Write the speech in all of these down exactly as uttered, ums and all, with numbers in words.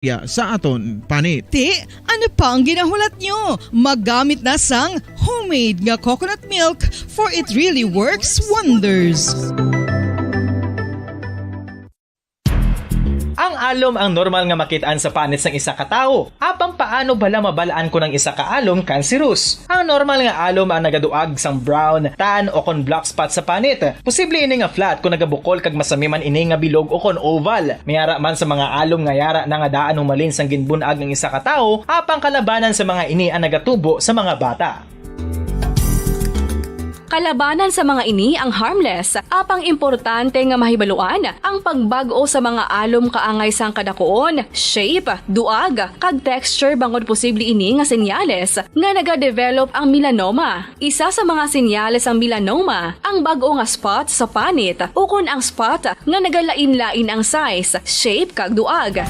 Ya, sa aton panit. Ti, ano pa ang ginahulat nyo? Maggamit na sang homemade nga coconut milk, for it really works wonders. Ang alom ang normal nga makit-an sa panit sang isa ka tawo. Apang paano bala mabal-an kon ang isa ka alom kanserus? Ang normal nga alom ang nagaduag sang brown, tan, o kon black spot sa panit. Posible ini nga flat kon nagabukol kag masami man ini nga bilog o kon oval. May ara man sa mga alom nga yara na nga daan humalin sang ginbun-ag ang isa ka tawo, apang kalabanan sa mga ini ang nagatubo sa mga bata. Kalabanan sa mga ini ang harmless, apang importante nga mahibaluan ang pagbag-o sa mga alom kaangay sang kadakuon, shape, duag, kag texture, bangod posible ini nga senyales nga nagadevelop ang melanoma. Isa sa mga senyales sang melanoma ang bag-o nga spot sa panit ukon ang spot nga nagalain-lain ang size, shape, kag duag.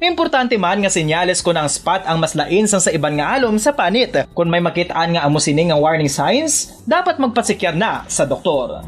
Importante man nga senyales kon ang spot ang mas lain sang sa iban nga alom sa panit. Kon may makit-an nga amo sini nga warning signs, dapat magpasikyar na sa doktor.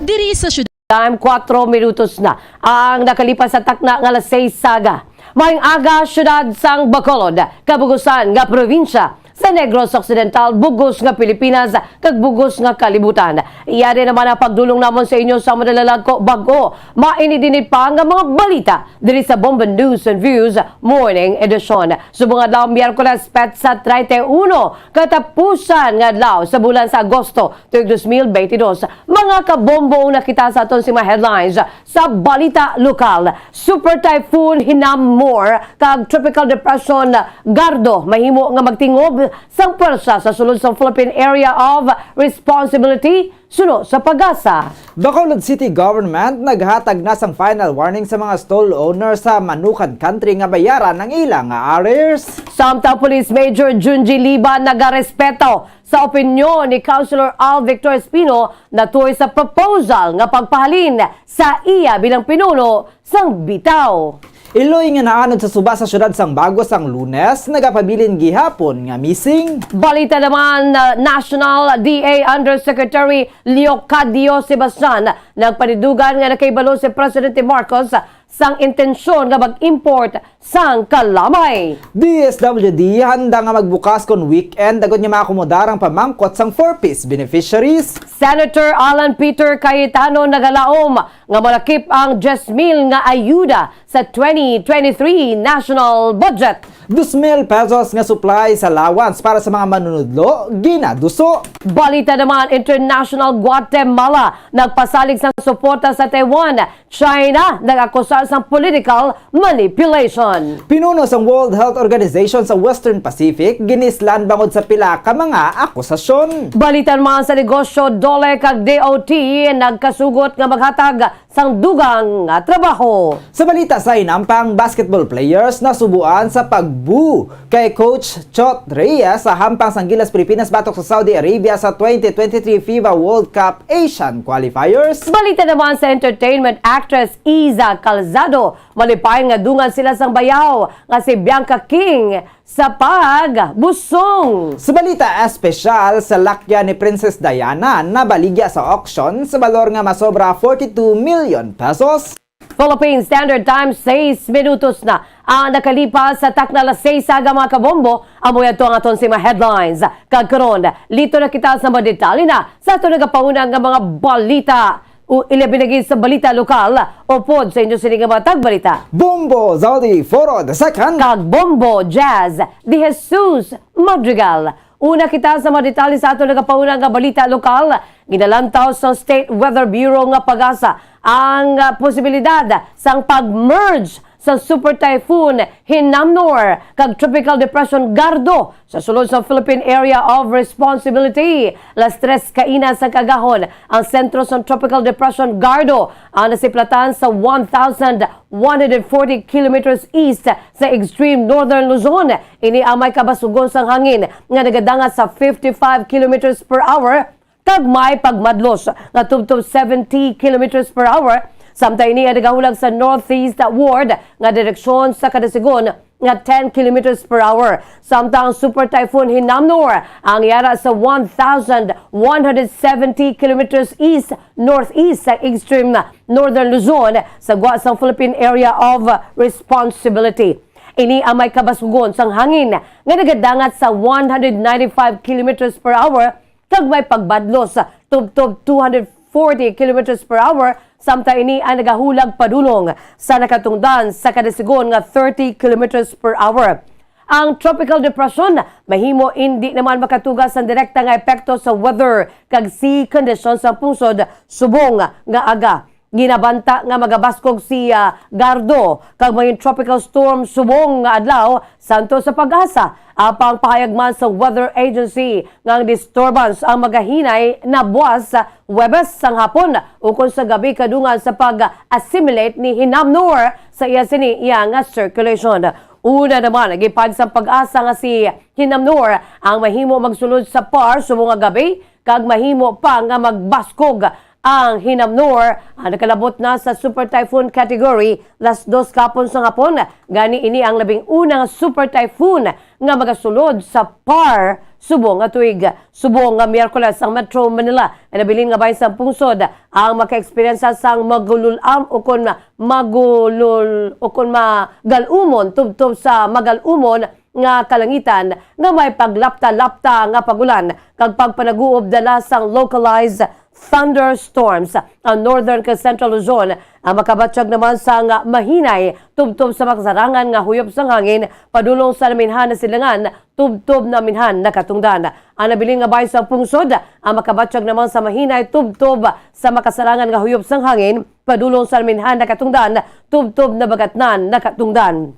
Diri sa syudad. Time, kuwatro minutos na ang nakalipas sa takna nga alas seis sa aga. Maayong aga, siyudad sang Bacolod, kabugusan nga probinsya sa Negros Occidental, bugos nga Pilipinas, kag bugos nga kalibutan. Yari naman ang pagdulong namon sa inyo sa madalalagko bag-o mainit-init pa nga mga balita diri sa Bombo News and Views Morning Edition. Subong adlaw, Miyerkules, petsa treinta y uno, katapusan nga adlaw sa bulan sa Agosto, tuig dos mil beintidos. Mga kabombo, una kita sa aton sing mga headlines sa balita lokal. Super Typhoon Hinnamnor kag Tropical Depression Gardo mahimo nga magtingob sang pwersa sa sulod sa Philippine Area of Responsibility, suno sa PAGASA. Bacolod City Government naghatag na sang final warning sa mga stall owner sa Manukan Country nga bayaran ang ila nga arrears. Samtang Police Major Junji Liba nagarespeto sa opinyon ni Councilor Al Victor Espino natuhoy sa proposal nga pagpahalin sa iya bilang pinuno sang bitaw. Iloy nga naanod sa suba sa siyudad sang Bago sang Lunes, nagapabilin gihapon nga missing. Balita naman, uh, National D A Undersecretary Leocadio Sebastian nagpanidugan nga nakahibalo si Presidente Marcos sang intensyon nga mag-import sang kalamay. D S W D handa nga magbukas kon weekend agod nga maakomodar ang pamangkot sang four Ps beneficiaries. Senator Alan Peter Cayetano nagalaom nga malakip ang diyes mil nga ayuda sa twenty twenty-three national budget. Dos mil pesos nga supply sa allowance para sa mga manunudlo ginaduso. Balita naman, international, Guatemala nagpasalig sang suporta sa Taiwan. China nag-akusar sang political manipulation. Pinuno sang World Health Organization sa Western Pacific ginislan bangod sa pila ka mga akusasyon. Balita naman sa negosyo, DOLE kag D O T nagkasugot nga maghatag sang dugang nga trabaho. Sa balita sa hinampang, basketball players nasubuan sa pag-boo kay Coach Chot Reyes sa hampang sang Gilas Pilipinas batok sa Saudi Arabia sa twenty twenty-three FIFA World Cup Asian Qualifiers. Balita naman sa entertainment, actress Iza Calzado malipay nga dungan sila sang bayaw nga si Bianca King sa pagbusong. Sa balita espesyal, salakyan ni Princess Diana nabaligya sa auction sa balor nga masobra forty-two million pesos. Philippine Standard Time, sais minutos na ang nakalipas sa takna alas sais sa aga, mga kabombo. Amo yadto ang aton sing mga headlines. Kag karon, listo na kita sa mga detalye na sa aton nagapauna nga mga balita. O ilabi na gid sa balita lokal, upod sa inyo sini nga mga tagbalita, Bombo Zaldi Foro the second kag Bombo Jazz De Jesus Madrigal. Una kita sa mga detalye sa aton nagapauna nga balita lokal. Ginalantaw sa State Weather Bureau nga PAGASA ang, ah, posibilidad sang pag-merge sa Super Typhoon Hinnamnor kag Tropical Depression Gardo sa sulod sa Philippine Area of Responsibility. Las tres kaina sang kaagahon ang sentro sa Tropical Depression Gardo ang nasiplatan sa one thousand one hundred forty kilometers east sa extreme northern Luzon. Ini ang may kabasugon sang hangin nga nagadangat sa fifty-five kilometers per hour kag may pagmadlos nga tubtob seventy kilometers per hour. Samtang ini ang nagahulag sa northeast ward nga direksyon sa kadasigon nga ten kilometers per hour. Samtang ang Super Typhoon Hinnamnor ang yara sa one thousand one hundred seventy kilometers east-northeast sa extreme northern Luzon sa gwa sang Philippine Area of Responsibility. Ini ang may kabaskugon sang hangin nga nagadangat sa one hundred ninety-five kilometers per hour kag may pagbadlos tubtob two hundred forty kilometers per hour, samtang ini ang nagahulag padulong sa nakatungdan sa kadasigon nga thirty kilometers per hour. Ang tropical depression mahimo indi naman makatuga sang direkta nga epekto sa weather kag sea conditions sa pungsod subong nga aga. Ginabanta nga magabaskog si, ah, Gardo kag maging tropical storm subong nga adlaw, santo sa PAGASA. Apang pahayag man sa Weather Agency nga ang disturbance ang magahinay na buwas sa Huwebes sang hapon ukon sa gabi kadungan sa pag-assimilate ni Hinnamnor sa iya sini iya nga circulation. Una naman, gipahayag sang PAGASA nga si Hinnamnor ang mahimo magsulod sa PAR subong nga gabi kag mahimo pa nga magbaskog ang Hinnamnor, ah, nakalabot na sa Super Typhoon category las dos kapon sa hapon. Gani ini ang labing una nga Super Typhoon nga magasulod sa PAR subong nga tuig. Subong nga Miyerkules ang Metro Manila nga nabilin nga bahin sang pungsod ang maka-eksperyensya sang magulul-am ukon magulul ukon magal-umon tubtob sa magal-umon nga kalangitan nga may paglapta-lapta nga pag-ulan kag pagpanaguob dala sang localized thunderstorms. Ang Northern kag Central Luzon ang makabatyag naman sang mahinay tubtob sa makasarangan nga huyop sang hangin padulong sa naminhan na silangan tubtob naminhan na katungdan. Ang nabilin nga bahin sang pungsod ang makabatyag naman sa mahinay tubtob sa makasarangan nga huyop sang hangin padulong sa naminhan na katungdan tubtob nabagatnan na katungdan.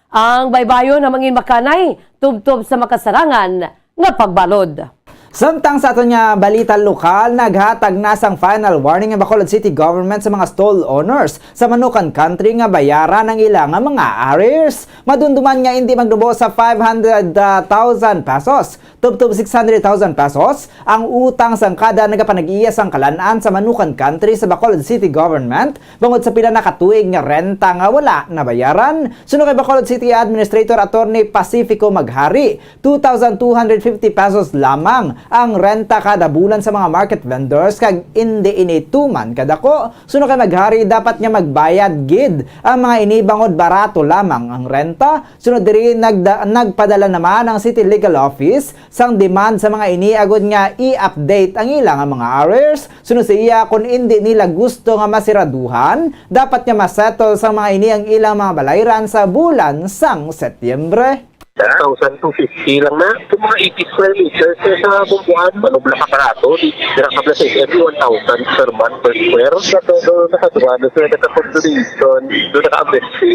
Ang baybayon ang mangin makanay tubtob sa makasarangan nga pagbalod. Samtang sa aton nga balita lokal, naghatag na sang final warning ang Bacolod City Government sa mga stall owners sa Manukan Country nga bayaran ang ila nga mga arrears. Madumduman nga indi magnubo sa five hundred thousand pesos tubtob six hundred thousand pesos ang utang sang kada nagapanag-iya sang kalan-an sa Manukan Country sa Bacolod City Government bangod sa pila na ka tuig nga renta nga wala nabayaran. Suno kay Bacolod City Administrator Attorney Pacifico Maghari, two thousand two hundred fifty pesos lamang ang renta kada bulan sa mga market vendors kag indi ini tuman kadako. Suno kay Maghari, dapat nga magbayad gid ang mga ini bangod barato lamang ang renta. Sunod diri, nagda-, nagpadala naman ang City Legal Office sang demand sa mga ini agud nga i-update ang ila nga mga arrears. Sunod sa iya, kung indi nila gusto nga masiraduhan, dapat nga masettle sang mga ini ang ilang mga balayran sa bulan sang Setyembre. Thousand two fifty lang na. Kung mga eighty square meters, eh, sa Bumbuan, manubla ka barato. Di, dira ka plus every one thousand per month, per square. Sa todo, nakaduwa na sila, naka-consolation, doon naka-amnesty.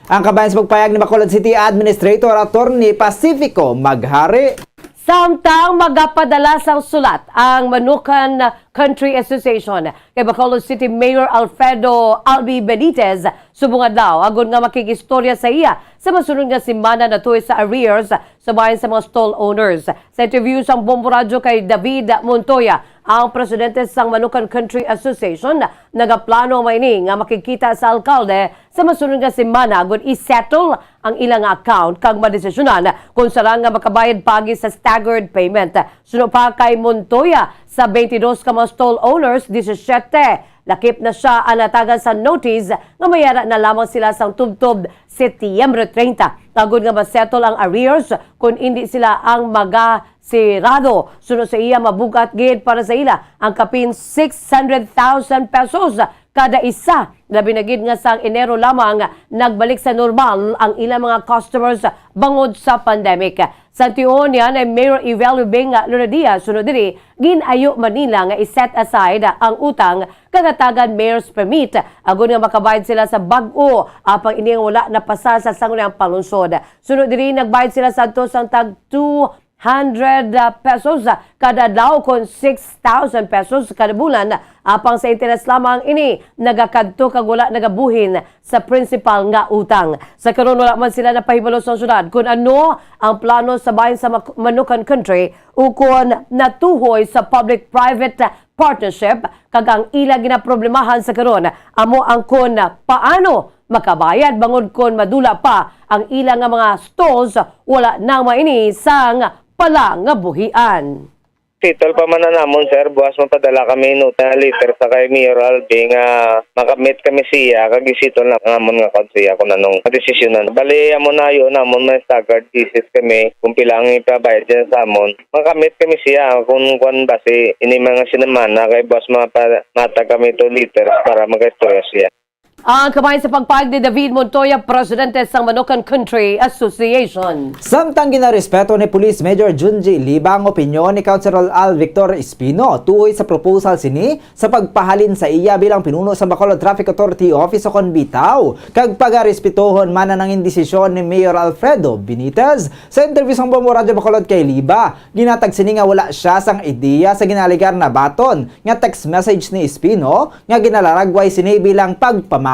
Ang kabayan sa pagpayag ni Bacolod City Administrator Attorney Pacifico Maghari. Samtang magapadala sang sulat ang Manukan Country Association kay Bacolod City Mayor Alfredo Albi Benitez subong adlaw, agud nga makig-istorya sa iya sa masunod nga semana natuy sa arrears sa bahin sa mga stall owners. Sa interview sang Bombo Radyo kay David Montoya, ang presidente sang Manukan Country Association, nagaplano man ini nga makigkita sa alkalde sa masunod nga semana agud i-settle ang ila nga account kag madesisyonan kon sara nga makabayad paagi sa staggered payment. Suno pa kay Montoya, sa twenty-dos ka mga stall owners, disisiete lakip na sia ang natagan sa notice nga mayara na lamang sila sang tubtob Setyembre treinta agud nga ma-settle ang arrears, kon indi sila ang magasirado. Suno sa iya, mabug-at gid para sa ila ang kapin six hundred thousand pesos kada isa, labi na gid nga sang Enero lamang nagbalik sa normal ang ilang mga customers bangod sa pandemic. Sa tion niya ni Mayor Evelio Beng Lonadia, sunod diri, gin-ayo man nila nga i-set aside ang utang kag hatagan mayor's permit agud nga makabayad sila sa bag-o, apang ini nga wala napasa sa sangguniang panglungsod. Sunod diri, nagbayad sila sadto sang tag two hundred pesos kada adlaw kon six thousand pesos kada bulan, apang sa interes lamang ini nagakadto kag wala nagabuhin sa prinsipal nga utang. Sa karon, wala man sila napahibalo sa syudad kon ano ang plano sa bahin sa Mak-, Manukan Country ukon natuhoy sa public-private partnership, kag ang ila ginaproblemahan sa karon amo ang kon paano makabayad, bangod kon madula pa ang ila nga mga stalls, wala na maini sang palangabuhian. Settle pa man na namon, sir. Buwas mapadala kami nota, letter sa kay Mayor Albi nga makamit kami siya, kag isettle na namon nga kon siya kung anong desisyonan. Bali, amo na yun, namon may staggered cases kami kung pila ang ipabayad dyan sa amon. Makamit kami siya kung kwan ba si ini mga sinamana kay buwas mapa-, matag kami to letters para mag-istorya siya. Ang kabahin sa pagpahayag ni David Montoya, presidente sang Manokan Country Association. Samtang ginarespeto ni Police Major Junji Liba ang opinyon ni Councilor Al Victor Espino tuhoy sa proposal sini sa pagpahalin sa iya bilang pinuno sa Bacolod Traffic Authority Office o kon bitaw, kag pagarespetohon man ang desisyon ni Mayor Alfredo Benitez. Sa interview sang Bombo Radyo Bacolod kay Liba, ginatag sini nga wala siya sang ideya sa ginalegar na baton nga text message ni Espino nga ginalaragway sini bilang pagpamahog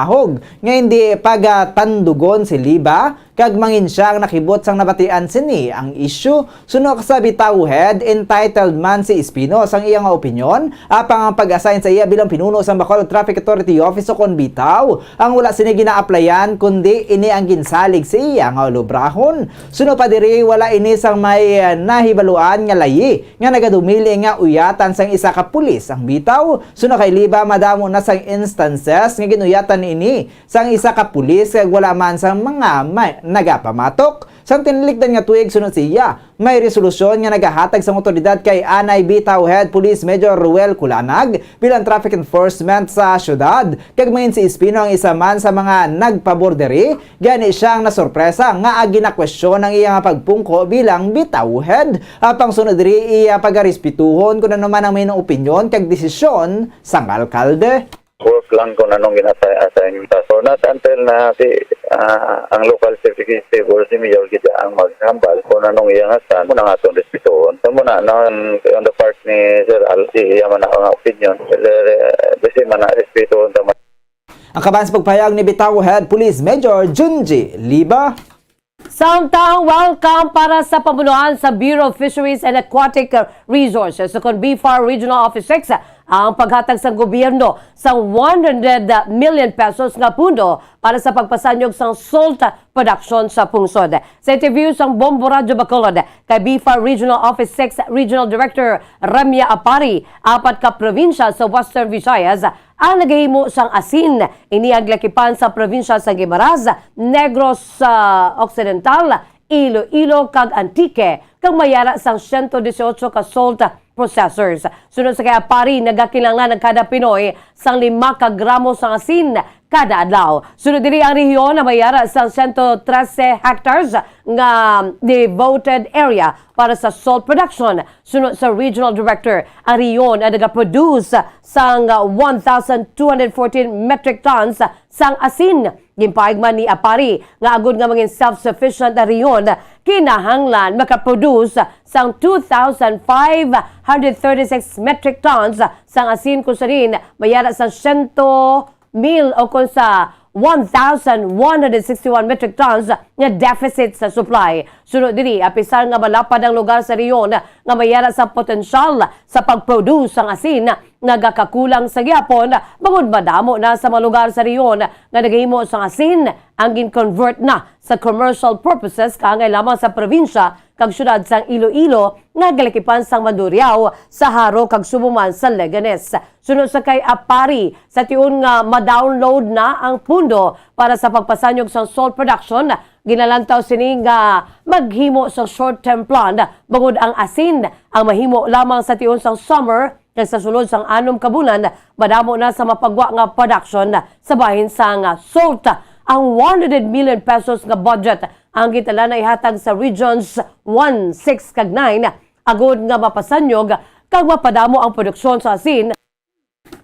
nga hindi pagatandugon si Liba, kag mangin siya ang nakibot sang nabatian sini ang isyu. Suno sa Bitaw Head, entitled man si Espino sang iya nga opinyon, apang ang pag-assign sa iya bilang pinuno sang Bacolod Traffic Authority Office o kon bitaw, ang wala sini ginaaplayan, kundi ini ang ginsalig sa iya nga lubrahon. Suno pa diri, wala ini sang may, eh, nahibaluan nga layi nga nagadumili nga uyatan sang isa ka pulis ang bitaw. Suno kay Liba, madamo na sang instances nga ginuyatan ini sang isa ka pulis kag wala man sang mga may nagapamatok. Sang tinilikdan nga tuig, suno siya, may resolusyon nga nagahatag sang awtoridad kay anay Bitaw Head Police Major Ruel Culanag bilang traffic enforcement sa syudad, kag mangin si Espino ang isa man sa mga nagpabor diri. Gani siya ang nasurpresa nga ginakwestiyon ang iya nga pagpungko bilang Bitaw Head. Apang sunod diri, iya pagarespetuhon kung ano man ang main opinyon kag desisyon sang alkalde. Work lang kung anong gina-assign ta. So, not until na si, ah, ang local chief executive or si mayor gid ang maghambal kung anong iya nga stand, muna nga atong respetuhon. So, muna, no, on the part ni Sir Al, si iya man ang opinion. Sir, eh, basi man na respetuhon ta man. Ang kabahin sa pagpahayag ni Bitaw Head Police Major Junji Liba. Samtang welcome para sa pamunuan sa Bureau of Fisheries and Aquatic Resources o kon BFAR Regional Office six ang paghatag sa gobyerno sa one hundred million pesos nga pundo para sa pagpasanyog sang salt production sa pungsod. Sa interview sang Bombo Radyo Bacolod kay BFAR Regional Office six Regional Director Ramya Apari, apat ka probinsya sa Western Visayas ang nagahimo sang asin. Ini ang gilakipan sa probinsya sa Guimaras, Negros, ah, Occidental, Iloilo, kag Antique, kag may ara sang siyento disiotso ka salt processors. Sunod sa kay Apari, nagakinahanglan ang kada Pinoy sang lima ka gramo sang asin kada adlaw. Sunod diri ang rehiyon na may ara sang siyento trese hectares nga devoted area para sa salt production. Suno sa regional director, ang rehiyon ang nagaproduce sang one thousand two hundred fourteen metric tons sang asin. Ginpahayag man ni Apari nga agod nga mangin self-sufficient ang rehiyon, kinahanglan makaproduce sang two thousand five hundred thirty-six metric tons sang asin, kung sa diin may ara sang siyento mil o kon sa one thousand one hundred sixty-one metric tons nga deficit sa supply. Suno diri, apisar nga malapad ang lugar sa rehiyon nga may ara sa potensyal sa pag-produce sang asin, nagakakulang sa gihapon, bangod madamo na sa mga lugar sa rehiyon nga nagahimo sang asin ang gin-convert na sa commercial purposes, kaangay lamang sa probinsya kag syudad sang Iloilo nga galakipan sang Mandurriao, sa Jaro kag subong man sa Leganes. Suno sa kay Apari, sa tion nga ma-download na ang pundo para sa pagpasanyog sang salt production, ginalantaw sini nga maghimo sang short-term plan, bangod ang asin ang mahimo lamang sa tion sang summer, kag sa sulod sang anom ka bulan, madamo na sa mapagwa nga production sa bahin sang salt. Ang one hundred million pesos nga budget ang gintala na ihatag sa Regions one, six, kag nine, agod nga mapasanyog kag mapadamo ang produksyon sa asin,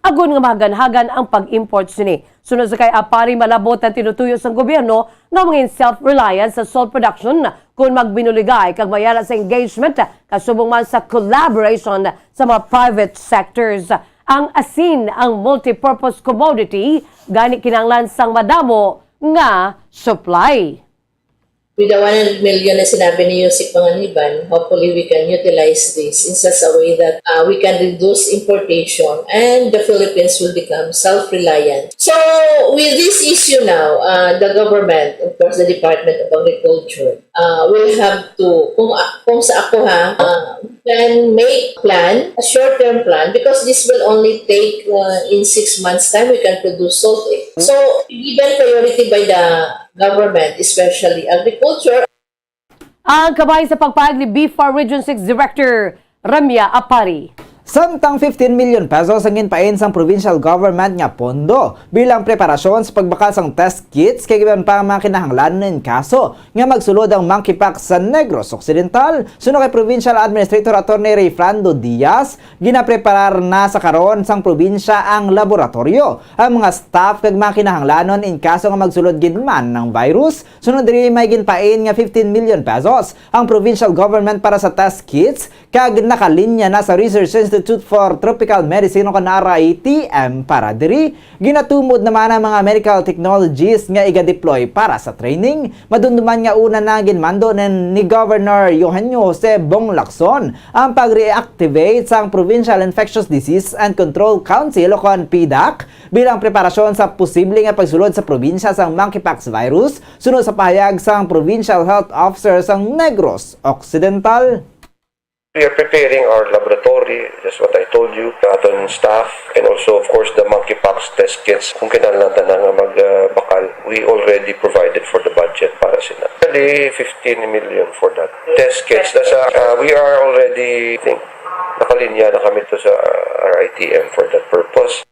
agod nga mahaganhagan ang pag-import sini. Suno sa kay Apari, malabot ang tinutuyo sang gobyerno nga mangin self-reliant sa salt production kon magbinuligay kag may ara sa engagement kasubong man sa collaboration sa mga private sectors. Ang asin ang multipurpose commodity, gani kinahanglan sang madamo nga supply. With the one hundred million na sinabi ni Yusik Panganiban, hopefully we can utilize this in such a way that uh, we can reduce importation and the Philippines will become self-reliant. So, with this issue now, uh, the government, of course, the Department of Agriculture, uh, will have to, kung, kung sa ako ha, uh, can make plan, a short-term plan, because this will only take uh, in six months' time, we can produce salt. Eh. So, given priority by the government, especially agriculture. Ang kabahin sa pagpahayag ni BFAR Region six Director Ramya Apari. Samtang fifteen million pesos ang ginpain sang provincial government nga pondo bilang preparasyon sa pagbakal sang test kits kag iban pa nga mga kinahanglanon in kaso nga magsulod ang monkeypox sa Negros Occidental. Suno kay Provincial Administrator Attorney Rayfrando Diaz, ginapreparar na sa karon sang probinsya ang laboratoryo, ang mga staff kag mga kinahanglanon in kaso nga magsulod gid man ang virus. Sunod diri may ginpain nga fifteen million pesos ang provincial government para sa test kits kag nakalinya na sa Research Institute for Tropical Medicine o kon R I T M para diri. Ginatumod naman ang mga medical technologies nga iga-deploy para sa training. Madumduman nga una na ginmando ni, ni Governor Eugenio Jose Bong Lacson ang pag-reactivate sang Provincial Infectious Disease and Control Council o kon PDAC bilang preparasyon sa posible nga pagsulod sa probinsya sang monkeypox virus, suno sa pahayag sang Provincial Health Officer sang Negros Occidental. We are preparing our laboratory, just what I told you, the aton staff, and also, of course, the monkeypox test kits. Kung kinahanglan tanan nga magbakal, we already provided for the budget para sila. Actually, fifteen million for that. Test kits, nasa, uh, we are already, I think, nakalinya na kami to sa R I T M for that purpose.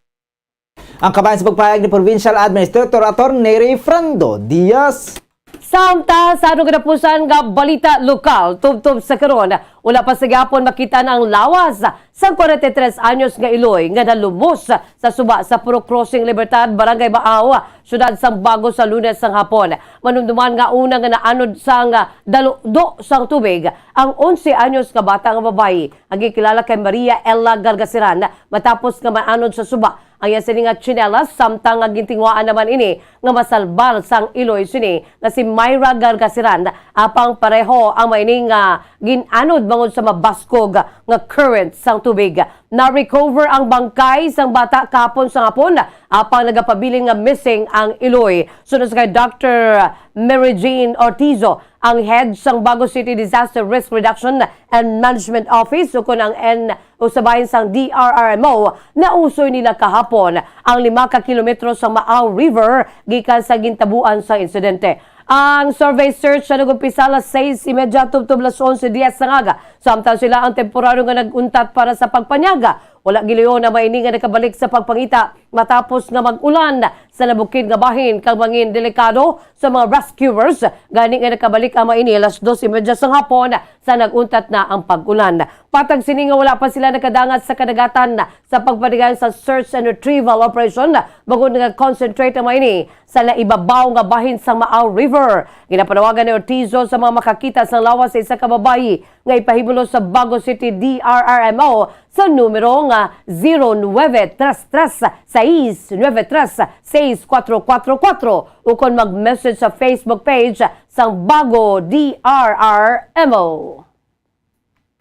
Ang kabahin sa pagpahayag ni Provincial Administrator Attorney Rayfrando Diaz. Samtang sa ano katapusan nga balita lokal, tubtob sa karon, wala pa sa gihapon makita ang lawas sang forty-three anyos nga iloy nga nalumos sa suba sa Purok Crossing Libertad, Barangay Baaw, siyudad sang Bago sa Lunes sang hapon. Manumduman nga una nga naanod sang daludo sang tubig ang onse anyos nga bata nga babayi nga ginkilala kay Maria Ella Gargasiran matapos nga maanod sa suba ang iya sini nga tsinelas, samtang nga gintinguhaan naman ini nga masalbar sang iloy sini nga si Myra Gargasiran, apang pareho ang maini nga gin-anod bangod sa mabaskog nga current sang tubig. Na-recover ang bangkay sang bata kahapon sang hapon, apang nagapabilin nga missing ang iloy. Suno sa kay Doctor Mary Jean Ortizo, ang head sang Bago City Disaster Risk Reduction and Management Office, ukon ang N usabahin sang D R R M O, nausoy nila kahapon ang lima ka kilometro sa Maaw River gikan sa gintabuan sang insidente. Ang survey search na nag-umpisa alas sais y media tubtob alas onse dies sang aga, samtang sila ang temporaryo nga nag-untat para sa pagpanyaga. Wala giluyon ang maini nga nakabalik sa pagpangita matapos nga mag-ulan sa nabukid nga bahin kag mangin delikado sa mga rescuers. Gani nga nakabalik ang maini alas dos y media sang hapon sa nag-untat na ang pag-ulan. Patag sini nga wala pa sila nakadangat sa kadagatan sa pagpadayon sa search and retrieval operation, bangod nga concentrate ang maini sa naibabaw nga bahin sang Maaw River. Ginapanawagan ni Ortizo sa mga makakita sang lawas sa isa ka babayi nga ipahimulos sa Bago City D R R M O sa numero nga zero nueve tres tres sais nueve tres sais kuatro kuatro kuatro ukon mag-message sa Facebook page sang Bago D R R M O.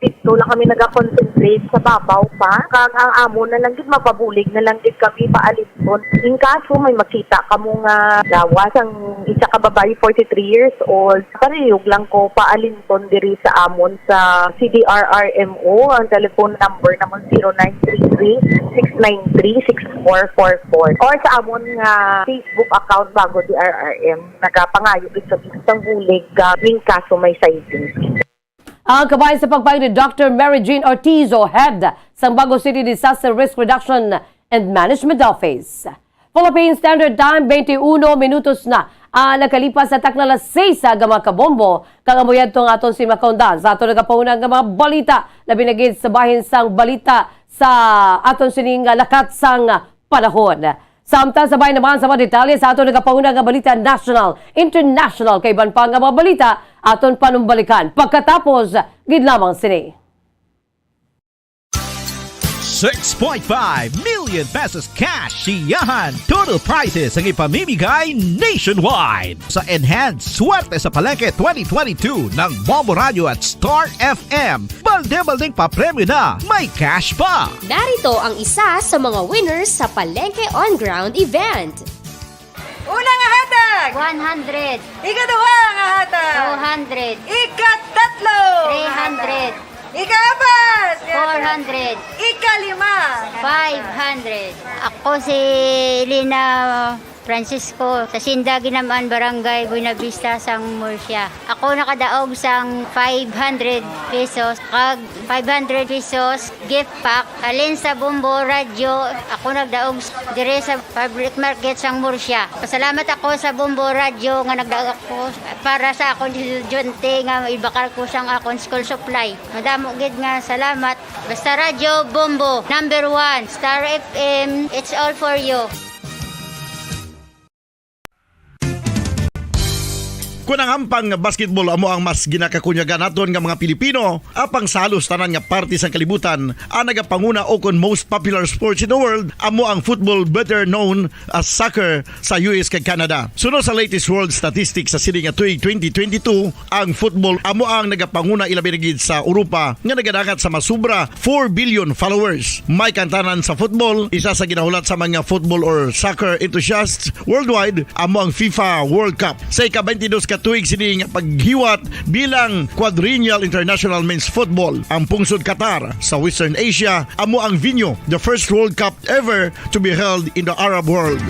Dito lang kami nagakonsentrate sa babaw pa. Kag ang amo na lang gid, mapabulig na lang gid kami paalinton. In kaso may makita kamo nga lawas ang isa ka babayi, forty-three years old, pariyog lang ko paalinton diri sa amon sa C D R R M O. Ang telephone number namon zero nine three three, six nine three, six four four four. Or sa amon nga Facebook account, Bago D R R M. Nagapangayo gid kami sang bulig, ah, in kaso may sightings. Ang kabahin sa pagpahayag ni Doctor Mary Jean Ortizo, head sang Bago City Disaster Risk Reduction and Management Office. Philippine Standard Time, twenty-one minutos na ang nakalipas sa takna alas sais sa aga, mga kabombo, kag amo yadto ang aton sini makaundan sa aton nagapahunang nga mga balita, labi na gid sa bahin sang balita sa aton sining lakat sang panahon. Samtang sabay naman sa mga detalye sa aton nagapahuna nga balita national, international, kag iban pa nga mga balita, aton panumbalikan pagkatapos gid lamang sini. Six point five million pesos cash siyahan. Total prizes ang ipamimigay nationwide. Sa Enhanced Swerte sa Palengke twenty twenty-two ng Bombo Radio at Star F M. Balde-baldeng papremyo na, may cash pa! Narito ang isa sa mga winners sa Palengke On Ground event. Una nga hatag! One hundred. Ikaduha nga hatag! Two hundred. Ikatatlo nga hatag! Three hundred. Ikaapat! Four hundred. Ikalima! Five hundred. Ako si Lina Francisco, sa Sinda Ginamaan, Barangay Buenavista, sang Murcia. Ako nakadaog sang five hundred pesos, kag five hundred pesos gift pack. Halin sa Bombo Radyo, ako nagdaog s-, dire sa public market sang Murcia. Pasalamat ako sa Bombo Radyo nga nagdaog ako para sa akon estudyante nga ibakal ko sang akon school supply. Madamo gid nga salamat. Basta Radyo Bombo, number one. Star F M, it's all for you. Kun ang ampang nga basketball amo ang mas ginakakunyagan naton nga mga Pilipino, apang sa halos tanan nga parte sang kalibutan, ang nagapanguna ukon most popular sports in the world amo ang football, better known as soccer sa U S kag Canada. Suno sa latest world statistics sa sini nga tuig twenty twenty-two, ang football amo ang nagapanguna, ilabi na gid sa Europa nga nagadangat sa masubra four billion followers. May kantanan sa football, isa sa ginahulat sa mga football or soccer enthusiasts worldwide amo ang FIFA World Cup. Sa ika-twenty-dos ka tuig sini nga paghiwat bilang Quadrennial International Men's Football, ang pungsod Qatar sa Western Asia amo ang venue, the first World Cup ever to be held in the Arab world.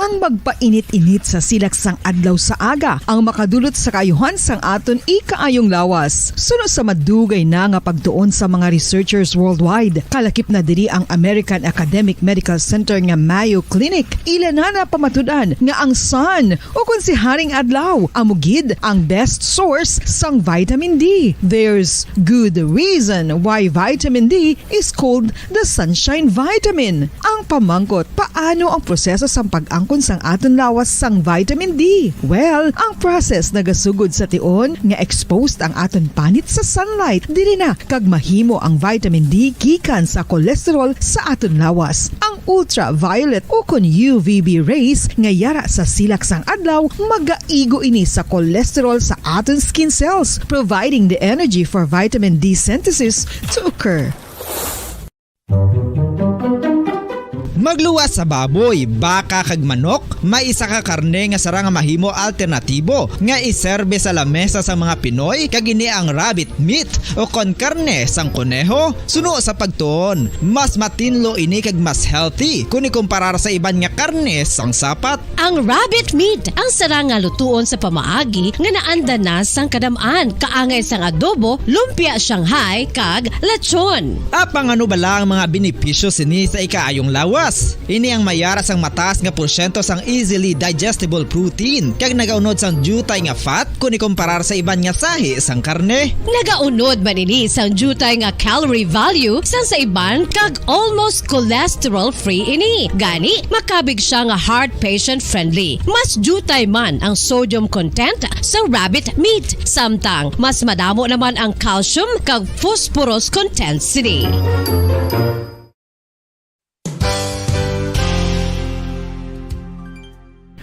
Ang magpainit-init sa silak sang adlaw sa aga ang makadulot sa kaayuhan sang aton ikaayong lawas. Suno sa madugay na nga pagtuon sa mga researchers worldwide, kalakip na diri ang American Academic Medical Center nga Mayo Clinic. Ila na napamatud-an nga ang sun, o kon si Haring Adlaw, amo gid ang best source sang vitamin D. There's good reason why vitamin D is called the sunshine vitamin. Ang pamangkot, paano ang proseso sang pag-angkon sang aton lawas sang vitamin D? Well, ang process nagasugod sa tion nga exposed ang aton panit sa sunlight, diri na kag mahimo ang vitamin D gikan sa cholesterol sa aton lawas. Ang ultraviolet ukon U V B rays nga yara sa silak sang adlaw magaigo ini sa cholesterol sa aton skin cells, providing the energy for vitamin D synthesis to occur. Magluwas sa baboy, baka kag manok, may isa ka karne nga sarang nga mahimo alternatibo nga iserbe sa lamesa sa mga Pinoy, kag ini ang rabbit meat o kon karne sang koneho. Suno sa pagtuon, mas matinlo ini kag mas healthy kon ikumparar sa iban nga karne sang sapat. Ang rabbit meat ang sarang nga lutuon sa pamaagi nga naanda na sang kadam-an, kaangay sang adobo, lumpia Shanghai, kag lechon. Apang ano bala ang mga benepisyo sini sa ikaayong lawas? Ini ang mayara sang mataas nga porsyento sang easily digestible protein, kag nagaunod sang diutay nga fat kon ikumparar sa iban nga sahi sang karne. Nagaunod man ini sang diutay nga calorie value sang sa iban, kag almost cholesterol-free ini. Gani, makabig siya nga heart patient-friendly. Mas diutay man ang sodium content sa rabbit meat, samtang mas madamo naman ang calcium kag phosphorus content sini.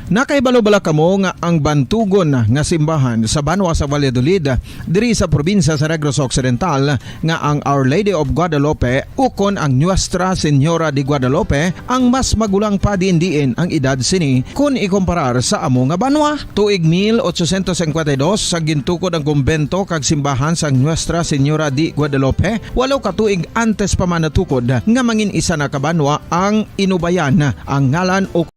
Nakahibalo bala kamo nga ang bantugon nga simbahan sa banwa sa Valladolid, diri sa probinsya sa Negros Occidental, nga ang Our Lady of Guadalupe ukon ang Nuestra Señora de Guadalupe ang mas magulang pa diin-diin ang edad sini kon ikumparar sa amo nga banwa? Tuig mil ochocientos cincuenta y dos, sa gintukod ang kumbento kag simbahan sang Nuestra Señora de Guadalupe, walo ka tuig antes pa man natukod nga mangin isa na ka banwa ang Inubayan ang ngalan o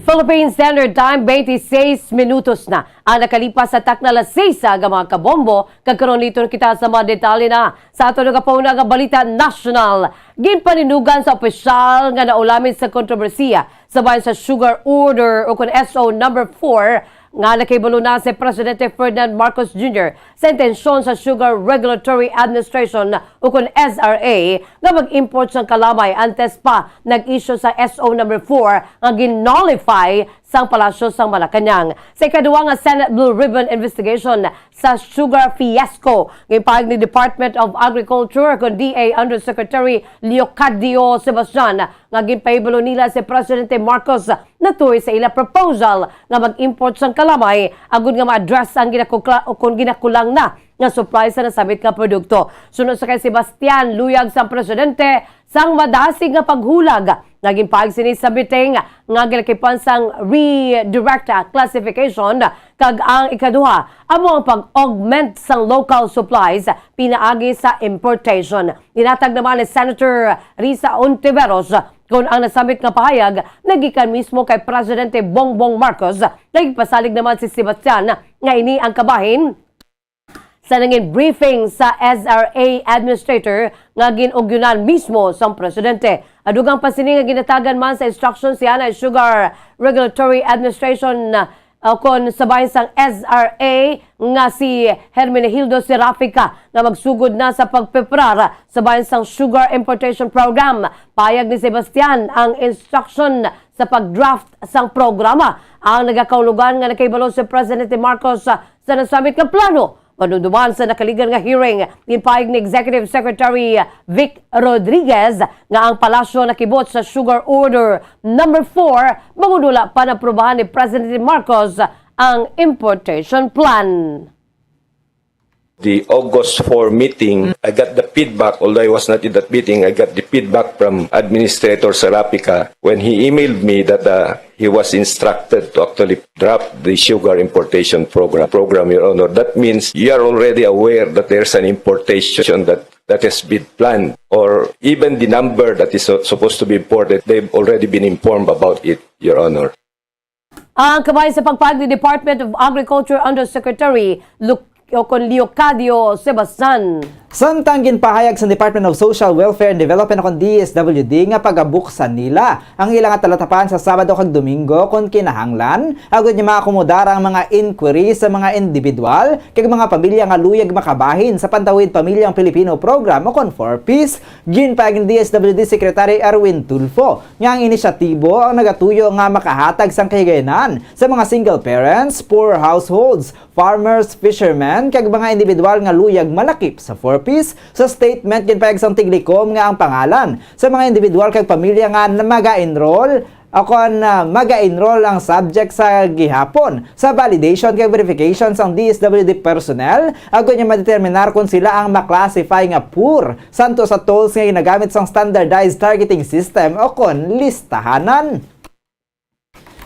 Philippine Standard Time, twenty-six minutos na ang nakalipas sa takna alas seis nga mga kabombo, kag karon liton kita sa mga detalye na sa aton nagapauna nga balita nasyonal. Ginpaninugan sa opisyal nga naulamin sa kontrobersiya sa bahin sa Sugar Order o kon S O number four nga nakahibalo na si Presidente Ferdinand Marcos Junior sa intensyon sa Sugar Regulatory Administration o kon S R A nga mag-import sang kalamay antes pa nag-issue sa S O number four nga gin-nullify sang Palasyo sang Malacañang. Sa ikaduha nga Senate Blue Ribbon Investigation sa sugar fiasco, ginpahayag ni Department of Agriculture kon D A Undersecretary Leocadio Sebastian nga ginpahibalo nila si Presidente Marcos natuloy sa ila proposal nga mag-import sang kalamay agud nga ma-address ang ginakukla-, o kon ginakulang na nga supply sa nasambit nga produkto. Suno sa kay Sebastian, luyag sang presidente sang madasig nga paghulag nga ginpahayag sini sa meeting nga ginakipan sang redirect classification, kag ang ikaduha amo ang pag-augment sang local supplies pinaagi sa importation. Ginhatag naman ni Senator Risa Ontiveros kon ang nasambit nga pahayag nagikan mismo kay Presidente Bongbong Marcos, nagpasalig naman si Sebastian nga ini ang kabahin sa nangin briefing sa S R A administrator nga gin-ugyonan mismo sang presidente. Adugang pa sini nga ginatagan man sa instruction siya na Sugar Regulatory Administration, uh, o kon sa bahin sang S R A nga si Hermenegildo Serafica nga magsugod na sa pagpreparar sa bahin sang Sugar Importation Program. Payag ni Sebastian ang instruction sa pag-draft sang programa. Ang nagakaulogan nga nakahibalo si Presidente Marcos, uh, sa nasambit nga plano. Madumduman sa nakaligad nga hearing, ginpahayag ni Executive Secretary Vic Rodriguez nga ang palasyo nakibot sa Sugar Order Number Four bangod wala pa naprubahan ni Presidente Marcos ang importation plan. The August four meeting, I got the feedback, although I was not in that meeting, I got the feedback from Administrator Serapica when he emailed me that uh, he was instructed to actually draft the sugar importation program, program, Your Honor. That means you are already aware that there's an importation that, that has been planned, or even the number that is su- supposed to be imported, they've already been informed about it, Your Honor. Ang kabahin sa pagpahayag ni Department of Agriculture Undersecretary Luc-, o kon Leocadio Sebastian. Samtang ginpahayag sa Department of Social Welfare and Development o kon D S W D nga pagabuksan nila ang ila nga talatapan sa Sabado kag Domingo kon kinahanglan, agud nga maakomodar ang mga inquiry sa mga individual kag mga pamilya nga luyag makabahin sa Pantawid Pamilyang Pilipino Program o kon four Ps. Ginpahayag ni D S W D Secretary Erwin Tulfo nga ang inisyatibo ang nagatuyo nga makahatag sang kahigayonan sa mga single parents, poor households, farmers, fishermen, kag mga individual nga luyag malakip sa four Ps. Sa statement, ginpahayag sang tiglikom nga ang pangalan sa mga individual kag pamilya nga maga-enroll o kon, ah, maga-enroll ang subject sa gihapon sa validation kag verification sang D S W D personnel, agud nga madeterminar kon sila ang ma-classify nga poor santo sa tools nga ginagamit sang standardized targeting system o kon listahanan.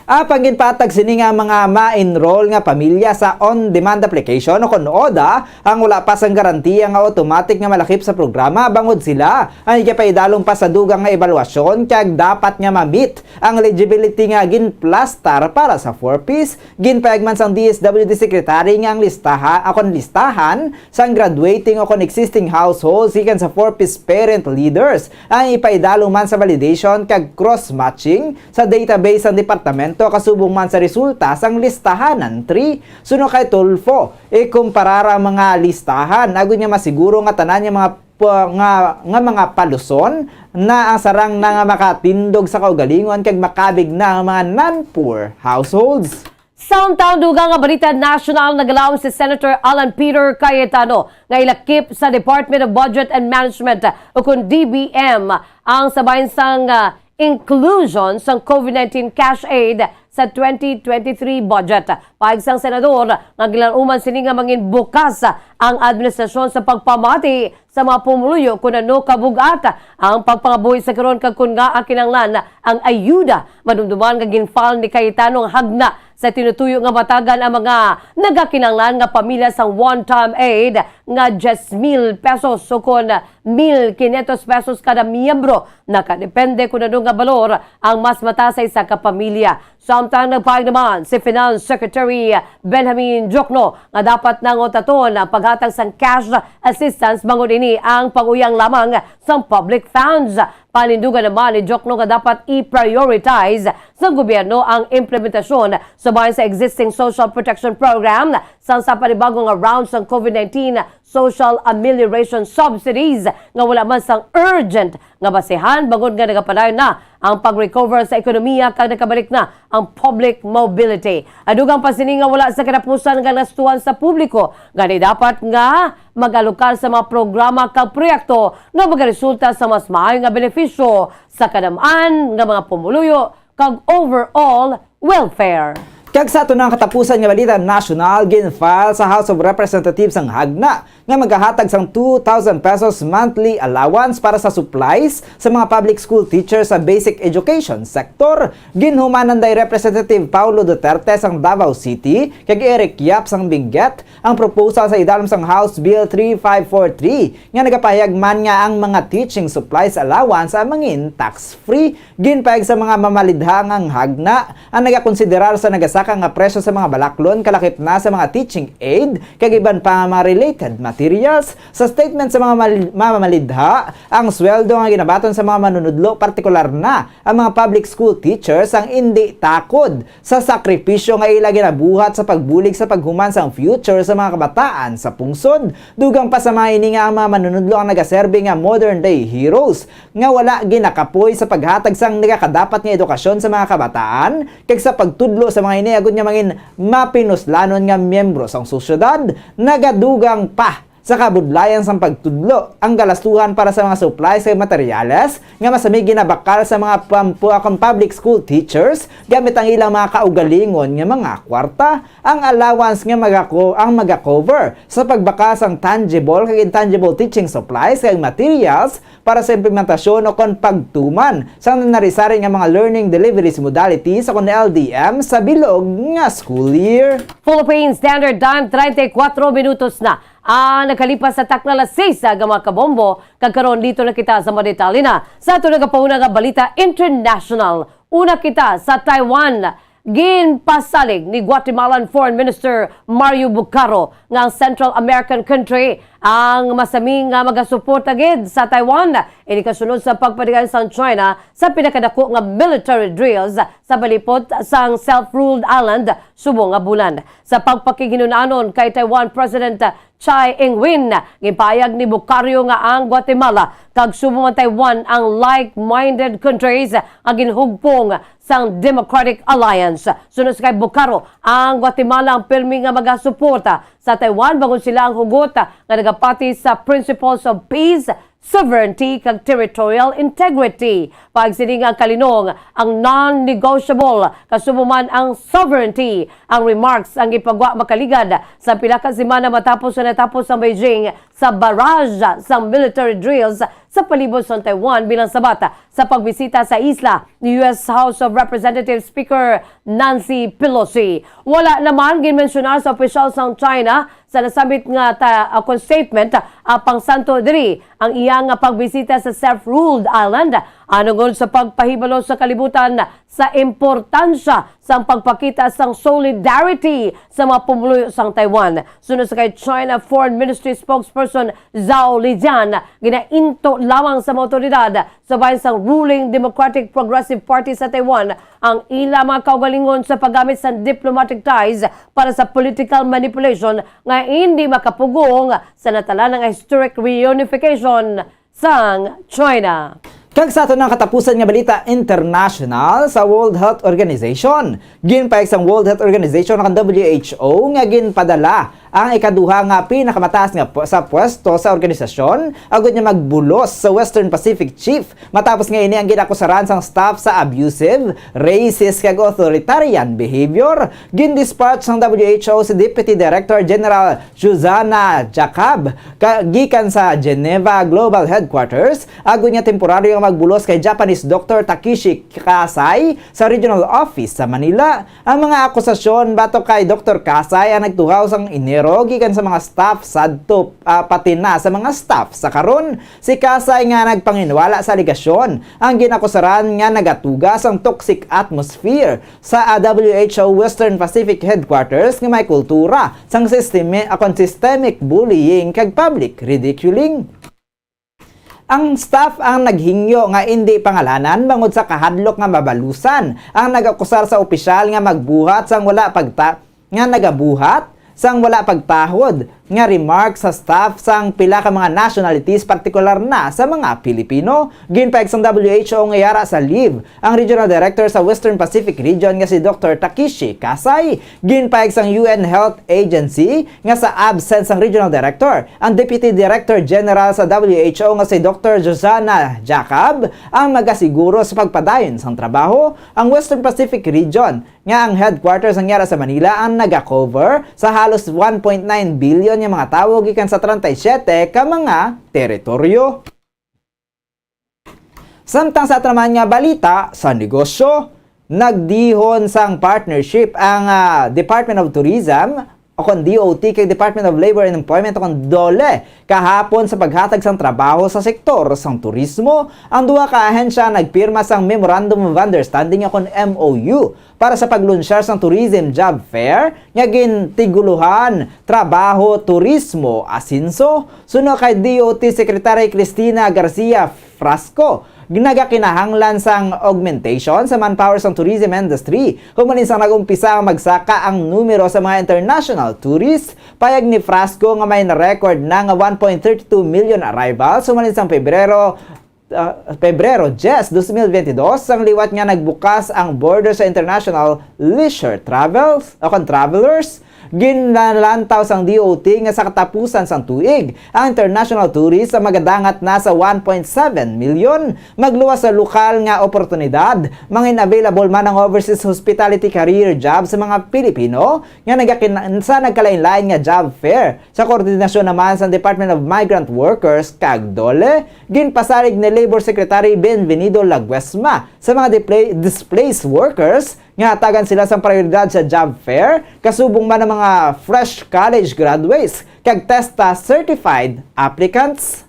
Apang ginpatag sini nga mga ma-enroll nga pamilya sa on-demand application o kon oda ang wala pa sang garantiya nga automatic nga malakip sa programa bangod sila ang igapaidalom pa sa dugang nga ebaluasyon kag dapat nga ma-meet ang eligibility nga ginplastar para sa four Ps. Ginpayagman sang D S W D Secretary nga ang listaha, akon listahan sang graduating o kon existing households gikan sa four Ps parent leaders ang ipaidalom man sa validation kag cross-matching sa database sang departamento kasubong man sa resulta sang listahanan three. Suno kay Tulfo, ikumparar ang mga listahan agud nga masiguro nga tanan nga mga pa-, nga, nga mga paluson na ang sarang na nga makatindog sa kaugalingon kag makabig na ang mga non-poor households. Samtang dugang nga balita nasyonal, nagalaom si Senator Alan Peter Cayetano nga ilakip sa Department of Budget and Management, ukon D B M, ang sabayan sang, ah, inclusion sang COVID nineteen cash aid sa twenty twenty-three budget. Pahayag sang senador nga ginlanuman sini nga mangin bukas ang administrasyon sa pagpamati sa mga pumuluyo kon ano kabug-at ang pagpangabuhi sa karon kag kon ngaa kinahanglan ang ayuda. Madumduman nga gin-file ni Cayetano ang hagna sa tinutuyo nga matagan ang mga nagakinahanglan nga pamilya sang one-time aid nga diyes mil pesos ukon mil kinyentos pesos kada miyembro. Nakadepende kon ano nga balor ang mas mataas sa isa ka pamilya. Samtang nagpahayag naman si Finance Secretary Benjamin Diokno nga dapat na nga utaton ang paghatag sang cash assistance bangod ini ang pag-uyang lamang sang public funds. Panindugan naman ni Diokno nga dapat i-prioritize sang gobyerno ang implementasyon sa bahin sa existing social protection program sang sa panibago nga round sang COVID nineteen social amelioration subsidies nga wala man sang urgent nga basehan bangod nga nagapadayon na ang pag-recover sa ekonomiya kag nakabalik na ang public mobility. Adugang pa sini nga wala sa katapusan nga gastuhan sa publiko, gani dapat nga mag-alokar sa mga programa kag proyekto nga magaresulta sa mas maayo nga benepisyo sa kadam-an nga mga pumuluyo kag overall welfare. Kag sa aton ang katapusan nga balita nasyonal, gin-file sa House of Representatives ang hagna nga magahatag sang two thousand pesos monthly allowance para sa supplies sa mga public school teachers sa basic education sector. Ginhuman nanday Representative Paulo Duterte sang Davao City kag Eric Yap sang Benguet ang proposal sa idalom sang House Bill three five four three nga nagapahayag man nga ang mga teaching supplies allowance ang mangin tax-free. Ginpayag sa mga mamalidha nga ang hagna ang nagakonsiderar sa nagasaka nga presyo sa mga balaklon, kalakip na sa mga teaching aid, kag iban pa nga mga related materials. Sa statement sa mga mal- mamalidha, ang sweldo nga ginabaton sa mga manunudlo, partikular na ang mga public school teachers, ang indi takod sa sakripisyo nga ila ginabuhat sa pagbulig sa paghuman sang future sa mga kabataan sa pungsod. Dugang pa sa mga ini nga ang mga manunudlo ang nagaserbi nga modern day heroes nga wala ginakapoy sa paghatag sang nagakadapat nga edukasyon sa mga kabataan kag sa pagtudlo sa mga ini agud nga mangin mapinuslanon nga miyembro sang sosyedad. Nagadugang pa sa kabudlayan sang pagtudlo ang galastuhan para sa mga supplies kag materyales nga masami ginabakal sa mga pampu-, kang public school teachers gamit ang ilang mga kaugalingon nga mga kwarta. Ang allowance nga magako-, ang magakover sa pagbakal sang tangible kag intangible teaching supplies kag materials para sa implementasyon o kon pagtuman sang nanari-sari nga mga learning deliveries modalities o kon L D M sa bilog nga school year. Philippine Standard Time, treinta y cuatro minutos na ang nakalipas sa takna alas seis nga mga kabombo. Kag karon dito na kita sa mga detalye na sa ato nagapahuna nga balita international. Una kita sa Taiwan. Ginpasalig ni Guatemalan Foreign Minister Mario Bucaro nga ang Central American country ang masami nga magasuporta gid sa Taiwan. Ini kasunod sa pagpadigayon sang China sa pinakadako nga military drills sa palibot sang self-ruled island subong nga bulan. Sa pagpakighinunanon kay Taiwan President Tsai Ing-wen, ginpahayag ni Bucaro nga ang Guatemala kag subong man Taiwan ang like-minded countries nga ginhugpong sang Democratic Alliance. Suno sa kay Bucaro, ang Guatemala ang pirmi nga magasuporta sa Taiwan bangod sila ang hugot nga nagapati sa principles of peace, sovereignty kag territorial integrity. Pag sini nga ang kalinong ang non-negotiable, kasubo man ang sovereignty. Ang remarks ang gipagwa makaligad sa pila ka semana matapos nga natapos ang Beijing sa barrage sang military drills sa palibot sang Taiwan bilang sabat sa pagbisita sa isla ni U S House of Representatives Speaker Nancy Pelosi. Wala naman ginmensyonar sa opisyal sang China sa nasambit nga ta-, ah, kon statement, ah, pangsanto diri ang iya nga pagbisita sa self-ruled island, anungod sa pagpahibalo sa kalibutan sa importansya sang pagpakita sang solidarity sa mga pumuluyo sang Taiwan. Suno sa kay China Foreign Ministry spokesperson Zhao Lijian, ginainto lamang sa mga awtoridad sa bahin sang ruling Democratic Progressive Party sa Taiwan ang ila mga kaugalingon sa paggamit sa diplomatic ties para sa political manipulation nga hindi makapugong sa natalanang historic reunification sang China. Kag sa aton ang katapusan nga balita international, sa World Health Organization, ginpayag sang World Health Organization o kang W H O nga ginpadala ang ikaduha nga pinakamataas nga pu-, sa pwesto sa organisasyon, agud nga magbulos sa Western Pacific Chief, matapos nga ini ang ginakusaran sang staff sa abusive, racist, kag authoritarian behavior. Gin-dispatch sang W H O si Deputy Director General Juzana Jacob ka, gikan sa Geneva Global Headquarters, agud nga temporaryo nga magbulos kay Japanese Doctor Takishi Kasai sa Regional Office sa Manila. Ang mga akusasyon batok kay Doktor Kasay ang nagtuhaw sang Enero gikan sa mga staff sadto, ah, pati na sa mga staff sa karon. Si Kasay nga nagpanginwala sa alegasyon ang ginakusaran nga nagatuga sang toxic atmosphere sa W H O Western Pacific Headquarters nga may kultura sang sistemi-, akon systemic bullying kag public ridiculing. Ang staff ang naghingyo nga indi pangalanan bangod sa kahadlok nga mabalusan ang nagakusar sa opisyal nga magbuhat sang wala pagta-, nga nagabuhat sang wala pagtahod nga remark sa staff sang pila ka mga nationalities, partikular na sa mga Pilipino. Ginpahayag sang W H O nga yara sa leave ang Regional Director sa Western Pacific Region nga si Doktor Takishi Kasai. Ginpahayag sang U N Health Agency nga sa absence sang Regional Director, ang Deputy Director General sa W H O nga si Doktor Josana Jacob ang magasiguro sa pagpadayon sang trabaho. Ang Western Pacific Region nga ang headquarters sang yara sa Manila ang naga-cover sa halos one point nine billion nga mga tawo gikan sa treinta y siete ka mga teritoryo. Samtang sa ato naman nga balita sa negosyo, nagdihon sang partnership ang, ah, Department of Tourism o kon D O T kag Department of Labor and Employment o kon DOLE kahapon sa paghatag sang trabaho sa sektor sang turismo. Ang duha ka ahensya nagpirma sang Memorandum of Understanding o kon M O U para sa paglunsyar sang Tourism Job Fair nga gintigulohan Trabaho, Turismo, Asenso. Suno kay D O T Secretary Cristina Garcia Frasco, nagakinahanglan sang augmentation sa manpower sang tourism industry. Human sang nag-umpisa ang magsaka ang numero sa mga international tourists, payag ni Frasco nga may na-record na nga one point thirty two million arrivals human sang Pebrero, ah, Pebrero diyes, dos mil bentidós, sang liwat nga nagbukas ang border sa international leisure travels o kon travelers. Ginalantaw sang D O T nga sa katapusan sang tuig, ang international tourists ang magadangat na sa one point seven million. Magluwas sa lokal nga oportunidad, mangin available man ang overseas hospitality career job sa mga Pilipino nga nagakin-, sa nagkalain-lain nga job fair. Sa koordinasyon naman sa Department of Migrant Workers kag DOLE, ginpasalig ni Labor Secretary Bienvenido Laguesma sa mga dipla-, displaced workers nga hatagan sila sang prioridad sa job fair, kasubong man ang mga fresh college graduates kag TESTA certified applicants.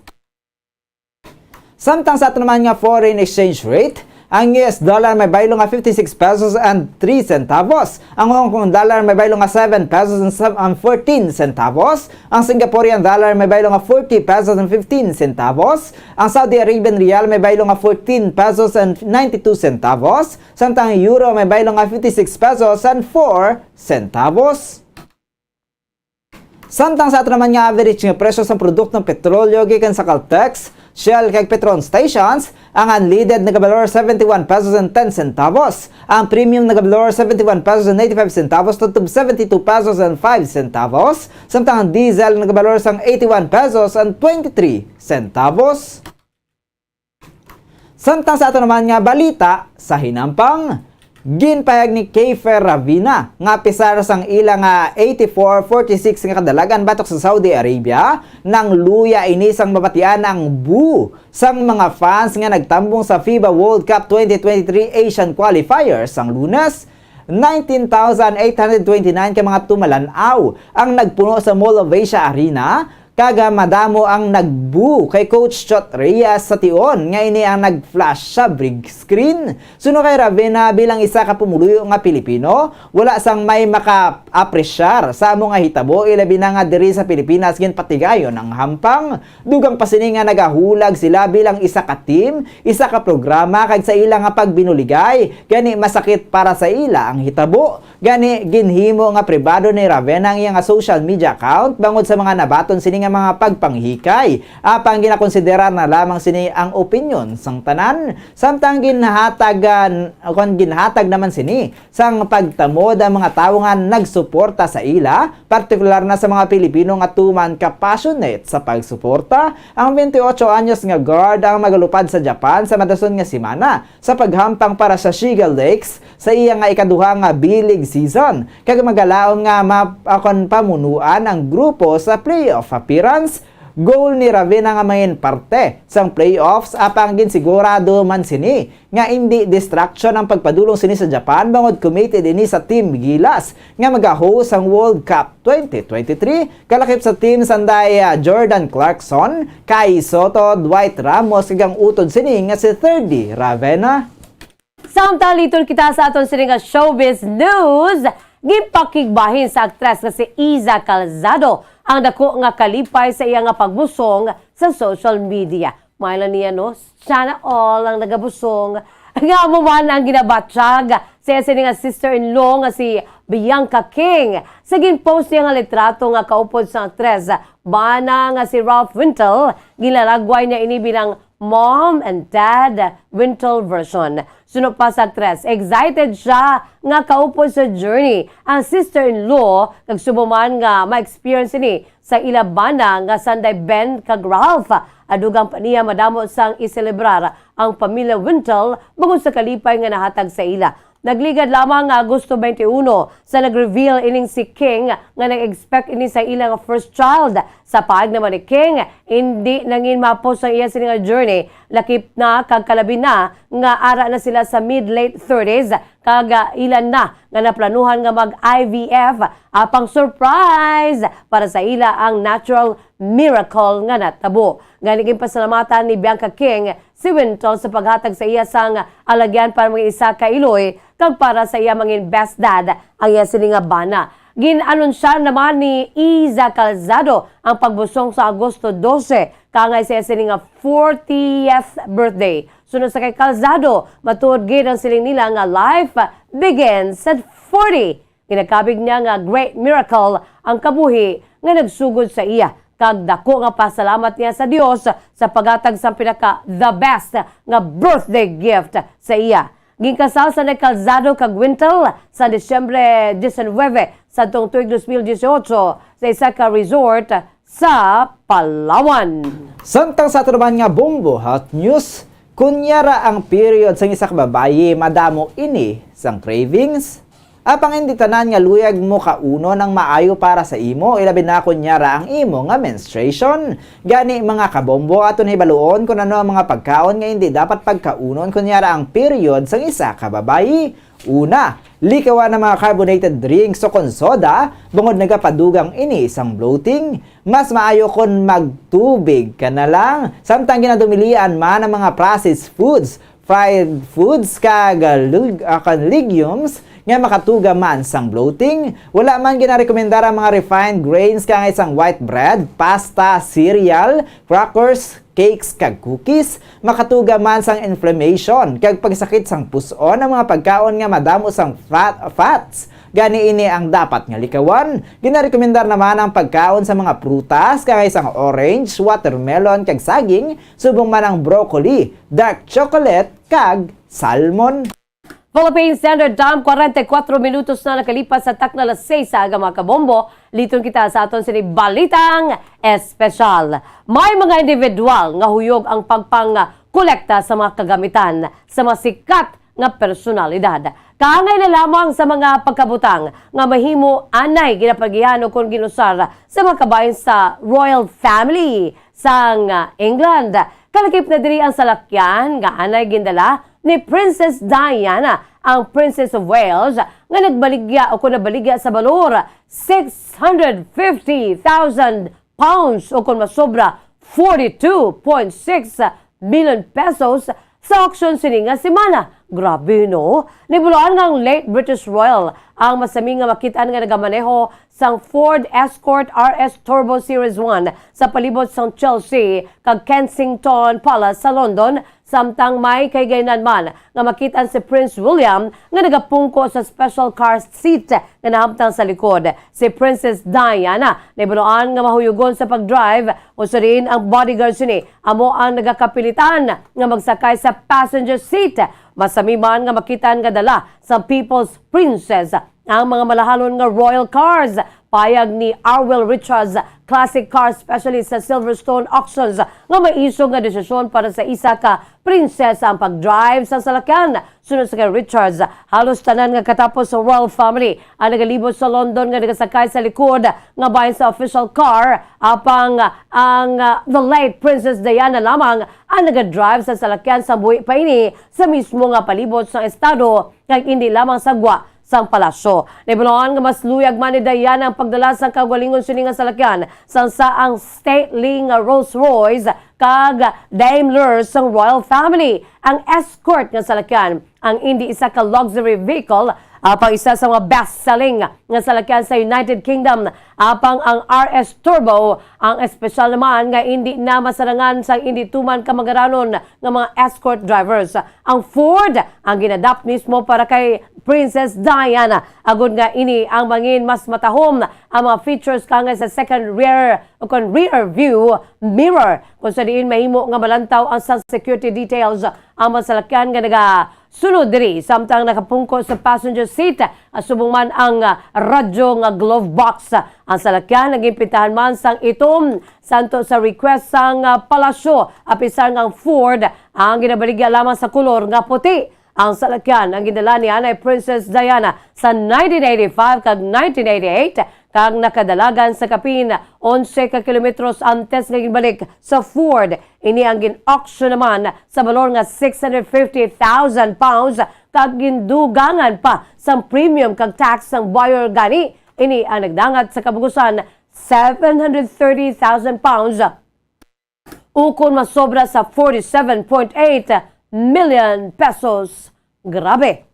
Samtang sa ato naman nga foreign exchange rate, ang U S dollar may baylo nga fifty-six pesos and three centavos, ang Hong Kong dollar may baylo nga seven pesos and sev-, and fourteen centavos, ang Singaporean dollar may baylo nga forty pesos and fifteen centavos, ang Saudi Arabian rial may baylo nga fourteen pesos and ninety-two centavos, samtang ang euro may baylo nga fifty-six pesos and four centavos. Samtang sa ato naman nga average nga presyo sang produktong petrolyo gikan sa Caltex, Shell kag Petron stations, ang unleaded nagabalor seventy-one pesos and ten centavos, ang premium nagabalor seventy-one pesos and eighty-five centavos tubtob seventy-two pesos and five centavos, samtang ang diesel nagabalor sang eighty-one pesos and twenty-three centavos. Samtang sa ato naman nga balita sa hinampang, ginpahayag ni Keifer Ravena nga apisar sang ila nga eighty-four forty-six nga kadalagan batok sa Saudi Arabia, nangluya ini sang mabatian ang boo sang mga fans nga nagtambong sa fiba World Cup twenty twenty-three Asian Qualifier sang Lunes. Nineteen thousand eight hundred twenty-nine ka mga tumalan-aw ang nagpuno sa Mall of Asia Arena, kag, ah, madamo ang nag-boo kay Coach Chot Reyes sa tion nga ini ang nag-flash sa big screen. Suno kay Ravena, bilang isa ka pumuluyo nga Pilipino, wala sang may maka-apresyar sa amo nga hitabo, ilabi na nga diri sa Pilipinas ginpatigayon ang hampang. Dugang pa sini nga nagahulag sila bilang isa ka team, isa ka programa, kag sa ila nga pagbinuligay, gani masakit para sa ila ang hitabo. Gani, ginhimo nga pribado ni Ravena ang iya nga social media account bangod sa mga nabaton sini nga mga pagpanghikay. Apang ginakonsidera na lamang sini ang opinyon sang tanan, samtang ginhatag, ah, kon ginhatag naman sini sang pagtamod ang mga tawo nga nagsuporta sa ila, partikular na sa mga Pilipino nga tuman ka passionate sa pagsuporta. Ang twenty-eight anyos nga guard ang magalupad sa Japan sa madason nga semana sa paghampang para sa Shiga Lakes sa iya nga ikaduha nga B-League season, kag magalaom nga ma-, akon pamunuan ang grupo sa playoff appearance. Goal ni Ravena nga mangin parte sang playoffs, apang ginsigurado man sini nga indi distraction ang pagpadulong sini sa Japan, bangod committed ini sa Team Gilas nga maga-host sang World Cup twenty twenty-three, kalakip sa team sanday, ah, Jordan Clarkson, Kai Soto, Dwight Ramos, kag ang utod sini nga si Thirdy Ravena. Samtang liton kita sa aton sini nga showbiz news, gipakigbahin sa aktres nga si Iza Calzado ang dako nga kalipay sa iya nga pagbusong sa social media. May lang niya, no? Sana all ang nagabusong. Nga amo man ang ginabatyag sa iya sini nga sister-in-law nga si Bianca King. Sa ginpost niya nga litrato nga kaupod sang aktres bana nga si Ralph Wintle, ginalagway niya ini bilang Mom and Dad Wintle version. Suno pa sa aktres, excited siya nga kaupod sa journey ang sister-in-law, kag subong man nga ma-experience ini sa ila bana nga sanday Ben kag Ralph. Adugang pa niya madamo sang iselebrar ang pamilya Wintle bangod sa kalipay nga nahatag sa ila. Nagligad lamang nga Agosto twenty-one sa nag-reveal ining si King nga nag-expect ini sa ila nga first child. Sa paag naman ni King, hindi nangin mapos ang iya sini nga journey, lakip na kag kalabi na nga ara na sila sa mid-late thirties, kag, ah, ilan na nga naplanuhan nga mag-I V F, apang surprise para sa ila ang natural miracle nga natabo. Gani, ginpasalamatan ni Bianca King si Wintle sa paghatag sa iya sang alagyan para mangin isa ka iloy kag para sa iya mangin best dad ang iya sini nga bana. Gin-anunsar naman ni Iza Calzado ang pagbusong sa Agosto dose, kaangay sa iya sini nga fortieth birthday. Suno sa kay Calzado, matuod gid ang siling nila nga life begins at forty. Ginakabig niya nga great miracle ang kabuhi nga nagsugod sa iya, kag dako nga pasalamat niya sa Dios sa paghatag sang pinaka the best nga birthday gift sa iya. Ginkasal sanday Calzado kag Wintle sa Disyembre diecinueve sadtong tuig dos mil dieciocho sa isa ka resort sa Palawan. Samtang sa ato naman nga Bombo Health News, kunyara ang period sang isa ka babayi, madamo ini sang cravings. Apang hindi tanan nga luyag mo kaunon ang maayo para sa imo, ilabi na kunyara ang imo nga menstruation. Gani, mga kabombo, aton hibaluon kung ano ang mga pagkaon nga hindi dapat pagkaunon kunyara ang period sang isa ka babayi. Una, likawan ang mga carbonated drinks o kon soda, bangod nagapadugang ini sang bloating. Mas maayo kon magtubig ka na lang. Samtang ginadumilian man ang mga processed foods, fried foods, kag, ah, leg-, ah, kag legumes nga makatuga man sang bloating. Wala man ginarekomendar ang mga refined grains kaangay sang white bread, pasta, cereal, crackers, cakes, kag cookies. Makatuga man sang inflammation kag pagsakit sang pus-on ang mga pagkaon nga madamo sang fat, fats. Gani, ini ang dapat nga likawan. Ginarekomendar naman ang pagkaon sa mga prutas, kaangay sang orange, watermelon, kag saging, subong man ang broccoli, dark chocolate, kag salmon. Philippine Standard Time, kwarenta y kuwatro minutos na nakalipas sa takna alas seis sa aga, mga kabombo. Liton kita sa aton sini balitang espesyal. May mga individual nga huyog ang pagpangkolekta sa mga kagamitan sa mga sikat nga personalidad. Kaangay na lamang sa mga pagkabutang nga mahimo anay ginapagihan o kon ginusar sa mga kabahin sa royal family sang, ah, England. Kalakip na diri ang salakyan nga anay gindala ni Princess Diana, ang Princess of Wales, nga nagbaligya o kon nabaligya sa balor six hundred fifty thousand pounds o kon masobra forty-two point six million pesos sa auction sini nga semana. Grabe, no? Nibuluan nga ang late British Royal ang masami nga makit-an nga nagamaneho sang Ford Escort R S Turbo Series one sa palibot sang Chelsea kag Kensington Palace sa London, samtang may kahigayunan man nga makit-an si Prince William nga nagapungko sa special car seat nga nahamtang sa likod. Si Princess Diana nibuluan nga mahuyugon sa pag-drive, usa diin ang bodyguard sini amo ang nagakapilitan nga magsakay sa passenger seat. Masami man nga makit-an nga dala sa People's Princess ang mga malahalon nga royal cars. Payag ni Arwell Richards, classic car specialist sa Silverstone Auctions, nga maisog nga desisyon para sa isa ka prinsesa ang pag-drive sa salakyan. Suno sa kay Richards, halos tanan nga katapos sa royal family ang nagalibot sa London nga nagasakay sa likod nga bahin sa official car, apang ang, ah, the late Princess Diana lamang ang naga-drive sa salakyan sa buhi pa ini sa mismo nga palibot sang estado, kag indi lamang sa gwa sang palasyo. Nibuluan nga mas luyag man ni Diana ang pagdala sang kaugalingon sini nga salakyan sang sa ang stately nga Rolls-Royce kag Daimler sang royal family. Ang escort nga salakyan, ang indi isa ka luxury vehicle, Apang isa sa mga best-selling nga salakyan sa United Kingdom, apang ang R S Turbo, ang espesyal naman nga indi na masarangan sang indi tuman kamangaranon nga mga escort drivers. Ang Ford ang gin-adapt mismo para kay Princess Diana, agod nga ini ang mangin mas matahom ang mga features kangay sa second rear o kon rear view mirror, kung sa diin mahimo nga malantaw ang sang security details ang mga salakyan nga naga sunod diri, samtang nakapungko sa passenger seat, ah, subong man ang, ah, radyo nga glove box. Ang salakyan naging pintahan man sang itom, santo sa request sang, ah, palasyo, apisar nga ang Ford ang ginabaligya lamang sa kolor nga puti. Ang salakyan ang gindala ni Anay Princess Diana sa nineteen eighty-five kag nineteen eighty-eight, kag nakadalagan sa kapin onse ka kilometros antes nga ginbalik sa Ford. Ini ang gin-auction naman sa balor nga six hundred fifty thousand pounds, kag gindugangan pa sang premium kag tax sang buyer gani. Ini ang nagdangat sa kabugusan seven hundred thirty thousand pounds, ukon masobra sa forty-seven point eight million pesos. Grabe!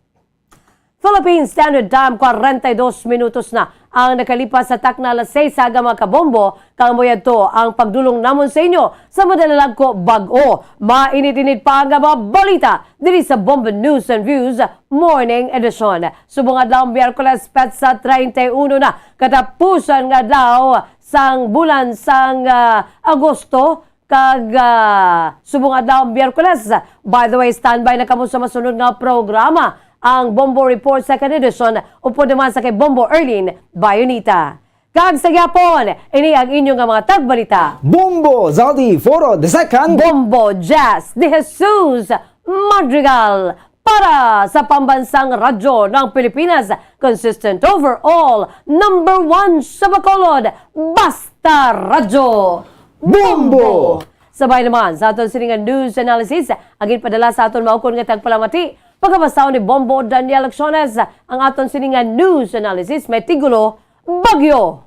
Philippine Standard Time, kwarenta y dos minutos na ang nakalipas sa takna alas seis sa aga, mga kabombo, kag amo yadto ang pagdulong namon sa inyo sa madala lang ko bag-o, mainit-init pa nga mga balita diri sa Bombo News and Views Morning Edition. Subong adlaw, Miyerkules, petsa treinta y uno na, katapusan nga adlaw sang bulan sang, ah, Agosto, kag, ah, subong adlaw, Miyerkules. By the way, standby na kamo sa masunod nga programa, ang Bombo Report Second Edition, upod naman sa kay Bombo Erlin Bayonita. Kag sa gihapon, ini ang inyo nga mga tagbalita. Bombo Zaldi Foro the Second. Bombo Jazz de Jesus Madrigal. Para sa pambansang radyo ng Pilipinas, consistent overall, number one sa Bacolod, Basta Radyo Bombo! Sabay naman sa aton sini nga news analysis, ang ginpadala sa aton maukon nga tagpalamati, pagkabasahon ni Bombo Daniel Acciones. Ang aton sini nga news analysis may titulo, Bagyo.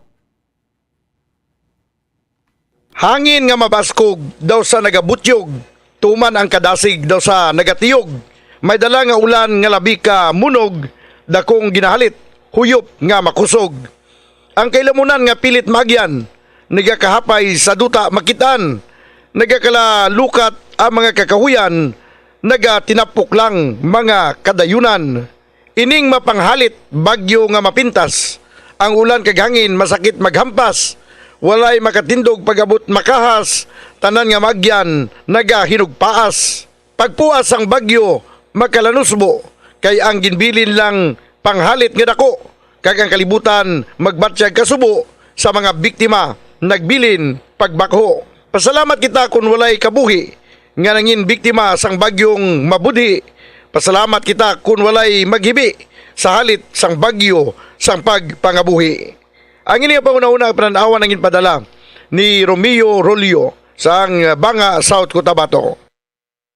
Hangin nga mabaskog daw sa nagabutyog, tuman ang kadasig daw sa nagatiyog. May dala nga ulan nga labi ka munog, dakong ginahalit, huyop nga makusog. Ang kailamunan nga pilit maagyan, nagakahapay sa duta makit-an. Nagakalalukat ang mga kakahuyan, nagatinapok lang mga kadayunan. Ining mapanghalit bagyo nga mapintas, ang ulan kag hangin masakit maghampas, walay makatindog pag-abot makahas, tanan nga maagyan nagahinugpaas. Pagpuas sang bagyo makalanusbo, kay ang ginbilin lang panghalit nga dako, kag ang kalibutan magbatyag kasubo sa mga biktima nagbilin pagbakho. Pasalamat kita kon walay kabuhi nga nangin biktima sang bagyong mabudhi. Pasalamat kita kon walay maghibi sa halit sang bagyo sang pagpangabuhi. Ang ini nga panghunahuna nga panan-awan ang ginpadala ni Romeo Rolio sang Banga, South Cotabato.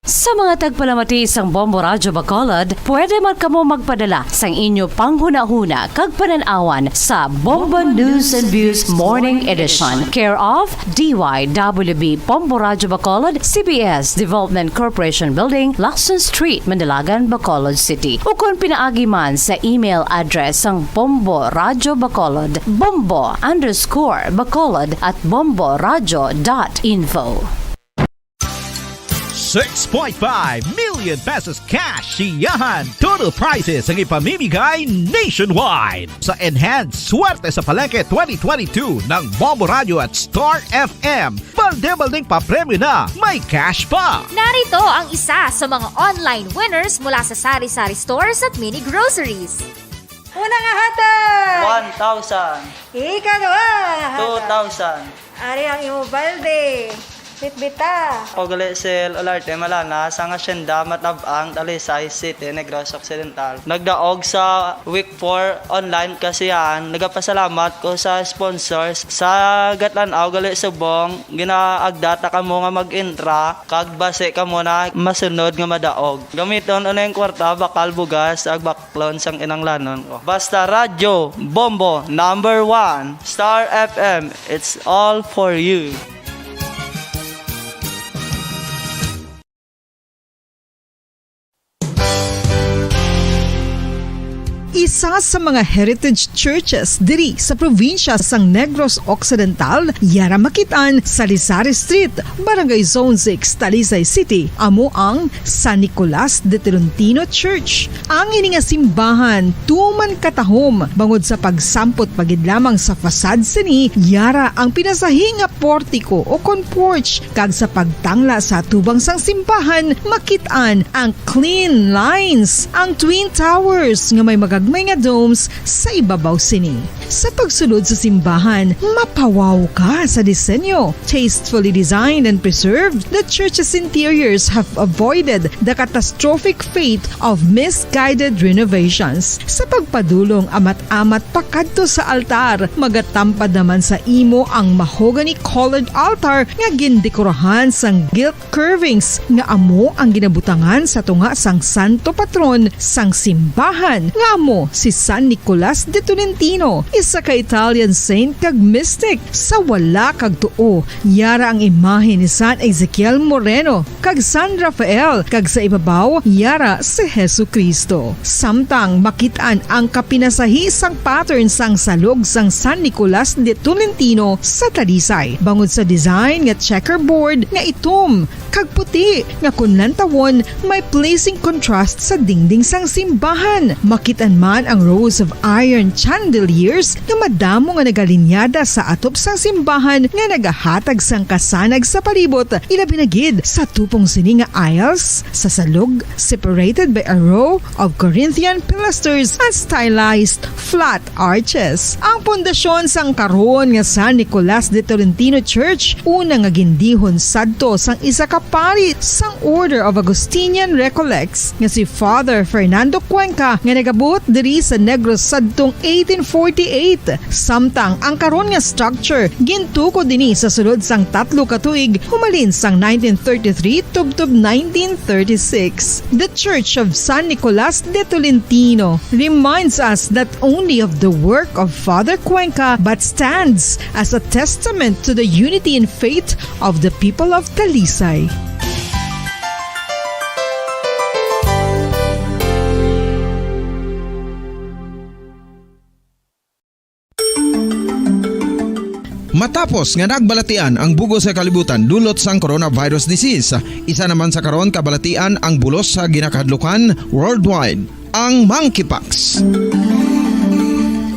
Sa mga tagpalamati sang Bombo Radyo Bacolod, pwede man kamo magpadala sang inyo panghunahuna kag panan-awan sa Bombo News and Views Morning Edition, care of D Y W B Bombo Radyo Bacolod, C B S Development Corporation Building, Lacson Street, Manalagan, Bacolod City, ukon pinaagi man sa email address sang Bombo Radyo Bacolod, bombo underscore bacolod at bombo radyo dot info. Six point five million pesos cash, siyahan, total prizes ang ipamimigay nationwide sa Enhanced Swerte sa Palengke twenty twenty-two ng Bombo Radyo at Star F M. Balde-baldeng papremyo na, may cash pa! Narito ang isa sa mga online winners mula sa Sari-Sari Stores at Mini Groceries. Una nga hatag! One thousand. Ikaduha nga hatag! Two thousand. Ari ang imo balde. Bitbita. Ako gali si Olarte Malana, sang Hacienda Matab-ang, Talisay City, Negros Occidental. Nagdaog sa week four online kasiyahan. Nagapasalamat ko sa sponsors sa gatlan-aw gali subong ginaagda ta kamo nga mag-intra kag basi kamo na masunod nga madaog. Gamiton uning kwarta, bakal, bugas, ag bak- klon sang kinahanglanon ko. Basta Radyo Bombo, number one. Star F M, it's all for you. Isa sa mga heritage churches diri sa probinsya sang Negros Occidental, yara makit-an sa Lisari Street, Barangay Zone six, Talisay City, amo ang San Nicolas de Tolentino Church. Ang ini nga simbahan tuman katahom bangod sa pagsampot pa gid lamang sa facade sini, yara ang pinasahi nga portiko o kon porch, kag sa pagtangla sa atubang sang simbahan, makit-an ang clean lines, ang twin towers nga may magagmay nga domes sa ibabaw sini. Sa pagsulod sa simbahan, mapawaw ka sa disenyo. Tastefully designed and preserved, the church's interiors have avoided the catastrophic fate of misguided renovations. Sa pagpadulong amat-amat pakadto sa altar, magatampad naman sa imo ang mahogany-colored altar nga gindekorahan sang gilt curvings nga amo ang ginabutangan sa tunga sang santo patron sang simbahan, nga amo si San Nicolas de Tolentino, isa ka Italian saint kag mystic. Sa wala kag tuo, yara ang imahe ni San Ezekiel Moreno kag San Rafael, kag sa ibabaw, yara si Jesu-Cristo. Samtang makit-an ang kapinasahi sang pattern sang salog sang San Nicolas de Tolentino sa Talisay, bangod sa design nga checkerboard nga itom kag puti nga kon lantawon may pleasing contrast sa dingding sang simbahan. Makit-an man ang rows of iron chandeliers nga madamo nga nagalinyada sa atop sang simbahan nga nagahatag sang kasanag sa palibot, ilabi na gid sa tupong sini nga aisles sa salog, separated by a row of Corinthian pilasters and stylized flat arches. Ang pundasyon sang karon nga San Nicolas de Tolentino Church, una nga gindihon sadto sang isa ka pari sang Order of Augustinian Recollects nga si Father Fernando Cuenca, nga nagabot diri sa Negros sadtong eighteen forty-eight. Samtang ang karon nga structure gintukod dinhi sa sulod sang tatlo ka tuig, humalin sang nineteen thirty-three tubtob nineteen thirty-six. The Church of San Nicolas de Tolentino reminds us not only of the work of Father Cuenca, but stands as a testament to the unity in faith of the people of Talisay. Matapos nga nagbalatian ang bug-os nga kalibutan dulot sang coronavirus disease, isa naman sa karon kabalatian ang bulos sa ginakahadlukan worldwide, ang monkeypox.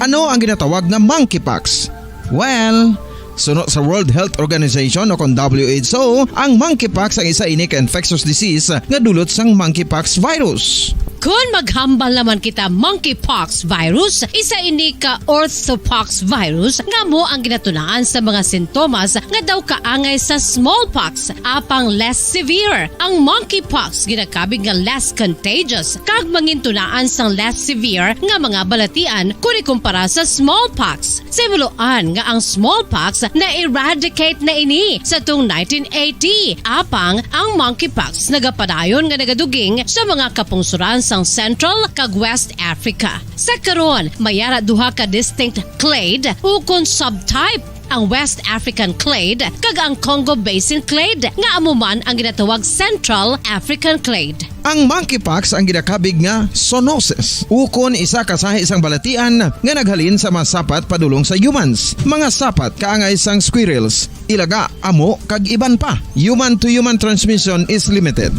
Ano ang ginatawag nga monkeypox? Well, suno sa World Health Organization o kon W H O, ang monkeypox ang isa ini ka infectious disease nga dulot sang monkeypox virus. Kon maghambal naman kita monkeypox virus, isa ini ka orthopox virus nga amo ang ginatunaan sa mga sintomas nga daw kaangay sa smallpox, apang less severe. Ang monkeypox ginakabig nga less contagious kag mangintunaan sang less severe nga mga balatian kon ikumpara sa smallpox. Sa himuloan nga ang smallpox na-eradicate na ini sa tung nineteen eighty, apang ang monkeypox nagapadayon nga nagaduging sa mga kapungsoran sang Central kag West Africa. Sa karon, may ara duha ka distinct clade ukon subtype, ang West African clade kag ang Congo Basin clade, nga amo man ang ginatawag Central African clade. Ang monkeypox ang ginakabig nga zoonosis, ukon isa ka sahi sang balatian nga naghalin sa mga sapat padulong sa humans. Mga sapat kaangay sang squirrels, ilaga, amo, kag iban pa. Human-to-human transmission is limited.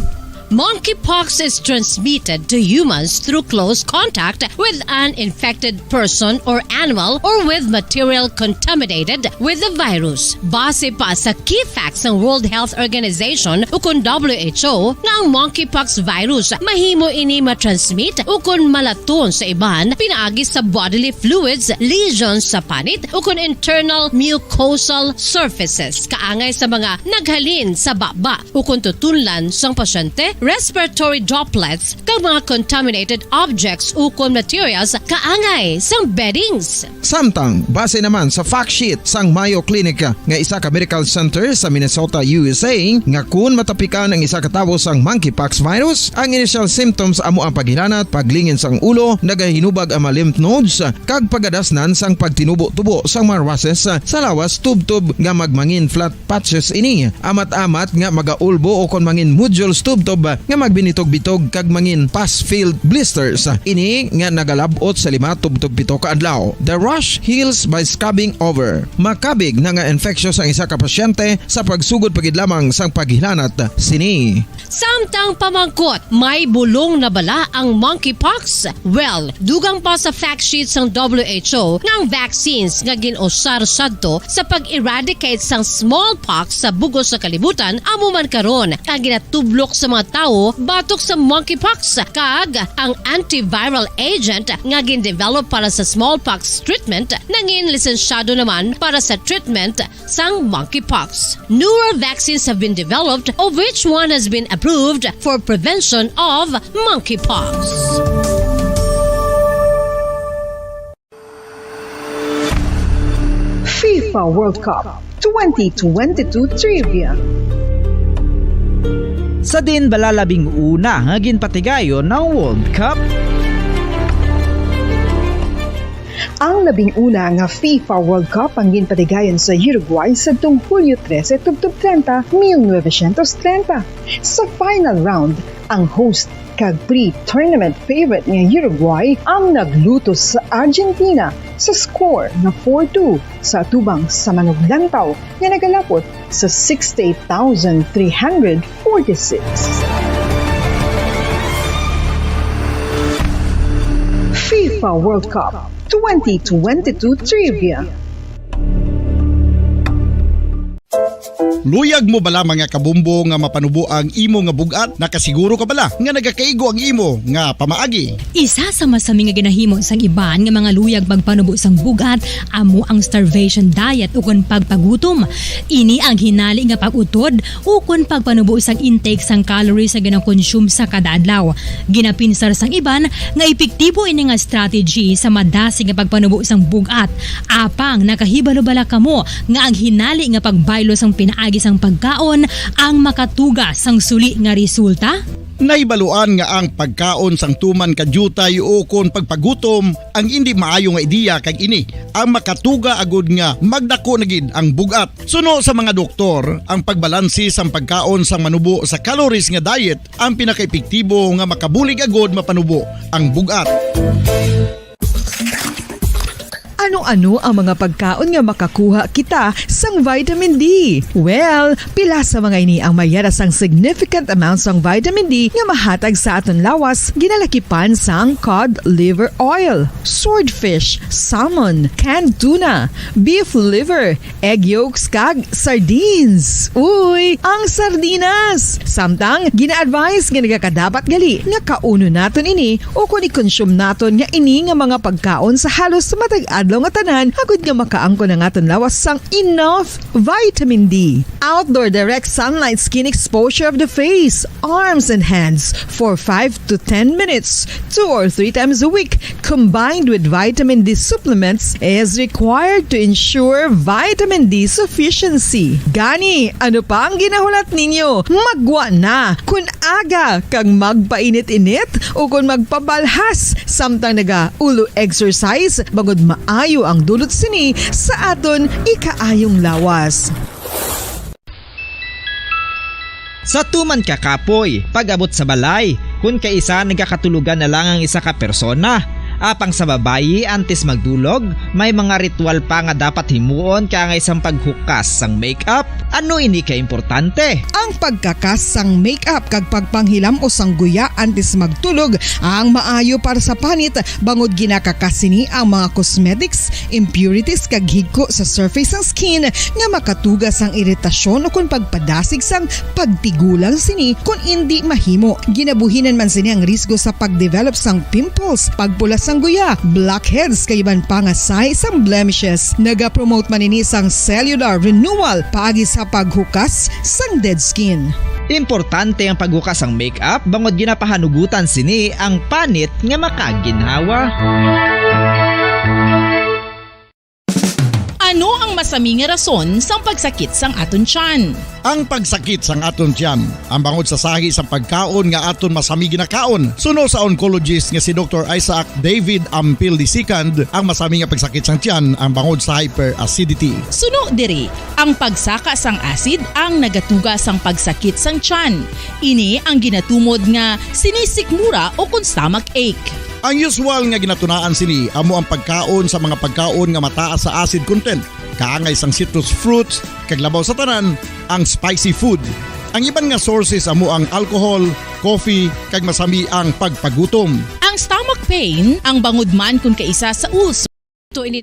Monkeypox is transmitted to humans through close contact with an infected person or animal or with material contaminated with the virus. Base pa sa key facts sang World Health Organization ukon W H O nga ang monkeypox virus mahimo ini matransmit ukon malaton sa iban pinaagi sa bodily fluids, lesions sa panit ukon internal mucosal surfaces kaangay sa mga naghalin sa baba ukon tutunlan sang pasyente, respiratory droplets, kag mga contaminated objects ukon materials kaangay sang beddings. Samtang, base naman sa fact sheet sang Mayo Clinic nga isa ka medical center sa Minnesota, U S A, nga kun matapikan ang isa ka tawo sang monkeypox virus, ang initial symptoms amo ang paghilanat, paglingin sang ulo, nagahinubag ang mga lymph nodes, kag pagadasnan sang pagtinubo-tubo sang mga rashes sa lawas tubtob nga magmangin flat patches ini, amat-amat nga magaulbo o kon mangin nodules tubtob nga magbinitog-bitog kag mangin pus-filled blisters. Ini nga nagalab-ot sa lima tubtob pito ka adlaw. The rash heals by scrubbing over. Makabig na nga infectious ang isa ka pasyente sa pagsugod pa gid lamang sang paghilanat sini. Samtang pamangkot, may bulong na bala ang monkeypox? Well, dugang pa sa fact sheet sang W H O nga ang vaccines nga gin-usar sadto sa pag-eradicate sang smallpox sa bug-os nga kalibutan amo man karon ang ginatublok sa mga tawo batok sa monkeypox, kag ang antiviral agent nga gin-develop para sa smallpox treatment nangin lisensyado naman para sa treatment sang monkeypox. Newer vaccines have been developed, of which one has been approved for prevention of monkeypox. FIFA World Cup twenty twenty-two Trivia. Sa diin bala labing una nga ginpatigayon ang World Cup? Ang labing una nga FIFA World Cup ang ginpatigayon sa Uruguay sadtong Hulyo trese tubtob treinta, mil novecientos treinta. Sa final round, ang host kag pre-tournament favorite nga Uruguay ang naglutos sa Argentina sa score nga four two sa atubang sa manuglantaw nga nagalapot sa sixty-eight thousand three hundred forty-six. FIFA World Cup twenty twenty-two Trivia. Luyag mo bala, mga kabumbo, nga mapanubo ang imo nga bug-at? Nakasiguro ka bala nga nagakaigo ang imo nga pamaagi? Isa sa masami nga ginahimo sang iban nga mga luyag pagpanubo sang bug-at amo ang starvation diet ukon pagpagutom. Ini ang hinali nga pag-utod ukon pagpanubo sang intake sang calories nga ginakonsume sa kada adlaw. Ginapinsar sang iban nga epektibo ini nga strategy sa madasig nga pagpanubo sang bug-at. Apang nakahibalo bala kamo nga ang hinali nga pagbaylo sang pinaagi sang pagkaon ang makatuga sang suli nga resulta? Nahibaluan nga ang pagkaon sang tuman ka diutay ukon pagpagutom ang indi maayo nga ideya, kag ini ang makatuga agud nga magdako na gid ang bug-at. Suno sa mga doktor, ang pagbalanse sang pagkaon sang manubo sa calories nga diet ang pinakaepektibo nga makabulig agud mapanubo ang bug-at. Ano-ano ang mga pagkaon nga makakuha kita sang vitamin D? Well, pila sa mga ini ang mayara sang significant amount sang vitamin D nga mahatag sa aton lawas, ginalakipan sang cod liver oil, swordfish, salmon, canned tuna, beef liver, egg yolks, kag sardines. Uy, ang sardinas! Samtang, gina-advise nga nagakadapat gali nga kaunon naton ini ukon i-consume naton nga ini nga mga pagkaon sa halos matag adlaw nga tanan, agud nga makaangkon ang aton lawas sang enough vitamin D. Outdoor direct sunlight skin exposure of the face, arms, and hands for five to ten minutes, two or three times a week, combined with vitamin D supplements, is required to ensure vitamin D sufficiency. Gani, ano pa ang ginahulat ninyo? Maggwa na! Kun aga kag magpainit-init ukon magpabalhas samtang naga-ulo exercise, bangod maayo ang dulot sini sa aton ikaayong lawas. Sa tuman ka kapoy, pag-abot sa balay, kun kaisa nagakatulogan na lang ang isa ka persona. Apang sa babayi, antes magdulog, may mga ritual pa nga dapat himuon kaangay sang paghukas sang makeup. Ano ini ka importante? Ang pagkakas sang makeup kag pagpanghilam-os sang guya antes magtulog ang maayo para sa panit, bangod ginakakas sini ang mga cosmetics, impurities, kag higko sa surface sang skin nga makatuga sang iritasyon ukon pagpadasig sang pagtigulang sini kon indi mahimo. Ginabuhinan man sini ang risgo sa pagdevelop sang pimples, pagpula sang guya, blackheads, kag iban pa nga sign sang blemishes. Nagapromote man ini sang cellular renewal paagi sa paghukas sang dead skin. Importante ang paghukas sang makeup bangod ginapahanugutan sini ang panit nga makaginhawa. Ano ang Masami nga rason sang pagsakit sang aton tiyan. Ang pagsakit sang aton tiyan, ang bangod sa sahi sang pagkaon nga aton masami ginakaon. Suno sa oncologist nga si Doktor Isaac David Ampil the second, ang masami nga pagsakit sang tiyan ang bangod sa hyperacidity. Suno diri, ang pagsaka sang acid ang nagatuga sang pagsakit sang tiyan. Ini ang ginatumod nga sinisikmura o kon stomach ache. Ang usual nga ginatunaan sini amo ang pagkaon sa mga pagkaon nga mataas sa acid content, kaangay sang citrus fruits, kag labaw sa tanan, ang spicy food. Ang iban nga sources amo ang alcohol, coffee, kag masami ang pagpagutom. Ang stomach pain ang bangod man kon kaisa sa ulcer. Ito ini.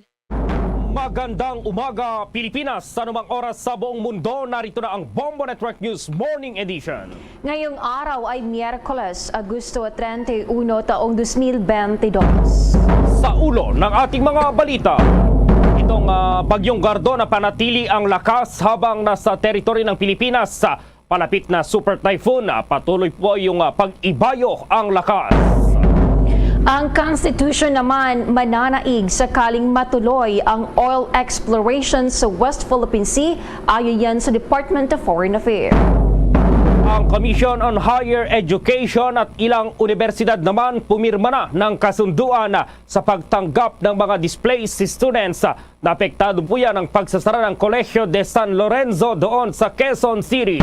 Magandang umaga, Pilipinas. Sa anumang oras sa buong mundo, narito na ang Bombo Network News Morning Edition. Ngayong araw ay Miyerkules, Agosto treinta y uno, taong dos mil bente dos. Sa ulo ng ating mga balita, itong, ah, Bagyong Gardo na panatili ang lakas habang nasa teritoryo ng Pilipinas. Palapit na super typhoon, ah, patuloy po yung, ah, pag-ibayo ang lakas. Ang Constitution naman mananaig sakaling matuloy ang oil exploration sa West Philippine Sea, ayo yan sa Department of Foreign Affairs. Ang Commission on Higher Education at ilang universidad naman pumirma na ng kasunduan sa pagtanggap ng mga displaced students. Naapektado po yan ang pagsasara ng Colegio de San Lorenzo doon sa Quezon City.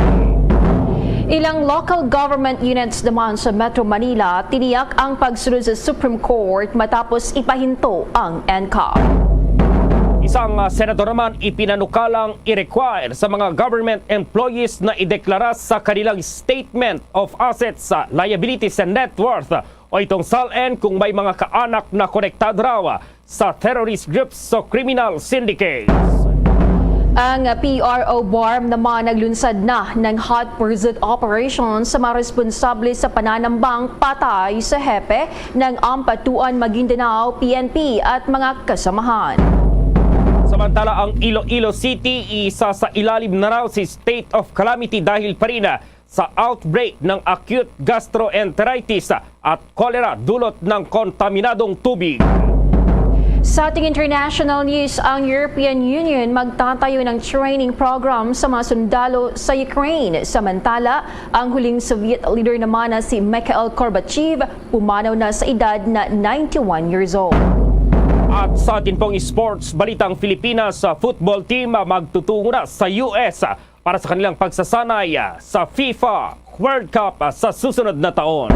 Ilang local government units naman sa Metro Manila tiniyak ang pagsunod sa Supreme Court matapos ipahinto ang ENCOP. Isang, ah, senador naman ipinanukalang i-require sa mga government employees na ideklara sa kanilang statement of assets, ah, liabilities and net worth o itong SALN kung may mga kaanak na konektado raw sa terrorist groups o criminal syndicates. Ang P R O BARMM naman naglunsad na ng hot pursuit operation sa mga responsable sa pananambang patay sa hepe ng Ampatuan Maguindanao P N P at mga kasamahan. Samantala, ang Iloilo City isa sa ilalim na raw si state of calamity dahil pa rin sa outbreak ng acute gastroenteritis at cholera dulot ng kontaminadong tubig. Sa ating international news, ang European Union magtatayo ng training program sa mga sundalo sa Ukraine. Samantala, ang huling Soviet leader naman na si Mikhail Gorbachev pumanaw na sa edad na ninety-one years old. At sa atin pong sports balitang, Pilipinas, ah, football team, ah, magtutungo na sa U S, ah, para sa kanilang pagsasanay, ah, sa FIFA World Cup, ah, sa susunod na taon.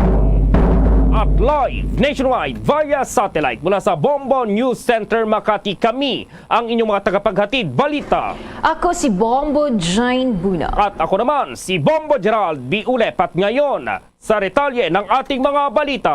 At live nationwide via satellite mula sa Bombo News Center Makati, kami ang inyong mga tagapaghatid balita. Ako si Bombo Jane Buna. At ako naman si Bombo Gerald B. Ulep. At ngayon, sa detalye ng ating mga balita,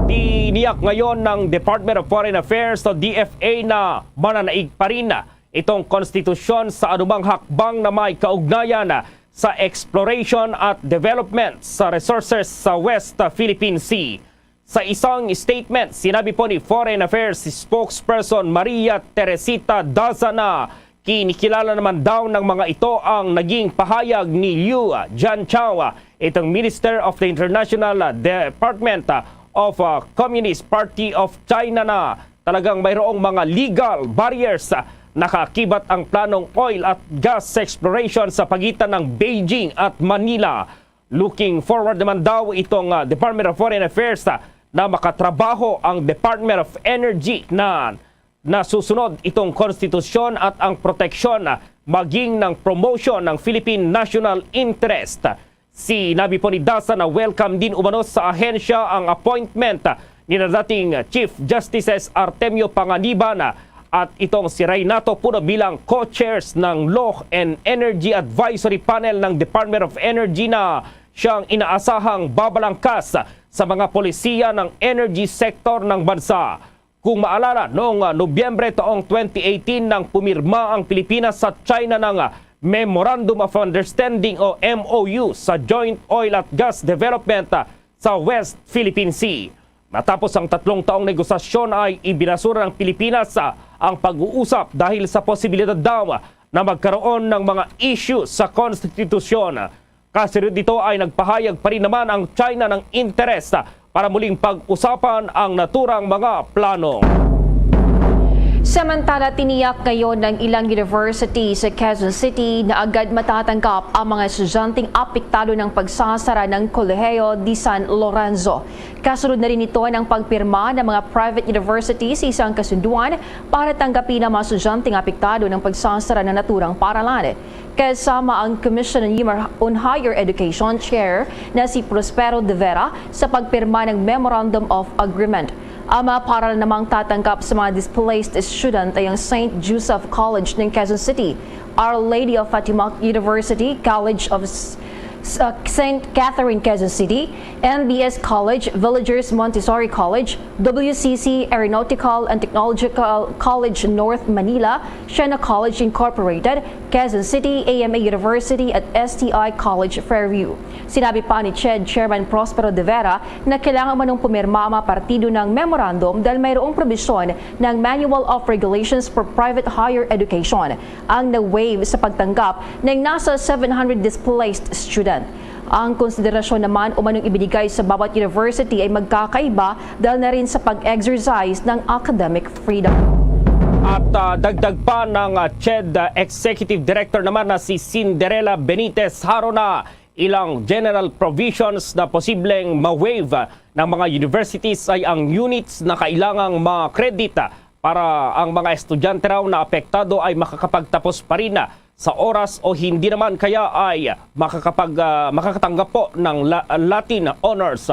tiniyak ngayon ng Department of Foreign Affairs o D F A na mananaig pa rin itong konstitusyon sa anumang hakbang na may kaugnayan sa exploration at development sa resources sa West Philippine Sea. Sa isang statement, sinabi po ni Foreign Affairs Spokesperson Maria Teresita Daza na kinikilala naman daw ng mga ito ang naging pahayag ni Liu Jianchao, itong Minister of the International Department of, uh, Communist Party of China, na talagang mayroong mga legal barriers, uh, nakaakibat ang planong oil at gas exploration sa pagitan ng Beijing at Manila. Looking forward naman daw itong, ah, Department of Foreign Affairs, ah, na makatrabaho ang Department of Energy na nasusunod itong konstitusyon at ang proteksyon, ah, maging ng promotion ng Philippine national interest. Sinabi po ni Daza na welcome din umano sa ahensya ang appointment, ah, ni na dating Chief Justices Artemio Panganiban, ah, at itong si Reynato Puno bilang co-chairs ng Law and Energy Advisory Panel ng Department of Energy na siyang inaasahang babalangkas sa mga polisiya ng energy sector ng bansa. Kung maalala, noong, ah, Nobyembre taong twenty eighteen nang pumirma ang Pilipinas sa China ng, ah, Memorandum of Understanding o M O U sa Joint Oil at Gas Development, ah, sa West Philippine Sea. Matapos ang tatlong taong negosasyon ay ibinasura ng Pilipinas, ah, ang pag-uusap dahil sa posibilidad daw na magkaroon ng mga issue sa konstitusyon. Kasunod nito ay nagpahayag pa rin naman ang China ng interes, ah, para muling pag-usapan ang naturang mga plano. Samantala, tiniyak ngayon ng ilang university sa Quezon City na agad matatanggap ang mga estudyanteng apektado ng pagsasara ng Kolehiyo de San Lorenzo. Kasunod na rin ito ng pagpirma ng mga private university sa isang kasunduan para tanggapin ang mga estudyanteng apektado ng pagsasara ng naturang paaralan. Kasama ang Commission on Higher Education Chair na si Prospero de Vera sa pagpirma ng Memorandum of Agreement. Ang mga paaralan namang tatanggap sa mga displaced student ay ang Saint Joseph College ng Quezon City, Our Lady of Fatima University, College of S-, S-, uh, Saint Catherine, Quezon City, M B S College, Villagers Montessori College, W C C Aeronautical and Technological College North Manila, Siena College Incorporated, Quezon City, A M A University at S T I College Fairview. Sinabi pa ni CHED Chairman Prospero de Vera na kailangan manong pumirma ang mga partido ng memorandum dahil mayroong probisyon ng Manual of Regulations for Private Higher Education ang na-waive sa pagtanggap ng nasa seven hundred displaced student. Ang konsiderasyon naman umanong ibinigay sa bawat university ay magkakaiba dahil na rin sa pag-exercise ng academic freedom. At ah, dagdag pa ng ah, CHED ah, Executive Director naman na si Cinderella Benitez, haro na ilang general provisions na posibleng ma-waive ng mga universities ay ang units na kailangang ma-credit para ang mga estudyante raw na apektado ay makakapagtapos pa rin sa oras o hindi naman kaya ay makakapag, ah, makakatanggap po ng La- Latin Honors.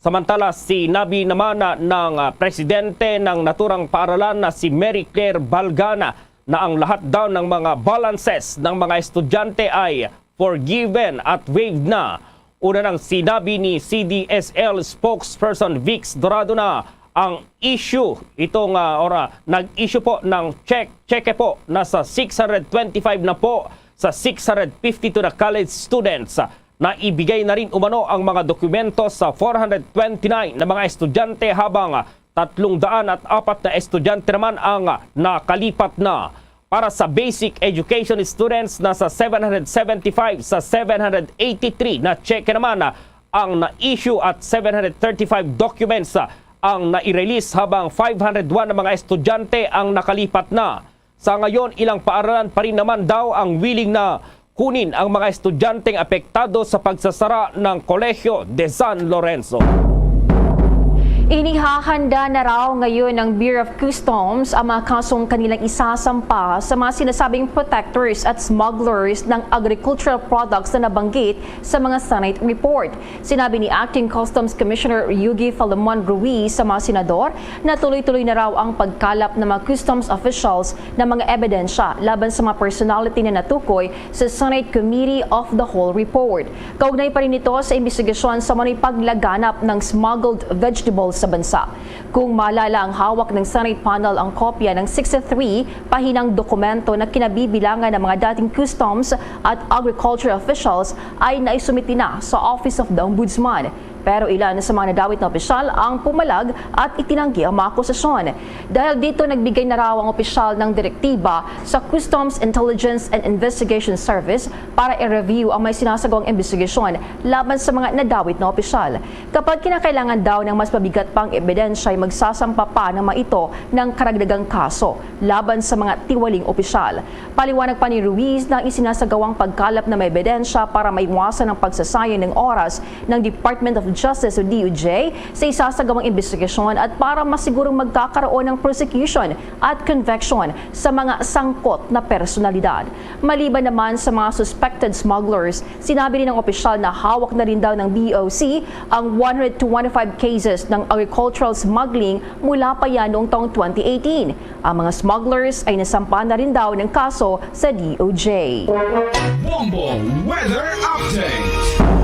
Samantala, sinabi naman na ng ah, presidente ng naturang paaralan na si Mary Claire Balgana na ang lahat daw ng mga balances ng mga estudyante ay forgiven at waived na. Una nang sinabi ni C D S L spokesperson Vix Dorado na ang issue itong ah, or ah, nag-issue po ng check, cheque po na sa six hundred twenty-five na po sa six hundred fifty-two na college students. Na ibigay na rin umano ang mga dokumento sa four hundred twenty-nine na mga estudyante habang tatlong daan at apat na estudyante naman ang nakalipat na. Para sa basic education students, nasa seven hundred seventy-five sa seven hundred eighty-three na cheque naman ang na-issue at seven hundred thirty-five documents ang nai-release habang five hundred one na mga estudyante ang nakalipat na. Sa ngayon, ilang paaralan pa rin naman daw ang willing na kunin ang mga estudyanteng apektado sa pagsasara ng Kolehiyo de San Lorenzo. Inihahanda na raw ngayon ng Bureau of Customs ang mga kasong kanilang isasampa sa mga sinasabing protectors at smugglers ng agricultural products na nabanggit sa mga Senate report. Sinabi ni Acting Customs Commissioner Yugi Filemon Ruiz sa mga senador na tuloy-tuloy na raw ang pagkalap ng mga customs officials ng mga ebidensya laban sa mga personality na natukoy sa Senate Committee of the Whole report. Kaugnay pa rin ito sa imbestigasyon sa umano'y paglaganap ng smuggled vegetables sa bansa. Kung maalala, ang hawak ng Senate panel ang kopya ng sixty-three pahinang dokumento na kinabibilangan ng mga dating customs at agriculture officials ay naisumiti na sa Office of the Ombudsman. Pero ilan sa mga nadawit na opisyal ang pumalag at itinanggi ang mga akusasyon. Dahil dito, nagbigay na raw ang opisyal ng direktiba sa Customs Intelligence and Investigation Service para i-review ang may sinasagawang imbestigasyon laban sa mga nadawit na opisyal. Kapag kinakailangan daw ng mas mabigat pang ebidensya, ay magsasampa pa ng mga ito ng karagdagang kaso laban sa mga tiwaling opisyal. Paliwanag pa ni Ruiz na ang isinasagawang pagkalap ng mga ebidensya para maiwasan ang pagsasayang ng oras ng Department of Justice o D O J sa isasagawang imbestigasyon at para masigurong magkakaroon ng prosecution at conviction sa mga sangkot na personalidad. Maliban naman sa mga suspected smugglers, sinabi rin ng opisyal na hawak na rin daw ng B O C ang one hundred twenty-five cases ng agricultural smuggling mula pa yan noong taong twenty eighteen. Ang mga smugglers ay nasampa na rin daw ng kaso sa D O J. Bombo Weather Update.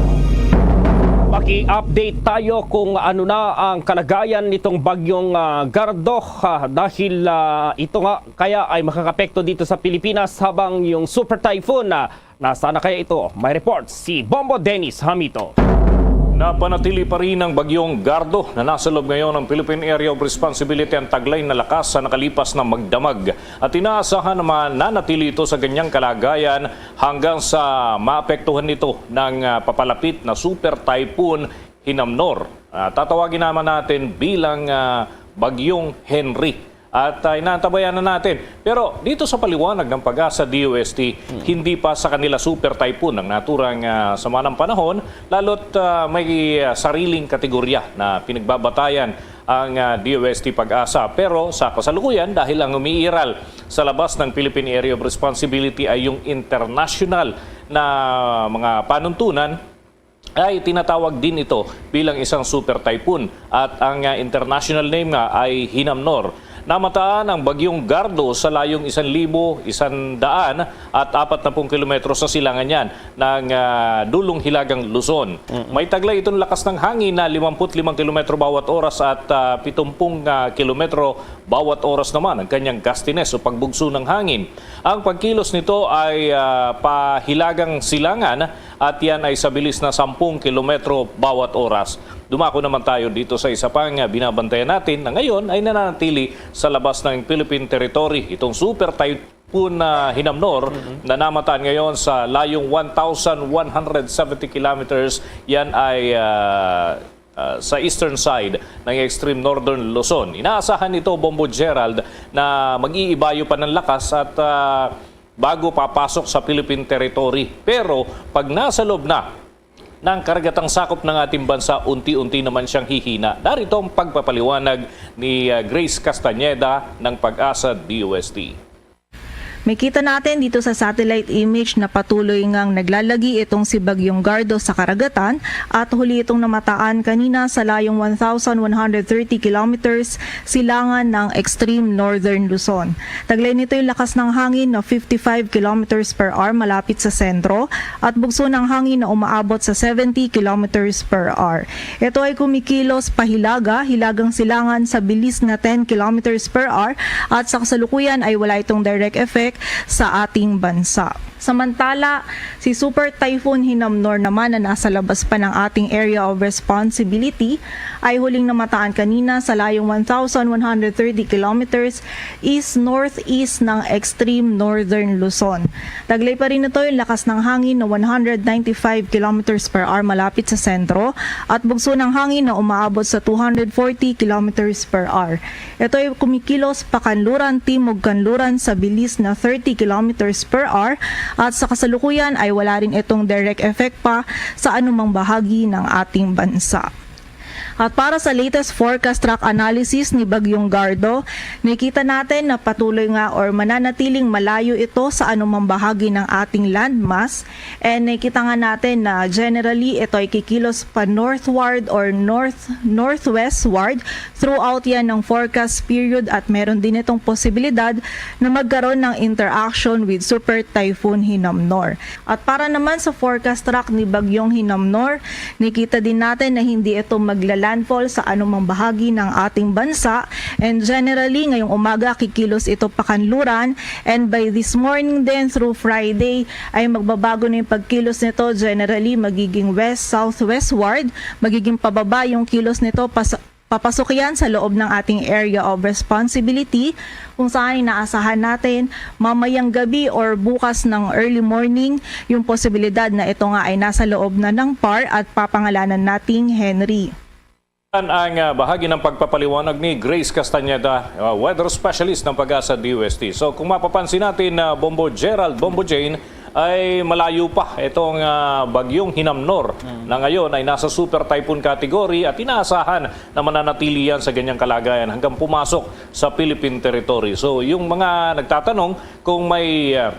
Paki-update tayo kung ano na ang kalagayan nitong bagyong ah, Gardo ah, dahil ah, ito nga kaya ay makakapekto dito sa Pilipinas habang yung super typhoon ah, nasaan na kaya ito? May report si Bombo Dennis Hamito. Napanatili pa rin ang bagyong Gardo na nasa loob ngayon ng Philippine Area of Responsibility ang taglay na lakas sa nakalipas na magdamag at inaasahan na mananatili ito sa ganyang kalagayan hanggang sa maapektuhan nito ng ah, papalapit na super typhoon Hinamnor. Ah, tatawagin naman natin bilang ah, bagyong Henry. At uh, inaantabayan na natin. Pero dito sa paliwanag ng PAGASA D O S T, hindi pa sa kanila super typhoon ang naturang uh, sama ng panahon, lalo't uh, may uh, sariling kategorya na pinagbabatayan ang uh, D O S T PAGASA. Pero sa kasalukuyan, dahil ang umiiral sa labas ng Philippine Area of Responsibility ay yung international na mga panuntunan, ay tinatawag din ito bilang isang super typhoon at ang uh, international name nga ay Hinamnor. Namataan ang Bagyong Gardo sa layong isan libo, isan daan at apat na pung kilometro sa silangan niyan ng uh, dulong hilagang Luzon. Mm-hmm. May taglay itong lakas ng hangin na limampu't limang kilometro bawat oras at uh, pitumpung uh, kilometro bawat oras naman ang kanyang gustiness o pagbugso ng hangin. Ang pagkilos nito ay uh, pahilagang silangan at yan ay sa bilis na sampung kilometro bawat oras. Dumako naman tayo dito sa isa pang binabantayan natin na ngayon ay nananatili sa labas ng Philippine Territory. Itong super typhoon na Hinamnor na namataan ngayon sa layong one thousand one hundred seventy kilometers, yan ay ah, ah, sa eastern side ng extreme northern Luzon. Inaasahan nito, Bombo Gerald, na mag-iibayo pa ng lakas at ah, bago papasok sa Philippine Territory. Pero pag nasa loob na ng karagatang sakop ng ating bansa, unti-unti naman siyang hihina. Narito ang pagpapaliwanag ni uh, Grace Castañeda ng PAGASA D O S T. Makita natin dito sa satellite image na patuloy ngang naglalagi itong si Bagyong Gardo sa karagatan at huli itong namataan kanina sa layong one thousand one hundred thirty kilometers silangan ng extreme northern Luzon. Taglay nito'y lakas ng hangin na fifty-five kilometers per hour malapit sa sentro at bugso ng hangin na umaabot sa seventy kilometers per hour. Ito ay kumikilos pahilaga, hilagang silangan sa bilis na ten kilometers per hour at sa kasalukuyan ay wala itong direct effect sa ating bansa. Samantala, si Super Typhoon Hinamnor naman na nasa labas pa ng ating area of responsibility ay huling namataan kanina sa layong one thousand one hundred thirty kilometers east-northeast ng extreme northern Luzon. Taglay pa rin ito yung lakas ng hangin na one hundred ninety-five kilometers per hour malapit sa sentro at bugso ng hangin na umaabot sa two hundred forty kilometers per hour. Ito ay kumikilos pakanluran, timog kanluran sa bilis na thirty kilometers per hour at sa kasalukuyan ay wala rin itong direct effect pa sa anumang bahagi ng ating bansa. At para sa latest forecast track analysis ni Bagyong Gardo, nakita natin na patuloy nga or mananatiling malayo ito sa anumang bahagi ng ating landmass. And nakita nga natin na generally ito ay kikilos pa northward or north northwestward throughout yan ng forecast period at meron din itong posibilidad na magkaroon ng interaction with Super Typhoon Hinamnor. At para naman sa forecast track ni Bagyong Hinamnor, nakita din natin na hindi ito magla-landfall sa anumang bahagi ng ating bansa. And generally, ngayong umaga, kikilos ito pakanluran. And by this morning din through Friday, ay magbabago na yung pagkilos nito. Generally, magiging west-southwestward. Magiging pababa yung kilos nito pas- papasok yan sa loob ng ating area of responsibility, kung saan inaasahan natin mamayang gabi or bukas ng early morning yung posibilidad na ito nga ay nasa loob na ng PAR at papangalanan nating Henry. Yan ang ah, bahagi ng pagpapaliwanag ni Grace Castañeda, ah, weather specialist ng PAGASA D O S T. So kung mapapansin natin, ah, Bombo Gerald, Bombo Jane, ay malayo pa itong ah, bagyong Hinamnor na ngayon ay nasa super typhoon category at inaasahan na mananatili yan sa ganyang kalagayan hanggang pumasok sa Philippine territory. So yung mga nagtatanong kung may ah,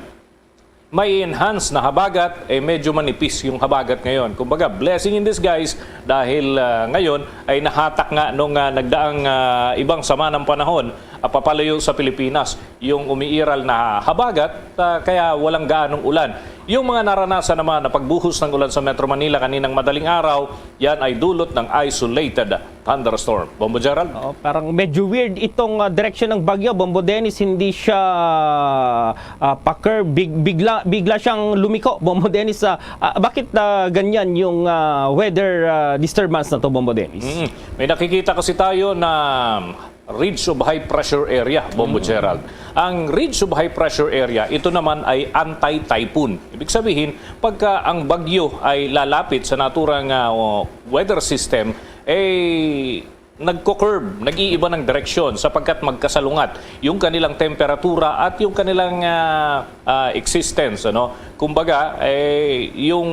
may enhance na habagat, eh medyo manipis yung habagat ngayon. Kumbaga, blessing in disguise dahil ah, ngayon ay nahatak nga nung ah, nagdaang ah, ibang sama ng panahon ah, papalayo sa Pilipinas yung umiiral na habagat, ah, kaya walang gaanong ulan. Yung mga naranasan naman na pagbuhos ng ulan sa Metro Manila kaninang madaling araw, yan ay dulot ng isolated thunderstorm. Bombo Gerald? Oo, parang medyo weird itong ah, direksyon ng bagyo, Bombo Dennis. Hindi siya ah, pa-curve, big, bigla, bigla siyang lumiko, Bombo Dennis. Ah, ah, bakit ah, ganyan yung ah, weather ah, disturbance na to, Bombo Dennis? Mm. May nakikita kasi tayo na ridge of high pressure area, Bombo Gerald. Ang ridge of high pressure area, ito naman ay anti-typhoon. Ibig sabihin, pagka ang bagyo ay lalapit sa naturang ah, o, weather system, eh nagko-curve, nag-iiba ng direksyon sapagkat magkasalungat yung kanilang temperatura at yung kanilang, ah, ah, existence, ano. Kumbaga, eh, yung,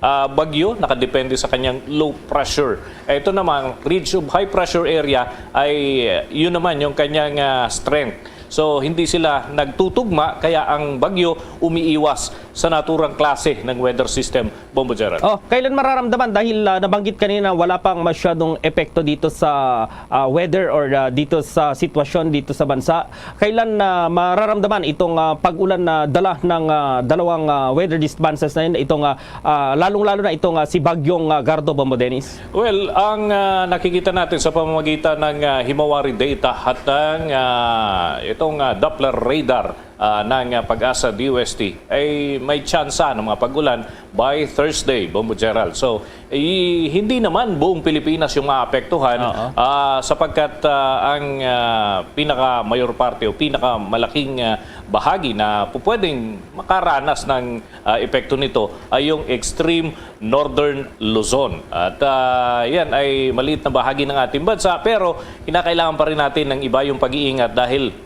ah, bagyo nakadepende sa kanyang low pressure. Ito namang ridge of high pressure area ay, eh, yun naman yung kanyang, ah, strength. So, hindi sila nagtutugma, kaya ang bagyo umiiwas sa naturang klase ng weather system, Bombo Gerald. Oh, kailan mararamdaman? Dahil, ah, nabanggit kanina, wala pang masyadong epekto dito sa, ah, weather or, ah, dito sa sitwasyon dito sa bansa. Kailan, ah, mararamdaman itong, ah, pag-ulan na dala ng, ah, dalawang, ah, weather disturbances na yun, itong, ah, ah, lalong-lalo na itong, ah, si Bagyong, ah, Gardo, Bombo Dennis? Well, ang, ah, nakikita natin sa pamamagitan ng, ah, Himawari data at ng, ah, itong, ah, Doppler radar, ah, ng, ah, PAGASA D O S T, ay may tsansa ng mga pag-ulan by Thursday, Bombo Gerald. So, i-, hindi naman buong Pilipinas yung maapektuhan, Oo. ah, sapagkat, ah, ang, ah, pinakamayor parte o pinakamalaking, ah, bahagi na pupwedeng makaranas ng, ah, epekto nito ay yung extreme northern Luzon. At, ah, yan ay maliit na bahagi ng ating bansa, pero kinakailangan pa rin natin ng iba yung pag-iingat dahil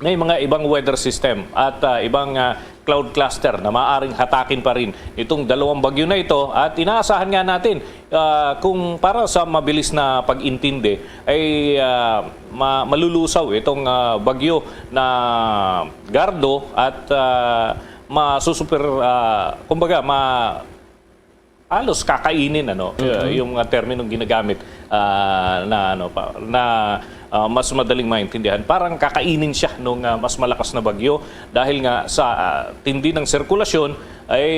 may mga ibang weather system at, ah, ibang, ah, cloud cluster na maaring hatakin pa rin itong dalawang bagyo na ito. At inaasahan nga natin, ah, kung para sa mabilis na pag-intindi, ay, ah, ma-, malulusaw itong, ah, bagyo na Gardo at, ah, masusuper, ah, kumbaga, ma-, halos kakainin, ano, Mm-hmm. uh, yung mga terminong ginagamit, ah, na, ano, pa, na, ah, mas madaling maintindihan. Parang kakainin siya nung, ah, mas malakas na bagyo dahil nga sa, ah, tindi ng sirkulasyon ay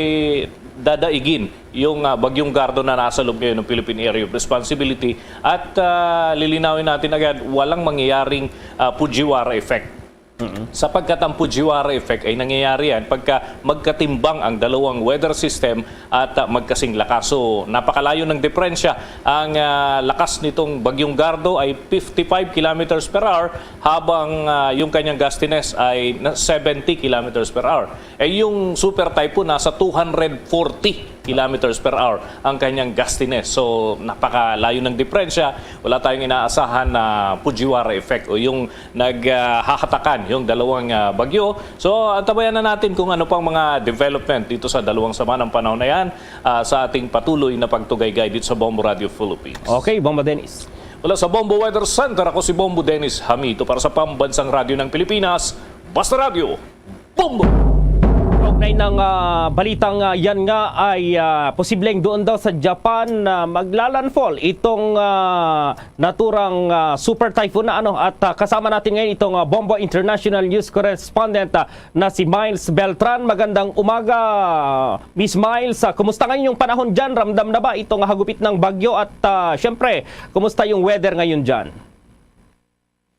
dadaigin yung, ah, Bagyong Gardo na nasa loob ngayon ng Philippine Area of Responsibility at, ah, lilinawin natin agad, walang mangyayaring, ah, Fujiwara effect. Mm-mm. Sapagkat ang Fujiwara effect ay nangyayari yan pagka magkatimbang ang dalawang weather system at, ah, magkasing lakas. So, napakalayo ng diperensya. Ang, ah, lakas nitong Bagyong Gardo ay fifty-five kilometers per hour, habang, ah, yung kanyang gustiness ay na seventy kilometers per hour. Eh, yung super typhoon nasa two hundred forty kilometers per hour ang kanyang gustiness. So, napakalayo ng diperensya. Wala tayong inaasahan na Fujiwara effect o yung naghahatakan yung dalawang, ah, bagyo. So, antabayan na natin kung ano pang mga development dito sa dalawang sama ng panahon na yan, ah, sa ating patuloy na pagtugaygay dito sa Bombo Radio Philippines. Okay, Bombo Dennis. Mula sa Bombo Weather Center, ako si Bombo Dennis Hamito para sa Pambansang Radyo ng Pilipinas, Basta Radyo, Bombo! Kaugnay ng, ah, balitang, ah, yan nga ay, ah, posibleng doon daw sa Japan na maglalandfall itong, ah, naturang, ah, super typhoon na, ano, at, ah, kasama natin ngayon itong, ah, Bombo International News Correspondent, ah, na si Miles Beltran. Magandang umaga, Miss Miles. Ah, kumusta ngayon yung panahon dyan? Ramdam na ba itong hagupit ng bagyo? At, ah, syempre, kumusta yung weather ngayon dyan?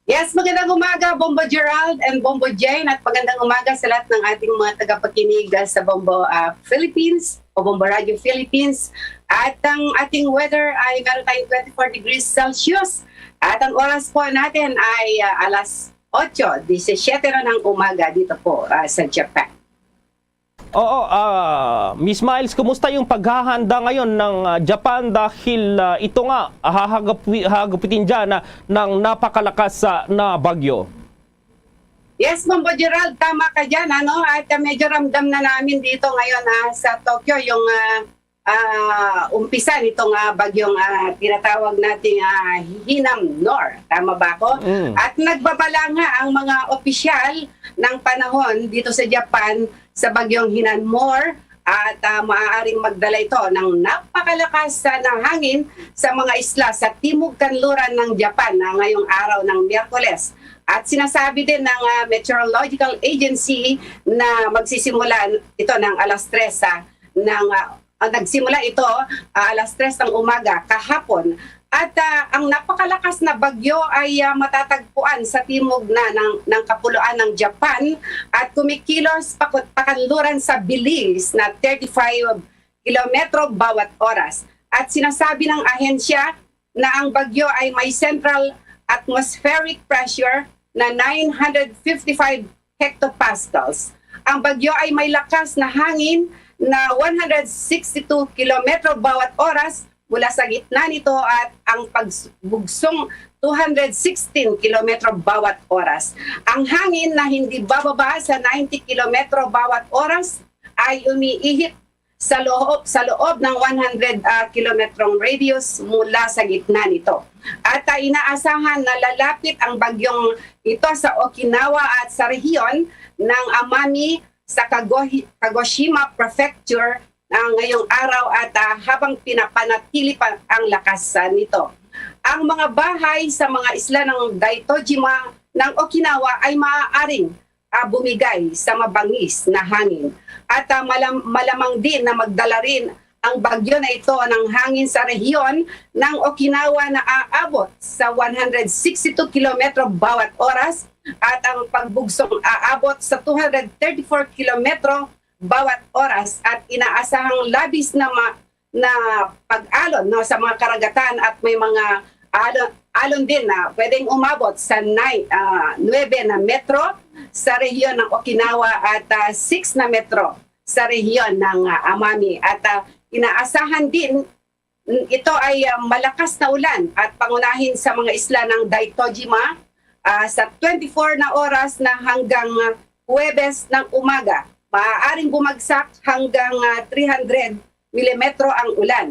Yes, magandang umaga, Bombo Gerald and Bombo Jane, at magandang umaga sa lahat ng ating mga tagapakinig, ah, sa Bombo, ah, Philippines o Bombo Radio Philippines. At ang ating weather ay meron tayong twenty-four degrees Celsius. At ang oras po natin ay, ah, alas otso, disisiete na ng umaga dito po, ah, sa Japan. Oo, ah, Miss Miles, kumusta yung paghahanda ngayon ng, ah, Japan dahil, ah, ito nga, ah, hahagapwi-, hahagupitin dyan, ah, ng napakalakas, ah, na bagyo? Yes, Bombo Gerald, tama ka dyan, ano? At, ah, medyo ramdam na namin dito ngayon, ah, sa Tokyo yung, ah, ah, umpisa nitong, ah, bagyong, ah, tinatawag nating, ah, Hinam Nor. Tama ba ako? Mm. At nagbabala nga ang mga opisyal ng panahon dito sa Japan sa bagyong Hinam Nor at, ah, maaaring magdala ito ng napakalakas, ah, na hangin sa mga isla sa timog kanluran ng Japan, ah, ngayong araw ng Miyerkules. At sinasabi din ng, ah, Meteorological Agency na magsisimula ito ng alas tres, ah, ng, ah, ah, nagsimula ito, ah, alas tres ng umaga kahapon. At, ah, ang napakalakas na bagyo ay, ah, matatagpuan sa timog na ng, ng kapuluan ng Japan at kumikilos pakut-, pakanluran sa bilis na thirty-five kilometro bawat oras. At sinasabi ng ahensya na ang bagyo ay may central atmospheric pressure na nine hundred fifty-five hectopascals. Ang bagyo ay may lakas na hangin na one hundred sixty-two kilometro bawat oras mula sa gitna nito at ang pagbugsong two hundred sixteen kilometro bawat oras. Ang hangin na hindi bababa sa ninety kilometro bawat oras ay umiihip sa loob, sa loob ng one hundred, ah, kilometrong radius mula sa gitna nito. At, ah, inaasahan na lalapit ang bagyong ito sa Okinawa at sa rehiyon ng Amami sa Kagohi-, Kagoshima Prefecture, ah, ngayong araw at, ah, habang pinapanatili pa ang lakas, ah, nito. Ang mga bahay sa mga isla ng Daitojima ng Okinawa ay maaaring, ah, bumigay sa mabangis na hangin. At, ah, malam-, malamang din na magdala rin ang bagyo na ito ng hangin sa rehiyon ng Okinawa na aabot sa one hundred sixty-two kilometro bawat oras at ang pagbugsong aabot sa two hundred thirty-four kilometro bawat oras at inaasahang labis na ma-, na pag-alon, no, sa mga karagatan at may mga alon, alon din na pwedeng umabot sa nine, ah, nuebe na metro sa rehiyon ng Okinawa at, ah, six na metro sa rehiyon ng, ah, Amami. At, ah, inaasahan din, mm, ito ay, ah, malakas na ulan at pangunahin sa mga isla ng Daitojima, ah, sa twenty-four na oras na hanggang, ah, Huwebes ng umaga. Maaaring bumagsak hanggang, ah, three hundred milimetro ang ulan.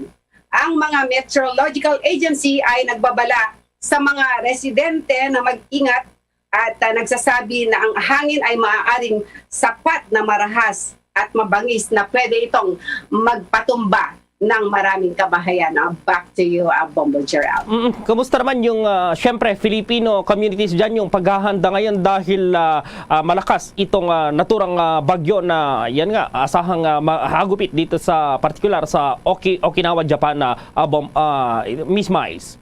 Ang mga meteorological agency ay nagbabala sa mga residente na mag-ingat at, ah, nagsasabi na ang hangin ay maaaring sapat na marahas at mabangis na pwede itong magpatumba ng maraming kabahayan. Ah, back to you, ah, Bombo Gerald. Mm, kumusta naman yung, ah, syempre, Filipino communities dyan, yung paghahanda ngayon dahil, ah, ah, malakas itong, ah, naturang, ah, bagyo na yan nga, asahang, ah, ma-, hagupit dito sa, partikular sa Oki-, Okinawa, Japan, na, ah, Bom-, ah, Miss Miles?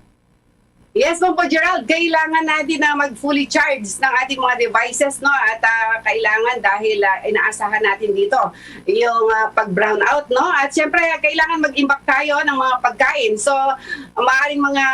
Yes, Bombo Gerald, kailangan natin na mag-fully charge ng ating mga devices, no? At, ah, kailangan dahil, ah, inaasahan natin dito yung, ah, pag-brownout, no? At siyempre, kailangan mag-imbak tayo ng mga pagkain. So, maaring mga,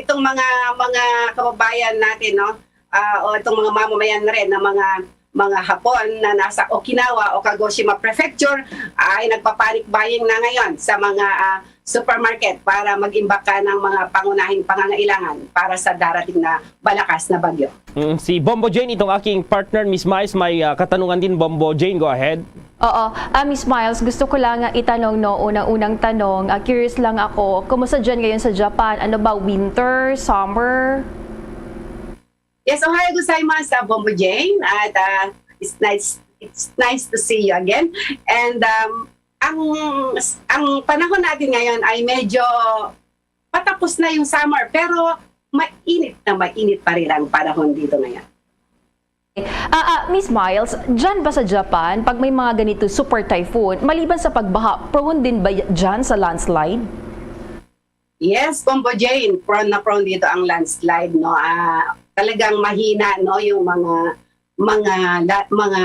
itong mga, mga kababayan natin, no? Ah, o itong mga mamamayan rin ng mga, mga Hapon na nasa Okinawa o Kagoshima Prefecture ay nagpa-panic buying na ngayon sa mga, ah, supermarket para mag-imbak ka ng mga pangunahing pangangailangan para sa darating na malakas na bagyo. Mm, si Bombo Jane, itong aking partner, Miss Miles, may, ah, katanungan din. Bombo Jane, go ahead. Oo. Ah, Miss Miles, gusto ko lang nga itanong, no, unang-unang tanong. Ah, curious lang ako, kumusta dyan ngayon sa Japan? Ano ba, winter, summer? Yes, ohayo gozaimasu, ah, Bombo Jane. At, ah, it's nice, it's nice to see you again. And, um, ang, ang panahon natin ngayon ay medyo patapos na yung summer, pero mainit na mainit pa rin ang panahon dito ngayon. Ah, ah, Miss Miles, dyan ba sa Japan, pag may mga ganito super typhoon, maliban sa pagbaha, prone din ba y-, dyan sa landslide? Yes, Bombo Jane, prone na prone dito ang landslide, no? Ah, talagang mahina, no, yung mga, mga la-, mga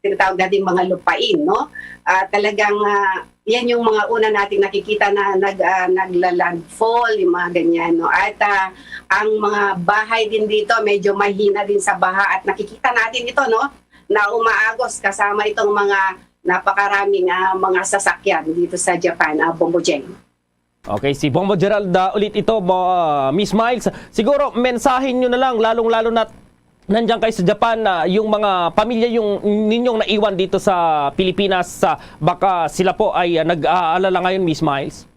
tinatawag natin mga lupain, no? Ah, talagang, ah, yan yung mga una nating nakikita na nag-, ah, nagla-landfall, yung mga ganyan, no? At, ah, ang mga bahay din dito medyo mahina din sa baha at nakikita natin ito, no? Na umaagos kasama itong mga napakaraming, ah, mga sasakyan dito sa Japan, ah, Bombo Jane. Okay, si Bombo Gerald, ah, ulit ito, Bo-, ah, Miss Miles. Siguro, mensahe nyo na lang, lalong-lalo na nandiyan kayo sa Japan, ah, yung mga pamilya yung ninyong naiwan dito sa Pilipinas, ah, baka sila po ay, ah, nag-aalala ngayon, Miss Miles.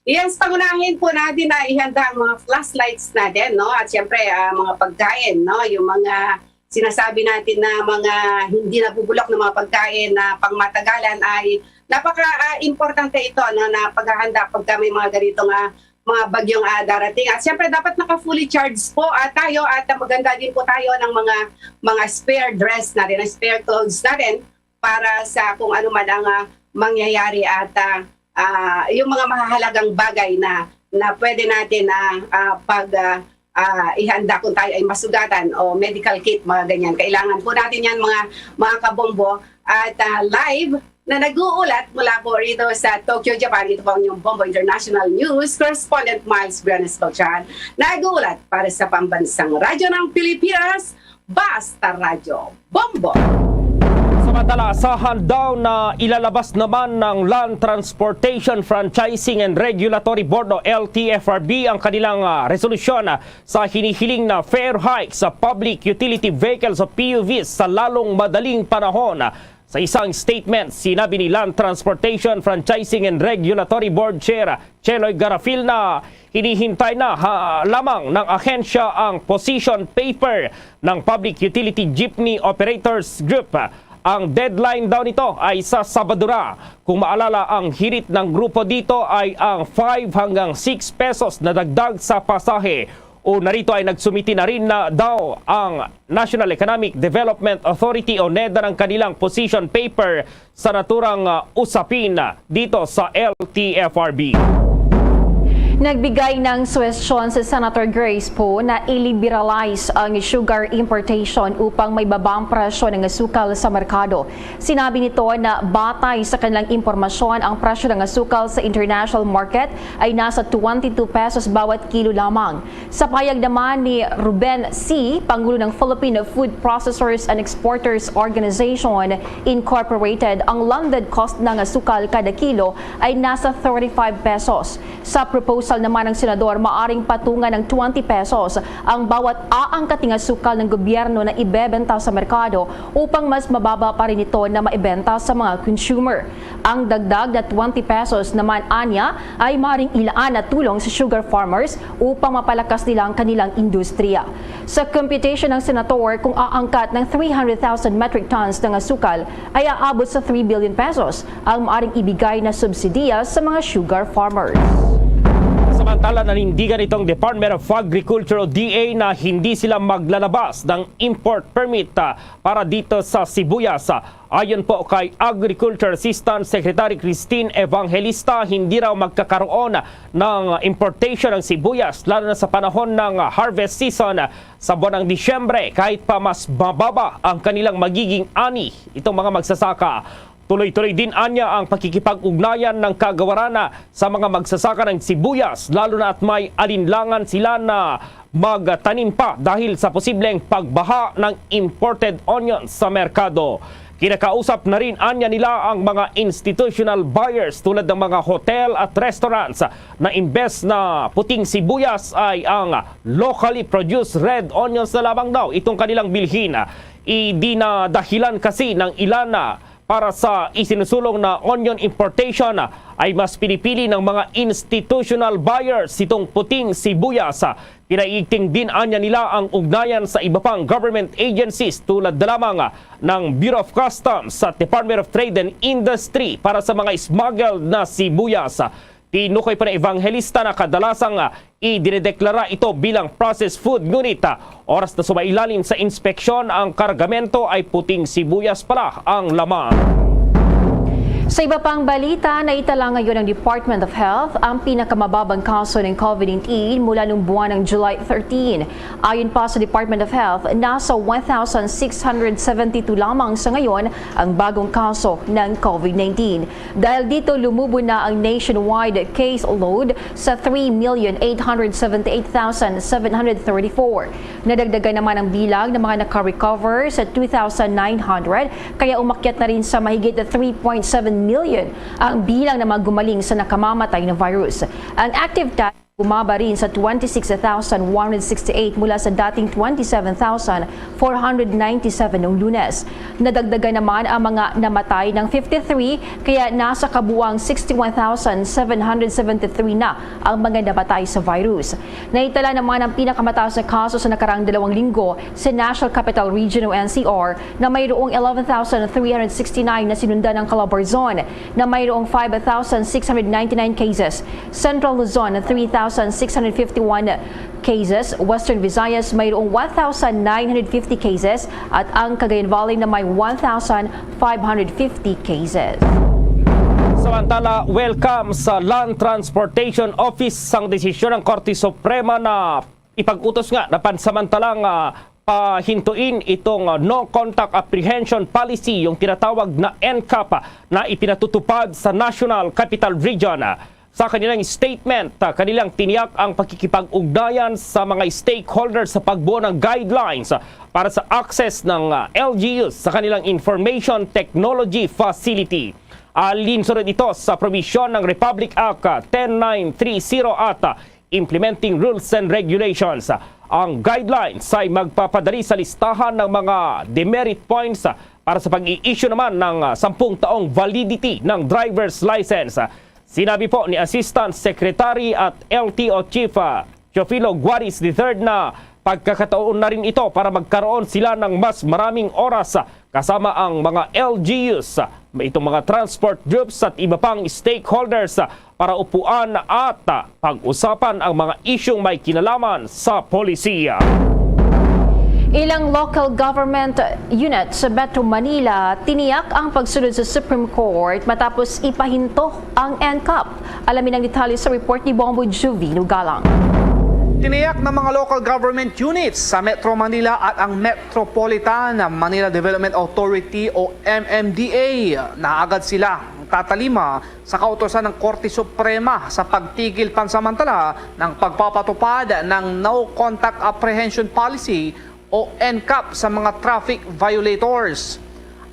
Yes, pangunahin po natin na ihanda ang mga flashlights natin, no? At siyempre, ah, mga pagkain, no? Yung mga sinasabi natin na mga hindi nabubulok na mga pagkain na pangmatagalan ay napaka, ah, importante ito, no, na paghahanda pagka may mga ganitong, ah, mga bagyong, ah, darating. At siyempre, dapat naka-fully charged po, ah, tayo at, ah, maganda din po tayo ng mga, mga spare dress natin, spare clothes natin para sa kung ano man ang, ah, mangyayari at, ah, ah, yung mga mahahalagang bagay na, na pwede natin, ah, ah, pag, ah, ah, ihanda kung tayo ay masugatan o medical kit, mga ganyan. Kailangan po natin yan, mga, mga kabombo. At, ah, live na nag-uulat mula po rito sa Tokyo, Japan, ito po ang inyong Bombo International News Correspondent Miles Brenes Beltran, nag-uulat para sa Pambansang Radyo ng Pilipinas, Basta Radyo Bombo. Sa Talasahan daw na ilalabas naman ng Land Transportation Franchising and Regulatory Board o L T F R B ang kanilang, ah, resolusyon, ah, sa hinihiling na fare hike sa public utility vehicles o P U Vs sa lalong madaling panahon. Sa isang statement, sinabi ni Land Transportation Franchising and Regulatory Board Chair Cheloy Garafil na hinihintay na ha, lamang ng ahensya ang position paper ng Public Utility Jeepney Operators Group. Ang deadline daw nito ay sa Sabado na. Kung maalala, ang hirit ng grupo dito ay ang five hanggang six pesos na dagdag sa pasahe. O narito ay nagsumiti na rin na daw ang National Economic Development Authority o NEDA ng kanilang position paper sa naturang, ah, usapin dito sa L T F R B. Nagbigay ng suwestyon si Senator Grace Poe na i-liberalize ang sugar importation upang may babang presyo ng asukal sa merkado. Sinabi nito na batay sa kanilang impormasyon, ang presyo ng asukal sa international market ay nasa twenty-two pesos bawat kilo lamang. Sa pahayag naman ni Ruben C., pangulo ng Filipino Food Processors and Exporters Organization Incorporated, ang landed cost ng asukal kada kilo ay nasa thirty-five pesos. Sa proposal naman ng senador, maaring patungan ng twenty pesos ang bawat aangkat nga asukal ng gobyerno na ibebenta sa merkado upang mas mababa pa rin ito na maibenta sa mga consumer. Ang dagdag na twenty pesos naman anya ay maring ilaan na tulong sa sugar farmers upang mapalakas nila ang kanilang industriya. Sa computation ng senator, kung aangkat ng three hundred thousand metric tons ng asukal, ay aabot sa three billion pesos ang maaring ibigay na subsidiya sa mga sugar farmers. Samantala, nanindigan itong Department of Agriculture o D A na hindi sila maglalabas ng import permit, ah, para dito sa sibuyas. Ayon po kay Agriculture Assistant Secretary Christine Evangelista, hindi raw magkakaroon ng importation ng sibuyas, lalo na sa panahon ng harvest season sa buwan ng Disyembre, kahit pa mas mababa ang kanilang magiging ani itong mga magsasaka. Tuloy-tuloy din anya ang pakikipag-ugnayan ng kagawaran sa mga magsasaka ng sibuyas, lalo na at may alinlangan sila na magtanim pa dahil sa posibleng pagbaha ng imported onions sa merkado. Kinakausap na rin anya nila ang mga institutional buyers tulad ng mga hotel at restaurants na imbes na puting sibuyas ay ang locally produced red onions na lamang daw itong kanilang bilhin. Idinadahilan kasi ng ilan na para sa isinusulong na onion importation ay mas pinipili ng mga institutional buyers itong puting sibuyas. Pinaigting din anya nila ang ugnayan sa iba pang government agencies tulad na lamang ng Bureau of Customs at Department of Trade and Industry para sa mga smuggled na sibuyas. Tinukoy pa ni Evangelista na kadalasang, ah, idinedeklara ito bilang processed food, ngunit, ah, oras na sumailalim sa inspeksyon ang kargamento ay puting sibuyas pala ang laman. Sa iba pang balita, naitala ngayon ng Department of Health ang pinakamababang kaso ng COVID nineteen mula nung buwan ng July thirteen. Ayon pa sa Department of Health, nasa one thousand six hundred seventy-two lamang sa ngayon ang bagong kaso ng COVID nineteen. Dahil dito, lumubo na ang nationwide case load sa three million eight hundred seventy-eight thousand seven hundred thirty-four. Nadagdagan naman ang bilang ng mga naka-recover sa two thousand nine hundred, kaya umakyat na rin sa mahigit three point seven million ang bilang ng mga gumaling sa nakamamatay na virus. Ang active test bumaba rin sa twenty-six thousand one hundred sixty-eight mula sa dating twenty-seven thousand four hundred ninety-seven noong Lunes. Nadagdagan naman ang mga namatay ng fifty-three, kaya nasa kabuang sixty-one thousand seven hundred seventy-three na ang mga namatay sa virus. Naitala naman ang pinakamataas na kaso sa nakaraang dalawang linggo sa National Capital Region o N C R, na mayroong eleven thousand three hundred sixty-nine na sinundan ng Calabarzon, na mayroong five thousand six hundred ninety-nine cases, Central Luzon, three thousand six hundred fifty-one cases, Western Visayas, mayroong one thousand nine hundred fifty cases, at ang Cagayan Valley na may one thousand five hundred fifty cases. Samantala, welcome sa Land Transportation Office ang desisyon ng Korte Suprema na ipag-utos nga na pansamantalang, ah, pahintuin itong, ah, no contact apprehension policy, yung tinatawag na N CAP, na ipinatutupad sa National Capital Region. Sa kanilang statement, ah, kanilang tiniyak ang pakikipag-ugnayan sa mga stakeholders sa pagbuo ng guidelines, ah, para sa access ng, ah, L G Us sa kanilang information technology facility. Alinsunod ito sa probisyon ng Republic Act, ah, ten nine three zero at, ah, implementing rules and regulations. Ang guidelines ay magpapadali sa listahan ng mga demerit points, ah, para sa pag-i-issue naman ng, ah, sampung taong validity ng driver's license. Sinabi po ni Assistant Secretary at L T O Chief, ah, Teofilo Guaris the third na pagkakataon na rin ito para magkaroon sila ng mas maraming oras, ah, kasama ang mga L G Us, ah, itong mga transport groups at iba pang stakeholders, ah, para upuan at, ah, pag-usapan ang mga isyung may kinalaman sa polisiya. Ilang local government unit sa Metro Manila tiniyak ang pagsunod sa Supreme Court matapos ipahinto ang N C A P. Alamin ang detalye sa report ni Bombo Juvino Galang. Tiniyak ng mga local government units sa Metro Manila at ang Metropolitan Manila Development Authority o M M D A na agad sila tatalima sa kautosan ng Korte Suprema sa pagtigil pansamantala ng pagpapatupad ng No Contact Apprehension Policy o N C A P sa mga traffic violators.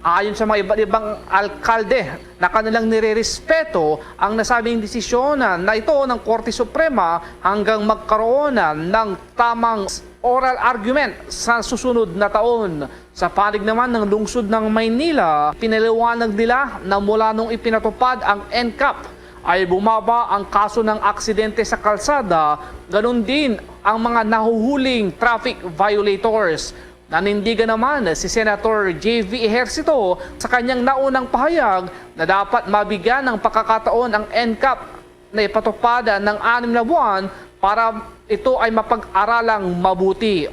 Ayon sa mga iba't ibang alkalde na kanilang nirerespeto ang nasabing desisyon na ito ng Korte Suprema hanggang magkaroon ng tamang oral argument sa susunod na taon. Sa panig naman ng lungsod ng Maynila, pinaliwanag nila na mula nung ipinatupad ang N C A P ay bumaba ang kaso ng aksidente sa kalsada, ganun din ang mga nahuhuling traffic violators. Nanindigan naman si Senator J V Ejercito sa kanyang naunang pahayag na dapat mabigyan ng pagkakataon ang N C A P na ipatupad ng anim na buwan para ito ay mapag-aralang mabuti.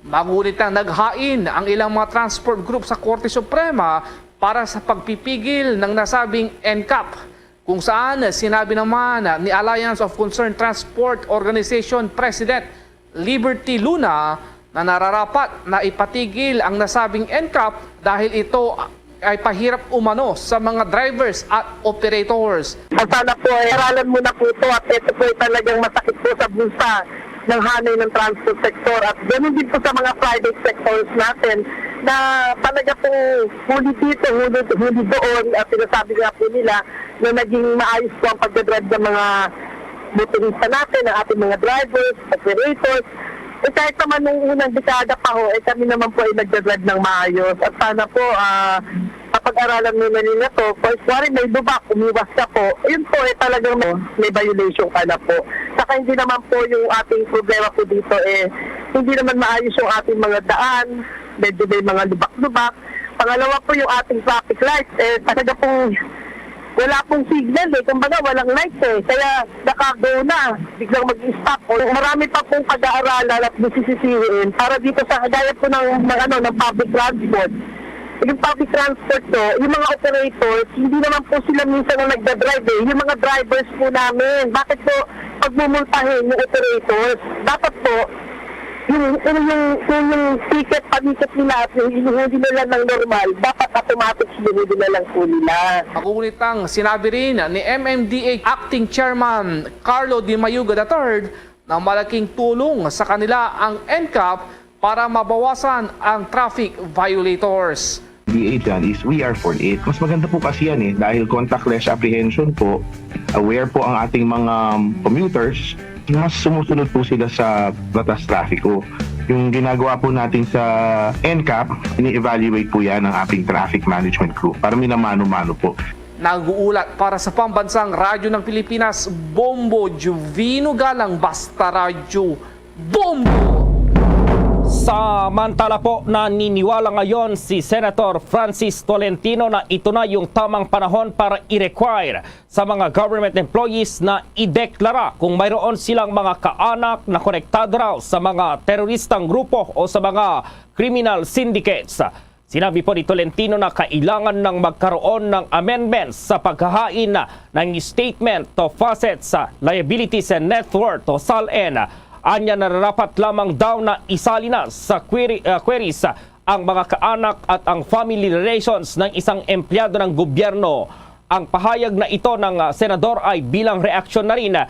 Magunit ang naghain ang ilang mga transport group sa Korte Suprema para sa pagpipigil ng nasabing N C A P, kung saan sinabi naman ni Alliance of Concerned Transport Organization President Liberty Luna na nararapat na ipatigil ang nasabing N C A P dahil ito ay pahirap umano sa mga drivers at operators. At sana po ay aralan muna po ito at ito po ay talagang masakit po sa bulsa ng hanay ng transport sector at ganun din po sa mga private sectors natin na talaga pong huli dito, huli, huli doon at sinasabi nga po nila na naging maayos po ang pagdadrive ng mga motorista natin, ng ating mga drivers, operators. Eh, kahit naman nung unang dekada pa ho, eh, kami naman po ay nagdadrive ng maayos. At sana po, ah, kapag-aralan muna nila to, kung kuwari may lubak, umiwas ka po, yun po, eh, talagang may, may violation ka na po. Saka hindi naman po yung ating problema po dito, eh, hindi naman maayos yung ating mga daan, medyo may mga lubak-lubak. Pangalawa po yung ating traffic light, eh, talaga pong wala pong signal eh. Kumbaga, walang light eh. Kaya naka-go na, biglang mag-stop. O, marami pa pong pag-aaralan at busisisihin para dito sa gaya po ng, ng, ano, ng public transport. Yung public transport po, yung mga operators, hindi naman po sila minsan ang nagdadrive eh. Yung mga drivers po namin, bakit po pagmumultahin yung operators? Dapat po, yung, yung, yung, yung, yung ticket, pamikit nila at yung hinuhuli nila ng normal, dapat automatic hinuhuli na lang po nila. Magunit ang sinabi rin ni M M D A Acting Chairman Carlo D. Mayuga the third na malaking tulong sa kanila ang N C A P para mabawasan ang traffic violators. D A dyan is we are for it. Mas maganda po kasi yan eh, dahil contactless apprehension po, aware po ang ating mga um, commuters, mas sumusunod po sila sa batas trafiko. Yung ginagawa po natin sa N C A P, ini-evaluate po yan ng ating traffic management group para minamano-mano po. Nag-uulat para sa Pambansang Radyo ng Pilipinas, Bombo Juvino Galang, Basta Radyo, Bombo! Samantala po, naniniwala ngayon si Senator Francis Tolentino na ito na yung tamang panahon para i-require sa mga government employees na ideklara kung mayroon silang mga kaanak na konektado raw sa mga teroristang grupo o sa mga criminal syndicates. Sinabi po ni Tolentino na kailangan ng magkaroon ng amendments sa paghahain ng Statement of Assets, Liabilities and Net Worth o SALN. Anya, nararapat lamang daw na isali na sa query, ah, queries ang mga kaanak at ang family relations ng isang empleyado ng gobyerno. Ang pahayag na ito ng, ah, senador ay bilang reaksyon na rin, ah,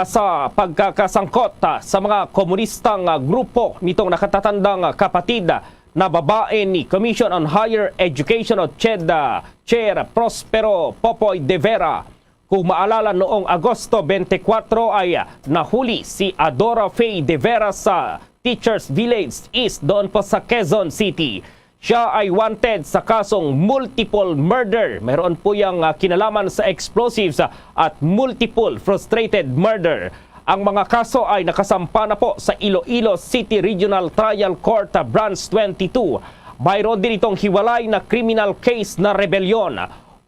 sa pagkakasangkot, ah, sa mga komunistang, ah, grupo nitong nakatatandang, ah, kapatid, ah, na babae ni Commission on Higher Education o CHED, ah, Chair Prospero Popoy de Vera. Kung maalala, noong Agosto twenty-four ay, ah, nahuli si Adora Faye de Vera sa Teachers Village East doon po sa Quezon City. Siya ay wanted sa kasong multiple murder. Mayroon po yang, ah, kinalaman sa explosives, ah, at multiple frustrated murder. Ang mga kaso ay nakasampa na po sa Iloilo City Regional Trial Court, ah, Branch twenty-two. Mayroon din itong hiwalay na criminal case na rebellion.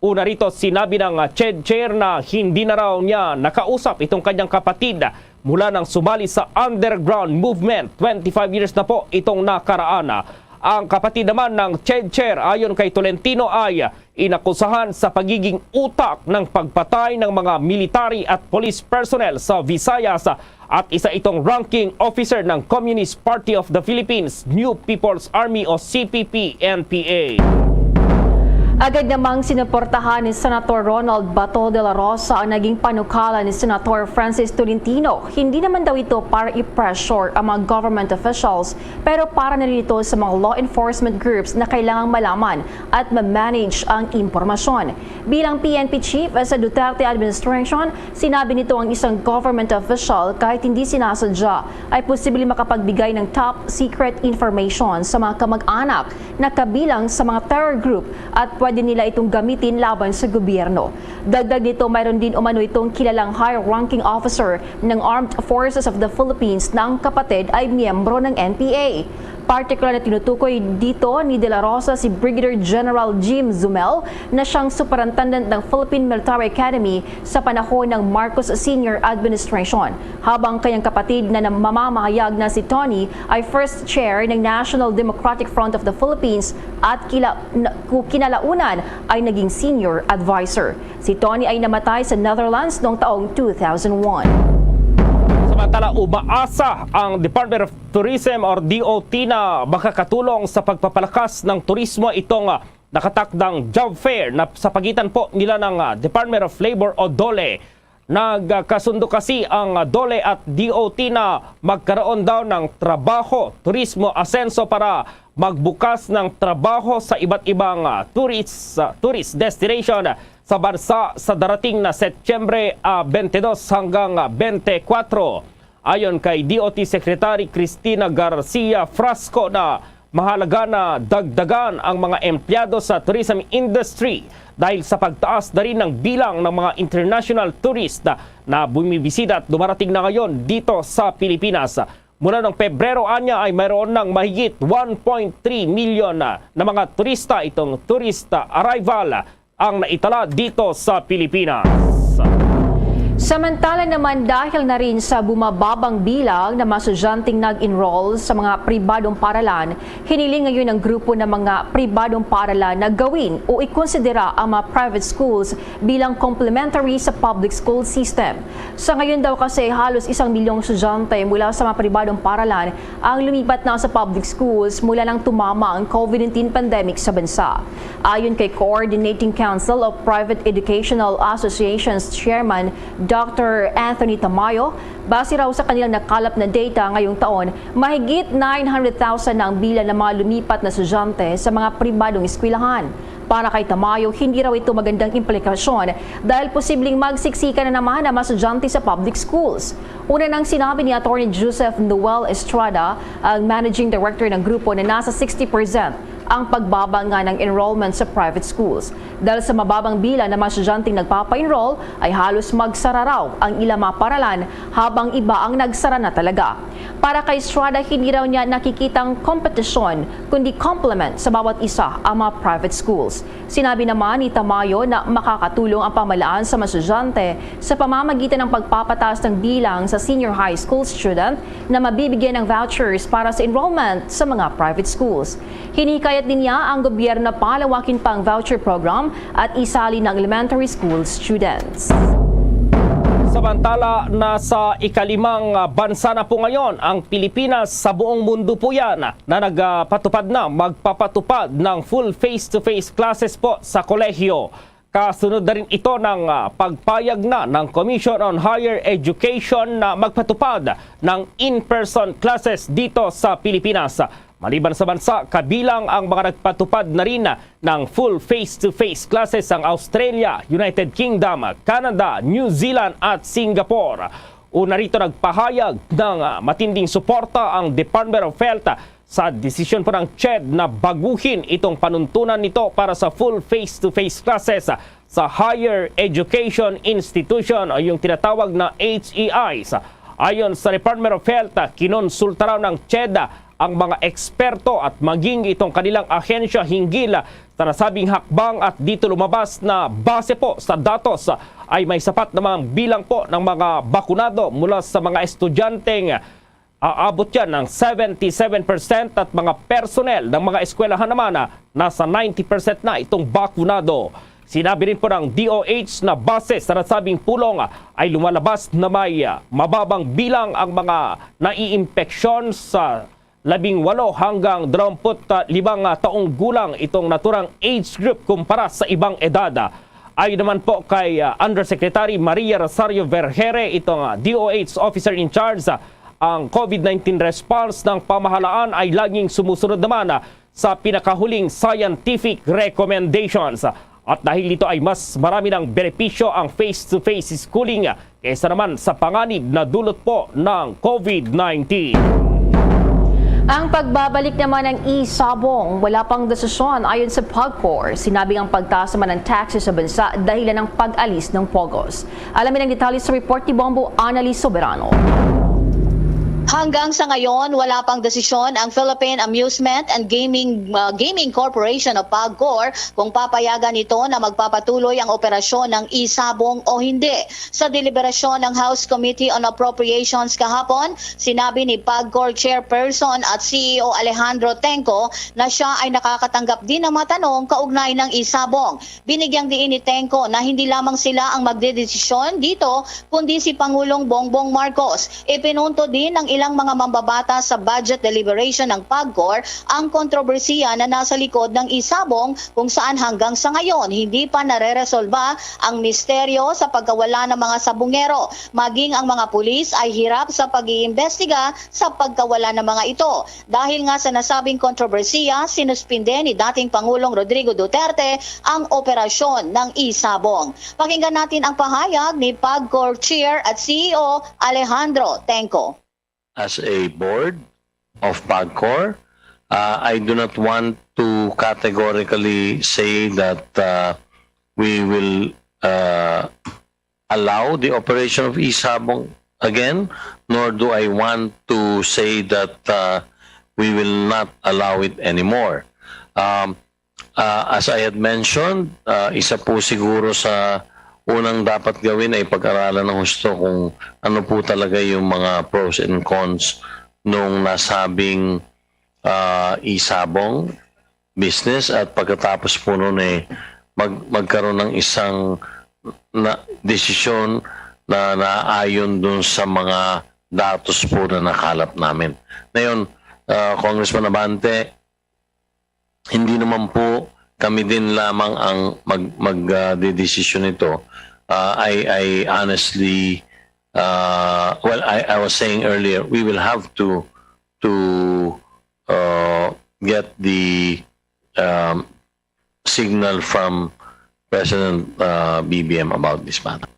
Una rito, sinabi ng, ah, CHED chair na hindi na raw niya nakausap itong kanyang kapatid mula nang sumali sa underground movement. Twenty-five years na po itong nakaraan. Ang kapatid naman ng CHED chair, ayon kay Tolentino, ay inakusahan sa pagiging utak ng pagpatay ng mga military at police personnel sa Visayas at isa itong ranking officer ng Communist Party of the Philippines, New People's Army o C P P N P A. Agad namang sinuportahan ni Senator Ronald Bato de la Rosa ang naging panukala ni Senator Francis Tolentino. Hindi naman daw ito para i-pressure ang mga government officials, pero para na rin ito sa mga law enforcement groups na kailangang malaman at ma-manage ang impormasyon. Bilang P N P chief sa Duterte administration, sinabi nito ang isang government official, kahit hindi sinasadya, ay posibleng makapagbigay ng top secret information sa mga kamag-anak na kabilang sa mga terror group at pwede nila itong gamitin laban sa gobyerno. Dagdag nito, mayroon din umano itong kilalang high-ranking officer ng Armed Forces of the Philippines na ang kapatid ay miyembro ng N P A. Partikular na tinutukoy dito ni De La Rosa si Brigadier General Jim Zumel, na siyang superintendent ng Philippine Military Academy sa panahon ng Marcos Senior Administration, habang kanyang kapatid na nam-, mamamahayag na si Tony ay first chair ng National Democratic Front of the Philippines at kila-, na-, ku-, kinalaunan ay naging senior advisor. Si Tony ay namatay sa Netherlands noong taong two thousand one. Samantala, umaasa ang Department of Tourism or D O T na makakatulong sa pagpapalakas ng turismo itong, ah, nakatakdang job fair na sa pagitan po nila ng, ah, Department of Labor o DOLE. Nagkasundo kasi ang, ah, DOLE at D O T na magkaroon daw ng trabaho, turismo, asenso para magbukas ng trabaho sa iba't ibang, ah, tourist, ah, tourist destination sa bansa sa darating na Setyembre, ah, twenty-two hanggang, ah, twenty-four. Ayon kay D O T Secretary Cristina Garcia Frasco na mahalaga na dagdagan ang mga empleyado sa tourism industry dahil sa pagtaas na rin ng bilang ng mga international tourist na bumibisita at dumarating na ngayon dito sa Pilipinas. Mula ng Pebrero anya ay mayroon ng mahigit one point three million na, na mga turista itong tourist arrival ang naitala dito sa Pilipinas. Samantala naman, dahil na rin sa bumababang bilang ng mga estudyanteng nag-enroll sa mga pribadong paralan, hiniling ngayon ng grupo ng mga pribadong paralan na gawin o ikonsidera ang mga private schools bilang complementary sa public school system. Sa ngayon daw kasi, halos isang milyong estudyante mula sa mga pribadong paralan ang lumipat na sa public schools mula nang tumama ang COVID nineteen pandemic sa bansa. Ayon kay Coordinating Council of Private Educational Associations Chairman Doctor Anthony Tamayo, base raw sa kanilang nakalap na data ngayong taon, mahigit nine hundred thousand na ang bilang ng mga lumipat na estudyante sa mga pribadong eskwelahan. Para kay Tamayo, hindi raw ito magandang implikasyon dahil posibleng magsiksikan na naman ang mga estudyante sa public schools. Una nang sinabi ni Attorney Joseph Noel Estrada, ang managing director ng grupo, na nasa sixty percent ang pagbaba nga ng enrollment sa private schools. Dahil sa mababang bilang ng mga estudyanteng nagpapa-enroll, ay halos magsara raw ang ilang mga paralan, habang iba ang nagsara na talaga. Para kay Estrada, hindi raw niya nakikitang kompetisyon, kundi complement sa bawat isa ang mga private schools. Sinabi naman ni Tamayo na makakatulong ang pamahalaan sa mga estudyante sa pamamagitan ng pagpapataas ng bilang sa senior high school student na mabibigyan ng vouchers para sa enrollment sa mga private schools. Hinihikayat din niya ang gobyerno na palawakin pa ang voucher program at isali ng elementary school students. Samantala, nasa ikalimang, ah, bansa na po ngayon ang Pilipinas sa buong mundo po yan na nagpatupad na, magpapatupad ng full face-to-face classes po sa kolehiyo. Kasunod na rin ito ng, ah, pagpayag na ng Commission on Higher Education na magpatupad ng in-person classes dito sa Pilipinas. Maliban sa bansa, kabilang ang mga nagpatupad na rin ng full face-to-face classes ang Australia, United Kingdom, Canada, New Zealand at Singapore. Una rito, nagpahayag ng, ah, matinding suporta ang Department of Health sa desisyon po ng CHED na baguhin itong panuntunan nito para sa full face-to-face classes sa higher education institution o yung tinatawag na H E Is. Ayon sa Department of Health, kinonsulta raw ng CHED ang mga eksperto at maging itong kanilang ahensya hinggil sa nasabing hakbang, at dito lumabas na base po sa datos ay may sapat namang bilang po ng mga bakunado mula sa mga estudyanteng aabot yan ng seventy-seven percent at mga personnel ng mga eskwelahan naman na nasa ninety percent na itong bakunado. Sinabi rin po ng D O H na base sa nasabing pulong ay lumalabas na may, ah, mababang bilang ang mga naiimpeksyon sa labing walo hanggang dalawampu't limang taong gulang itong naturang age group kumpara sa ibang edad. Ayon naman po kay, ah, Undersecretary Maria Rosario Vergere, itong, ah, D O H Officer in Charge, ah, ang COVID nineteen response ng pamahalaan ay laging sumusunod naman, ah, sa pinakahuling scientific recommendations. At dahil dito ay mas marami ng benepisyo ang face-to-face schooling kaysa naman sa panganib na dulot po ng COVID nineteen. Ang pagbabalik naman ng e-sabong, wala pang desisyon ayon sa PAGCOR. Sinabing ang pagtaas naman ng taxes sa bansa dahilan ng pag-alis ng POGOs. Alamin ang detalye sa report ni Bombo Annalise Soberano. Hanggang sa ngayon, wala pang desisyon ang Philippine Amusement and Gaming uh, Gaming Corporation o PAGCOR kung papayagan ito na magpapatuloy ang operasyon ng e-sabong o hindi. Sa deliberasyon ng House Committee on Appropriations kahapon, sinabi ni PAGCOR Chairperson at C E O Alejandro Tengco na siya ay nakakatanggap din ng mga tanong kaugnay ng e-sabong. Binigyang diin ni Tengco na hindi lamang sila ang magdedesisyon dito, kundi si Pangulong Bongbong Marcos. Ipinunto din ng ilang mga mambabata sa budget deliberation ng PAGCOR ang kontrobersiya na nasa likod ng e-sabong, kung saan hanggang sa ngayon hindi pa nareresolba ang misteryo sa pagkawala ng mga sabungero. Maging ang mga pulis ay hirap sa pag-iimbestiga sa pagkawala ng mga ito. Dahil nga sa nasabing kontrobersiya, sinuspinde ni dating Pangulong Rodrigo Duterte ang operasyon ng e-sabong. Pakinggan natin ang pahayag ni PAGCOR Chair at C E O Alejandro Tengco. As a board of PAGCOR, uh, I do not want to categorically say that uh, we will uh, allow the operation of e-sabong again, nor do I want to say that uh, we will not allow it anymore. Um, uh, as I had mentioned, uh, isa po siguro sa unang dapat gawin ay pag-aralan ng husto kung ano po talaga yung mga pros and cons nung nasabing uh, e-sabong business, at pagkatapos po nun eh mag magkaroon ng isang na desisyon na naayon dun sa mga datos po na nakalap namin. Ngayon, uh, Congressman Abante, hindi naman po kami din lamang ang mag magdedesisyon uh, nito. Uh, I I honestly uh, well I I was saying earlier, we will have to to uh, get the um, signal from President uh, B B M about this matter.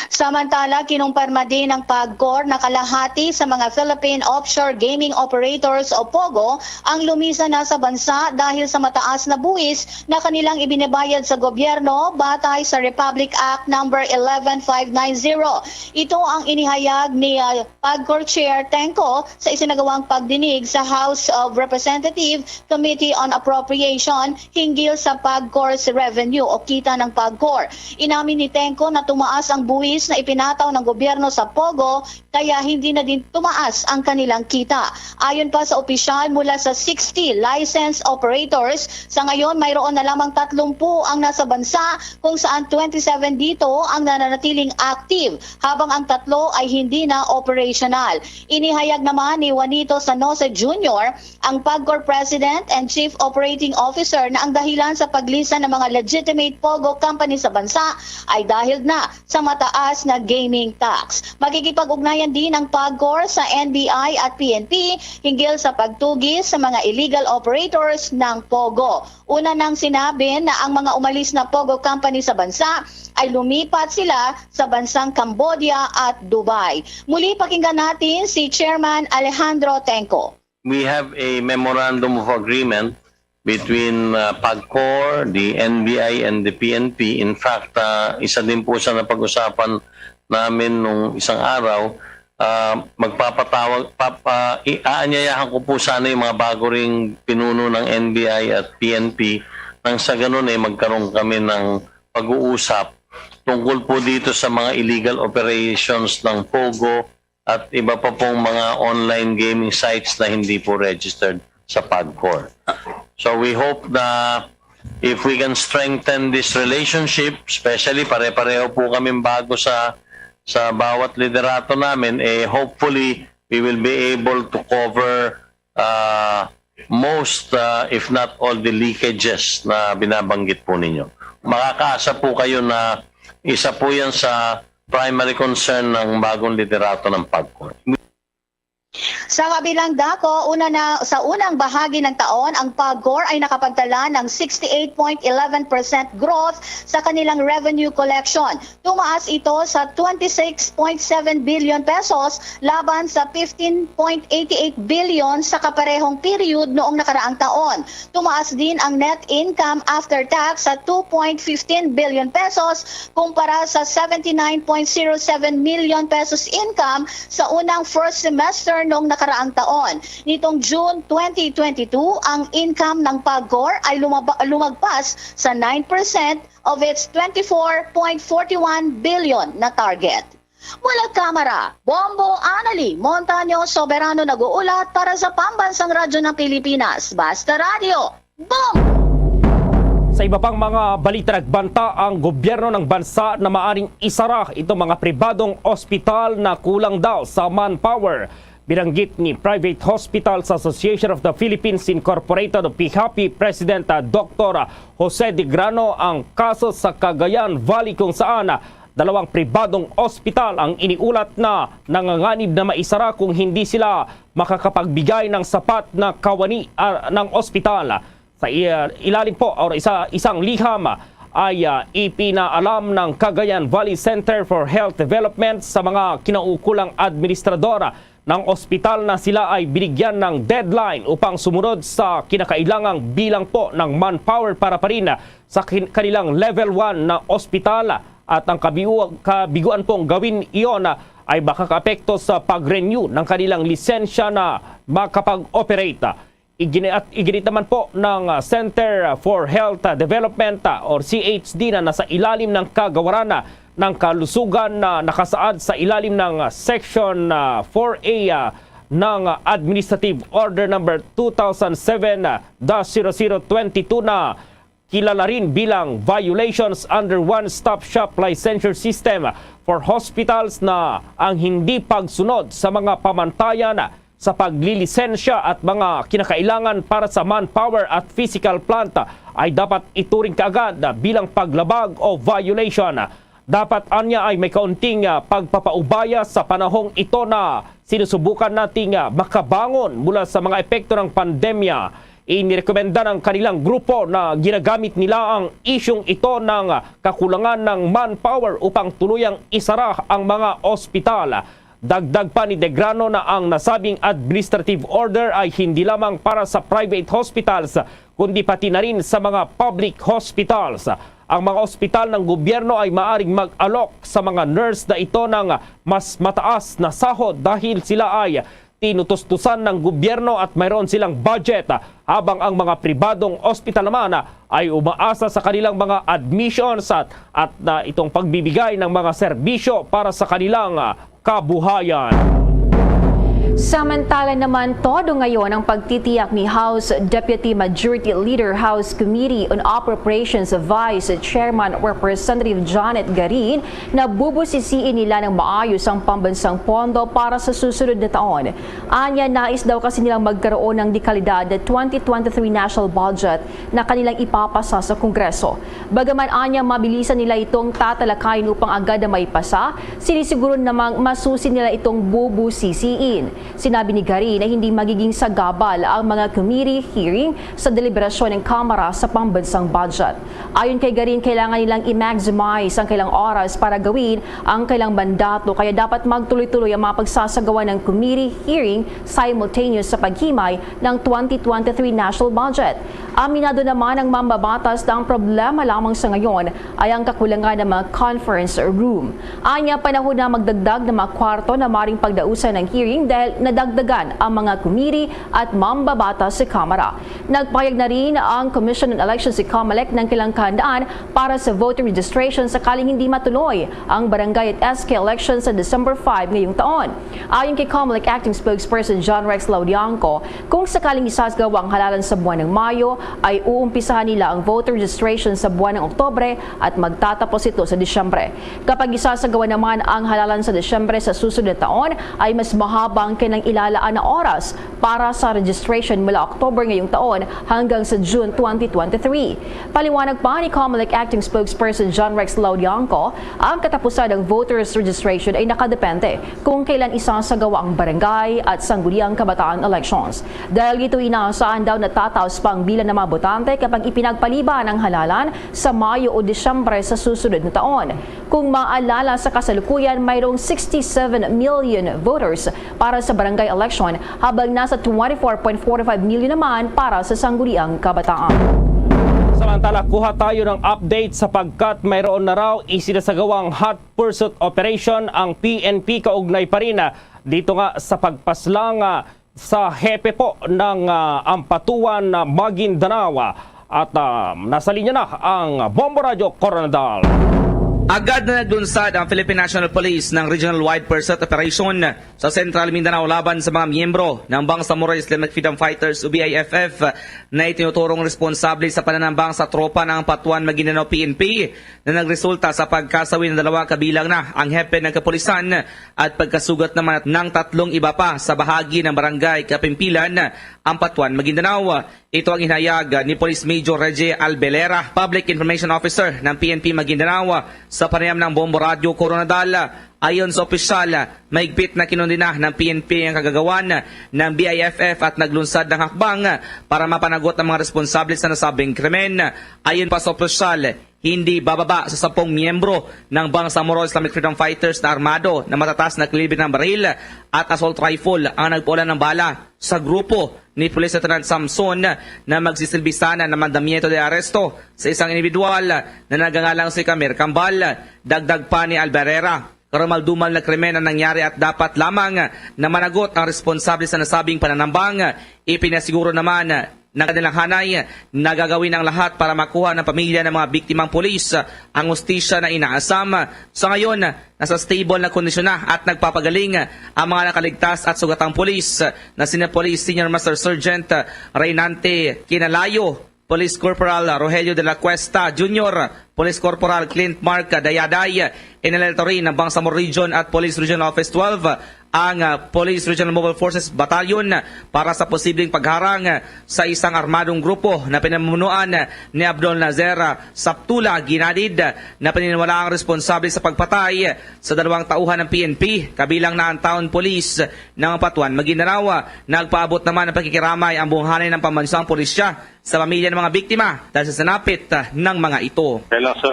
Samantala, kinumpirma din ng PAGCOR na kalahati sa mga Philippine Offshore Gaming Operators o POGO ang lumisan na sa bansa dahil sa mataas na buwis na kanilang ibinabayad sa gobyerno batay sa Republic Act number eleven five nine zero. Ito ang inihayag ni uh, PAGCOR Chair Tengco sa isinagawang pagdinig sa House of Representatives Committee on Appropriation hinggil sa PAGCOR's revenue o kita ng PAGCOR. Inamin ni Tengco na tumaas ang buwis na ipinataw ng gobyerno sa POGO, kaya hindi na din tumaas ang kanilang kita. Ayon pa sa opisyal, mula sa sixty licensed operators, sa ngayon mayroon na lamang tatlumpu ang nasa bansa, kung saan twenty-seven dito ang nananatiling active, habang ang tatlo ay hindi na operational. Inihayag naman ni Juanito Sanose Junior, ang PAGCOR President and Chief Operating Officer, na ang dahilan sa paglisan ng mga legitimate POGO company sa bansa ay dahil na sa mataas na gaming tax. Makikipag-ugnayan din ang PAGCOR sa N B I at P N P hinggil sa pagtugis sa mga illegal operators ng POGO. Una nang sinabi na ang mga umalis na POGO company sa bansa ay lumipat sila sa bansang Cambodia at Dubai. Muli, pakinggan natin si Chairman Alejandro Tengco. We have a memorandum of agreement between, uh, PAGCOR, the N B I, and the P N P. In fact, uh, isa din po sa napag-usapan namin nung isang araw. Uh, magpapatawag, pap-, uh, i-, aanyayahan ko po sana yung mga bago ring pinuno ng N B I at P N P nang sa ganun, eh, magkaroon kami ng pag-uusap tungkol po dito sa mga illegal operations ng POGO at iba pa pong mga online gaming sites na hindi po registered sa PAGCOR. So we hope na if we can strengthen this relationship, especially pare-pareho po kaming bago sa, sa bawat liderato namin, eh, hopefully we will be able to cover, uh, most, uh, if not all, the leakages na binabanggit po ninyo. Makakaasa po kayo na isa po yan sa primary concern ng bagong liderato ng PAGCOR. Sa kabilang dako, una na, sa unang bahagi ng taon, ang PAGCOR ay nakapagtala ng sixty-eight point eleven percent growth sa kanilang revenue collection. Tumaas ito sa twenty-six point seven billion pesos laban sa fifteen point eighty-eight billion sa kaparehong period noong nakaraang taon. Tumaas din ang net income after tax sa two point fifteen billion pesos kumpara sa seventy-nine point zero seven million pesos income sa unang first semester noong nakaraang taon. Nitong June twenty twenty-two, ang income ng PAGCOR ay lumaba-, lumagpas sa nine percent of its twenty-four point forty-one billion na target. Mula Kamara, Bombo Anali Montaño Soberano nag-uulat para sa Pambansang Radyo ng Pilipinas, Basta Radyo, Bombo! Sa iba pang mga balita, nagbanta ang gobyerno ng bansa na maaring isara itong mga pribadong ospital na kulang daw sa manpower. Binanggit ni Private Hospitals Association of the Philippines Incorporated o PHAPI President, ah, Doktor Jose Digrano ang kaso sa Cagayan Valley, kung saan, ah, dalawang pribadong ospital ang iniulat na nanganganib na maisara kung hindi sila makakapagbigay ng sapat na kawani, ah, ng ospital. Sa i-, ilalim po, or isa, isang liham ay, ah, ipinaalam ng Cagayan Valley Center for Health Development sa mga kinaukulang administrador ng ospital na sila ay binigyan ng deadline upang sumunod sa kinakailangang bilang po ng manpower para pa rin sa kin-, kanilang level one na ospital, at ang kabiu-, kabiguan pong gawin iyon ay makakaapekto sa pag-renew ng kanilang lisensya na makapag-operate. Igini-, at iginit naman po ng, ah, Center for Health, ah, Development, ah, or C H D, na nasa ilalim ng kagawaran, ah, ng kalusugan na nakasaad sa ilalim ng, ah, Section, ah, four A, ah, ng Administrative Order Number two thousand seven dash zero zero twenty-two, na kilala rin bilang Violations under One-Stop Shop Licensure System for Hospitals, na ang hindi pagsunod sa mga pamantayan sa paglilisensya at mga kinakailangan para sa manpower at physical plant ay dapat ituring kaagad bilang paglabag o violation. Dapat anya ay may kaunting, ah, pagpapaubaya sa panahong ito na sinusubukan nating, ah, makabangon mula sa mga epekto ng pandemya. Inirekomenda ng kanilang grupo na ginagamit nila ang isyung ito ng, ah, kakulangan ng manpower upang tuluyang isara ang mga ospital. Dagdag pa ni Digrano na ang nasabing administrative order ay hindi lamang para sa private hospitals, kundi pati na rin sa mga public hospitals. Ang mga ospital ng gobyerno ay maaring mag-alok sa mga nurse na ito ng mas mataas na sahod dahil sila ay tinutustusan ng gobyerno at mayroon silang budget, ah, habang ang mga pribadong ospital naman, ah, ay umaasa sa kanilang mga admissions at, at na itong pagbibigay ng mga serbisyo para sa kanilang, ah, kabuhayan. Samantala naman, todo ngayon ang pagtitiyak ni House Deputy Majority Leader, House Committee on Appropriations Vice Chairman Representative Janet Garin na bubusisiin nila ng maayos ang pambansang pondo para sa susunod na taon. Anya, nais daw kasi nilang magkaroon ng dekalidad na twenty twenty-three national budget na kanilang ipapasa sa Kongreso. Bagaman anya, mabilisan nila itong tatalakayin upang agad na maipasa, sinisiguro namang masusi nila itong bubusisiin. Sinabi ni Garin na hindi magiging sagabal ang mga committee hearing sa deliberasyon ng Kamara sa pambansang budget. Ayon kay Garin, kailangan nilang i-maximize ang kailang oras para gawin ang kailang mandato, kaya dapat magtuloy-tuloy ang mga pagsasagawa ng committee hearing simultaneous sa paghimay ng twenty twenty-three national budget. Aminado naman ang mambabatas na ang problema lamang sa ngayon ay ang kakulangan ng mga conference room. Anya, panahon na magdagdag ng mga kwarto na maring pagdausan ng hearing dahil nadagdagan ang mga committee at mambabatas sa Kamara. Nagpahayag na rin ang Commission on Elections, si COMELEC, ng kailang kahandaan para sa voter registration sakaling hindi matuloy ang barangay at S K election sa December five ngayong taon. Ayon kay COMELEC Acting Spokesperson John Rex Laudianco, kung sakaling isasagawa ang halalan sa buwan ng Mayo, ay uumpisahan nila ang voter registration sa buwan ng Oktobre at magtatapos ito sa Disyembre. Kapag isasagawa naman ang halalan sa Disyembre sa susunod na taon, ay mas mahaba ang kailang ilalaan na oras para sa registration mula October ngayong taon hanggang sa June twenty twenty-three. Paliwanag pa ni COMELEC Acting Spokesperson John Rex Laudianco, ang katapusan ng voters registration ay nakadepende kung kailan isasagawa ang barangay at sangguniang kabataan elections. Dahil dito, inaasahan daw na tataas pa ang bilang ng mga botante kapag ipinagpaliban ang halalan sa Mayo o Disyembre sa susunod na taon. Kung maalala, sa kasalukuyan, mayroong sixty-seven million voters para sa barangay election, habang nasa twenty-four point four five million naman para sa sangguniang kabataan. Samantala, kuha tayo ng update sapagkat mayroon na raw isinasagawang hot pursuit operation ang P N P kaugnay pa rin, ah, dito nga sa pagpaslang, ah, sa hepe po ng, ah, Ampatuan, ah, Maguindanao, ah, at, ah, nasa linya na ang Bombo Radyo Koronadal. Agad na naglunsad ang Philippine National Police ng Regional Wide Pursuit Operation sa Central Mindanao laban sa mga miyembro ng Bangsamoro Islamic Freedom Fighters o B I F F na itinuturong responsable sa pananambang sa tropa ng Ampatuan Maguindanao P N P na nagresulta sa pagkasawi ng dalawa, kabilang na ang hepe ng kapulisan at pagkasugat naman ng tatlong iba pa sa bahagi ng barangay Kapimpilan, Ampatuan, Maguindanao. Ito ang inhayag ni Police Major Reggie Albelera, Public Information Officer ng P N P Maguindanao, sa panayam ng Bombo Radyo Koronadal. Ayon sa opisyal, mahigpit na kinundina ng P N P ang kagagawan ng B I F F at naglunsad ng hakbang para mapanagot ang mga responsable sa nasabing krimen. Ayon pa sa opisyal, hindi bababa sa sampung miyembro ng Bangsamoro Islamic Freedom Fighters na armado na matatas na kalibre ng baril at assault rifle ang nagpaulan ng bala sa grupo ni Police Lieutenant Samson na magsisilbi sana na mandamiento de arresto sa isang individual na nagangalang si Kamer Kambal. Dagdag pa ni Albarera, karumal-dumal na krimen ang nangyari at dapat lamang na managot ang responsable sa nasabing pananambang. Ipinasiguro naman ng kanilang hanay na gagawin ang lahat para makuha ng pamilya ng mga biktimang pulis ang hustisya na inaasam. Sa ngayon, nasa stable na kondisyon na at nagpapagaling ang mga nakaligtas at sugatang pulis na sina Police Senior Master Sergeant Reynante Kinalayo, Police Corporal Rogelio de la Cuesta Junior, Police Corporal Clint Mark Dayaday, inalento rin ng Bangsamoro Region at Police Regional Office twelve ang, ah, Police Regional Mobile Forces Battalion para sa posibleng pagharang sa isang armadong grupo na pinamumunuan ni Abdul Nazer Saptula Ginadid, na pininiwalaang responsable sa pagpatay sa dalawang tauhan ng P N P, kabilang na ang Town Police ng Ampatuan, Maguindanao. Nagpaabot naman ng pakikiramay ang buhangin ng pambansang pulisya sa pamilya ng mga biktima dahil sa sinapit, ah, ng mga ito. Kaya lang sa,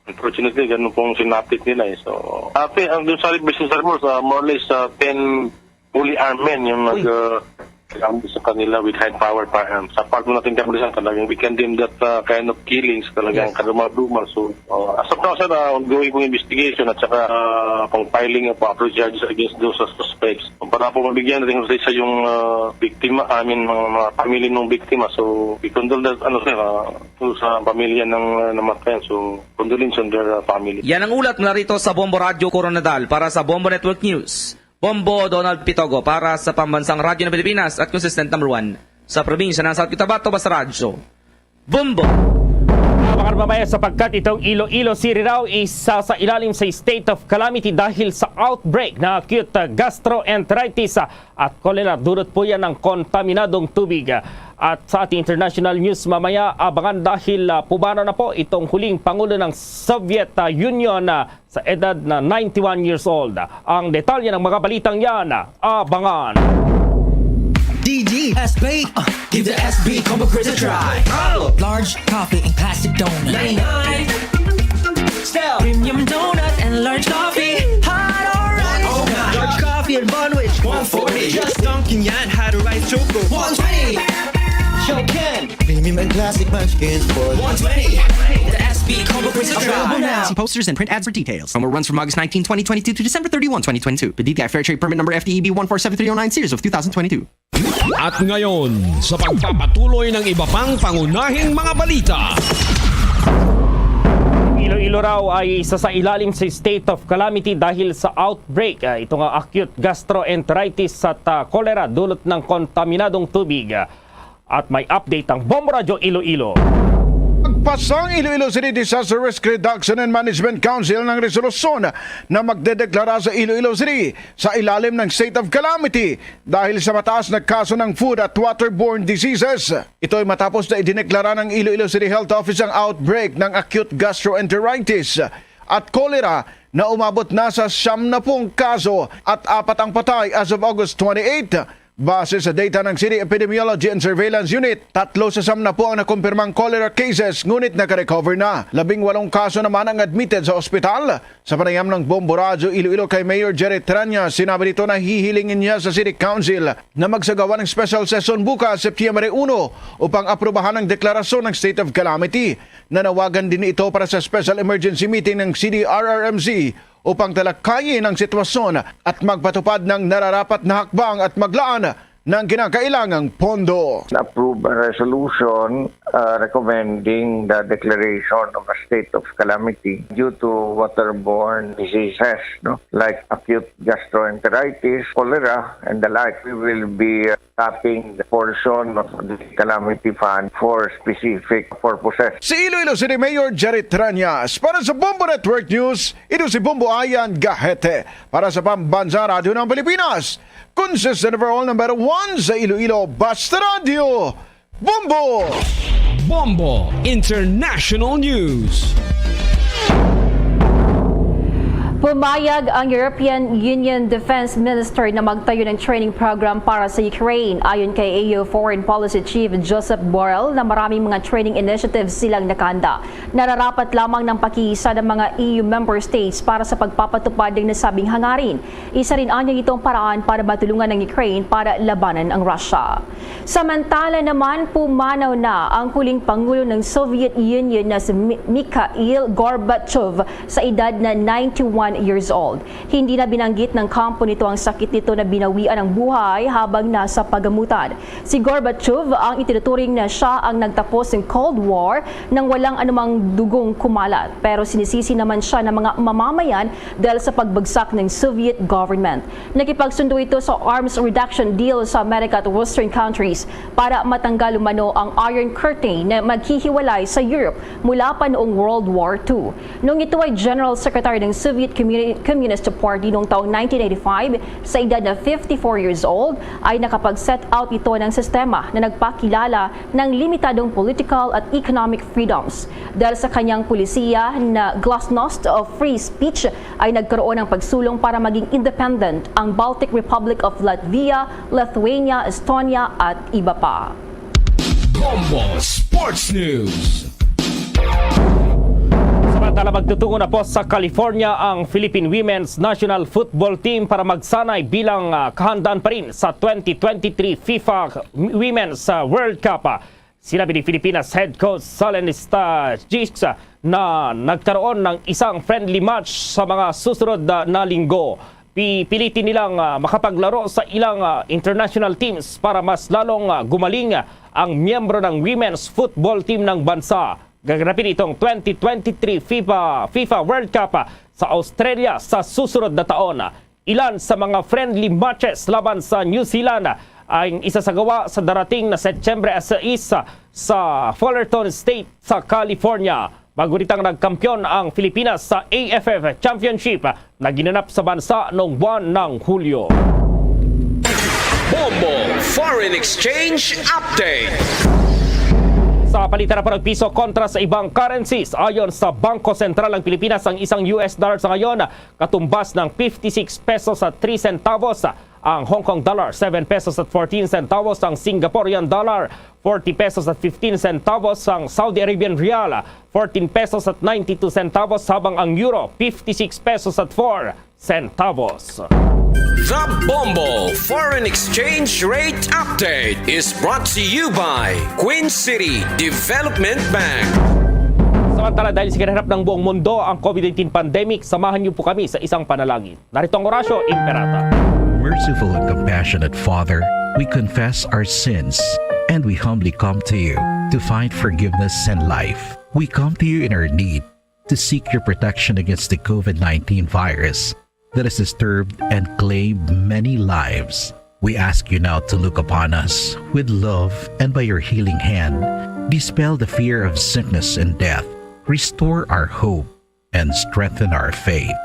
unfortunately, ganun pong sinapit nila eh. So, ah, pi-, ang dun sa Business Armor, ah, more or less, ah, ten fully armed men yung nag, Uy. ah, Ang sa kanila with high power firearms. Sa part mo natin kapulisan, talagang we condemn that uh, kind of killings, talagang Yes. kadumal-dumal. So, uh, as of now, sir, uh, ongoing pong investigation at saka uh, pang filing of uh, charges against those uh, suspects. Para po mabigyan natin ng hustisya yung uh, biktima, I mean, mga, mga pamilya ng biktima. So, we condole that, ano, sir, uh, to sa pamilya ng uh, namatay. So, condolence on their uh, family. Yan ang ulat mula rito sa Bombo Radyo Koronadal para sa Bombo Network News. Bombo Donald Pitogo para sa Pambansang Radyo ng Pilipinas at consistent number one sa probinsya ng South Cotabato, basta radyo. Bombo! Mga kababayan, sapagkat itong Iloilo City raw isa sa ilalim sa state of calamity dahil sa outbreak na acute uh, gastroenteritis uh, at cholera. Dulot po yan ng kontaminadong tubig. At sa ating international news mamaya, abangan dahil uh, pumanaw na po itong huling pangulo ng Soviet uh, Union uh, sa edad na ninety-one years old. Ang detalye ng mga balitang yan, abangan. D D S B, uh, give the S B Combo Crisp a try. Large coffee and classic donut. Ninety-nine. Style. Premium donut and large coffee. Hot or iced. Oh my. Large coffee and bun which. One forty. Just dunking yan, hot or iced choco. One twenty. Show Ken. Premium and classic munchkins for one twenty. The S B Combo Crisp a try. Available now. See posters and print ads for details. Promo runs from August nineteen, twenty twenty-two to December thirty-one, twenty twenty-two. P D T I Fair Trade Permit Number F T E B one four seven three oh nine series of two thousand twenty-two. At ngayon, sa pagpapatuloy ng iba pang pangunahing mga balita. Iloilo raw ay isa sa ilalim sa state of calamity dahil sa outbreak. Ah, ito nga acute gastroenteritis at ah, cholera dulot ng kontaminadong tubig. At may update ang Bombo Radyo Iloilo. Nagpasa ang Iloilo City Disaster Risk Reduction and Management Council ng resolusyon na magdedeklara sa Iloilo City sa ilalim ng state of calamity dahil sa mataas na kaso ng food at waterborne diseases. Ito ay matapos na idineklara ng Iloilo City Health Office ang outbreak ng acute gastroenteritis at cholera na umabot na sa siyam na pung kaso at apat ang patay as of August twenty-eight. Base sa data ng City Epidemiology and Surveillance Unit, tatlo sa siyam na po ang nakumpirmang cholera cases, ngunit nakarecover na. Labing walong kaso naman ang admitted sa ospital. Sa panayam ng Bombo Radyo Iloilo kay Mayor Jerry Tranya, sinabi nito na hihilingin niya sa City Council na magsagawa ng special session bukas, September uno, upang aprubahan ang deklarasyon ng state of calamity. Nanawagan din ito para sa special emergency meeting ng C D R R M C upang talakayin ang sitwasyon at magpatupad ng nararapat na hakbang at maglaan ng kinakailangang pondo. Approve a resolution uh, recommending the declaration of a state of calamity due to waterborne diseases, no, like acute gastroenteritis, cholera, and the like. We will be uh, tapping the portion of the calamity fund for specific purposes. Si Iloilo City Mayor Jerry Tranyas para sa Bombo Network News, ito si Bombo Ayan Gahete para sa Pambansa Radyo ng Pilipinas. Consistent overall number one sa Iloilo, Basta Radyo, Bombo! Bombo International News. Pumayag ang European Union Defense Minister na magtayo ng training program para sa Ukraine. Ayon kay E U Foreign Policy Chief Josep Borrell, na maraming mga training initiatives silang nakahanda. Nararapat lamang ng pakiisa ng mga E U member states para sa pagpapatupad ng nasabing hangarin. Isa rin anya itong paraan para matulungan ang Ukraine para labanan ang Russia. Samantala naman, pumanaw na ang huling pangulo ng Soviet Union na si Mi-, Mikhail Gorbachev sa edad na ninety-one years old. Hindi na binanggit ng kampo nito ang sakit nito na binawian ang buhay habang nasa pagamutan. Si Gorbachev ang itinuturing na siya ang nagtapos ng Cold War nang walang anumang dugong kumalat. Pero sinisisi naman siya ng mga mamamayan dahil sa pagbagsak ng Soviet government. Nakipagsundo ito sa arms reduction deal sa Amerika at Western countries para matanggal umano ang Iron Curtain na maghihiwalay sa Europe mula pa noong World War two. Nung ito ay General Secretary ng Soviet Communi-, Communist Party noong taong nineteen eighty-five, sa edad na fifty-four years old, ay nakapag-set out ito ng sistema na nagpakilala ng limitadong political at economic freedoms. Dahil sa kanyang polisiya na glasnost of free speech, ay nagkaroon ng pagsulong para maging independent ang Baltic Republic of Latvia, Lithuania, Estonia, at iba pa. Bombo Sports News. Sa Samantala, magtutungo na po sa California ang Philippine Women's National Football Team para magsanay bilang, ah, kahandaan pa rin sa twenty twenty-three FIFA Women's, ah, World Cup. Sinabi ni Filipinas head coach Salen Stajic na nagkaroon ng isang friendly match sa mga susunod na, na linggo. Pipilitin nilang, ah, makapaglaro sa ilang, ah, international teams para mas lalong, ah, gumaling ang miyembro ng women's football team ng bansa. Gaganapin itong twenty twenty-three FIFA, FIFA World Cup, ah, sa Australia sa susunod na taon. Ilan sa mga friendly matches laban sa New Zealand ang isasagawa sa darating na Setyembre sais sa Fullerton State sa California. Bago nitang nagkampiyon ang Pilipinas sa A F F Championship na ginanap sa bansa noong buwan ng Hulyo. Bombo Foreign Exchange Update. Sa palitan na po ng piso kontra sa ibang currencies, ayon sa Bangko Sentral ng Pilipinas, ang isang U S dollar sa ngayon katumbas ng fifty-six pesos at three centavos, ang Hong Kong dollar, seven pesos at fourteen centavos, ang Singaporean dollar, forty pesos at fifteen centavos, ang Saudi Arabian rial, fourteen pesos at ninety-two centavos, habang ang euro, fifty-six pesos at four centavos. The Bombo Foreign Exchange Rate Update is brought to you by Queen City Development Bank. Samantala, dahil sa kinahirap ng buong mundo ang COVID nineteen pandemic, samahan niyo po kami sa isang panalangin. Narito ang Orasyo Imperata. Merciful and compassionate Father, we confess our sins and we humbly come to you to find forgiveness and life. We come to you in our need to seek your protection against the COVID nineteen virus that has disturbed and claimed many lives. We ask you now to look upon us with love and by your healing hand, dispel the fear of sickness and death, restore our hope, and strengthen our faith.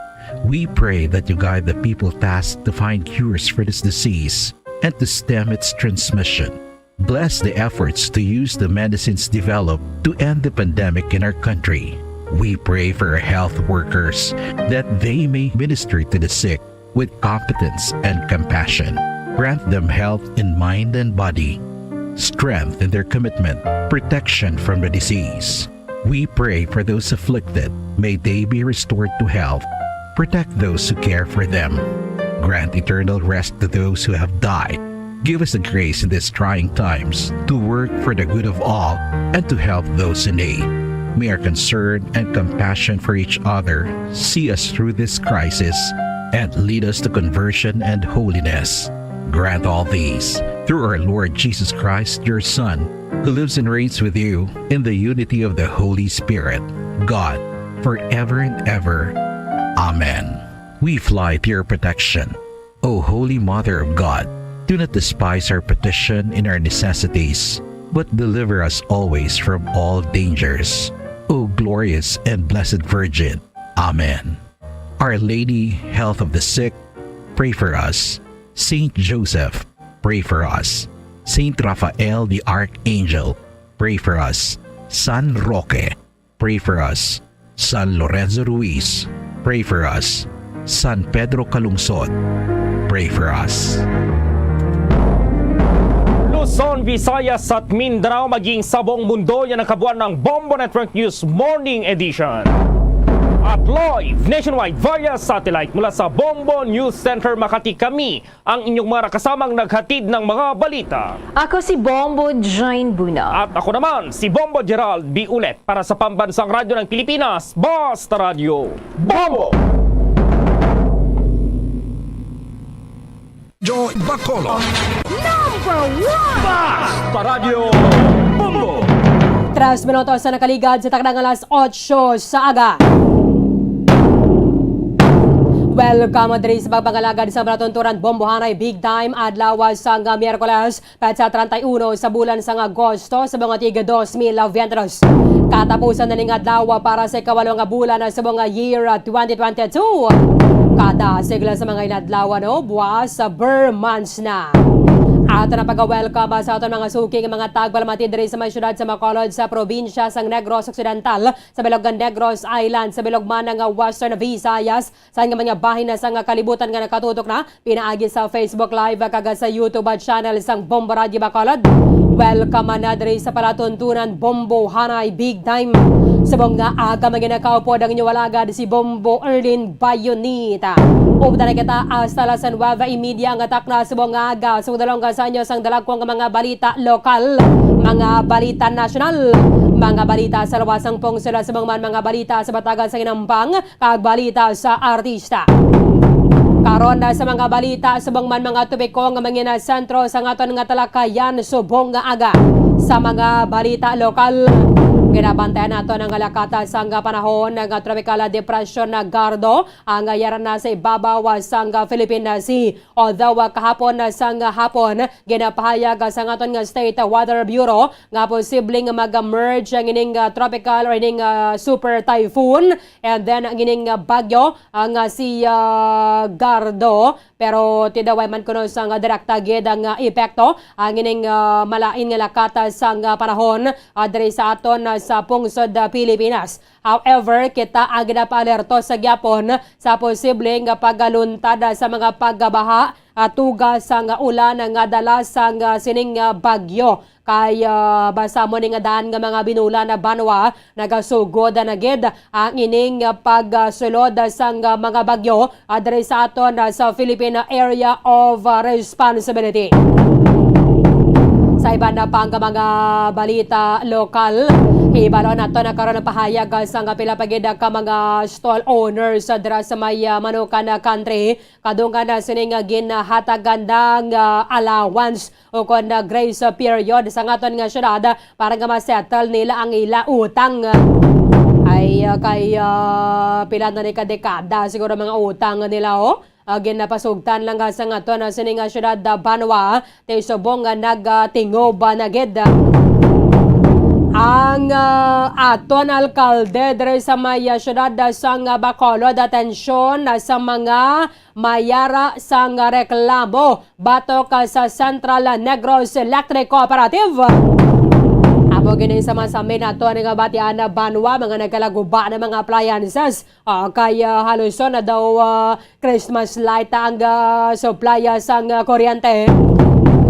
We pray that you guide the people tasked to find cures for this disease and to stem its transmission. Bless the efforts to use the medicines developed to end the pandemic in our country. We pray for our health workers that they may minister to the sick with competence and compassion. Grant them health in mind and body, strength in their commitment, protection from the disease. We pray for those afflicted. May they be restored to health. Protect those who care for them. Grant eternal rest to those who have died. Give us the grace in these trying times to work for the good of all and to help those in need. May our concern and compassion for each other see us through this crisis and lead us to conversion and holiness. Grant all these through our Lord Jesus Christ, your Son, who lives and reigns with you in the unity of the Holy Spirit, God, forever and ever. Amen. We fly to your protection. O Holy Mother of God, do not despise our petition in our necessities, but deliver us always from all dangers. O glorious and blessed Virgin. Amen. Our Lady, Health of the Sick, pray for us. Saint Joseph, pray for us. Saint Raphael the Archangel, pray for us. San Roque, pray for us. San Lorenzo Ruiz, pray for us. San Pedro Calungsod, pray for us. Luzon, Visayas at Mindanao, maging sa buong mundo, yan ang kabuuan ng Bombo Network News Morning Edition. At live nationwide via satellite mula sa Bombo News Center Makati, kami ang inyong mga nakasamang naghatid ng mga balita. Ako si Bombo Jane Buna. At ako naman, si Bombo Gerald B. Ulet para sa Pambansang Radyo ng Pilipinas, Basta Radyo Bombo! Joy Bacolod. Number one! Paradyo Bombo! Tres minutos na nakaligad sa takdang alas otso sa aga. Welcome diri sa pagpangalagad sa malatunturan Bombohanay Big Time adlaw sa nga Miyerkules, petsa treinta y uno sa bulan sa nga Agosto sa mga tig dos mil veintitrés. Katapusan na ning adlaw para sa ikawalo nga bulan sa mga year twenty twenty-two. Kada sigla sa mga inadlaw, no, buwas sa Ber months na. Ato na pag-welcome sa aton mga suking mga tagpalamati diri sa may syudad sa Bacolod, sa probinsya sang Negros Occidental, sa bilog nga Negros Island, sa bilog man nga Western Visayas, sa nga mga bahin na sa nga kalibutan nga nakatutok na pinaagi sa Facebook Live kag sa YouTube channel sang Bombo Radyo Bacolod. Welcome na diri sa palatuntunan Bombo Hanay Big Time. Subong nga aga, maginakaupo ang inyo alagad si Bombo Erlin Bayonita. Upda na kita hasta las nueve y media nga takna subong nga aga. Sumudalong ka sa inyo sang dalagko nga mga balita lokal, mga balita nasyonal, mga balita sa lawasang pungsod, subong man mga balita sa batagan sa inampang, kag balita sa artista. Karon na sa mga balita, subong man mga topiko nga mangin sentro sa aton nga talakayan subong nga aga. Sa mga balita lokal, ginabantayan naton ang lakata sang panahon nga tropical depression na Gardo ang yara na sa ibabaw sang Philippine Sea. Although, ah, kahapon, ah, sang hapon, ginapahayag, ah, sa aton nga State Weather Bureau nga posibleng mag-emerge ang ining, ah, tropical or ining, ah, super typhoon, and then ang ining, ah, bagyo, ang, ah, si, ah, Gardo. Pero tidaway man kuno sang direkta gid ang, ah, epekto ang ining, ah, malain nga lakata sang, ah, panahon, ah, diri sa aton, ah, sa pungsod, ah, Pilipinas. However, kita ang ginapaalerto sa gyapon sa posible nga pagaluntad sa mga pagbaha, ah, tuga sang ulan nga dala sang, ah, sining, ah, bagyo. Kay, ah, basta mo ni nga daan nga mga binulan na banwa, nagasugod na gid ang ining, ah, pagsulod sang, ah, mga bagyo, ah, diri sa aton, ah, sa Philippine Area of, ah, Responsibility. Sa iban na pang mga balita lokal, hibalo nato na karon ang pahayag sang pila pa gid ka mga stall owners, ah, dira sa may, ah, Manukan, ah, Country, kadungan na sining, ah, ginhatagan nga, ah, allowance o kon, ah, grace period sa aton nga syudad para nga ma-settle nila ang ila utang. Ay, ah, kay, ah, pila na ni ka dekada siguro mga utang nila, oh. Ah, ginapasugtan lang, ah, sa aton, ah, sining, ah, syudad, ah, banwa, ti subong nga nagatingob, ah, na gid, ah, ang, ah, aton alkalde diri sa may, ah, syudad, ah, sang, ah, Bacolod. Atensyon, ah, sa mga mayara sang reklamo batok, ah, sa Central Negros Electric Cooperative. Amo gini sa masamin nato nga batian na banwa, mga nagkalaguba na mga appliances. Ah, kay, ah, halos na daw, ah, Christmas light ang, ah, supply, ah, sang, ah, kuryente.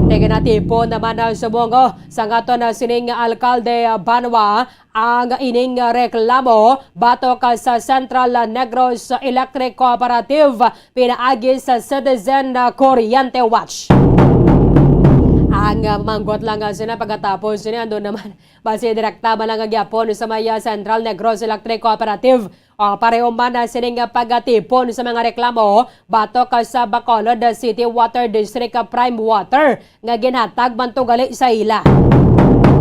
Tiginatipon naman ang subong, oh, sa aton na sining alkalde, ah, banwa ang ining, ah, reklamo batok, ah, sa Central Negros Electric Cooperative pinaagi sa Citizen, ah, Kuryente Watch. Ang, ah, manggot lang, ah, sina pagkatapos sini ando naman basi direkta man lang ang gyapon sa may, ah, Central Negros Electric Cooperative. Ah, pareho man na sining, ah, pagatipon sa mga reklamo batok, ah, sa Bacolod City Water District, ah, Prime Water nga ginhatag man to gali sa ila.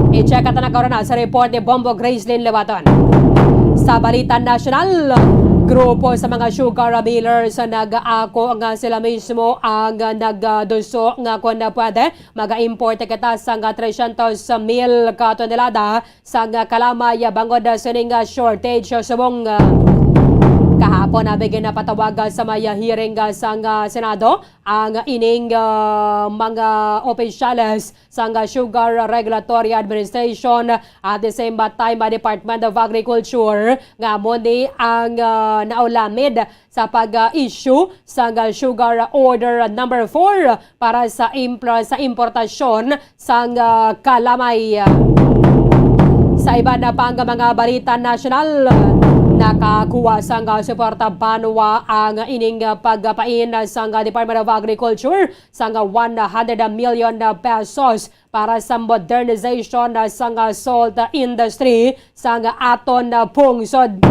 I-check ata na karon, ah, sa report ni Bombo Gracelyn Lewaton. Sa balita nasyonal, grupo sa mga sugar millers sa nag-aako nga sila mismo ang, ah, nagduso nga kung pwede, mag-import kita sang trescientos mil ka tonelada sang kalamay bangod sining shortage subong. Kahapon, abi, ginapatawag sa may hearing sang Senado ang ining, ah, mga opisyales sang Sugar Regulatory Administration, at the same time, ah, Department of Agriculture, nga amo ni ang, ah, naulamid sa pag-issue sang Sugar Order number four para sa impl-, sa importasyon sang, ah, kalamay. Sa iban na pang mga balita nasyonal, nakakuha sang, ah, suporta banwa ang ining, ah, pagpain sang, ah, Department of Agriculture sang, ah, one hundred million pesos para sa modernization, ah, sang, ah, salt, ah, industry sang, ah, aton, ah, pungsod.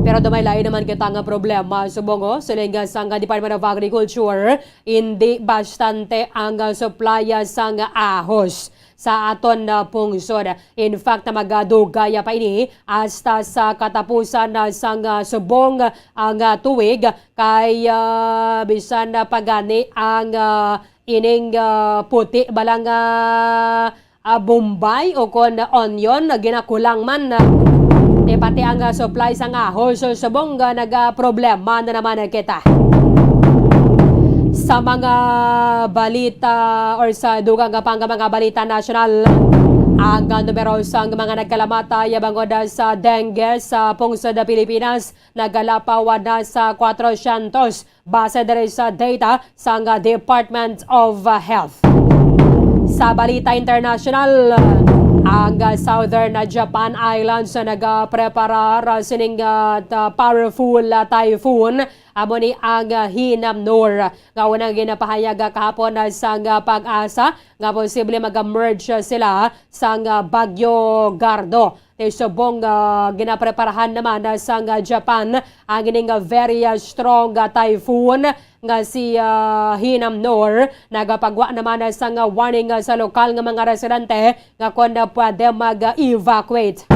Pero dumay lain naman kita nga problema, subong, oh, siling sang, ah, Department of Agriculture, hindi bastante ang, ah, supply, ah, sang, ah, ahos sa aton, ah, pungsod. In fact, na magadugay pa ini hasta sa katapusan, ah, sang, ah, subong, ah, nga tuig, kay, ah, bisan na pagani ang, ah, ining, ah, puti bala nga, ah, bombay o kon onion na ginakulang man, ah, ti pati ang, ah, supply sang ahos subong, ah, nagaproblema na naman kita. Sa mga balita or sa dugang nga pang mga balita nasyonal, ang, ah, numero sang mga nagkalamatay bangod sa dengue sa pungsod Pilipinas nagalapaw na sa kwatrocientos, base diri sa data sang Department of Health. Sa balita international, Ang, ah, Southern, ah, Japan Islands na nagapreparar, ah, sining, ah, ta-, powerful, ah, typhoon, amo ni ang, ah, Hinamnor, nga unang ginapahayag, ah, kahapon, ah, sang, ah, PAGASA nga posible mag-emerge, ah, sila sang, ah, Bagyo Gardo. Kay subong, ah, ginapreparahan naman, ah, sang, ah, Japan ang ining, ah, very, ah, strong, ah, typhoon nga si, ah, Hinamnor. Nagapagwa naman, ah, sang, ah, warning, ah, sa lokal nga mga residente nga kon, ah, pwede mag-evacuate.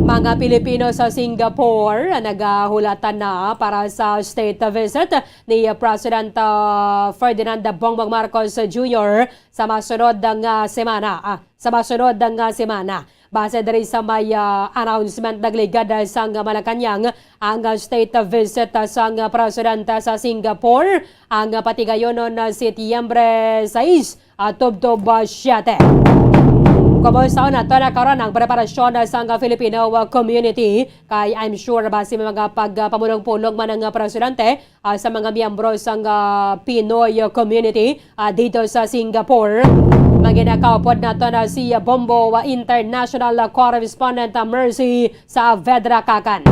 Mga Pilipino sa Singapore, ah, nagahulatan na para sa state visit ni, ah, President, ah, Ferdinand Bongbong Marcos Junior sa masunod nga semana. Ah, sa masunod nga semana. Base diri sa may, ah, announcement nagligad, ah, sang Malacañang ang, ah, state visit, ah, sang, ah, presidente sa Singapore ang, ah, patigayonon na Setyembre sais, ah, tubtob, ah, siyete. Kumusta nato na karon ang preparasyon, ah, sang, ah, Filipino, ah, community? Kay I'm sure basi may mga pagpamulong-pulong man ang, ah, presidente, ah, sa mga miyembro sang, ah, Pinoy community, ah, dito sa Singapore. Mga ginakaupod nato na si, ah, Bombo, ah, international, ah, correspondent, ah, Mercy Saavedra Kakan.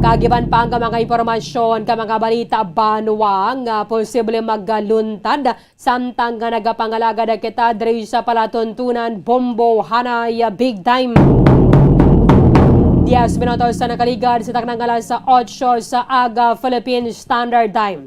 Kag iban pa ang mga impormasyon ka mga balita banwa nga posible magluntad samtang nga nagapangalagad kita diri sa palatuntunan Bombo Hanay Big Time. Diez minutos sa nakaligad sa taknang alas otso sa aga Philippine Standard Time.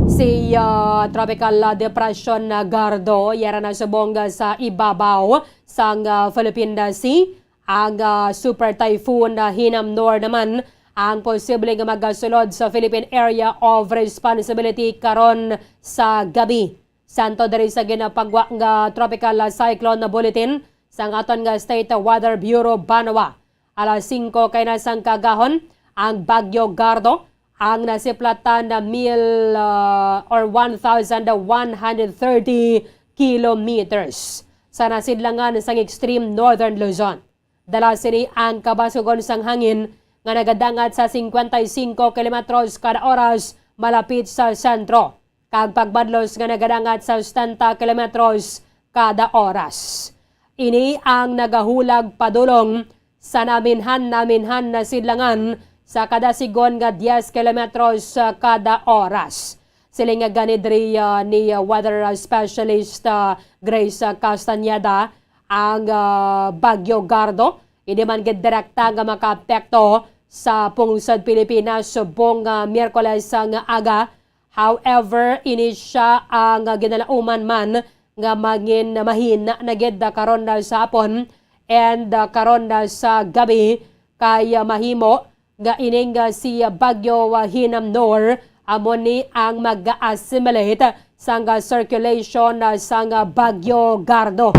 Si, ah, Tropical, ah, Depression, ah, Gardo yara na subong, ah, sa ibabaw sang, ah, Philippine Sea. Ang, ah, Super Typhoon, ah, Hinamnor naman ang posible nga magasulod sa Philippine Area of Responsibility karon sa gabi. Santo diri sa ginapagwa nga Tropical Cyclone Bulletin sang aton nga State Weather Bureau banwa. Alas singko kay na sang kaagahon, ang Bagyo Gardo ang nasiplatan na mil, ah, or one thousand one hundred thirty kilometers sa nasidlangan sang extreme northern Luzon. Dala sini ang kabasugon sang hangin nga nagadangat sa singkwenta y singko kilometros kada oras malapit sa sentro, kag pagmadlos nga nagadangat sa setenta kilometros kada oras. Ini ang nagahulag padulong sa naminhan-naminhan na sidlangan sa kada sigon nga diez kilometros kada oras. Siling nga gani diri, ah, ni, ah, weather, ah, specialist, ah, Grace, ah, Castañeda, ang, ah, Bagyo Gardo, hindi man gid direkta nga makaapekto sa pungsod Pilipinas subong nga Miyerkules nga aga. However, ini sia ang, ah, ginalauman man nga mangin mahina na gid, ah, karon na sa hapon and, ah, karon na sa gabi, kay, ah, mahimo nga ining, ah, si, ah, Bagyo, ah, Hinamnor amo ni ang mag-assimilate sang, ah, circulation, ah, sang, ah, Bagyo Gardo.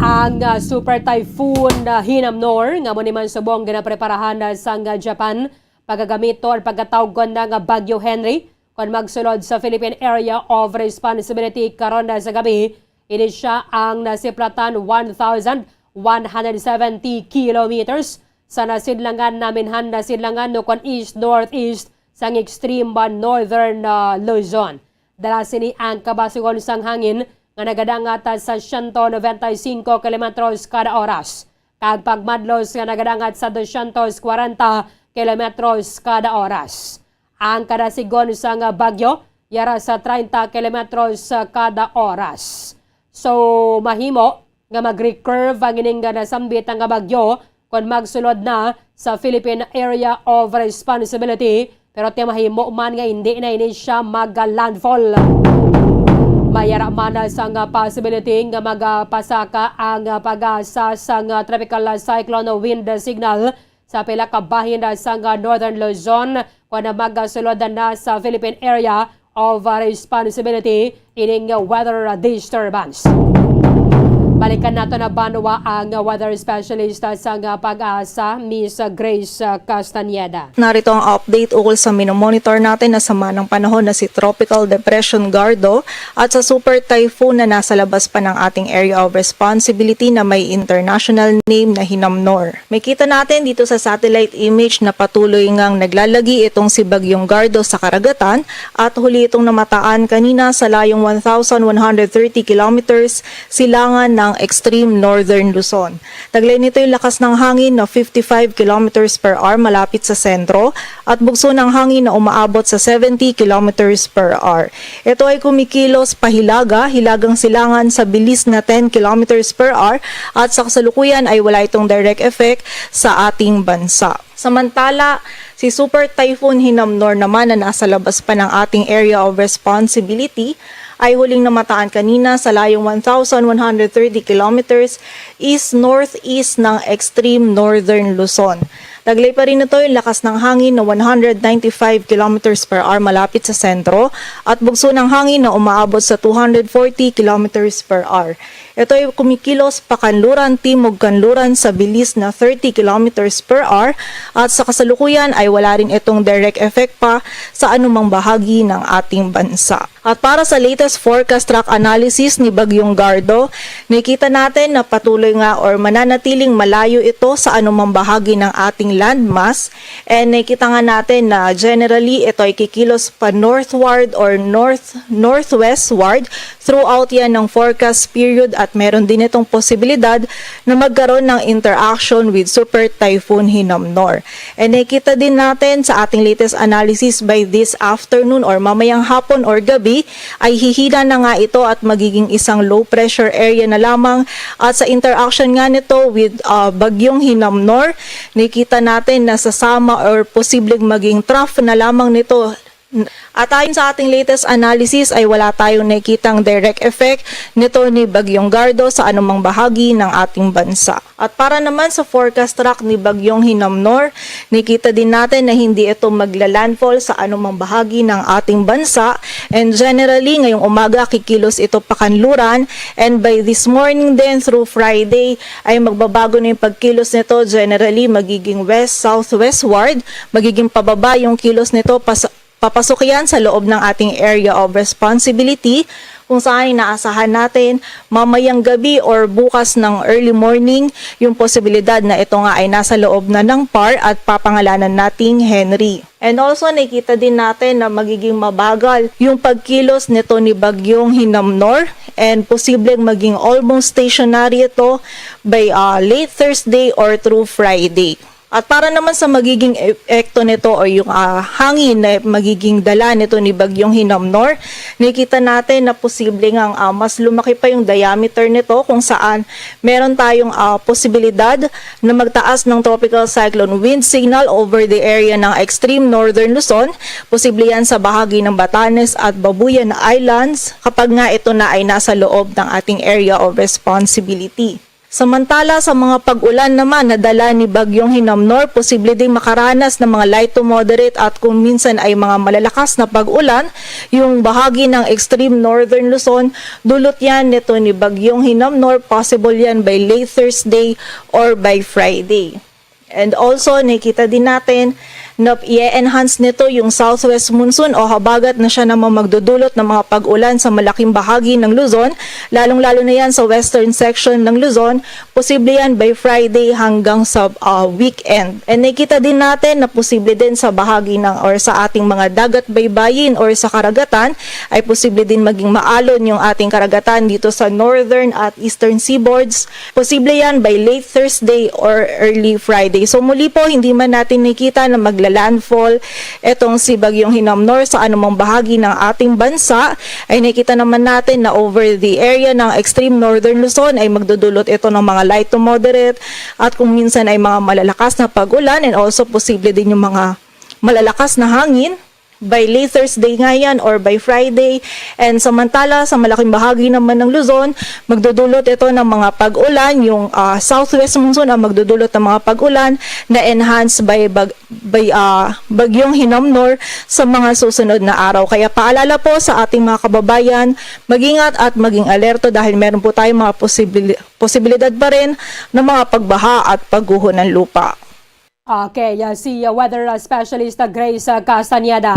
Ang, ah, Super Typhoon, ah, Hinamnor nga amo ni man subong ginapreparahan, ah, sang, ah, Japan, pagagamiton or pagkatawgon na nga Bagyo Henry kon magsulod sa Philippine Area of Responsibility karon na sa gabi. Ini sia ang nasiplatan one thousand one hundred seventy kilometers sa nasidlangan naminhan nasidlangan no kon east-northeast sang extreme ba northern, ah, Luzon. Dala sini ang kabasugon sang hangin nga nagadangat sa siyento noventa y singko kilometros kada oras, kag pagmadlos nga nagadangat sa dosyentos kwarenta kilometros kada oras. Ang kada sigon sang bagyo yara sa treinta kilometros kada oras. So, mahimo nga mag-recurve ang ining nga nasambit nga bagyo kon magsulod na sa Philippine Area of Responsibility, pero ti mahimo man nga hindi na ini sia mag-landfall. May ara man sang possibility nga magapasaka ang PAGASA sang tropical cyclone wind signal sa pila ka bahin sang Northern Luzon kon magasulod na sa Philippine Area of Responsibility ining weather disturbance. Balikan nato na banwa ang weather specialist sang PAGASA, Miss Grace Castañeda. Narito ang update ukol sa minomonitor natin na sama ng panahon na si Tropical Depression Gardo at sa Super Typhoon na nasa labas pa ng ating area of responsibility na may international name na Hinamnor. Makita natin dito sa satellite image na patuloy ngang naglalagi itong si Bagyong Gardo sa karagatan at huli itong namataan kanina sa layong one thousand one hundred thirty kilometers silangan ng extreme northern Luzon. Taglay nito yung lakas ng hangin na fifty-five kilometers per hour malapit sa sentro at bugso ng hangin na umaabot sa seventy kilometers per hour. Ito ay kumikilos pahilaga, hilagang silangan sa bilis na ten kilometers per hour at sa kasalukuyan ay wala itong direct effect sa ating bansa. Samantala, si Super Typhoon Hinamnor naman na nasa labas pa ng ating area of responsibility ay huling namataan kanina sa layong one thousand one hundred thirty kilometers east-northeast ng extreme northern Luzon. Taglay pa rin ito yung lakas ng hangin na one hundred ninety-five kilometers per hour malapit sa sentro at bugso ng hangin na umaabot sa two hundred forty kilometers per hour. Ito ay kumikilos pakanluran timog-kanluran sa bilis na thirty kilometers per hour at sa kasalukuyan ay wala rin itong direct effect pa sa anumang bahagi ng ating bansa. At para sa latest forecast track analysis ni Bagyong Gardo, nakita natin na patuloy nga or mananatiling malayo ito sa anumang bahagi ng ating landmass. And nakita nga natin na generally ito ay kikilos pa northward or north northwestward throughout yan ng forecast period at meron din itong posibilidad na magkaroon ng interaction with Super Typhoon Hinamnor. And nakita din natin sa ating latest analysis by this afternoon or mamayang hapon or gabi ay hihina na nga ito at magiging isang low pressure area na lamang at sa interaction nga nito with uh, Bagyong Hinamnor, nakita natin na sasama or posibleng maging trough na lamang nito. At ayon sa ating latest analysis ay wala tayong nakitang direct effect nito ni Bagyong Gardo sa anumang bahagi ng ating bansa. At para naman sa forecast track ni Bagyong Hinamnor, nakita din natin na hindi ito magla-landfall sa anumang bahagi ng ating bansa. And generally, ngayong umaga kikilos ito pakanluran. And by this morning din through Friday ay magbabago na yung pagkilos nito. Generally, magiging west-southwestward. Magiging pababa yung kilos nito pas- papasok yan sa loob ng ating area of responsibility, kung saan inaasahan natin mamayang gabi or bukas ng early morning yung posibilidad na ito nga ay nasa loob na ng PAR at papangalanan nating Henry. And also, nakikita din natin na magiging mabagal yung pagkilos nito ni Bagyong Hinamnor and posibleng maging almost stationary ito by uh, late Thursday or through Friday. At para naman sa magiging epekto nito o yung uh, hangin na magiging dala nito ni Bagyong Hinamnor, nakikita natin na posible nga uh, mas lumaki pa yung diameter nito kung saan meron tayong uh, posibilidad na magtaas ng tropical cyclone wind signal over the area ng extreme northern Luzon, posible yan sa bahagi ng Batanes at Babuyan Islands kapag nga ito na ay nasa loob ng ating area of responsibility. Samantala, sa mga pag-ulan naman na dala ni Bagyong Hinamnor, posible ding makaranas ng mga light to moderate at kung minsan ay mga malalakas na pag-ulan yung bahagi ng extreme northern Luzon. Dulot yan nito ni Bagyong Hinamnor, possible yan by late Thursday or by Friday. And also, nakikita din natin na i-enhance nito yung southwest monsoon o habagat na siya naman magdudulot ng mga pag-ulan sa malaking bahagi ng Luzon, lalong-lalo na yan sa western section ng Luzon. Posible yan by Friday hanggang sa uh, weekend. And nakikita din natin na posible din sa bahagi ng or sa ating mga dagat baybayin or sa karagatan ay posible din maging maalon yung ating karagatan dito sa northern at eastern seaboards. Posible yan by late Thursday or early Friday. So muli po, hindi man natin nakita na magla-landfall itong si Bagyong Hinamnor sa anumang bahagi ng ating bansa. Ay nakita naman natin na over the area ng extreme northern Luzon ay magdudulot ito ng mga light to moderate at kung minsan ay mga malalakas na pag-ulan and also posible din yung mga malalakas na hangin. by late Thursday ngayon or by Friday. And samantala, sa malaking bahagi naman ng Luzon, magdudulot ito ng mga pag-ulan. Yung, ah, southwest monsoon ang magdudulot ng mga pag-ulan na enhanced by, bag, by, ah, Bagyong Hinomnor sa mga susunod na araw. Kaya paalala po sa ating mga kababayan, mag-ingat at maging alerto dahil meron po tayong mga posibil-, posibilidad pa rin ng mga pagbaha at pagguho ng lupa. Okay, uh, si, uh, weather, uh, specialist, uh, Grace, uh, Castañeda.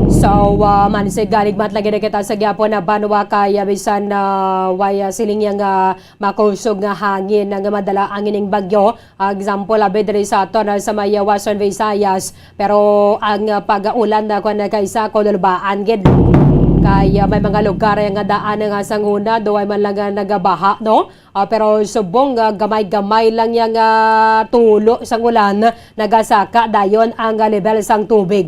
So, uh, man, si galigmat lagi na kita sa gyapon na banwa kay, uh, bisan, uh, way, uh, siling yang, uh, makusog nga hangin nga madala ang ining bagyo. Uh, example, abi diri sa aton, uh, sa may, uh, Western Visayas. Pero ang, uh, pag-ulan na kuwan na kay sa Colobaan gid. Kay, uh, may mga lugar nga daan nga sa nguna, duway man lang nga nagabaha, no? Ah, pero subong nga gamay-gamay lang yang, ah, tulo sang ulan, nagasaka dayon ang, ah, lebel sang tubig.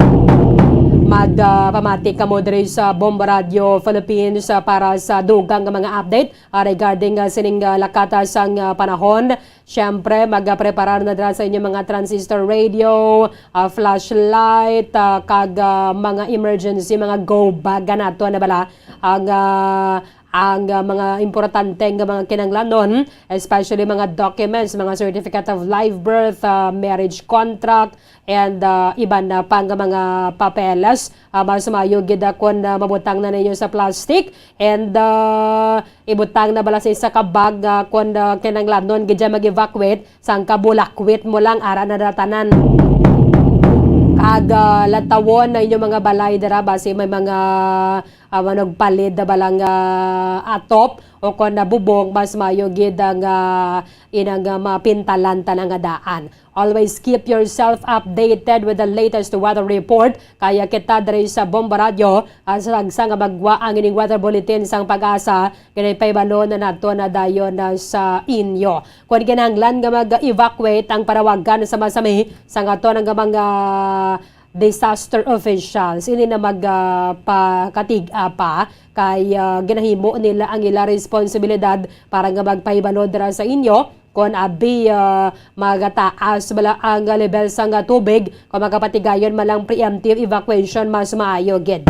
Mag, ah, pamati kamo diri sa Bomba Radio Philippines, ah, para sa dugang nga mga update, ah, regarding, ah, sining, ah, lakata sang, ah, panahon. Siyempre, magapreparar na dira sa inyong mga transistor radio, ah, flashlight, ah, kag, ah, mga emergency, mga go bag nato na bala ang, ah, ang, ah, mga importante nga mga kinahanglanon, especially mga documents, mga certificate of live birth, ah, marriage contract, and, ah, iban na pa nga mga papeles. Ah, mas maayo gid, ah, kon, ah, mabutang na ninyo sa plastic and, ah, ibutang na bala sa isa ka bag, ah, kon, ah, kinahanglanon gid siya mag-evacuate, sang kabulakwit mo lang, ara na datanan. Kag, ah, lantawon na inyong mga balay dira, basi may mga ah, manugpalid na bala nga atop o kon nabubong, mas maayo gid ang, ah, inang, ah, mapintalan tana nga daan. Always keep yourself updated with the latest weather report. Kaya kita diri sa Bomba Radio, ah, sa tagsa nga magwa ang ining weather bulletin sang PAGASA, ginapahibalo na nato na dayon na sa inyo. Kung kinahanglan nga mag-evacuate, ang panawagan sa masami sang aton nga mga disaster officials, ini na mag, ah, pakatig-a pa kay, ah, ginahimo nila ang ila responsibilidad para nga magpahibalo dira sa inyo kon abi, ah, magataas bala ang level sang, ah, tubig, kung makapatigayon man lang preemptive evacuation, mas maayo gid.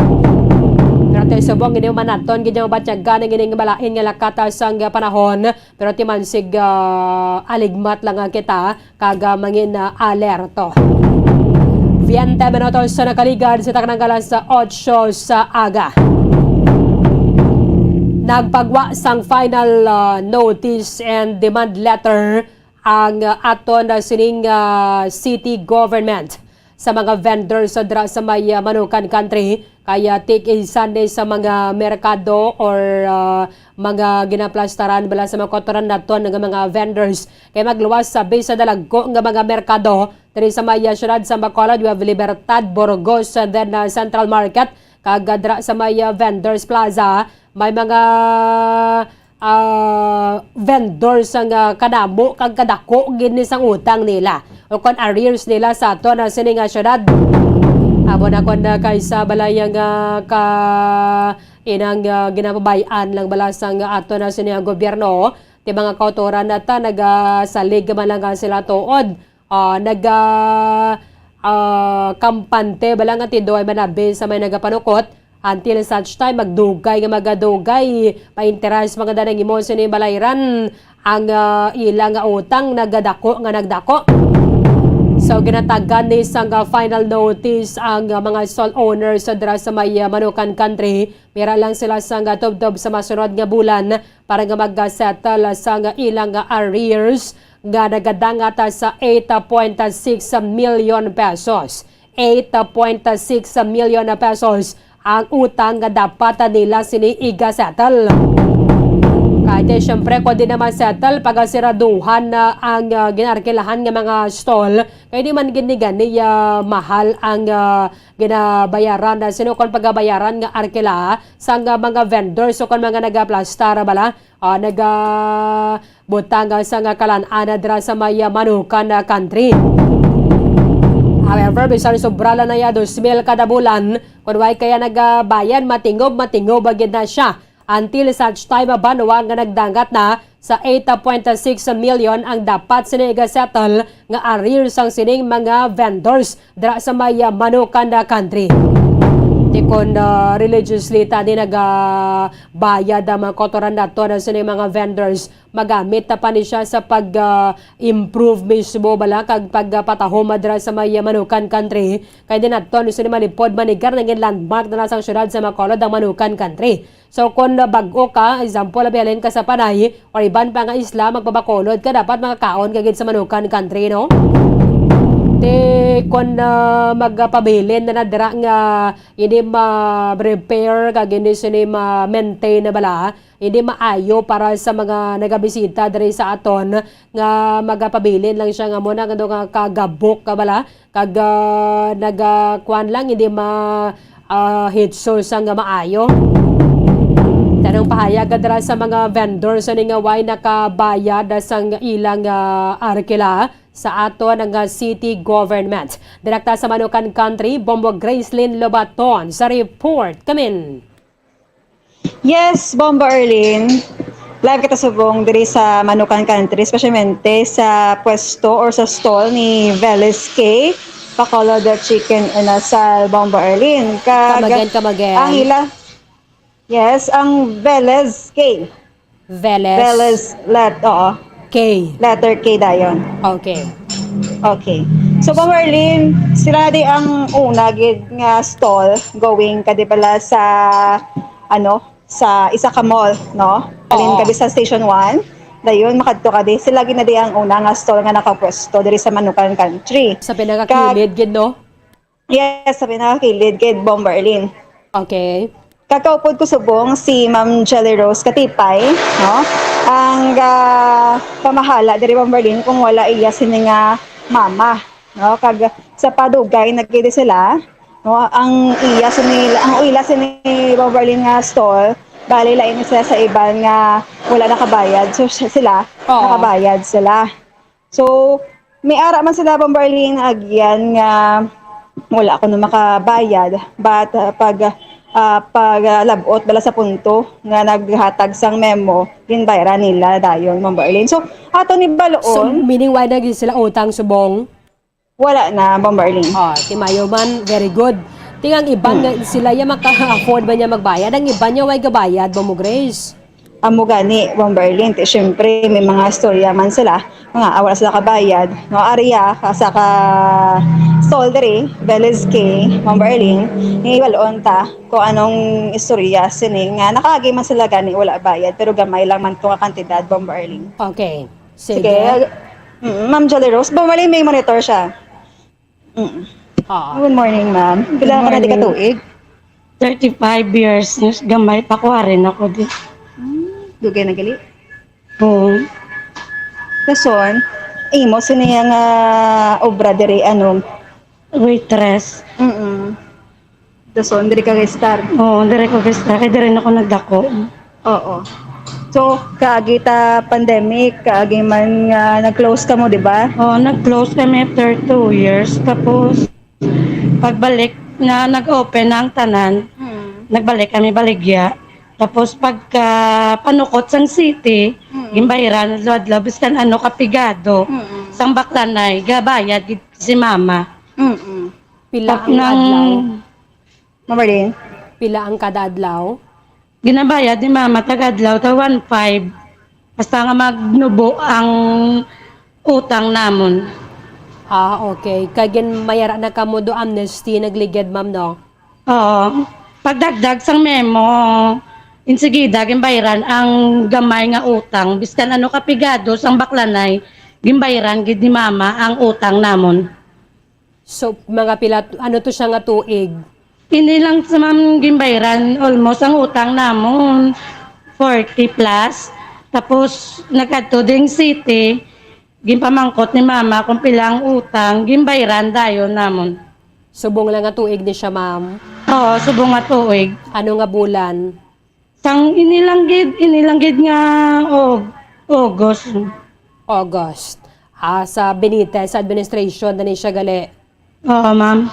Pero ito subong, hindi man naton gid yung batyagan ang ining malain nga lakata sang, ah, panahon. Pero timansig, ah, aligmat lang nga kita kag, ah, mangin, ah, alerto. Veinte minutos sa nakaligad sa taknang alas otso sa aga. Nagpagwa sang final, ah, notice and demand letter ang, ah, aton, ah, sining, ah, city government sa mga vendors sa dra sa may, ah, Manukan Country. Kaya tik-isan ni sa mga merkado or, ah, mga ginaplastaran bala sa mga kautoran naton nga mga vendors kay magluwas sa bisa dalagko nga mga merkado diri sa may, ah, siyudad sa Bacolod. We have Libertad, Burgos, and then, ah, Central Market, kag, ah, dira sa may, ah, Vendors Plaza may mga, ah, vendors nga kadamo kag kadako gid ni sang utang nila o kon arrears nila sa aton nga sini nga syudad. Amo na kon, ah, kaysa balay nga ka inang, ah, ginapabay-an lang bala sang aton nga sini nga gobyerno, ti mga kautoran na ta nagasalig man lang nga sila tuod. Ah, naga, ah, kampante bala nga ti duway manabi sa may nagapanukot. Until such time, magdugay nga magadugay, pa-interest mga danang imo sini balayran ang, ah, ila nga utang nagadako nga nagdako. So, ginatagan ni sang, ah, final notice ang, ah, mga stall owners sa dira sa may, ah, Manukan Country. Mira lang sila sang, ah, tubtob sa masunod nga bulan para nga mag-settle sang ilang arrears nga nagadangat sa eight point six million pesos. Eight point six million pesos ang utang nga dapat nila sini iga-settle. Kay, siyempre, kung di naman settle, pagasiraduhan na ang, ah, ginarkilahan nga mga stall. Kay di man gid ni gani, ah, mahal ang, ah, ginabayaran na sino kon pagabayaran nga arkila sang, ah, mga vendors o kon mga nagaplastar bala, ah, naga butang sa nga kalan-an dira sa may, ah, Manukan, ah, Country. However, bisan sobra lang na ya dos mil kada bulan, kun way kaya nagabayad, matingob, matingob gid na siya. Until such time, ah, banwa nga nagdangat na sa eight point six million ang dapat sini iga-settle nga arrears sang sining mga vendors dira sa may, ah, Manukan na country. Di kon, ah, religiously ta di nagabayad ang mga kautoran nato na sining mga vendors, magamit na pa ni siya sa pag, ah, improve mismo bala kag pagpatahom dira sa may, ah, Manukan country. Kay di nato ni sini malipod manigar nangin landmark na lang sang syudad sa Bacolod ang Manukan country. So, kung bag-o ka, example, abi, halin ka sa Panay, or iban pa nga isla, magpabakulod ka, dapat makakaon ka gid sa Manukan country, no? Ti, kung, ah, magpabilin na na dira nga hindi ma-repair, kag hindi sini ma-maintain na bala, hindi maayo para sa mga nagabisita diri sa aton, nga magapabilin lang siya nga mo na nga kagabok ka bala, kag, ah, naga-, kuwan lang, hindi ma-, ah, hitso sa nga maayo. Tanang pahayag dira sa mga vendors ani nga way nakabayad sang ilang, ah, arkila sa aton nga city government. Direkta sa Manukan Country, Bombo Gracelyn Lobaton sa report. Kamin. Yes, Bomba Arlene. Live kita subong diri sa Manukan Country, especialmente sa pwesto or sa stall ni Veles K, Bacolod Chicken Inasal, Bomba Arlene. Kag Come again, come again. Ang ila, yes, ang Veles K. Veles. Veles, let, oo. K. Letter K dayon. Okay. Okay. So, Bomba Arlene, sila di ang una gid nga stall going kadi pala sa, ano, sa isa ka mall, no? Halin Oo. Kadi sa Station one, dayon makadto kadi. Sila gid na di ang una nga stall nga nakapwesto diri sa Manukan Country. Sa pinakakilid gid, no? Yes, sa pinakakilid gid, Bomba Arlene. Okay. Kakaupod ko subong si Ma'am Jelly Rose Katipay, no? Ang, ah, pamahala diri, Bomba Arlene, kung wala iya sini nga mama, no? Kag sa padugay nagkidi sila, no? Ang iya sini, ang ila sini, Bomba Arlene, nga stall, bali lain sila sa iban nga wala nakabayad. So, si-, sila, Oo. Nakabayad sila. So, may ara man sila, Bomba Arlene, agyan nga wala kuno makabayad, but, ah, pag, ah, pag, ah, labot bala sa punto nga naghatag sang memo, ginbayran nila dayon, Bomba Arlene. So, ato ni So, baloon, meaning, wala na gid sila utang subong? Wala na, Bomba Arlene. Ah, timayo man, very good. Tingang iban Hmm. nga sila ya maka-afford ba niya magbayad? Ang iban niya way gabayad, Bombo Grace? Amo gani, Bomba Arlene, ti, syempre, may mga istorya man sila, nga, ah, wala sila kabayad, no? Ari ya, ka-, sa ka stall diri, Veles K, Bomba Arlene, ni balon ta kung anong istorya sini, nga nakaagi man sila gani, wala bayad, pero gamay lang man to nga kantidad, Bomba Arlene. Okay. Sige. Sige. Mm, Ma'am Jolly Rose, Bomba Arlene, may monitor siya. Mm. Ah. Good morning, ma'am. Good Pila ka na di ka morning. Tuig? Thirty-five years. Yes, gamay pa ko, ari na ko di. Hmm, dugay na gali. Oo. Dason, imo sini nga obra diri, ano? Waitress. Mm-mm. Dason, diri ka ga-start? Oo, diri ko ga-start. Kay diri na ko nagdako. Oo. So, kaagi ta pandemic, kaagi man nga nag-close kamo, di ba? Oo, nag-close kami after two years. Tapos, pagbalik na nag-open na ang tanan, Mm. Nagbalik kami baligya. Tapos, pagka panukot sang city, Mm. ginbayran, adlaw-adlaw, biskan ano, kapigado, Mm. sang baklanay, gabayad gid si mama. Mm-mm. Pila Tap-, ang nang adlaw? Ma'am Marlene? Pila ang kada adlaw? Ginabayad ni Mama tag adlaw ta one five. Basta nga magnubo ang utang namon. Ah, okay. Kay ginmayara na kamo do amnesty, nagligid, ma'am, no? Oo. Pagdagdag sang memo, insigida ginbayran ang gamay nga utang. Biskan ano kapigado sang baklanay, ginbayran gid ni Mama ang utang namon. So, mga pila, ano to siya nga tuig? Ini lang sa, ma'am, ginbayran, almost ang utang namon, forty plus. Tapos, nagkadto ding city, ginpamangkot ni Mama kung pila ang utang, ginbayran dayon namon. Subong lang nga tuig ni siya, ma'am? Oo, subong nga tuig. Ano nga bulan? Sang ini lang gid, ini lang gid nga, oh, August. August. Ah, sa Benitez administration na ni siya gali. Oo, ma'am.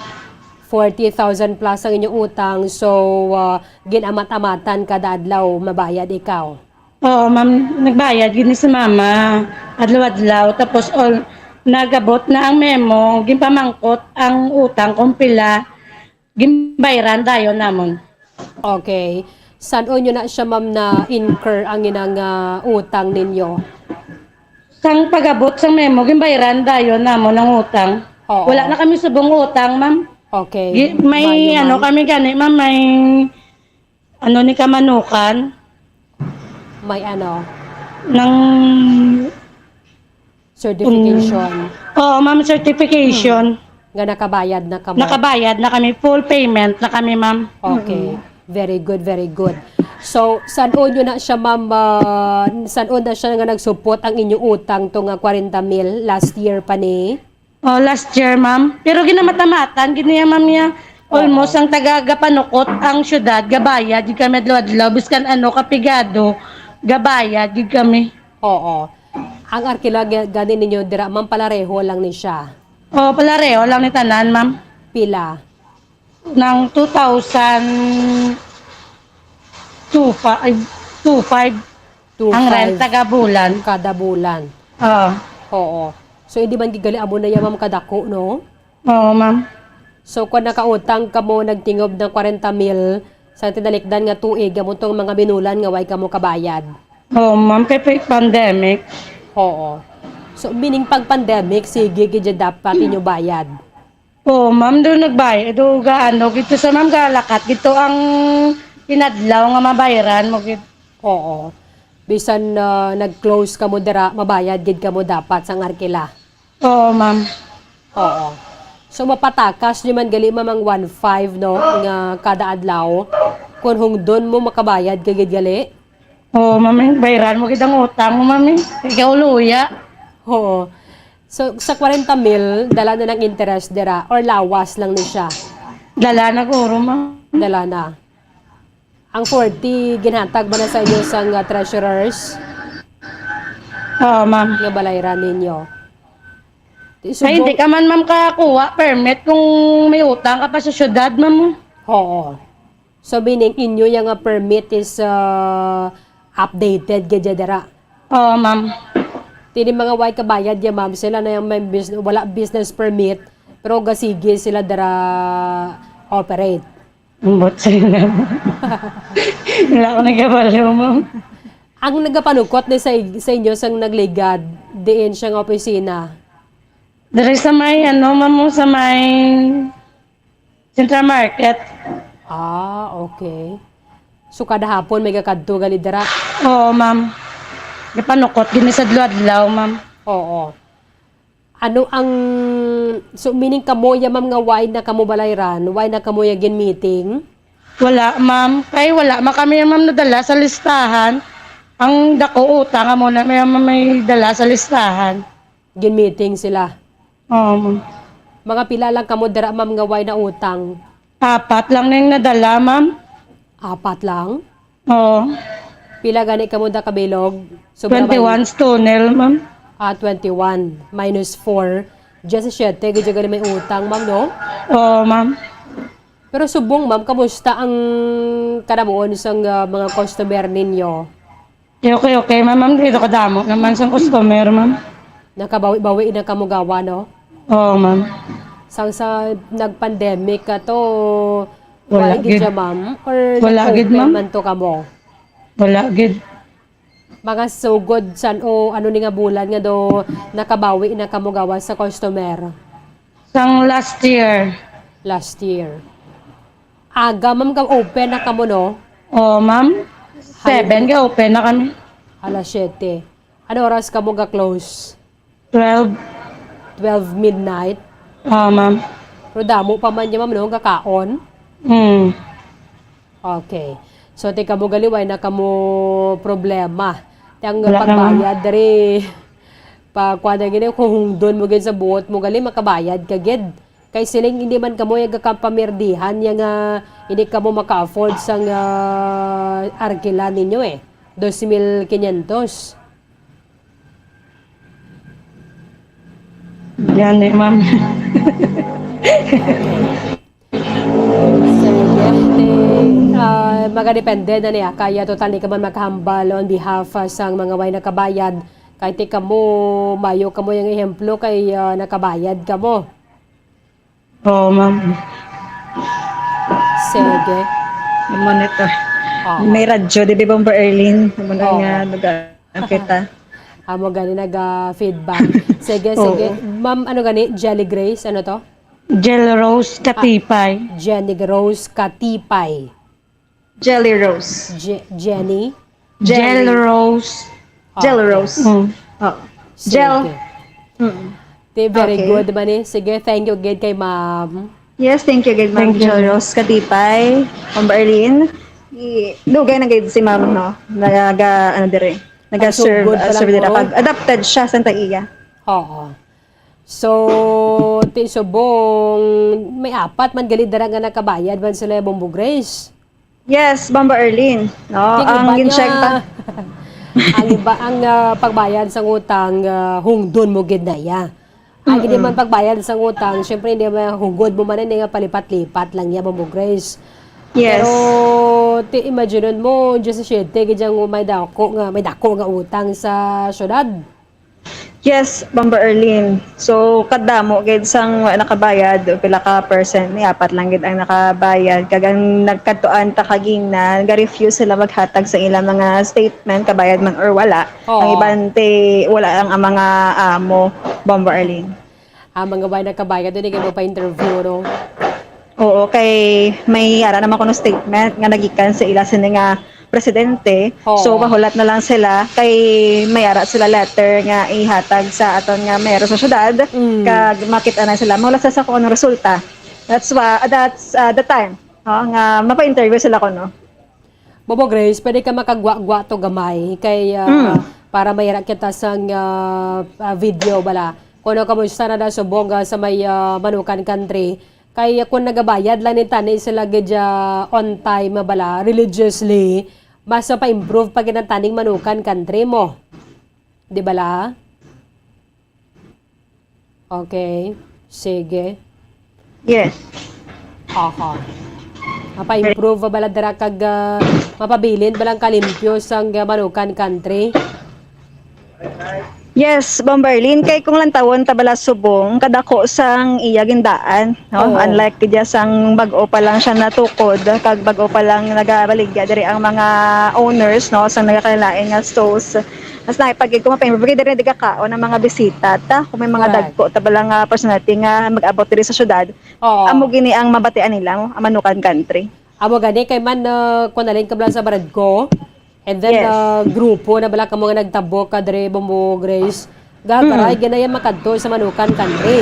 Forty thousand plus ang inyong utang, so, ah, gin-amat-amatan kada adlaw mabayad ikaw? Oo, ma'am. Nagbayad gid ni si mama. Adlaw-adlaw. Tapos, all, nagabot na ang memo. Ginpamangkot ang utang kung pila. Ginbayran dayon namon. Okay. San-o nyo na siya, ma'am, na-incur ang inang, ah, utang ninyo? Sang pagabot sang memo, ginbayran dayon namon ang utang. Oo. Wala na kami subong utang, ma'am. Okay. Gi-, may Mayo, ano ma'am. kami gani, ma'am, may ano ni kamanukan. May ano? Nang Certification. Oo, ma'am, certification. Nga nakabayad na kamo. Nakabayad na kami, full payment na kami, ma'am. Okay. Very good, very good. So, san-o nyo na siya, ma'am, ah, san-o na siya nga nagsupot ang inyong utang to nga kwarenta mil last year pa ni? Oh, last year, ma'am. Pero ginamatamatan, gid niya, ma'am, niya. Almost Oo. ang taga gapanukot ang syudad, gabayad, gid kami adlaw-adlaw, biskan ano, kapigado, gabayad, gid kami. Oo. Ang arkila ga-, gani ninyo dira, ma'am, palareho lang ni siya? Oh, palareho lang ni tanan, ma'am. Pila? Nang two thousand two five, two five. Two five. Ang rent taga bulan. Kada bulan. Oo. Oo. So, hindi man gigali amo na ya, ma'am, kadako, no? Oo, ma'am. So, kung nakautang kamo, nagtingob ng kwarenta mil, sa tinalikdan nga tuig, amo tong mga binulan nga way kamo kabayad. Oo, ma'am, kay pa-, pandemic. Oo. So, meaning pag pandemic, sige, gid ya dapat inyo bayad. Oo, ma'am, do nagbayad, do gaano, gito sa ma'am, galakat, gito ang inadlaw nga mabayran mo, gid. Oo. Bisan, ah, nag-close kamo dira, mabayad gid kamo dapat sang arkila. Oo, ma'am. Oo. So, mapatakas nyo man gali, ma'am, ang one five, no, nga kada adlaw. Kung hungdon mo, makabayad ka gid gali? Oo, ma'am, eh, bayran mo gid ang utang mo, ma'am, eh. Ikaw luya. Oo. So, sa kwarenta mil, dala na ng interest dira or lawas lang ni siya? Dala na guro, ma'am. Dala na. Ang forty, ginhatag ba na sa inyo sang, ah, treasurers? Oo, ma'am. Nga balayran ninyo? Di Ay, hindi subong ka man, ma'am, kakuha permit kung may utang ka pa sa syudad, ma'am. Oo. So, meaning, inyo yang, ah, permit is, ah, updated gid ya dira? Oo, ma'am. Tini mga way kabayad ya, ma'am, sila na yang may bus-, wala business permit, pero gasige sila dira operate. Ambot sila. Wala ko nagkabalo, ma'am. Ang nagapanukot ni sa, sa inyo sang nagligad, diin siya nga opisina? Diri sa may, ano, ma'am, sa may Central Market. Ah, okay. So, kada hapon may gakadto gali dira? Oo, ma'am. Gapanukot gini sa adlaw-adlaw, ma'am. Oo. Ano ang, so, meaning kamo ya, ma'am, nga why na kamo balayran? Why na kamo ya gin-meeting? Wala, ma'am. Kay wala man kami, ma'am, nadala sa listahan. Ang dako utang amo na may, may dala sa listahan. Gin-meeting sila? Oo, ma'am. Mga pila lang kamo dira, ma'am, nga why na utang? Apat lang na yung nadala, ma'am. Apat lang? Oo. Pila gani kamo da kabilog? Sobra ba Twenty-one stonel, ma'am. Ah, twenty-one minus four. Diyasisiete, gid gani may utang, ma'am, no? Oo, ma'am. Pero subong, ma'am, kamusta ang kanamuon sang, ah, mga customer ninyo? Okay, okay, ma'am. Ma'am, dito kadamo naman sang customer, ma'am. Nakabawi-bawi na kamo gawa, no? Oo, ma'am. Sang sa nag-pandemic ka to, Wala wala gid gid. siya, ma'am? Or Wala gid, nag-open ma'am. man to kamo? Wala gid. Mga sugod san o ano ni nga bulan nga do nakabawi na kamo gawas sa customer? Sang last year. Last year. Aga, ma'am, ga-open na kamo, no? Oh, ma'am. Seven Hal- ga-open na kami. Alas siyete. Ano oras kamo ga-close? Twelve. Twelve midnight? Ah, ma'am. Pero damo pa man niya, ma'am, no? Gakaon? Hmm. Okay. So, ti kamo gali, way na kamo problema. Ti ang Wala na, ma'am. pagbayad diri, pa, kuwan na gini, kung hungdon mo gid sa buot mo gali, makabayad ka gid. Kay siling, hindi man kamo yung gakapamirdihan, yung, ah, hindi kamo maka-afford sang, ah, arkila ninyo eh. Dos mil quinientos. Yan eh, ma'am. Sige, te, ah, Magadepende na niya, kaya total di ka man makahambal on behalf, ah, sang mga way nakabayad. Kay ti kamo, mayo kamo yung ehemplo kay, ah, nakabayad kamo. Oo, ma'am. Sige. Monitor. Oo. May radyo, di ba, Bomber Erlene? Amo na Oo. nga, nag-, ang kita. Amo gani nag-, ah, feedback. Sige, Oo. sige. Ma'am, ano gani? Jelly Grace, ano to? Jel Rose Ah, Katipay. Jenny Rose Katipay. Jelly Rose. Je-, Jenny? Jelly. Jel Rose. Ah, Jel okay. Rose. Mm. Oh. Sige. Jel. Mm. Te, very Okay. good man eh. Sige, thank you again kay ma'am. Yes, thank you again, ma'am Thank you. Jel Rose Katipay, Ma'am Arlene. I-, dugay na gid si ma'am, no? Naga, ano dire, naga-serve Pagsugod pa as lang serve dire. Puro. Kag adapted siya sa iya. Oo. So, ti subong, may apat man gali dira nga nakabayad man sila, Bombo Grace. Yes, Bombo Arlene. No, Di ang iba gin-check niya, ta- ang iba, ang, ah, pagbayad sa utang, ah, hungdon mo gid na iya. Ang hindi Mm-mm. man pagbayad sa utang, syempre, hindi man hugod mo man, hindi nga palipat-lipat lang iya, Bombo Grace. Yes. Pero, ti, imagine mo, diyesisiete gid yang may dako nga, may dako nga utang sa syudad. Yes, Bombo Arlene. So, kadamo gid sang wa nakabayad, pila ka percent ni, apat lang gid ang nakabayad. Kag ang nagkadtuan ta kagina, ga-refuse sila maghatag sa ilang mga statement, kabayad man or wala. Oo. Ang iban ti wala lang ang mga amo, Bombo Arlene. Ang mga way nakabayad, hindi kayo pa-interview, no? Oo, kay may ara naman kuno statement nga nagikan sa ila sini nga presidente. Oo. So, mahulat na lang sila kay may ara sila letter nga ihatag sa aton nga mayor sa syudad, Mm. kag makita na sila. Mahulat sila sa kung anong resulta. That's why, that's, uh, the time, no, nga mapa-interview sila kuno. Bobo Grace, pwede ka makagwa-gwa to gamay kay, ah, Mm. para mayara kita sang, ah, ah, video bala. Kuno kamusta na da subong, ah, sa may, ah, Manukan Country. Kay kung nagabayad lang ni tani sila gid, ah, on time bala, religiously, mas pa-improve pa gid ang taning Manukan Country mo. Di bala? Okay. Sige. Yes. Aha. Mapa-improve ba bala dira kag, ah, mapabilin ba lang kalimpyo sang, ah, Manukan Country? Yes, Bombo Arlene, kay kung lantawon ta bala subong, kadako sang iya gindaan, no? Oo. Unlike gid sang bag-o pa lang siya natukod, kag bag-o pa lang nagabaligya diri ang mga owners, no, sa nagakalain nga stalls. Mas na pag kung mapay, pag diri nagakaon ang mga bisita ta, kung may mga Correct. dagko ta bala nga personality nga mag-abot diri sa syudad, Oo. amo gini ang mabatian nila, ang Manukan Country. Amo gani kay man, uh, kung nalin ka bala sa Baradco, and then, Yes. uh, grupo na bala kamo nga nagtabok ka diri, Bombo Grace, gagaray Mm. gani ang makadto sa Manukan Country.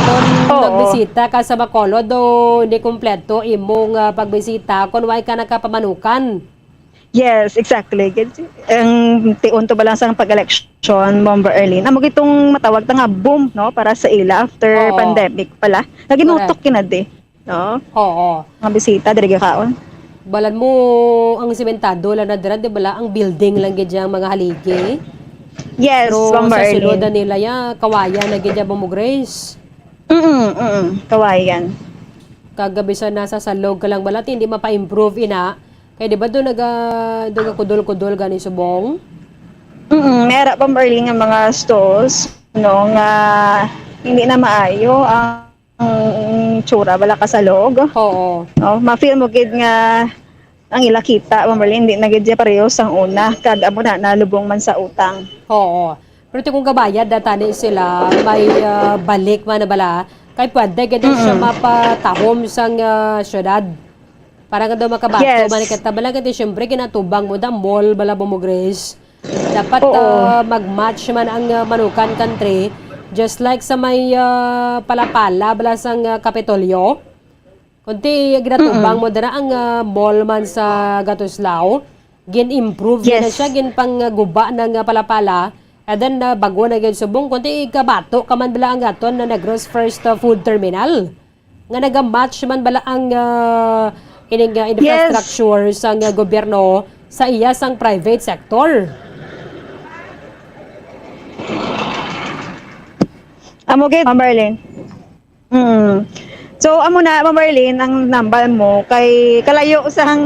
Kung Oo. nagbisita ka sa Bacolod, do hindi kompleto imong, uh, pagbisita kung way ka nakapamanukan. Yes, exactly. Ang tion to ba lang sa pag-election, Bombo Arlene? Amo gitong matawag ta nga boom, no, para sa ila after Oo. pandemic pala. Naginutok Correct. kinadi, no? Oo. Mga bisita, diri gakaon. Balan mo, ang sementado lang na dira, di bala, ang building lang gid yang mga haligi. Yes, Pero Bombo sa Arlene. sulod na nila ya, kawayan na gid ya, Bombo Grace. Mm, mm, kawayan. Kagabi sa nasa salog ka lang bala, hindi mapa-improve ina. Kay di ba doon naga, doon nagakudol-kudol gani subong? Mm, may ara pa, Marlene, nga mga stalls, no, nga hindi na maayo ang, ang tsura bala ka salog. Oo. No, ma-feel mo gid nga ang ila kita, Bombo Arlene, hindi na gid siya pareho sang una, kag amo na, nalubong man sa utang. Oo. Pero ti kung gabayad na tani sila, may, ah, balik man na bala, kay pwede gid siya Mm-mm. mapatahom sang, ah, syudad. Para nga daw makabato Yes. man kita bala, kay siyempre, ginatubang mo da, mall bala, Bombo Grace. Dapat, Oo. ah, mag-match man ang, ah, Manukan Country, just like sa may, ah, Palapala bala sang, ah, Kapitolyo. Kunti ginatubang Mm-mm. mo dira ang, ah, mall man sa Gatuslao. Gin-improve na Yes. siya, ginpangguba na nga Palapala. And then, ah, bago na gyud subong, kunti ikabato ka man bala ang aton na Negros First, ah, Food Terminal. Nga nagamatch man bala ang, ah, ining, ah, Yes. infrastructure sa nga gobyerno sa iya sang private sector. Amo gid, Ma'am Marlene. Mm. So, amo na, Ma'am Marlene, ang nambal mo kay kalayo sang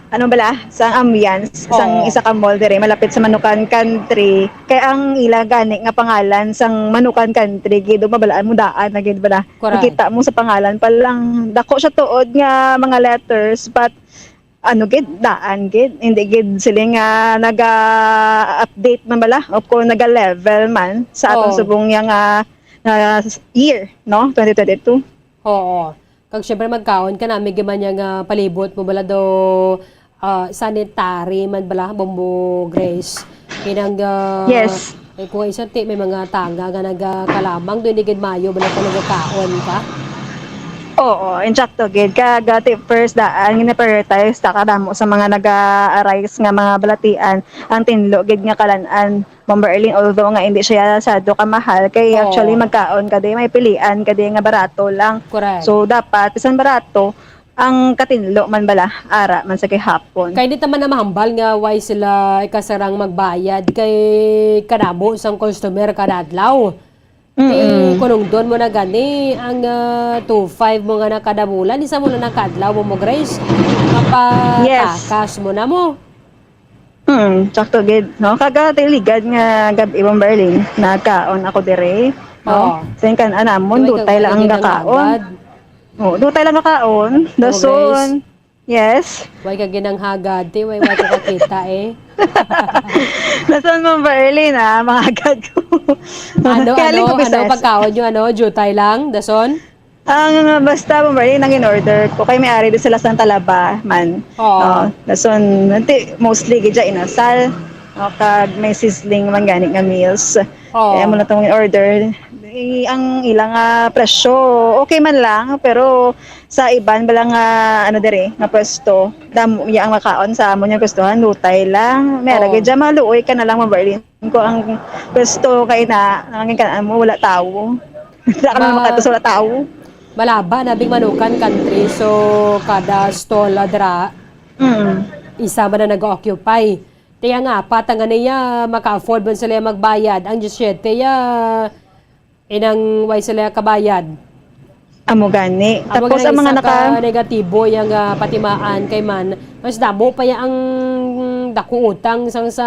ano bala, sang ambience sang Oo. isa ka mall diri malapit sa Manukan Country. Kay ang ila gani nga pangalan sang Manukan Country gid, ug mabalaan mo daan na gid bala. Correct. Makita mo sa pangalan pa lang, dako siya tuod nga mga letters, but ano gid, daan gid. Hindi gid sila nga naga-update man bala o kung naga-level man sa atong Oo. subong niya nga, nga year, no? Twenty twenty-two. Oo. Kag syempre magkaon ka na, may giman niya nga palibot mo bala do, ah, sanitary man bala, Bombo Grace. Inang, ah, Yes. eh, kung isa ti, may mga tanga nga nagakalamang, doon di gid mayo bala kung nagakaon ka. Oo, insakto gid. Kag, ah, ti-, first daan, gina-prioritize ta kadamo sa mga naga-arise nga mga balatian, ang tinlo gid nga kalan-an, Bomber Erling, although nga hindi siya sado kamahal, kay Oo. actually magkaon ka di, may pilian ka di nga barato lang. Correct. So, dapat, bisan barato, ang katinlo man bala, ara man sa gihapon. Kay di ta man na mahambal nga why sila ikasarang magbayad kay kadamo sang customer kada adlaw. Ti Mm-mm. kunungdon mo na gani ang, ah, two five mo nga na kada bulan, isa mo na na ka adlaw mo, mo, Grace. Yes. Mapatakas mo na mo. Hmm, sakto gid, no? Kaga tiligad nga gab-i, Bomber Erling, nagkaon ako dire, no? Oo. Sa kan anamon, Di ba dutay ikaw lang ang gid ang gakaon. Agad? Oo, dutay lang gakaon. Oo, Dason. Yes. Why ka ginanghagad, te? Why, why ko kakita, eh? Dason, Bomber Erling, ah, mga agad ko. Ano, Kaya ano, ko ano, bises. Pagkaon nyo, ano? Jutay lang? Dason? Ang, basta, Bomber Erling, ang in-order ko, kay may ari din sila sa Talaba man. Oo. Oh, dason, nanti, mostly, gidya inasal. Oh, kag may sizzling man gani nga meals. Oo. Kaya mo na itong in-order. I-, ang ilang, ah, presyo, okay man lang, pero sa iban ba lang, ah, ano dire, nga pwesto, damo iya ang makaon sa amon yung pwestuhan, dutay lang. May Oo. Aragay dyan, maluoy ka na lang, Bomber Erling. Ko ang pwesto kay na, nangangin ka na mo, wala tao. Wala ka na Ma- makadto sa wala tao. Malaba na bing Manukan Country, so kada stall, ah, dira, Mm. isa man na nag-occupy. Tiya nga, apat ang ganiya, maka-afford man sila magbayad. Ang diyesiyete, ya, inang way sila kabayad. Amo gani. Amo Tapos gani ang mga isa naka ka negatibo yang, ah, patimaan kay man, mas damo pa ya ang dako utang sang sa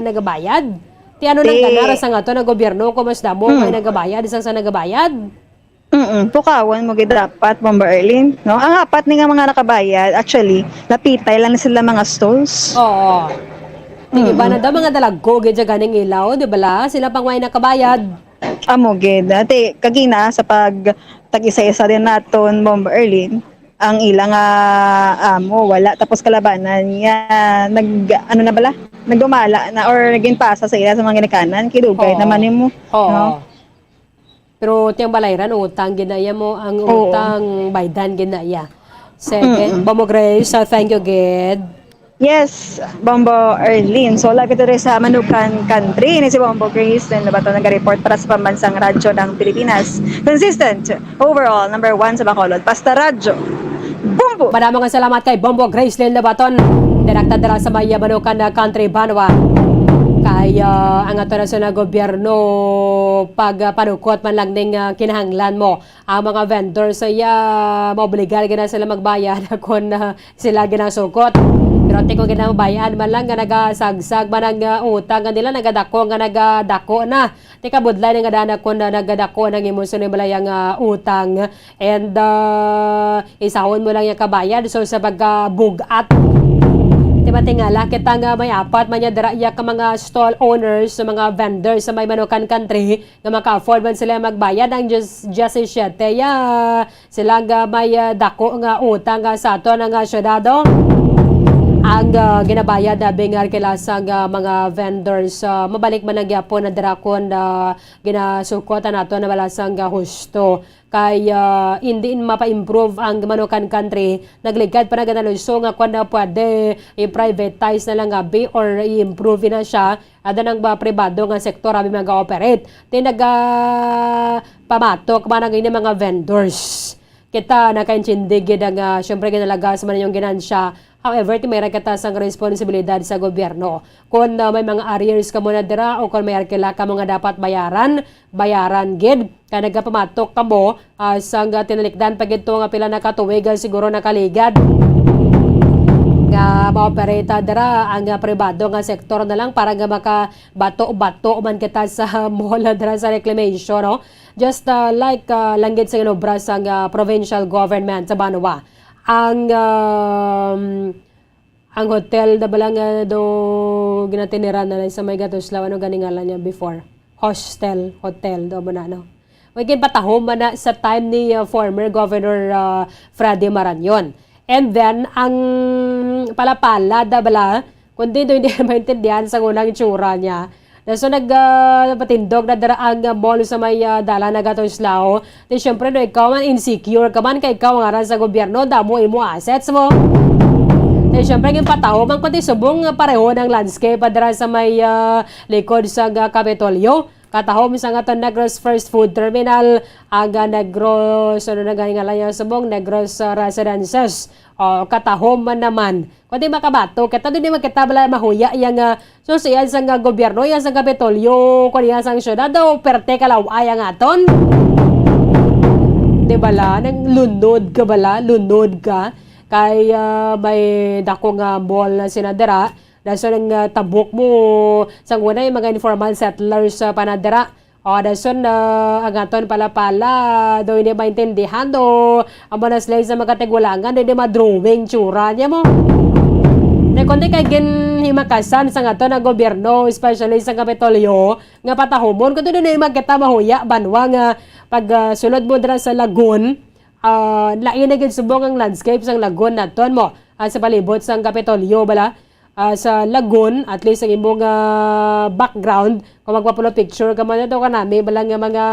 nagabayad. Ti ano nang Ti- ganar sang ato na gobyerno kung mas damo Mm. kay nagabayad sang sa nagabayad? Mm-mm. Pukawan mo gid dapat, Bomber Erling, no? Ang apat ni nga mga nakabayad, actually, lapitay lang na sila mga stalls. Oo. Ang iba Mm-mm. na daw, mga dalagko, gid siya ganing ilaw, di ba la? Sila pang way nakabayad. Amo gid. Ate, kagina, sa pag tag-isa-isa din naton, Bomber Erling, ang ila nga amo, wala. Tapos kalabanan niya, nag, ano na bala? Nagdumala na or naging pasa sa ila sa mga ginikanan. Kidugay Oo. naman nimo. Oo. No? Pero tiyang balayran, utang gid na iya mo, ang Oo. utang, baydan gid na iya. Sige, Mm-mm. Bombo Grace, so thank you gid. Yes, Bombo Erlene. So, live ito rin sa Manukan Country. Ini si Bombo Grace, then labato nag-report para sa Pambansang Radyo ng Pilipinas. Consistent, overall, number one sa Bacolod. Basta Radyo. Bombo! Madamo nga salamat kay Bombo Grace Lynn Labaton. Direkta dira sa may Manukan na Country, Banwa. Kay, ah, ang ato na sa gobyerno, pag, ah, panukot man lang ning, ah, kinahanglan mo. Ang mga vendor sa iya, maobligar gid na sila magbayad kung, ah, sila ginasukot. Pero ti ko gid na mabayaan man lang nga nagasagsag man ang, ah, utang nga nila, nagadako nga nagadako na. Ti kabudlay na nga dana kung, ah, nagadako na ang imo sa balay ang, ah, utang. And, ah, isahon mo lang yung kabayad. So, sa pagkabug-at, ti matingala kita nga may apat man niya dira iya ka mga stall owners, sa mga vendors sa may Manukan Country, nga maka-afford man sila magbayad ang diyes-, diyesisiete, ya, sila nga may, ah, dako nga utang, ah, sa aton nga, ah, syudad, oh. Ang, ah, ginabayad na bingar kila sa, ah, mga vendors, ah, mabalik man ang gyapon na dira kon, ah, ginasukot ang ato na wala sang, ah, husto. Kay, ah, hindi mapa-improve ang Manukan Country. Nagligad pa na ganaluso nga kung na pwede i-privatize na lang abi or i-improve na siya. Ada nang ba pribado nga sektor abi mag-ooperate. Ti naga pamatok man ang ini mga vendors. Kita nakaintindi gid ang, ah, syempre ginalagas man yung ginansya. However, ti may ra kita sang responsibilidad sa gobyerno. Kung, ah, may mga arrears ka muna dira o kung may arkila ka mga dapat bayaran, bayaran gid. Kay nagapamatok kamo, ah, sang, ah, tinalikdan pa gid to nga pila na ka tuig, ah, siguro nakaligad. nga ma-operate dira ang, ah, pribado nga sektor na lang para nga makabato-bato man kita sa mall dira sa reclamation, no? Just, ah, like, ah, langgit sa inobra sang, ah, provincial government sa banwa. Ang, um, ang hotel na bala nga do ginatiniran na sa may Gatuslaw, ano gani ngalan niya before? Hostel, hotel, do mo na, no? May ginpatahom man na sa time ni, uh, former Governor, uh, Freddy Marañon. And then, ang palapala da bala, kundi do hindi maintindihan sa unang itsura niya. Na so nag, ah, patindog na dira ang, ah, mall sa may, ah, dalan na Gatuslaw. Di syempre, no, ikaw man, insecure ka man, kay ikaw ang aran sa gobyerno, damo imo assets mo. Di syempre, ginpatahom man kundi subong nga pareho ng landscape, ah, dira sa may, ah, likod sa, ah, Kapitolyo. Katahom sa nga to Negros First Food Terminal, ang, ah, Negros, ano na gani nga lang yung subong, Negros, ah, Residences. O, katahom man naman. Kundi makabato, kita doon di man kita bala mahuya yang, ah, susian sang, ah, gobyerno, yang sang Kapitolyo, kundi yang sang syudad, o perte kalaw-ay ang aton. Di bala, nang lunod ka bala, lunod ka. Kay, ah, may dako nga mall na sinadara, dason ang, ah, tabok mo, sang una yung mga informal settlers sa panadara. O, dason, ah, ang aton palapala, do hindi maintindihan, do amo na sila sa mga tigulangan, do hindi madrawing tsura niya mo. Na kundi kay ginhimakasan sa aton ang gobyerno, especially sa Kapitolyo, nga patahumon, kundi doon hindi magkita mahuya, banwa nga pag, ah, sulod mo dira sa Lagun, ah, lain na gid subong ang landscape sang Lagun naton mo, ah, sa palibot sang Kapitolyo, bala. Ah, sa Lagun, at least ang imong, ah, background, kung magpapulo picture ka man, ito ka nami, bala nga mga,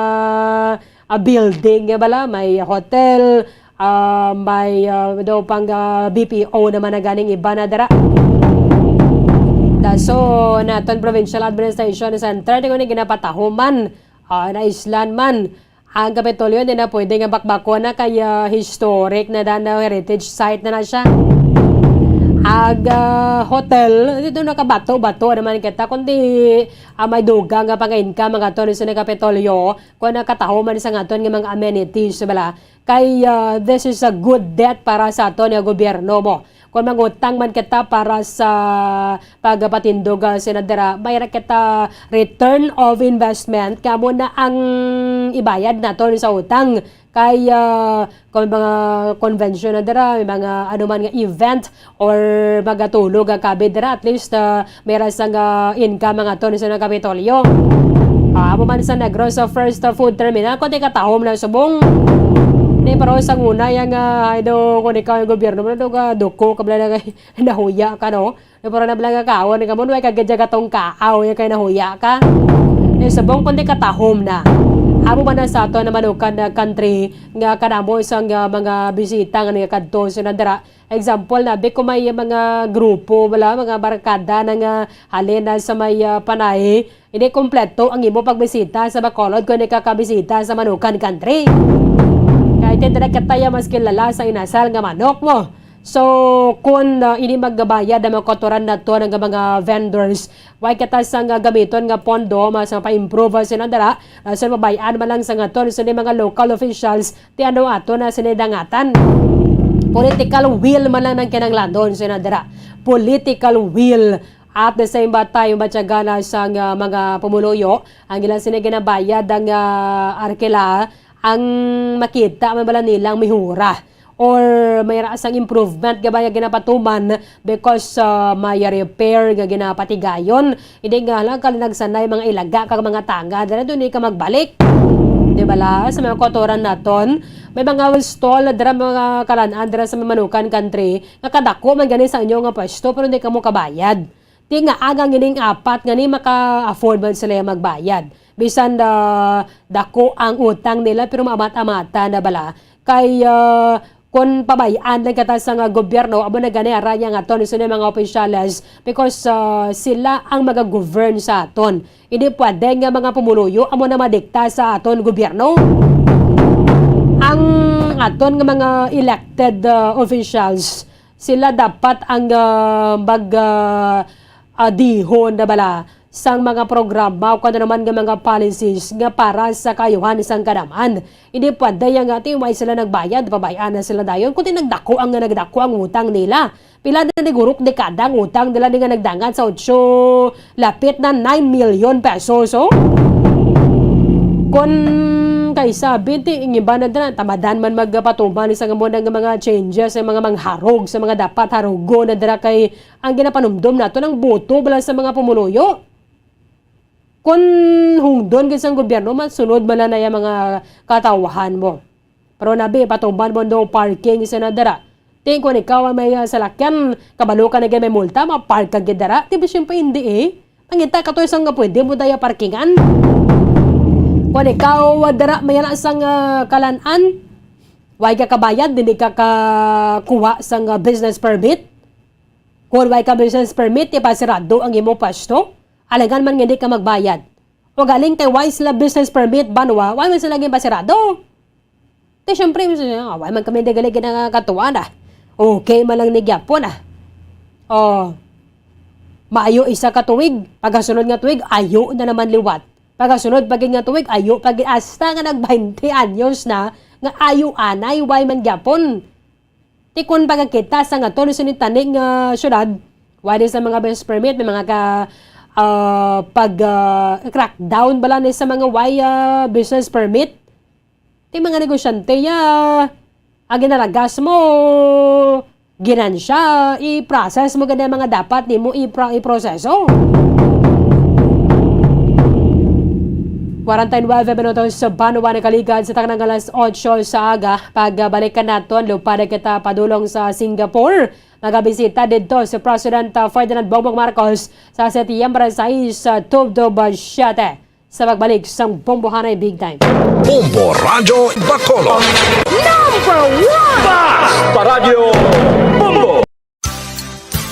ah, building, nga bala, may hotel, ah, may, ah, daw pang, ah, B P O naman na ganing iba na dira. Daso, naton Provincial Administration Center, di ko ni ginapatahuman, ah, na islan man. Ang Kapitolyo, hindi na pwede nga bakbakon na kay, ah, historic na dan, ah, heritage site na na siya. Ang, ah, hotel, dito nakabato-bato naman kita, kundi, ah, may dugang nga pang-income ang aton sa Kapitolyo, kung nakataho man sa aton nga mga amenities, bala. Kay, ah, this is a good debt para sa aton nga gobyerno mo. Kung mangutang man kita para sa pagpatindog, ah, sina dira, may ra kita return of investment, kamo na ang ibayad naton sa utang. Kay, ah, kung may mga convention na dira, may mga anuman nga event or magatulog ang kabi dira, at least, ah, may ra sang, ah, income ang aton sa Kapitolyo. Ah, amo man sa Negros, sa first, ah, food terminal, kung di katahom na subong. Di, pero sa una, yang, ah, ay do, kung ikaw ang gobyerno mo, do ka, duko, kabla na kay nahuya ka, no? Pero na bala nga kaon ka mo, way kagadya ka tong kaaw, yung kay nahuya ka. Yung subong kundi katahom na. Amo man na sa ato na manukan na country nga kanamo sa nga mga bisita nga nagakadto sa nandara. Example na, bi ko may mga grupo, wala, mga barkada na nga halin na sa may, ah, Panay, hindi kompleto ang imo pagbisita sa Bacolod kung hindi ka kabisita sa Manukan Country. Kahit hindi na kataya mas kilala sa inasal nga manok mo. So, kung, ah, ini magbayad ang mga kautoran nato nga mga vendors, way kita sang, ah, gamiton nga pondo, mas mapa-improve sila dara, ah, sa mabayan man lang sa ngaton, sa mga local officials, ti ano ato na sila dangatan. Political will man lang ang kinahanglanon sila dara. Political will. At the same ba time, matyaga na sang, ah, mga pumuluyo, ang ilang sila ginabayad ang, ah, arkila, ang makita man bala nilang mihura or may ra sang improvement nga ba nga ginapatuman because, ah, may repair nga ginapatigayon. Hindi nga lang kalinagsanay mga ilaga kag mga tanga, dala doon ka magbalik. Di ba la? Sa mga kautoran naton, may mga stall na dira mga kalan-an dira sa Manukan Country, nga kadako man gani sa inyo nga pwesto, pero hindi kamo kabayad. Di nga agang ining apat nga ni maka-afford man sila magbayad. Bisan, ah, dako ang utang nila, pero maamat-amatan na bala. Kay, ah, kung pabay-an lang kita sa nga gobyerno, amo na gani ara niya nga aton isun mga opisyales because, ah, sila ang maga-govern sa aton. Hindi pwede nga mga pumuluyo amo na madikta sa aton gobyerno. Ang aton nga mga elected, ah, officials, sila dapat ang, ah, mag, ah, ah, dihon na bala sang mga programa o kung ano naman nga mga policies nga para sa kaayuhan sang kadam-an. Hindi pwede yang ati, may sila nagbayad, pabayaan na sila dayon. Kundi nagdako ang, nagdako ang utang nila. Pila na ni gurok dekada ang utang nila ni nga nagdangat sa otso, lapit na nine million pesos, oh. Kon kay sabi, ti, ang iba na dira, tamadan man magpatuman sa nga mo nga mga changes, sa mga mangharog, sa mga dapat harugon na dira kay ang ginapanumdom nato ng boto bala sa mga pumuluyo. Kon hungdon gid sang gobyerno, masunod man lang na yung mga katawhan mo. Pero nabi, patuman mo no parking sa nadara. Ting, kung ikaw ang may, ah, salakyan, kabalo ka na gid may multa, mapark ka gid dara. Di ba, siyempre, hindi eh. Pangita ka to isang nga pwede mo daya parkingan. Kung ikaw, ah, dara, may ala sang, ah, kalan-an, way ka kabayad, hindi ka kakuha sang, ah, business permit. Kung way ka business permit, ipasirado ang imo pwesto. Alangan man nga hindi ka magbayad. O galing kay way sila business permit, banwa, way man sila ginpasirado. Te, syempre, ah, way man kami di gali ginakatuan, ah. Okay man lang ni gyapon, ah. Oh, maayo isa ka tuig, pagkasunod nga tuig, ayo na naman liwat. Pagkasunod pa gid nga tuig, ayo pa gid, hasta nga nag twenty anyos na, nga ayo anay, way man gyapon. Ti kon pagkakita sa nga to, sa tani nga syudad, wala sa mga business permit, may mga ka, ah, pag, ah, crackdown bala ni sa mga way, ah, business permit. Ti mga negosyante, ya, ang ginalagas mo, ginansya, i-process mo gani ang mga dapat nimo ipro-, iproseso. Kwarenta y nuebe minutos sa banwa nakaligad sa tanang alas otso sa aga. Pagbalikan naton, lupad kita padulong sa Singapore. Nagabisita didto si President, uh, Ferdinand Bongbong Marcos sa Setyembre sais, uh, tubtob siyete. Sa pagbalik sang Bombohanay Big Time. Bombo Radyo Bacolod. Number one! Basta Radyo Bombo!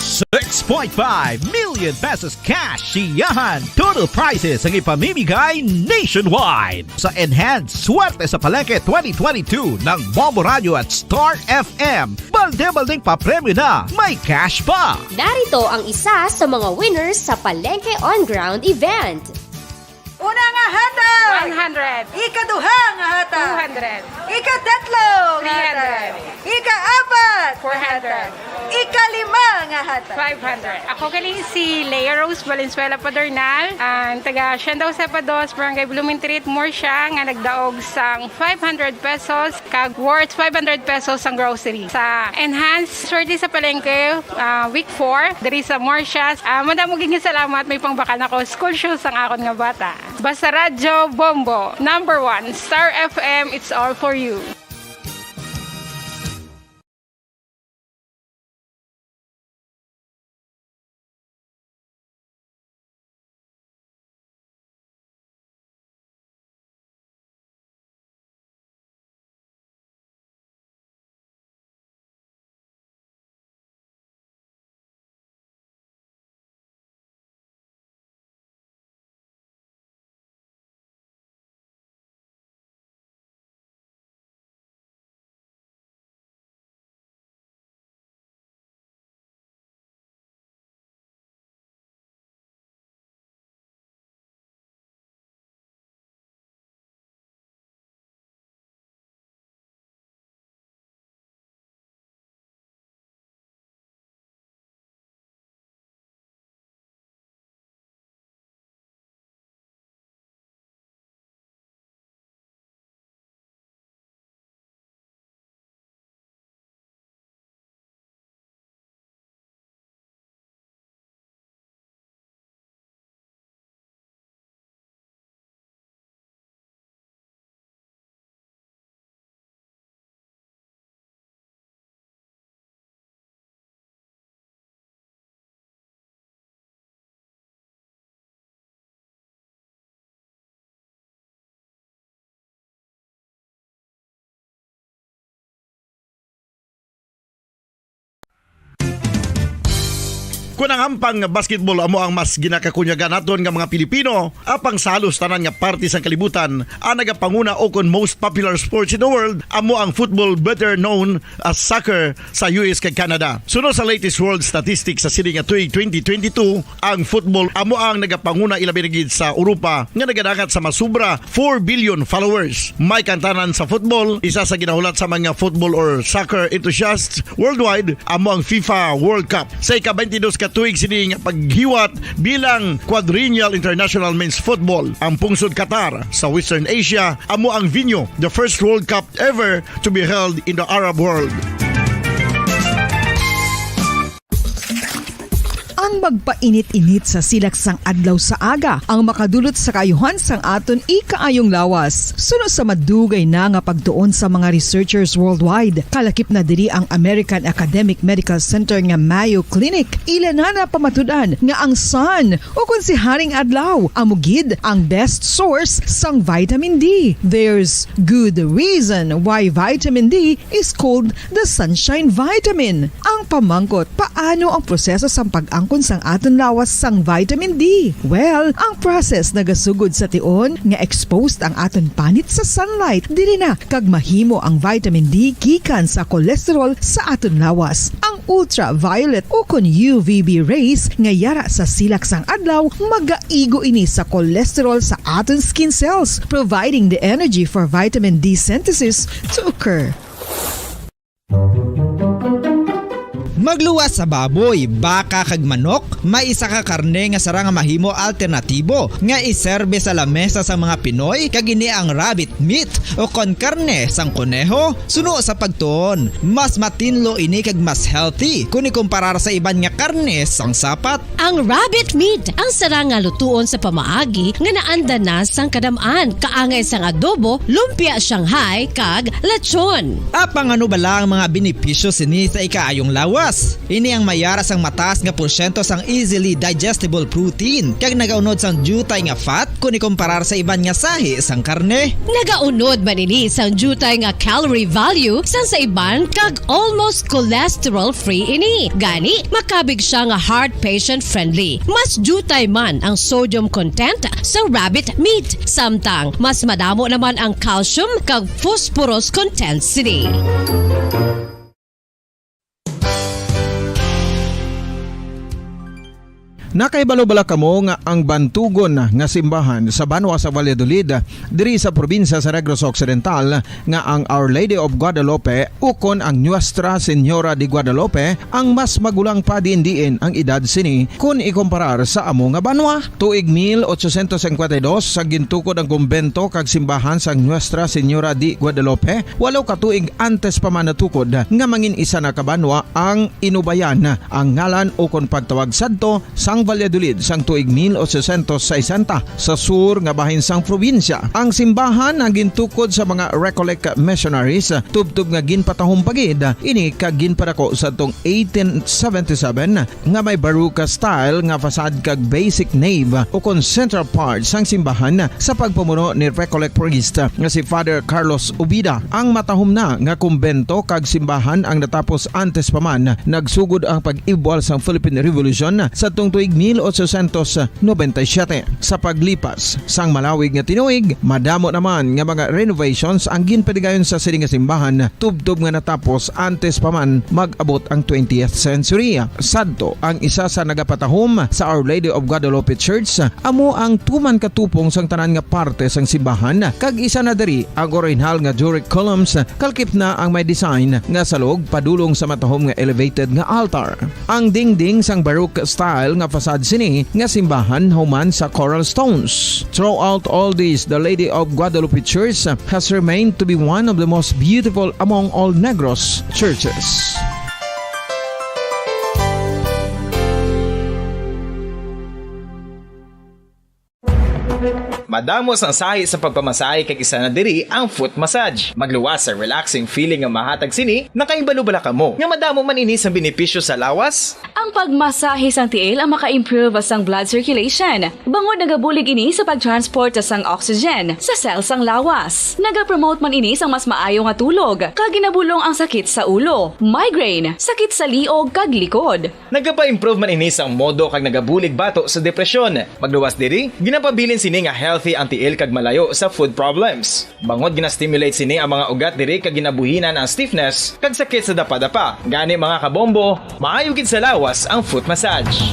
Six point five million pesos cash siyahan. Total prizes ang ipamimigay nationwide. Sa Enhanced Swerte sa Palengke twenty twenty-two ng Bombo Radyo at Star F M. Balde-baldeng papremyo na, may cash pa! Narito ang isa sa mga winners sa Palengke On Ground event. Una nga hatag! One hundred. Ikaduha nga hatag! Two hundred. Ikatatlo nga hatag! Three hundred. Ikaapat! Four hundred. Ikalima nga hatag! Five hundred. Ako gali si Lea Rose Valenzuela Padornal, ang taga Sienda Josefa Dos, Barangay Blooming Treat, Murcia, nga nagdaog sang five hundred pesos kag worth five hundred pesos ang grocery. Sa Enhanced Swerte sa Palengke, ah, week four, diri sa Murcia. Ah, madamo gid nga salamat, may pangbakal na ko, school shoes ang akon nga bata. Basta Radyo Bombo, number one, Star F M, it's all for you. Kon ang hampang nga basketball amo ang mas ginakakunyagan naton nga mga Pilipino, apang sa halos tanan nga parte sang kalibutan, ang nagapanguna o kon most popular sports in the world amo ang football, better known as soccer, sa U S kag Canada. Suno sa latest world statistics sa sini nga tuig twenty twenty-two, ang football amo ang nagapanguna, ilabi na gid sa Europa nga nagadangat sa masubra four billion followers. May kantanan sa football, isa sa ginahulat sa mga football or soccer enthusiasts worldwide amo ang FIFA World Cup. Sa ika-twenty-dos ka tuig sini nga paghiwat bilang Quadrennial International Men's Football, ang pungsod Qatar sa Western Asia amo ang venue, the first World Cup ever to be held in the Arab world. Ang magpainit-init sa silak sang adlaw sa aga ang makadulot sa kaayuhan sang aton ikaayong lawas. Suno sa madugay na nga pagtuon sa mga researchers worldwide, kalakip na diri ang American Academic Medical Center nga Mayo Clinic, ila na napamatud-an nga ang sun, o kon si Haring Adlaw, amo gid ang best source sang vitamin D. There's good reason why vitamin D is called the sunshine vitamin. Ang pamangkot, paano ang proseso sang pag-angkon sang aton lawas sang vitamin D? Well, ang process nagasugod sa tion nga exposed ang aton panit sa sunlight, diri na kag mahimo ang vitamin D gikan sa cholesterol sa aton lawas. Ang ultraviolet o kon U V B rays nga yara sa silak sang adlaw magaigo ini sa cholesterol sa aton skin cells, providing the energy for vitamin D synthesis to occur. Magluwas sa baboy, baka kag manok, may isa ka karne nga sarang nga mahimo alternatibo nga iserbe sa lamesa sang mga Pinoy, kag ini ang rabbit meat o kon karne sang koneho. Suno sa pagtuon, mas matinlo ini kag mas healthy kon ikumparar sa iban nga karne sang sapat. Ang rabbit meat ang sarang nga lutuon sa pamaagi nga naanda na sang kadam-an, kaangay sang adobo, lumpia Shanghai, kag lechon. Apang ano bala ang mga benepisyo sini sa ikaayong lawas? Ini ang may yara sang mataas nga porsyento sang easily digestible protein kag nagaunod sang diutay nga fat kon ikumparar sa iban nga sahi sang karne. Nagaunod man ini sang diutay nga calorie value sang sa iban kag almost cholesterol-free ini. Gani, makabig siya nga heart patient-friendly. Mas diutay man ang sodium content sa rabbit meat, samtang mas madamo naman ang calcium kag phosphorus content sini. Nakahibalo bala kamo nga ang bantugon nga simbahan sa banwa sa Valladolid, diri sa probinsya sa Negros Occidental, nga ang Our Lady of Guadalupe ukon ang Nuestra Señora de Guadalupe ang mas magulang pa diin-diin ang edad sini kon ikumparar sa amo nga banwa? Tuig mil ochocientos cincuenta y dos, sa gintukod ang kumbento kag simbahan sang Nuestra Señora de Guadalupe, walo ka tuig antes pa man natukod nga mangin isa na ka banwa ang Inubayan, ang ngalan ukon pagtawag sadto sang Valladolid sang tuig mil ochocientos sesenta, sa sur nga bahin sang probinsya. Ang simbahan ang gintukod sa mga Recollect missionaries, tubtob nga ginpatahom pa gid ini kag ginpadako sadtong eighteen seventy-seven nga may Baroque style nga facade kag basic nave ukon central part sang simbahan sa pagpamuno ni Recollect priest nga si Father Carlos Ubida. Ang matahom na nga kumbento kag simbahan ang natapos antes pa man nagsugod ang pag-ibwal sang Philippine Revolution sadtong tuig mil ochocientos noventa y siete. Sa paglipas sang malawig nga tinuig, madamo naman nga mga renovations ang ginpadigayon sa sini nga simbahan, tubtob nga natapos antes pa man mag-abot ang twentieth century. Sadto, ang isa sa nagapatahom sa Our Lady of Guadalupe Church amo ang tuman ka tupong sang tanan nga parte sang simbahan, kag isa na diri ang orihinal nga Doric columns, kalakip na ang may design nga salog padulong sa matahom nga elevated nga altar. Ang dingding sang Baroque style nga facade sini nga simbahan human sa coral stones. Throughout all this, the Lady of Guadalupe Church has remained to be one of the most beautiful among all Negros churches. Madamo sang sahi sa pagpamasahe kag isa na diri ang foot massage. Magluwas sa relaxing feeling nga mahatag sini. Nakahibalo bala kamo nga madamo man ini sang benepisyo sa lawas? Ang pagmasahe sang tiil ang maka-improve sang blood circulation, bangod nagabulig ini sa pag-transport sang oxygen sa cell sang lawas. Nagapromote man ini sang mas maayo nga tulog, kag ginabulong ang sakit sa ulo, migraine, sakit sa liog, kag likod. Nagapa-improve man ini sang modo kag nagabulig bato sa depresyon. Magluwas diri, ginapabilin sini nga healthy ang tiil kag malayo sa foot problems. Bangod gina-stimulate sini ang mga ugat diri kag ginabuhinan ang stiffness kag sakit sa dapadapa. Gani, mga kabombo, maayo gid sa lawas ang foot massage.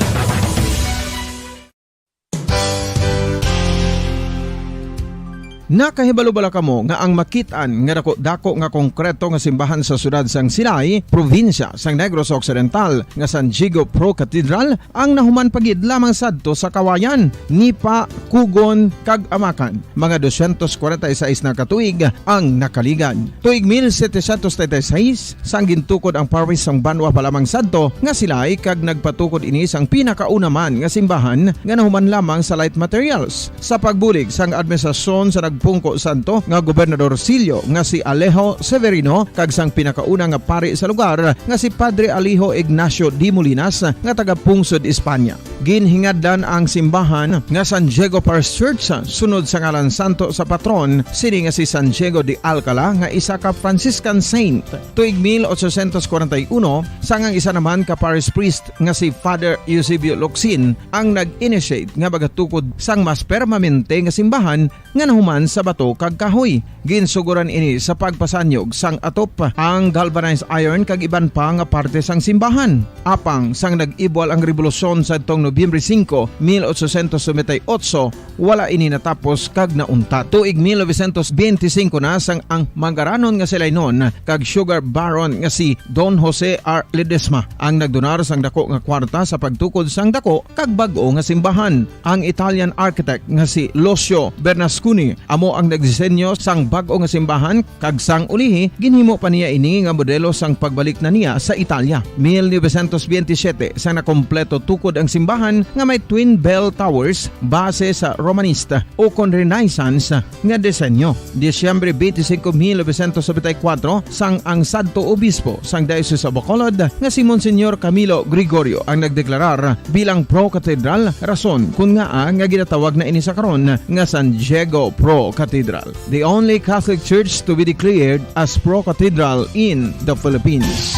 Nakahibalo bala kamo nga ang makit-an nga dako-dako nga konkreto nga simbahan sa siyudad sang Silay, probinsya sang Negros Occidental, nga San Diego Pro Cathedral, ang nahuman pa gid lamang sadto sa Kawayan, Nipa, Kugon, kag Amakan? Mga dosyentos kwarenta y seis na ka tuig ang nakaligad. Tuig mil setecientos treinta y seis, sang gintukod ang parish sang banwa pa lamang sadto nga Silay, kag nagpatukod ini sang pinakauna man nga simbahan nga nahuman lamang sa light materials. Sa pagbulig sang administrasyon sa nagpungko sadto nga gobernador silyo nga si Alejo Severino kag sang pinakauna nga pari sa lugar nga si Padre Alejo Ignacio de Molinas nga taga-pungsod Espanya, ginhingadlan ang simbahan nga San Diego Parish Church sunod sa ngalan santo sa patron sini nga si San Diego de Alcala, nga isa ka Franciscan saint. Tuig mil ochocientos kwarenta y uno, sang ang isa naman ka parish priest nga si Father Eusebio Locsin ang nag-initiate nga magatukod sang mas permanente nga simbahan nga nahuman sa bato kag kahoy. Ginsugoran ini sa pagpasanyog sang atop, ang galvanized iron kag iban pa nga parte sang simbahan. Apang sang nag-ibwal ang rebolusyon sadtong Nobyembre singko, mil ochocientos noventa y ocho, wala ini natapos kag nauntat. Tuig mil novecientos benti singko na, sang ang mangaranon nga si Lainon kag sugar baron nga si Don Jose R. Ledesma ang nagdonar sang dako nga kwarta sa pagtukod sang dako kag bag-o nga simbahan. Ang Italian architect nga si Lucio Bernasconi amo ang nagdisenyo sang bag-o nga simbahan, kag sang ulihi, ginhimo pa niya ini nga modelo sang pagbalik na niya sa Italia. Mil novecientos benti siyete, sang nakompleto tukod ang simbahan nga may twin bell towers, base sa Romanista ukon Renaissance nga disenyo. Disyembre twenty-five, mil novecientos noventa y cuatro, sang ang sadto obispo sang Diocese of Bacolod nga si Monsignor Camilo Gregorio ang nagdeklarar bilang pro-cathedral, rason kon ngaa nga ginatawag na ini sa karon nga San Diego Pro Cathedral, the only Catholic church to be declared as pro-cathedral in the Philippines.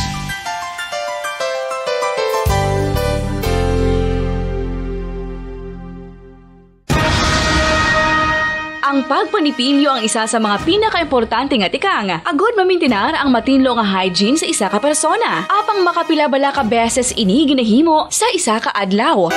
Ang pagpanipilyo ang isa sa mga pinakaimportante nga tikang agud mamintinar ang matinlo nga hygiene sa isa ka persona. Apang makapila bala ka beses ini ginahimo sa isa ka adlaw?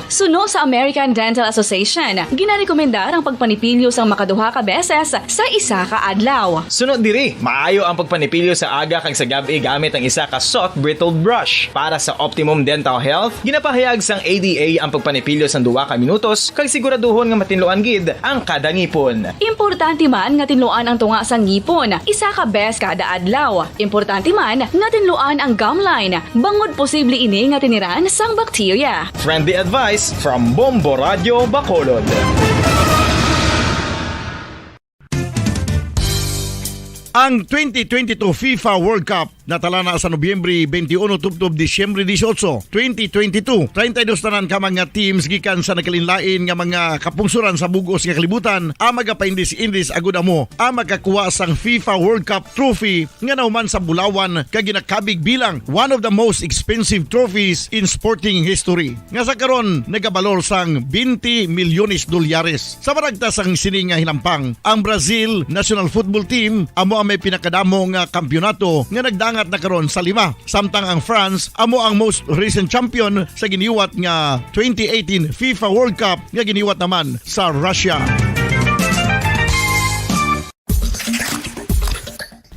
Suno sa American Dental Association, ginarekomendar ang pagpanipilyo sang makaduha ka beses sa isa ka adlaw. Suno diri, maayo ang pagpanipilyo sa aga kag sa gab-i gamit ang isa ka soft bristled brush. Para sa optimum dental health, ginapahayag sang A D A ang pagpanipilyo sang duha ka minutos kag siguraduhon nga matinluan gid ang kada ngipon. Importante man nga tinluan ang tunga sang ngipon isa ka bes kada adlaw. Importante man nga tinluan ang gum line, bangod posible ini nga tiniran sang bakterya. Friendly advice from Bombo Radio Bacolod. Ang twenty twenty-two FIFA World Cup natala na sa Nobyembre twenty-one tubtob Disyembre dieciocho, twenty twenty-two. Treinta y dos tanan ka mga teams gikan sa nagkalainlain nga mga kapungsoran sa bug-os nga kalibutan ang magapaindis-indis agud amo ang makakuha sang FIFA World Cup trophy nga nahuman sa bulawan kag ginakabig bilang one of the most expensive trophies in sporting history, nga sa karon nagabalor sang twenty milyones dolyares. Sa maragtas sang sini nga hinampang, ang Brazil national football team amo ang may pinakadamo nga kampiyonato nga nagdangat na karon sa lima, samtang ang France amo ang most recent champion sa giniwat nga twenty eighteen FIFA World Cup nga giniwat naman sa Russia.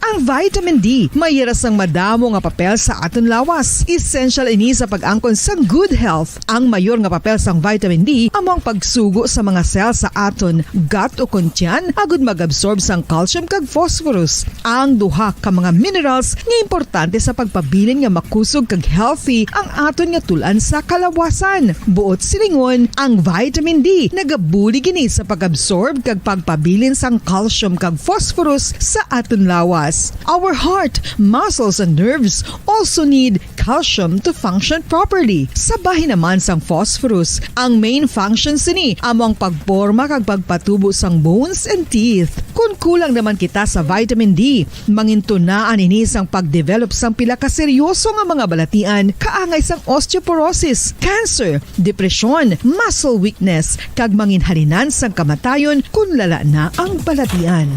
Ang vitamin D may hira sang madamo nga papel sa aton lawas. Essential ini sa pag-angkon sang good health. Ang mayor nga papel sang vitamin D amo ang pagsugo sa mga cell sa aton gut o kon tiyan agud mag-absorb sang calcium kag phosphorus, ang duha ka mga minerals nga importante sa pagpabilin nga makusog kag healthy ang aton nga tul-an sa kalawasan. Buot silingon, ang vitamin D nagabulig ini sa pag-absorb kag pagpabilin sang calcium kag phosphorus sa aton lawas. Our heart, muscles, and nerves also need calcium to function properly. Sa bahin naman sang phosphorus, ang main function sini amo ang pagporma kag pagpatubo sang bones and teeth. Kon kulang naman kita sa vitamin D, mangintunaan ini sang pagdevelop sang pila ka seryoso nga mga balatian kaangay sang osteoporosis, cancer, depresyon, muscle weakness, kag manginhalinan sang kamatayon kon lala na ang balatian.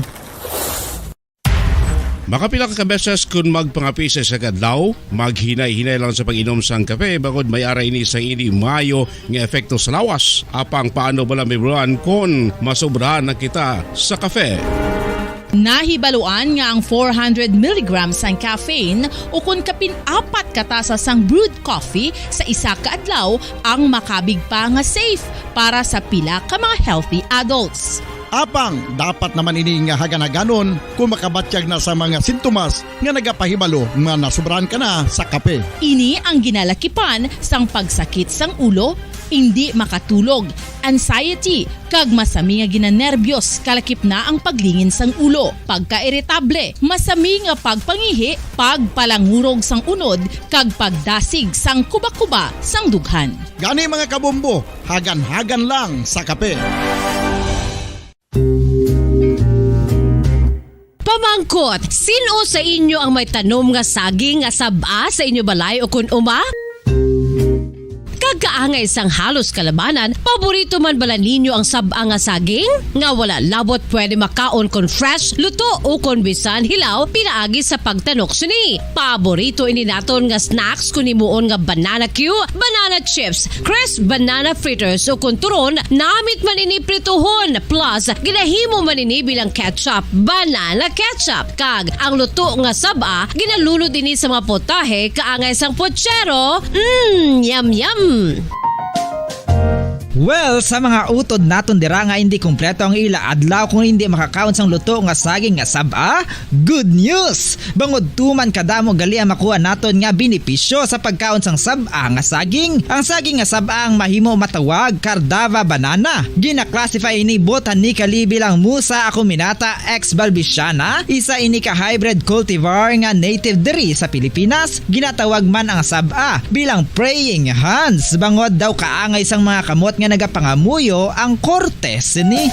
Makapila ka beses kon magpangape sa isa ka adlaw, maghinay-hinay lang sa pag-inom sang kape, bangod may ara ini sa hindi maayo nga epekto sa lawas. Apang paano bala mahibaluan kon masobrahan na kita sa kape? Nahibaluan nga ang four hundred milligrams sang caffeine, ukon kapin apat ka tasa sang brewed coffee sa isa ka adlaw, ang makabig pa nga safe para sa pila ka mga healthy adults. Apang dapat naman ini nga hagan-haganon kung makabatyag na sa mga sintomas nga nagapahibalo nga nasobrahan ka na sa kape. Ini ang ginalakipan sang pagsakit sang ulo, indi makatulog, anxiety, kag masami nga ginanerbyos, kalakip na ang paglingin sang ulo, pagkairitable, masami nga pagpangihi, pagpalangurog sang unod, kag pagdasig sang kuba-kuba sang dughan. Gani, mga kabombo, hagan-hagan lang sa kape. Pamangkot, sin-o sa inyo ang may tanom nga saging nga sab-a sa inyo balay ukon uma? Kag kaangay sang halos kalabanan, paborito man bala ninyo ang sab-a nga saging? Nga wala labot pwede makaon kon fresh, luto, ukon bisan hilaw pinaagi sa pagtanok sini. Paborito ini naton nga snacks kon himuon nga banana cue, banana chips, crisp banana fritters, ukon turon, namit man ini prituhon, plus ginahimo man ini bilang ketchup, banana ketchup, kag ang luto nga sab-a ginalunod ini sa mga potahe kaangay sang pochero. Mm, yum, yum! Well, sa mga utod naton dira nga hindi kompleto ang ila adlaw kung hindi makakaon sang luto nga saging nga sab-a, good news! Bangod tuman kadamo gali ang makuha naton nga benepisyo sa pagkaon sang sab-a nga saging. Ang saging nga sab-a ang mahimo matawag Cardava banana. Gina-classify ini botanically bilang Musa acuminata ex balbisiana, isa ini ka hybrid cultivar nga native diri sa Pilipinas. Ginatawag man ang sab-a bilang praying hands, bangod daw kaangay sang mga kamot nga nagapangamuyo ang korte sini.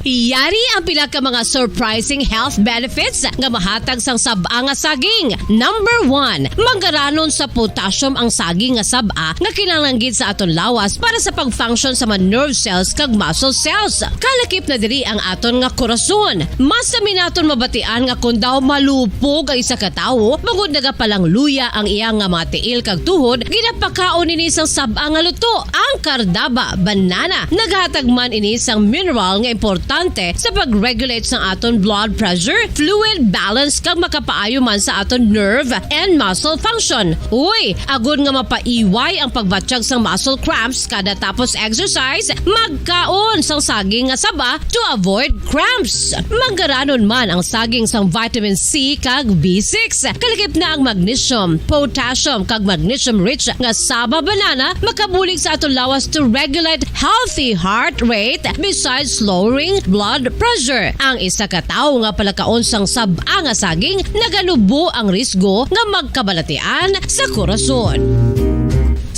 Yari ang pila ka mga surprising health benefits nga mahatag sang sab-a nga saging. Number one, manggaranon sa potassium ang saging nga sab-a nga kinahanglan gid sa aton lawas para sa pag-function sa mga nerve cells kag muscle cells. Kalakip na diri ang aton nga korason. Masami naton mabatian nga kon daw malupog ang isa ka tawo, bangod nagapalangluya ang iya nga mga tiil kag tuhod, ginapakaon ini sang sab-a nga luto, ang Cardaba banana. Naghatag man ini sang mineral nga importante sa pag-regulate sang aton blood pressure, fluid balance, kag makapaayo man sa aton nerve and muscle function. Uy, agod nga mapaiway ang pagbatyag sang muscle cramps kada tapos exercise, magkaon sang saging nga saba to avoid cramps. Manggaranon man ang saging sang vitamin C kag B six. Kalakip na ang magnesium, potassium, kag magnesium-rich nga saba banana makabulig sa aton lawas to regulate healthy heart rate besides lowering blood pressure. Ang isa ka tawo nga palakaon sang sab-a nga saging naganubo ang risgo nga magkabalatian sa korason.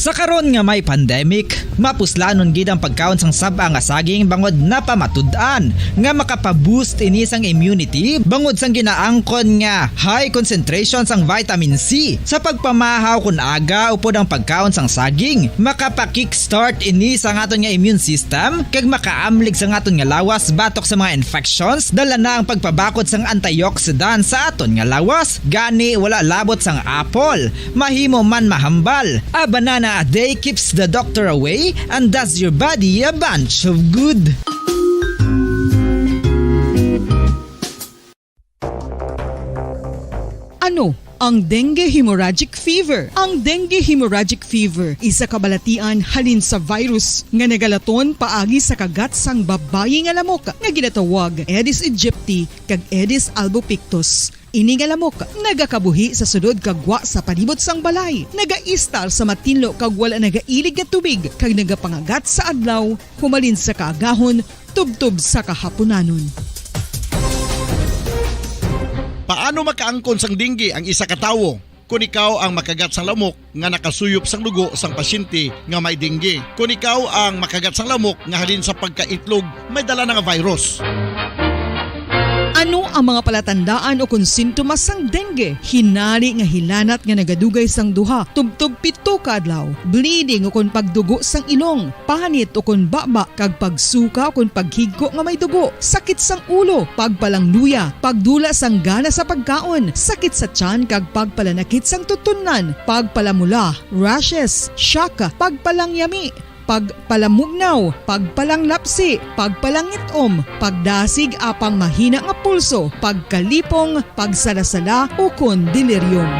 Sa karon nga may pandemic, mapuslanon gid ang pagkaon sang sab-a nga saging bangod napamatud-an nga makapa-boost ini sang immunity bangod sang ginaangkon nga high concentration sang vitamin C. Sa pagpamahaw kon aga upod ang pagkaon sang saging, makapa-kickstart ini sa aton nga immune system kag makaamlig sa aton nga lawas batok sa mga infections. Dala na ang pagpabakod sang antioxidant sa aton nga lawas. Gani, wala labot sang apple, mahimo man mahambal. A banana a day keeps the doctor away and does your body a bunch of good. Ano ang dengue hemorrhagic fever? Ang dengue hemorrhagic fever isa ka balatian halin sa virus nga nagalaton paagi sa kagat sang babayi nga lamok nga ginatawag Aedes aegypti kag Aedes albopictus. Ini nga lamok nagakabuhi sa sulod kag gwa sa palibot sang balay, nagaistar sa matinlo kag wala nagailig nga tubig, kag nagapangagat sa adlaw humalin sa kaagahon tubtob sa kahapunanon. Paano makaangkon sang dengue ang isa ka tawo? Kon ikaw ang makagat sang lamok nga nakasuyop sang dugo sang pasyente nga may dengue, kon ikaw ang makagat sang lamok nga halin sa pagkaitlog may dala na nga virus. Ano ang mga palatandaan ukon sintomas sang dengue? Hinari nga hilanat nga nagadugay sang duha tubtob pito ka adlaw, bleeding ukon pagdugo sang ilong, panit ukon baba, kag pagsuka ukon paghigko nga may dugo, sakit sang ulo, pagpalangluya, pagdula sang gana sa pagkaon, sakit sa tiyan kag pagpalanakit sang tutunlan, pagpalamula, rashes, shock, pagpalangyami, pagpalamugnaw, pagpalanglapsi, pagpalangit-om, pagdasig apang mahina nga pulso, pagkalipong, pagsalasala, ukon delirium.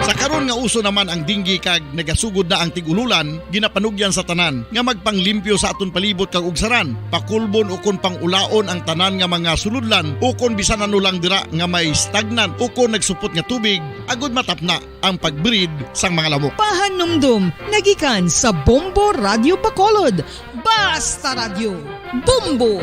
Sa karon nga uso naman ang dengue kag nagasugod na ang tig-ululan, ginapanugyan sa tanan nga magpanglimpyo sa aton palibot kag ugsaran, pakulbon ukon pang-ulaon ang tanan nga mga sulodlan ukon bisan ano lang dira nga may stagnant ukon nagsupot nga tubig, agod matapna ang pag-breed sang mga lamok. Pahanumdom nga gikan sa Bombo Radyo Bacolod. Basta Radyo, Bombo!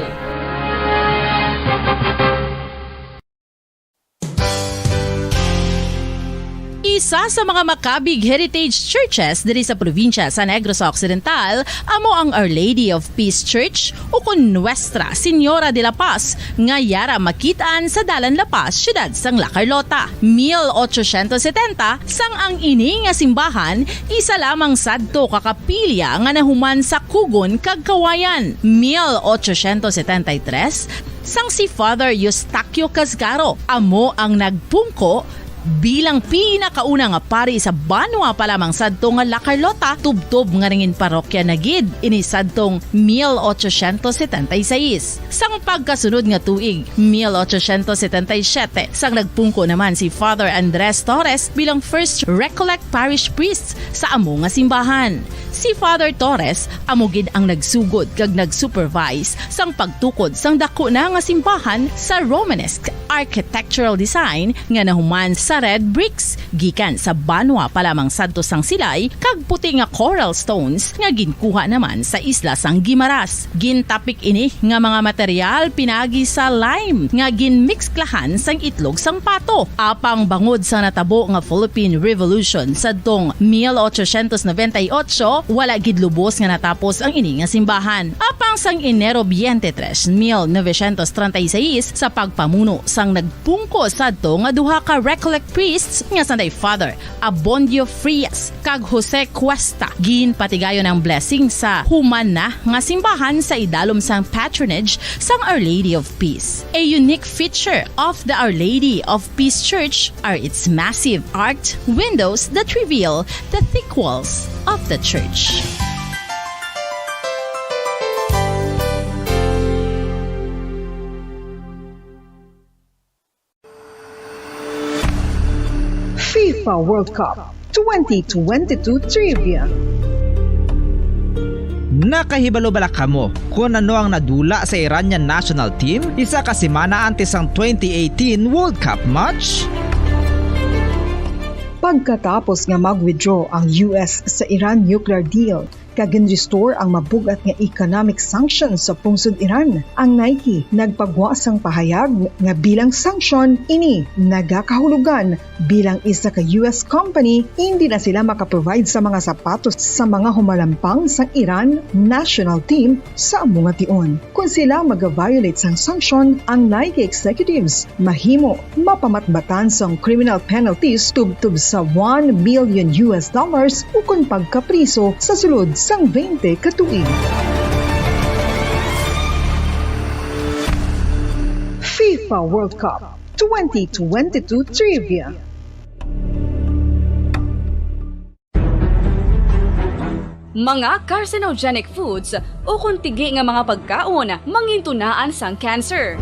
Isa sa mga Macabig Heritage Churches diri sa probinsya sa Negros Occidental amo ang Our Lady of Peace Church, ukon Nuestra Señora de la Paz, nga yara makit-an sa Dalan La Paz, siyudad sang La Carlota. Mil ochocientos setenta, sang ang ini nga simbahan isa lamang sadto ka kapilya nga nahuman sa kugon kag kawayan. Mil ochocientos setenta y tres, sang si Father Eustaquio Casgaro amo ang nagpungko bilang pinakauna nga pari sa banwa pa lamang sadto nga La Carlota, tubtob nga nangin parokya na gid ini sadtong mil ochocientos setenta y seis. Sang pagkasunod nga tuig, mil ochocientos setenta y siete, sang nagpungko naman si Father Andres Torres bilang first Recollect Parish Priest sa amo nga simbahan. Si Father Torres amo gid ang nagsugod kag nag-supervise sang pagtukod sang daku na nga simbahan sa Romanesque architectural design nga nahuman sa red bricks gikan sa banwa pa lamang sadto sang silay kag puti nga coral stones nga ginkuha naman sa isla sang Guimaras. Gintapik ini nga mga material pinagi sa lime nga ginmesklahan sang itlog sang pato. Apang bangod sa natabo nga Philippine Revolution sadtong mil ochocientos noventa y ocho, wala gid lubos nga natapos ang ini nga simbahan. Apang sang Enero twenty-three, mil novecientos treinta y seis, sa pagpamuno sang nagpungko sadto nga duha ka Recollect priests nga sanday Father Abondio Frias kag Jose Cuesta, ginpatigayon ang blessing sa human na nga simbahan sa idalom sang patronage sang Our Lady of Peace. A unique feature of the Our Lady of Peace Church are its massive arched windows that reveal the thick walls of the church. FIFA World Cup twenty twenty-two Trivia. Nakahibalo bala kamo kon ano ang nadula sa Iranian national team isa ka semana antes sang twenty eighteen World Cup match? Pagkatapos nga mag-withdraw ang U S sa Iran nuclear deal, kag gin-restore ang mabug-at nga economic sanctions sa pungsod Iran. Ang Nike nagpagwa sang pahayag nga bilang sanction ini nagakahulugan bilang isa ka U S company, hindi na sila makaprovide sa mga sapatos sa mga humalampang sang Iran national team sa amo nga tion. Kon sila maga-violate sang sanction, ang Nike executives mahimo mapamatbatan sang criminal penalties tubtob sa one million U S dollars ukon pagkapriso sa sulod sang twenty ka tuig. FIFA World Cup twenty twenty-two Trivia. Mga carcinogenic foods ukon tigi nga mga pagkaon mangintunaan sang cancer.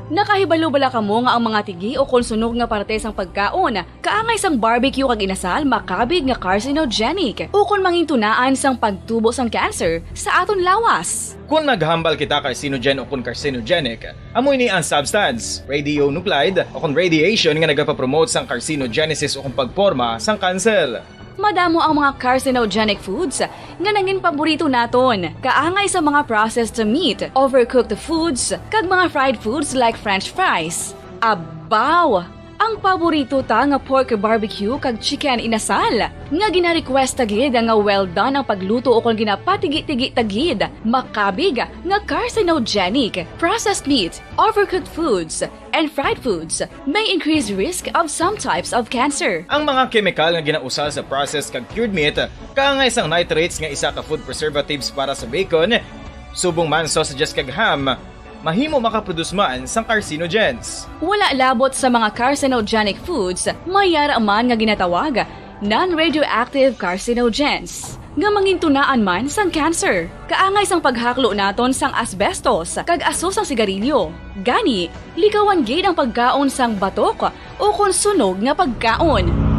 Nakahibalo bala kamo nga ang mga tigi ukon sunog nga parte sang pagkaon kaangay sang barbecue kag inasal makabig nga carcinogenic ukon mangintunaan sang pagtubo sang cancer sa aton lawas? Kon naghambal kita carcinogen ukon carcinogenic, amo ini ang substance, radionuclide, ukon radiation nga nagapapromote sang carcinogenesis ukon pagporma sang kanser. Madamo ang mga carcinogenic foods nga nangin paborito naton, kaangay sa mga processed meat, overcooked foods, kag mga fried foods like French fries. Abaw! Ang paborito ta nga pork barbecue kag chicken inasal, nga gina-request ta gid nga well done ang pagluto ukon ginapatigi-tigi ta gid, makabig nga carcinogenic, processed meat, overcooked foods, and fried foods may increase risk of some types of cancer. Ang mga kemikal nga ginausal sa processed kag cured meat, kaangay sang nitrates nga isa ka food preservatives para sa bacon, subong man sausages kag ham, mahimo makaproduce man sang carcinogens. Wala labot sa mga carcinogenic foods, may yara man nga ginatawag non-radioactive carcinogens, nga mangintunaan man sang cancer. Kaangay sang paghaklo naton sang asbestos kag aso sang sigarilyo. Gani, likawan gid ang pagkaon sang batok o kon sunog nga pagkaon.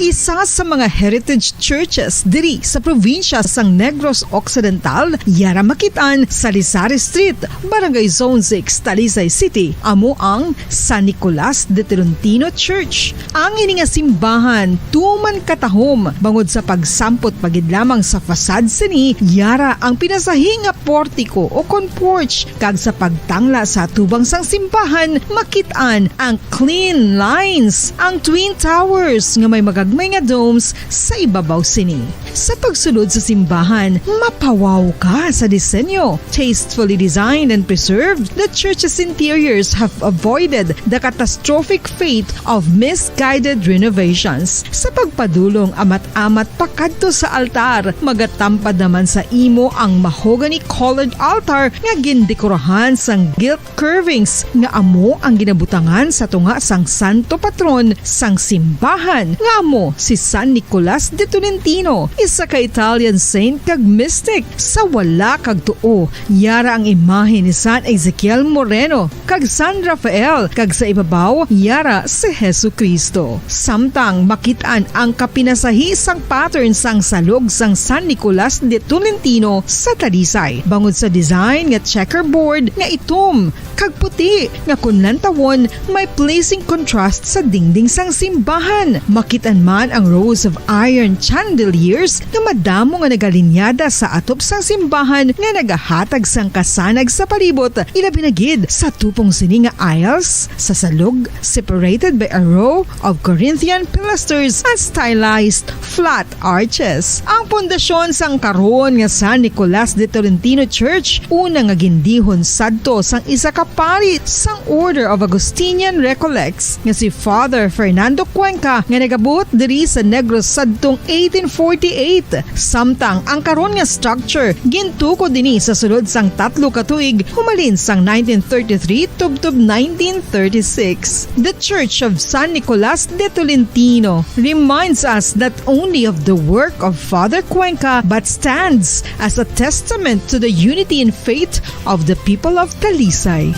Isa sa mga heritage churches diri sa probinsya sang Negros Occidental, yara makit-an sa Lisari Street, Barangay Zone six, Talisay City, amo ang San Nicolas de Tolentino Church. Ang ini nga simbahan tuman katahom bangod sa pagsampot pa gid lamang sa facade sini, yara ang pinasahi nga portiko o kon porch, kag sa pagtangla sa atubang sang simbahan makit-an ang clean lines, ang twin towers nga may magagmay nga domes sa ibabaw sini. Sa pagsulod sa simbahan, mapawaw ka sa disenyo. Tastefully designed and preserved, the church's interiors have avoided the catastrophic fate of misguided renovations. Sa pagpadulong amat-amat pakadto sa altar, magatampad naman sa imo ang mahogany-colored altar nga gindekorahan sang gilt curvings nga amo ang ginabutangan sa tunga sang santo patron sang simbahan, nga amo si San Nicolas de Tolentino, isa ka Italian saint kag mystic. Sa wala kag tuo, yara ang imahe ni San Ezekiel Moreno kag San Rafael, kag sa ibabaw, yara si Jesu-Cristo. Samtang makit-an ang kapinasahi sang pattern sang salog sang San Nicolas de Tolentino sa Talisay, bangod sa design nga checkerboard nga itom kag puti nga kon lantawon may pleasing contrast sa dingding sang simbahan. Makit-an man ang rows of iron chandeliers nga madamo nga nagalinyada sa atop sang simbahan nga nagahatag sang kasanag sa palibot, ilabi na gid sa tupong sini nga aisles sa salog, separated by a row of Corinthian pilasters and stylized flat arches. Ang pundasyon sang karon nga San Nicolas de Tolentino Church, una nga gindihon sadto sang isa ka pari sang Order of Augustinian Recollects nga si Father Fernando Cuenca, nga nagabuot diri sa Negros sadtong eighteen forty-eight. Samtang ang karon nga structure gintukod ini sa sulod sang tatlo ka tuig, humalin sang nineteen thirty-three tubtob nineteen thirty-six. The Church of San Nicolas de Tolentino reminds us not only of the work of Father Cuenca but stands as a testament to the unity in faith of the people of Talisay.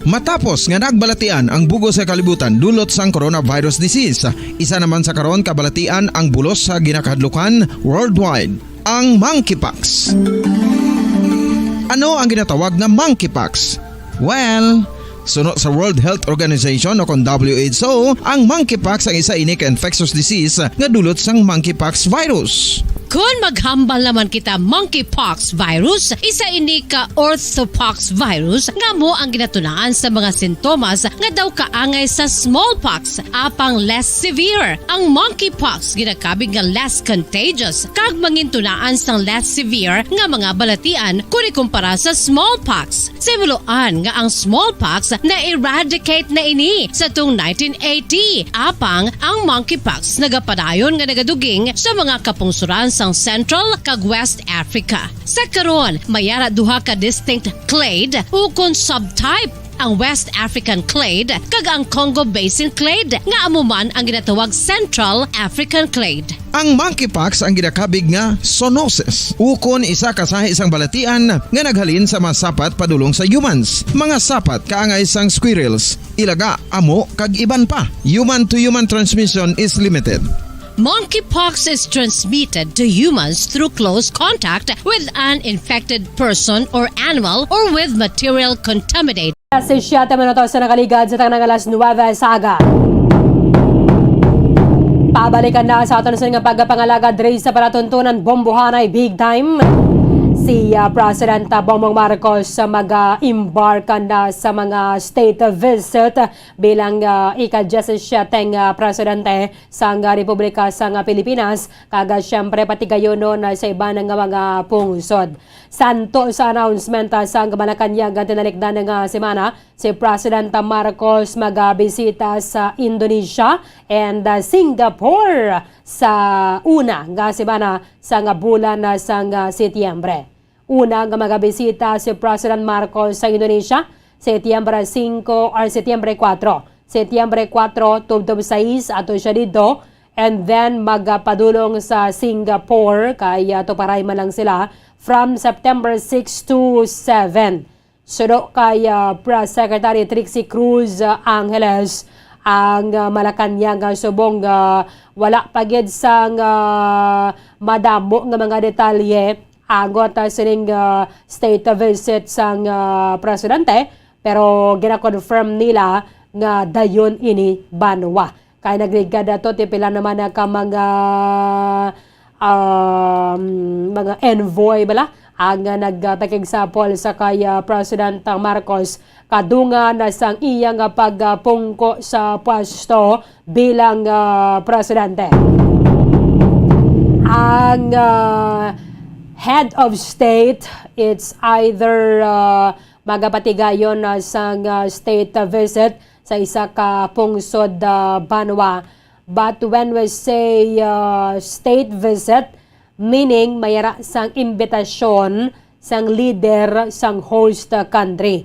Matapos nga nagbalatian ang bug-os nga kalibutan dulot sang coronavirus disease, isa naman sa karon kabalatian ang bulos sa ginakahadlukan worldwide. Ang monkeypox. Ano ang ginatawag nga monkeypox? Well, suno sa World Health Organization o kon W H O, ang monkeypox ang isa ini ka infectious disease nga dulot sang monkeypox virus. Kon maghambal naman kita monkeypox virus, isa ini ka orthopox virus nga amo ang ginatunaan sa mga sintomas nga daw kaangay sa smallpox, apang less severe. Ang monkeypox ginakabig nga less contagious kag mangintunaan sang less severe nga mga balatian kon ikumpara sa smallpox. Simuloan nga ang smallpox na-eradicate na ini sa tung nineteen eighty, apang ang monkeypox nagapadayon nga nagaduging sa mga kapungsoran sang Central kag West Africa. Sa karon, may ara duha ka distinct clade ukon subtype, ang West African clade kag ang Congo Basin clade, nga amo man ang ginatawag Central African clade. Ang monkeypox ang ginakabig nga zoonosis, ukon isa ka sahi sang balatian nga naghalin sa mga sapat padulong sa humans, mga sapat kaangay sang squirrels, ilaga, amo, kag iban pa. Human-to-human transmission is limited. Monkeypox is transmitted to humans through close contact with an infected person or animal or with material contaminated. Sa siyete minutos na nakaligad sa tanang alas nuwebe sa aga. Pabalikan na sa aton sa nga pagpangalagad diri sa palatuntunan bombohanay big time. Si, ah, President Bongbong Marcos, ah, mag-embark na sa mga state visit bilang, ah, ika-diyesisiete nga presidente sang Republika sang Pilipinas, kag, ah, siyempre, patigayonon na sa iban nga mga pungsod. Santo sa announcement, ah, sang Malacañang tinalikdan nga semana, si President Marcos magabisita sa Indonesia and, ah, Singapore sa una nga semana sang bulan, ah, sang, ah, Setyembre. Una nga magabisita si President Marcos sa Indonesia, Setyembre singko or Setyembre kuwatro. Setyembre kuwatro tubtob sais ato siya didto, and then magapadulong sa Singapore, kay, ah, tuparay man lang sila from September six to seven. Suno kay, ah, Press Secretary Trixie Cruz, ah, Angeles, ang, ah, Malacañang, ah, subong, ah, wala pa gid sang, ah, madamo nga mga detalye angot, ah, sining, ah, state visit sang, ah, presidente, pero gina-confirm nila nga dayon ini banwa. Kay nagligad ato ti pila naman na ka mga, um, mga envoy bala ang, ah, nagpakigsapol sa kay, ah, President Marcos kadungan na sang iya nga pagpungko sa pwesto bilang, ah, presidente. Ang, ah, head of state, it's either, ah, magapatigayon, ah, sang, ah, state visit sa isa ka pungsod, ah, banwa. But when we say, ah, state visit, meaning may ara sang imbitasyon sang leader sang host, ah, country.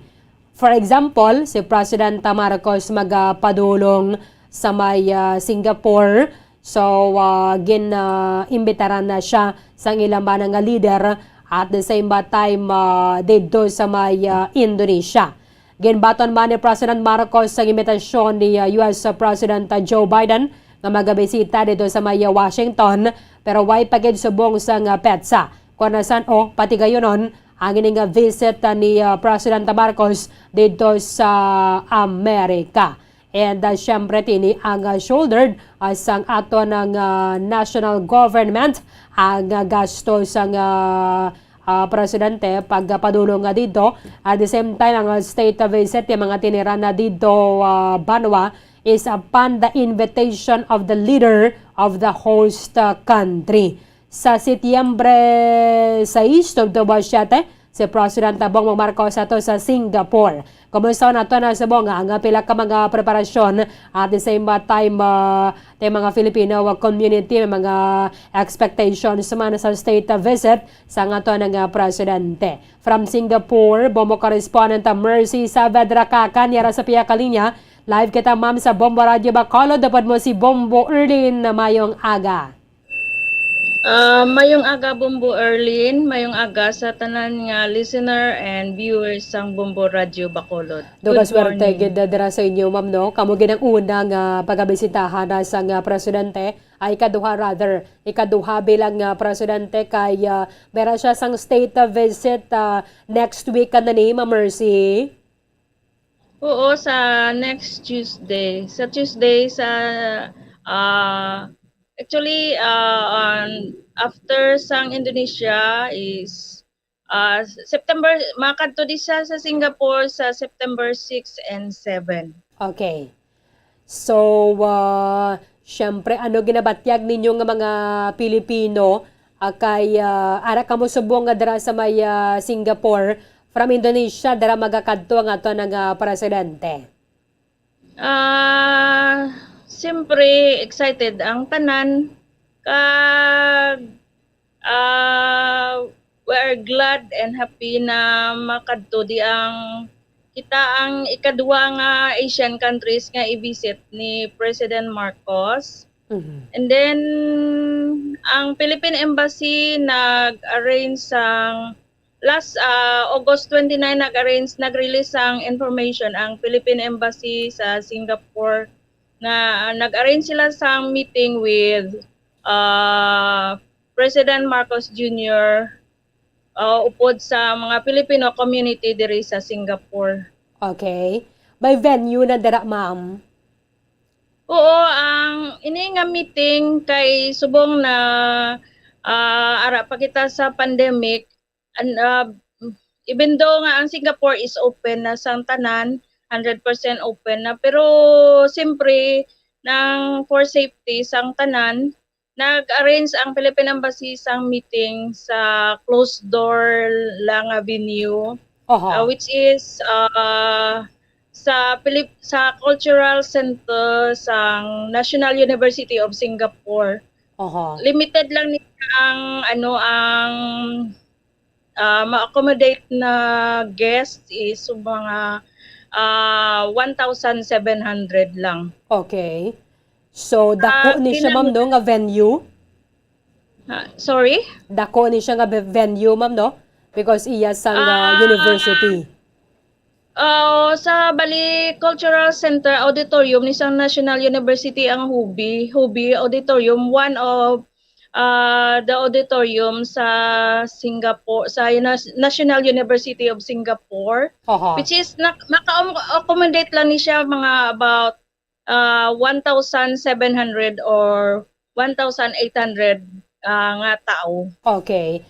For example, si President Marcos magapadulong sa may, ah, Singapore. So, ah, gin, ah, imbitaran na siya sang ilang bana nga leader. At the same ba time, ah, didto sa may, ah, Indonesia. Ginbaton man ni President Marcos ang imbitasyon ni, ah, U S President, ah, Joe Biden nga magabisita didto sa may, ah, Washington, pero way pa gid subong sang, ah, petsa kon san-o patigayonon ang ini nga visit, ah, ni, ah, President Marcos didto sa Amerika. And, ah, siyempre, tini ang, ah, shouldered, ah, sang aton nga, ah, national government, ang, ah, gasto sang, ah, ah, presidente pagpadulong nga didto. At the same time, ang, ah, state visit, yung mga tiniran na didto, ah, banwa, is upon the invitation of the leader of the host, ah, country. Sa Setyembre sais tubtob siyete, si President Bongbong Marcos ato sa Singapore. Kumusta nato na subong ang pila ka mga preparasyon at the same time, ah, tay mga Filipino community, may mga expectations man sa state visit sang aton nga presidente. From Singapore, Bombo correspondent Mercy Saavedra Cacan, yara sa pihak ka linya. Live kita, ma'am, sa Bombo Radio Bacolod. Dapat mo si Bombo Erlin. Mayong aga. Ah, mayong aga, Bombo Erlin. Mayong aga sa tanan nga listener and viewers sang Bombo Radyo Bacolod. Daw ka Good swerte morning. Gid dira sa inyo, ma'am, no? Kamo gid ang una nga pagabisitahan na sang, ah, presidente, ay ikaduha rather, ikaduha bilang, ah, presidente kay, ah, meron siya sang state, ah, visit, ah, next week, ano ni, Ma'am Mercy? Oo, sa next Tuesday. Sa Tuesday, sa, ah, actually, ah, on, after sang Indonesia is, ah, September, makadto di siya sa Singapore sa September six and seven. Okay. So, ah, syempre, ano ginabatyag ninyo nga mga Pilipino, ah, kay, ah, ara kamo subong nga dira sa may, ah, Singapore, from Indonesia, dira magakadto ang ato nga presidente? Ah, siyempre, excited ang tanan. Kag, ah, we are glad and happy na makadto di ang kita ang ikadwa nga Asian countries nga i-visit ni President Marcos. Mhm. And then, ang Philippine Embassy nag-arrange sang last, ah, August twenty-nine, nag-arrange, nag-release sang information ang Philippine Embassy sa Singapore nga nag-arrange sila sang meeting with, ah, President Marcos Junior, ah, upod sa mga Filipino community diri sa Singapore. Okay. May venue na dira, ma'am? Oo, ang ini nga meeting kay subong na, ah, ara pa kita sa pandemic, an-, ah, even though nga ang Singapore is open na sang tanan, hundred percent open na, pero siyempre, nang for safety sang tanan, nag-arrange ang Philippine Embassy sang meeting sa closed door lang nga venue, Oho. ah, which is, ah, sa Pilip-, sa Cultural Center sang National University of Singapore. Oho. Limited lang ni ang, ano, ang, ah, ma-accommodate na guest is mga, ah, one thousand seven hundred lang. Okay. So, dako Ah, ni siya, ma'am, ginan- no, nga venue? Ah, sorry? Dako ni siya nga ve-, venue, ma'am, no? Because iya sang, ah, Ah, university. Oh, sa bali Cultural Center Auditorium ni sa National University ang Hubi, Hubi Auditorium, one of, ah, the auditorium sa Singapore, sa Nas-, National University of Singapore, Aha. which is nak-, maka-, accommodate lang ni siya mga about, ah, one thousand seven hundred or one thousand eight hundred, ah, nga tawo. Okay.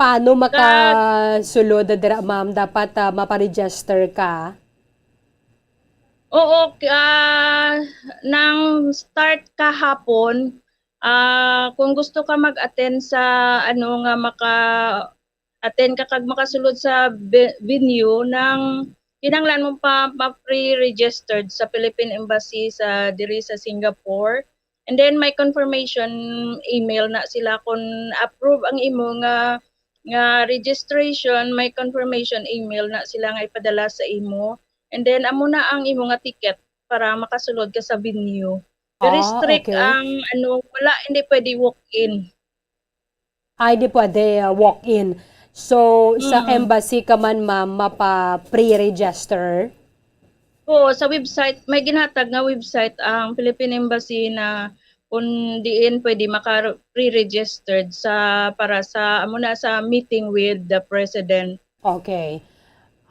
Paano Kag- makasulod dira, ma'am? Dapat, ah, maparegister ka? Oo, k-, ah, nang start kahapon, ah, kung gusto ka mag-attend sa, ano, nga maka-attend ka kag makasulod sa ve-, venue, nang kinahanglan mo pa, pa pre-registered sa Philippine Embassy sa, diri sa Singapore. And then may confirmation email na sila kung approve ang imo nga, nga registration, may confirmation email na sila nga ipadala sa imo. And then amo na ang imo nga ticket para makasulod ka sa venue. Very Ah, strict okay. ang ano, wala, hindi pwede walk-in. Ay, di pwede, ah, walk-in. So, sa Mm. embassy ka man, ma'am, mapa-pre-register? Oo, sa website, may ginhatag nga website ang Philippine Embassy na kung diin pwede maka-pre-registered sa, para sa, amo na, sa meeting with the president. Okay.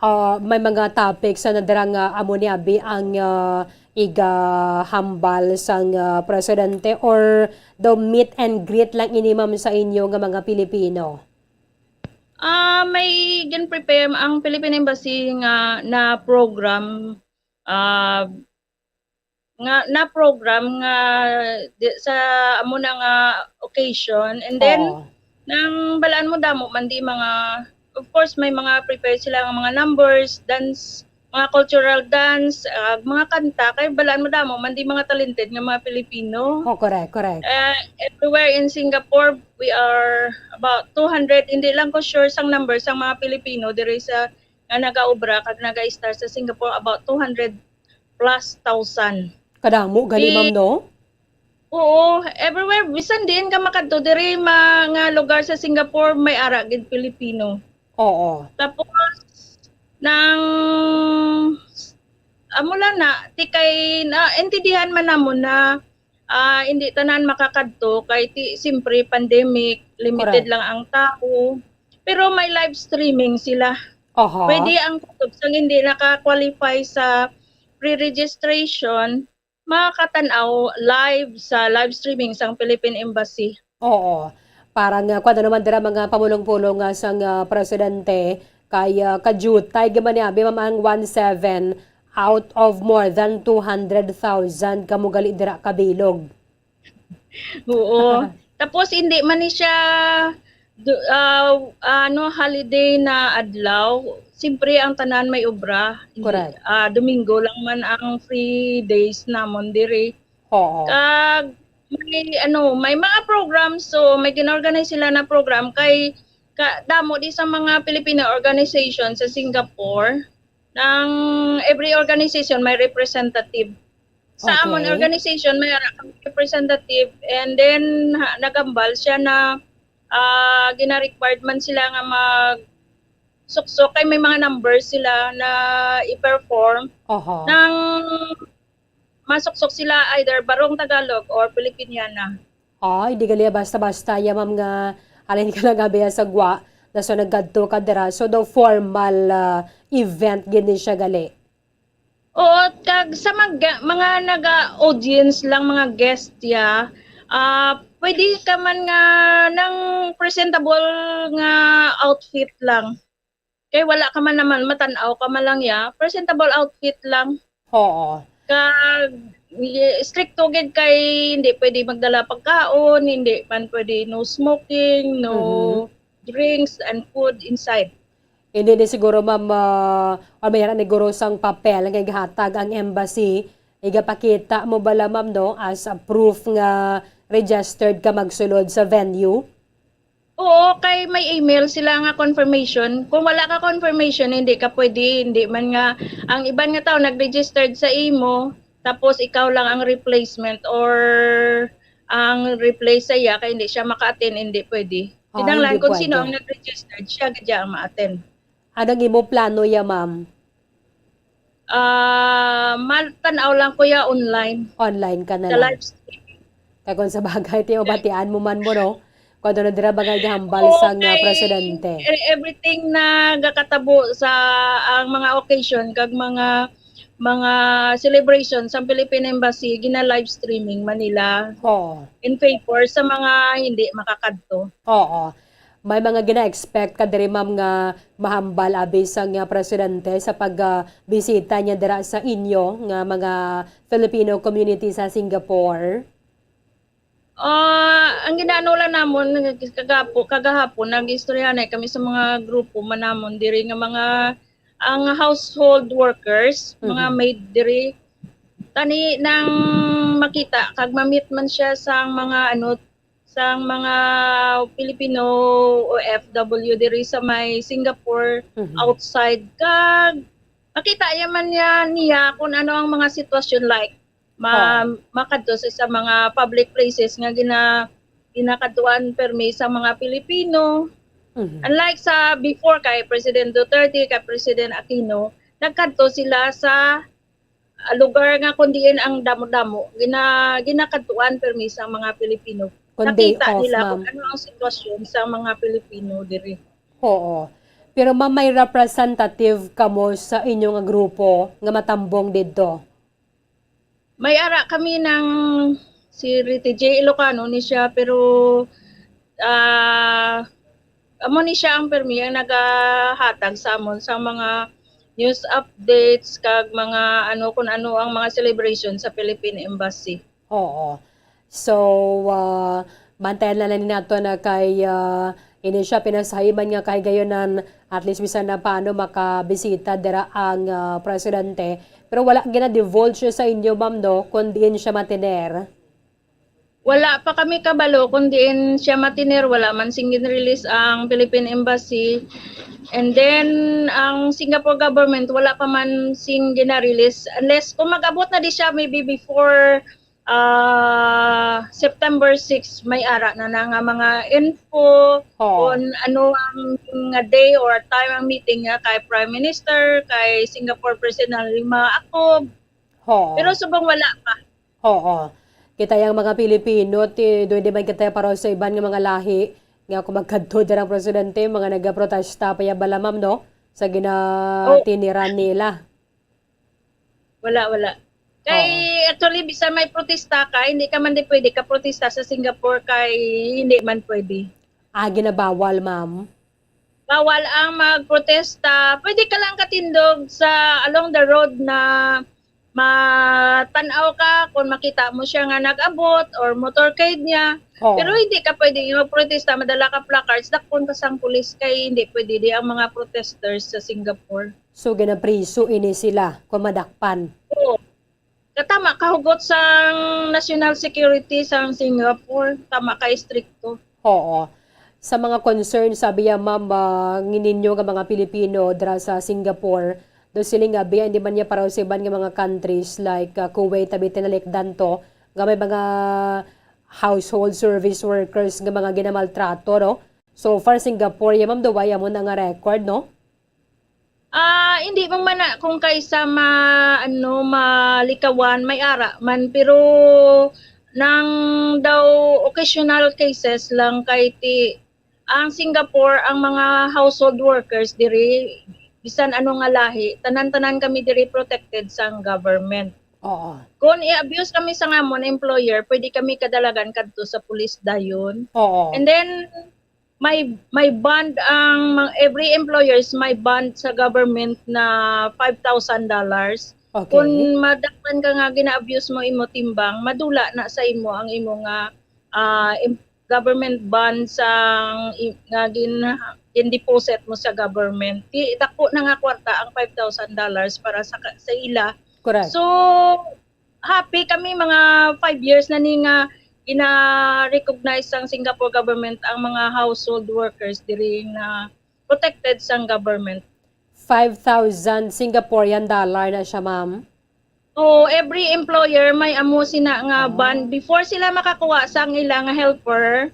Ah, may mga topics na dira nga amo ni abi ang, ah, igahambal sang, ah, presidente, or daw meet and greet lang ini, ma'am, sa inyo nga mga Pilipino? Ah, may gin-prepare ang Philippine Embassy nga na program, ah, nga na program nga di, sa amo na nga occasion. And then, Oo. nang balaan mo damo man di mga, of course, may mga prepared sila nga mga numbers, dance, mga cultural dance, ah, mga kanta, kay balaan mo damo man di mga talented nga mga Pilipino. Oh, correct, correct. Ah, everywhere in Singapore, we are about two hundred, hindi lang ko sure sang number sang mga Pilipino diri sa, nga nagaobra kag nagaistar sa Singapore, about two hundred plus thousand. Kadamo gani, Di- ma'am, no? Oo, everywhere. Bisan diin ka makadto, diri mga lugar sa Singapore, may ara gid Pilipino. Oo. Tapos, nang, amo lang na, ti kay, naintindihan man namon na, ah, hindi tanan makakadto kay ti, siyempre, pandemic, limited Correct. lang ang tao. Pero may live streaming sila. Aha. Pwede ang kutob sang hindi naka-qualify sa pre-registration, makakatan-aw live sa live streaming sang Philippine Embassy. Oo. Parang, ah, kuwan naman dira mga pamulong-pulong nga sang, ah, presidente kay, ah, kajutay gyud man ni abi, ma'am, ang one seven out of more than two hundred thousand kamo gali dira kabilog. Oo. Tapos hindi man ni siya du-, ah, ano, holiday na adlaw. Siyempre, ang tanan may obra. Hindi, Correct. ah, Domingo lang man ang free days namon diri. Oo. Kag may, ano, may mga program, so may gin-organize sila na program kay ka-, damo di sa mga Filipino organization sa Singapore. Nang every organization may representative. Sa amon Okay. organization, may ara kami representative, and then, ha, nagambal siya na, ah, gina-required man sila nga magsuksok kay may mga numbers sila na i-perform. Aha. Nang masuksok sila either barong Tagalog or Filipiniana. Ay, di gali basta-basta ya, ma'am, nga halin ka lang abi sa gwa, na so nagkadto ka dira. So, daw formal, ah, event gid ni siya gali. Oo, kag sa mga, mga naga-audience lang, mga guest ya, ah, pwede ka man nga nang presentable nga outfit lang. Kay wala ka man naman, matan-aw ka man lang ya, presentable outfit lang. Oo. Kag, y-, stricto gid kay hindi pwede magdala pagkaon, hindi man pwede, no smoking, no Mhm. drinks and food inside. Hindi ni siguro, ma'am, ah, or may ara ni guro sang papel nga igahatag ang embassy, igapakita mo bala, ma'am, no, as a proof nga registered ka magsulod sa venue? Oo, kay may email sila nga confirmation. Kung wala ka confirmation, hindi ka pwede, hindi man nga ang iban nga tao nag-registered sa imo, tapos ikaw lang ang replacement or ang replace sa iya kay hindi siya maka-attend, hindi pwede. Ah, Kinahanglan hindi kung sino pwede. ang nag-registered, siya gid ang ma-attend. Anong imo plano ya, ma'am? Ah, matan-aw lang ko ya online. Online ka na Sa lang. live streaming. Kay kung sa bagay, ti, mabatian mo man mo, no? Kung ano na dira bagay gihambal Oo, sang, ah, kay presidente. e-, everything na gakatabo sa ang mga occasion kag mga, mga celebration sa Philippine Embassy, gina-live streaming man nila Oo. in favor sa mga hindi makakadto. Oo. May mga gina-expect ka diri, ma'am, nga mahambal abi sang, ah, presidente sa pag, ah, bisita niya dira sa inyo nga mga Filipino community sa Singapore? Ah, ang ginaano lang namon, kagapo-, kagahapon, nag-istoryahanay kami sa mga grupo man namon diri nga mga, ang household workers, mga Mhm. maid diri. Tani nang makita kag ma-meet man siya sang mga, ano, sang mga Filipino O F W diri sa may Singapore, Mhm. outside, kag makita ya man niya, niya kung ano ang mga sitwasyon, like, ma-, Oo. makadto sa, sa mga public places nga gina-, ginakadtuan permi sa mga Pilipino. Mhm. Unlike sa before kay President Duterte, kay President Aquino, nagkadto sila sa, ah, lugar nga kung diin ang damo-damo, gina-, ginakadtuan permi sa mga Pilipino. Kung day Nakita off, nila kung ma'am. ano ang sitwasyon sa mga Pilipino diri. Oo. Pero, ma'am, may representative kamo sa inyo nga grupo nga matambong didto? May ara kami nang si Rite J Ilocano ni siya, pero, ah, amo ni siya ang permi ang nagahatag sa amon sa mga news updates kag mga ano, kung ano ang mga celebration sa Philippine Embassy. Oo. So, ah, bantayan na lang nato na kay, ah, ini siya pinasahiman nga kahigayonan, at least bisan na paano makabisita dira ang, ah, presidente. Pero wala gina-divulge sa inyo, ma'am, no, kung diin siya matiner? Wala pa kami kabalo kung diin siya matiner, wala man sing gin-release ang Philippine Embassy. And then, ang Singapore government, wala pa man sing gina-release. Unless, kung mag-abot na di siya, maybe before, ah, September six, may ara na na nga mga info Oo. kung ano ang nga day or time ang meeting niya kay Prime Minister, kay Singapore President Lima Akob. Oo. Pero subong wala pa. Oo. Kita yang mga Pilipino, ti, duwede man kita para sa iban nga mga lahi, nga kung magkadto dira ang presidente, mga nagaprotesta pa ya bala, ma'am, no? Sa ginatiniran nila. Wala, wala. Kay actually, bisan may protesta ka, hindi ka man di pwede ka protesta sa Singapore kay hindi man pwede. Ah, ginabawal, ma'am? Bawal ang magprotesta. Pwede ka lang katindog sa along the road na matan-aw ka kung makita mo siya nga nag-abot or motorcade niya. Oo. Pero hindi ka pwede magprotesta, madala ka placards, dakpon ka sang pulis kay hindi pwede di ang mga protesters sa Singapore. So, ginapriso ini sila kung madakpan. Oo. Katama kahugot sang national security sang Singapore, tama ka istrikto. Oo. Sa mga concerns, sabi ya, ma'am, ah, ninyo nga mga Pilipino dira sa Singapore, do sila nga biya, hindi man niya para sa iban nga mga countries like ah, Kuwait, abi tinalikdan to, nga may mga household service workers nga mga ginamaltrato, no? So far, Singapore, ya, ma'am, do wala mo na nga record, no? Ah, hindi man man na kung kaisa ma ano malikawan may ara man, pero nang daw occasional cases lang kay ti ang Singapore, ang mga household workers diri, bisan ano nga lahi, tanan-tanan kami diri protected sang government. Oo. Kung i-abuse kami sa amon employer, pwede kami kadalagan kadto sa pulis dayon. Oo. And then may may bond ang mga- every employers may bond sa government na five thousand dollars. Okay. Kung madakpan ka nga gina-abuse mo imo timbang, madula na sa imo ang imo nga ah, im- government bond sang i- nga gin gin-deposit mo sa government. Di dako na nga kwarta ang five thousand dollars para sa ka- sa ila. Correct. So happy kami, mga five years na ni nga gina-recognize sang Singapore government ang mga household workers diri na protected sang government. Five thousand Singaporean dollar na siya, ma'am. So every employer may amo sina nga Ah. bond. Before sila makakuha sang ila nga helper,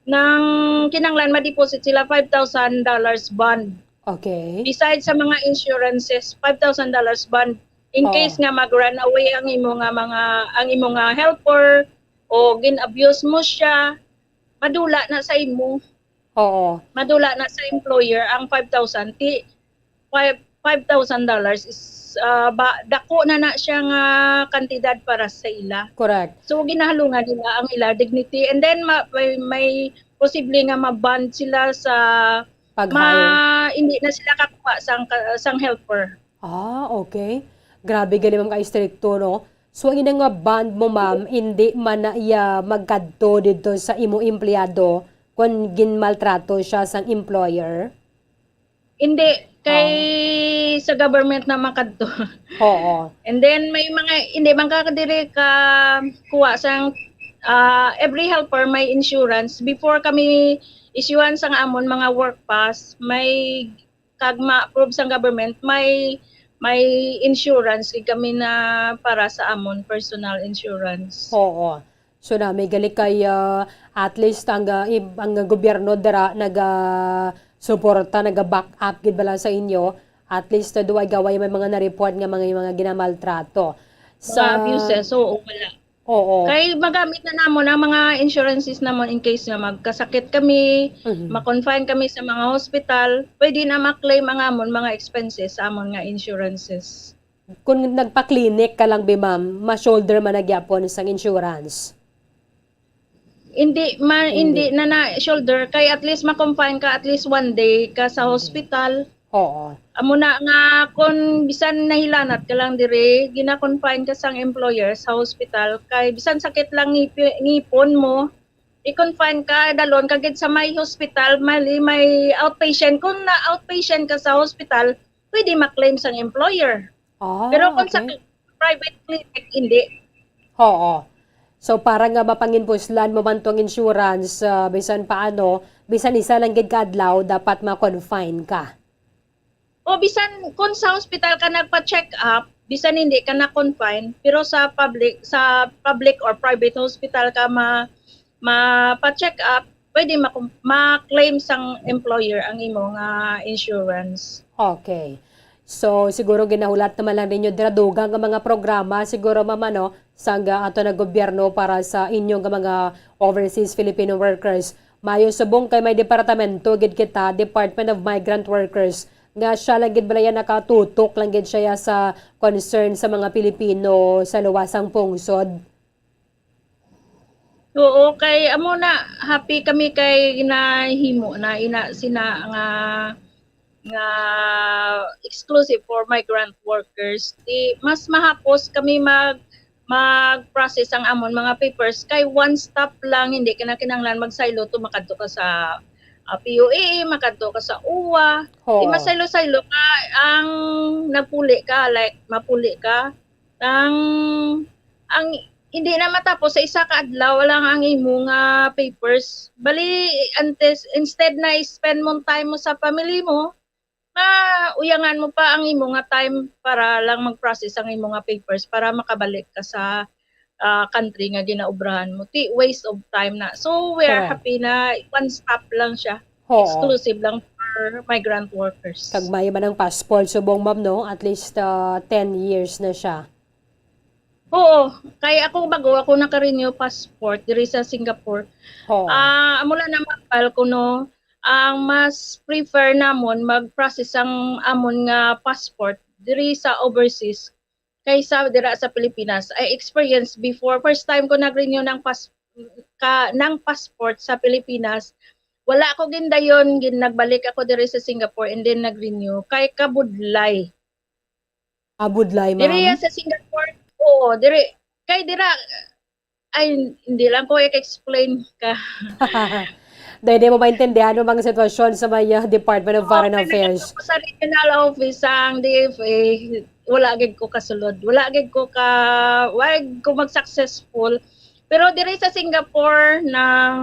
nang kinanglan ma-deposit sila five thousand dollars bond. Okay. Besides sa mga insurances, five thousand dollars bond. In Oo. Case nga mag-run away ang imo nga mga ang imo nga helper o gin-abuse mo siya, madula na sa imo. Oo. Madula na sa employer ang five thousand. Ti five five thousand dollars is ah, ba, dako na na siya nga kantidad para sa ila. Correct. So ginahalungan nila ang ila dignity, and then ma, may, may posible nga ma-bond sila sa Pag-hire. Ma, hindi na sila kakuha sang ka- sang helper. Ah, okay. Grabe gani, ma'am, ka istrikto, no? So ang ina nga bond mo, ma'am, hindi man na iya magkadto didto sa imo empleyado kung ginmaltrato siya sang employer? Hindi kay sa government na makadto. Oo. And then may mga hindi man ka diri ka kuha sang ah, every helper may insurance. Before kami issuean sang amon mga work pass, may kag ma-approve sang government, may may insurance gid kami na para sa amon personal insurance. Oo. So na may gali kay ah, at least ang ah, ib- ang gobyerno dira naga suporta, naga back up gid bala sa inyo. At least uh, duway gaway may mga na-report nga mga mga ginamaltrato. Sa abuses, oo, wala. Oo. Kay magamit na namon ang mga insurances namon in case nga magkasakit kami, Mhm. ma-confine kami sa mga hospital, pwede na ma-claim ang amon mga expenses sa amon nga insurances. Kung nagpa-clinic ka lang, bi, ma'am, ma-shoulder man na gyapon sang insurance? Hindi ma, hindi na na shoulder kay at least ma-confine ka at least one day ka sa hospital. Oo. Amo na nga kung bisan nahilanat ka lang diri, gina-confine ka sang employer sa hospital kay bisan sakit lang ngipi- ngipon mo, i-confine ka, dalon ka gid sa may hospital, mali may outpatient. Kung na outpatient ka sa hospital, pwede ma-claim sang employer. Ah, Pero kung sa okay. Private clinic, hindi. Oo. So para nga mapanginpuslan mo man tong insurance, ah, bisan paano, bisan isa lang gid ka adlaw, dapat ma-confine ka. O bisan kung sa hospital ka nagpa-check up, bisan hindi ka na-confine, pero sa public, sa public or private hospital ka ma-, mapa-check up, pwede ma-, ma-claim sang employer ang imo nga insurance. Okay. So, siguro ginahulat naman lang ninyo dira dugang nga mga programa, siguro, ma'am, ano, sang, ah, ato na gobyerno para sa inyo nga mga overseas Filipino workers. Maayo subong kay may departamento gid kita, Department of Migrant Workers, nga siya lang gid bala yan nakatutok lang gid siya sa concern sa mga Pilipino sa luwasang pungsod. Oo, kay amo na, happy kami kay nahimo na ina sina nga, nga exclusive for migrant workers. Di mas mahapos kami mag, mag-process ang amon mga papers kay one stop lang, hindi ka na kinahanglan magsaylo to makadto ka sa, ah, P U A, makadto ka sa O W A. Oo. Di masaylo-saylo ka ang nagpuli ka, like mapuli ka. Ang, ang hindi na matapos sa isa ka adlaw lang ang imo nga papers. Bali, antes, instead na i-spend mo ang time mo sa family mo, mauyangan mo pa ang imo nga time para lang mag-process ang imo nga papers para makabalik ka sa, ah, country nga ginaubrahan mo. Ti, waste of time na. So, we are Correct. happy na one stop lang siya. Oo. Exclusive lang for migrant workers. Kag maayo man ang passport, subong, ma'am, no? At least, ah, ten years na siya. Oo, kay ako bago ako naka-renew passport diri sa Singapore. Oo. Ah, amo lang na ma-file ko, no, ang mas prefer namon mag-process ang amon nga passport diri sa overseas kaysa dira sa Pilipinas. I experienced before, first time ko nag-renew ng pas-, ka, ng passport sa Pilipinas, wala ko gindayon, gin-, nagbalik ako diri sa Singapore and then nag-renew. Kay kabudlay. Abudlay, Diri ma'am. yan sa Singapore, oo, diri, kay dira, ay, hindi lang ko i-explain ka. Dahil di mo maintindihan ang mga sitwasyon sa may, uh, Department of Foreign Oo, Affairs. Sa regional office sang D F A, wala gid ko kasulod. Wala gid ko ka, wala gid ko mag-successful. Pero diri sa Singapore, nang,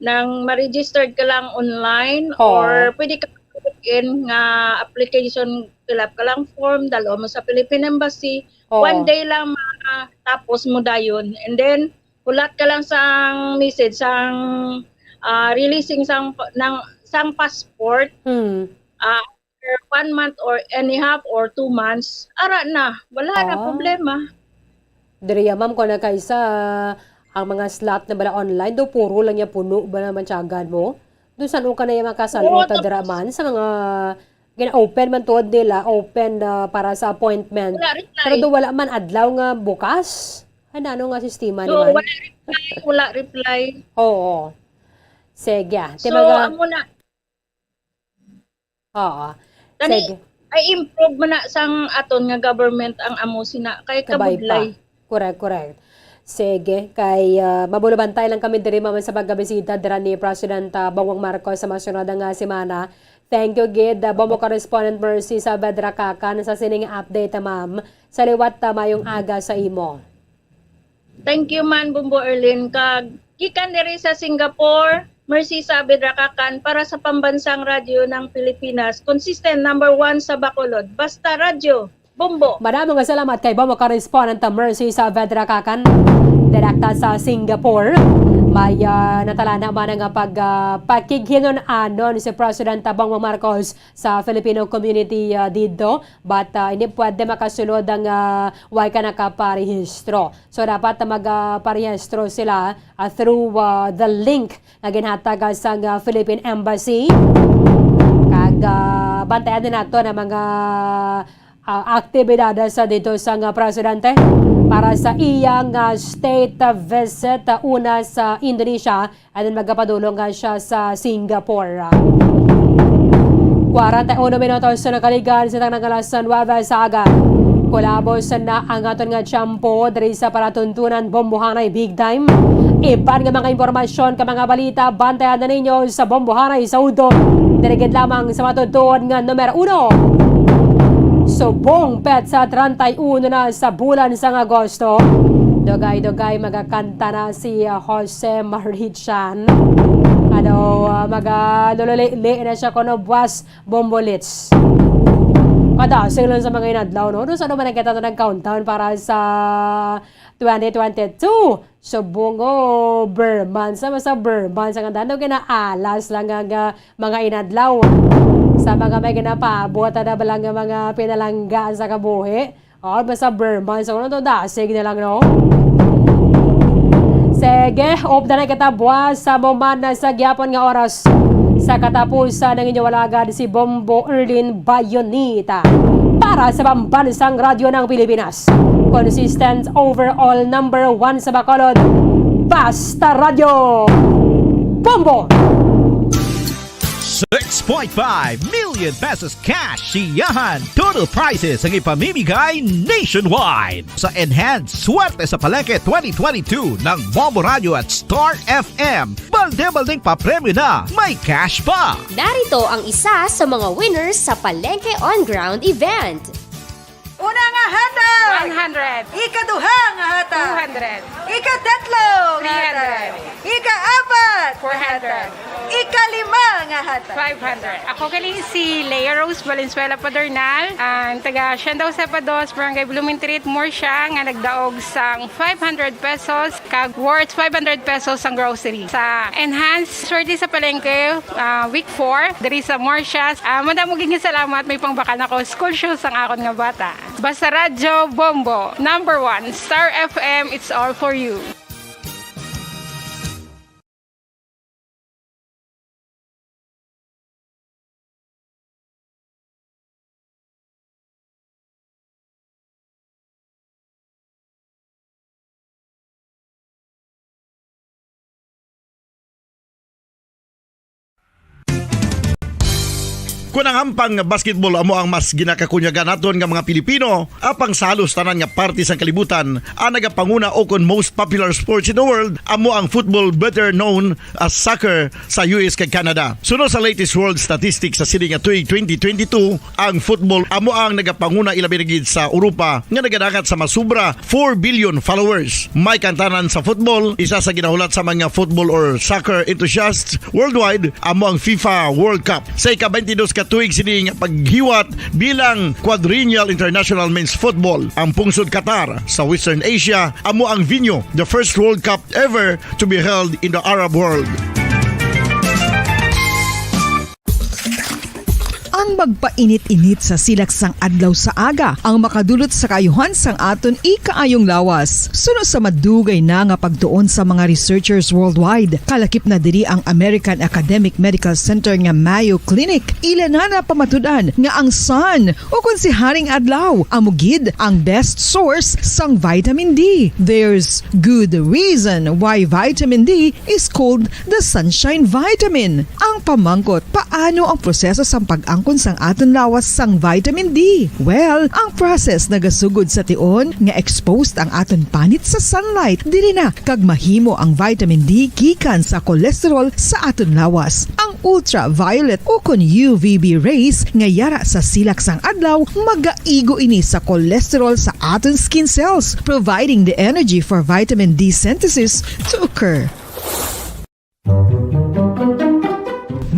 nang ma-registered ka lang online Oo. or pwede ka walk-in nga application, fill up ka lang form, dalo mo sa Philippine Embassy. Oo. One day lang matapos mo dayon. And then, hulat ka lang sang message, sang, ah, releasing sang, ng, sang passport. Hmm. Ah, after one month or any half or two months, ara na, wala na Ah. problema. Diri ya, ma'am, kung nakaisa, ang mga slot na bala online, do puro lang ya puno ba naman tiyagan mo? Do san-o ka na ya makasal-o Oo, ta dira tapos man sa mga gina-open man tuod nila, open na para sa appointment. Wala reply. Pero do wala man adlaw nga bukas? Ay, nano nga sistema ni So, man? wala reply, wala reply. Oo. Sige, ah. Ti So, mga amo na. Oo. Gani, Sige. ay improve man na sang aton nga government ang amo sina, kay Kabay pa. kabudlay. Correct, correct. Sige, kay, ah, mabulabantay lang kami diri, ma'am, sa pagkabisita dira ni President, ah, Bongbong Marcos sa masunod nga semana. Thank you gid, ah, Bombo Correspondent Mercy Saavedra Cacan sa sining update, ah, ma'am. Sa liwat, ah, mayong aga sa imo. Thank you man, Bombo Erlin. Kag gikan diri sa Singapore, Mercy Saavedra Cacan para sa Pambansang Radyo ng Pilipinas, consistent number one sa Bacolod. Basta Radyo, Bombo. Madamo nga salamat kay Bombo Correspondent Mercy Saavedra Cacan, direkta sa Singapore. May, ah, natalana man nga pag, ah, pakighinun-anon si President Bongbong Marcos sa Filipino community, ah, didto. But, ah, hindi pwede makasulod ang, ah, way ka nakaparehistro. So, dapat na mag, ah, parehistro sila, ah, through, ah, the link nga ginhatag, ah, sang, ah, Philippine Embassy. Kag, ah, bantayan din nato na mga, ah, aktibidades, ah, dito sang, ah, presidente para sa iyang, ah, state, ah, visit, ah, una sa Indonesia. And then magapadulong nga siya sa Singapore. Kwarenta y uno minutos na nakaligan sa tanang alas nuwebe sa aga. Kulabos na ang aton nga tiyempo diri sa palatuntunan Bombohanay Big Time. Iban nga mga impormasyon ka mga balita, bantayan na ninyo sa Bombohanay sa Udto. Diri gid lamang sa matutuon nga numero uno. Subong petsa treinta y uno na sa bulan sang Agosto. Dugay-dugay magakanta na si, uh, Jose Marichan. Ano, uh, magalululi-li na siya kuno, Buwas Bombolits. Kadasig lang sa mga inadlaw, no? Doon sa naman kita nag-countdown para sa twenty twenty-two. Subong, oh, Berman sa, sa Berman sa kanta. Ano ginaalas lang nga, nga mga inadlaw sa mga may ginapaabot na ba lang nga mga pinalanggaan sa kabuhi? Oh, basta Berman sa, ano to, dasig na lang, no? Sige, upda na kita buwas sa mo man na sa gyapon nga oras. Sa katapusan ng inyong alagad, si Bombo Erlin Bayonita. Para sa Pambansang Radyo ng Pilipinas, consistent overall number one sa Bacolod, Basta Radyo Bombo! Six point five million pesos cash siyahan. Total prizes ang ipamimigay nationwide. Sa Enhanced Swerte sa Palengke twenty twenty-two ng Bombo Radio at Star F M. Balde-baldeng papremyo na, may cash pa! Narito ang isa sa mga winners sa Palengke On Ground event. Una nga hatag! One hundred. Ikaduha nga hatag! Two hundred. Ikatatlo nga hatag! Three hundred. Ikaapat nga hatag! Ikalima nga hatag! Five hundred. Ako kini si Lea Rose Valenzuela Padornal, ang taga Siandao Cepa Dos, Barangay Blooming Treat, Murcia, nga nagdaog sang five hundred pesos kag worth five hundred pesos ang grocery. Sa Enhanced Swerte sa Palengke, ah, week four, diri sa Murcia. Ah, madamo gid nga salamat, may pangbakal na ko school shoes ang akon nga bata. Basta Radyo Bombo, number one, Star F M, it's all for you. Kon ang hampang nga basketball amo ang mas ginakakunyagan naton nga mga Pilipino, apang sa halos tanan nga parte sang kalibutan, ang nagapanguna o kon most popular sports in the world amo ang football, better known as soccer sa U S kag Canada. Suno sa latest world statistics sa sini nga tuig twenty twenty-two, ang football amo ang nagapanguna ilabi na gid sa Europa nga nagadangat sa masubra four billion followers. May kantanan sa football, isa sa ginahulat sa mga football or soccer enthusiasts worldwide amo ang FIFA World Cup. Sa ika-twenty-dos ka tuig sini nga paghiwat bilang Quadrennial International Men's Football, ang pungsod Qatar sa Western Asia amo ang venue, the first World Cup ever to be held in the Arab world. Ang magpainit-init sa silak sang adlaw sa aga ang makadulot sa kaayuhan sang aton ikaayong lawas. Suno sa madugay na nga pagtuon sa mga researchers worldwide, kalakip na diri ang American Academic Medical Center nga Mayo Clinic. Ila na napamatud-an nga ang sun, o kon si Haring Adlaw, amo gid ang best source sang vitamin D. There's good reason why vitamin D is called the sunshine vitamin. Ang pamangkot, paano ang proseso sang pag-angkon sang aton lawas sang vitamin D? Well, ang process nagasugod sa tion nga exposed ang aton panit sa sunlight. Diri na kag mahimo ang vitamin D gikan sa cholesterol sa aton lawas. Ang ultraviolet o kon U V B rays nga yara sa silak sang adlaw magaigo ini sa cholesterol sa aton skin cells, providing the energy for vitamin D synthesis to occur.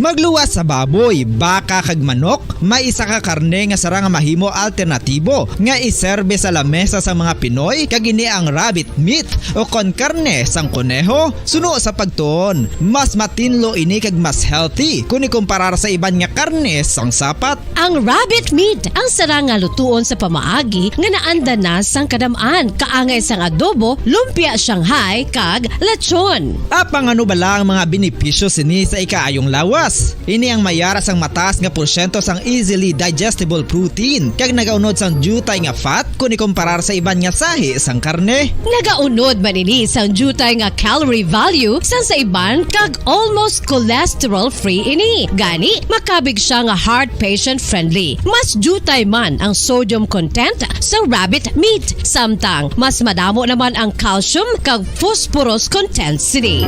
Magluwas sa baboy, baka kag manok, may isa ka karne nga sarang nga mahimo alternatibo nga iserbe sa lamesa sa mga Pinoy, kag ini ang rabbit meat o kon karne sang koneho. Suno sa pagtuon, mas matinlo ini kag mas healthy kon ikumparar sa iban nga karne sang sapat. Ang rabbit meat ang sarang nga lutuon sa pamaagi nga naanda na sang kadam-an, kaangay sang adobo, lumpia Shanghai, kag lechon. Apang ano bala ang mga benepisyo sini sa ikaayong lawas? Ini ang mayara sang mataas nga porsyento sang easily digestible protein, kag nagaunod sang diutay nga fat kon ikumparar sa iban nga sahi sang karne. Nagaunod man ini sang diutay nga calorie value sang sa iban, kag almost cholesterol-free ini. Gani, makabig siya nga heart patient-friendly. Mas diutay man ang sodium content sa rabbit meat, samtang mas madamo naman ang calcium kag phosphorus content sini.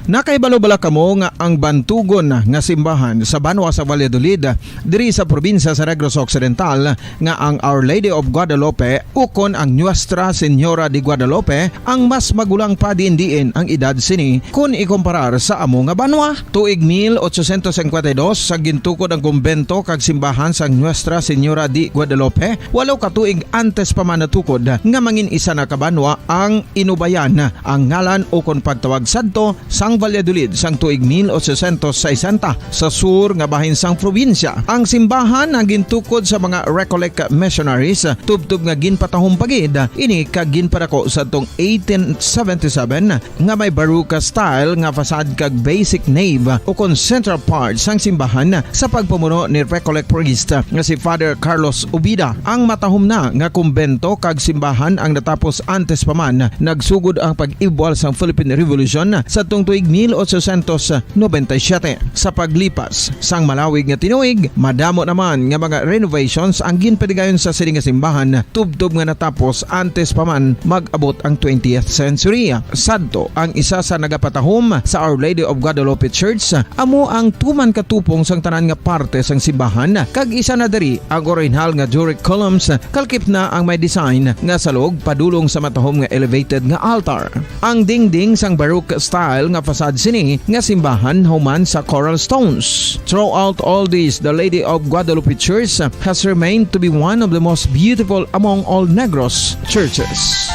Nakahibalo bala kamo nga ang bantugon nga simbahan sa banwa sa Valladolid, diri sa probinsya sa Negros Occidental, nga ang Our Lady of Guadalupe ukon ang Nuestra Señora de Guadalupe ang mas magulang pa diin-diin ang edad sini kon ikumparar sa amo nga banwa? Tuig mil ochocientos cincuenta y dos, sa gintukod ang kumbento kag simbahan sang Nuestra Señora de Guadalupe, walo ka tuig antes pa man natukod nga mangin isa na ka banwa ang Inubayan, ang ngalan ukon pagtawag sadto sang Valladolid sang tuig mil ochocientos sesenta, sa sur nga bahin sang probinsya. Ang simbahan ang gintukod sa mga Recollect missionaries, tubtob nga ginpatahom pa gid ini kag ginpadako sadtong eighteen seventy-seven, nga may Baroque style nga facade kag basic nave ukon central part sang simbahan sa pagpamuno ni Recollect priest nga si Father Carlos Ubida. Ang matahom na nga kumbento kag simbahan ang natapos antes pa man nagsugod ang pag-ibwal sang Philippine Revolution sadtong tuig mil ochocientos noventa y siete. Sa paglipas sang malawig nga tinuig, madamo naman nga mga renovations ang ginpadigayon sa sini nga simbahan, tubtob nga natapos antes pa man mag-abot ang twentieth century. Sadto, ang isa sa nagapatahom sa Our Lady of Guadalupe Church amo ang tuman ka tupong sang tanan nga parte sang simbahan, kag isa na diri ang orihinal nga Doric columns, kalkip na ang may design nga salog padulong sa matahom nga elevated nga altar. Ang dingding sang Baroque style nga facade sini nga simbahan human sa coral stones. Throughout all this, the Lady of Guadalupe Church has remained to be one of the most beautiful among all Negros churches.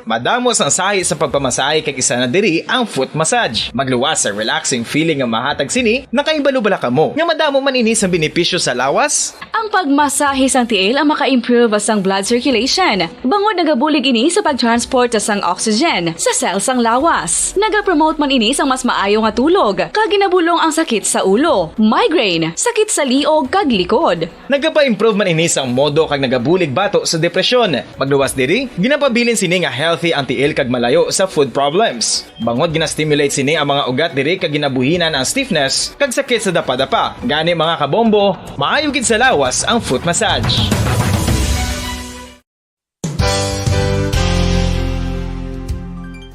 Madamo sang sahi sa pagpamasahe, kag isa na diri ang foot massage. Magluwas sa relaxing feeling nga mahatag sini. Nakahibalo bala kamo nga madamo man ini sang benepisyo sa lawas? Ang pagmasahe sang tiil ang maka-improve sang blood circulation, bangod nagabulig ini sa pag-transport sang oxygen sa cell sang lawas. Nagapromote man ini sang mas maayo nga tulog, kag ginabulong ang sakit sa ulo, migraine, sakit sa liog, kag likod. Nagapa-improve man ini sang modo kag nagabulig bato sa depresyon. Magluwas diri, ginapabilin sini nga healthy ang tiil kag malayo sa foot problems. Bangod gina-stimulate sini ang mga ugat diri kag ginabuhinan ang stiffness kag sakit sa dapadapa. Gani, mga kabombo, maayo gid sa lawas ang foot massage.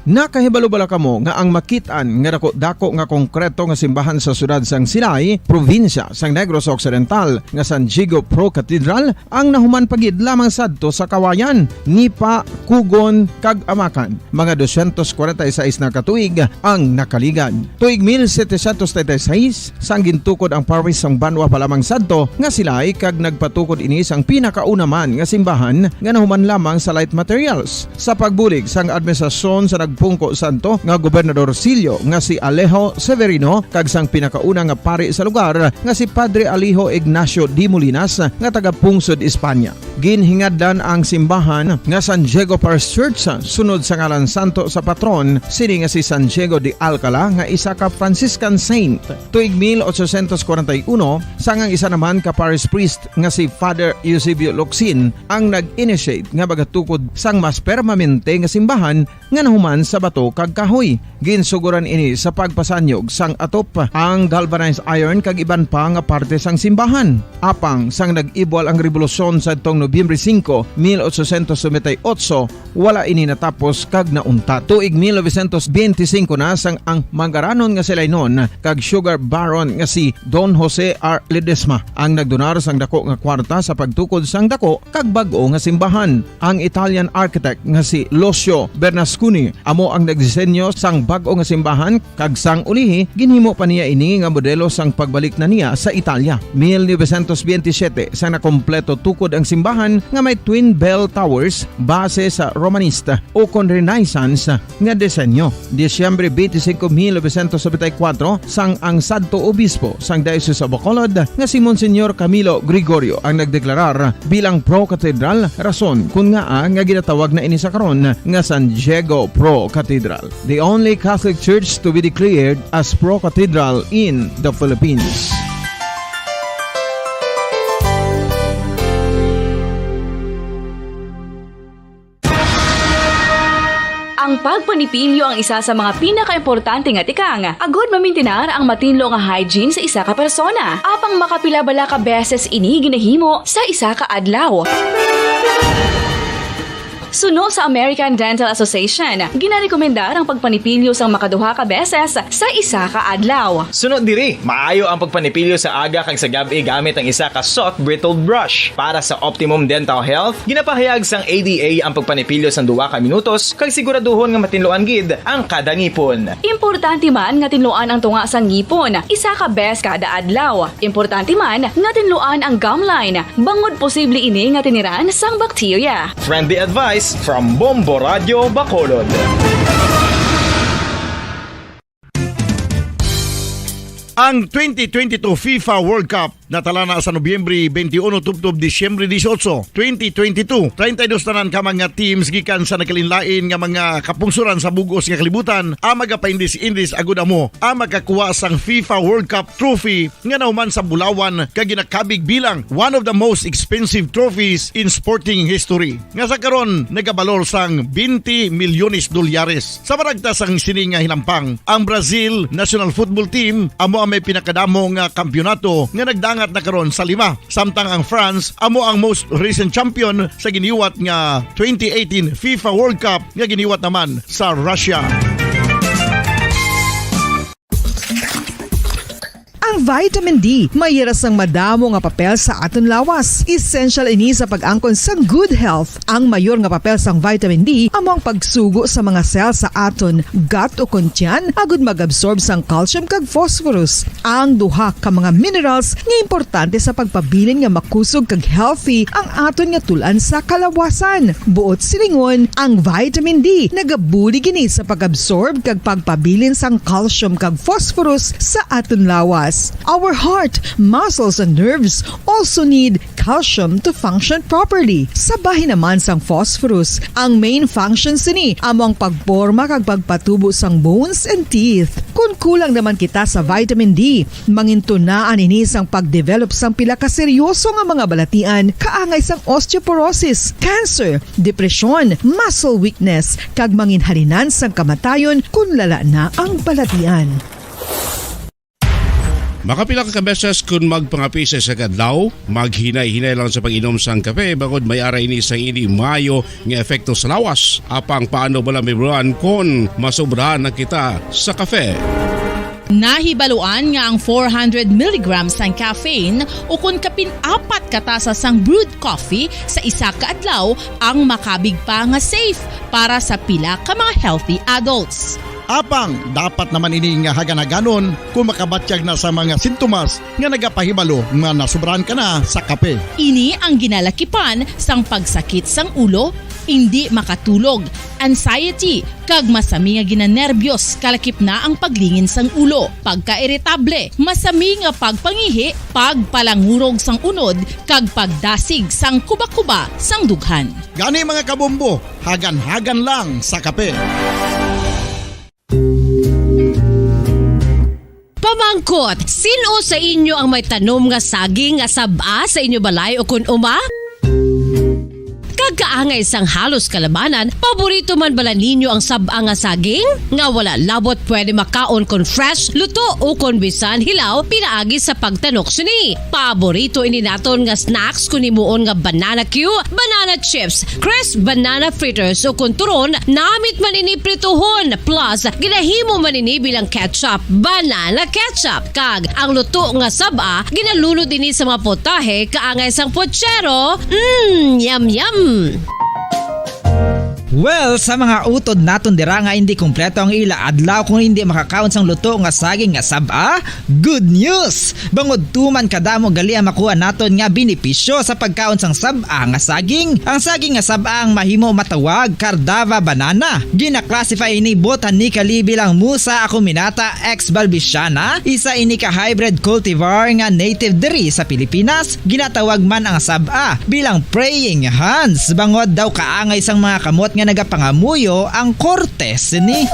Nakahibalo bala kamo nga ang makit-an nga dako-dako nga konkreto nga simbahan sa siyudad sang Silay, probinsya sang Negros Occidental, nga San Diego Pro Cathedral, ang nahuman pa gid lamang sadto sa Kawayan, Nipa, Cogon, kag Amacan, mga dosyentos kwarenta y seis na ka tuig ang nakaligad. Tuig mil setecientos treinta y seis, sang gintukod ang parish sang banwa pa lamang sadto nga Silay, kag nagpatukod ini sang pinakauna man nga simbahan nga nahuman lamang sa light materials. Sa pagbulig sang administrasyon sa nagpungko sadto nga Gobernador Sillo nga si Alejo Severino kag sang pinakauna nga pari sa lugar nga si Padre Alejo Ignacio de Molinas nga taga-pungsod Espanya. Ginhingadlan ang simbahan nga San Diego Parish Church sunod sa ngalan santo sa patron sini nga si San Diego de Alcala, nga isa ka Franciscan saint. Tuig mil ochocientos kwarenta y uno, sang ang isa naman ka parish priest nga si Father Eusebio Locsin ang nag-initiate nga magatukod sang mas permanente nga simbahan nga nahuman sa bato kag kahoy. Ginsugoran ini sa pagpasanyog sang atop, ang galvanized iron kag iban pa nga parte sang simbahan. Apang sang nag-ibwal ang rebolusyon sadtong Nobyembre singko, mil ochocientos noventa y ocho, wala ini natapos kag nauntat. Tuig mil novecientos benti singko na sang ang mangaranon nga Silaynon kag sugar baron nga si Don Jose R. Ledesma ang nagdonar sang dako nga kwarta sa pagtukod sang dako kag bag-o nga simbahan. Ang Italian architect nga si Lucio Bernasconi amo ang nagdisenyo sang bag-o nga simbahan, kag sang ulihi ginhimo pa niya ini nga modelo sang pagbalik na niya sa Italia. Mil novecientos benti siyete, sang nakompleto tukod ang simbahan nga may twin bell towers base sa Romanista ukon Renaissance nga disenyo. Disyembre benti singko, mil novecientos nobenta y kuwatro, sang ang sadto obispo sang Diocese of Bacolod nga si Monsignor Camilo Gregorio ang nagdeklarar bilang pro-cathedral, rason kon ngaa nga ginatawag na ini sa karon nga San Diego Pro Cathedral, the only Catholic church to be declared as pro-cathedral in the Philippines. Ang pagpanipilyo ang isa sa mga pinakaimportante nga tikang agud mamintinar ang matinlo nga hygiene sa isa ka persona. Apang makapila bala ka beses ini ginahimo sa isa ka adlaw? Suno sa American Dental Association, ginarekomendar ang pagpanipilyo sang makaduha ka beses sa isa ka adlaw. Suno diri, maayo ang pagpanipilyo sa aga kag sa gab-i gamit ang isa ka soft bristled brush. Para sa optimum dental health, ginapahayag sang A D A ang pagpanipilyo sang duha ka minutos kag siguraduhon nga matinluan gid ang kada ngipon. Importante man nga tinluan ang tunga sang ngipon isa ka bes kada adlaw. Importante man nga tinluan ang gum line, bangod posible ini nga tiniran sang bakterya. Friendly advice from Bombo Radio Bacolod. Ang twenty twenty-two FIFA World Cup natala na sa Nobyembre twenty-one tubtob Disyembre dieciocho, twenty twenty-two. Treinta y dos tanan ka mga teams gikan sa nagkalainlain nga mga kapungsoran sa bug-os nga kalibutan ang magapaindis-indis agud amo ang makakuha sang FIFA World Cup trophy nga nahuman sa bulawan kag ginakabig bilang one of the most expensive trophies in sporting history, nga sa karon nagabalor sang twenty milyones dolyares. Sa maragta sang sini nga hinampang, ang Brazil national football team amo ang may pinakadamo nga kampiyonato nga nagdangat na karon sa lima, samtang ang France amo ang most recent champion sa giniwat nga twenty eighteen FIFA World Cup nga giniwat naman sa Russia. Ang vitamin D may ira sang madamo nga papel sa aton lawas. Essential ini sa pag-angkon sang good health. Ang mayor nga papel sang vitamin D amo ang pagsugo sa mga cell sa aton gut o kon tiyan agud mag-absorb sang calcium kag phosphorus, ang duha ka mga minerals nga importante sa pagpabilin nga makusog kag healthy ang aton nga tul-an sa kalawasan. Buot silingon, ang vitamin D nagabulig ini sa pag-absorb kag pagpabilin sang calcium kag phosphorus sa aton lawas. Our heart, muscles, and nerves also need calcium to function properly. Sa bahin naman sang phosphorus, ang main function sini amo ang pagporma kag pagpatubo sang bones and teeth. Kon kulang naman kita sa vitamin D, mangintunaan ini sang pagdevelop sang pila ka seryoso nga mga balatian, kaangay sang osteoporosis, cancer, depresyon, muscle weakness, kag manginhalinan sang kamatayon kon lala na ang balatian. Makapila ka beses kon magpangape sa isa ka adlaw, maghinay-hinay lang sa pag-inom sang kape, bangod may ara ini sang hindi maayo nga epekto sa lawas. Apang paano bala, Ma'am Ron, kon masobrahan na kita sa kape? Nahibaluan nga ang four hundred milligrams sang caffeine ukon kapin apat ka tasa sang brewed coffee sa isa ka adlaw ang makabig pa nga safe para sa pila ka mga healthy adults. Apang dapat naman ini nga hagan-haganon kon makabatyag na sa mga sintomas nga nagapahibalo nga nasobrahan ka na sa kape. Ini ang ginalakipan sang pagsakit sang ulo, indi makatulog, anxiety, kag masami nga ginanerbyos, kalakip na ang paglingin sang ulo, pagkairitable, masami nga pagpangihi, pagpalangurog sang unod, kag pagdasig sang kubakuba sang dughan. Gani, mga kabombo, hagan-hagan lang sa kape. Pamangkot, sin-o sa inyo ang may tanom nga saging nga sab-a sa inyo balay o kon uma? Kag kaangay sang halos kalabanan, paborito man bala ninyo ang sab-a nga saging? Nga wala labot pwede makaon kon fresh, luto, o kon bisan hilaw pinaagi sa pagtanok sini. Paborito ini naton nga snacks kon himuon nga banana cue, banana chips, crisp banana fritters, o kon turon, namit man ini prituhon, plus ginahimo man ini bilang ketchup, banana ketchup. Kag ang luto nga sab-a ginalunod ini sa mga potahe kaangay sang pochero. Mm, yum, yum. Well, sa mga utod naton dira nga hindi kompleto ang ila adlaw kung hindi makakaon sang luto nga saging nga sab-a, good news! Bangod tuman kadamo gali ang makuha naton nga benepisyo sa pagkaon sang sab-a nga saging. Ang saging nga sab-a ang mahimo matawag Cardava banana. Gina-classify ini botanically bilang Musa acuminata ex balbisiana, isa ini ka hybrid cultivar nga native diri sa Pilipinas. Ginatawag man ang sab-a bilang praying hands, bangod daw kaangay sang mga kamot nga nagapangamuyo ang korte sini.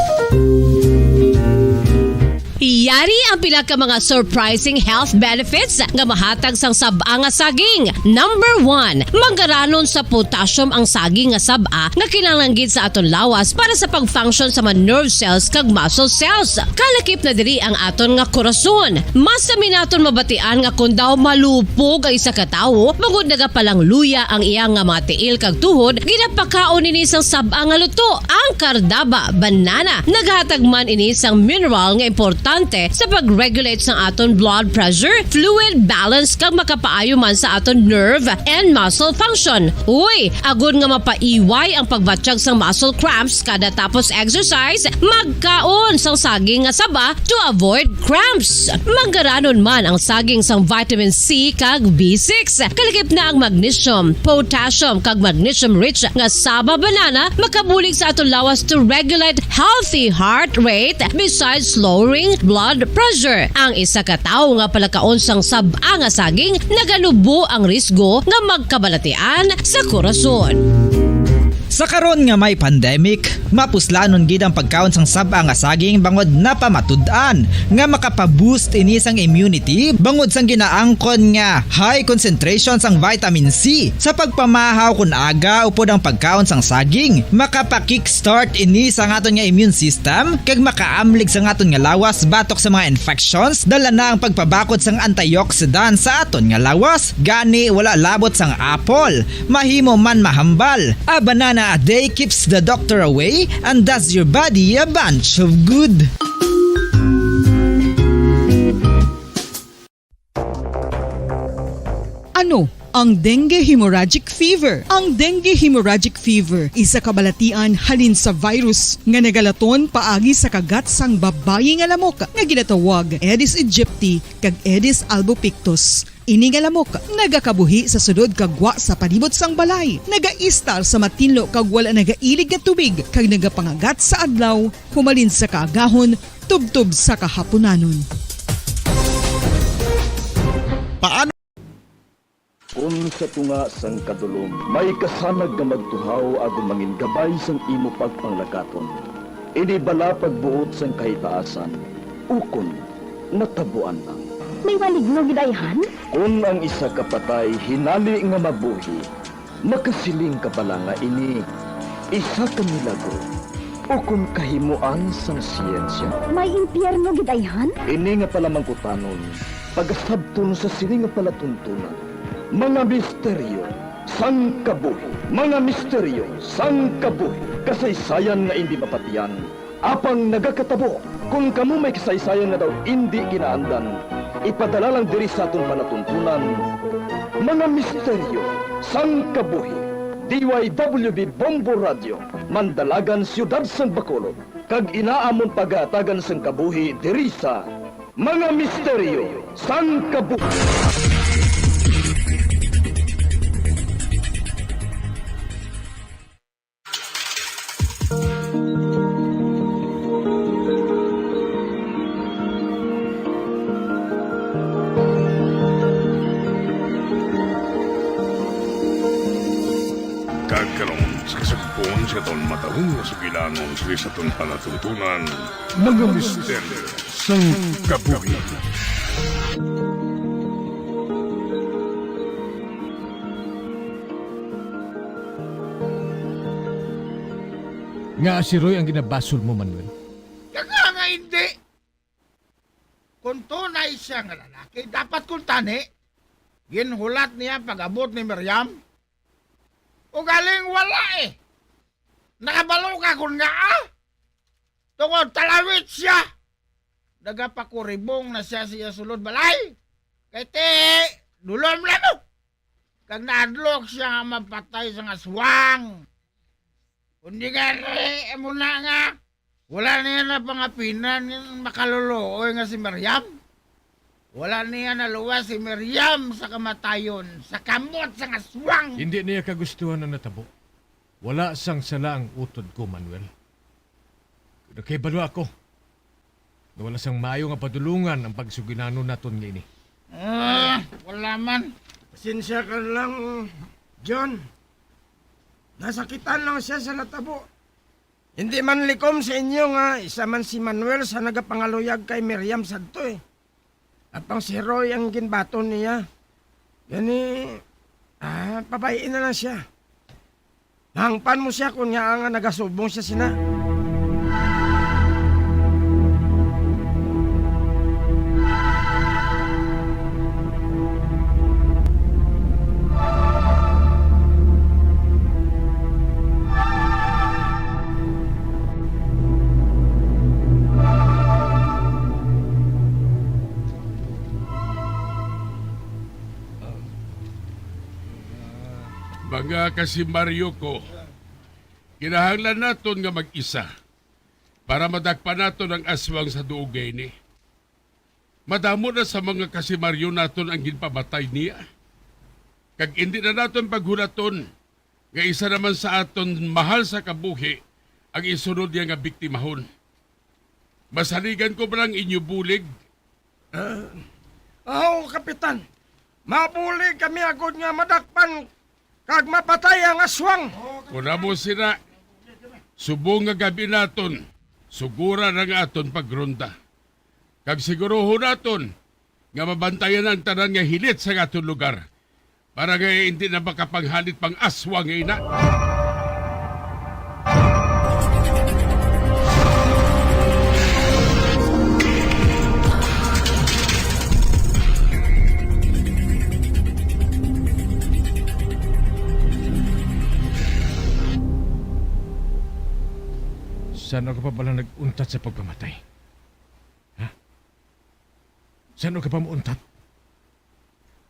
Yari ang pila ka mga surprising health benefits nga mahatag sang sab-a nga saging. Number one, manggaranon sa potassium ang saging nga sab-a nga kinahanglan gid sa aton lawas para sa pag-function sa mga nerve cells kag muscle cells. Kalakip na diri ang aton nga korason. Mas sami naton mabatian nga kon daw malupog ang isa ka tawo, bangod nagapalangluya ang iya nga mga tiil kag tuhod, ginapakaon ini sang sab-a nga luto. Ang kardaba, banana, naghatag man ini sang mineral nga importante sa pag-regulate sang aton blood pressure, fluid balance, kag makapaayo man sa aton nerve and muscle function. Uy, agod nga mapaiway ang pagbatyag sang muscle cramps kada tapos exercise, magkaon sang saging nga saba to avoid cramps. Manggaranon man ang saging sang vitamin C kag B six. Kalakip na ang magnesium, potassium, kag magnesium-rich nga saba banana makabulig sa aton lawas to regulate healthy heart rate besides lowering blood pressure. Ang isa ka tawo nga palakaon sang sab-a nga saging naganubo ang risgo nga magkabalatian sa korason. Sa karon nga may pandemic, mapuslanon gid ang pagkaon sang sab-a nga saging bangod napamatud-an nga makapa-boost ini sang immunity bangod sang ginaangkon nga high concentration sang vitamin C. Sa pagpamahaw kon aga upod ang pagkaon sang saging, makapa-kickstart ini sa aton nga immune system kag makaamlig sa aton nga lawas batok sa mga infections. Dala na ang pagpabakod sang antioxidant sa aton nga lawas, gani wala labot sang apple. Mahimo man mahambal. A banana a day keeps the doctor away and does your body a bunch of good. Ano ang dengue hemorrhagic fever? Ang dengue hemorrhagic fever isa ka balatian halin sa virus nga nagalaton paagi sa kagat sang babayi nga lamok nga ginatawag Aedes aegypti kag Aedes albopictus. Ini nga lamok nagakabuhi sa sulod kag gwa sa palibot sang balay, nagaistar sa matinlo kag wala nagailig nga tubig, kag nagapangagat sa adlaw humalin sa kaagahon tubtob sa kahapunanon. Paano? Kon sa tunga sang kadulom may kasanag nga magtuhaw agod mangin gabay sang imo pagpanglakaton, ini bala pagbuot sang kahitaasan, ukon natabuan lang. May maligno gid ayhan? Kon ang isa ka patay hinali nga mabuhi, makasiling ka bala nga ini isa ka milagro ukon kahimoan sang siyensya? May impyerno gid ayhan? Ini nga palamangkutanon pagasabton sa sini nga palatuntunan, mga misteryo sang kabuhi. Mga misteryo sang kabuhi. Kasaysayan nga indi mapatian, apang nagakatabo. Kon kamo may kasaysayan nga daw indi ginaandan, ipadala lang diri sa aton palatuntunan, mga misteryo sang kabuhi. D Y W B Bombo Radio, Mandalagan, Siyudad sang Bacolod, kag ina amon pagahatagan sang kabuhi diri sa Mga Misteryo sang Kabuhi. Kag karon, sa kasugpon sa aton matahom nga sugilanon sa aton palatuntunan, mga misteryo sang kabuhi. Ngaa si Roy ang ginabasol mo, Manuel? Kaya nga hindi. Kung tunay siya nga lalaki, dapat kung tani, ginhulat niya pag-abot ni Miriam. Ugaling wala eh. Nakabalo ka kung ngaa? Tungod talawit siya. Nagapakuribong na siya sa iya sulod balay. Kay ti, dulom na mo. Kag nahadlok siya nga mapatay sa aswang. Kundi gani, amo na nga, wala niya na pangapinan nga makaluluoy nga si Miriam. Wala niya naluwas si Miriam sa kamatayon, sa kamot sa aswang. Hindi niya kagustuhan ang natabo. Wala sang sala ang utod ko, Manuel. Nakahibalo ako nga wala sang maayo nga padulungan ang pagsugilanon naton nga ini. Ah, wala man. Pasensya ka lang, John. Nasakitan lang siya sa natabo. Hindi man likom sa inyo nga isa man si Manuel sa nagapangaluyag kay Miriam sadto, eh. Apang si Roy ang ginbaton niya. Gani, ah, pabay-i na lang siya. Mahangpan mo siya kon ngaa nga nagasubong siya sina. Mga kasimaryo ko, kinahanglan naton nga mag-isa para madakpan naton ang aswang sa duog nga ini. Madamo na sa mga kasimaryo naton ang ginpamatay niya, kag indi na naton paghulaton nga isa naman sa aton mahal sa kabuhi ang isunod niya nga biktimahon. Masaligan ko ba ang inyo bulig? Ah, aw, Kapitan, mabulig kami agod nga madakpan kag mapatay ang aswang. Kon amo sina, subong nga gab-i naton, sugura na nga aton pagronda. Kag siguruhon naton nga mabantayan ang tanan nga hilit sa aton lugar, para nga hindi na makapanghalit pang aswang nga ina. San-o ka pa bala nag-untat sa pagpamatay? Ha? San-o ka pa mauntat?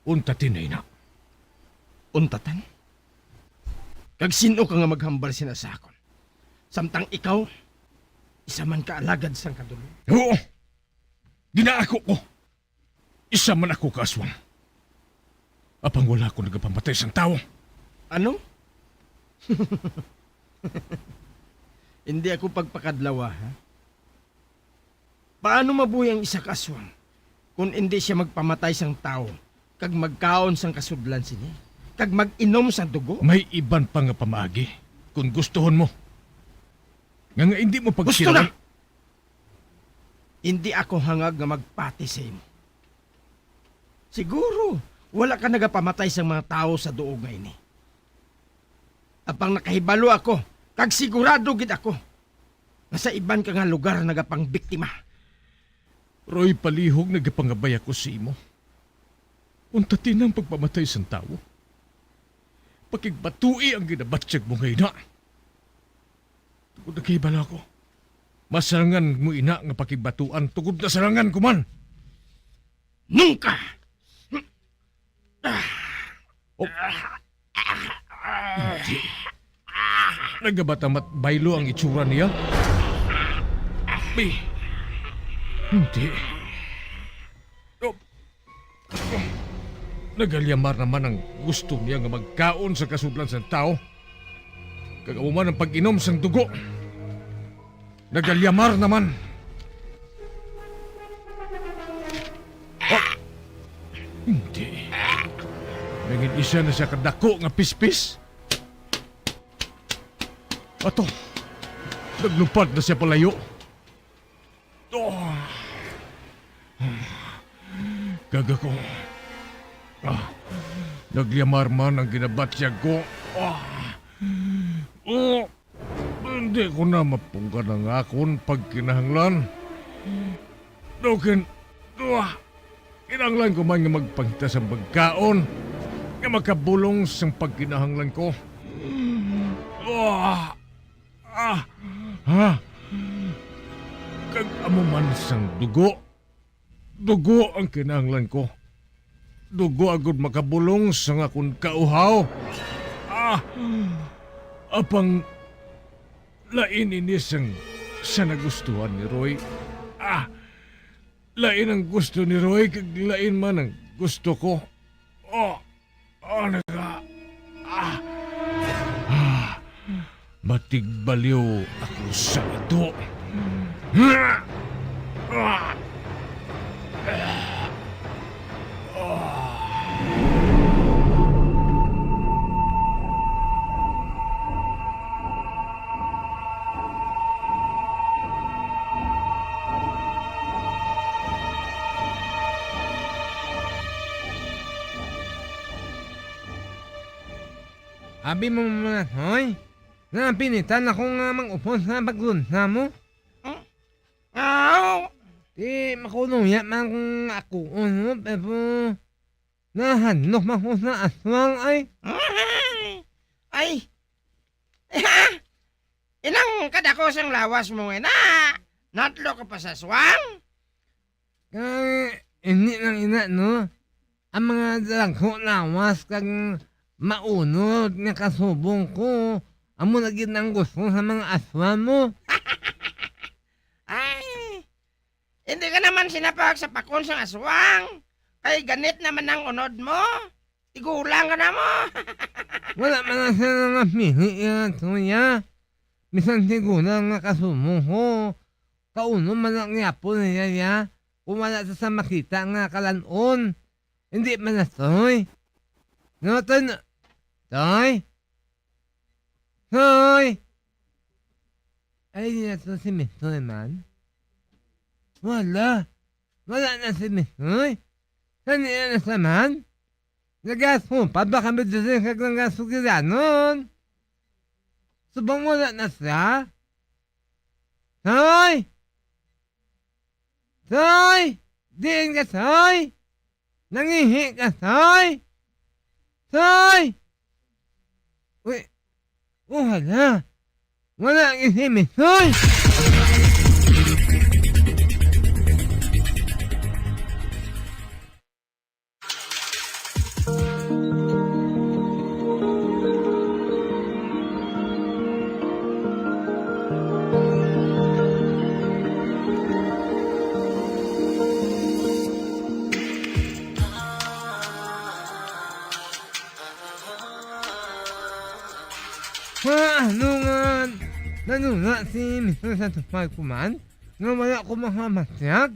Untatin na ina. Untatan? Kag sin-o ka nga maghambal sina sa akon? Samtang ikaw, isa man ka alagad sang kadulom. Oo! Ginaako ko! Isa man ako ka aswang. Apang wala ko nagapamatay sang tawo. Ano? Hindi ako pagpakadlawa, ha? Paano mabuhi ang isa ka aswang kon indi sia magpamatay sang tawo kag magkaon sang kasudlan sini kag mag-inom sang dugo? May iban pa nga pamaagi, kon gustuhon mo. Nga, nga indi mo Gusto pagsiran na! Indi ako hangag nga magpati sa imo. Siguro, wala ka nagapamatay sang mga tawo sa duog nga ini. Apang nakahibalo ako, kag sigurado gid ako, nga sa iban ka nga lugar nagapangbiktima. Roy, palihog nagapangabay ako sa imo. Untatin ang pagpamatay sang tawo. Pakigbatui ang ginabatyag mo nga ina. Tungod nakahibalo ako, masarangan mo ina nga pakigbatuan, tungod nasarangan ko man. Nungka! Oh. Hindi. Nagabatamat baylo ang itsura niya. Bi-, hindi. Oh. Nagalyamar naman ang gusto niya nga magkaon sa kasudlan sang tawo. Kag amo man ang pag-inom sang dugo. Nagalyamar naman. Oh! Hindi. Nangin isa na siya kadako nga pispis. Ato, naglupad na siya palayo. Oh! Kag ako, ah, nagyamar man ang ginabatyag ko. Ah! Oh! Hindi ko na mapunggan ang akon pagkinahanglan. Daw kin-, ah, kinahanglan ko man nga magpangita sang pagkaon nga makabulong sang pagkinahanglan ko. Ah, ah, ah. Kag amo man sang dugo. Dugo ang kinahanglan ko. Dugo agud makabulong sang akon kauhaw. Ah! Apang lain ini sang sa nagustuhan ni Roy. Ah! Lain ang gusto ni Roy kag lain man ang gusto ko. Oh! Oh, naga-, ah. Ah, matigbaliw ako sa ato. Abi mo man, hoy. Napinitan ako nga mag-upos sa pagrunta mo. Hmm? Aw! Di makunuya man kung ako, ano, pero nahanlok man ko sa aswang, ay. Ay! Inang kadako sang lawas mo nga na, nadlo ka pa sa aswang? Kay, hindi lang ina, no? Ang mga dagko lawas kag maunod nga kasubong ko, amo na gid ang gusto sa mga aswang mo. Ay, hindi ka naman sinapag sa pakon sang aswang, kay ganit naman ang unod mo. Tigulang ka na mo. Wala man na sila nga pili, iya, tuya. Bisan tigulang nga kasubong ko, kauno man lang gyapon niya, iya. Kung wala sa, sa makita nga kalan-on, hindi man na, Toy. No, Toy, no? Toy? Toy? Ay, di na to si Mister man. Wala. Wala na si Mister. Saan niya na siya man? Nagaso pa ba kami dito sa kaglang sugilanon? Subong wala na siya? Toy! Toy! Diin ka, Toy? Nangihi ka, Toy? Toy! Uy, oh, hala. Wala ang isimi, Toy! Ha, ano nga? Nanuna si Mister Santos Marco man nga wala ko makamatyag?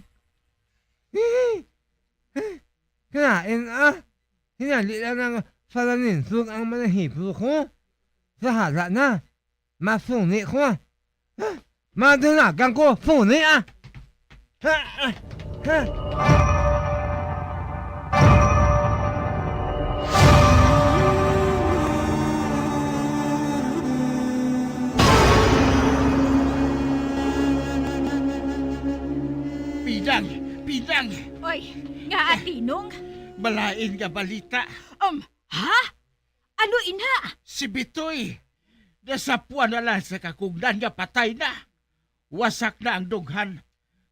Kinain, ah. Hinali lang ng falaninsog ang mga hipro ko. Sa hala na. Masuni ko, ah. Ah, madalagan ko. Suni, ah. Ha, ah, ha. Pidang! Pidang! Oy, nga, Tinong? Malain nga balita. Um, ha? Ano ina? Si Bitoy, nasapuan na lang sa kakugnan nga patay na. Wasak na ang dughan,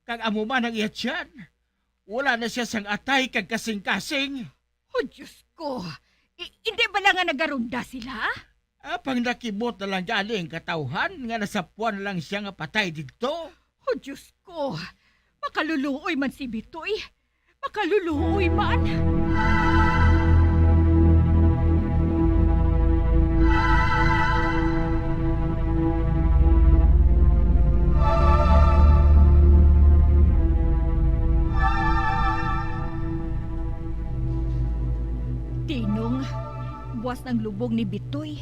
kag amo man ang iya tiyan. Wala na siya sang atay kag kasing-kasing. Oh, Diyos ko! I-, hindi bala nga nagaronda sila? Apang nakimot na lang gani ang katawhan nga nasapuan na lang siya nga patay didto. Oh, Diyos ko! Makaluluoy man si Bitoy. Makaluluoy man. Tinong, buwas ang lubong ni Bitoy.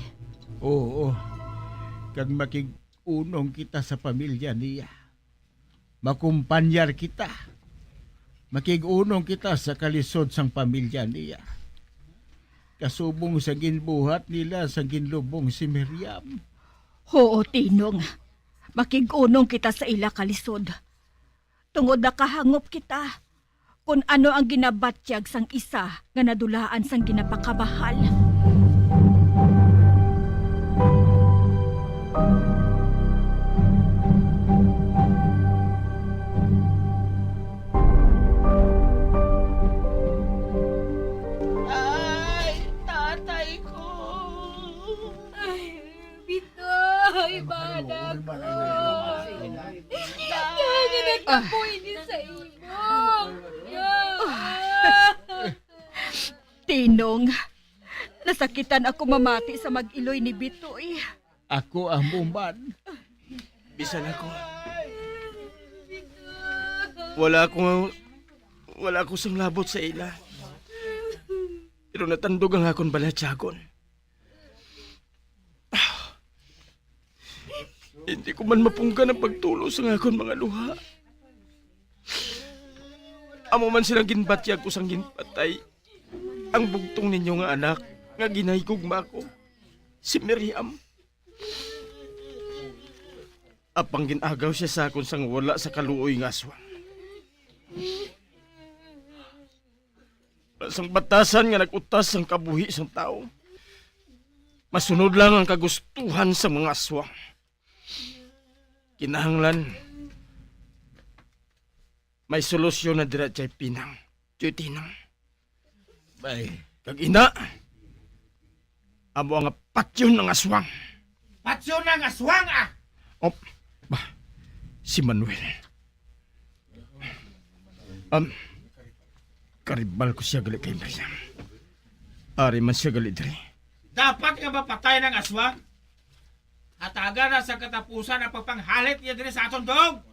Oo, kag makig-unong kita sa pamilya niya. Makumpanyar kita. Makig-unong kita sa kalisod sang pamilya niya. Kasubong sa ginbuhat nila sa ginlubong si Miriam. Huo, Tinong. Makig-unong kita sa ila kalisod. Tungod nakahangop kita kon ano ang ginabatyag sang isa nga nadulaan sang ginapakamahal. Ay, tatay ko! Ay, Bitoy, bana ko! Kaya nga nagkapoy ni sa imo! Tinong, nasakitan ako mamati sa mag-iloy ni Bitoy. Ako amo man. Bisan ako. Wala ako, wala ako sang labot sa ila. Pero natandog ang akon balatyagon. Hindi ko man mapunggan ang pagtulo sang akon mga luha. Amo man silang ginbatyag ko sang ginpatay ang bugtong ninyo nga anak nga ginahigugma ko. si Miriam. Apang gin-agaw sia sa akon sang wala sa kaluoy nga aswang. Sang batasan nga nag-utas sang kabuhi sang tawo, masunod lang ang kagustuhan sang mga aswang. Kinahanglan may solusyon na dira, Chay Pinang, Chay Tinang. Bay. Kag ina, amo nga patyon ang aswang. Patyon ang aswang, ah! Oh, ba, si Manuel. Um, karibal ko siya gali kay Miriam. Ari man siya gali diri. Dapat nga mapatay ang aswang. Hatagan na sa katapusan ang pagpanghalit niya diri sa aton dog.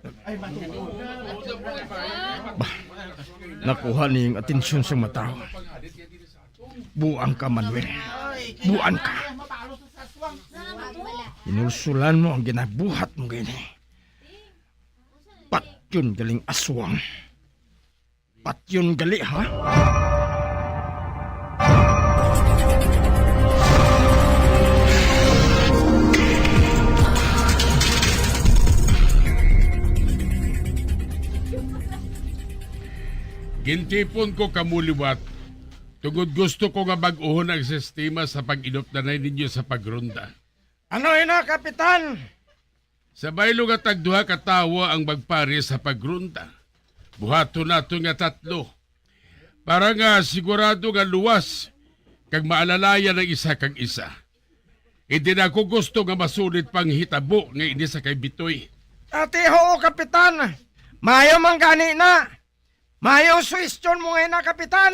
Ba, nakuha ni ang atensyon sa mga tao. Buang ka, Manuel. Buang ka. Inulsulan mo ang ginabuhat mo gini. Patyon galing aswang. Patyon gali, ha? Gintipon ko kamo liwat, tungod gusto ko nga bag-ohon ang sistema sa pag-inupdanay ninyo sa pagronda. Ano ina, Kapitan? Sa baylo nga tagduha ka tawo ang magpares sa pagronda, buhaton naton nga tatlo, para nga sigurado nga luwas kag maalalayan ang isa kag isa. Hindi na ako gusto nga masulit pang hitabo nga ini sa kay Bitoy. Ati, oo, Kapitan. Maayo man gani na. Mayong suwestyon mo nga ina, Kapitan!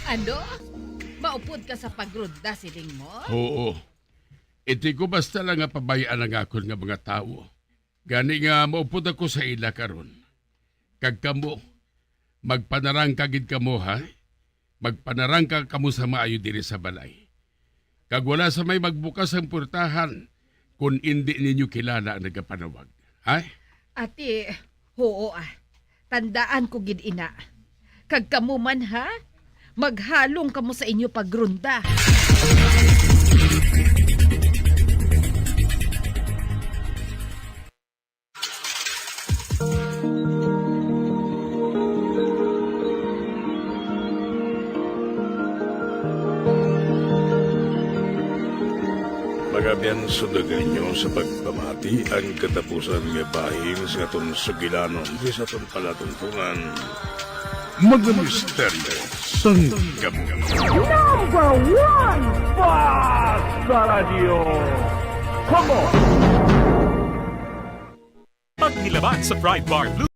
Ano? Maupod ka sa pagronda siling mo? Oo. Indi ko basta lang nga pabayaan ang akon nga mga tawo. Gani nga maupod ako sa ila karon. Kag kamo, magpanarangka gid kamo, ha? Magpanarangka kamo sa maayo diri sa balay. Kag wala sa may magbukas ang purtahan kon indi ninyo kilala ang nagapanawag. Ha? Ati, huo, ah. Tandaan ko gid ina. Kag kamo man, ha? Maghalong kamo sa inyo pagronda. Mga abyan, sundagan ninyo sa pagpamati ang katapusan nga bahin sa aton sugilanon sa aton palatuntunan. Mga misteryo sang kabuhi. Number one, Basta Radyo. Come on! Paghilaban sa Pride Bar Blue.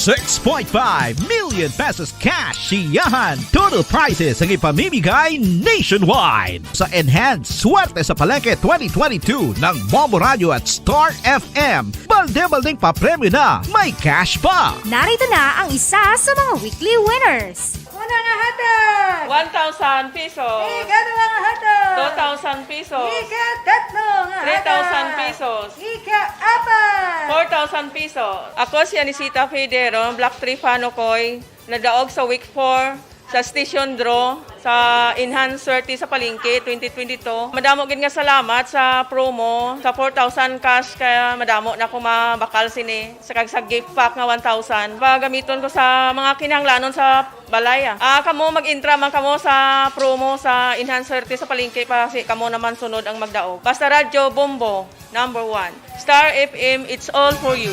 Six point five million pesos cash siyahan. Total prizes ang ipamimigay nationwide. Sa Enhanced Swerte sa Palengke twenty twenty-two ng Bombo Radio at Star F M, balde-baldeng papremyo na, may cash pa. Narito na ang isa sa mga weekly winners. Una nga hatag! One thousand pesos. Ikaduha nga hatag! Two thousand pesos. Ikatatlo nga hatag! Three thousand pesos. Ikaapat! Four thousand pesos. Ako si Anisita Federo, Block three Fano Coy, nadaog sa week four sa station draw sa Enhance Swerte sa Palengke twenty twenty-two. Madamo gid nga salamat sa promo, sa four thousand cash, kaya madamo na akong mabakal sini, sa kag sa gift pack nga one thousand. Pagamiton ko sa mga kinahanglanon sa balay, ah. Ah, kamo mag-intra man kamo sa promo sa Enhance Swerte sa Palengke, pa si kamo naman sunod ang magdaog. Basta Radyo Bombo, number one. Star F M, it's all for you.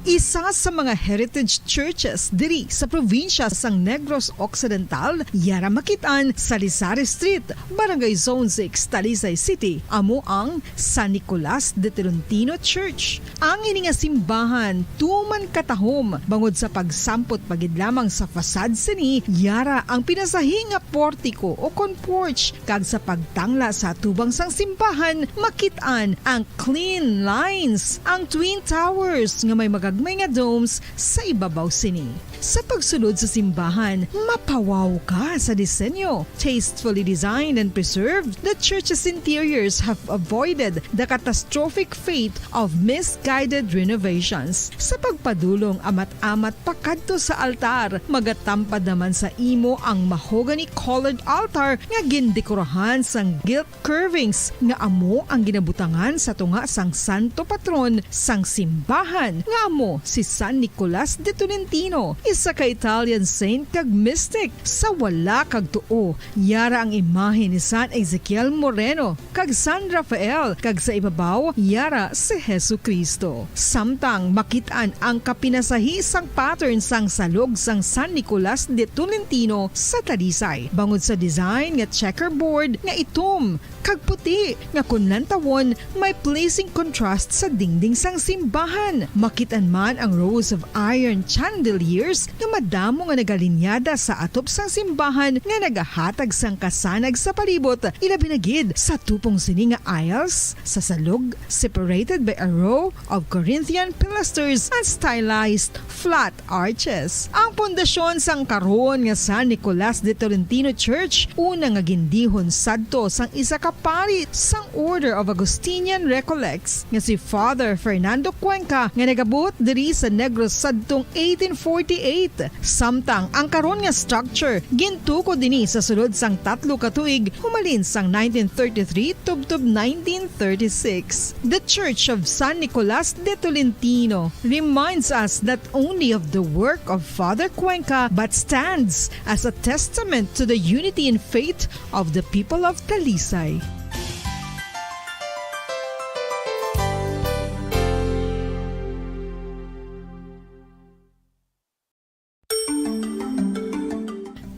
Isa sa mga heritage churches diri sa probinsya sang Negros Occidental, yara makit-an sa Lisari Street, Barangay Zone six, Talisay City, amo ang San Nicolas de Tolentino Church. Ang ini nga simbahan tuman katahom bangod sa pagsampot pa gid lamang sa facade sini, yara ang pinasahi nga portiko o kon porch, kag sa pagtangla sa atubang sang simbahan, makit-an ang clean lines, ang twin towers nga may magagmay nga domes sa ibabaw sini. Sa pagsulod sa simbahan, mapawaw ka sa disenyo. Tastefully designed and preserved, the church's interiors have avoided the catastrophic fate of misguided renovations. Sa pagpadulong amat-amat pakadto sa altar, magatampad naman sa imo ang mahogany-colored altar nga gindekorahan sang gilt curvings nga amo ang ginabutangan sa tunga sang santo patron sang simbahan, nga amo si San Nicolas de Tolentino, isa ka Italian saint kag mystic. Sa wala kag tuo, yara ang imahe ni San Ezekiel Moreno kag San Rafael, kag sa ibabaw, yara si Jesu-Cristo. Samtang makit-an ang kapinasahi sang pattern sang salog sang San Nicolas de Tolentino sa Talisay, bangod sa design nga checkerboard nga itom kag puti nga kon lantawon may pleasing contrast sa dingding sang simbahan. Makit-an man ang rows of iron chandeliers nga madamo nga nagalinyada sa atop sang simbahan nga nagahatag sang kasanag sa palibot, ilabi na gid sa tupong sini nga aisles sa salog, separated by a row of Corinthian pilasters and stylized flat arches. Ang pundasyon sang karon nga San Nicolas de Tolentino Church, una nga gindihon sadto sang isa ka pari sang Order of Augustinian Recollects nga si Father Fernando Cuenca, nga nagabuot diri sa Negros sadtong eighteen forty-eight. Samtang ang karon nga structure gintukod ini sa sulod sang tatlo ka tuig, humalin sang nineteen thirty-three tubtob nineteen thirty-six. The Church of San Nicolas de Tolentino reminds us not only of the work of Father Cuenca, but stands as a testament to the unity in faith of the people of Talisay.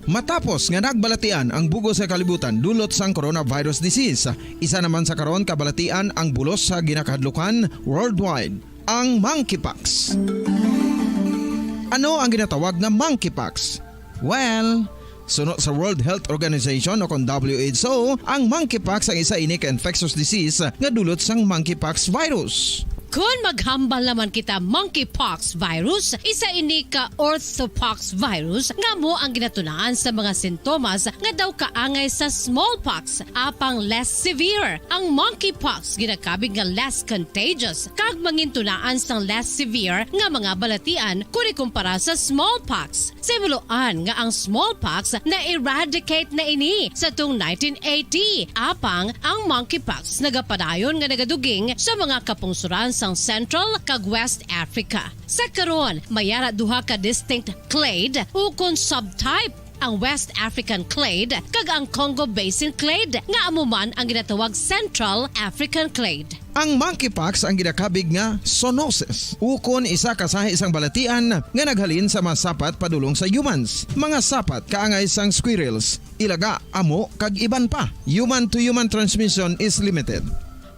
Matapos nga nagbalatian ang bug-os nga kalibutan dulot sang coronavirus disease, isa naman sa karon kabalatian ang bulos sa ginakahadlukan worldwide, ang monkeypox. Ano ang ginatawag nga monkeypox? Well, suno sa World Health Organization o kon W H O, ang monkeypox ang isa ini ka infectious disease nga dulot sang monkeypox virus. Kon maghambal naman kita monkeypox virus, isa ini ka orthopox virus nga amo ang ginatunaan sa mga sintomas nga daw kaangay sa smallpox, apang less severe. Ang monkeypox ginakabig nga less contagious kag mangintunaan sang less severe nga mga balatian kon ikumpara sa smallpox. Sa himuloan nga ang smallpox na-eradicate na ini sa tung nineteen eighty, apang ang monkeypox nagapadayon nga nagaduging sa mga kapungsoran sang Central kag West Africa. Sa karon, may ara duha ka distinct clade ukon subtype, ang West African clade kag ang Congo Basin clade, nga amo man ang ginatawag Central African clade. Ang monkeypox ang ginakabig nga zoonosis, ukon isa ka sahi sang balatian nga naghalin sa mga sapat padulong sa humans. Mga sapat kaangay sang squirrels, ilaga, amo, kag iban pa. Human-to-human transmission is limited.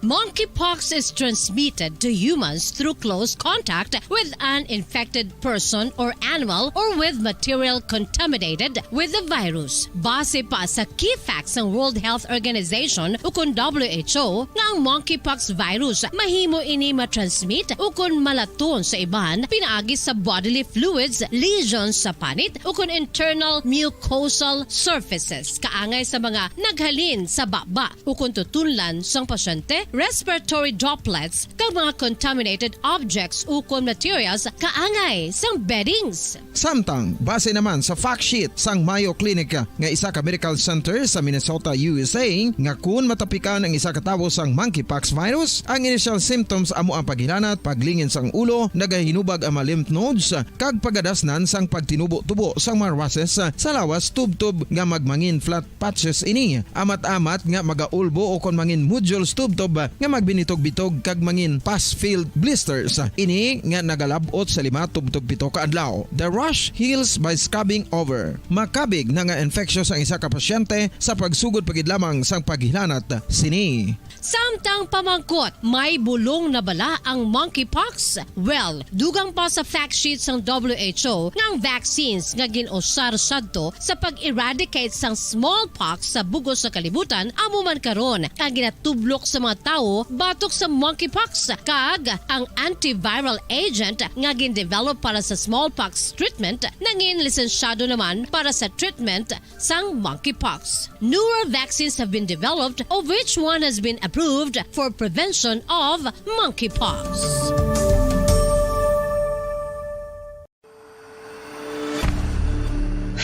Monkeypox is transmitted to humans through close contact with an infected person or animal or with material contaminated with the virus. Base pa sa key facts sang World Health Organization ukon W H O nga ang monkeypox virus mahimo ini matransmit ukon malaton sa iban pinaagi sa bodily fluids, lesions sa panit ukon internal mucosal surfaces kaangay sa mga naghalin sa baba ukon tutunlan sang pasyente, respiratory droplets, kag mga contaminated objects ukon materials kaangay sang beddings. Samtang, base naman sa fact sheet sang Mayo Clinic nga isa ka medical center sa Minnesota, U S A, nga kun matapikan ang isa ka tawo sang monkeypox virus, ang initial symptoms amo ang paghilanat, paglingin sang ulo, nagahinubag ang mga lymph nodes, kag pagadasnan sang pagtinubo-tubo sang mga rushes sa lawas tubtob nga magmangin flat patches ini, amat-amat nga magaulbo ukon mangin nodules tubtob nga magbinitog-bitog kag mangin pus-filled blisters. Ini nga nagalab-ot sa lima tubtob pito ka adlaw. The rash heals by scrubbing over. Makabig na nga infectious ang isa ka pasyente sa pagsugod pa gid lamang sang paghilanat sini. Samtang pamangkot, may bulong na bala ang monkeypox? Well, dugang pa sa fact sheet sang W H O nga ang vaccines nga gin-usar sadto sa pag-eradicate sang smallpox sa bug-os nga kalibutan amo man karon ang ginatublok sa mga tawo batok sa monkeypox, kag ang antiviral agent nga gin-develop para sa smallpox treatment nangin lisensyado naman para sa treatment sang monkeypox. Newer vaccines have been developed, of which one has been approved for prevention of monkeypox.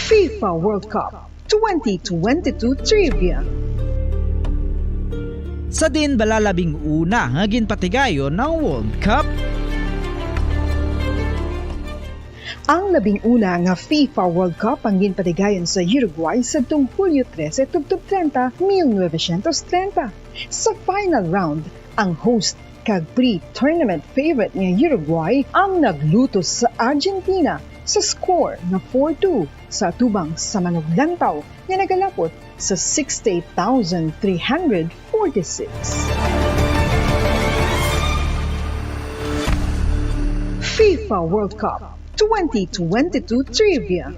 FIFA World Cup twenty twenty-two Trivia. Sa diin bala labing una nga ginpatigayon ang World Cup? Ang labing una nga FIFA World Cup ang ginpatigayon sa Uruguay sadtong Hulyo trese tubtob treinta, mil novecientos treinta. Sa final round, ang host kag pre-tournament favorite nga Uruguay ang naglutos sa Argentina sa score nga four two sa atubang sa manuglantaw nga nagalapot sa sixty-eight thousand three hundred forty-six. FIFA World Cup twenty twenty-two Trivia.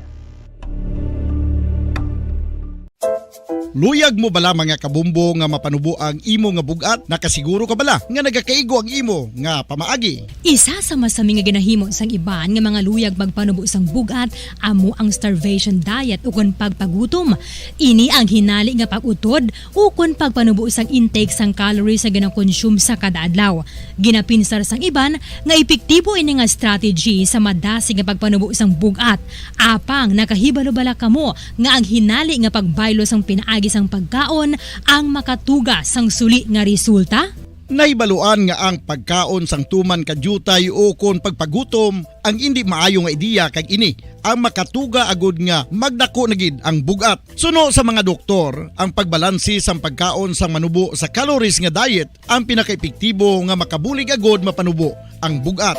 Luyag mo bala, mga kabombo, nga mapanubo ang imo nga bug-at? Nakasiguro ka bala nga nagakaigo ang imo nga pamaagi? Isa sa masami nga ginahimo sang iban nga mga luyag magpanubo sang bug-at amo ang starvation diet ukon pagpagutom. Ini ang hinali nga pag-utod ukon pagpanubo sang intake sang calories nga ginakonsume sa kada adlaw. Ginapinsar sang iban nga epektibo ini nga strategy sa madasig nga pagpanubo sang bug-at. Apang nakahibalo bala kamo nga ang hinali nga pagbaylo sang pinaagi sang pagkaon ang makatuga sang suli nga resulta? Nahibaluan nga ang pagkaon sang tuman ka diutay ukon pagpagutom ang indi maayo nga ideya, kag ini ang makatuga agud nga magdako na gid ang bug-at. Suno sa mga doktor, ang pagbalanse sang pagkaon sang manubo sa calories nga diet ang pinakaepektibo nga makabulig agud mapanubo ang bug-at.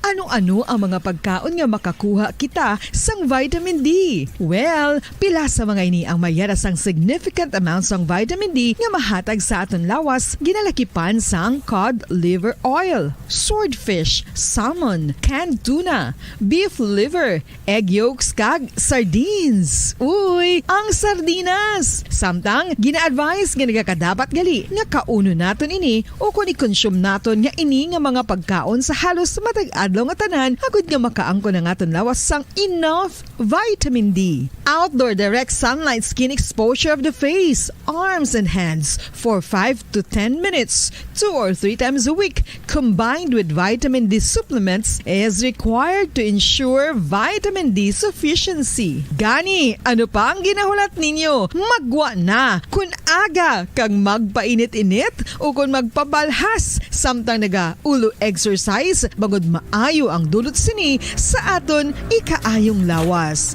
Ano-ano ang mga pagkaon nga makakuha kita sang vitamin D? Well, pila sa mga ini ang mayara sang significant amount sang vitamin D nga mahatag sa aton lawas, ginalakipan sang cod liver oil, swordfish, salmon, canned tuna, beef liver, egg yolks, kag sardines. Uy, ang sardinas! Samtang, gina-advise nga nagakadapat gali nga kaunon naton ini ukon i-consume naton nga ini nga mga pagkaon sa halos matag adlaw nga tanan, agud nga makaangkon ang aton lawas sang enough vitamin D. Outdoor direct sunlight skin exposure of the face, arms, and hands for five to ten minutes, two or three times a week, combined with vitamin D supplements, is required to ensure vitamin D sufficiency. Gani, ano pa ang ginahulat ninyo? Maggwa na! Kun aga kag magpainit-init ukon magpabalhas samtang naga-ulo exercise, bangod maayo ang dulot sini sa aton ikaayong lawas.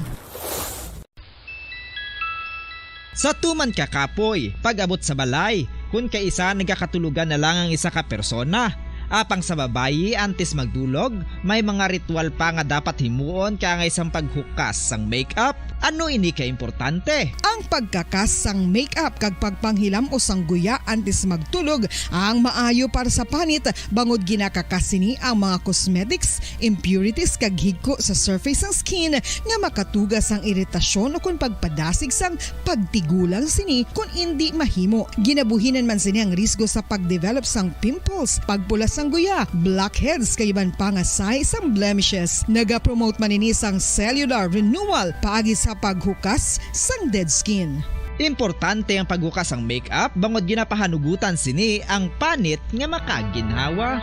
Sa tuman ka kapoy, pag-abot sa balay, kun kaisa nagakatulogan na lang ang isa ka persona. Apang sa babayi, antes magdulog, may mga ritual pa nga dapat himuon kaangay sang paghukas sang makeup. Ano ini ka importante? Ang pagkakas sang makeup kag pagpanghilam-os sang guya antes magtulog ang maayo para sa panit, bangod ginakakas sini ang mga cosmetics, impurities, kag higko sa surface sang skin nga makatuga sang iritasyon ukon pagpadasig sang pagtigulang sini kon indi mahimo. Ginabuhinan man sini ang risgo sa pagdevelop sang pimples, pagpula sang guya, blackheads, kag iban pa nga sahi sang blemishes. Nagapromote man ini sang cellular renewal paagi sa paghukas sang dead skin. Importante ang paghukas sang makeup bangod ginapahanugutan sini ang panit nga makaginhawa.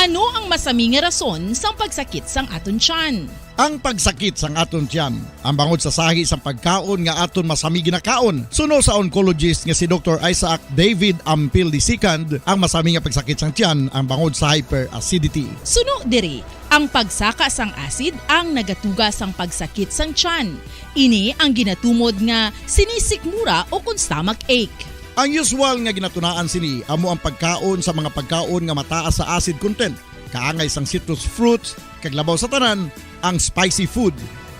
Ano ang masami nga rason sang pagsakit sang aton tiyan? Ang pagsakit sang aton tiyan, ang bangod sa sahi sang pagkaon nga aton masami ginakaon, suno sa oncologist nga si Doktor Isaac David Ampil the second, ang masami nga pagsakit sang tiyan ang bangod sa hyperacidity. Suno diri, ang pagsaka sang acid ang nagatuga sang pagsakit sang tiyan. Ini ang ginatumod nga sinisikmura o kon stomach ache. Ang usual nga ginatunaan sini amo ang pagkaon sa mga pagkaon nga mataas sa acid content, kaangay sang citrus fruits, kag labaw sa tanan, ang spicy food.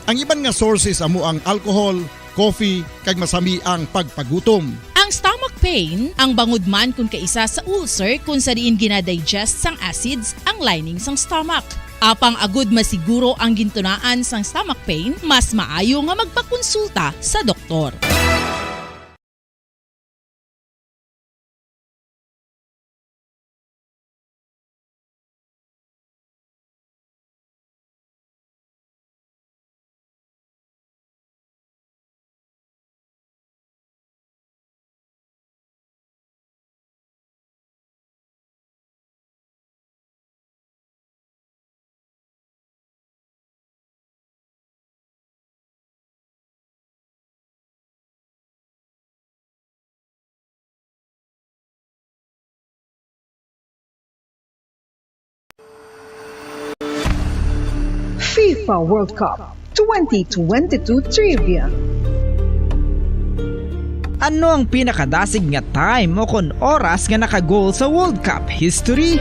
Ang iban nga sources amo ang alcohol, coffee, kag masami ang pagpagutom. Ang stomach pain, ang bangod man kon kaisa sa ulcer kon sa diin ginadigest sang acids ang lining sang stomach. Apang agud masiguro ang gintunaan sang stomach pain, mas maayo nga magpakonsulta sa doktor. FIFA World Cup twenty twenty-two Trivia. Ano ang pinakadasig nga time o kon oras nga naka-goal sa World Cup history?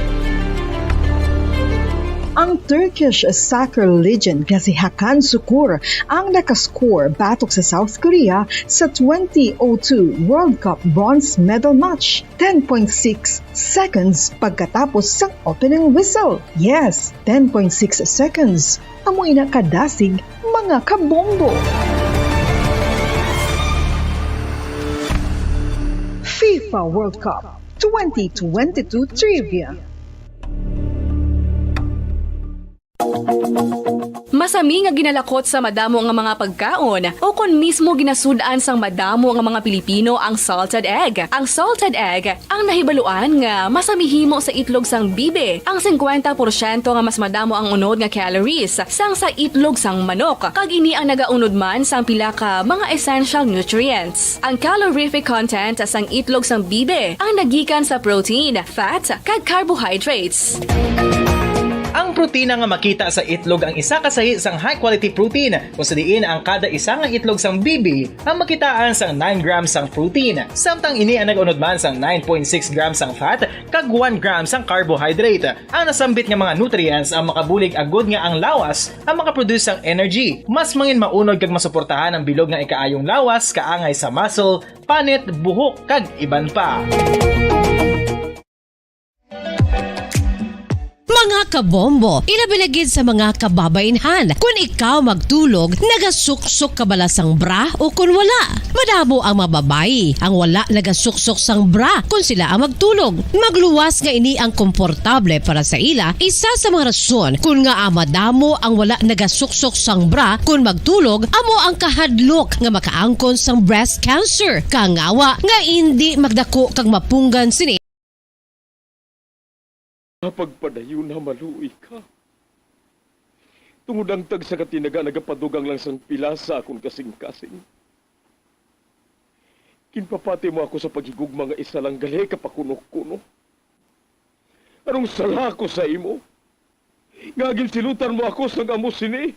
Ang Turkish soccer legend nga si Hakan Sukur ang nakascore batok sa South Korea sa twenty oh two World Cup bronze medal match, ten point six seconds pagkatapos sang opening whistle. Yes, ten point six seconds. Amo ina kadasig, mga kabombo. FIFA World Cup twenty twenty-two Trivia. Masami nga ginalakot sa madamo nga mga pagkaon, o kon mismo ginasud-an sang madamo nga mga Pilipino ang salted egg. Ang salted egg ang nahibaluan nga masami himo sa itlog sang bibi. Ang singkwenta porsyento nga mas madamo ang unod nga calories sang sa itlog sang manok, kag ini ang nagaunod man sang pila ka mga essential nutrients. Ang calorific content sang itlog sang bibi ang nagikan sa protein, fat, kag carbohydrates. Ang protina nga makita sa itlog ang isa ka sahi sang high-quality protein, kung sa diin ang kada isa nga itlog sang bibi ang makitaan sang nine grams sang protein, samtang ini ang nag-unod man sang nine point six grams sang fat kag one gram sang carbohydrate. Ang nasambit nga mga nutrients ang makabulig agud nga ang lawas ang makaproduce sang energy. Mas mangin maunod kag masuportahan ang bilog nga ikaayong lawas kaangay sa muscle, panit, buhok, kag iban pa. Mga kabombo, ilabi na gid sa mga kababainhan. Kun ikaw magtulog, nagasuksok ka bala sang bra o kun wala? Madamo ang mga babayi ang wala nagasuksok sang bra kun sila ang magtulog. Magluwas nga ini ang komportable para sa ila. Isa sa mga rason kun ngaa madamo ang wala nagasuksok sang bra kun magtulog amo ang kahadlok nga makaangkon sang breast cancer, kangawa nga indi magdako kag mapunggan sini. Pagpadayon na maluoy ka. Tungod ang tagsa ka tinaga nagapadugang lang sang pila sa akon kasing-kasing. Ginpapati mo ako sa paghigugma nga isa lang gali ka pakuno-kuno. Anong sala ko sa imo? Nga ginsilutan mo ako sang amo sini?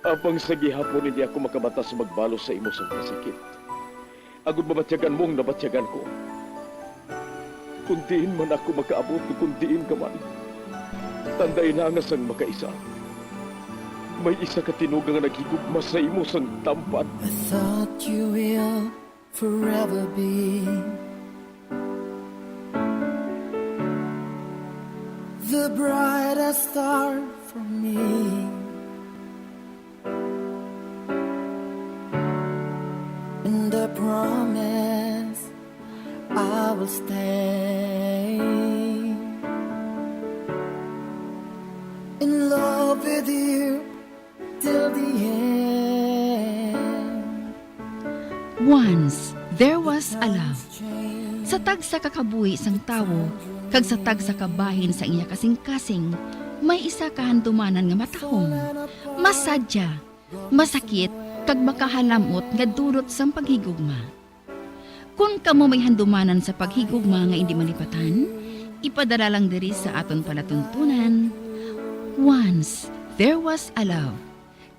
Apang sa gihapon hindi ako makabatas magbalos sa imo sang kasakit, agod mabatyagan mo ang nabatyagan ko. Kung diin man ako makaabot, kung diin ka man, tandai na nga sang makaisa, may isa ka tinuga nga naghigugma sa imo sang tampad. I thought you will forever be the brightest star for me. And I promise I will stay in love with you till the end. Once there was a love. Sa tagsa ka kabuhi sang tawo kag sa tagsa ka bahin sa iya kasing-kasing, may isa ka handumanan nga matahom, masadya, masakit, kag makahalam-ot nga dulot sang paghigugma. Kon kamo may handumanan sa paghigugma nga indi malipatan, ipadala lang diri sa aton palatuntunan, Once There Was a Love.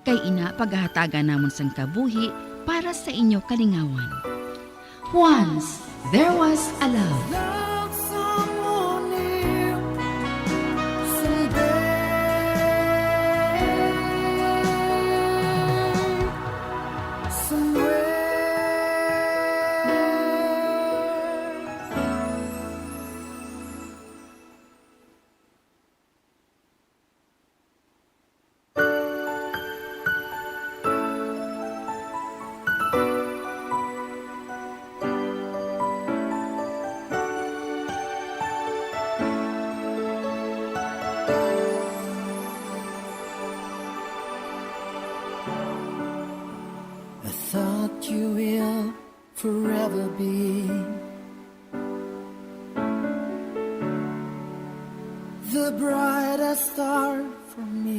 kay ina pagahatagan namon sang kabuhi para sa inyo kalingawan. Once there was a love. I thought you will forever be the brightest star for me,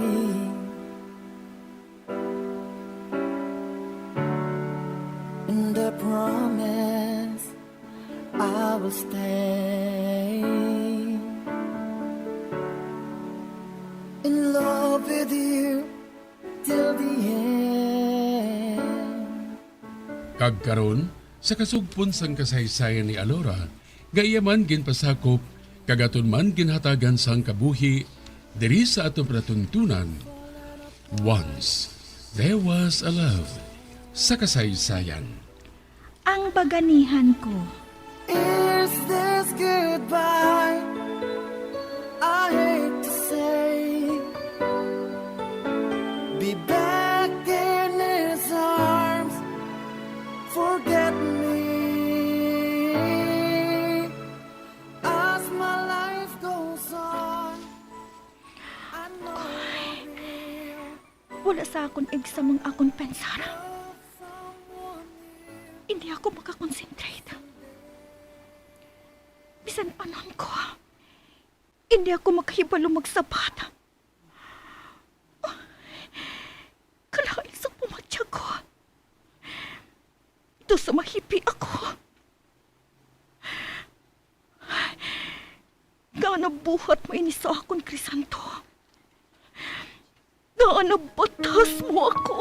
and I promise I will stay in love with you till the end. Kag karon, sa kasugpon sang kasaysayan ni Alora, nga iya man ginpasakop, kag aton man ginhatagan sang kabuhi, diri sa aton palatuntunan, Once There Was a Love, sa kasaysayan. Ang baganihan ko. Is this goodbye? I hate to say. Be back in his arms. Forget me. As my life goes on. I know you will. Wala sa akon exam ang akon pensar. Hindi ako makakonsentrate. Bisan anon ko, hindi ako makahibalo magsabat. Kalain sang pumadya ko. Daw sa mahipi ako. Ngaa nabuhat mo ini sa akon, Crisanto? Ngaa nabatas mo ako?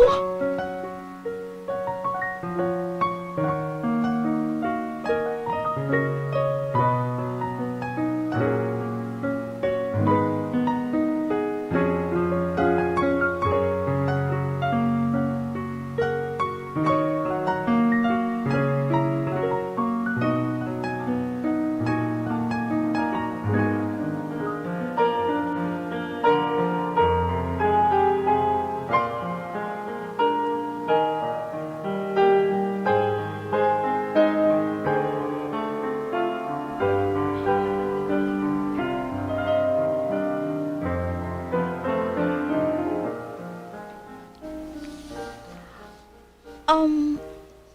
Um,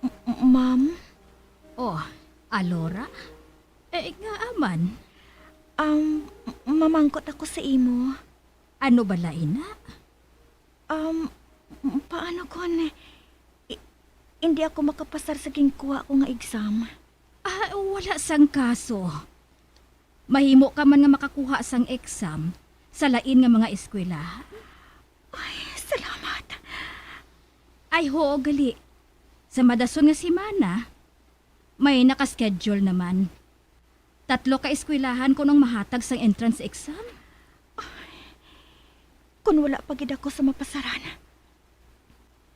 m-, m-, ma'am? Oh, Alora? Eh, ngaa man? Um, m-, mamangkot ako sa imo. Ano bala ina? Um, m-, paano kon i-, hindi ako makapasar sa ginkuha ko nga exam? Ah, wala sang kaso. Mahimo ka man nga makakuha sang exam sa lain nga mga eskwelahan. Ay, salamat. Ay, huo gali. Sa madason nga semana, may naka-schedule naman. Tatlo ka eskwelahan kuno ang mahatag sang entrance exam. Ay, kun wala pa gid ako sa mapasaran,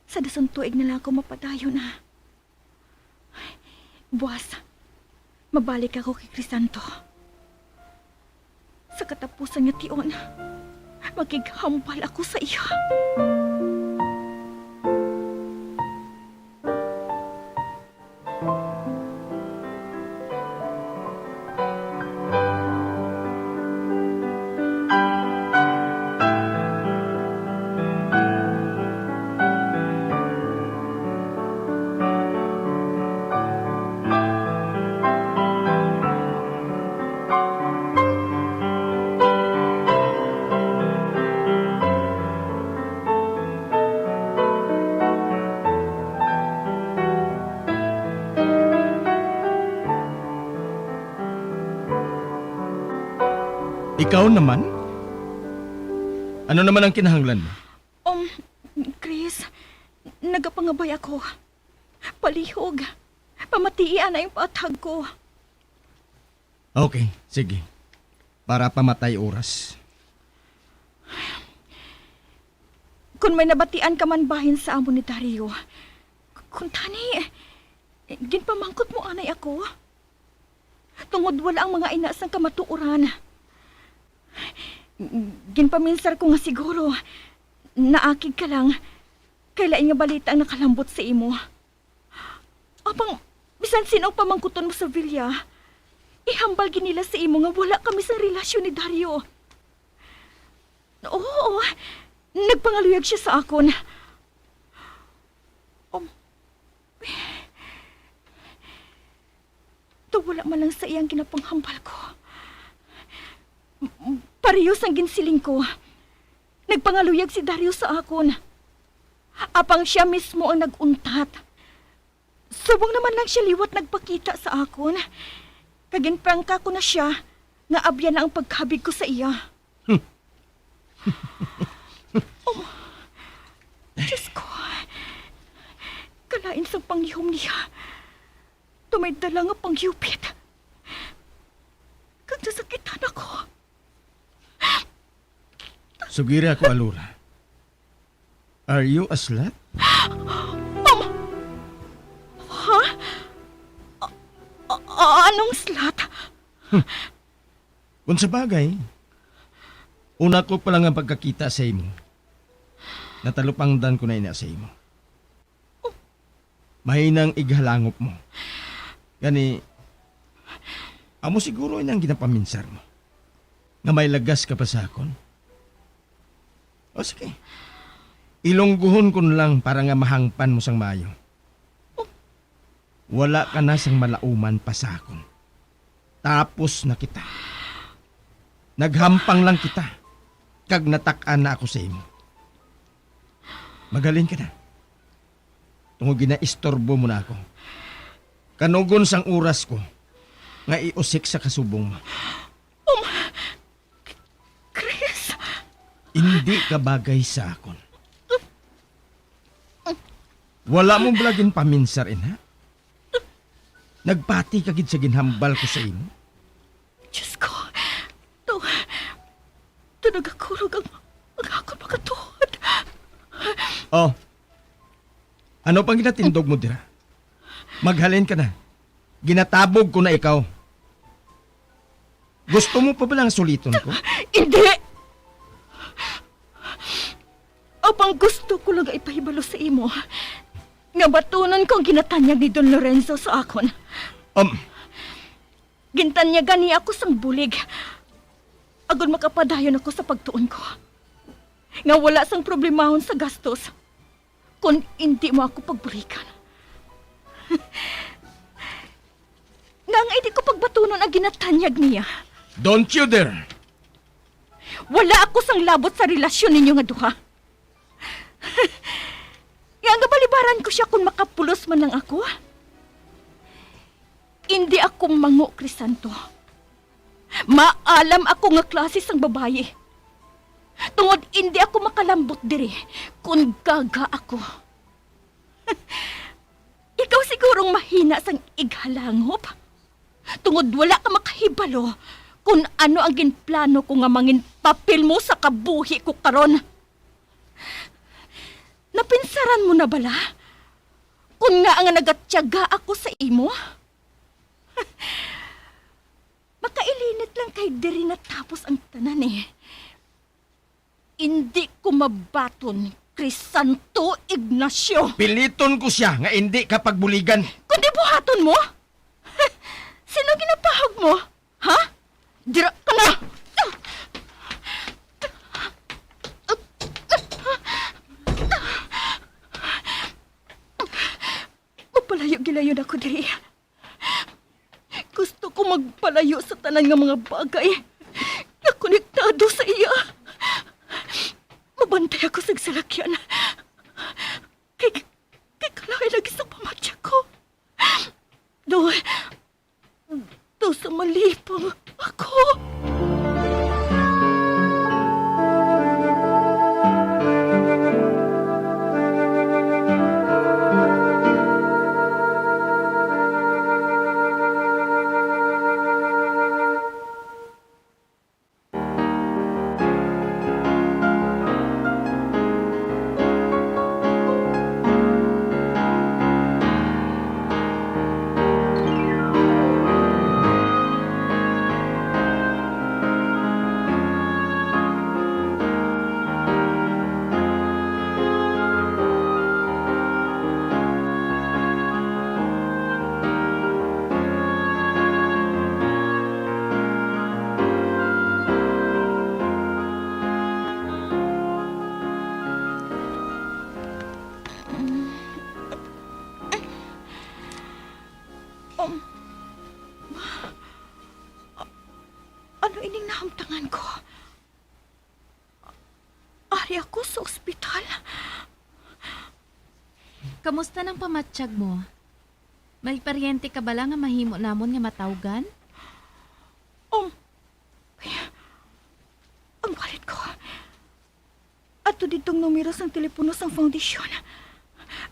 sa dason tuig na lang ako mapadayon, ah. Buwas, mabalik ako kay Crisanto. Sa katapusan nga tion, makighambal ako sa iya. Ikaw naman? Ano naman ang kinahanglan mo? Um, Chris, Ngabay ako. Palihog. Pamatii anay ang paathag ko. Okay, sige. Para pamatay oras. Kung may nabatian ka man bahin sa amon ni Dario, kung tani, ginpamangkot mo anay ako? Tungod wala ang mga ina sang kamatuoran. Ginpaminsar ko nga siguro naakig ka lang, kay lain nga balita ang nakalambot sa imo. Apang bisan sin-o ang pamangkuton mo sa Villa, ihambal gid nila sa imo nga wala kami sang relasyon ni Dario. Oo, nagpangaluyag siya sa akon. Um, Daw wala man lang sa iyang ginapanghambal ko. Pareho sang ginsiling ko, nagpangaluyag si Dario sa akon. Apang siya mismo ang nag-untat. Subong naman lang siya liwat nagpakita sa akon. Kag ginprangka ko na siya nga abyan na ang pagkabig ko sa iya. Hmm. Oh, Diyos ko. Kalain sang panglihom niya. Tumay dala nga pangyupit. Kag nasakitan ako. Sugiri ako, Alura. Are you a slut? Um, ha? A-, a-, anong slut? Kung sa bagay, una ko pa lang ang pagkakita sa imo, natalupangdan ko na ina sa imo. Mahinang ighalangop mo. Gani, amo siguro inang ginapaminsar mo, nga may lagas ka pa sa akon. O sige, ilungguhon ko na lang para nga mahangpan mo sang maayo. Wala ka na sang malauman pa sa akon. Tapos na kita. Naghampang lang kita, kag natak-an na ako sa imo. Maghalin ka na. Tungod ginaistorbo mo na ako. Kanugon sang oras ko nga iusik sa kasubong mo. Um, Chris! Indi ka bagay sa akon. Wala mo bala ginpaminsar, ina? Nagpati ka gid sa ginhambal ko sa imo? Diyos ko, to, to nagakurog ang, ang akon mga tuhod. Oh, ano pang ginatindog mo dira? Maghalin ka na. Ginatabog ko na ikaw. Gusto mo pa ba lang suliton ko? Hindi! Apang gusto ko lang ipahibalo sa imo nga batunon ko ang ginatanyag ni Don Lorenzo sa akon. Um. Gintanyagan niya ako sang bulig, agod makapadayon ako sa pagtuon ko nga wala sang problemahon sa gastos. Kon indi mo ako pagbuligan. Nga nga indi ko pagbatunon ang ginatanyag niya. Don't you dare! Wala ako sang labot sa relasyon ninyo nga duha. Nga nga balibaran ko siya kon makapulos man lang ako. Indi ako mango, Crisanto. Maalam ako nga klase sang babayi. Tungod indi ako makalambot diri kon gaga ako. Ikaw sigurong mahina sang ighalangop, tungod wala ka makahibalo kon ano ang ginplano ko nga mangin papel mo sa kabuhi ko karon. Napinsaran mo na bala kon ngaa nga nagatyaga ako sa imo? Makailinit lang kay diri natapos ang tanan, eh. Indi ko mabaton, Crisanto Ignacio. Piliton ko siya nga indi ka pagbuligan. Kundi buhaton mo? Sino ginapahog mo? Ha? Dira ka na! Magpalayo gilayon ako diri. Gusto ko magpalayo sa tanan nga mga bagay nga konektado sa iya. Mabantay ako sa salakyan. Kay, kay kalain lagi sa pamati ko. Do, do sa malipong ako. Ano ining nahamtangan ko? Ari ako sa ospital. Kamusta nang pamatyag mo? May paryente ka bala nga mahimo namon nga matawgan? Um, ay, ang wallet ko. Ato didtong numero sang telepono sang foundation.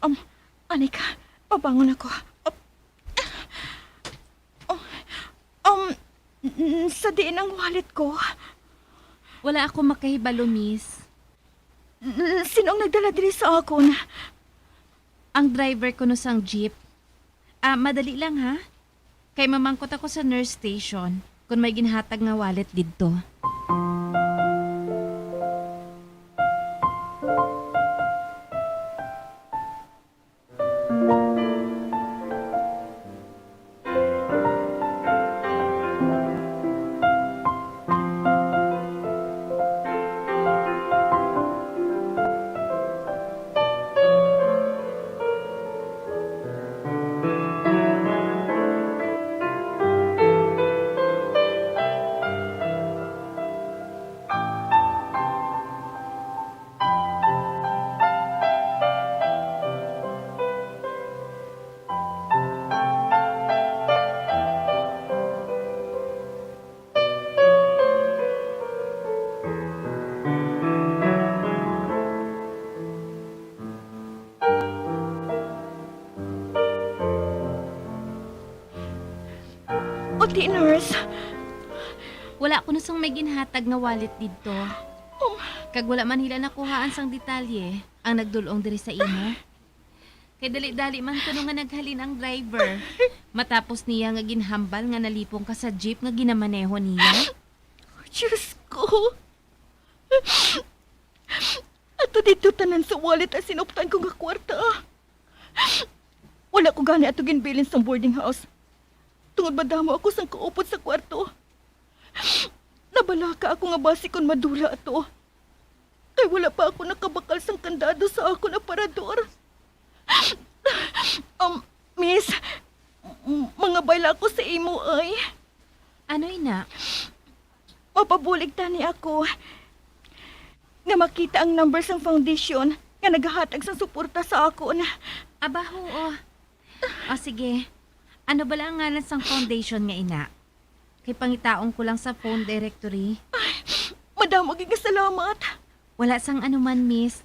Um, ani ka, pabangon ako. Um, um, n-, sa diin ang wallet ko? Wala ako makahibalo, miss. N-, sino ang nagdala diri sa akon? Ang driver kuno sang jeep. Ah, madali lang, ha? Kay mamangkot ako sa nurse station kung may ginhatag nga wallet didto. Oti, nurse. Wala kuno sang may ginhatag nga wallet didto. Um. Kag wala man hila nakuhaan sang detalye ang nagdul-ong diri sa imo. Kay dali-dali man kuno nga naghalin ang driver, matapos niya nga ginhambal nga nalipong ka sa jeep nga ginamaneho niya. Diyos ko! Ato didto tanan sa wallet ang sinuptan ko nga kwarta. Wala ko gani ato ginbilin sa boarding house, tungod madamo ako sang kaupod sa kwarto. Nabalaka ako nga basi kon madula ato, kay wala pa ako nakabakal sang kandado sa akon aparador. Um, miss, m-, mangabay lang ako sa imo, ay. Ano ina? Mapabulig tani ako nga makita ang number sang foundation nga nagahatag sang suporta sa akon. Aba, oo. O sige, ano bala ang ngalan sang foundation nga ina? Kay pangitaon ko lang sa phone directory. Ay, madamo gid nga salamat. Wala sang anuman, miss.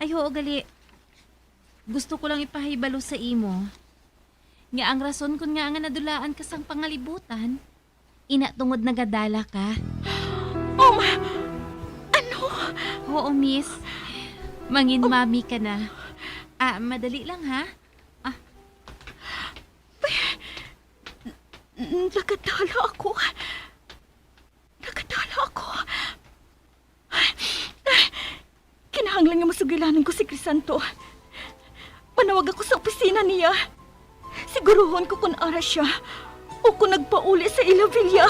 Ay, oo, gali. Gusto ko lang ipahibalo sa imo nga ang rason kon ngaa nga nadulaan ka sang pangalibutan, ina tungod nagadala ka. Um, ano? Oo, miss. Mangin mami ka na. Ah, madali lang, ha? Ah. N-, nagadala ako. Nagadala ako. Kinahanglan nga masugilanon ko si Crisanto. Manawag ako sa opisina niya. Siguruhon ko kon ara siya o kon nagpauli sa ila villa.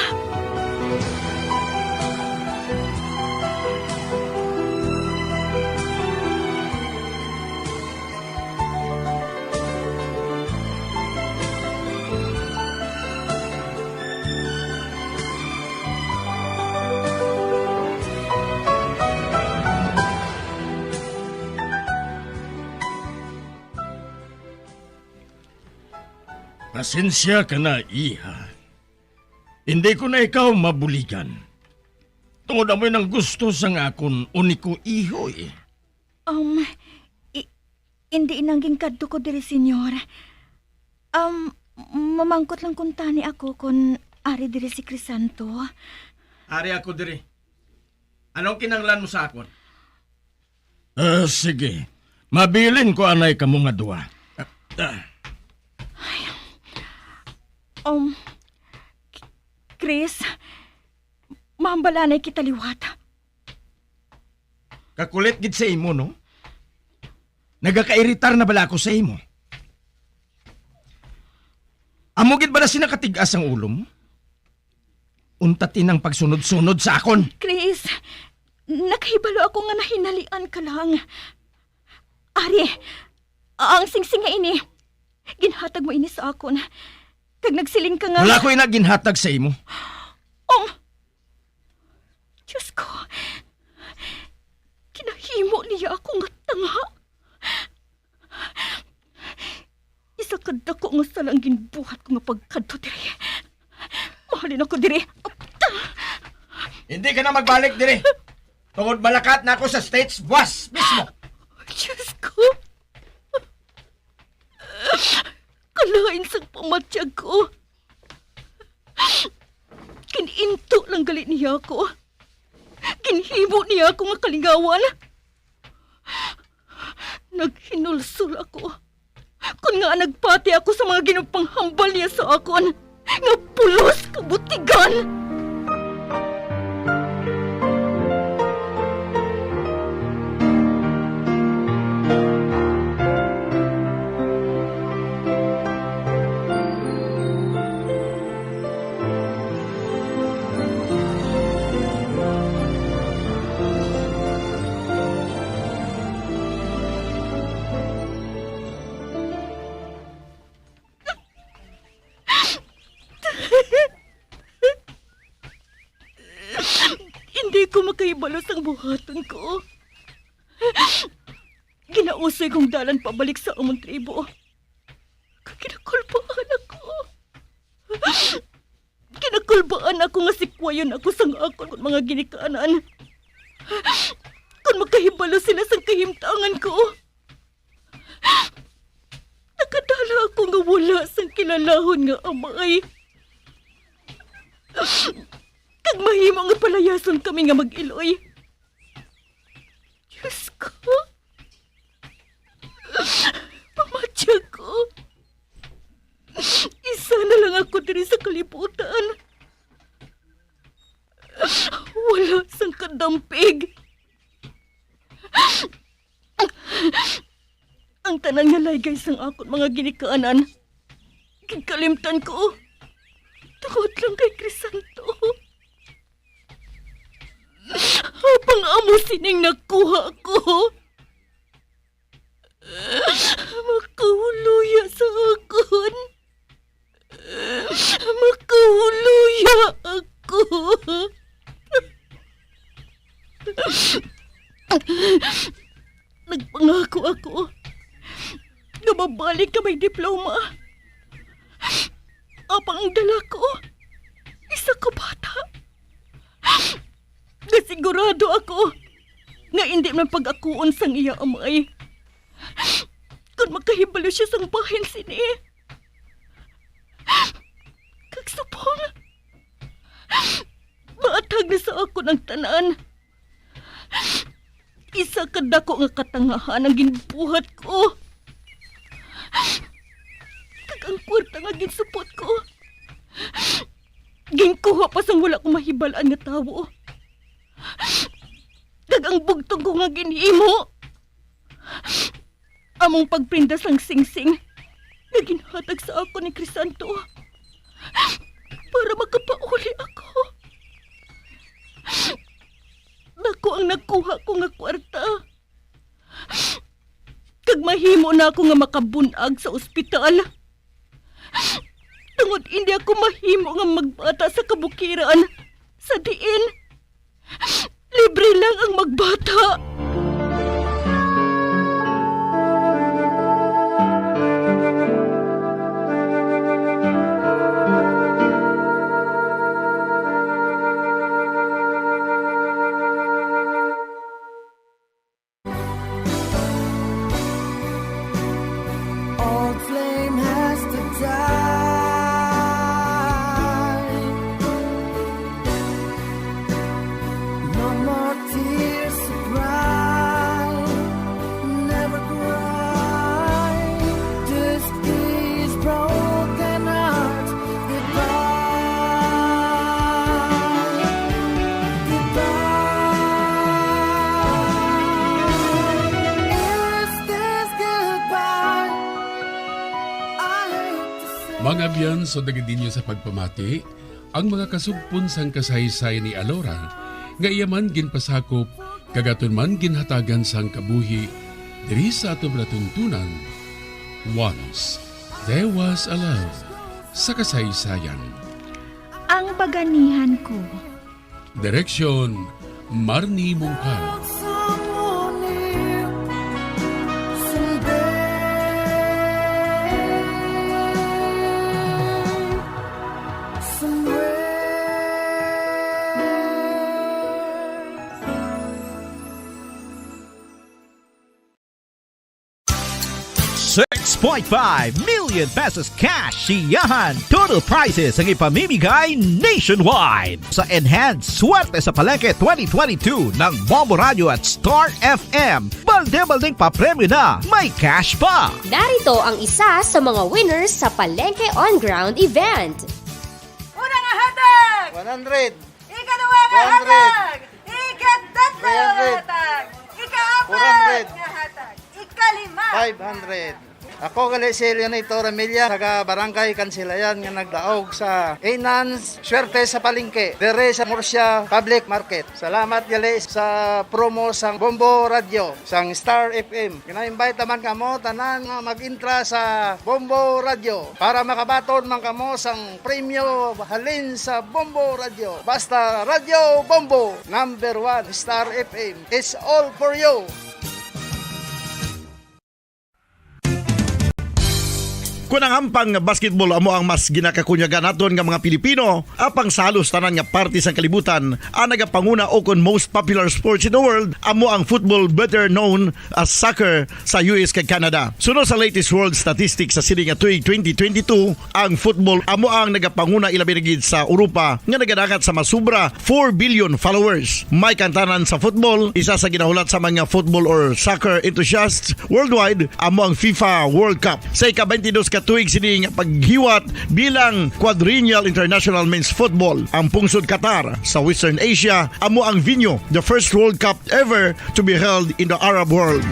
Pasensya ka na, iha. Hindi ko na ikaw mabuligan. Tungod amoy nang gusto sang akon uniko iho, eh. Um, i-, indi inang ginkadto ko diri, senyor. Um, mamangkot lang kuntani ako kon ari diri si Crisanto. Ari ako diri. Anong kinahanglan mo sa akon? Ah, sige. Mabilin ko anay kamo nga duha. Ah, ah. Um, K-, Chris, mahambalanay kita liwat. Kakulit gid sa imo, no? Nagakairitar na bala ako sa imo. Amo gid bala sina katigas ang ulo mo? Untat inang pagsunod-sunod sa akon. Chris, nakahibalo ako nga nahinalian ka lang. Ari, ang singsing nga ini, ginhatag mo ini sa akon. Kag nagsiling ka nga Wala ko ina ginhatag sa imo. Um, nga sala ang ginbuhat ko nga pagkadto diri. Mahalin ako diri. Hindi ka na magbalik diri. Tungod malakat na ako sa stage buwas mismo. Diyos ko. Kalain sang pamatyag ko. Gininto lang gali niya ako. Ginhimo niya ako nga kalingawan. Naghinulsol ako. Kon nga nagpati ako sa mga ginpanghambal niya sa akon, nga pulos kabutigan. Hindi ko makahibalo sang buhaton ko. Ginausoy kong dalan pabalik sa amon tribo. Kag ginakulbaan ako. Ginakulbaan ako nga sikwayon ako sang akon mga ginikanan. Kon makahibalo sila sang kahimtangan ko, nakadala ako nga wala sang kilalahon nga amay. Kag mahimo nga palayason kami nga mag-iloy. Diyos ko. Pamatyag ko. Isa na lang ako diri sa kalibutan. Wala sang kadampig. Ang tanan nga laygay sang akon mga ginikanan, ginkalimtan ko. Tungod lang kay Crisanto. Apang amo sining nakuha ko. Makahuluya sa akon. Makahuluya ako. Nagpangako ako nga mabalik ka may diploma. Apang ang dala ko, isa ka bata. Nasigurado ako nga indi man pag-akuon sang iya amay kon makahibalo siya sang bahin sini. Kag subong, maatag na sa akon ang tanan. Isa ka dako nga katangahan ang ginbuhat ko. Kag ang kwarta nga ginsupot ko, ginkuha pa sang wala ko mahibal-an nga tawo. Kag ang bugtong ko nga ginhimo, among pagprenda sang singsing nga ginhatag sa akon ni Crisanto para makapauli ako. Dako ang nakuha ko nga kwarta. Kag mahimo na ako nga makabun-ag sa ospital. Tungod indi ako mahimo nga magbata sa kabukiran, sa diin libre lang ang magbata. Old flame has to die. No more tears to cry. Never cry. This is broken heart. Goodbye. Goodbye. Is this goodbye? Mga abyan, so dagid ninyo sa pagpamati ang mga kasugpon sang kasaysayan ni Alora, nga iya man ginpasakop kag aton man ginhatagan sang kabuhi diri sa aton palatuntunan, Once There Was a Love sa Kasaysayan. Ang Baganihan Ko. Direksyon, Marnie Mungkal. Six point five million pesos cash siyahan total prizes ang ipamimigay nationwide sa Enhanced Swerte sa Palengke twenty twenty-two ng Bombo Radio at Star F M. Balde-baldeng papremyo na, may cash pa! Narito ang isa sa mga winners sa Palengke On Ground event. Una nga hatag! One hundred. Ikaduha nga Two hundred. Hatag! Ikatatlo nga Three hundred. Hatag! Ikaapat Four hundred. Nga hatag! Ikalima! Five hundred. Ako gali si Leonito Ramilla, taga Barangay Kansilayan, nga nagdaog sa Enhanced Swerte sa Palengke, dere sa Murcia Public Market. Salamat gali sa promo sang Bombo Radio, sang Star F M. Gina-invite naman kamo tanan nga mag-intra sa Bombo Radio para makabaton man kamo sang premyo halin sa Bombo Radio. Basta Radyo Bombo, number one, Star F M. It's all for you. Kun ang ampang basketball amo ang mas ginakakunyagan naton nga mga Pilipino, apang sa halos tanan nga parte sang kalibutan, ang nagapanguna ukon most popular sports in the world amo ang football, better known as soccer, sa U S kag Canada. Suno sa latest world statistics sa sini nga tuig twenty twenty-two, ang football amo ang nagapanguna, ilabi na gid sa Europa, nga nagadangat sa mas sobra four billion followers. May kantanan sa football, isa sa ginahulat sa mga football or soccer enthusiasts worldwide amo ang FIFA World Cup. Sa ika-twenty-dos ka tuig sini nga paghiwat bilang Quadrennial International Men's Football, ang pungsod Qatar sa Western Asia amo ang venue, the first World Cup ever to be held in the Arab world.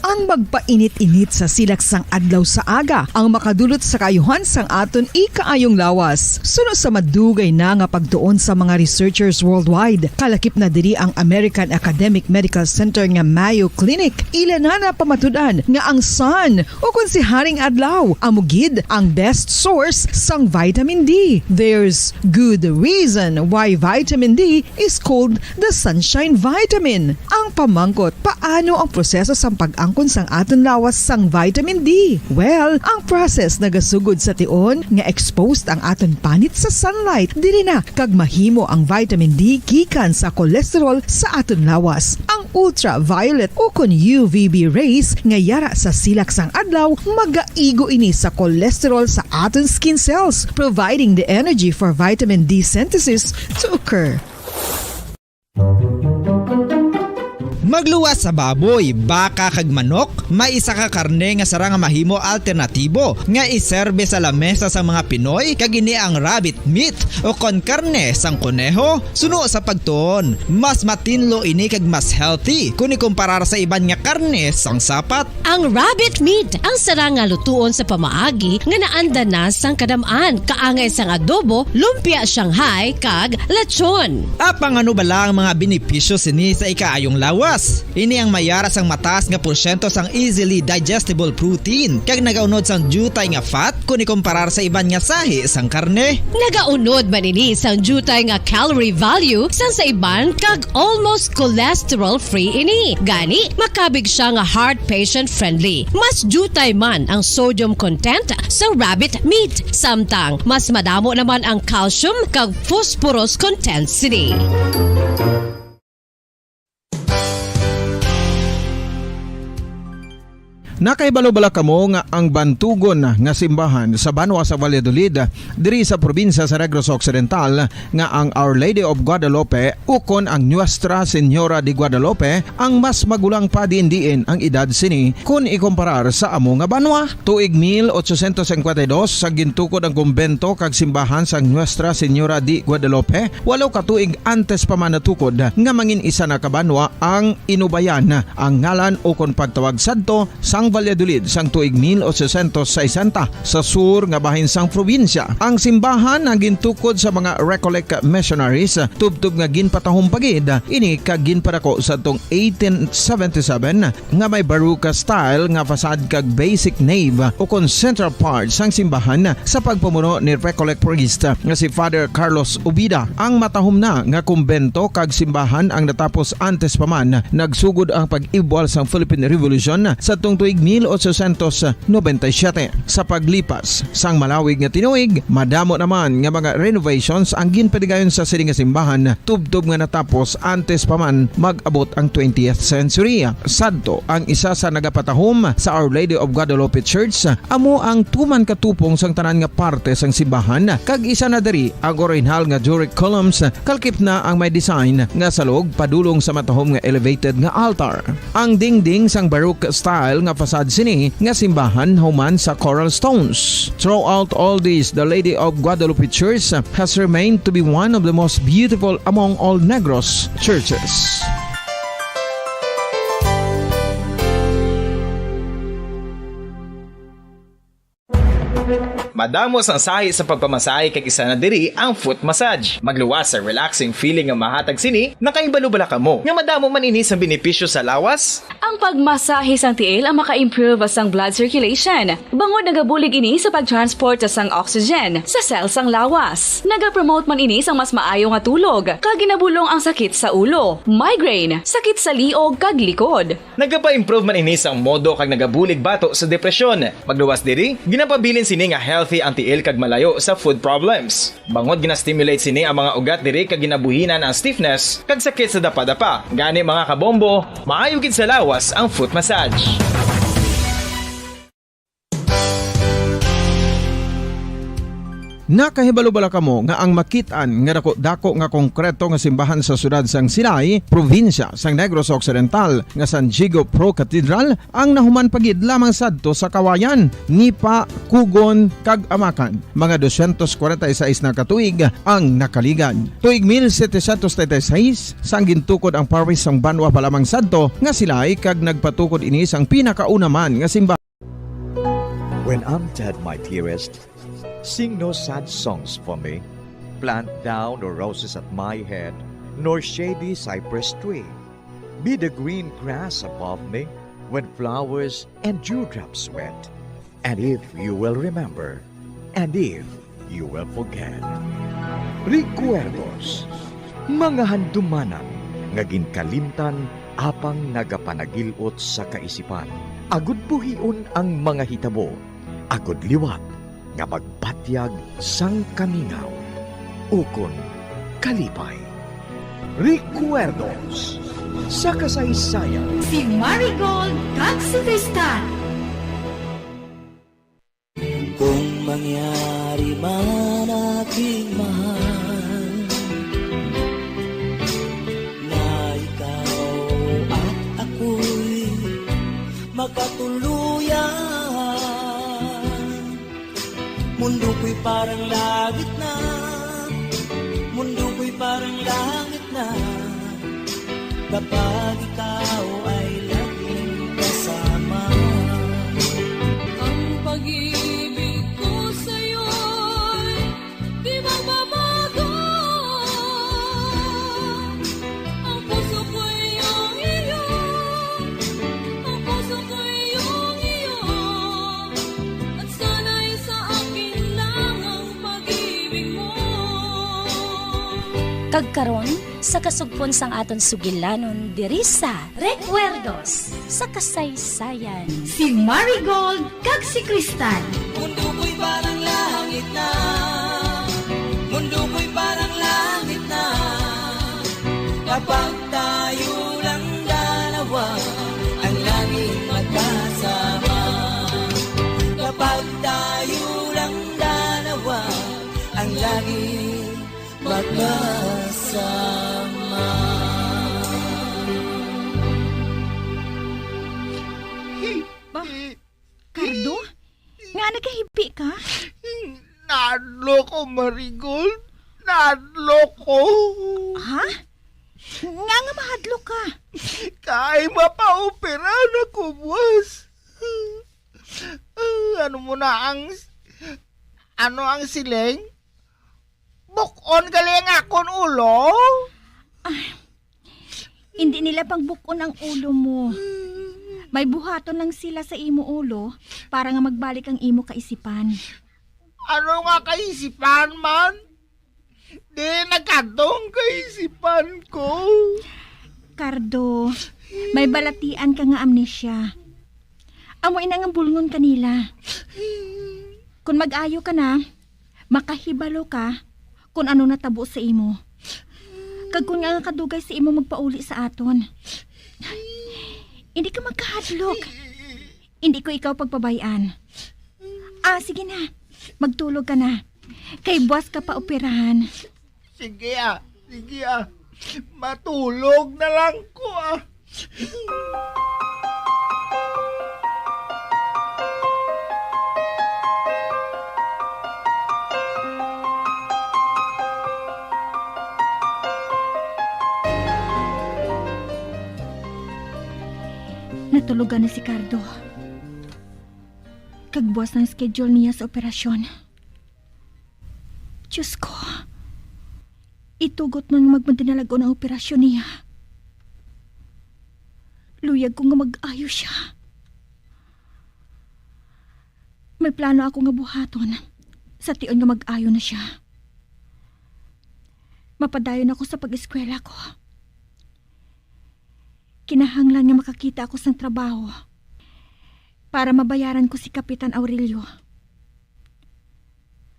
Ang magpainit-init sa silak sang adlaw sa aga ang makadulot sa kaayuhan sang aton ikaayong lawas. Suno sa madugay na nga pagtuon sa mga researchers worldwide, kalakip na diri ang American Academic Medical Center nga Mayo Clinic. Ila na napamatud-an nga ang sun, ukon si Haring Adlaw, amo gid ang best source sang vitamin D. There's good reason why vitamin D is called the sunshine vitamin. Ang pamangkot, paano ang proseso sang pag-angkon sang aton lawas sang vitamin D? Well, ang process nagasugod sa tion nga exposed ang aton panit sa sunlight, diri na kag mahimo ang vitamin D gikan sa cholesterol sa aton lawas. Ang ultraviolet ukon U V B rays nga yara sa silak sang adlaw magaigo ini sa cholesterol sa aton skin cells, providing the energy for vitamin D synthesis to occur. Magluwas sa baboy, baka, kag manok, may isa ka karne nga sarang nga mahimo alternatibo nga iserbe sa lamesa sang mga Pinoy, kag ini ang rabbit meat o kon karne sang koneho. Suno sa pagtuon, mas matinlo ini kag mas healthy kon ikumparar sa iban nga karne sang sapat. Ang rabbit meat ang sarang nga lutuon sa pamaagi nga naanda na sang kadam-an, kaangay sang adobo, lumpia Shanghai, kag lechon. Apang ano bala ang mga benepisyo sini sa ikaayong lawas? Ini ang mayara sang mataas nga porsyento sang easily digestible protein kag nagaunod sang diutay nga fat kon ikumparar sa iban nga sahi sang karne. Nagaunod man ini sang diutay nga calorie value sang sa iban kag almost cholesterol-free ini. Gani, makabig sia nga heart patient-friendly. Mas diutay man ang sodium content sa rabbit meat, samtang mas madamo naman ang calcium kag phosphorus content sini. Nakahibalo bala kamo nga ang bantugon nga simbahan sa banwa sa Valladolid, diri sa probinsya sa Negros Occidental, nga ang Our Lady of Guadalupe ukon ang Nuestra Señora de Guadalupe ang mas magulang pa diin-diin ang edad sini kon ikumparar sa amo nga banwa? Tuig mil ochocientos cincuenta y dos, sa gintukod ang kumbento kag simbahan sang Nuestra Señora de Guadalupe, walo ka tuig antes pa man natukod nga mangin isa na ka banwa ang Inubayan, ang ngalan ukon pagtawag sadto sang Valladolid sang tuig mil ochocientos sesenta sa sur nga bahin sang probinsya. Ang simbahan ang gintukod sa mga Recollect missionaries, tubtob nga ginpatahom pa gid ini kag ginpadako sadtong eighteen seventy-seven, nga may Baroque style nga facade kag basic nave ukon central part sang simbahan sa pagpamuno ni Recollect priest nga si Father Carlos Ubida. Ang matahom na nga kumbento kag simbahan ang natapos antes pa man nagsugod ang pag-ibwal sang Philippine Revolution sadtong tuig mil ochocientos noventa y siete. Sa paglipas sang malawig nga tinuig, madamo naman nga mga renovations ang ginpadigayon sa sini nga simbahan, tubtob nga natapos antes pa man mag-abot ang twentieth century. Sadto, ang isa sa nagapatahom sa Our Lady of Guadalupe Church amo ang tuman ka tupong sang tanan nga parte sang simbahan, kag isa na diri ang orihinal nga Doric columns, kalkip na ang may design nga salog padulong sa matahom nga elevated nga altar. Ang dingding sang Baroque style nga facade sini nga simbahan human sa coral stones. Throughout all this, the Lady of Guadalupe Church has remained to be one of the most beautiful among all Negros churches. Madamo sang sahi sa pagpamasahe, kag isa na diri ang foot massage. Magluwas sa relaxing feeling nga mahatag sini. Nakahibalo bala kamo nga madamo man ini sang benepisyo sa lawas? Ang pagmasahe sang tiil ang maka-improve sang blood circulation, bangod nagabulig ini sa pag-transport sang oxygen sa cell sang lawas. Nagapromote man ini sang mas maayo nga tulog, kag ginabulong ang sakit sa ulo, migraine, sakit sa liog, kag likod. Nagapa-improve man ini sang modo kag nagabulig bato sa depresyon. Magluwas diri, ginapabilin sini nga healthy ang tiil kag malayo sa foot problems. Bangod gina-stimulate sini ang mga ugat diri kag ginabuhinan ang stiffness kag sakit sa dapadapa. Gani, mga kabombo, maayo gid sa lawas ang foot massage. Nakahibalo bala kamo nga ang makit-an nga dako-dako nga konkreto nga simbahan sa siyudad sang Silay, probinsya sang Negros Occidental, nga San Diego Pro Cathedral ang nahuman pa gid lamang sadto sa Kawayan, Nipa, Cogon, kag Amacan, mga dosyentos kwarenta y seis na ka tuig ang nakaligad. Tuig mil setecientos treinta y seis, sang gintukod ang parish sang banwa pa lamang sadto nga Silay, kag nagpatukod ini sang pinakauna man nga simbahan. When I'm dead, my dearest, sing no sad songs for me. Plant thou no roses at my head, nor shady cypress tree. Be the green grass above me when flowers and dewdrops wet. And if you will remember, and if you will forget. Recuerdos, mga handumanan nga ginkalimtan apang nagapanagil-ot sa kaisipan, agud buhion ang mga hitabo, agud liwat nga magbatyag sang kamingaw ukon kalipay. Recuerdos sa kasaysayan. Si Marigold kag si Tristan. Kung mangyari man, aking mahal, na ikaw at ako'y magkatuluyan, mundo ko'y parang langit na, mundo ko'y parang langit na. Kapag ikaw ay laging kasama. Ang pag-ibig ko sa'yo'y di magbabago. Ang puso ko'y iyong iyo. Ang puso ko'y iyong iyo. At sana'y sa akin lang ang pag-ibig mo. Kag karon, sa kasugpon sang aton sugilanon diri sa Recuerdos sa Kasaysayan, si Marigold kag si Cristal. Mundo ko'y parang langit na, mundo ko'y parang langit na, kapag tayo lang dalawa, ang laging magkasama. Kapag tayo lang dalawa, ang laging magkasama. Ba, Cardo? Nga nagahimpi ka? Nahadlok ko, Marigold. Nahadlok ko. Ha? Nga nga mahadlok ka? Kay mapaopera na ko, boss. Ah, ano mo na ang, ano ang siling? Buk-on gali ang akon ulo? Ah, hindi nila pangbuk-on ang ulo mo. May buhaton lang sila sa imo ulo para nga magbalik ang imo kaisipan. Ano nga kaisipan man? Di nagkadto ang kaisipan ko. Cardo, may balatian ka nga amnesia. Amo ina nga bulngon kanila. Kung mag-ayo ka na, makahibalo ka kung ano natabo sa imo. Kag kung nga kadugay sa imo magpauli sa aton. Hindi ka magkahadlok. Hindi ko ikaw pagpabay-an. Ah, sige na. Magtulog ka na. Kay buwas ka pa operahan. Sige, ah. Sige, ah. Matulog na lang ko, ah. Natulogan na si Cardo. Kag buwas ang schedule niya sa operasyon. Diyos ko, itugot man nga magmadinalagon ang operasyon niya. Luyag ko nga mag-ayo siya. May plano ako nga buhaton sa tion nga mag-ayo na siya. Mapadayon ako sa pag-eskwela ko. Kinahanglan nga makakita ako sang trabaho para mabayaran ko si Kapitan Aurelio.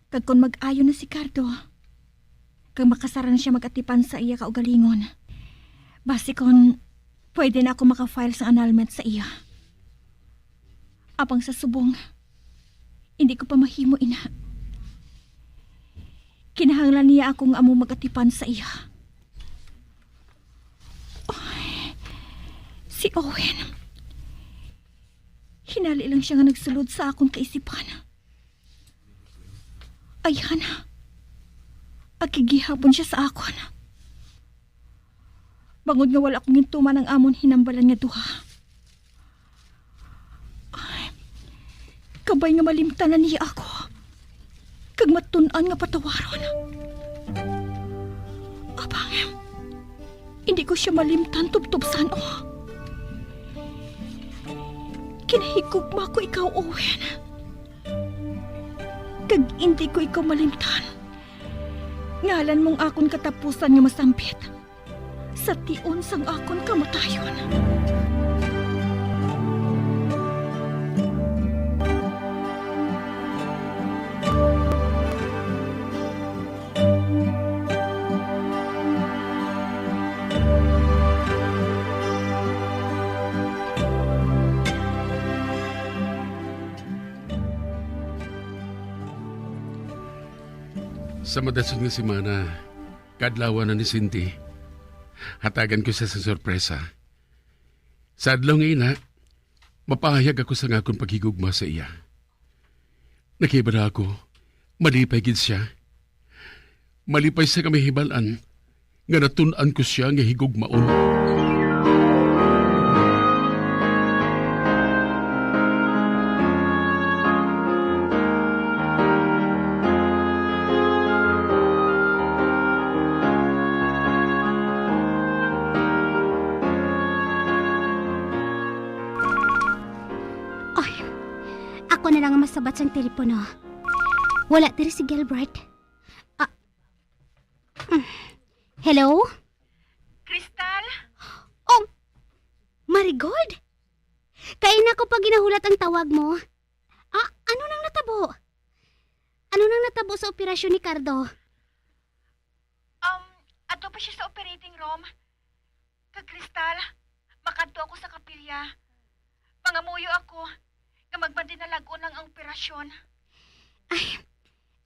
Kag kon mag-ayo na si Cardo, kag makasara na siya mag-atipan sa iya kaugalingon, basi kon pwede na ako maka-file sang annulment sa iya. Apang sa subong, hindi ko pa mahimo ina. Kinahanglan niya ako nga amo mag-atipan sa iya. Ay, si Owen. Hinali lang siya nga nagsulod sa akon kaisipan. Ayhan, agi gihapon siya sa akon. Bangod nga wala ko gintuman ang amon hinambalan nga duha. Ay, kabay nga malimtan na niya ako, kag matun-an nga patawaron. Apang, hindi ko siya malimtan tubtob san-o. Ginahigugma ko ikaw, Owen. Kag indi ko ikaw malimtan. Ngalan mong akon katapusan nga masambit sa tion sang akon kamatayon. Sa madasog nga semana, kaadlawan na ni Cindy. Hatagan ko siya sa sorpresa. Sa adlaw nga ina, mapahayag ako sa akon paghigugma sa iya. Nakahibalo ako, malipay gid siya. Malipay sa kamahibal-an nga natun-an ko sia nga higugmaon. Ay, ako na lang ang masabat sang telepono. Wala diri si Gilbert. Ah, mm. Hello? Crystal? Oh, Marigold? Kaina ko pa ginahulat ang tawag mo. Ah, ano nang natabo? Ano nang natabo sa operasyon ni Cardo? Um, adto pa siya sa operating room. Kag Crystal, makadto ako sa kapilya. Mangamuyo ako nga magmadinalag-on lang ang operasyon. Ay,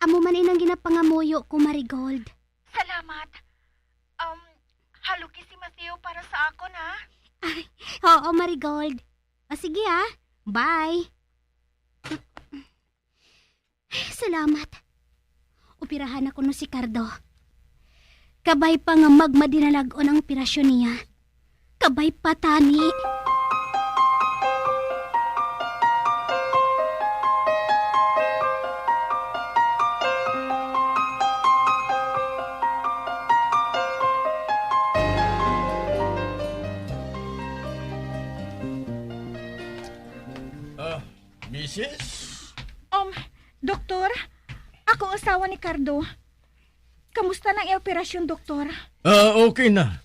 amo man inang ginapangamuyo ko, Marigold. Salamat. Um, haluki si Mateo para sa akon, ha? Ay, oo, Marigold. O sige, ha. Bye. Salamat. Operahan na kuno si Cardo. Kabay pa nga magmadinalag-on ang operasyon niya. Kabay pa tani. Ah, Misis? Um, Doktor, ako ang asawa ni Cardo. Kamusta na ang iya operasyon, Doktor? Ah, okay na.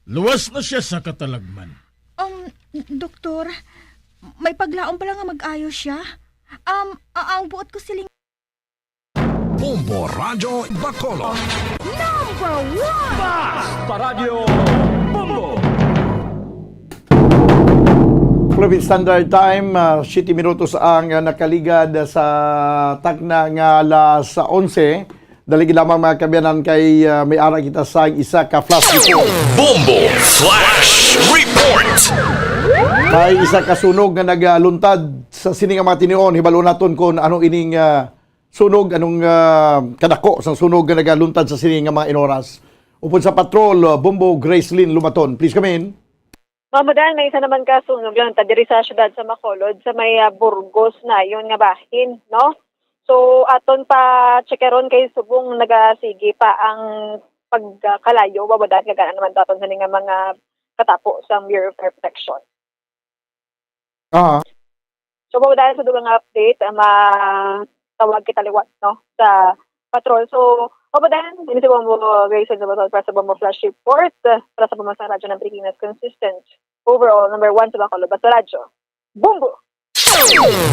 Luwas na siya sa katalagman. Um, Doktor, May paglaom bala nga mag-ayo siya. Um, a-, ang buot ko siling Bombo Radyo Bacolod. Number one! Basta Radyo Bombo! Philippine Standard Time, ah, siyete minutos ang, ah, nakaligad sa takna nga alas onse. Dali gid lamang, mga kaabyanan, kay, ah, may ara kita sa isa ka flash report. Bombo Flash Report! May isa ka sunog nga nagaluntad sa sini nga mga tinion. Hibalo naton kung ano ining, ah, sunog, anong, ah, kadako sang sunog nga nagaluntad sa sini nga mga inoras. Upod sa patrol, ah, Bombo Gracelyn Lumaton. Please come in. Ma'am Dan, may isa naman ka sunog lang ta diri sa siyudad sa Bacolod, sa may, ah, Burgos nayon nga bahin, no? So, aton pa checkeron kay subong nagasigi pa ang pagkalayo, Ma'am Dan, kagana naman to aton sini nga mga katapo sa Bureau of Fire Protection. Ah. So, Ma'am Dan, sa dugang update, ah, ma-, tawag kita liwat, no, sa patrol. So, Ma'am Dan, ini si Bombo Gracelyn Lumaton para sa Bombo Flash Report, ah, para sa Pambansang Radyo ng Pilipinas, consistent. Overall, number one sa Bacolod, basta radyo. Bombo!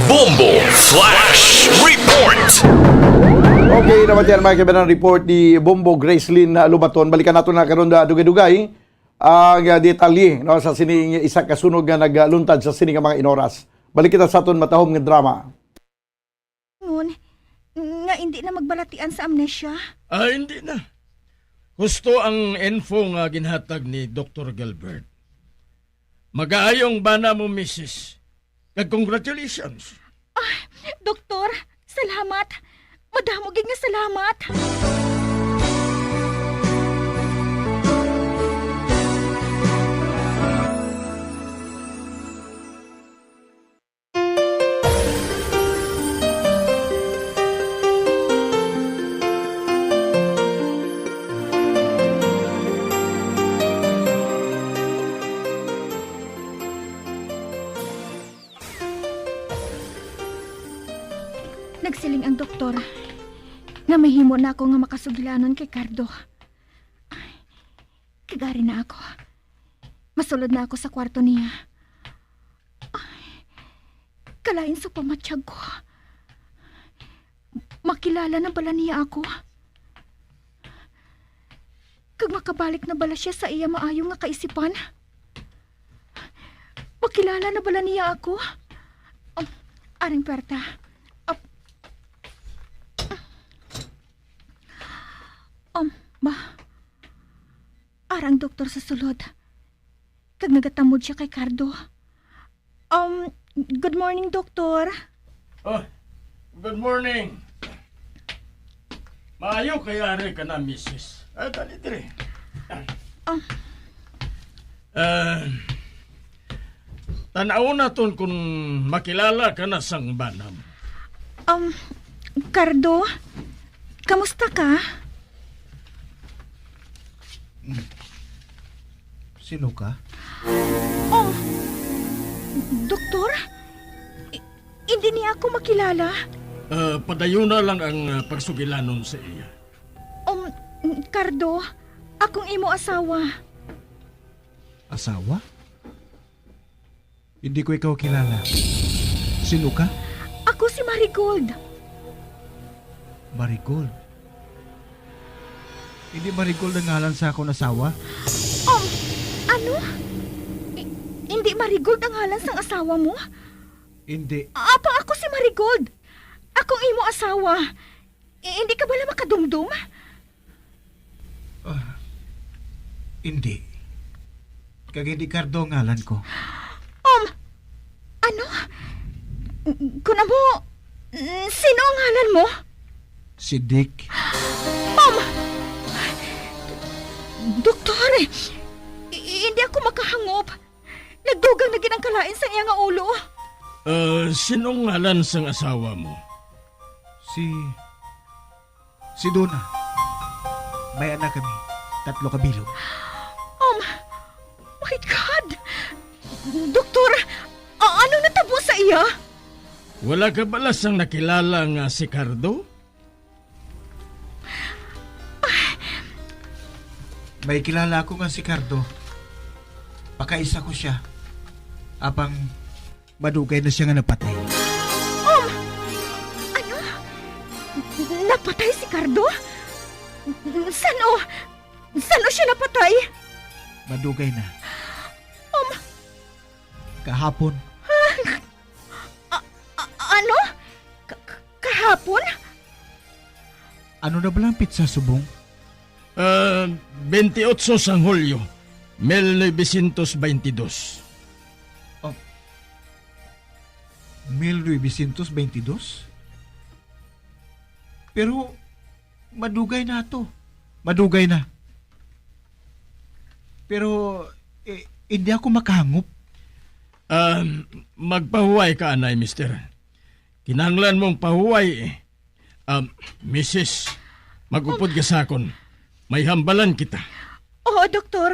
Bombo Flash Report! Okay, naman yan, mga kaabyanan, report ni Bombo Gracelyn, ah, Lumaton. Balikan nato na karon, ah, dugay-dugay ang, ah, detalye, no, sa sining isa ka sunog nga nagluntad sa sini nga mga inoras. Balik kita sa aton matahom nga drama. Ngon, nga indi na magbalatian sa amnesia? Ah, hindi na. Husto ang info nga ginhatag ni Doktor Gilbert. Magaayong bana mo, misis. Kag congratulations. Ah, Doktor, salamat. Madamo gid nga salamat. Nagsiling ang doktor nga mahimo na ako nga makasugilanon kay Cardo. Kag ari na ako. Masulod na ako sa kwarto niya. Ay, kalain sa pamatyag ko. Makilala na bala niya ako? Kag makabalik na bala siya sa iya maayo nga kaisipan? Makilala na bala niya ako? Um, aring kwarta. Ap-, um, ba? Ara ang doktor sa sulod. Kag nagatamod siya kay Cardo. Um, good morning, doktor. Oh, good morning. Maayo kay ari ka na, misis. Ah, dali diri. Ah. Ah, tan-aw naton kung makilala ka na sang bana mo. Um, Cardo, kamusta ka? Sino ka? Oh, doktor? I-, hindi niya ako makilala. Ah, padayuna lang ang, ah, pagsugilanon sa iya. Um, Cardo, akong imo asawa. Asawa? Hindi ko ikaw kilala. Sino ka? Ako si Marigold. Marigold? Hindi Marigold ang ngalan sa akong asawa? Um, ano? I-, hindi Marigold ang ngalan sang asawa mo? Hindi. Apang ako si Marigold. Akong imo asawa. I-, hindi ka bala makadumdom? Ah, hindi. Kag hindi Cardo ang ngalan ko. Um, ano? Kun amo, mm, sino ang ngalan mo? Si Dick. Um, doktor, i-, hindi ako makahangop. Nagdugang na gid ang kalain sa iya nga ulo. Ah, sino ang ngalan sang asawa mo? Si Si Donna. May anak kami. Tatlo ka bilog. Um, my God! Doktor, a-, ano natabo sa iya? Wala ka bala sang nakilala nga si Cardo? May kilala ako nga si Cardo. Pakaisa ko siya. Apang Madugay na siya nga napatay. Um! Ano? Napatay si Cardo? Sano? Sano siya napatay? Madugay na. Um! Kahapon. A-, a-, ano? Ka-, ka-, kahapon? Ano na bala ang pitsa, Subong? Ah, twenty-eight sang Hulyo, mil novecientos veintidós. Oh. Mil novecientos veintidós? Pero madugay na to. Madugay na. Pero, eh, hindi ako makahangop. Ah, magpahuway ka, anay, mister. Kinahanglan mong pahuway, eh. Um, misis, mag-upod ka sa akon. May hambalan kita. Oo, doktor.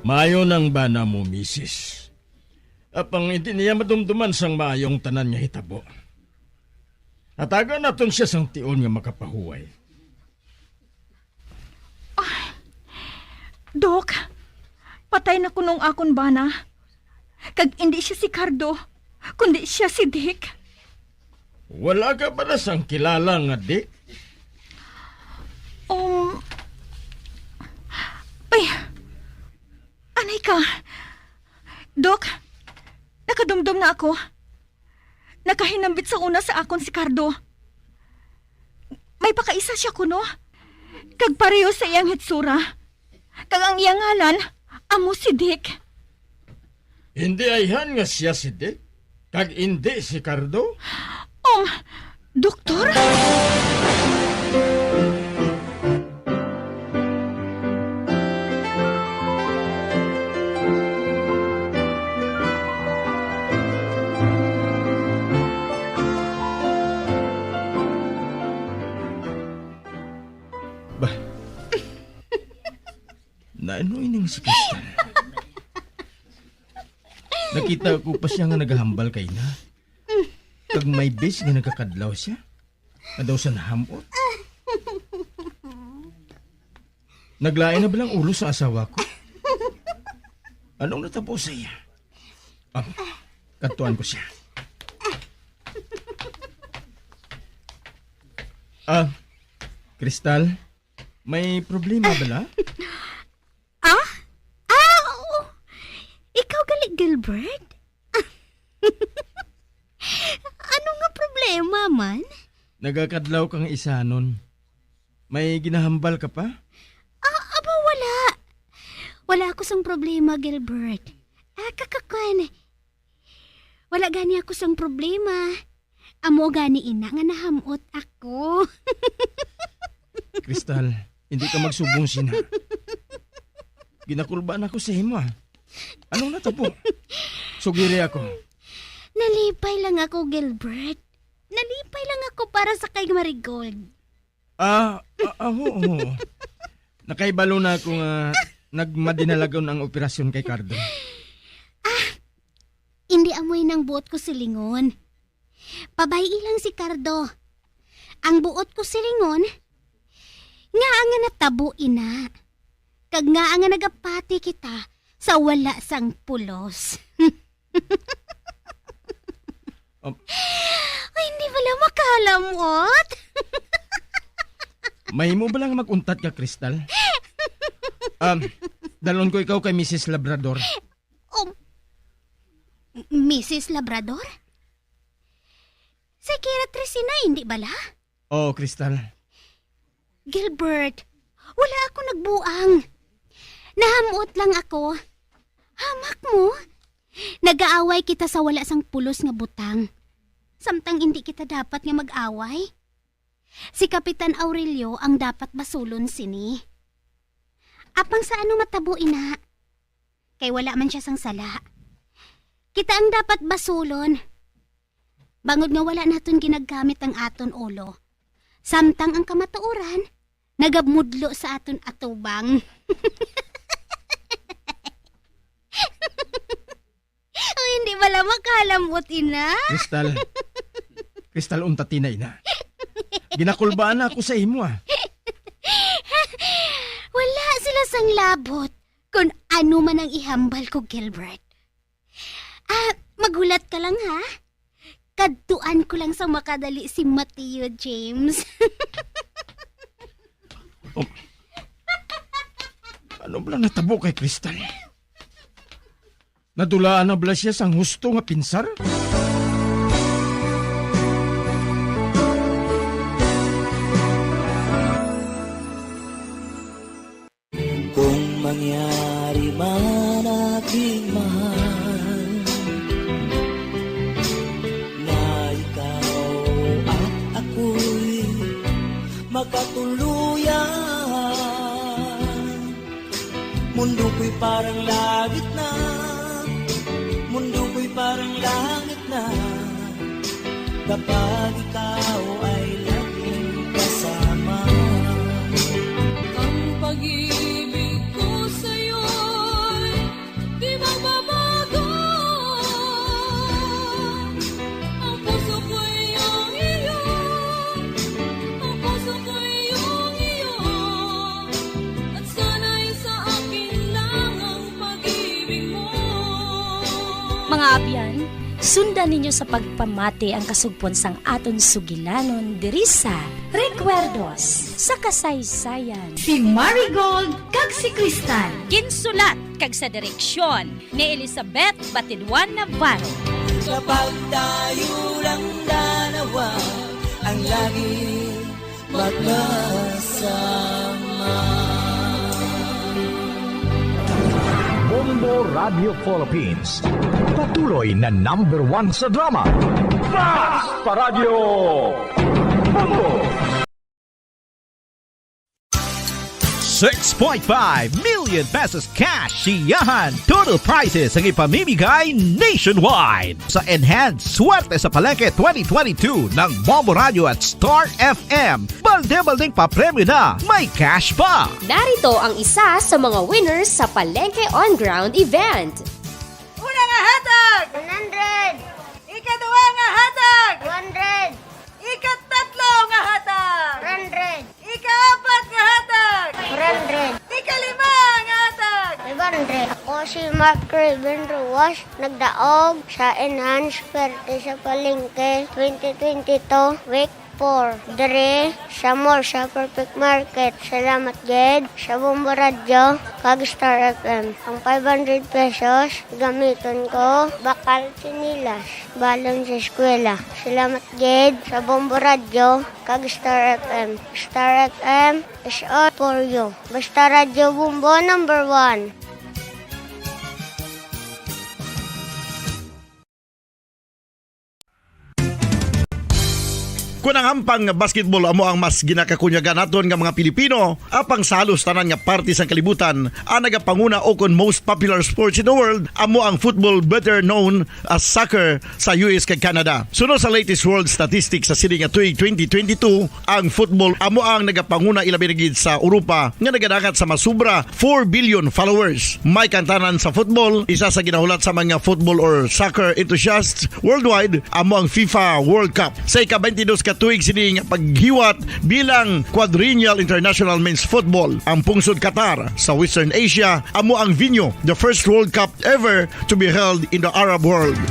Maayo nang bana mo, misis. Apang hindi niya madumduman sang maayo ang tanan nga hitabo. Hatagan naton sia sang tion nga makapahuway. Ah, Doc, patay na kuno ang akon bana. Kag indi sia si Cardo, kundi sia si Dick. Wala ka bala sang kilala nga Dick? Um, ay, anay ka. Doc, nakadumdom na ako. Nakahinambit sa una sa akon si Cardo. May pakaisa sia kuno. Kag pareho sa iyang hitsura. Kag ang iyang ngalan, amo si Dick. Hindi ayhan nga sia si Dick, kag indi si Cardo? Um, Doktor? Ba, naano ining si Crystal? Nakita ko pa sia nga nagahambal kay na. Kag may bes nga nagakadlaw sia. Nga daw sa nahamot. Naglain na balang ulo sa asawa ko? Anong natabo sa iya? Ah, kadtuan ko siya. Ah, Crystal, may problema bala? Ah? Ah, oo. Ikaw gali, Gilbert? Ano nga problema man? Nagakadlaw kang isanon. May ginahambal ka pa? Ah, aba, wala. Wala ako sang problema, Gilbert. Ah, kakakwan. Wala gani ako sang problema. Amo gani ina nga nahamot ako. Crystal, hindi ka magsubong sina. Ginakulbaan ako sa imo, ah. Anong natabo? Sugiri ako. Nalipay lang ako, Gilbert. Nalipay lang ako para sa kay Marigold. Ah, ah, ah, oo, oo. Nakahibalo na ako nga nagmadinalagon ang operasyon kay Cardo. Ah, hindi amoy nang buot ko silingon. Pabay-i lang si Cardo. Ang buot ko silingon, ngaa nga natabo ina. Kag ngaa nga nagapati kita sa wala sang pulos. Um, Ay, hindi pala makalamot. Mahimo ba lang mag-untat ka, Crystal? Um, dalon ko ikaw kay Missus Labrador. Um, Missus Labrador? Si Kira Tresina, hindi bala? Oo, Crystal. Gilbert, wala ako nagbuang. Nahamot lang ako. Hamak mo? Nagaaway kita sa wala sang pulos nga butang. Samtang hindi kita dapat nga mag-away. Si Kapitan Aurelio ang dapat basulon sini. Apang sa ano matabo ina? Kay wala man sia sang sala. Kita ang dapat basulon. Bangod nga wala naton ginagamit ang aton ulo. Samtang ang kamatuoran, nagabudlo sa aton atubang. O, hindi bala makalambot, ina? Crystal. Crystal, unta tinay na. Ginakulbaan na ako sa imo, ah. Wala sila sang labot. Kung ano man ang ihambal ko, Gilbert. Ah, maghulat ka lang, ha? Kadtuan ko lang sa makadali si Mateo, James. Oh. Ano bala natabo kay Crystal? Nadulaan na bala siya sang husto nga pinsar? Kung mangyari man, aking mahal, na ikaw at ako'y magkatuluyan, mundo ko'y parang langit na, mundo ko'y parang langit na, kapag ikaw ay laging kasama. Ang pag-ibig ko sa'yo'y di magbabago. Ang puso ko'y iyong iyo. Ang puso ko'y iyong iyo. At sana'y sa akin lang ang pag-ibig mo. Mga abyan, sundan ninyo sa pagpamati ang kasugpon sang aton sugilanon diri sa Recuerdos sa Kasaysayan. Si Marigold kag si Crystal. Ginsulat kag sa direksyon ni Elizabeth Batidwan Navarro. Kapag tayo lang dalawa ang lagi magkasama. Bombo Radio Philippines, patuloy na number one sa drama. Fast Paradyo Bombo! Six point five million pesos cash siyahan, total prizes ang ipamimigay nationwide. Sa Enhanced Swerte sa Palengke twenty twenty-two ng Bombo Radio at Star F M, balde-baldeng papremyo na, may cash pa! Narito ang isa sa mga winners sa Palengke On Ground event. Una nga hatag! One hundred! Ikaduha nga hatag! Two hundred! Ikatatlo nga hatag! Three hundred! Ikaapat nga hatag! Four hundred! Ikalima nga hatag! Five hundred! Ako si Mark Raven Ruas, nagdaog sa Enhanced Swerte sa Palengke twenty twenty-two, Week four, diri sa mall sa Perfect Market. Salamat gid sa Bombo Radyo kag Star F M. Ang five hundred pesos gamiton ko bakal, tsinelas, balon sa eskwela. Salamat gid sa Bombo Radyo kag Star F M. Star F M is all for you. Basta Radyo Bombo, number one. Kon ang hampang nga basketball amo ang mas ginakakunyagan naton nga mga Pilipino, apang sa halos tanan nga parte sang kalibutan, ang nagapanguna o kon most popular sports in the world amo ang football, better known as soccer, sa U S kag Canada. Suno sa latest world statistics sa sini nga tuig twenty twenty-two, ang football amo ang nagapanguna, ilabi na gid sa Europa nga nagadangat sa masubra four billion followers. May kantanan sa football, isa sa ginahulat sa mga football or soccer enthusiasts worldwide amo ang FIFA World Cup. Sa ika-twenty-dos ka tuig sini nga paghiwat bilang quadrennial international men's football, ang pungsod Qatar sa Western Asia amo ang venue, the first World Cup ever to be held in the Arab world.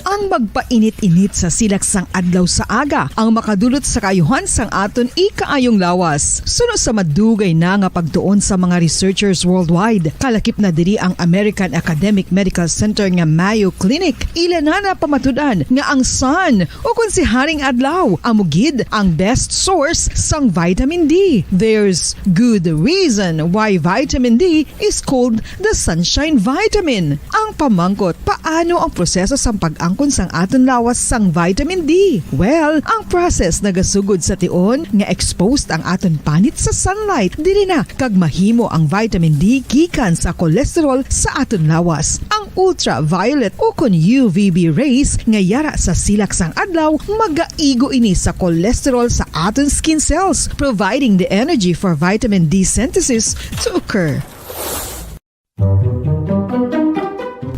Ang magpainit-init sa silak sang adlaw sa aga ang makadulot sa kaayuhan sang aton ikaayong lawas. Suno sa madugay na nga pagtuon sa mga researchers worldwide, kalakip na diri ang American Academic Medical Center nga Mayo Clinic. Ila na napamatud-an nga ang sun, o kon si Haring Adlaw, amo gid ang best source sang vitamin D. There's good reason why vitamin D is called the sunshine vitamin. Ang pamangkot, paano ang proseso sang pag-angkon sang aton lawas sang vitamin D? Well, ang process nagasugod sa tion nga exposed ang aton panit sa sunlight diri na kag mahimo ang vitamin D gikan sa cholesterol sa aton lawas. Ang ultraviolet ukon U V B rays nga yara sa silak sang adlaw, magaigo ini sa cholesterol sa aton skin cells, providing the energy for vitamin D synthesis to occur.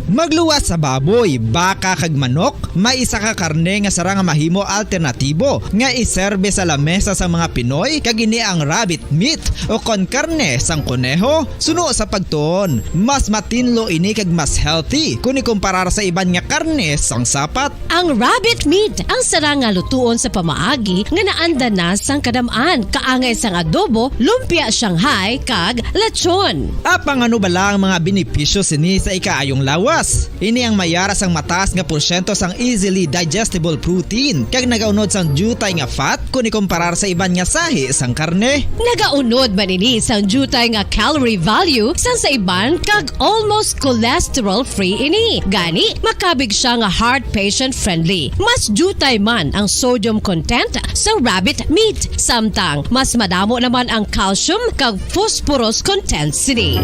Magluwas sa baboy, baka kag manok, may isa ka karne nga sara nga mahimo alternatibo nga iserbe sa lamesa sang mga Pinoy, kag ini ang rabbit meat o kon karne sang koneho. Suno sa pagtuon, mas matinlo ini kag mas healthy kon ikumparar sa iban nga karne sang sapat. Ang rabbit meat ang sara nga lutuon sa pamaagi nga naanda na sang kadam-an, kaangay sang adobo, lumpia Shanghai, kag lechon. Apang ano bala ang mga benepisyo sini sa ikaayong lawas? Ini ang mayara sang mataas nga porsyento sang easily digestible protein, kag nagaunod sang diutay nga fat kon ikumparar sa iban nga sahi sang karne. Nagaunod man ini sang diutay nga calorie value sang sa iban, kag almost cholesterol-free ini. Gani, makabig siya nga heart patient-friendly. Mas diutay man ang sodium content sa rabbit meat, samtang mas madamo naman ang calcium kag phosphorus content sini.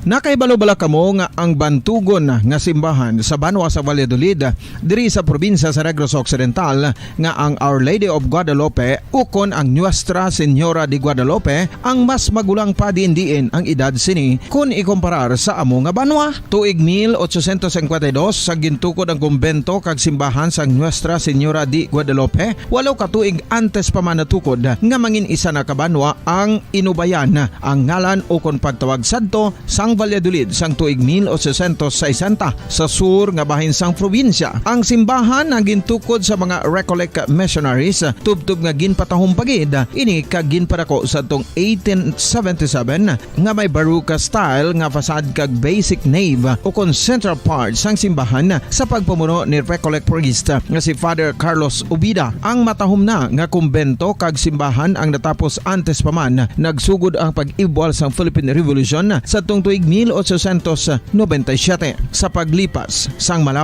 Nakahibalo bala kamo nga ang bantugon nga simbahan sa banwa sa Valladolid, diri sa probinsya sa Negros Occidental, nga ang Our Lady of Guadalupe ukon ang Nuestra Señora de Guadalupe ang mas magulang pa diin-diin ang edad sini kon ikumparar sa amo nga banwa? Tuig mil ochocientos cincuenta y dos sa gintukod ang kumbento kag simbahan sang Nuestra Señora de Guadalupe, walo ka tuig antes pa man natukod nga mangin isa na ka banwa ang Inubayan ang ngalan ukon pagtawag sadto sang Valladolid sang tuig mil ochocientos sesenta sa sur nga bahin sang probinsya. Ang simbahan ang gintukod sa mga Recollect missionaries, tubtob nga ginpatahom pa gid ini kag ginpadako sadtong eighteen seventy-seven, nga may Baroque style nga facade kag basic nave ukon central part sang simbahan sa pagpamuno ni Recollect priest nga si Father Carlos Ubida. Ang matahom na nga kumbento kag simbahan ang natapos antes pa man nagsugod ang pag-ibwal sang Philippine Revolution sadtong tuig mil ochocientos noventa y siete sa paglipas sang Malao.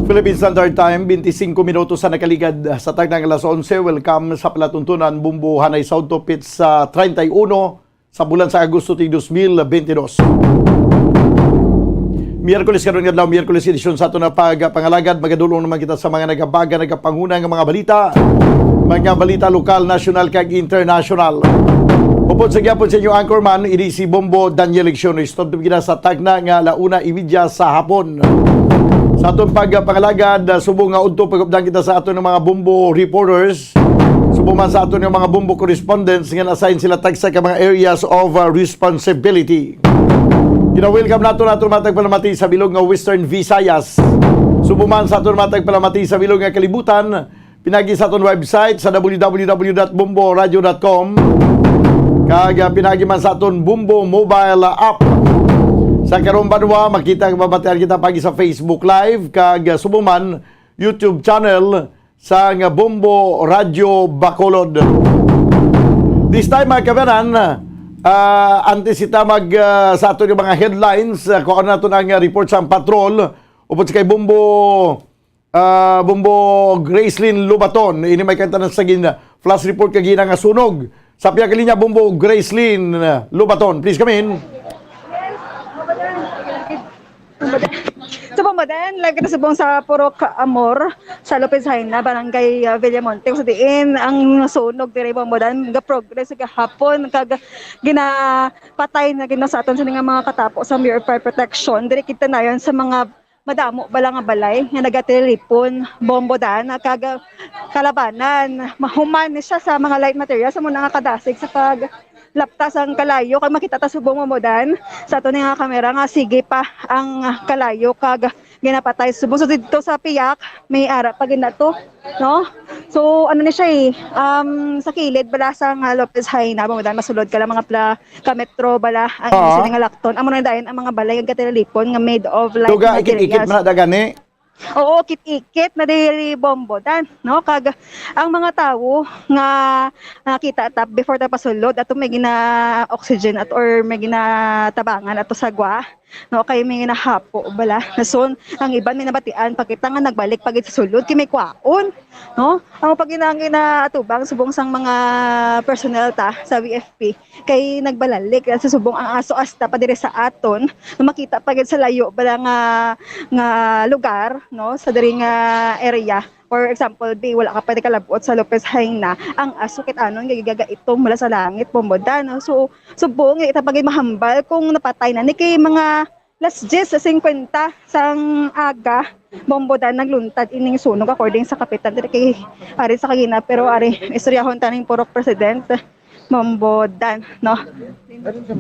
Philippine Standard Time, twenty-five minutos sa nakaligad sa tagna nga alas onse. Welcome sa palatuntunan, Bumbo Hanay South Tupit sa treinta y uno sa bulan sa Agosto ti dos mil bentidós. Miyerkules karon nga adlaw, Miyerkules edisyon sa aton nga pagpangalagad. Magadulong naman kita sa mga nagabaga, nagapanguna nga mga balita. Mga balita lokal, nasyonal, kag internasyonal. Upod sa gihapon sa inyo anchorman, ini si Bombo Daniel Lecciones. Tubtob kita sa tagna nga alauna imedya sa hapon. Sa aton pagpangalagad, subong nga udto pagupdan kita sa aton nga mga Bombo reporters. Subong man sa aton nga mga Bombo correspondents nga na-assign sila tagsa ka mga areas of, uh, responsibility. Gina-welcome nato nato mga tagpalamati sa bilog nga Western Visayas. Subong man sa aton mga tagpalamati sa bilog nga kalibutan, pinagi sa aton website sa W W W dot bombo radio dot com, kag, uh, pinagi man sa aton Bombo mobile app. Sa karong banwa, makita kag mabatian kita pagi sa Facebook Live, kag, uh, subong man YouTube channel sang Bombo Radyo Bacolod. This time, mga kabanan, ah, antes kita mag, ah, sa aton nga mga headlines, ah, kuha naton ang, ah, report sang patrol. Upod sa kay Bombo, ah, Bombo Gracelyn Lubaton. Ini may kanta na sa gin-, flash report kag gina nga sunog. Sa pihak linya, Bombo Gracelyn, ah, Lubaton. Please come in. Sa Bombodan, lagi na subong sa Purok Amor, sa Lopez Jaena, Barangay, uh, Villamonte, kung sa diin ang nasunog diri Bombodan, ga-progress gahapon, kag ginapatay na gid sa aton sini nga mga katapo sa Bureau of Fire Protection. Diri kita nayon sa mga madamo bala nga balay nga nagatilipon, Bombodan, kag kalabanan. Mahuman ni siya sa mga light materials, sa muna nga kadasig sa pag lapta sang kalayo, kag makita ta subong mamudan sa ato ni nga kamera nga sige pa ang kalayo kag ginapatay subong. So, didto sa piyak, may ara pa gid na to, no? So, ano ni siya eh, um, sa kilid bala sang, ah, Lopez Jaena, mamudan, masulod ka lang mga pla-, ka metro bala ang Oo. Inyo sini nga lakton. Amo na dayon ang mga balay nga gatilipon nga made of light Tuga, ikit-ikit materials. Man na gani. Oo, kit-ikit na diri Bombodan, no? Kag ang mga tawo nga nakita ta before ta pasulod, ato may gina-oxygen at or may ginatabangan ato sa gwa. no, kay may nahapo bala. So, ang iban may nabatian, pakita nga nagbalik pa gid sa sulod, kay may kwaon, no? Ang pag ina-, ang inaatubang subong sang mga personnel ta sa V F P, kay nagbalalik sa subong ang aso hasta pa diri sa aton, nga makita pa gid sa layo bala nga, nga lugar, no, sa diri nga area. For example, di wala ka pwede kalabot sa Lopez Jaena, ang aso kit anon nga gigagaitom mula sa langit, Bombo Dan, no? So, subong nga ita pa gid mahambal kung napatay na ni, kay mga las diyes cincuenta sang aga, Bombo Dan, nagluntad ining sunog, according sa kapitan diri kay ari sa kagina. Pero ari, istoryahon ta ning purok president, Bombo Dan, no?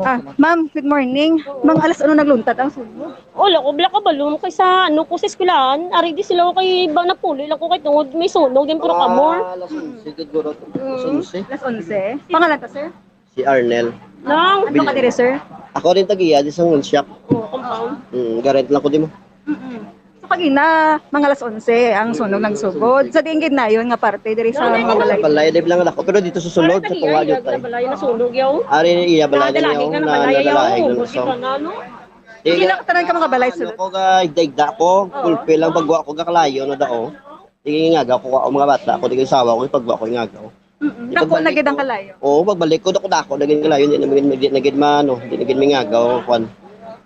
Ah, ma'am, good morning. Mga alas ano nagluntad ang sunog? Wala ko, wala ka balon kay sa ano ko sa eskwelahan, ari di sila kay ba napuloy lang ko kay tungod may sunog din puro kamor. Mga alas onse, siguro. Alas onse. Alas onse. Pangalan ta, sir? Si Arnel. Nang Ano ka diri, sir? Ako rin tagiya di sa Ngunsiak. Oh, compound. Mm, garent lang ko di mo. Mm-mm. So, kagina, mga alas onse ang sunog nagsugod. Sa diin gid nayon nga parte diri sa mga balay? Balay, di lang ako. Pero dito sa sulod, sa tunga yun tayo. Balay na sunog yaw. Ari iya balay na yaw, na nadalahin na sa. Hindi lang tanan ka mga balay sulod. Ako ga igda-igda ko, kulpe lang pagwa ko ga kalayo na dao. Di nga ako, ako mga bata, ako di sawa ko pagwa ko nga ako. Mm-mm. Dako na gid ang kalayo. Oo, pagbalik ko, dako-dako na gid kalayo, hindi na gid, hindi na gid maano, hindi na gid mingagaw, kwan.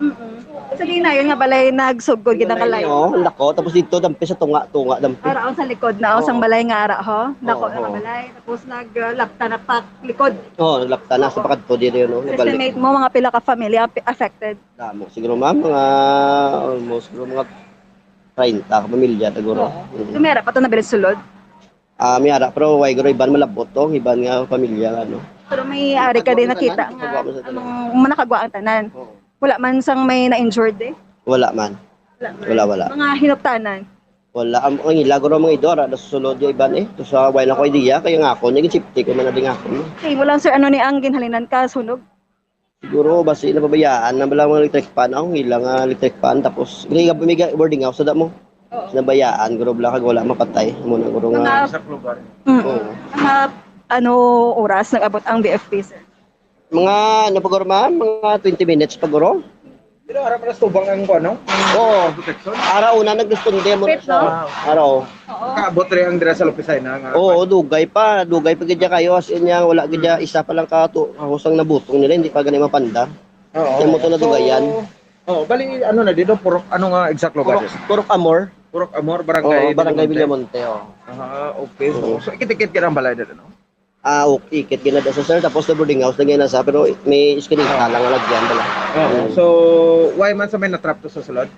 Mm-mm. Sa ginayon nga balay, nagsugod gid ang kalayo. Oo, ang dako. Tapos dito, dampi sa tunga, tunga, dampi. Ara, ang sa likod na, oh, sang balay nga ara, ho? Dako na nga balay. Tapos naglapta na pa likod. Oo, naglapta na sa pakadto dito yun, no? Estimate mo, mga pila ka family ang pi-, affected? Damo. Siguro, ma'am, mga, almost, siguro mga treinta ka pamilya, siguro. Oo. Mm. So, may ara pa to nabilin sulod? Ah, may ara, pero way guro iban malabot to, iban nga pamilya, ano. Pero may ari ka din nakita nga among manakagwa ang tanan. Oo. Wala man sang may na-injured, eh? Wala man. Wala man. Wala, wala. Mga hinuptanan? Wala. Ang, ang ila, guro, mga ido, ara, nasusulod yung iban, eh. So, sa way lang ko idea, kaya nga ako, naging safety ko man na din ako, no? Sa imo lang, sir, ano ni ang ginhalinan ka, sunog? Siguro, basi napabayaan na bala mga electric fan. Ako, ilang, ah, electric fan. Tapos, may ga-, boarding house na mo. Oo. Nabayaan, guro, bala kag wala mapatay. Amo na, guro, nga. Mga, mm, oo, mga ano oras nag-abot ang V F P, sir? Mga, ano pa, guro, ma'am? Mga twenty minutes pa, guro. Pero ara pa nas tubang ang kuan, no? Oo. Protection? Ara una nagresponde mo na siya. Wait, no? Ara, oh. Oo. Kaabot rin ang dira sa Lopez Jaena nga. Oo, dugay pa, dugay pa gid kayo, as in, yang wala gid, isa pa lang ka to, husang nabutong nila, hindi pa gani mapanda. Oo. Kaya mo to nadugayan. So, oh, bali, ano na dito, Purok, ano nga exact lugar? Purok, Purok Amor. Purok Amor, Barangay, oo, Barangay Villamonte. Villamonte, oh. Ah, okay. So, oo, so, ikit-ikit ka ng balay dito, no? Ah, okay, ikit gina sa, sir, tapos na boarding house na gina sa, pero may iskinita lang nga lagyan bala. Oo. Mm. So, why man sa may natrap to sa sulod?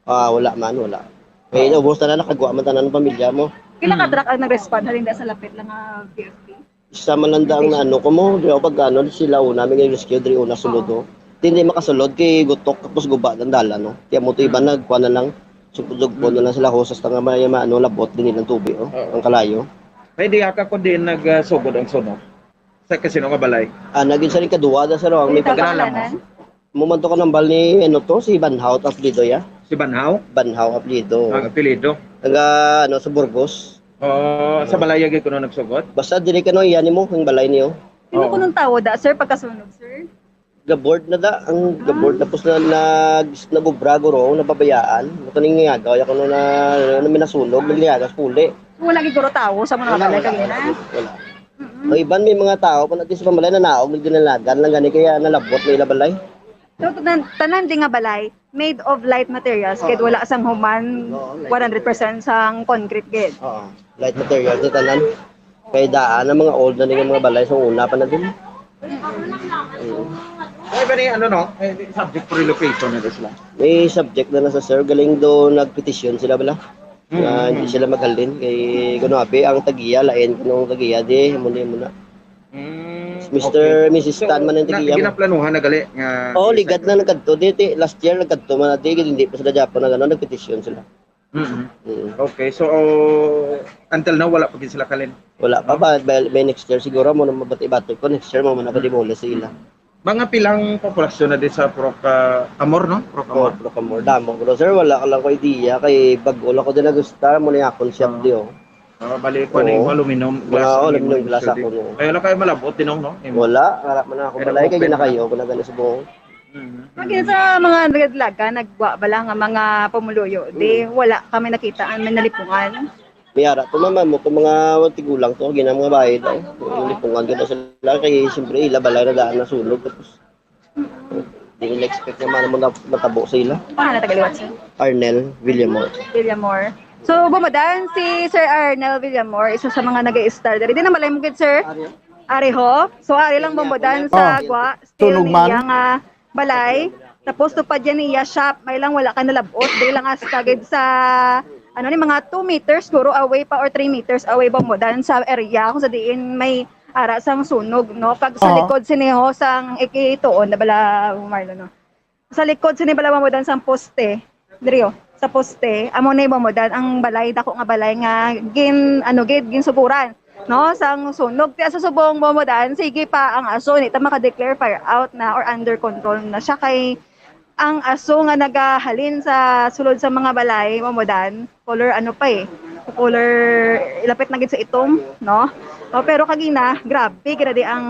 Ah, wala man, wala. May, oo, ubos na na, nakagwa man tanan ang pamilya mo. Pila ka, mm, truck ang nag-respond halin sa lapit lang nga V F P? Isa man lang ang naano ko mo, di ako pag ano, sila una, may rescue, diri una sulod, oo, oh. Di, hindi makasulod, kay gutok, tapos guba ang dalan, no? Kaya mo to iba, mm, nagkuha na lang, sugpod-sugpod na lang sila, hosas na nga may, ano, labot, din nilang tubig, oh, oo, ang kalayo. May diya ka kung diin nagsugod ang sunog? Sa kasino nga balay? Ah, naging sa ikaduha, da, sir, oh, ang may pagkakalaman. Mo man to ka nambal ni, ano to, si Banhaw, to apelyido, ya? Si Banhaw? Banhaw, apelyido. Ang apelyido? Taga, ano, sa Burgos. Oo, sa balay yagi kuno nagsugod? Basta diri ka, no, yan mo, ang balay niyo. Sino, oo, kunong tawo da, sir, pagkasunog, sir? Ga-board na da, ang ga-board, ah, tapos na, nag-, nag-ubra, guro, nababayaan. Ito ning ngagaw, ya kuno na, na minasunog, naglingagas, puli. Wala gid guro tawo sa mga balay kanina? Wala. Mm-mm. Ang iban may mga tao, kung natin sa pambalay, nanaog, nagdinalagan lang gani, kaya nalabot na ila balay. So, tanan, tanan di nga balay, made of light materials, kay wala sang human, oo, light material, one hundred percent sang concrete gid. Oo, light materials na tanan. Kay daan ang mga old na ning mga balay sa una pa na din. Mm. Ay, ba ni, ano, no? Eh, subject for relocation na sila. May subject na na sa, sir. Galing do nagpetisyon sila bala. Mm, mm. Nga hindi sila maghalin. Kay, kuno, abi, ang tagiya, lain, kuno ang tagiya, di, muna, muna. Mm, Mister, okay. Misis So, Tan man ang na, tagiya mo. Ginaplanuhan na gali nga. Oh, isa ligad ka na nagkadto. Di, ti, last year nagkadto man, di, hindi pa sila Japon na gano'n, nagpetisyon sila. Mm-hmm. Mm. Okay, so, until now, wala pa gid sila kalin? Wala pa. No? Ba, ba, may next year siguro, mo na mabati-bati ko, next year, mo na ako di bola sa ila. Mga pilang populasyon na di sa Purok, ah, Amor, no? Purok Amor. Oh, Purok Amor. Damo, bro. Sir, wala ka lang ko idea. Kay bago lang ko din nagusta, mo na akong shop di, oh. Oh, bali ko ning aluminum glass. Oo, aluminum glass ako, no. Kaya lang kayo malabot, Dinong, no? Wala, harap man ako. Pero balay, kay open na. Ginakayo, kung nagano sa buong. Magin sa mga nagdalagan, nagwa bala nga mga pumuluyo, di wala kami nakita ang may nalipungan. May ara to, mama mo, kung mga tigulang to, gina mga bahay daw. Lipungan ka daw sila, kay siyempre ila balay na daan na sunog. Tapos, di nila expect naman mo na matabo sa ila. Ano na tagaliwat, sir? Arnel Villamor. Villamor. So, bumudan si Sir Arnel Villamor, isa sa mga nag-i-stall diri. Di na malay mo gid, sir? Ari ho. So, ari lang bumudan sa Ah, gwa. tunog man. Niya nga balay. Tapos, tupad yan niya shop. May lang wala ka nalabot. Di lang hasta gid sa, ano ni, mga two meters siguro away pa or three meters away bumudan sa area kung sa diin may ara sang sunog, no? Kag sa Oo. likod sini ho sang ikituon na bala, Marlon, no? Sa likod sini bala bumudan sang poste. Diri, oh, sa poste, amo na bumudan ang balay, dako nga balay nga gin, ano, gid, ginsuguran, no, sang sunog. Kaya sa subong bumudan, sige pa ang aso, hindi ta maka-declare fire out na or under control na siya kay ang aso nga nagahalin sa sulod sa mga balay, bumudan, color ano pa eh, color ilapit na gid sa itom, no? O, pero kagina, grabe, grabe ang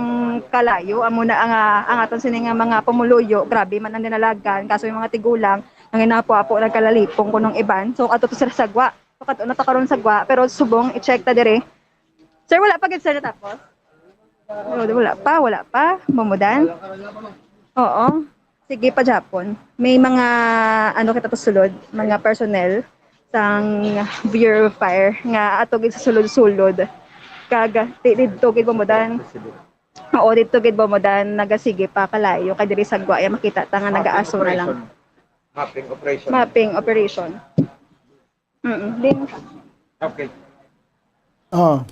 kalayo. Amo na ang, ah, ang aton sini nga mga pumuluyo, grabe man ang dinalagan, kaso yung mga tigulang, ang inapo-apo nagkalalipong kunong iban. So, ato to sila sa gwa. So, kato na to karon sa gwa, pero subong i-check ta dire. Sir, wala pa gid sir natapos? Wala, wala pa, wala pa. Bumudan? Oo. Sige pa, Japon. May mga, ano kita to sulod, mga personnel sang Bureau of Fire nga ato gid sa sulod-sulod. Kag, di, didto gid bumudan. Oo, didto gid bumudan, nagasige pa kalayo. Kay diri sa gwa, ya makita ta nga nagaaso na lang. Mapping operation. Mapping operation. Mm, din. Okay. Ah,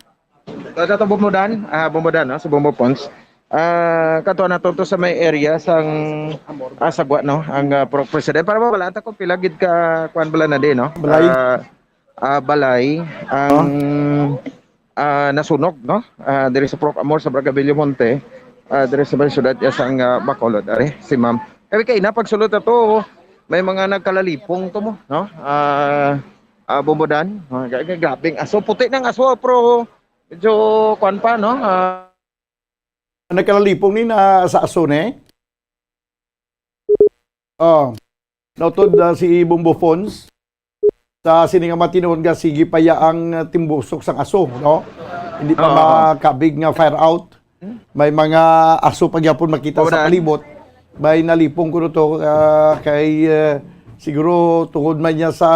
Ito, ito, bumudan, ah, bumudan, no? Sa Bumbo Ponds. Ah, kato na to, to sa may area sang ah, sagwa, no? Ang ah, pro- president. Para wala ta kung pila gid ka kuan bala na din, no? Balay. Ah, ah, balay ang ah, nasunog, no? Ah, diri sa Prof Amor sa Barangay Villamonte, ah, diri sa may syudad ya sang ah, Bacolod, ari si ma'am. Kami kay na pagsulod na to, may mga nagkalalipong to mo, no? Ah, ah, bumudan. Ah, gra- gra- grabing aso, puti ng aso, pero medyo kuan pa, no? Ah, Nagkalalipong ni na sa aso ni. Oh. Nautod ah, si Bumbo Fons sa sini nga matinuod nga sige pa ya ang ah, timbusok sang aso, no? Hindi pa Oo. makabig nga fire out. May mga aso pa gyapon makita sa Wala. palibot. May nalipong kuno to ah, kay ah, siguro tungod man niya sa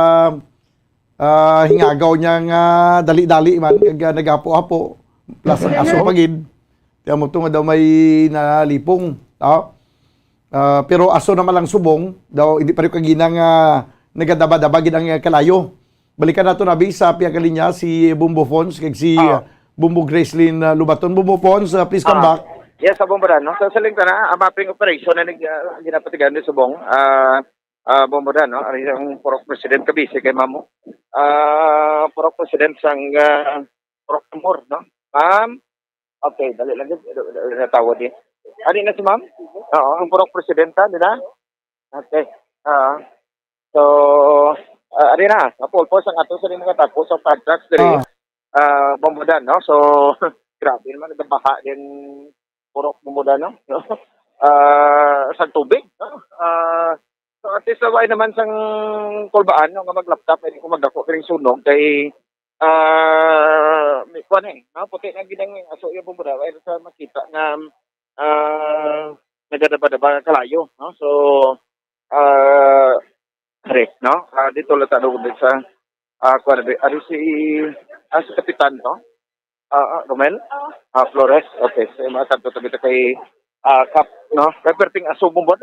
ah, hingagaw niya nga dali-dali man kag ah, nagapo-apo plus ang aso pa gid. Tiyan mo to nga daw may nalipong, no? Ah, pero aso naman lang subong daw, hindi pa rin kagina nga nagadaba-daba gid ang ah, kalayo. Balikan nato na bi sa pihak linya si Bumbo Fons kag si Ah. ah, Bumbo Gracelyn ah, Lubaton. Bumbo Fons, ah, please come Ah. back. Yes, sa Bombodan, no? Sa saling tana, ang mapping operation na nag uh, ginapatigan ni Subong, ah ah, Bombodan, no? Ari ang Purok President kabisi kay Mamo. Ah, Purok President sang ah, Purok Amor, no? Ma'am. Okay, dali lang gid. Dali, dali, natawag din. Ani na si Ma'am? Oo, ang Purok Presidenta nila. Okay. Ah. So, ah, ari na, sa pulpos ang ato sa mga tapo sa Padras diri. Ah. Ah, Bombodan, no? So, grabe naman nagabaha din Purok Bombodan, no? Ah, sa tubig, no? Ah, so at least wala naman sang kulbaan, no, nga maglaptap, hindi ko magdako kay sunog kay ah, may kuwan eh, no? Puti na ginang aso yung Bombodan, wala sa makita nga ah, nagadaba-daba nga kalayo, no? So, ah, Rick, no? Ah, dito lang sa loob sa ah, kuwan, ari si ah, si Kapitan, no? Ah, ah, Romel? Ah, Flores. Okay, sa mga tanto tabi kay ah, Kap, no? Kay perting aso mo ba?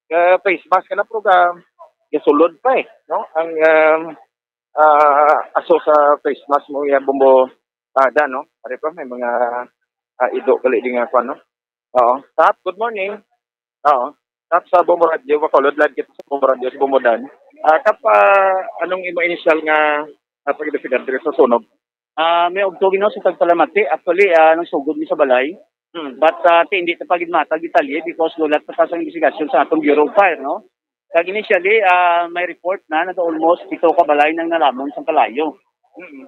Ah, face mask ka na, pero ga, gasulod pa eh, no? Ang um, ah, aso sa face mask mo, yan, Bombo, ah, da, no? Pare pa, may mga ah, ido gali din nga, kuwan, no? Oo. Tap, good morning. Oo. Tap sa Bombo Radio, Bacolod, live kita sa Bombo Radio, sa Bombodan. Ah, Tap, ah, anong imo initial nga ah, pag-investigar diri sa sunog? Ah, may ugto ginaw sa tagpalamati. Actually, ah, nang sugod mi sa balay. Hmm. But ah, ti, hindi ta pa gid matag detalye because gulat pa ta sa investigasyon sa atong Bureau of Fire, no? Kag initially, ah, may report na nag almost pito ka balay nang nalamon sang kalayo. Mm.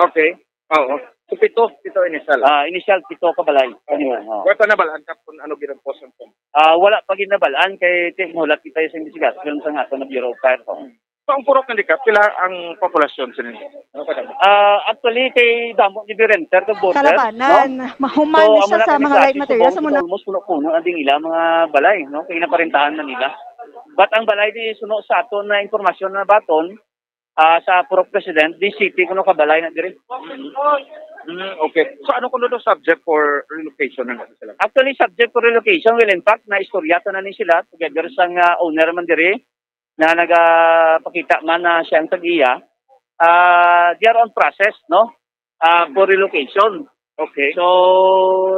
Okay. Oo. So, pito, pito initial. Ah, initial pito ka balay. Ano, oh. Wala pa nabalaan ka kung ano ginang cause ng Ah, wala pa gid nabalaan kay ti-, mahulat kita sa investigasyon sa nga sa Bureau of Fire. So, So, ang purok nga Dicap, pila ang populasyon sa ninyo? Ano ka damo? Ah, actually, kay damo ni Birenter to border, Kalabanan, no? Mahuman So, ni amo siya na sa kami mga sa light ato, materials, subong amo na. Almost puno-puno ang ding ila mga balay, no? Kay naparentahan na nila. But ang balay di suno sa aton na impormasyon na baton, ah, sa Purok President, di city kuno ka balay na diri. Mm, okay. So, ano kuno daw subject for relocation na nato sila? Actually, subject for relocation will in fact na istorya to na ni sila together sa nga owner man diri na nagapakita man na siya ang tag-iya. Ah, they are on process, no? Ah, for relocation. Okay. So,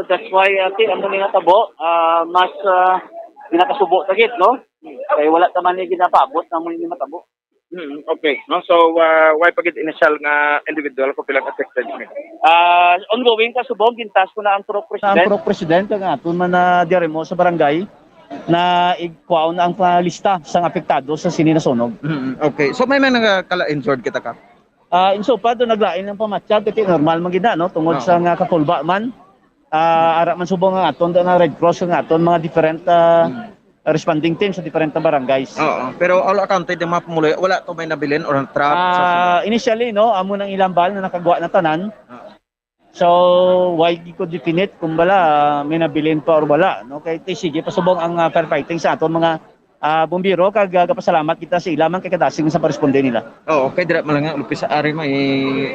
that's why, ati, amo ni nga tabo, ah, mas, ah, ginakasubo ta gid, no? Kay wala ta man ni ginapaabot na mo ni matabo. Mm, okay. No? So, ah, why pa gid initial nga individual ko pilang affected ni? Ah, ongoing ka subong, gintas ko na ang Purok Ang President. Purok President, ang aton man na diarimo sa barangay, na igkuhaon na ang pangalista sang apektado sa sini na sunog. Mm, okay. So, may, may nagkala-injured kita ka? Ah, in so far, do naglain ang pamatyag, kasi normal man gid na, no? Tungod Oo. sa nga kakulba man, ah, ara man subong ang aton, na Red Cross, ang aton mga different, ah, Mm. responding team sa different na barangays. Oo. Pero all accounted yung mga pumuluyo, wala to may nabilin or trap sa Ah, sunog? Initially, no, amo nang ilang bal na nakagwa na tanan. Oo. So, why di ko definite kung bala, ah, may nabilin pa or wala, no? Kay ti-, sige, pasubong ang, ah, firefighting sa aton mga, ah, bumbiro, kag, ah, gapasalamat kita sa ila man kay kadasig sa paresponde nila. Oo, kay dira man lang nga, Lupis, ari may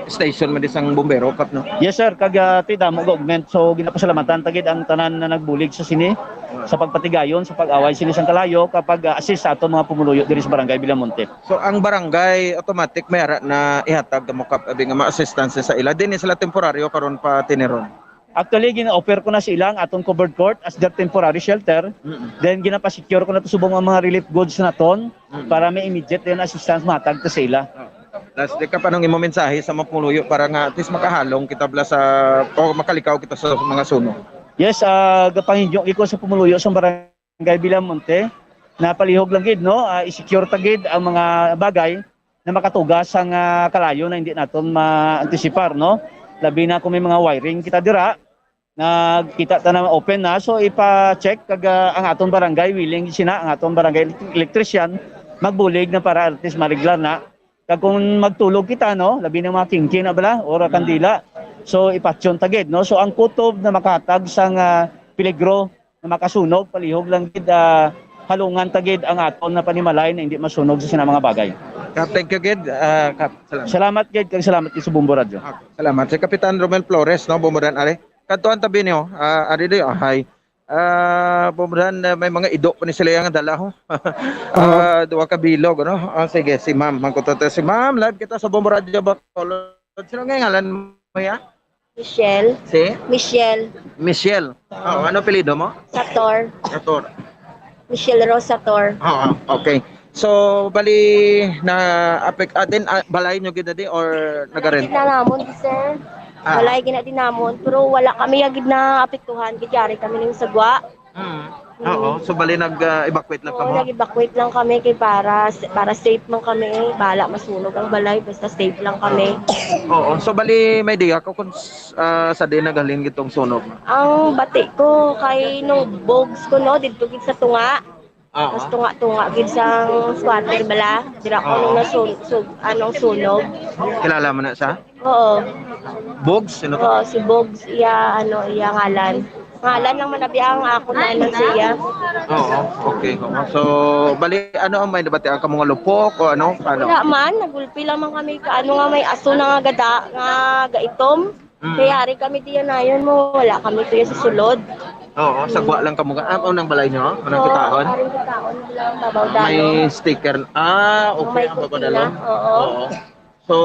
station man di sang bumbero, Kap, no? Yes, sir. Kag, ah, ti damo ga augment. So, ginapasalamatan ta gid ang tanan na nagbulig sa sini, sa pagpatigayon, sa pag-away sini sang kalayo, kapag, ah, assist sa aton mga pumuluyo diri sa Barangay Villamonte. So, ang barangay automatic may ara na ihatag kamo kap-, abi nga mga assistance sa ila. Din sila temporaryo karon pa tiniron. Actually, gina-offer ko na sa ila ang aton covered court as their temporary shelter. Mm. Then, ginapa-secure ko na to subong ang mga relief goods naton Mm. para may immediate din assistance matag to sa ila. Oh. Last day ka pa nang imo mensahe sa mga pumuluyo para nga at least makahalong kita bala sa, o makalikaw kita sa mga sunog. Yes, ah, gapanginyo ko sa pumuluyo sa barangay Barangay Villamonte, na palihog lang gid, no? Ah, i-secure ta gid ang mga bagay na makatuga sang, ah, kalayo na hindi naton ma-anticipar, no? Labi na kung may mga wiring kita dira, nagkita ta na open na, so ipa-check kag, ah, ang aton barangay willing sina, ang aton barangay elect-, electrician magbulig na para at least mareglar na. Kag kung magtulog kita, no, labi na mga kingki na bala or Mm. kandila, so ipatyon ta gid, no? So ang kutob na makahatag sang, ah, peligro na makasunog, palihog lang gid, ah, halungan ta gid ang aton na panimalay na hindi masunog sa sina mga bagay. Kap, thank you gid, ah, Kap. Salamat. Salamat gid, kag salamat gid sa Bombo Radyo. Okay, salamat. Si Kapitan Romel Flores, no, Bombo Dan, ari. Kadtuan tabi niyo, ah, ari di, ah, hi. Ah, Bombo Dan, ah, may mga ido pa ni sila yang dala, ho. Ah, duha ka bilog, ano? Ah, sige, si Ma'am. Magkutote si Ma'am. Live kita sa Bombo Radyo Bacolod. Sino nga ngalan mo, ya? Michelle. Si? Michelle. Michelle. Oo, ano apelyido mo? Sator. Sator. Michelle Rose Sator. Oo, okay. So, bali, na apek-, ah, din, ah, balay nyo gid na di or nagarent? Gid na namon, sir. Ah. Balay gid na din namon, pero wala kami ya gid na apektuhan, gid yari kami ning sagwa. Mm. Mm. Oo, so bali nag, ah, evacuate lang Oo, kamo? Nag-evacuate lang kami kay para, para safe man kami. Bahala masunog ang balay, basta safe lang kami. Oo, so bali may idea ka kung, ah, sa di naghalin gitong sunog? Ang bati ko kay nung bogs ko, no, didto gid sa tunga. Oo. Mas tunga-tunga gid sang squatter bala. Dira ko Oo. nung nasun-, sug-, anong sunog. Kilala mo na siya? Oo. Bogs? Sino to? Oo, si Bogs, iya, ano, iya ngalan. Ngalan lang manabi ang ako na, ano, siya. Oo, okay. Oo. So, bali, ano ang may nabatian ka mga lupok o ano? Paano? Wala man, nagulpi lang man kami ka, ano nga may aso na nga gada, nga gaitom. Mm. Kaya ari kami diyan na yun mo, wala kami tuyo sa sulod. Oo, Mm. sagwa lang kamo. Ah, unang balay nyo? Unang Oo, kitaon? Aring kitaon lang, babaw May dalong. sticker. Ah, Ang okay, may ang babaw kurtina, dalong. oo. Oo. So,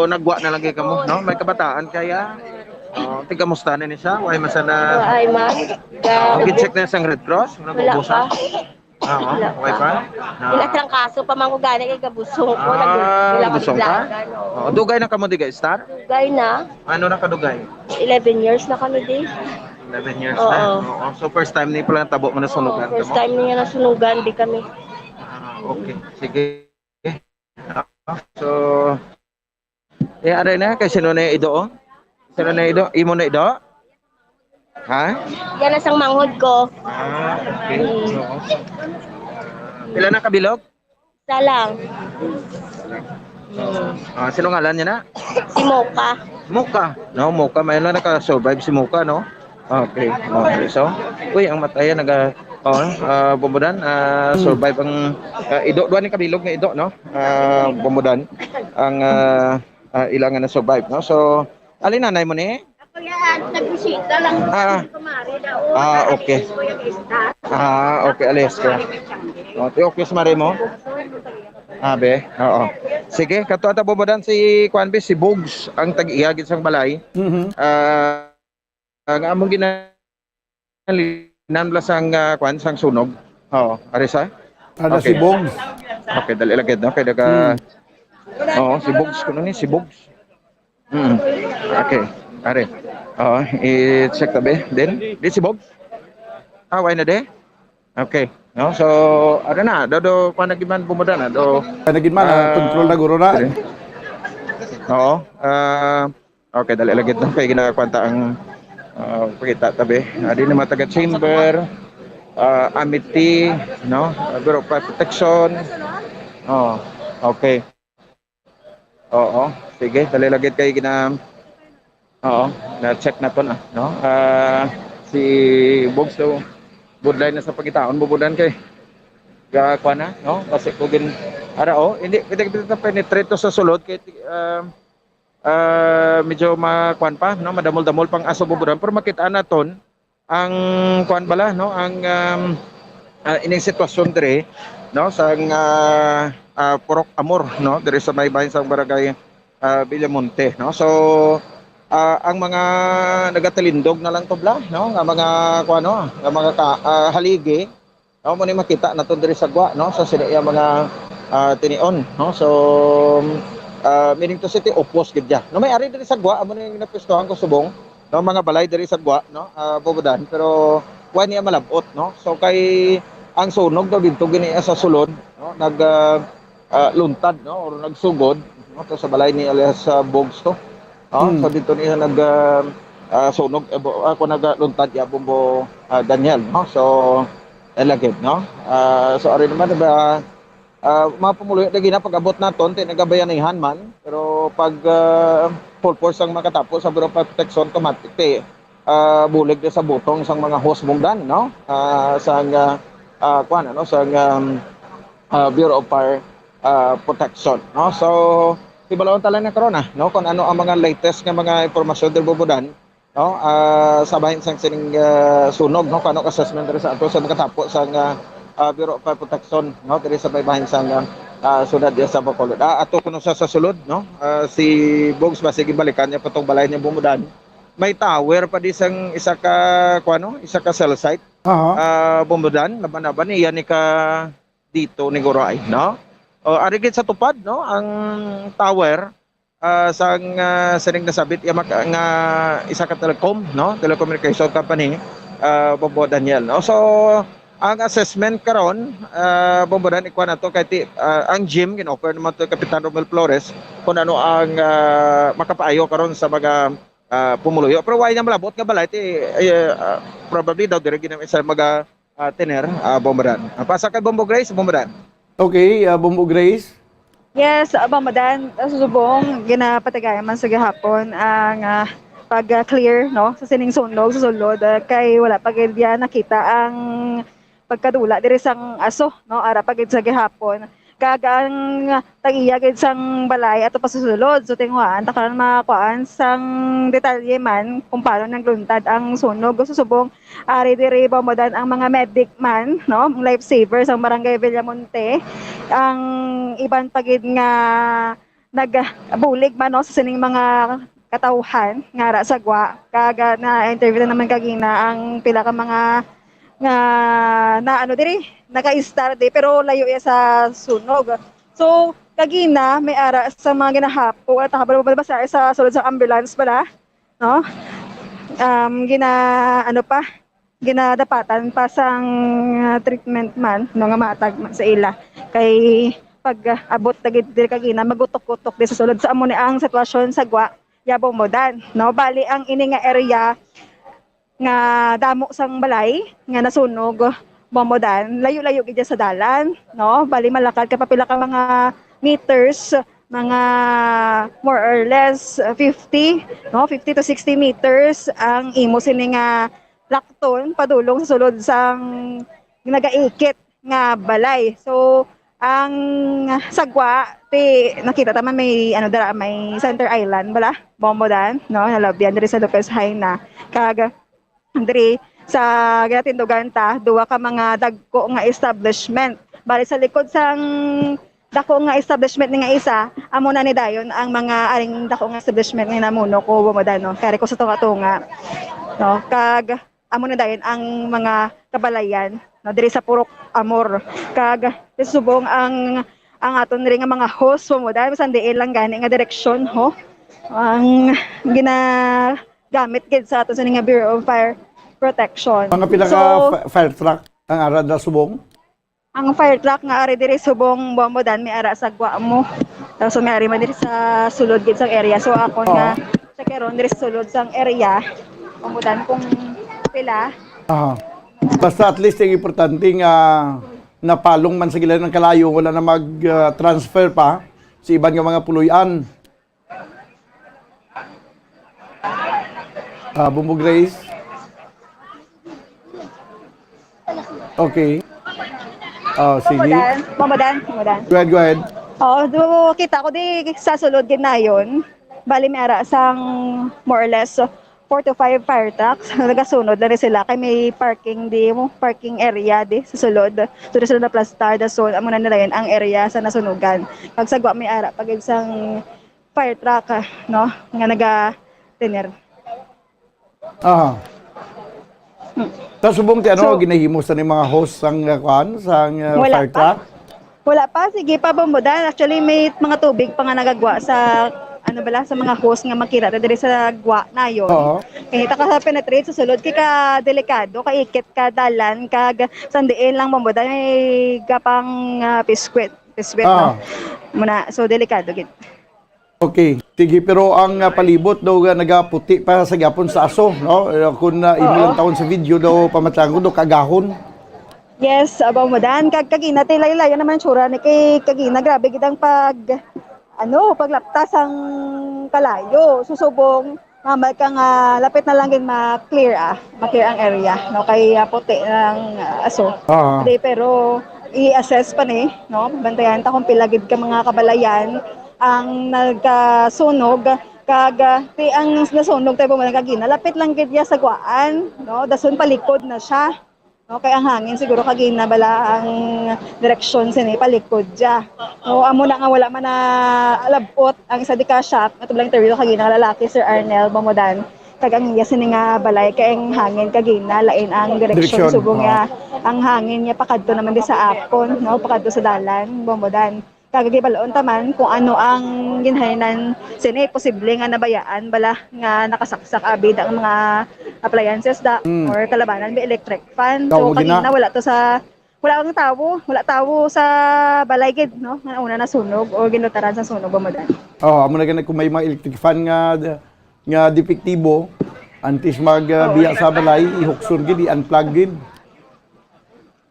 nagwa na lagi kamo, Oo. no? May kabataan kaya? Oo, tigamusta na ni siya? Why man sana? Ay, ma. Oo, gid-check na sang Red Cross? Wala Nag-ubusan? pa. Oo, Wala okay pa. pa? Ah. Pinatrangkaso pa man ko gani kay gabusong ko. Ah, Nag-, wala gabusong ka? maglagan, oo. Oo, dugay na kamo di ga-start? Dugay na. Ano na kadugay? Eleven years na kami di. Eleven years Oo. na? Oo. So, first time ni pala tabo mo na Oo, sunugan first kamo? time niya nasunugan di kami. Ah, okay. Sige. So, eh, aray na, kay sino na yung ido, oh? Sino na yung ido? Imo na ido? Ha? Yan na sang manghod ko. Ah, okay. Oo. Pila na ka bilog? Isa lang. Ah, sino ngalan niya na? Si Mocha. Mocha. No, Mocha. May lang naka-survive si Mocha, no? Okay. Okay. So, uy, ang mataya naga, oh, ah, Bombodan, ah, survive ang, ah, ido, duha ni kabilog nga ido, no? Ah, Bombodan, ang, ah, ah, ilangan na survive, no? So, alin nanay mo ni? Ako yan, nagbisita lang Ah. Kumari daw. Ah, okay. Alis ko yung isda. Ah, okay, alis ka. Kumari may tiyangge. Oh, ti okay, si Mare mo? Abe, oo. Sige, kato ata Bombodan si Kwan, be, si Bugs ang tag-iya gid sang balay. Mhm. Ah, ang among ginalinan bala sang, ah, kwan, sang sunog. Oo, ari sa? Ada si Okay. Bugs. Okay, dali lagi, no? Kay daga Hmm. Oo, si Bugs kuno ni, si Bugs. Hmm. Okay. Ari. Oo, i-check ta, be. Then, di si Bugs? Ah, why na, de? Okay. No, so, ano na, do, do, kwan na gid man, Bombodan na, do. Kwan na gid man, ah, Ah, control na guro na. Sige. Oo. Ah, okay, dali lagi to. Kay ginakwan ta ang, ah, pakita ta, be. Ah, di na mga taga chamber, ah, Amity, no? Ah, Bureau of Fire Protection. Oh, okay. Oo, sige, dali lagi kay gina Oo, na-check na to na, no? Ah, si Bobs to, budlay na sa pagitaon, Bombodan kay ga kuha na, no? Kasi kung gin-, ara, oh, hindi, hindi, hindi na penetrate to sa sulod kay, um, ah, medyo makuan pa, no? Madamol-damol pang aso, Bombodan, pero makita naton ang kuan bala, no? Ang, um, ah, ining sitwasyon diri, no? Sang, ah, ah, Purok Amor, no? Diri sa may bahin sang barangay, ah, Villamonte, no? So, ah, ang mga nagatalindog na lang to bala, no? Nga mga kuan, no? Nga mga ka-, ah, haligi, no? Mo ni makita naton diri sa gwa, no? Sa sila iya mga, ah, tinion, no? So, ah, meaning to say, ti upos gid ya. No, may ari diri sa gwa, amo ni napwestuhan ko subong, no? Mga balay diri sa gwa, no? Ah, Bombodan, pero wa niya malab-ot, no? So, kay ang sunog daw dito gini sa sulod, no? Nag, ah, ah, luntad, no? Or nagsugod, no? To sa balay ni alias, ah, Bogs to. No? Hmm. So, dito niya nag, ah, ah, sunog, eh, bo-, ah, kung nagluntad ya, Bombo, ah, Daniel, no? So, eh, lagi, no? Ah, so, ari naman, diba, ah, mga pumuluyo, lagi na pag-abot naton, ti nagabayanihan man, pero pag, ah, full force ang makatapo sa Bureau of Protection, automatic, ti, ah, bulig na sa butong sang mga hose, Bombodan, no? Ah, sang, ah, ah, kuwan, ano, sang, um, ah, Bureau of Fire, ah, Protection, no? So, hibalon ta lang na karon, ah, no, kung ano ang mga latest nga mga impormasyon diri, Bombodan, no? Ah, sa bahin sang sining, ah, sunog, no? Kung ano assessment diri sa ato sa makatapo sang, ah, ah, Bureau of Fire Protection, no? Diri sa may bahin sang, ah, ah, siyudad diri sa Bacolod. Ah, ato kuno sa, sa sulod, no? Ah, si Bogs, basig ibalikan niya pa tong balay niya, Bombodan. May tower pa di sang isa ka, kuwan, no? Isa ka cell site. Aha. Ah, Bombodan, laban-laban, iya ni ka dito ni Guray, no? O, ari gid sa tupad, no, ang tower, ah, sang, ah, sining nasabit iya mak-, nga isa ka telecom, no, telecommunication company, ah, Bombo Daniel, no? So, ang assessment karon, ah, Bombo Dan, ikuha nato kay ti-, ah, ang gym, gin-offer naman to Kapitan Romel Flores kung ano ang, ah, makapaayo karon sa mga, ah, pumuluyo. Pero wala niya malabot nga balay, ti, eh, ah, probably daw diri ginamit sa mga ah, tener, ah, Bombo Dan. Ah, pasa kay Bombo Grace, Bombo Dan. Okay, ah, Bombo Grace. Yes, ah, Bombo Dan, ah, subong, ginapatigayan man sa gihapon ang, ah, pag-clear, no, sa sining sunog sa sulod, ah, kay wala pa gid ya nakita ang pagkadula diri sang aso, no, ara pa gid sa gihapon. Kag ang tag-iya gid sang balay ato pa sa sulod. So, tinguhaan ta karon mga kuan sang detalye man kung paano nagluntad ang sunog. Subong, ari diri, Bombo Dan, ang mga medic man, no? Ang lifesaver sang Barangay Villamonte. Ang iban pa gid nga nagbulig man, no, sa sining mga katawhan nga ara sa gwa. Kag, ah, na-interview na naman kagina ang pila ka mga nga na ano diri, naka-istar di, pero layo ya sa sunog. So, kagina, may ara sa mga ginahapo, at habal-habal ba sa, sa sulod sa ambulance bala, no? Um, gina, ano pa, ginadapatan pa sang, ah, treatment man, no, nga matag man sa ila. Kay pag, ah, abot na gid diri kagina, magutok-gutok di sa sulod. So, amo ni ang sitwasyon sa gwa, ya Bombo Dan, no? Bali, ang ini nga area, nga damo sang balay nga nasunog, Bombo Dan, layo-layo gid sa dalan, no? Bali, malakad ka pa pila ka mga meters, mga more or less, uh, fifty, no? Fifty to sixty meters ang imo sini nga lakton padulong sa sulod sang nagaikit nga balay. So, ang sagwa, ti, nakita ta man may, ano, dira, may center island bala, Bombo Dan, no? Nalabyan diri sa Lopez Jaena. Kag diri sa ginatindugan ta, duwa ka mga dagko nga establishment. Bali, sa likod sang dako nga establishment ni nga isa, amo na ni dayon ang mga aring dako nga establishment ni namuno ko, Bombo Dan, no? Kari ko sa tunga-tunga, no? Kag amo na dayon ang mga kabalayan, no, diri sa Purok Amor. Kag subong ang, ang aton diri nga mga hose, Bombo Dan, bisan diin lang gani nga direksyon, ho, ang ginagamit gid sa aton sini nga Bureau of Fire Protection. Mga pila ka So, fi-, fire truck ang ara da subong? Ang fire truck nga ari diri subong, Bombo Dan, may ara sa gwa mo. Tapos may ari man diri sa sulod gid sang area. So, ako Oo. nga sa karon diri sa sulod sang area, Bombo Dan, kung pila. Aha. Basta, at least, ang importante nga napalong man sa gilayon ang kalayo, wala na mag, ah, transfer pa sa iban nga mga puloy-an. Ah, Bombo Grace? Okay. Oh, sige. Mamudan, mamudan, mamudan. Go ahead, go ahead. Oh, do kita ko di sa sulod gid nayon. Bali, may ara sang more or less four to five fire trucks. Nagasunod lang ni sila kay may parking di mo, parking area di sa sulod. So, di sila naplastar, dason amo na nila yun ang area sa nasunugan. Pagsagwa, may ara pa gid sang fire truck, ah, no, nga naga-tiner. Aha. Hmm. Ta subong ti ano, So, ginahimo sa ni mga hose sang, uh, kuan, sang, uh, Wala fire pa. truck? Wala pa, sige pa, Bombo Dan. Actually, may mga tubig pa nga nagagwa sa, ano bala, sa mga hose nga makita ta diri sa gwa nayon. Oo. Kay ta ka sa penetrate sa sulod, kay ka delikado, kay ikit ka dalan, kag sandiin lang, Bombo Dan, may gapang, ah, piskwit, piskwit, no? Ah. Muna, so delikado gid. Okay, sige, pero ang, ah, palibot daw nga nagaputi pa sa gyapon sa aso, no? Eh, kung, ah, imo Oo. lang taon sa video daw, pamatlangon daw, kagahon. Yes, aba mo dan. Kag kagina, ti layo-layo naman tsura ni kay kagina, grabe gid ang pag, ano, paglapta sang kalayo. Susubong, mamal ka nga lapit na lang gid ma-clear, ah, ma-clear ang area, no? Kay, ah, puti ang, ah, aso. Ah. Di, pero i-assess pa ni, no? Bantayan ta kung pila gid ka mga kabalayan ang nagkasunog, kag, ah, ti ang nasunog tayo mga kagina, lapit lang gid ya sa guwaan, no? Dason palikod na siya. No, kay ang hangin siguro kagina bala ang direksyon sini palikod siya. No, amo na nga wala man na labot ang isa di ka shop nga tublang interview kagina nga lalaki, Sir Arnel Bomodan. Kag ang iya sini nga balay kay ang hangin kagina lain ang direksyon. Direksyon, Subong oo. Nga ang hangin niya pakadto naman di sa akon, no, pakadto sa dalan, Bomodan. Kag gibal-on ta man kung ano ang ginhalinan sini, posible nga nabayaan bala nga nakasaksak abid ang mga appliances da Mm. or kalabanan may electric fan. So, Tawag na. Kagina wala to sa, wala ang tawo, wala tawo sa balay gid, no? Nga una nasunog o ginlutaran sa sunog, Bomodan. Oh, amo na gani kung may mga electric fan nga, nga depektibo, antes mag, ah, Oo. biya sa balay, ihukson gid, i-unplug gid.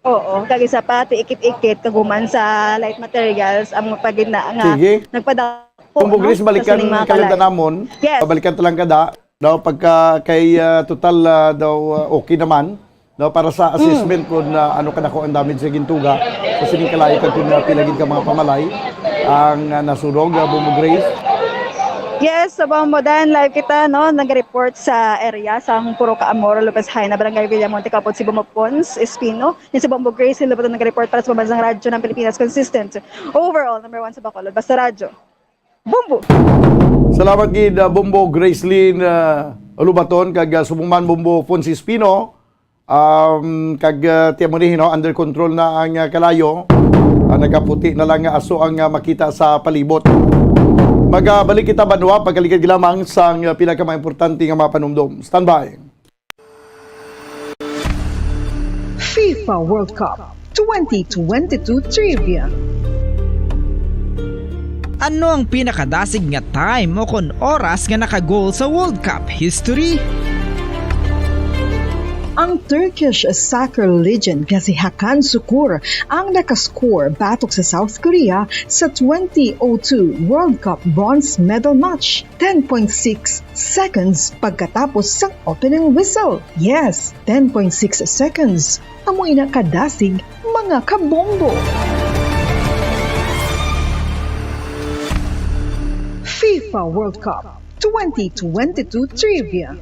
Oo, kag isa pa, ti ikit-ikit kaguman sa light materials ang mga pagina nga Sige. Nagpadako, Kung no? Bugris, balikan Sa sining mga ka lang kalay. Tanamon. Yes. Balikan ta lang kada. Daw pagka kay, ah, total, ah, daw, ah, okay naman. Daw para sa Mm. assessment kung, ah, ano kadako ang damage sa gintuga. Sa sining kalayo kag kung, ah, pila gid ka mga pamalay ang, ah, nasunog, ah, Bombo Grace. Yes, sa Bombo Dan, live kita, no? Nag-report sa area sa Purok Amor, Lopez Jaena, Barangay Villamonte, Kapot, si Bombo Pons Espino. Ni si Bombo Grace Hilabatan nag-report para sa Pambansang Radyo ng Pilipinas, consistent, overall, number one sa Bacolod. Basta Radyo. Bombo! Salamat gid, uh, Bombo Gracelyn, uh, Lubaton, kag, uh, subong man Bombo Fonsis Pino. Um, kag, uh, tiyan mo ni, no, under control na ang, uh, kalayo. Uh, nagaputi na lang nga aso ang, uh, makita sa palibot. Magabalik kita, banwa, pagkaligid lamang sa, uh, pinakamaimportante nga mga panumdom. Standby. FIFA World Cup twenty twenty-two Trivia. Ano ang pinakadasig nga time o kon oras nga naka-goal sa World Cup history? Ang Turkish soccer legend nga si Hakan Sukur ang nakascore batok sa South Korea sa twenty oh two World Cup bronze medal match, ten point six seconds pagkatapos sang opening whistle. Yes, ten point six seconds. Amo ina kadasig, mga kabombo. FIFA World Cup twenty twenty-two Trivia.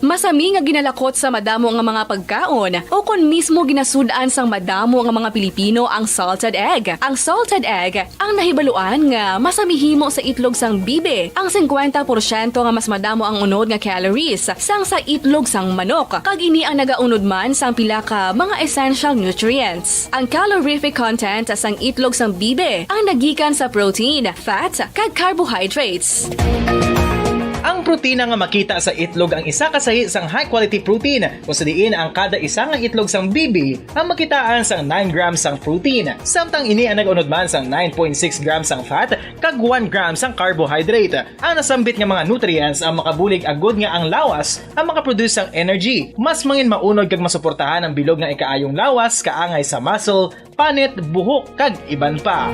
Masami nga ginalakot sa madamo nga mga pagkaon, o kon mismo ginasud-an sang madamo nga mga Pilipino ang salted egg. Ang salted egg ang nahibaluan nga masami himo sa itlog sang bibi. Ang singkwenta porsyento nga mas madamo ang unod nga calories sang sa itlog sang manok, kag ini ang nagaunod man sang pila ka mga essential nutrients. Ang calorific content sang itlog sang bibi ang nagikan sa protein, fat, kag carbohydrates. Ang protina nga makita sa itlog ang isa ka sahi sang high-quality protein, kung sa diin ang kada isa nga itlog sang bibi ang makitaan sang nine grams sang protein, samtang ini ang nag-unod man sang nine point six grams sang fat kag one gram sang carbohydrate. Ang nasambit nga mga nutrients ang makabulig agud nga ang lawas ang makaproduce sang energy. Mas mangin maunod kag masuportahan ang bilog nga ikaayong lawas, kaangay sa muscle, panit, buhok, kag iban pa.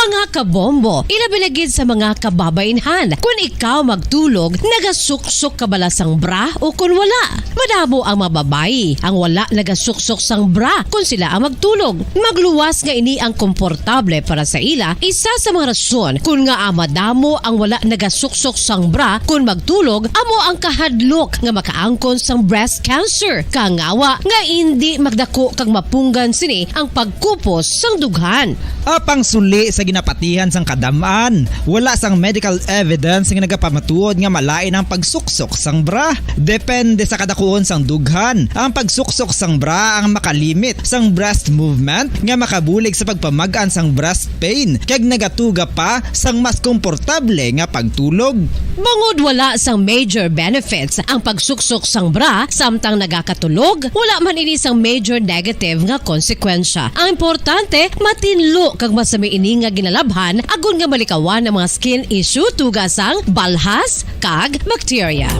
Mga kabombo, ilabi na gid sa mga kababainhan. Kun ikaw magtulog, nagasuksok ka bala sang bra o kun wala? Madamo ang mga babayi ang wala nagasuksok sang bra kun sila ang magtulog. Magluwas nga ini ang komportable para sa ila, isa sa mga rason kun ngaa madamo ang wala nagasuksok sang bra kun magtulog amo ang kahadlok nga makaangkon sang breast cancer. Kangawa nga indi magdako kag mapunggan sini ang pagkupos sang dughan. Apang suli sa ginapatihan sang kadam-an, wala sang medical evidence nga nagapamatuod nga malain ang pagsuksok sang bra. Depende sa kadakuon sang dughan, ang pagsuksok sang bra ang makalimit sang breast movement nga makabulig sa pagpamag-an sang breast pain kag nagatuga pa sang mas komportable nga pagtulog. Bangod wala sang major benefits ang pagsuksok sang bra samtang nagakatulog, wala man ini sang major negative nga konsekwensya. Ang importante, matinlo kag masami ini nga ginalabhan agod nga malikawan ang mga skin issue tuga sang balhas kag bakterya.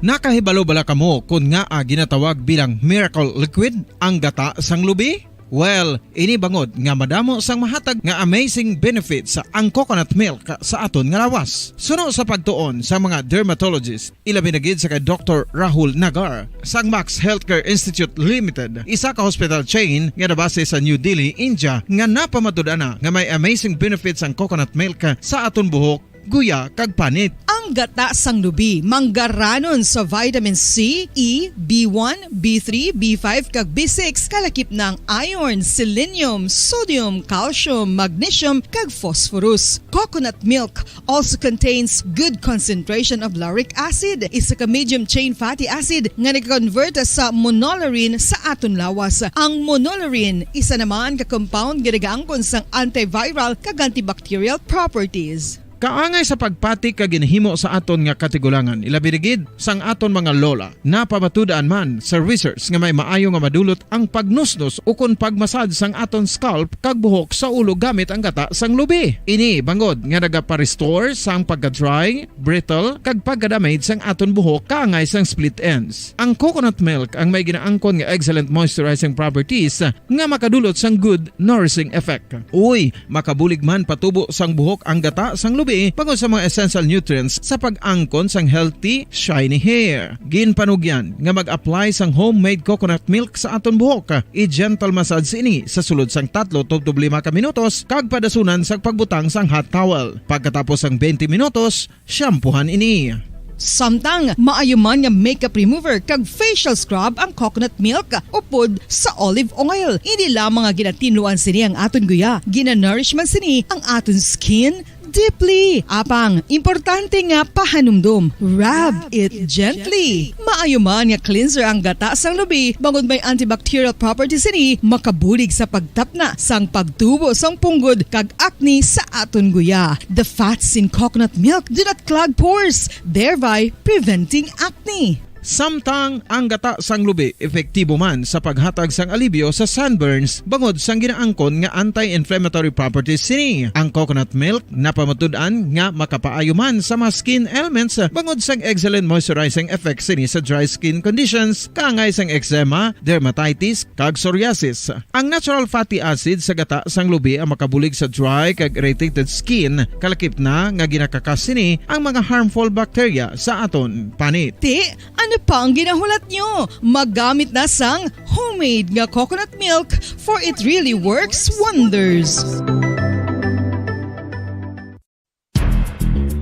Nakahibalo bala kamo kon ngaa ginatawag bilang miracle liquid ang gata sang lubi? Well, ini bangod nga madamo sang mahatag nga amazing benefits ang coconut milk sa aton nga lawas. Suno sa pagtuon sa mga dermatologist, ilabi na gid sa kay Doktor Rahul Nagar sang Max Healthcare Institute Limited, isa ka hospital chain nga nabase sa New Delhi, India, nga napamatud-an na nga may amazing benefits ang coconut milk sa aton buhok, guya, kag panit. Ang gata sang lubi manggaranon sa vitamin C, E, B one, B three, B five, kag B six, kalakip na ang iron, selenium, sodium, calcium, magnesium, kag phosphorus. Coconut milk also contains good concentration of lauric acid, isa ka medium chain fatty acid nga nag-convert sa monolaurin sa aton lawas. Ang monolaurin, isa naman ka compound nga nagaangkon sang antiviral kag antibacterial properties. Kaangay sa pagpati kag ginahimo sa aton nga katigulangan, ilabi na gid sang aton mga lola. Napamatud-an man sa research nga may maayo nga madulot ang pagnusnos ukon pagmasad sang aton scalp kag buhok sa ulo gamit ang gata sang lubi. Ini bangod nga nagapa-restore sang pagka-dry, brittle, kag pagka-damage sang aton buhok kaangay sang split ends. Ang coconut milk ang may ginaangkon nga excellent moisturizing properties nga makadulot sang good nourishing effect. Uy, makabulig man patubo sang buhok ang gata sang lubi bangod sa mga essential nutrients sa pag-angkon sang healthy, shiny hair. Ginpanugyan nga mag-apply sang homemade coconut milk sa aton buhok. I-gentle massage ini sa sulod sang tatlo tubtob lima ka minutos kag padasunan sang pagbutang sang hot towel. Pagkatapos sang twenty minutos, shampoohan ini. Samtang maayo man nga makeup remover kag facial scrub ang coconut milk upod sa olive oil. Hindi lamang nga ginatinluan sini ang aton guya, ginanourish man sini ang aton skin deeply. Apang, importante nga pahanumdom, rub it gently. Maayo man nga cleanser ang gata sang lubi, bangod may antibacterial properties sini, makabulig sa pagtapna sang pagtubo sang punggod kag acne sa aton guya. The fats in coconut milk do not clog pores, thereby preventing acne. Samtang ang gata sang lubi epektibo man sa paghatag sang alibyo sa sunburns bangod sang ginaangkon nga anti-inflammatory properties sini. Ang coconut milk napamatud-an nga makapaayo man sa mga skin ailments bangod sang excellent moisturizing effect sini sa dry skin conditions kaangay sang eczema, dermatitis, kag psoriasis. Ang natural fatty acid sa gata sang lubi ang makabulig sa dry kag irritated skin, kalakip na nga ginakakas sini ang mga harmful bacteria sa aton panit. Ti, ano pa ang ginahulat nyo? Magamit na sang homemade nga coconut milk, for it really works wonders.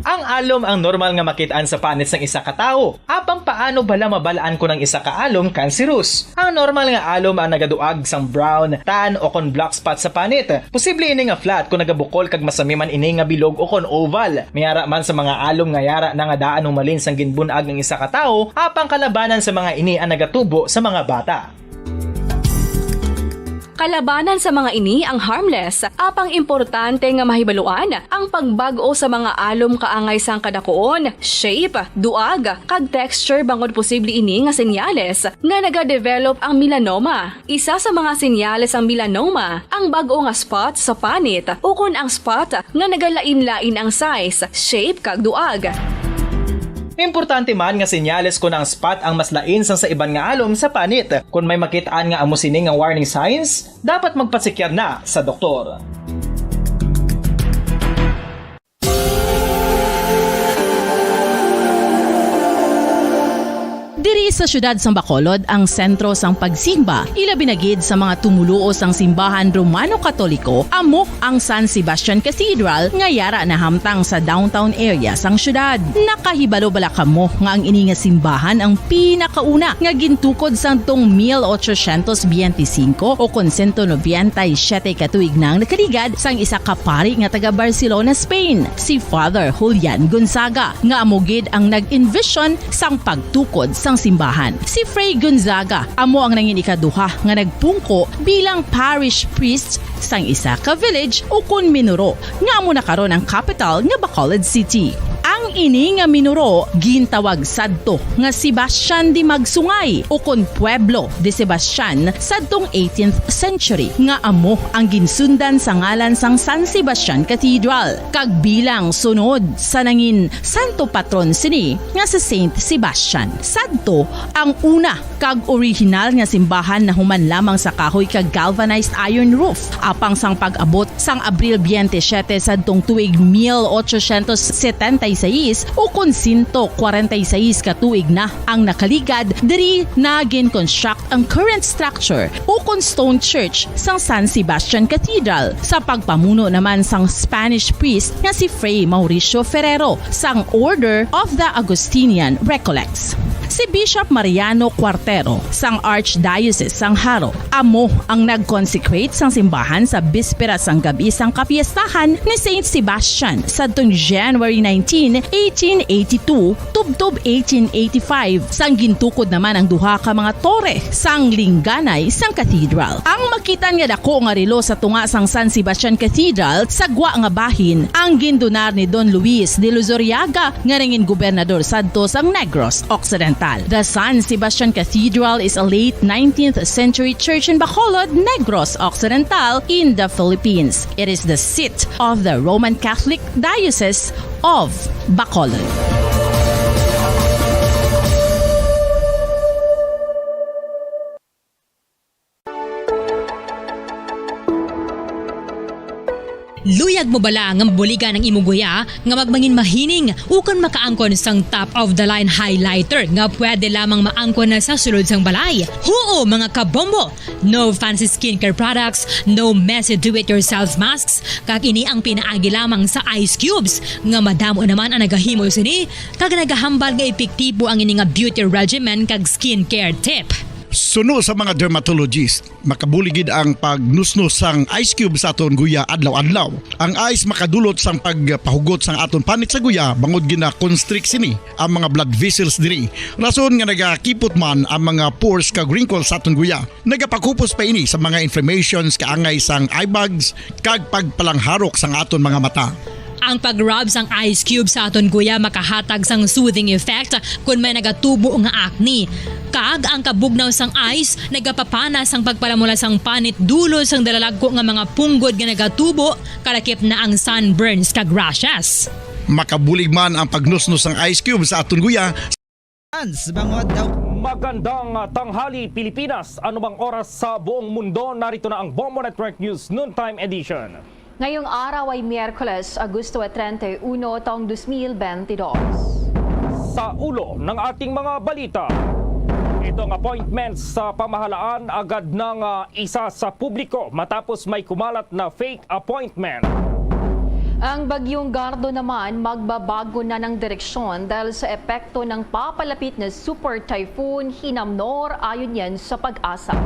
Ang alom ang normal nga makit-an sa panit sang isa ka tawo. Apang paano bala mabal-an kon ang isa ka alom kanserus? Ang normal nga alom ang nagaduag sang brown, tan, o kon black spot sa panit. Posible ini nga flat kon nagabukol kag masami man ini nga bilog o kon oval. May ara man sa mga alom nga yara na nga daan humalin sang ginbun-ag ang isa ka tawo, apang kalabanan sa mga ini ang nagatubo sa mga bata. Kalabanan sa mga ini ang harmless, apang importante nga mahibaluan ang pagbag-o sa mga alom kaangay sang kadakuon, shape, duag, kag texture bangod posible ini nga senyales nga nagadevelop ang melanoma. Isa sa mga senyales sang melanoma ang bag-o nga spot sa panit ukon ang spot nga nagalain-lain ang size, shape, kag duag. Importante man nga senyales kon ang spot ang mas lain sang sa iban nga alom sa panit. Kon may makit-an nga amo sini nga warning signs, dapat magpacheck na sa doktor. Diri sa siyudad sang Bacolod ang sentro sang pagsimba, ilabi na gid sa mga tumoluo sang simbahan Romano Katoliko, amo ang San Sebastian Cathedral nga yara nahamtang sa downtown area sang siyudad. Nakahibalo bala kamo nga ang ini nga simbahan ang pinakauna nga gintukod sadtong mil ochocientos biyente singko o kon sento nobenta y siyete ka tuig na ang nakaligad sang isa ka pari nga taga Barcelona, Spain, si Father Julian Gonzaga, nga amo gid ang nag-envision sang pagtukod sang simbahan. Si Fray Gonzaga amo ang nangin ikaduha nga nagpungko bilang parish priest sang isa ka village ukon minuro nga amo na karon ang kapital nga Bacolod City. Ang ini nga minuro gintawag sadto nga Sebastian de Magsungay ukon Pueblo de Sebastian sadtong eighteenth century, nga amo ang ginsundan sa ngalan sang San Sebastian Cathedral, kag bilang sunod sa nangin santo patron sini nga si Saint Sebastian. Sadto ang una kag orihinal nga simbahan nahuman lamang sa kahoy kag galvanized iron roof, apang sang pag-abot sang Abril biyente siyete sadtong tuig mil ochocientos setenta y seis, ukon sento kwarenta y seis ka tuig na ang nakaligad, diri na gin-construct ang current structure ukon stone church sang San Sebastian Cathedral, sa pagpamuno naman sang Spanish priest nga si Fray Mauricio Ferrero sang Order of the Augustinian Recollects. Si Bishop Mariano Cuartero sang Archdiocese sang Jaro amo ang nag-consecrate sang simbahan sa bispera sang gab-i sang kapiestahan ni Saint Sebastian sadtong January nineteen, eighteen eighty-two, tubtob eighteen eighty-five, sang gintukod naman ang duha ka mga tore sang lingganay sang cathedral. Ang makit-an nga dako nga relo sa tunga sang San Sebastian Cathedral sa gwa nga bahin ang gindonar ni Don Luis de Luzuriaga, nga nangin gobernador sadto sang Negros Occidental. The San Sebastian Cathedral is a late nineteenth century church in Bacolod, Negros Occidental, in the Philippines. It is the seat of the Roman Catholic Diocese of Bacolod. Luyag mo bala nga mabuligan ang imo guya nga magmangin mahining ukon makaangkon sang top of the line highlighter nga pwede lamang maangkon na sa sulod sang balay? Huo, mga kabombo! No fancy skincare products, no messy do-it-yourself masks, kag ini ang pinaagi lamang sa ice cubes, nga madamo naman ang nagahimo sini, kag nagahambal nga epektibo ang ini nga beauty regimen kag skincare tip. Suno sa mga dermatologist, makabulig gid ang pagnusnos sang ice cube sa aton guya adlaw-adlaw. Ang ice makadulot sang pagpahugot sang aton panit sa guya bangod gina-constrict sini ang mga blood vessels diri. Rason nga nagakipot man ang mga pores kag wrinkles sa aton guya. Nagapakupos pa ini sa mga inflammations kaangay sang eye bags kag pagpalangharok sang aton mga mata. Ang pag-rub sang ice cube sa aton guya makahatag sang soothing effect kon may nagatubo nga acne. Kag ang kabugnaw sang ice nagapapana sang pagpalamula sang panit dulot sang dalalagko nga mga punggod nga nagatubo, kalakip na ang sunburns kag rashes. Makabulig man ang pagnusnos sang ice cube sa aton guya. Ans, bangod daw. Magandang tanghali, Pilipinas. Anumang oras sa buong mundo, narito na ang Bombo Network News Noontime Edition. Ngayong araw ay Miyerkules, Agosto treinta y uno, taong dos mil bentidós. Sa ulo ng ating mga balita, itong appointment sa pamahalaan agad nang ah, isa sa publiko matapos may kumalat na fake appointment. Ang Bagyong Gardo naman magbabago na ng direksyon dahil sa epekto ng papalapit na Super Typhoon Hinamnor, ayon yan sa PAGASA.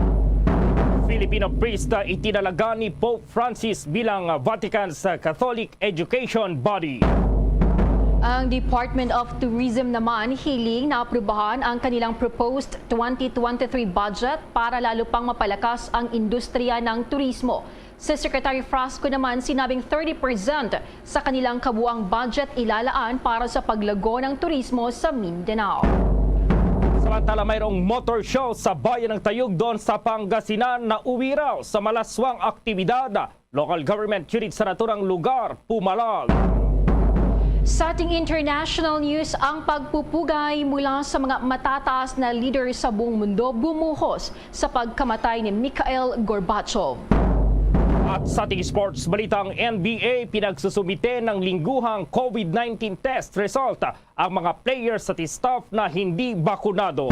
Filipino priest ah, itinalaga ni Pope Francis bilang ah, Vatican's ah, Catholic Education Body. Ang Department of Tourism naman hiling na aprubahan ang kanilang proposed twenty twenty-three budget para lalo pang mapalakas ang industriya ng turismo. Si Secretary Frasco naman sinabing thirty percent sa kanilang kabuang budget ilalaan para sa paglago ng turismo sa Mindanao. Samantala, mayroong motor show sa bayan ng Tayugdon sa Pangasinan na uwi raw sa malaswang aktibidad. Local government unit sa naturang lugar, pumalag. Sa ating international news, ang pagpupugay mula sa mga matataas na leader sa buong mundo bumuhos sa pagkamatay ni Mikhail Gorbachev. At sa ating sports balita, ang N B A pinagsusumite ng lingguhang COVID nineteen test result ang mga players at staff na hindi bakunado.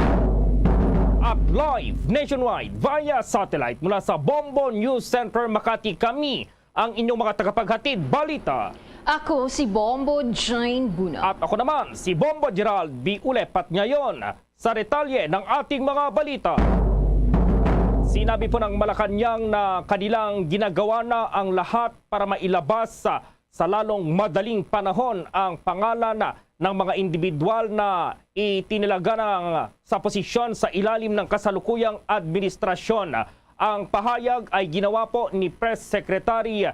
At live nationwide via satellite mula sa Bombo News Center Makati, kami ang inyong mga tagapaghatid balita. Ako si Bombo Jane Buna. At ako naman, si Bombo Gerald B. Ulepat ngayon sa detalye ng ating mga balita. Sinabi po ng Malacañang na kanilang ginagawa na ang lahat para mailabas sa, sa lalong madaling panahon ang pangalan ng mga individual na itinilaga ng, sa posisyon sa ilalim ng kasalukuyang administrasyon. Ang pahayag ay ginawa po ni Press Secretary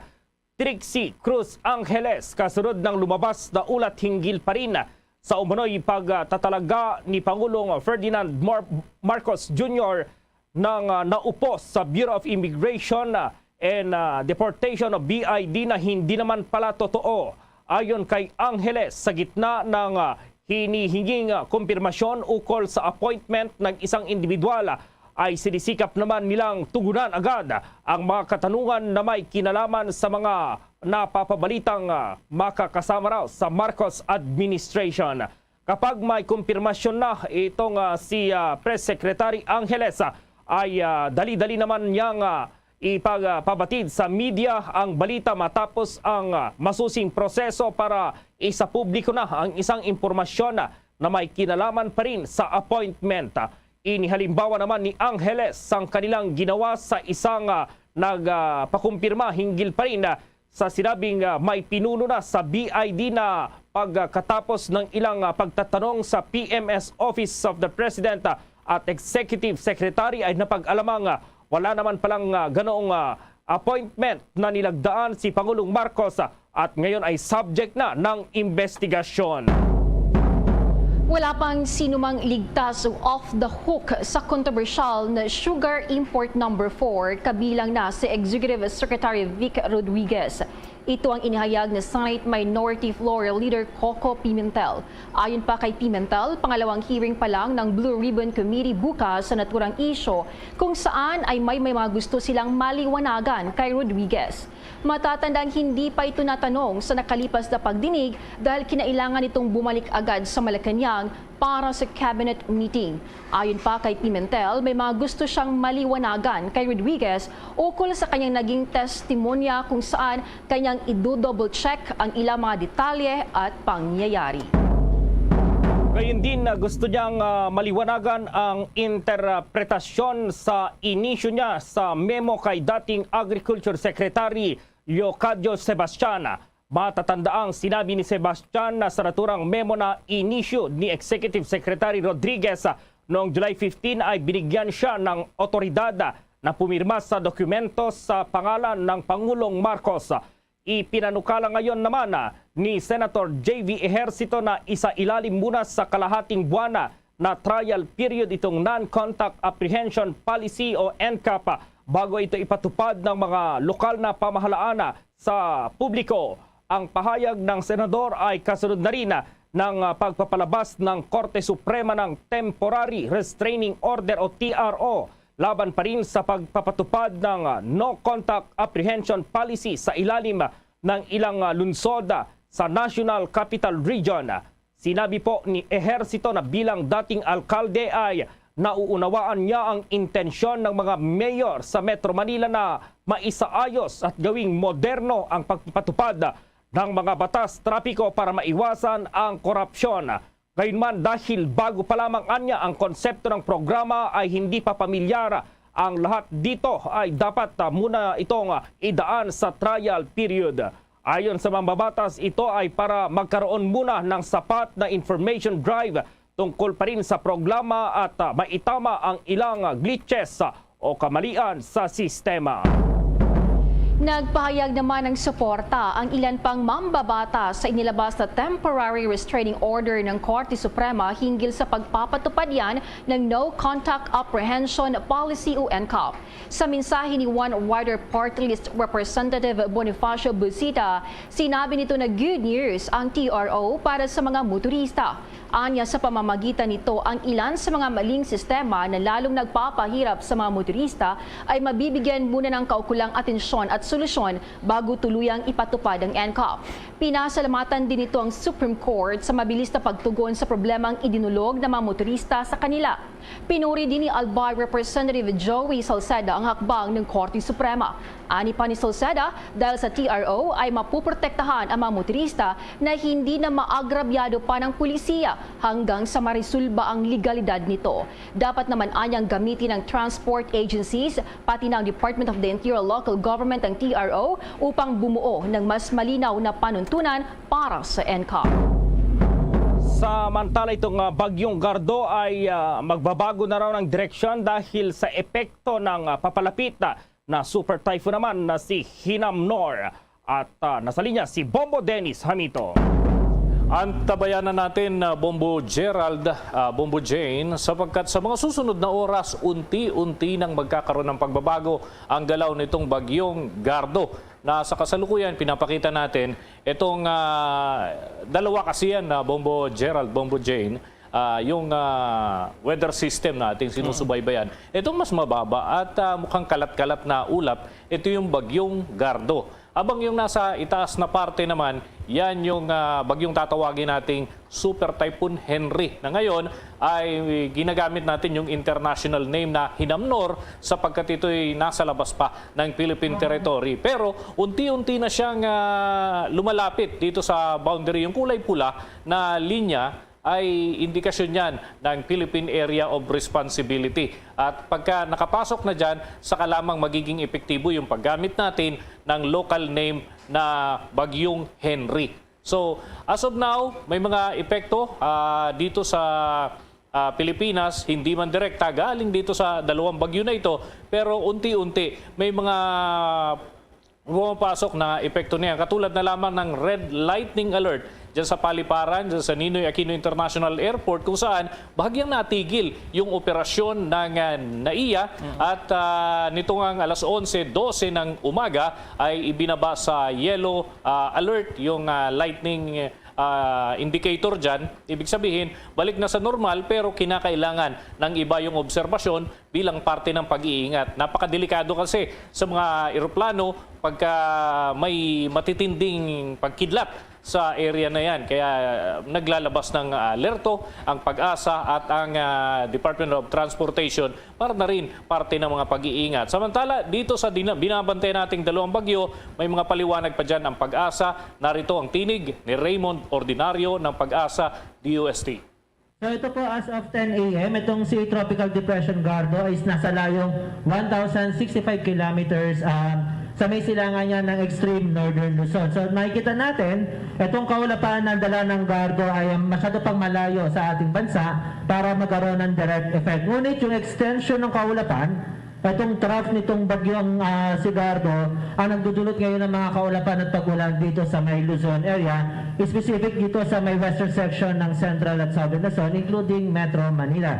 Trixie Cruz Angeles kasunod ng lumabas na ulat hinggil pa rin sa umano'y pagtatalaga ni Pangulong Ferdinand Mar-, Marcos Junior ng, ah, naupos sa Bureau of Immigration, ah, and, ah, Deportation o B I D na hindi naman pala totoo. Ayon kay Angeles, sa gitna ng, ah, hinihinging, ah, kumpirmasyon ukol sa appointment ng isang individual, ah, ay sinisikap naman nilang tugunan agad ang mga katanungan na may kinalaman sa mga napapabalitang, ah, makakasama raw sa Marcos administration. Kapag may kumpirmasyon na itong, ah, si, ah, Press Secretary Angeles, ah, ay, ah, dali-dali naman niyang, ah, ipagpabatid sa media ang balita matapos ang, ah, masusing proseso para isapubliko na ang isang impormasyon na may kinalaman pa rin sa appointment. Inihalimbawa naman ni Angeles ang kanilang ginawa sa isang, ah, nagpakumpirma hinggil pa rin, ah, sa sinabing, ah, may pinuno na sa B I D na pagkatapos ng ilang, ah, pagtatanong sa P M S Office of the President, ah, at Executive Secretary ay napag-alamang, ah, wala naman palang, ah, ganoong, ah, appointment na nilagdaan si Pangulong Marcos, ah, at ngayon ay subject na ng investigasyon. Wala pang sinumang ligtas o off the hook sa kontrobersyal na sugar import number four, kabilang na si Executive Secretary Vic Rodriguez. Ito ang inihayag ni Senate Minority Floor Leader Coco Pimentel. Ayon pa kay Pimentel, pangalawang hearing pa lang ng Blue Ribbon Committee bukas sa naturang isyu, kung saan ay may, may mga gusto silang maliwanagan kay Rodriguez. Matatandang hindi pa ito natanong sa nakalipas na pagdinig dahil kinailangan itong bumalik agad sa Malacañang para sa cabinet meeting. Ayon pa kay Pimentel, may mga gusto siyang maliwanagan kay Rodriguez ukol sa kanyang naging testimonya kung saan kanyang ido-double check ang ilang mga detalye at pangyayari. Gayon din, ah, gusto niyang, ah, maliwanagan ang interpretasyon sa inisyu niya sa memo kay dating Agriculture Secretary Leocadio Sebastian. Matatandaang sinabi ni Sebastian na sa naturang memo na inisyu ni Executive Secretary Rodriguez, ah, noong July fifteen ay binigyan siya ng otoridad, ah, na pumirma sa dokumento sa pangalan ng Pangulong Marcos. Ipinanukala ngayon naman, ah, ni Senator J V Ejercito na isailalim muna sa kalahating buwan na, na trial period itong non-contact apprehension policy o N C A P bago ito ipatupad ng mga lokal na pamahalaan sa publiko. Ang pahayag ng senador ay kasunod na rin ng, ah, pagpapalabas ng Korte Suprema ng Temporary Restraining Order o T R O laban pa rin sa pagpapatupad ng, ah, no contact apprehension policy sa ilalim ng ilang, ah, lungsod, ah, sa National Capital Region. Sinabi po ni Ejercito na bilang dating alkalde ay nauunawaan niya ang intensyon ng mga mayor sa Metro Manila na maisaayos at gawing moderno ang pagpapatupad ng mga batas trapiko para maiwasan ang korupsyon. Gayunman, dahil bago pa lamang anya ang konsepto ng programa ay hindi pa pamilyar ang lahat dito, ay dapat, ah, muna itong, ah, idaan sa trial period. Ayon sa mambabatas, ito ay para magkaroon muna ng sapat na information drive tungkol pa rin sa programa at, ah, maitama ang ilang, ah, glitches, ah, o kamalian sa sistema. Nagpahayag naman ng suporta ang ilan pang mambabatas sa inilabas na temporary restraining order ng Korte Suprema hinggil sa pagpapatupad yan ng No Contact Apprehension Policy o N C A P. Sa mensahe ni One Rider Party List Representative Bonifacio Busita, sinabi nito na good news ang T R O para sa mga motorista. Anya, sa pamamagitan nito, ang ilan sa mga maling sistema na lalong nagpapahirap sa mga motorista ay mabibigyan muna ng kaukulang atensyon at solusyon bago tuluyang ipatupad ang N C A P. Pinasalamatan din nito ang Supreme Court sa mabilis na pagtugon sa problemang idinulog ng mga motorista sa kanila. Pinuri din ni Albay Representative Joey Salceda ang hakbang ng Korte Suprema. Ani pa ni Salceda, dahil sa T R O ay mapuprotektahan ang mga motorista na hindi na maagrabyado pa ng pulisiya hanggang sa marisulba ang legalidad nito. Dapat naman anyang gamitin ng transport agencies, pati na ang Department of the Interior Local Government ang T R O upang bumuo ng mas malinaw na panuntunan para sa N C A P. Samantala, itong, ah, Bagyong Gardo ay, ah, magbabago na raw ng direksyon dahil sa epekto ng, ah, papalapit na, na super typhoon naman na si Hinamnor. At, ah, nasa linya si Bombo Dennis Hamito. Antabayanan natin, ah, Bombo Gerald, ah, Bombo Jane, sapagkat sa mga susunod na oras, unti-unti nang magkakaroon ng pagbabago ang galaw nitong Bagyong Gardo, na sa kasalukuyan pinapakita natin itong, ah, dalawa kasi yan, ah, Bombo Gerald, Bombo Jane, ah, yung, ah, weather system na ating sinusubaybayan. Itong mas mababa at, ah, mukhang kalat-kalat na ulap, ito yung Bagyong Gardo. Habang yung nasa itaas na parte naman, yan yung, ah, bagyong tatawagin nating Super Typhoon Henri, na ngayon ay ginagamit natin yung international name na Hinamnor sapagkat ito'y nasa labas pa ng Philippine territory. Pero unti-unti na siyang, ah, lumalapit dito sa boundary. Yung kulay pula na linya ay indikasyon yan ng Philippine Area of Responsibility. At pagka nakapasok na dyan, saka lamang magiging epektibo yung paggamit natin ng local name na Bagyong Henri. So, as of now, may mga epekto, ah, dito sa, ah, Pilipinas, hindi man direkta galing dito sa dalawang bagyo na ito, pero unti-unti may mga pumapasok na epekto niya. Katulad na lamang ng red lightning alert dyan sa Paliparan, dyan sa Ninoy Aquino International Airport, kung saan bahagyang natigil yung operasyon ng, ah, NAIA. At, ah, nito ngang alas onse, dose ng umaga ay ibinaba sa yellow, ah, alert yung, ah, lightning, ah, indicator dyan. Ibig sabihin, balik na sa normal, pero kinakailangan ng iba yung obserbasyon bilang parte ng pag-iingat. Napakadelikado kasi sa mga eroplano pagka may matitinding pagkidlat sa area na yan. Kaya, ah, naglalabas ng, ah, alerto ang PAGASA at ang, ah, Department of Transportation para na rin parte ng mga pag-iingat. Samantala, dito sa dina-, binabantayan nating dalawang bagyo, may mga paliwanag pa dyan ang PAGASA. Narito ang tinig ni Raymond Ordinario ng PAGASA D O S T. So ito po, as of ten A M, itong si Tropical Depression Gardo is nasa layong one thousand sixty-five kilometers, um, sa may silangan niya ng extreme northern Luzon. So makikita natin, itong kaulapan na dala ng Gardo ay, um, masyado pang malayo sa ating bansa para magkaroon ng direct effect. Ngunit yung extension ng kaulapan Itong trough nitong bagyong, ah, si Gardo, ang nagdudulot ngayon ng mga kaulapan at pag-ulan dito sa may Luzon area, specific dito sa may western section ng Central at Southern Luzon, including Metro Manila.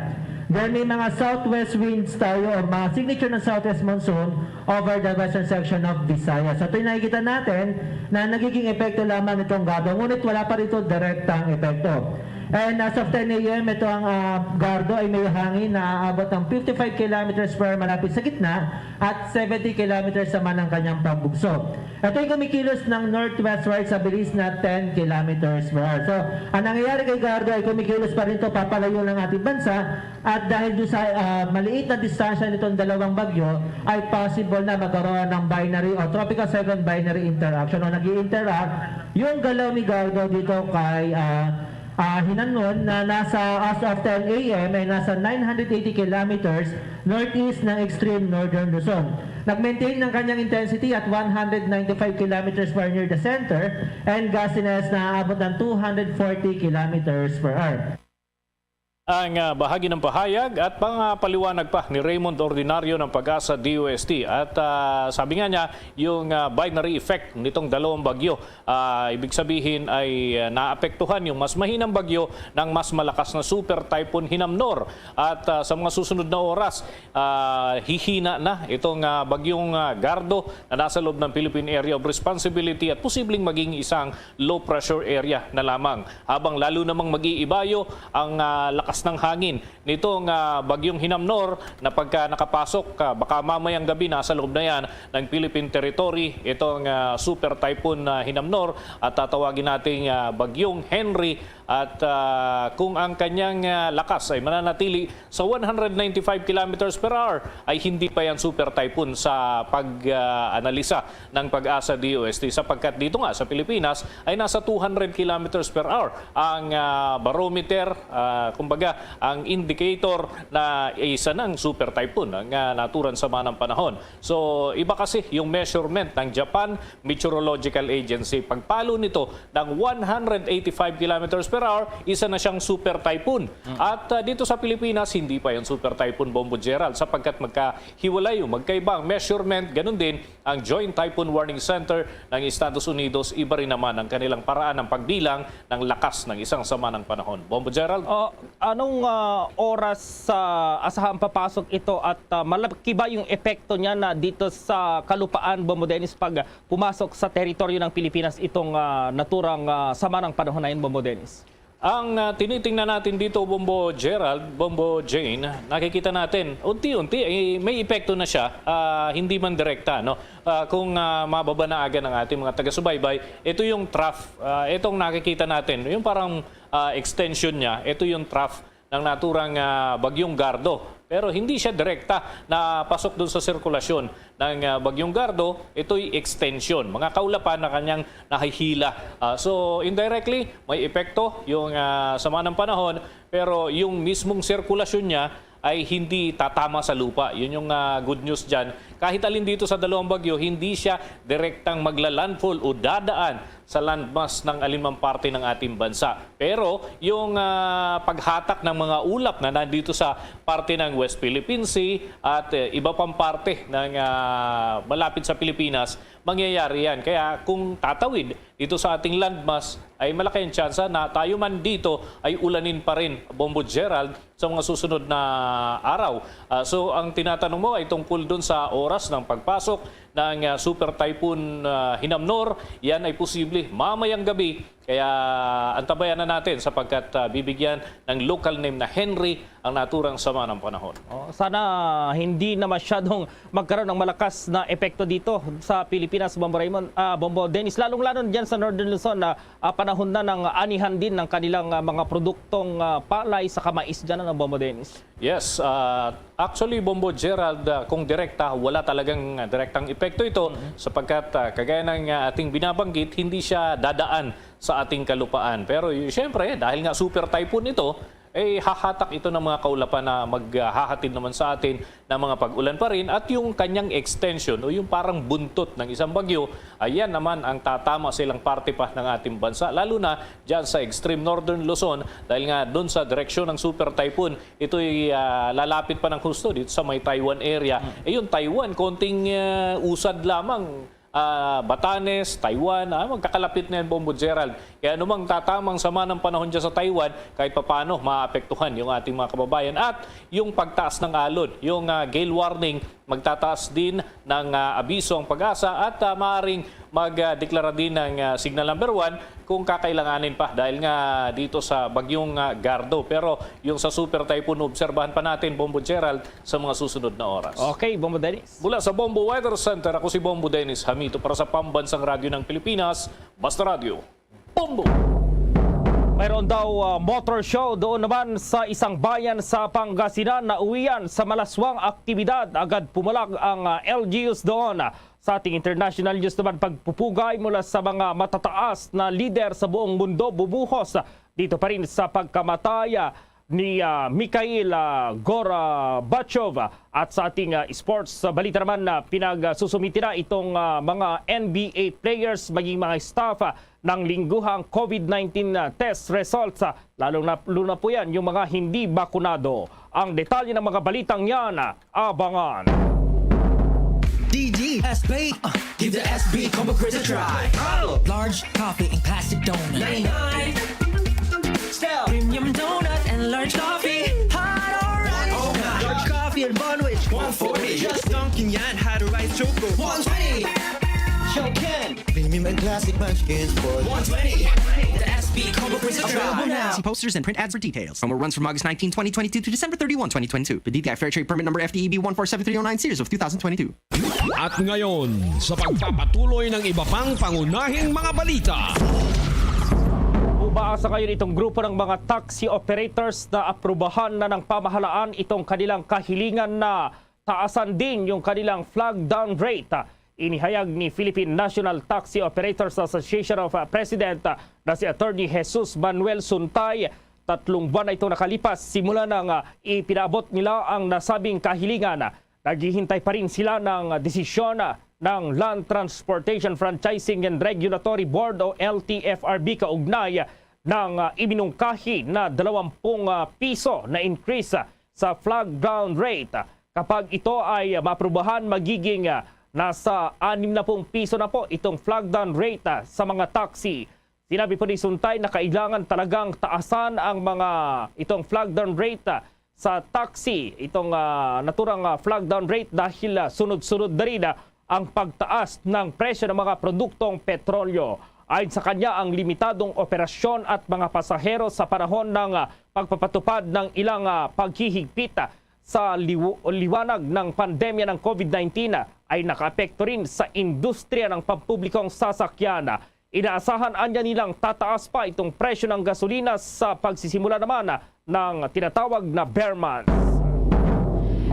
Then may mga southwest winds tayo o mga signature ng southwest monsoon over the western section of Visayas. So ito yung nakikita natin na nagiging epekto lamang nitong Gardo, ngunit wala pa rito direktang epekto. And as of ten a m, ito ang, ah, Gardo ay may hangin na aabot ng fifty-five kilometers per hour malapit sa gitna at seventy kilometers naman ang kanyang pambugso. Ito ay kumikilos ng northwestward sa bilis na ten kilometers per hour. So, ang nangyayari kay Gardo ay kumikilos pa rin ito papalayo ng ating bansa at dahil doon sa, ah, maliit na distansya nitong dalawang bagyo ay possible na magkaroon ng binary o tropical cyclone binary interaction o nag-i-interact yung galaw ni Gardo dito kay, ah, ah, Hinamnor na nasa, as of ten a m, ay nasa nine hundred eighty kilometers northeast ng extreme northern Luzon. Nag-maintain ng kanyang intensity at one hundred ninety-five kilometers per hour near the center and gustiness na aabot ng two hundred forty kilometers per hour. Ang, ah, bahagi ng pahayag at mga paliwanag pa ni Raymond Ordinario ng PAGASA D O S T. At, ah, sabi nga niya, yung, ah, binary effect nitong dalawang bagyo, ah, ibig sabihin ay, ah, naapektuhan yung mas mahinang bagyo ng mas malakas na super typhoon Hinamnor. At, ah, sa mga susunod na oras, ah, hihina na itong, ah, bagyong, ah, Gardo na nasa loob ng Philippine Area of Responsibility at posibleng maging isang low pressure area na lamang. Habang lalo namang mag-iibayo ang, ah, lakas ng hangin nitong, ah, bagyong Hinamnor na pagka nakapasok, ah, baka mamayang gabi nasa loob na yan ng Philippine Territory itong, ah, super typhoon na Hinamnor at tatawagin nating, ah, bagyong Henry. At, ah, kung ang kanyang, ah, lakas ay mananatili sa one hundred ninety-five kilometers per hour, ay hindi pa yan super typhoon sa pag-analisa ng PAGASA D O S T, sapagkat dito nga sa Pilipinas ay nasa two hundred kilometers per hour ang, ah, barometer, ah, kumbaga ang indicator na isa ng super typhoon ang, ah, naturang sama ng panahon. So, iba kasi yung measurement ng Japan Meteorological Agency. Pagpalo nito ng one hundred eighty-five kilometers per hour, isa na siyang super typhoon. At, ah, dito sa Pilipinas, hindi pa yung super typhoon, Bombo Gerald, sapagkat magkahiwalay o magkaiba ang measurement. Ganun din ang Joint Typhoon Warning Center ng Estados Unidos. Iba rin naman ang kanilang paraan ng pagbilang ng lakas ng isang sama ng panahon. Bombo Gerald? O, anong, ah, oras sa asahan papasok ito at, ah, malaki ba yung epekto niya na dito sa kalupaan, Bombo Dennis, pag pumasok sa teritoryo ng Pilipinas itong, ah, naturang, ah, sama ng panahon na yun, Bombo Dennis? Ang, ah, tinitingnan natin dito, Bombo Gerald, Bombo Jane, nakikita natin, unti-unti, eh, may epekto na siya, ah, hindi man direkta, no? Ah, kung, ah, mababanaagan ng ating mga taga-subaybay, ito yung trough, ah, itong nakikita natin, yung parang, ah, extension niya, ito yung trough ng naturang, ah, Bagyong Gardo. Pero hindi siya direkta na pasok dun sa sirkulasyon ng, ah, Bagyong Gardo, ito'y extension, mga kaulapan na kanyang nahihila. Ah, so, indirectly, may epekto yung, ah, sama ng panahon, pero yung mismong sirkulasyon niya ay hindi tatama sa lupa. Yun yung, ah, good news dyan. Kahit alin dito sa dalawang bagyo, hindi siya direktang magla-landfall o dadaan sa landmass ng alinmang parte ng ating bansa. Pero yung, ah, paghatak ng mga ulap na nandito sa parte ng West Philippine Sea at, eh, iba pang parte ng, ah, malapit sa Pilipinas, mangyayari yan. Kaya kung tatawid dito sa ating landmass, ay malaki ang tsansa na tayo man dito ay ulanin pa rin, Bombo Gerald, sa mga susunod na araw. Ah, so, ang tinatanong mo ay tungkol dun sa oras ng pagpasok ng, ah, Super Typhoon, ah, Hinamnor. Yan ay posible mamayang gabi. Kaya antabayan na natin sapagkat, ah, bibigyan ng local name na Henry ang naturang sama ng panahon. Oh, sana hindi na masyadong magkaroon ng malakas na epekto dito sa Pilipinas, Bombo Raymond, ah, Bombo Dennis, lalong-lalo dyan sa Northern Luzon na, ah, panahon na ng anihan din ng kanilang, ah, mga produktong, ah, palay sa kamais dyan, ano, Bombo Dennis? Yes, ah, actually, Bombo Gerald, ah, kung direkta, wala talagang, ah, direktang epekto ito sapagkat, ah, kagaya ng, ah, ating binabanggit, hindi siya dadaan sa ating kalupaan. Pero y- siyempre, dahil nga super typhoon ito, Eh, hahatak ito ng mga kaulapan na maghahatid naman sa atin ng mga pag-ulan pa rin at yung kanyang extension o yung parang buntot ng isang bagyo, ayan naman ang tatama sa ilang parte pa ng ating bansa, lalo na dyan sa extreme northern Luzon dahil nga doon sa direksyon ng super typhoon, ito'y ah, lalapit pa ng husto dito sa may Taiwan area. Eh, yung Taiwan, konting ah, usad lamang ah, Batanes, Taiwan, ah, magkakalapit na yan, Bombo Gerald. Kaya anumang tatamang sama ng panahon dyan sa Taiwan, kahit papano, maapektuhan yung ating mga kababayan. At yung pagtaas ng alon, yung ah, gale warning, magtataas din ng ah, abiso ang PAGASA at ah, maaaring magdeklara din ng ah, signal number one kung kakailanganin pa dahil nga dito sa bagyong ah, Gardo. Pero yung sa super typhoon, obserbahan pa natin, Bombo Gerald, sa mga susunod na oras. Okay, Bombo Dennis. Mula sa Bombo Weather Center, ako si Bombo Dennis Hamito para sa Pambansang Radyo ng Pilipinas, Basta Radyo, Bombo! Mayroon daw ah, motor show doon naman sa isang bayan sa Pangasinan na uwian sa malaswang aktibidad. Agad pumulag ang ah, L G Us doon. Sa ating international news naman, pagpupugay mula sa mga matataas na lider sa buong mundo bubuhos dito pa rin sa pagkamatay ah, ni ah, Mikhail ah, Gorbachev. At sa ating ah, sports ah, balita naman, na pinagsusumiti na itong ah, mga N B A players, maging mga staff ah, ng lingguhang COVID nineteen ah, test results. Ah, lalong na, luna po yan yung mga hindi bakunado. Ang detalye ng mga balitang yan, ah, abangan. D D S B. Uh, give the S B combo craze a try. Large coffee and classic donut. Style. Premium donut and large coffee. Hot or right. Large coffee and bun which. one forty. Just dunking yan. Hot or rice choco. one twenty. Show Ken. Premium and classic munchkins for. one twenty. The S B combo craze a try. Available now. See posters and print ads for details. Promo runs from August nineteen, twenty twenty-two to December thirty-one, twenty twenty-two. The D T I Fair Trade Permit Number F D E B one four seven three oh nine, series of two thousand twenty-two. At ngayon, sa pagpapatuloy ng iba pang pangunahing mga balita. Umaasa ngayon itong grupo ng mga taxi operators na aprubahan na ng pamahalaan itong kanilang kahilingan na taasan din yung kanilang flag down rate. Inihayag ni Philippine National Taxi Operators Association of President na si Attorney Jesus Manuel Suntay. Tatlong buwan na itong nakalipas simula nang ah, ipinaabot nila ang nasabing kahilingan. Naghihintay pa rin sila ng desisyon ng Land Transportation Franchising and Regulatory Board o L T F R B kaugnay ng ah, iminungkahi na dalawampung piso na increase sa flag down rate. Kapag ito ay maaprubahan, magiging ah, nasa anim na pung piso na po itong flag down rate ah, sa mga taxi. Sinabi po ni Suntay na kailangan talagang taasan ang mga itong flag down rate ah, sa taxi, itong ah, naturang ah, flag down rate dahil ah, sunod-sunod na rin ah, ang pagtaas ng presyo ng mga produktong petrolyo. Ayon sa kanya, ang limitadong operasyon at mga pasahero sa panahon ng ah, pagpapatupad ng ilang ah, paghihigpit ah, sa liw- liwanag ng pandemya ng COVID nineteen ah, ay nakaapekto rin sa industriya ng pampublikong sasakyan. Inaasahan anya nilang tataas pa itong presyo ng gasolina sa pagsisimula naman ng tinatawag na bear months.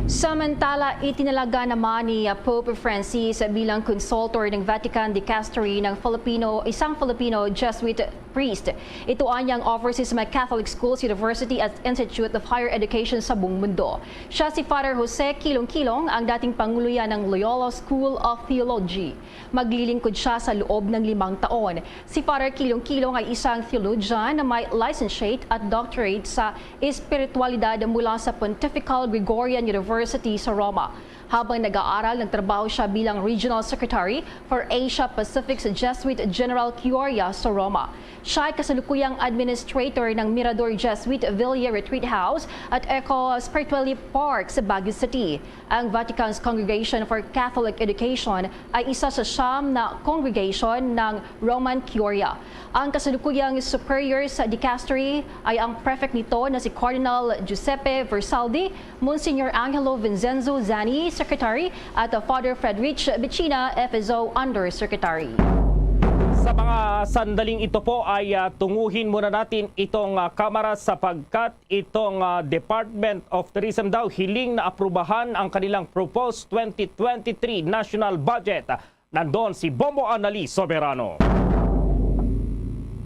Samantala, itinalaga naman ni Pope Francis bilang consultor ng Vatican Dicastery ng Filipino, isang Filipino Jesuit priest. Ito anya ang offer sa mga Catholic schools, university at institute of higher education sa buong mundo. Siya si Father Jose Kilong Kilong, ang dating panguluyan ng Loyola School of Theology. Maglilingkod siya sa loob ng limang taon. Si Father Kilong Kilong ay isang theologian na may licentiate at doctorate sa espiritualidad mula sa Pontifical Gregorian University sa Roma. Habang nag-aaral, nagtrabaho siya bilang Regional Secretary for Asia Pacific sa Jesuit General Curia sa Roma. Siya ay kasalukuyang administrator ng Mirador Jesuit Villa Retreat House at Eco Spirituality Park sa Baguio City. Ang Vatican's Congregation for Catholic Education ay isa sa siyam na congregation ng Roman Curia. Ang kasalukuyang superior sa dicastery ay ang prefect nito na si Cardinal Giuseppe Versaldi, Monsignor Angelo Vincenzo Zani, Secretary, at Father Fredrich Bicina, F S O Undersecretary. Sa mga sandaling ito po ay ah, tunguhin muna natin itong ah, kamera sapagkat itong ah, Department of Tourism daw hiling na aprubahan ang kanilang proposed twenty twenty-three national budget. Nandun si Bombo Anali Soberano.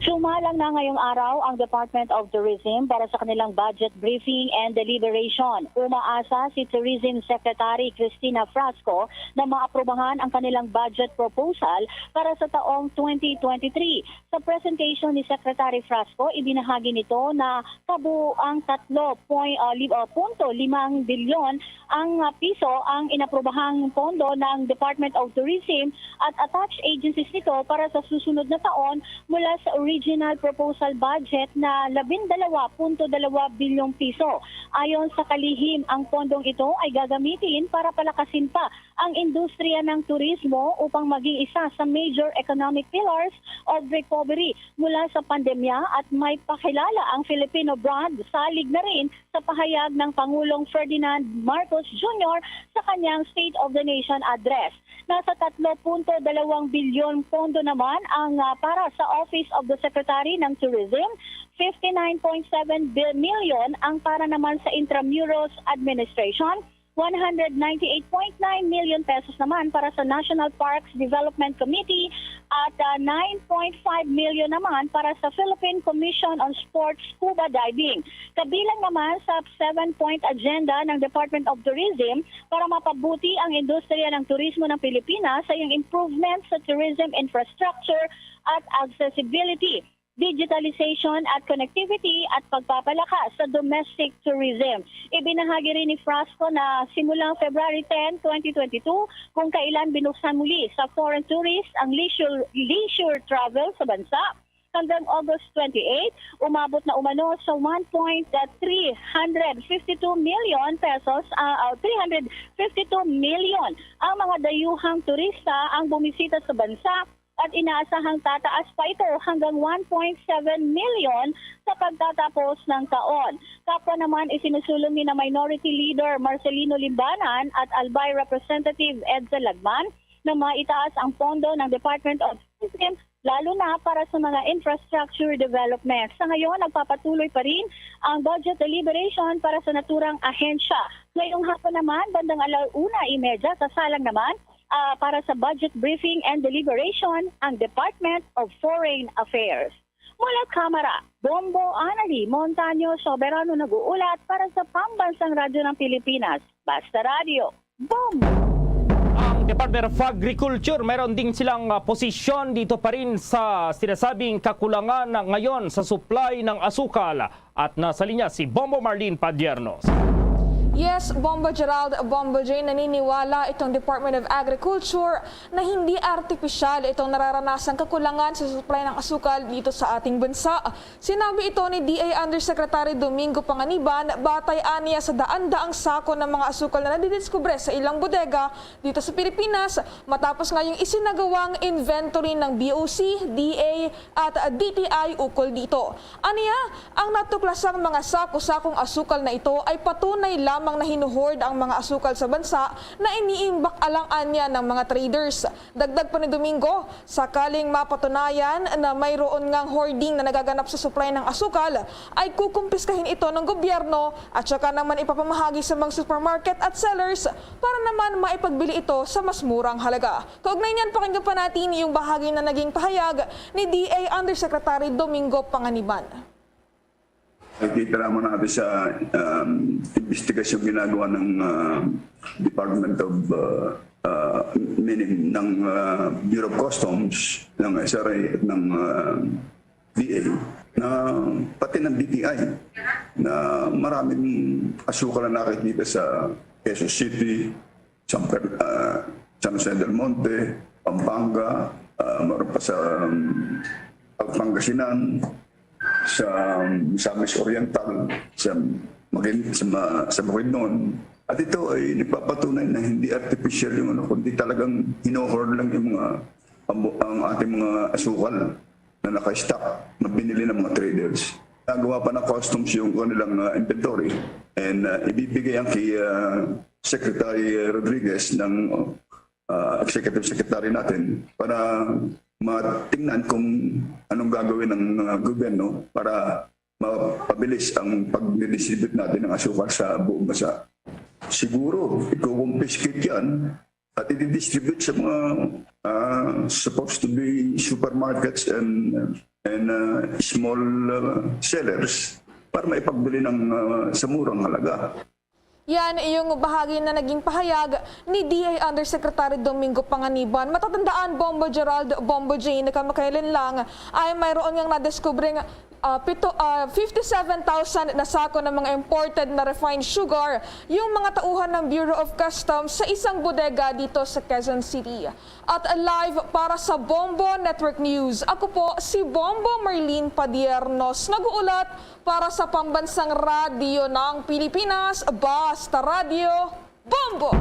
Sumalang na ngayong araw ang Department of Tourism para sa kanilang budget briefing and deliberation. Umaasa si Tourism Secretary Cristina Frasco na maaprubahan ang kanilang budget proposal para sa taong twenty twenty-three. Sa presentation ni Secretary Frasco, ibinahagi nito na kabuoang tatlo point, ah, li-, ah, punto limang bilyon ang, ah, piso ang inaprobahang pondo ng Department of Tourism at attached agencies nito para sa susunod na taon mula sa original proposal budget na labindalawa punto dalawa bilyong piso. Ayon sa kalihim, ang pondong ito ay gagamitin para palakasin pa ang industriya ng turismo upang maging isa sa major economic pillars of recovery mula sa pandemya at maipakilala ang Filipino brand salig na rin sa pahayag ng Pangulong Ferdinand Marcos Junior sa kanyang State of the Nation Address. Nasa tatlo punto dalawang bilyon pondo naman ang, ah, para sa Office of the Secretary ng Tourism, fifty-nine point seven bil-, million ang para naman sa Intramuros Administration, one hundred ninety-eight point nine million pesos naman para sa National Parks Development Committee at, ah, nine point five million naman para sa Philippine Commission on Sports Scuba Diving. Kabilang naman sa seven-point agenda ng Department of Tourism para mapabuti ang industriya ng turismo ng Pilipinas ay ang improvement sa tourism infrastructure at accessibility, digitalization at connectivity at pagpapalakas sa domestic tourism. Ibinahagi rin ni Frasco na simulang February ten, twenty twenty-two, kung kailan binuksan muli sa foreign tourists ang leisure, leisure travel sa bansa. Hanggang August twenty-eight, umabot na umano sa one point three hundred fifty-two million pesos, ah, ah, three hundred fifty-two million ang mga dayuhang turista ang bumisita sa bansa at inaasahang tataas pa ito hanggang one point seven million sa pagtatapos ng taon. Kapwa naman isinusulong ni na Minority Leader Marcelino Limbanan at Albay Representative Edsel Lagman na maitaas ang pondo ng Department of Tourism, lalo na para sa mga infrastructure development. Sa ngayon, nagpapatuloy pa rin ang budget deliberation para sa naturang ahensya. Ngayong hapon naman, bandang alauna y media, sasalang naman, ah, para sa budget briefing and deliberation ang Department of Foreign Affairs. Mula Kamara, Bombo Anali Montaño Soberano nag-uulat para sa Pambansang Radyo ng Pilipinas, Basta Radyo. Bombo! Ang Department of Agriculture, mayroon din silang, ah, posisyon dito pa rin sa sinasabing kakulangan na ngayon sa supply ng asukal. At nasa linya si Bombo Marlene Padiernos. Yes, Bombo Gerald, Bombo Jay, naniniwala itong Department of Agriculture na hindi artipisyal itong nararanasang kakulangan sa supply ng asukal dito sa ating bansa. Sinabi ito ni D A Undersecretary Domingo Panganiban, batay aniya sa daan-daang sako ng mga asukal na nadidiskubre sa ilang bodega dito sa Pilipinas, matapos ngayong isinagawang inventory ng B O C, D A at D T I ukol dito. Aniya, ang natuklasang mga sako-sakong asukal na ito ay patunay lamang na hinuhoard ang mga asukal sa bansa na iniimbak-alang aniya ng mga traders. Dagdag pa ni Domingo, sakaling mapatunayan na mayroon ngang hoarding na nagaganap sa supply ng asukal, ay kukumpiskahin ito ng gobyerno at saka naman ipapamahagi sa mga supermarket at sellers para naman maipagbili ito sa mas murang halaga. Kaugnay niyan, pakinggan pa natin yung bahagi na naging pahayag ni D A Undersecretary Domingo Panganiban. Nakikita naman natin sa, um, investigasyon ginagawa ng, uh, Department of, uh, uh, meaning ng, uh, Bureau of Customs, ng S R A at ng, uh, D A, na pati ng D T I, na maraming asukal na nakikita sa Quezon City, San, Per- ah, San Jose del Monte, Pampanga, ah, meron pa sa, um, Pangasinan, sa, um, Misamis Oriental, sa Magin-, sa, ma- sa Bukidnon. At ito ay nagpapatunay na hindi artificial yung ano, kundi talagang hinohoard lang yung mga, ang, ang ating mga asukal na naka-stock na binili ng mga traders. Nagawa pa ng customs yung kanilang, ah, inventory, and, ah, ibibigay ang kay, ah, Secretary Rodriguez ng, ah, Executive Secretary natin para matingnan kung anong gagawin ng, ah, gobyerno para mapabilis ang pag-distribute natin ng asukal sa buong bansa. Siguro, i-confiscate yan at i-distribute sa mga, ah, supposed to be supermarkets and, and, ah, small, ah, sellers para maipagduli ng, ah, sa murang halaga. Yan yung bahagi na naging pahayag ni D I Undersecretary Domingo Panganiban. Matatandaan, Bombo Gerald, Bombo Jane, kamakailan lang ay mayroon ngang nadiskubreng, ah, pito, ah, fifty-seven thousand na sako ng mga imported na refined sugar yung mga tauhan ng Bureau of Customs sa isang bodega dito sa Quezon City. At live para sa Bombo Network News, ako po si Bombo Marlene Padiernos, nag-uulat para sa Pambansang Radyo ng Pilipinas, Basta Radyo, Bombo!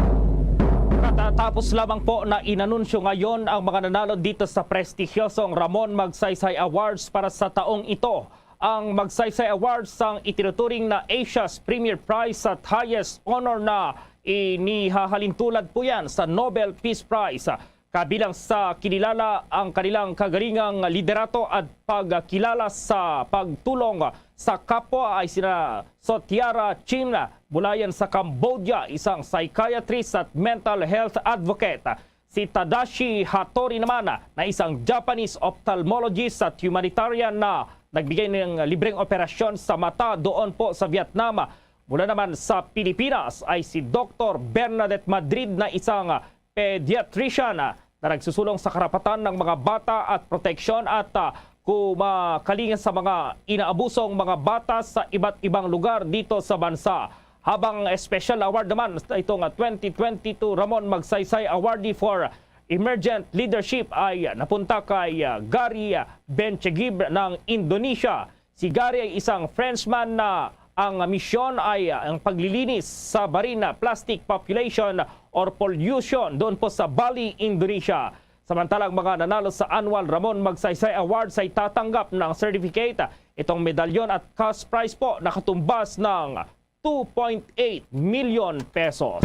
Katatapos lamang po na inanunsyo ngayon ang mga nanalo dito sa prestigyosong Ramon Magsaysay Awards para sa taong ito. Ang Magsaysay Awards ang itinuturing na Asia's premier prize at highest honor na inihahalintulad po yan sa Nobel Peace Prize. Kabilang sa kinilala ang kanilang kagalingang liderato at pagkilala sa pagtulong sa kapwa ay sina Sotiara Chin, mula yan sa Cambodia, isang psychiatrist at mental health advocate. Si Tadashi Hattori naman na isang Japanese ophthalmologist at humanitarian na nagbigay ng libreng operasyon sa mata doon po sa Vietnam. Mula naman sa Pilipinas ay si Doktor Bernadette Madrid na isang pediatrician na nagsusulong sa karapatan ng mga bata at proteksyon at, ah, kumakalinga sa mga inaabusong mga bata sa iba't ibang lugar dito sa bansa. Habang special award naman itong, ah, twenty twenty-two Ramon Magsaysay Awardee for Emergent Leadership ay napunta kay, ah, Gary Benchegib ng Indonesia. Si Gary ay isang Frenchman na ang misyon ay ang paglilinis sa barin na plastic population or pollution doon po sa Bali, Indonesia. Samantalang mga nanalo sa annual Ramon Magsaysay Awards ay tatanggap ng certificate, itong medalyon at cash prize po na katumbas ng two point eight million pesos.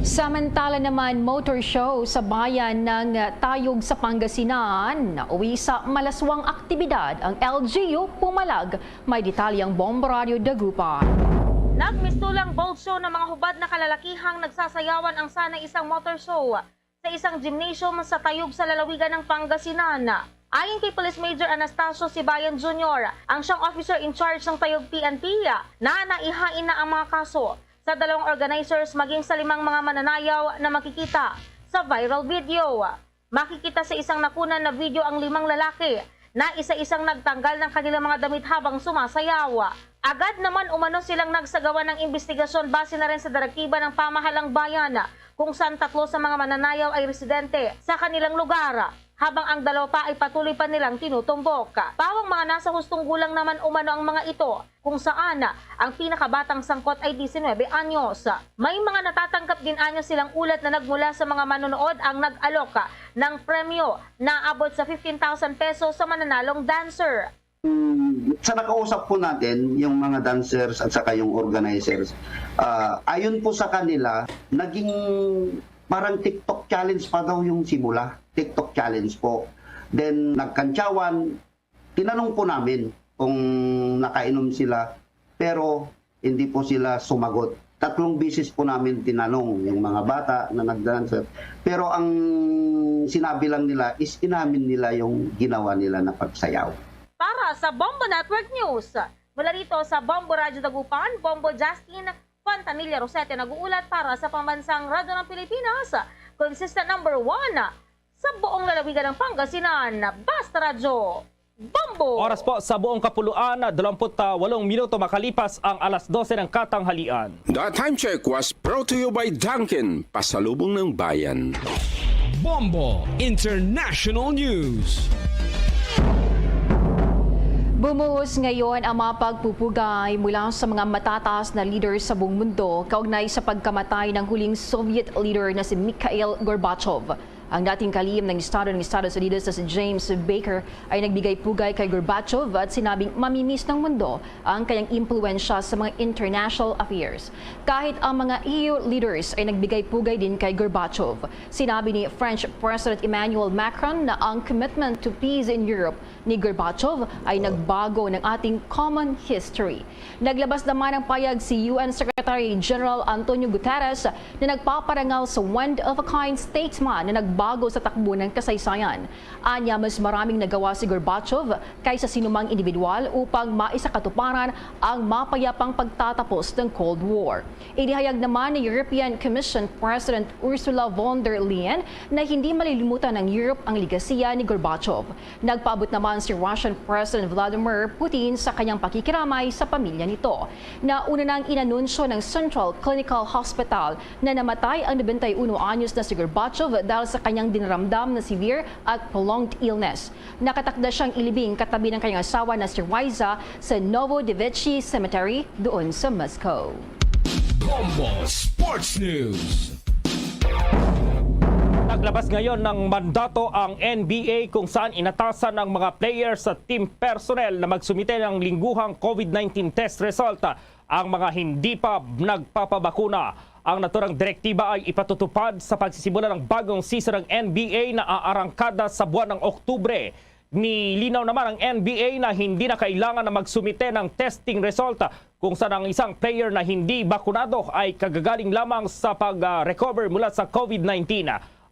Samantala naman, motor show sa bayan ng Tayug sa Pangasinan. Nauwi sa malaswang aktibidad ang L G U Pumalag. May detalye ang Bombo Radyo Dagupan. Nagmistulang boat show ng mga hubad na kalalakihang nagsasayawan ang Sana Isang Motor Show sa isang gymnasium sa Tayug sa lalawigan ng Pangasinan. Ayon kay Police Major Anastasio Sibayan Junior, ang siyang officer in charge ng Tayug P N P, na naihain na ang mga kaso sa dalawang organizers maging sa limang mga mananayaw na makikita sa viral video. Makikita sa isang nakunan na video ang limang lalaki na isa-isang nagtanggal ng kanilang mga damit habang sumasayaw. Agad naman umano silang nagsagawa ng imbestigasyon base na rin sa direktiba ng pamahalang bayan, kung saan tatlo sa mga mananayaw ay residente sa kanilang lugar, habang ang dalawa pa ay patuloy pa nilang tinutumbok. Pawang mga nasa hustong gulang naman umano ang mga ito, kung saan ang pinakabatang sangkot ay diecinuebe anyos. May mga natatanggap din anyo silang ulat na nagmula sa mga manonood ang nag-alok ng premyo na abot sa fifteen thousand pesos sa mananalong dancer. Sa nakausap po natin, yung mga dancers at saka yung organizers, ah, ayon po sa kanila, naging parang TikTok challenge pa daw yung simula. TikTok challenge po. Then, nagkantsawan, tinanong po namin kung nakainom sila, pero hindi po sila sumagot. Tatlong beses po namin tinanong yung mga bata na nagdancer, pero ang sinabi lang nila is inamin nila yung ginawa nila na pagsayaw. Para sa Bombo Network News, mula rito sa Bombo Radyo Dagupan, Bombo Justin Fantanilla Rosete nag-uulat para sa Pambansang Radyo ng Pilipinas, consistent number one sa buong lalawigan ng Pangasinan, Basta Radyo, Bombo! Oras po sa buong kapuluan, dalawampu't walong minuto makalipas ang alas dose ng katanghalian. The time check was brought to you by Dunkin', pasalubong ng bayan. Bombo International News. Bumuhos ngayon ang mga pagpupugay mula sa mga matataas na leader sa buong mundo kaugnay sa pagkamatay ng huling Soviet leader na si Mikhail Gorbachev. Ang dating kalihim ng Estado ng Estados Unidos na si James Baker ay nagbigay pugay kay Gorbachev at sinabing mamimiss ng mundo ang kanyang impluwensya sa mga international affairs. Kahit ang mga E U leaders ay nagbigay pugay din kay Gorbachev. Sinabi ni French President Emmanuel Macron na ang commitment to peace in Europe ni Gorbachev ay nagbago ng ating common history. Naglabas naman ng payag si U N Secretary General Antonio Guterres na nagpaparangal sa one-of-a-kind statesman na nagbago sa takbo ng kasaysayan. Anya, mas maraming nagawa si Gorbachev kaysa sinumang individual upang maisakatuparan ang mapayapang pagtatapos ng Cold War. Inihayag naman ni European Commission President Ursula von der Leyen na hindi malilimutan ng Europe ang legasiya ni Gorbachev. Nagpaabot naman si Russian President Vladimir Putin sa kanyang pakikiramay sa pamilya nito. Nauna nang inanunsyo ng Central Clinical Hospital na namatay ang nobenta y uno anyos na si Gorbachev dahil sa kanyang dinaramdam na severe at prolonged illness. Nakatakda siyang ilibing katabi ng kanyang asawa na si Raisa sa Novodevichy Cemetery doon sa Moscow. Bombo Sports News. Naglabas ngayon ng mandato ang N B A kung saan inatasan ng mga player sa team personnel na magsumite ng lingguhang COVID nineteen test result ang mga hindi pa nagpapabakuna. Ang naturang direktiba ay ipatutupad sa pagsisimula ng bagong season ng N B A na aarangkada sa buwan ng Oktubre. Nilinaw naman ang N B A na hindi na kailangan na magsumite ng testing result kung saan ang isang player na hindi bakunado ay kagagaling lamang sa pag-recover mula sa COVID nineteen.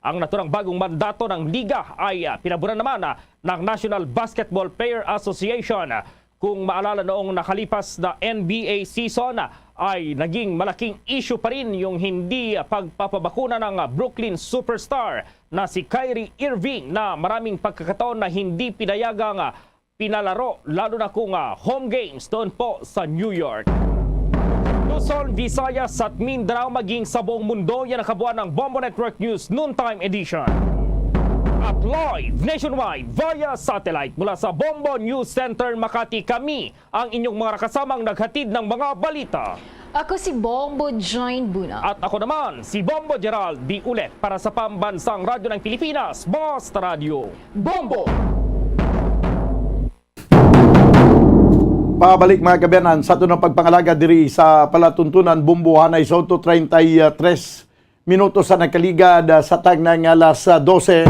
Ang naturang bagong mandato ng liga ay ah, pinaboran naman ah, ng National Basketball Player Association. Kung maalala, noong nakalipas na N B A season ay naging malaking issue pa rin yung hindi pagpapabakuna ng Brooklyn superstar na si Kyrie Irving na maraming pagkakataon na hindi pinayagang pinalaro, lalo na kung ah, home games doon po sa New York. Luzon, Visayas at Mindanao, maging sa buong mundo, yan ang kabuuan ng Bombo Network News Noontime Edition. At live nationwide via satellite mula sa Bombo News Center Makati, kami ang inyong mga nakasamang naghatid ng mga balita. Ako si Bombo Join Buna. At ako naman, si Bombo Gerald D. Ulet para sa Pambansang Radyo ng Pilipinas, Basta Radyo. Bombo! Pabalik, mga kaabyanan, sa aton pagpangalaga diri sa palatuntunan, Bombo, anay sa otso treinta y tres minutos sa nagkaligad, ah, sa tagna nga alas, ah, dose.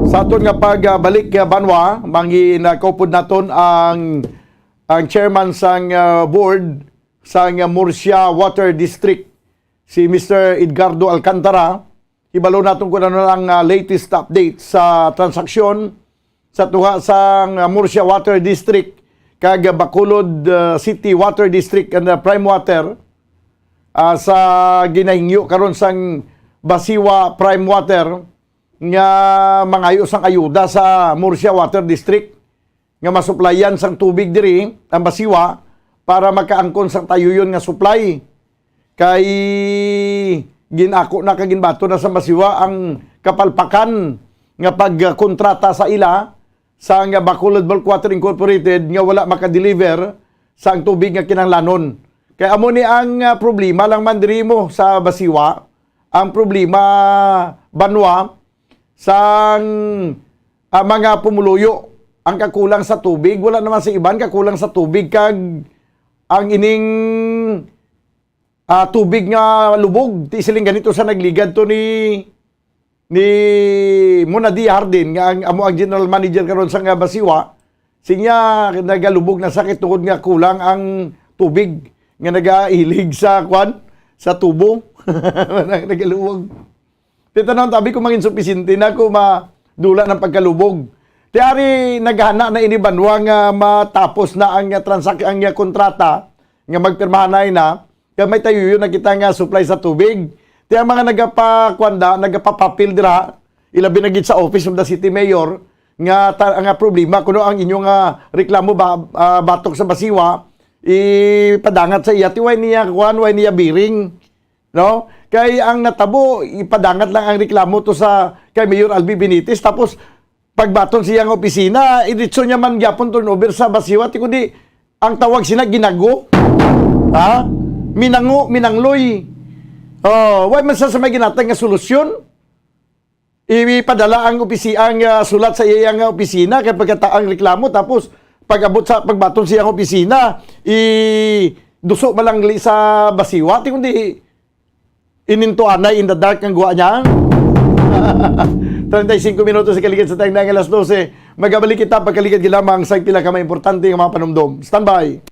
Sa aton nga pagbalik, ah, banwa, manginakupod naton ang, ang chairman sang, ah, board sang, ah, Murcia Water District, si Mister Edgardo Alcantara. Hibalo naton kung ano ang, ah, latest update sa transaksyon sa tunga sang, ah, Murcia Water District kag Bacolod, ah, City Water District and, ah, Prime Water, ah, sa ginahingyo karon sang Basiwa Prime Water nga mangayo sang ayuda sa Murcia Water District nga masuplayan sang tubig diri ang Basiwa para makaangkon sang tayuyon nga supply. Kay gin-ako na kag ginbaton na sa Basiwa ang kapalpakan nga pagkontrata sa ila sang Bacolod Bulk Water Incorporated nga wala makadeliver sang tubig nga kinahanglanon. Kay amo ni ang, ah, problema lang man diri mo sa Basiwa. Ang problema, banwa, sang, ah, mga pumuluyo ang kakulang sa tubig. Wala naman sa iban kakulang sa tubig kag ang ining, ah, tubig nga lubog. Ti siling ganito sa nagligad to ni, ni Mona D. Hardin, nga ang, amo ang general manager karon sa nga Basiwa. Sinya, nagalubog na sakit tungod nga kulang ang tubig nga nagailig sa, kwan, sa tubo. Nagalubog. Ti tan-aw, tabi ko, mangin supisinte na ko madula ng pagkalubog. Ti ari naghana na ini banwa nga matapos na ang, ah, transak-, ang, ah, kontrata nga magpirmahanay na, kay may tayuyon na kita nga supply sa tubig. Ti ang mga nagapakwanda, nagapapapil dira, ilabi na gid sa Office of the City Mayor, nga ta-, nga problema kuno ang inyong, ah, reklamo ba, ah, batok sa Basiwa, ipadangat sa iya. Ti way niya kuan, way niya bearing. No? Kay ang natabo, ipadangat lang ang reklamo to sa kay Mayor Albi Benitez, tapos pagbaton siya nga opisina, iditso niya man gyapon turnover sa Basiwa, ti kundi ang tawag sina ginago. Ha? Minango, minangloy. Oh, why man sa, sa may ginatag nga solusyon? Ipadala ang opisi-, ang, ah, sulat sa iya nga opisina kay pagkataang reklamo, tapos pag-abot sa pagbaton siya ang opisina, i-, duso man lang li sa basiwa, ti kundi inintuanay in the dark ang guwa niya. Treinta y cinco minutos sa kaligid sa tagna nga alas dose. Magabalik kita pagkaligid gid lamang sa pila ka mga importante nga mga panumdom. Standby.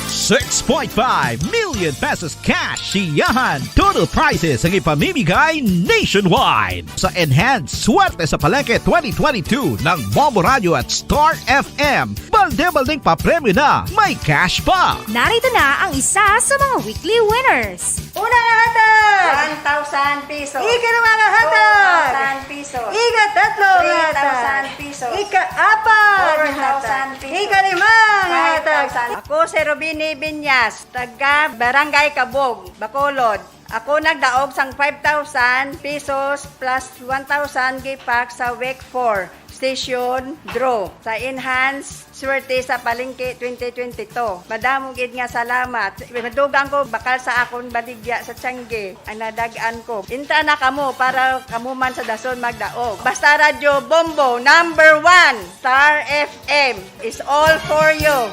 Six point five million pesos cash siyahan. Total prizes ang ipamimigay nationwide. Sa Enhanced Swerte sa Palengke twenty twenty-two ng Bombo Radio at Star F M, balde-baldeng papremyo na, may cash pa. Narito na ang isa sa mga weekly winners. Una nga hatag! One thousand pesos. Ikaduha nga hatag! Two thousand pesos. Ikatatlo nga hatag! Three thousand pesos. Ikaapat nga hatag! Four thousand pesos. Ikalima nga hatag! Five thousand. Ako si Robini Binyas, taga Barangay Kabog, Bacolod. Ako nagdaog sang five thousand pesos plus one thousand gipak sa week four station draw sa Enhanced Swerte sa Palengke twenty twenty-two. Madamo gid nga salamat. Madugang ko bakal sa akon baligya sa tiangge ang nadag-an ko. Inta na kamo para kamo man sa dason magdaog. Basta Radyo Bombo, number one, Star F M is all for you.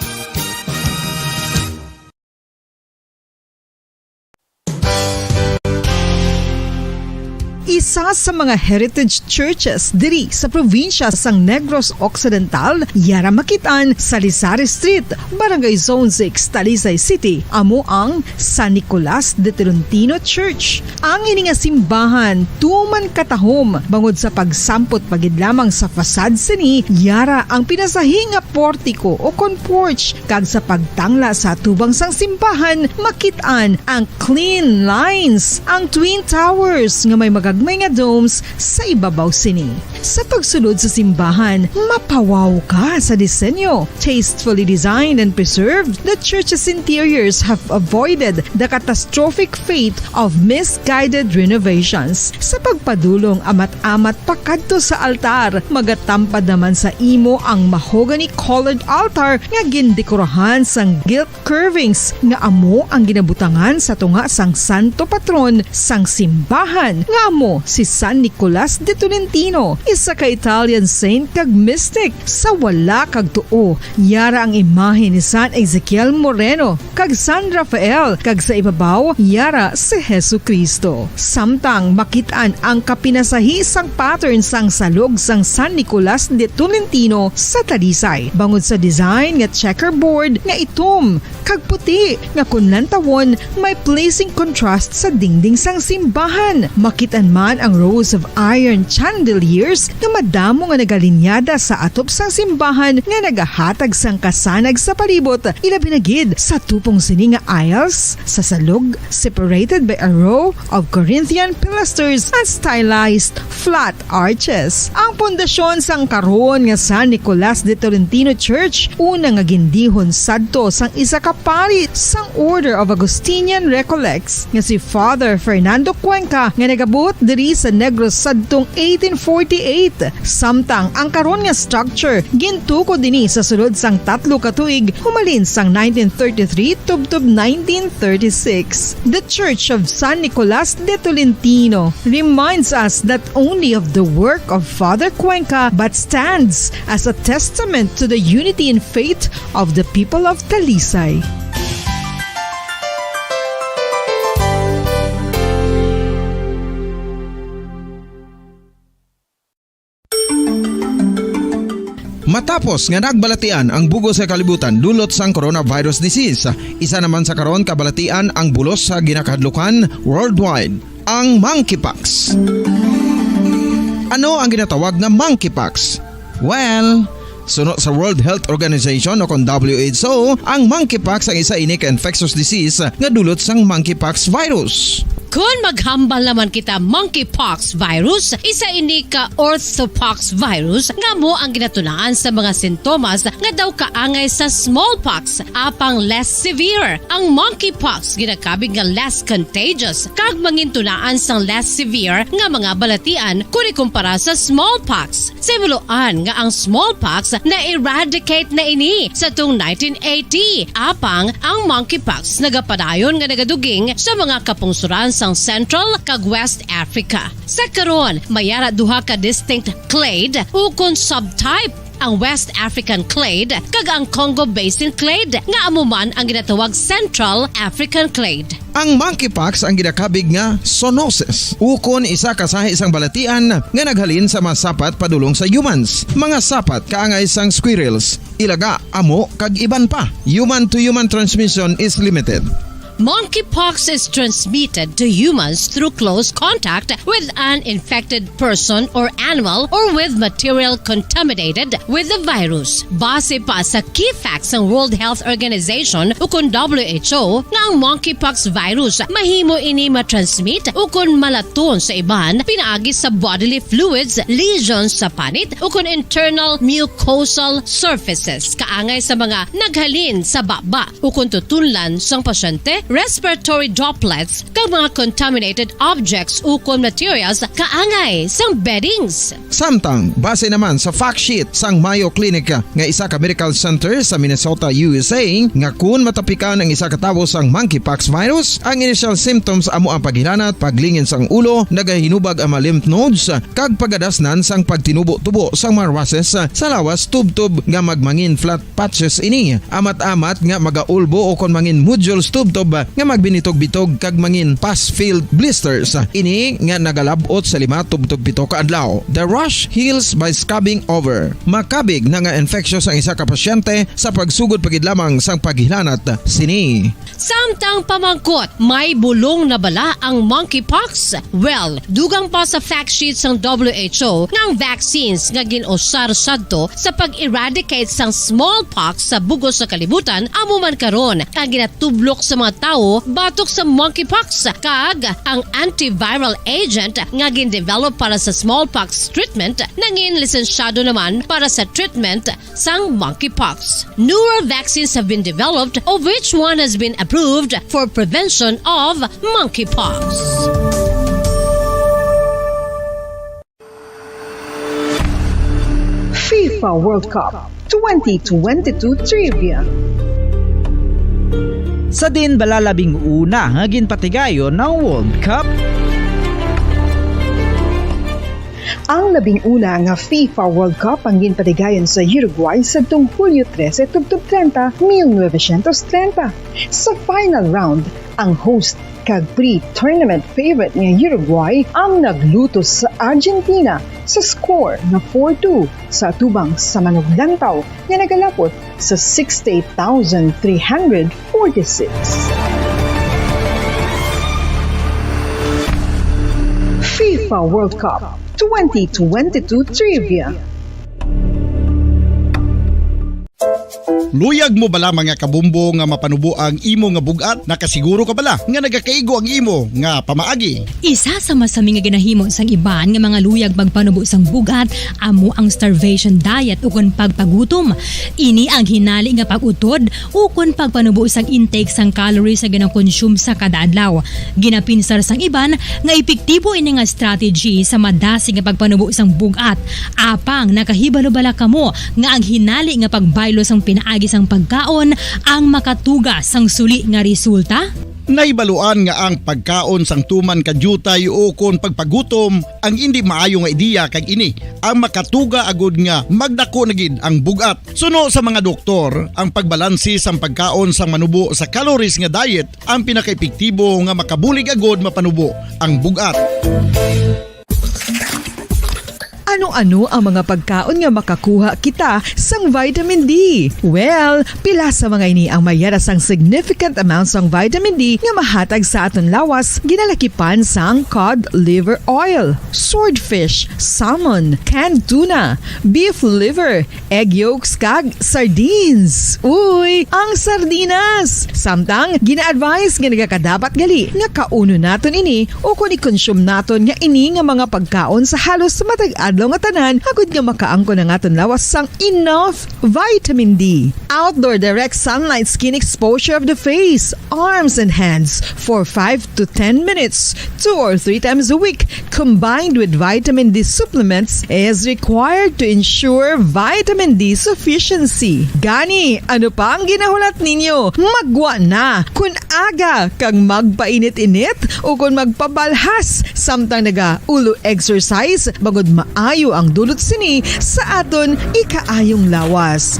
Isa sa mga heritage churches diri sa probinsya sang Negros Occidental, yara makit-an sa Lisari Street, Barangay Zone six, Talisay City, amo ang San Nicolas de Tolentino Church. Ang ini nga simbahan tuman katahom bangod sa pagsampot pa gid lamang sa facade sini, yara ang pinasahi nga portiko o kon porch, kag sa pagtangla sa atubang sang simbahan, makit-an ang clean lines, ang twin towers nga may magagmay nga domes sa ibabaw sini. Sa pagsulod sa simbahan, mapawaw ka sa disenyo. Tastefully designed and preserved, the church's interiors have avoided the catastrophic fate of misguided renovations. Sa pagpadulong amat-amat pakadto sa altar, magatampad naman sa imo ang mahogany-colored altar nga gindekorahan sang gilt curvings nga amo ang ginabutangan sa tunga sang santo patron sang simbahan, nga amo si San Nicolas de Tolentino, isa ka Italian saint kag mystic. Sa wala kag tuo, yara ang imahe ni San Ezekiel Moreno kag San Rafael, kag sa ibabaw, yara si Jesu-Cristo. Samtang makit-an ang kapinasahi sang pattern sang salog sang San Nicolas de Tolentino sa Talisay, bangod sa design nga checkerboard nga itom kag puti nga kon lantawon may pleasing contrast sa dingding sang simbahan. Makit-an man ang rows of iron chandeliers nga madamo nga nagalinyada sa atop sang simbahan nga nagahatag sang kasanag sa palibot, ilabi na gid sa tupong sini nga aisles sa salog, separated by a row of Corinthian pilasters and stylized flat arches. Ang pundasyon sang karon nga San Nicolas de Tolentino Church, una nga gindihon sadto sang isa ka pari sang Order of Augustinian Recollects nga si Father Fernando Cuenca, nga nagabot diri sa Negros sadtong eighteen forty-eight. Samtang ang karon nga structure gintukod dinhi sa sulod sang tatlo ka tuig, humalin sang nineteen thirty-three tubtob nineteen thirty-six. The Church of San Nicolas de Tolentino reminds us not only of the work of Father Cuenca but stands as a testament to the unity in faith of the people of Talisay. Matapos nga nagbalatian ang bug-os nga kalibutan dulot sang coronavirus disease, isa naman sa karon kabalatian ang bulos sa ginakahadlukan worldwide, ang monkeypox. Ano ang ginatawag nga monkeypox? Well, suno sa World Health Organization o kon W H O, ang monkeypox ang isa ini ka infectious disease nga dulot sang monkeypox virus. Kon maghambal naman kita monkeypox virus, isa ini ka orthopox virus nga amo ang ginatunaan sa mga sintomas nga daw kaangay sa smallpox, apang less severe. Ang monkeypox ginakabig nga less contagious kag mangintunaan sang less severe nga mga balatian kon ikumpara sa smallpox. Sa ibuloan nga ang smallpox na-eradicate na ini sa tung nineteen eighty, apang ang monkeypox nagapadayon nga nagaduging sa mga kapungsoran sa ang Central kag West Africa. Sa karon, may ara duha ka distinct clade ukon subtype, ang West African clade kag ang Congo Basin clade, nga amo man ang ginatawag Central African clade. Ang monkeypox ang ginakabig nga zoonosis, ukon isa ka sahi sang balatian nga naghalin sa mga sapat padulong sa humans, mga sapat kaangay sang squirrels, ilaga, amo, kag iban pa. Human to human transmission is limited. Monkeypox is transmitted to humans through close contact with an infected person or animal or with material contaminated with the virus. Base pa sa key facts sang World Health Organization ukon W H O, nga ang monkeypox virus mahimo ini matransmit ukon malaton sa iban pinaagi sa bodily fluids, lesions sa panit, ukon internal mucosal surfaces, kaangay sa mga naghalin sa baba ukon tutunlan sang pasyente, respiratory droplets, kag mga contaminated objects ukon materials kaangay sang beddings. Samtang, base naman sa fact sheet sang Mayo Clinic nga isa ka medical center sa Minnesota, U S A, nga kun matapikan ang isa ka tawo sang monkeypox virus, ang initial symptoms amo ang paghilanat, paglingin sang ulo, nagahinubag ang mga lymph nodes, kag pagadasnan sang pagtinubo-tubo sang mga rushes sa lawas, tubtob nga magmangin flat patches ini, amat-amat nga magaulbo ukon mangin nodules tubtob nga magbinitog-bitog kag mangin pus-filled blisters ini nga nagalab-ot sa lima tubtob pito ka adlaw. The rash heals by scabbing over. Makabig na nga infectious ang isa ka pasyente sa pagsugod pa gid lamang sang paghilanat sini. Samtang pamangkot, may bulong na bala ang monkeypox? Well, dugang pa sa fact sheet sang W H O nga ang vaccines nga gin-usar sadto sa pag-eradicate sang smallpox sa bug-os sa kalibutan amo man karon ang ginatublok sa mga tawo batok sa monkeypox, kag ang antiviral agent nga gin-develop para sa smallpox treatment nangin lisensyado naman para sa treatment sang monkeypox. Newer vaccines have been developed, of which one has been approved for prevention of monkeypox. FIFA World Cup twenty twenty-two Trivia. Sa diin bala labing una nga ginpatigayon ang World Cup? Ang labing una nga FIFA World Cup ang ginpatigayon sa Uruguay sadtong Hulyo trese tubtob treinta, mil novecientos treinta. Sa final round, ang host kag pre-tournament favorite nga Uruguay ang naglutos sa Argentina sa score nga four two sa atubang sa manuglantaw nga nagalapot sa sixty-eight thousand three hundred forty-six. FIFA World Cup twenty twenty-two Trivia. Luyag mo bala, mga kabombo, nga mapanubo ang imo nga bug-at? Nakasiguro ka bala nga nagakaigo ang imo nga pamaagi? Isa sa masami nga ginahimo sang iban nga mga luyag magpanubo sang bug-at amo ang starvation diet ukon pagpagutom. Ini ang hinali nga pag-utod ukon pagpanubo sang intake sang calories nga ginakonsume sa kada adlaw. Ginapinsar sang iban nga epektibo ini nga strategy sa madasig nga pagpanubo sang bug-at. Apang nakahibalo bala kamo nga ang hinali nga pagbaylo sang pinaagi sang pagkaon ang makatuga sang suli nga resulta? Nahibaluan nga ang pagkaon sang tuman ka diutay ukon pagpagutom ang indi maayo nga ideya, kag ini ang makatuga agud nga magdako na gid ang bug-at. Suno sa mga doktor, ang pagbalanse sang pagkaon sang manubo sa calories nga diet ang pinakaepektibo nga makabulig agud mapanubo ang bug-at. Ano-ano ang mga pagkaon nga makakuha kita sang vitamin D? Well, pila sa mga ini ang may yara sang significant amount sang vitamin D nga mahatag sa aton lawas, ginalakipan sang cod liver oil, swordfish, salmon, canned tuna, beef liver, egg yolks, kag sardines. Uy, ang sardinas! Samtang, gina-advise nga nagakadapat gali nga kaunon naton ini o kon i-consume naton nga ini nga mga pagkaon sa halos matag adlaw nga tanan, agud nga makaangkon ang aton lawas sang enough vitamin D. Outdoor direct sunlight skin exposure of the face, arms, and hands for five to ten minutes, two or three times a week, combined with vitamin D supplements, is required to ensure vitamin D sufficiency. Gani, ano pa ang ginahulat ninyo? Maggwa na! Kun aga kag magpainit-init o kon magpabalhas samtang naga-ulo exercise, bangod maayo ang dulot sini sa aton ikaayong lawas.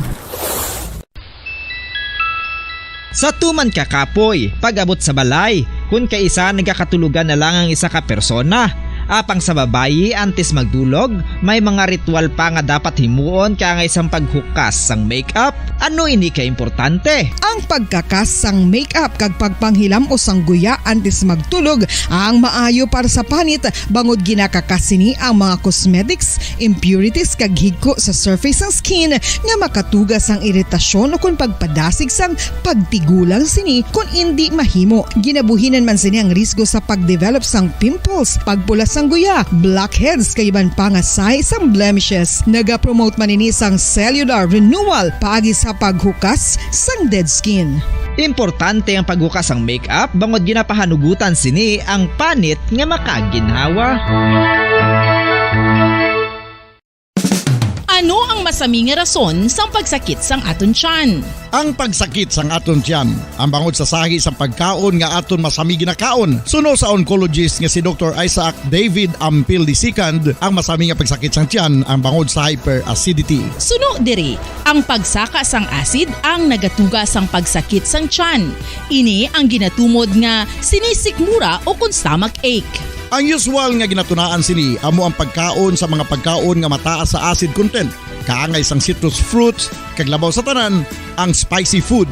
Sa tuman ka kapoy, pag-abot sa balay, kun kaisa nagakatulogan na lang ang isa ka persona. Apang sa babayi, antes magdulog, may mga ritual pa nga dapat himuon kaangay sang paghukas sang makeup. Ano ini ka importante? Ang pagkakas sang makeup kag pagpanghilam-os sang guya antes magtulog ang maayo para sa panit, bangod ginakakas sini ang mga cosmetics, impurities kag higko sa surface sang skin nga makatuga sang iritasyon ukon pagpadasig sang pagtigulang sini kon indi mahimo. Ginabuhinan man sini ang risgo sa pag-develop sang pimples, pagpula sang guya, blackheads, kag iban pa nga sign sang blemishes. Nagapromote man ini sang cellular renewal paagi sa paghukas sang dead skin. Importante ang paghukas sang makeup bangod ginapahanugutan sini ang panit nga makaginhawa. Ano ang masami nga rason sang pagsakit sang aton tiyan? Ang pagsakit sang aton tiyan, ang bangod sa sahi sang pagkaon nga aton masami ginakaon. Suno sa oncologist nga si Doktor Isaac David Ampil the second, ang masami nga pagsakit sang tiyan ang bangod sa hyperacidity. Suno diri, ang pagsaka sang acid ang nagatuga sang pagsakit sang tiyan. Ini ang ginatumod nga sinisikmura o kon stomach ache. Ang usual nga ginatunaan sini amo ang pagkaon sa mga pagkaon nga mataas sa acid content, kaangay sang citrus fruits, kag labaw sa tanan, ang spicy food.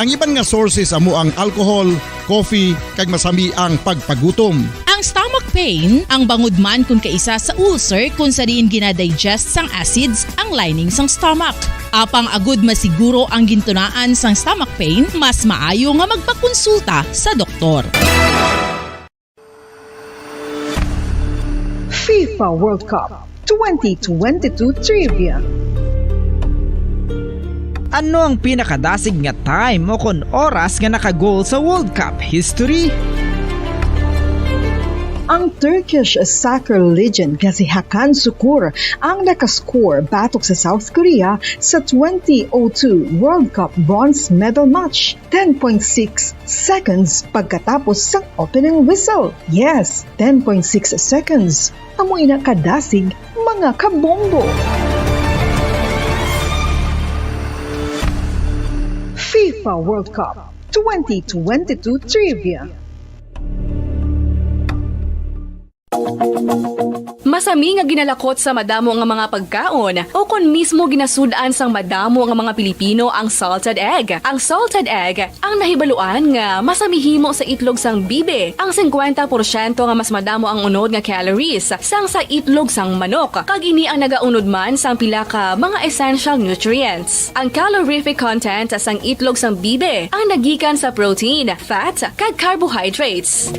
Ang iban nga sources amo ang alcohol, coffee, kag masami ang pagpagutom. Ang stomach pain, ang bangod man kon kaisa sa ulcer kon sa diin ginadigest sang acids ang lining sang stomach. Apang agud masiguro ang gintunaan sang stomach pain, mas maayo nga magpakonsulta sa doktor. FIFA World Cup twenty twenty-two Trivia. Ano ang pinakadasig nga time o kon oras nga naka-goal sa World Cup history? Ang Turkish soccer legend nga si Hakan Sukur ang nakascore batok sa South Korea sa twenty oh two World Cup bronze medal match, ten point six seconds pagkatapos sang opening whistle. Yes, ten point six seconds. Amo ina kadasig, mga kabombo. FIFA World Cup twenty twenty-two Trivia. Masami nga ginalakot sa madamo nga mga pagkaon, o kon mismo ginasud-an sang madamo nga mga Pilipino ang salted egg. Ang salted egg ang nahibaluan nga masami himo sa itlog sang bibi. Ang singkwenta porsyento nga mas madamo ang unod nga calories sang sa itlog sang manok, kag ini ang nagaunod man sang pila ka mga essential nutrients. Ang calorific content sang itlog sang bibi ang nagikan sa protein, fat, kag carbohydrates.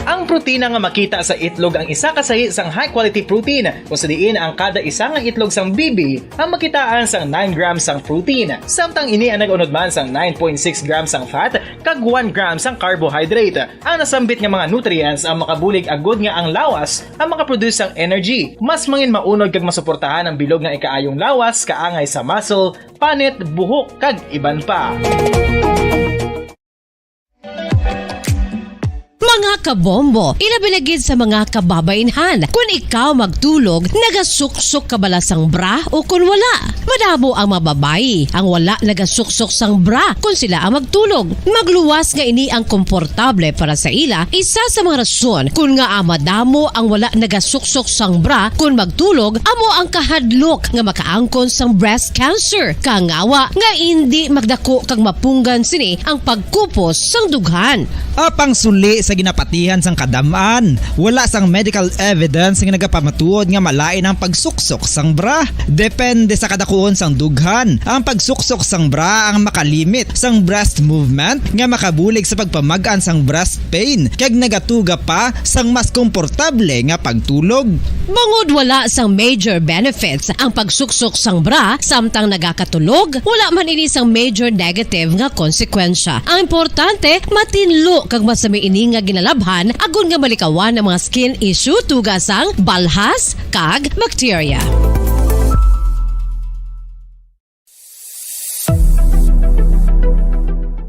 Ang protina nga makita sa itlog ang isa ka sahi sang high-quality protein, kung sa diin ang kada isa nga itlog sang bibi ang makitaan sang nine grams sang protein. Samtang ini ang nag-unod man sang nine point six grams sang fat kag one gram sang carbohydrate. Ang nasambit nga mga nutrients ang makabulig agud nga ang lawas ang makaproduce sang energy. Mas mangin maunod kag masuportahan ang bilog nga ikaayong lawas kaangay sa muscle, panit, buhok, kag iban pa. Mga kabombo, ilabi na gid sa mga kababaynhan. Kun ikaw magtulog, nagasuksok ka bala sang bra o kun wala? Madamo ang mga babayi ang wala nagasuksok sang bra kun sila ang magtulog. Magluwas nga ini ang komportable para sa ila, isa sa mga rason kun ngaa madamo ang wala nagasuksok sang bra kun magtulog amo ang kahadlok nga makaangkon sang breast cancer. Kangawa nga indi magdako kag mapunggan sini ang pagkupos sang dughan. Apang suli sa ginapat- Tihan sang kadam-an, wala sang medical evidence nga nagapamatuod nga malain ang pagsuksok sang bra. Depende sa kadakuon sang dughan, ang pagsuksok sang bra ang makalimit sang breast movement nga makabulig sa pagpamag-an sang breast pain kag nagatuga pa sang mas komportable nga pagtulog. Bangod wala sang major benefits ang pagsuksok sang bra samtang nagakatulog, wala man ini sang major negative nga konsekwensya. Ang importante, matinlo kag masami ini nga ginalabhan agod nga malikawan ang mga skin issue, tuga sang balhas kag bakterya.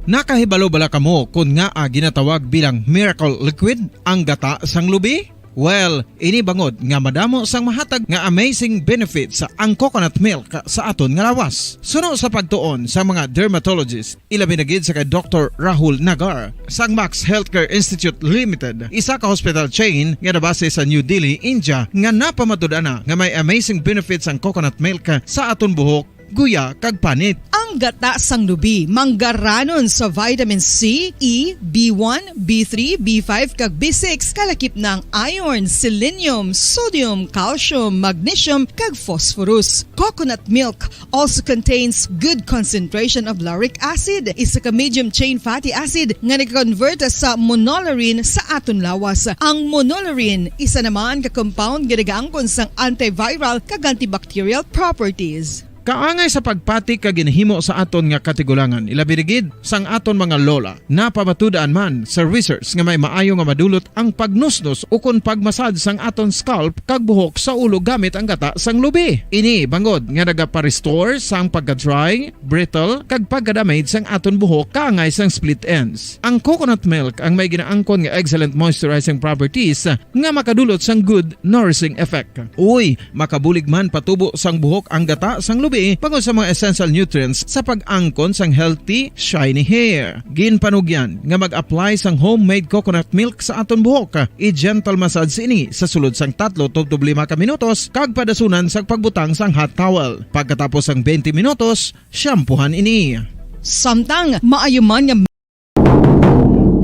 Nakahibalo bala kamo kon ngaa ginatawag bilang miracle liquid ang gata sang lubi? Well, ini bangod nga madamo sang mahatag nga amazing benefits ang coconut milk sa aton nga lawas. Suno sa pagtuon sa mga dermatologist, ilabi na gid sa kay Doktor Rahul Nagar sang Max Healthcare Institute Limited, isa ka hospital chain nga nabase sa New Delhi, India, nga napamatud-an na nga may amazing benefits ang coconut milk sa aton buhok, guya, kag panit. Ang gata sang lubi manggaranon sa vitamin C, E, B one, B three, B five, kag B six, kalakip na ang iron, selenium, sodium, calcium, magnesium, kag phosphorus. Coconut milk also contains good concentration of lauric acid, isa ka medium chain fatty acid nga nag-convert sa monolaurin sa aton lawas. Ang monolaurin, isa naman ka compound nga nagaangkon sang antiviral kag antibacterial properties. Kaangay sa pagpati kag ginhimo sa aton nga katigulangan, ilabi na gid sang aton mga lola. Napamatud-an man sa research nga may maayo nga madulot ang pagnusnos ukon pagmasad sang aton scalp kag buhok sa ulo gamit ang gata sang lubi. Ini bangod nga nagapa-restore sang pagka-dry, brittle, kag pagka-damage sang aton buhok kaangay sang split ends. Ang coconut milk ang may ginaangkon nga excellent moisturizing properties nga makadulot sang good nourishing effect. Uy, makabulig man patubo sang buhok ang gata sang lubi bangod sa mga essential nutrients sa pag-angkon sang healthy, shiny hair. Ginpanugyan nga mag-apply sang homemade coconut milk sa aton buhok. I-gentle massage ini sa sulod sang tatlo tubtob lima ka minutos kag padasunan sang pagbutang sang hot towel. Pagkatapos sang twenty minutos, shampoohan ini. Samtang maayo man nga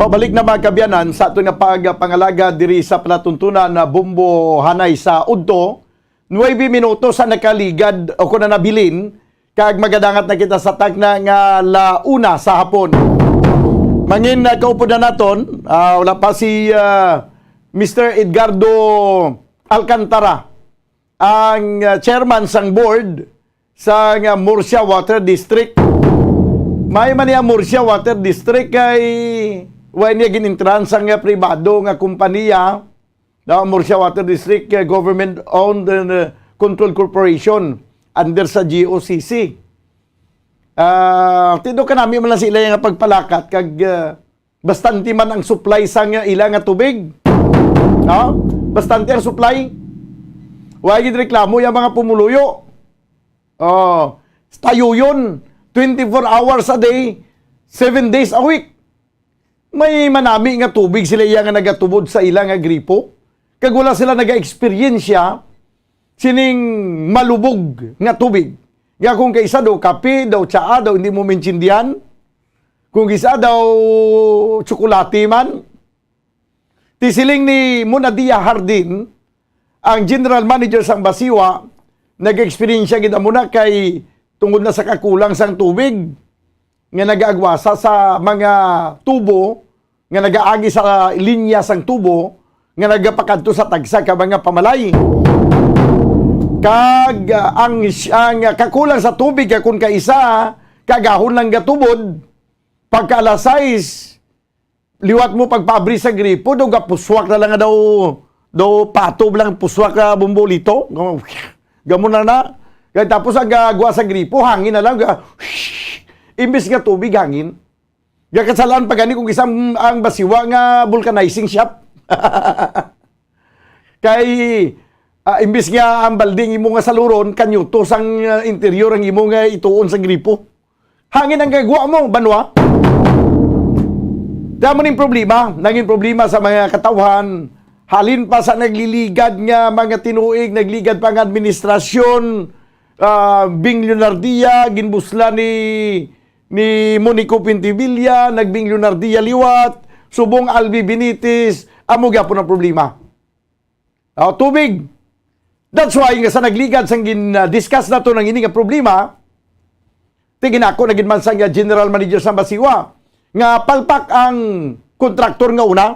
Pabalik na, mga kaabyanan, sa aton nga pagpangalaga diri sa palatuntunan na Bombo Hanay sa udto, nuebe minutos ang nakaligad o kon nabilin, kag magadangat na kita sa takna nga la una sa hapon. Mangin, ah, kaupod na naton, ah, wala pa si, ah, Mister Edgardo Alcantara, ang, ah, chairman sang board sang, ah, Murcia Water District. May man niya Murcia Water District kay wa niya ginintran sang, ah, pribado nga kompanya, na Murcia Water District, ah, government owned and, ah, controlled corporation under sa G O C C. Ah, tindo kanami man lang sila nga pagpalakat kag, ah, bastante man ang supply sang ila nga tubig. No? Bastante ang supply. Wa gid reklamo yang mga pumuluyo. Oh, tayuyon, twenty-four hours a day, seven days a week. May manami nga tubig sila iya nga nagatubod sa ila nga gripo. Kag wala sila naga-eksperyensya sining malubog nga tubig. Nga kung kaisa daw kape, daw tsaa, daw hindi mo maintindihan. Kung isa daw tsokolate man. Ti siling ni Monadia Hardin, ang general manager sang Basiwa, nag-eksperyensya gid amo na kay tungod na sa kakulang sang tubig nga nagaagwasa sa mga tubo nga nagaagi sa linya sang tubo nga nagapakadto sa tagsa ka mga pamalay. Kag, ah, ang, ang kakulang sa tubig, kay kun kaisa, kagahon lang gatubod, pagka alas sais, liwat mo pagpaabri sa gripo, daw gapuswak na lang nga daw, daw patob lang puswak ka, Bombolito. Gamo na na. Kay tapos ang gagwa sa gripo, hangin na lang. Ga-, imbis nga tubig, hangin. Gakasalaan pa gani kung isang ang Basiwa nga vulcanizing shop. Kay, ah, imbis nga ang balding imo nga saluron, kanyuto sang, ah, interior ang imo nga ituon sa gripo. Hangin ang gagwa mo, banwa. Damo ning problema, naging problema sa mga katawhan. Halin pa sa nagliligad nga mga tinuig, nagligad pa nga administrasyon, ah, Bing Leonardia, ginbusla ni, ni Monico Pintivilla, nagbing Leonardia liwat, subong Albi Benitez, amo gyapon ang problema. O, tubig. That's why nga sa nagligad sang gin-discuss nato ang ini nga problema, ti ginako na gid man sang, ah, general manager sa Basiwa nga palpak ang kontraktor nga una.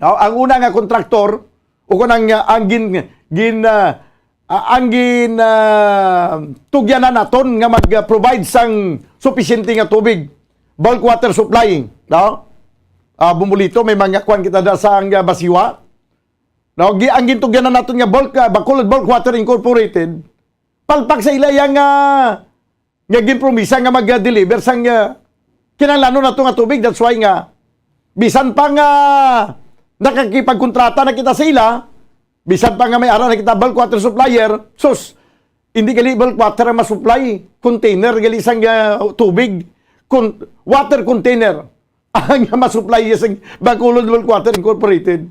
O, ang una nga kontraktor, o kung ang, ah, ang gin-, gin-, ah, ah, ang gin-, ah, tugyanan naton nga mag-provide sang supisyente nga tubig, bulk water supply, no? Ah, Bumulito, may mga kuwan kita da sa ang, ah, Basiwa. No, gi-, ang gintugyanan naton nga bulk, ah, Bacolod Bulk Water Incorporated, palpak sa ila yang, ah, nga ginpromisa nga mag-deliver sang, ah, kinahanglanon nato nga tubig. That's why nga, bisan pa nga nakakipagkontrata na kita sa ila, bisan pa nga may ara na kita bulk water supplier, sus, hindi gali bulk water ang masupply, container gali sang, ah, tubig, con-, water container ang masupply sang Bacolod Bulk Water Incorporated.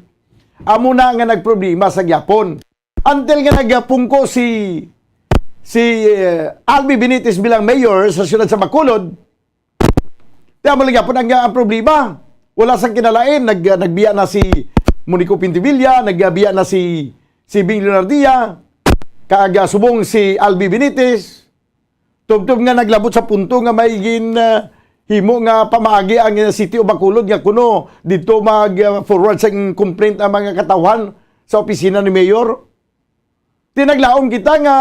Amo na nga nagproblema sa gyapon. Until nga nagapungko si, si, eh, Albi Benitez bilang mayor sa siyudad sa Bacolod, ti amo lang gyapon ang, ang problema. Wala sang kinalain, nag-, nagbiya na si Monico Pintivilla, nagbiya na si, si Bing Leonardia, kag, ah, subong si Albi Benitez. Tubtob nga naglabot sa punto nga may gin, ah, himo nga pamaagi ang, ah, City of Bacolod nga kuno didto mag, ah, forward sang complaint ang mga katawhan sa opisina ni Mayor. Ti naglaom kita nga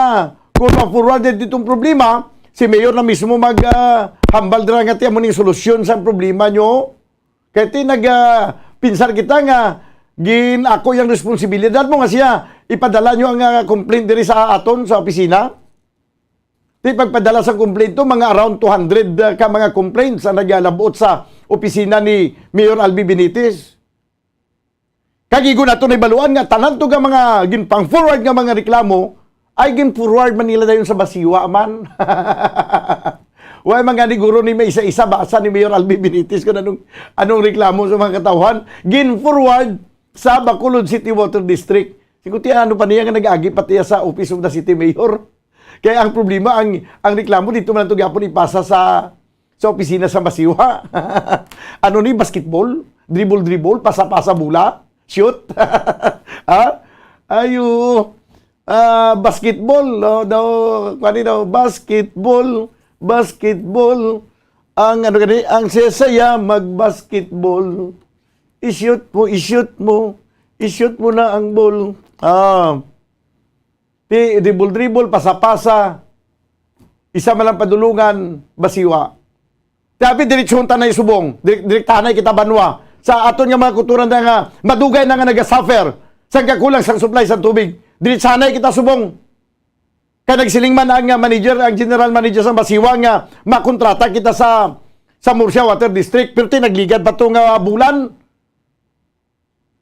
kung ma-forward didto ang problema, si Mayor na mismo mag, ah, hambal dira nga ti amo ning solusyon sa problema nyo. Kay ti nag, ah, pinsar kita nga gin-ako yang responsibilidad mo nga siya ipadala nyo ang, ah, complaint diri sa aton sa opisina. Ti pagpadala sa complaint to, mga around two hundred, ah, ka mga complaints ang nagalabot sa opisina ni Mayor Albi Benitez. Kag igo nato nahibaluan nga tanan to nga mga ginpang-forward nga mga reklamo ay gin-forward man nila dayon sa Basiwa man. Wa man gani guro ni may isa-isa basa ni Mayor Albi Benitez kung anong, anong reklamo sa mga katawhan. Gin-forward sa Bacolod City Water District. Sigo ti ano pa niya nga nag-agi pa tiya sa Office of the City Mayor. Kaya ang problema, ang, ang reklamo dito man to gyapon ipasa sa, sa opisina sa Basiwa. Ano ni, basketball? Dribble-dribble, pasa-pasa bola, shoot. Ha? Ayo. Ah, basketball, no? Daw, kuwan ni daw, basketball, basketball. Ang, ano gani, ang sesaya mag-basketball. I-shoot mo, i-shoot mo, i-shoot mo na ang ball. Ah. Ti, dribble-dribble, pasa-pasa. Isa man lang padulungan, Basiwa. Ti abi, diretsyon ta na subong. Direk-, direktahan na kita banwa. Sa aton nga mga kultura na nga, madugay na nga nagasuffer sa kakulang sang supply sa tubig. Diretsahan na kita subong. Kay nagsiling man ang, ah, manager, ang general manager sa Basiwa nga makontrata kita sa, sa Murcia Water District. Pero ti nagligad pa to nga bulan.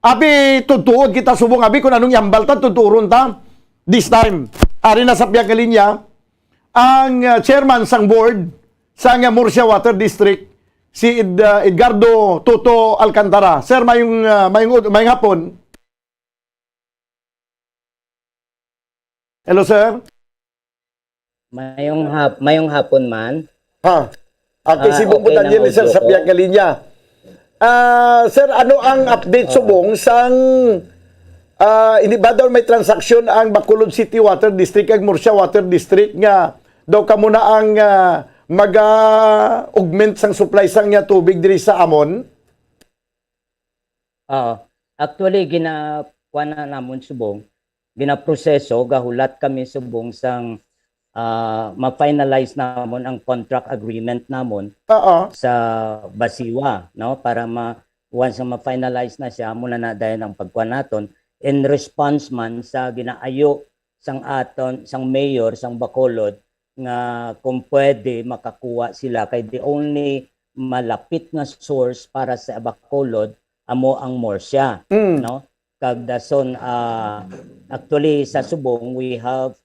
Abi, tutuod kita subong, abi, kung anong ihambal ta, tuturon ta. This time, ari na sa pihak nga linya, ang, uh, chairman sang board sang, uh, Murcia Water District, si Ed-, uh, Edgardo Toto Alcantara. Sir, mayong, uh, mayong ud-, mayong hapon. Hello, sir. Mayong hap-, mayong hapon man. Ha? Okay, ah, si Bong okay, Daniel, sir, sa pihak nga linya. Ah, sir, ano ang update subong sang, ah, hindi ba daw may transaksyon ang Bacolod City Water District kag Murcia Water District nga daw kamo na ang, ah, mag-augment sang supply sang nga tubig diri sa amon? Oo. Actually, gina-, kuwan na namon subong, ginaproseso, gahulat kami subong sang, ah, ma-finalize namon ang contract agreement namon Oo. sa Basiwa, no? Para ma-, once nga ma-finalize na siya, amo na na dayon ang pagkuwan naton. In response man sa ginaayo sang aton, sang mayor, sang Bacolod, nga kung pwede makakuha sila, kay the only malapit nga source para sa Bacolod amo ang Murcia, Mm. no? Kag dason, ah, actually, sa Subong, we have,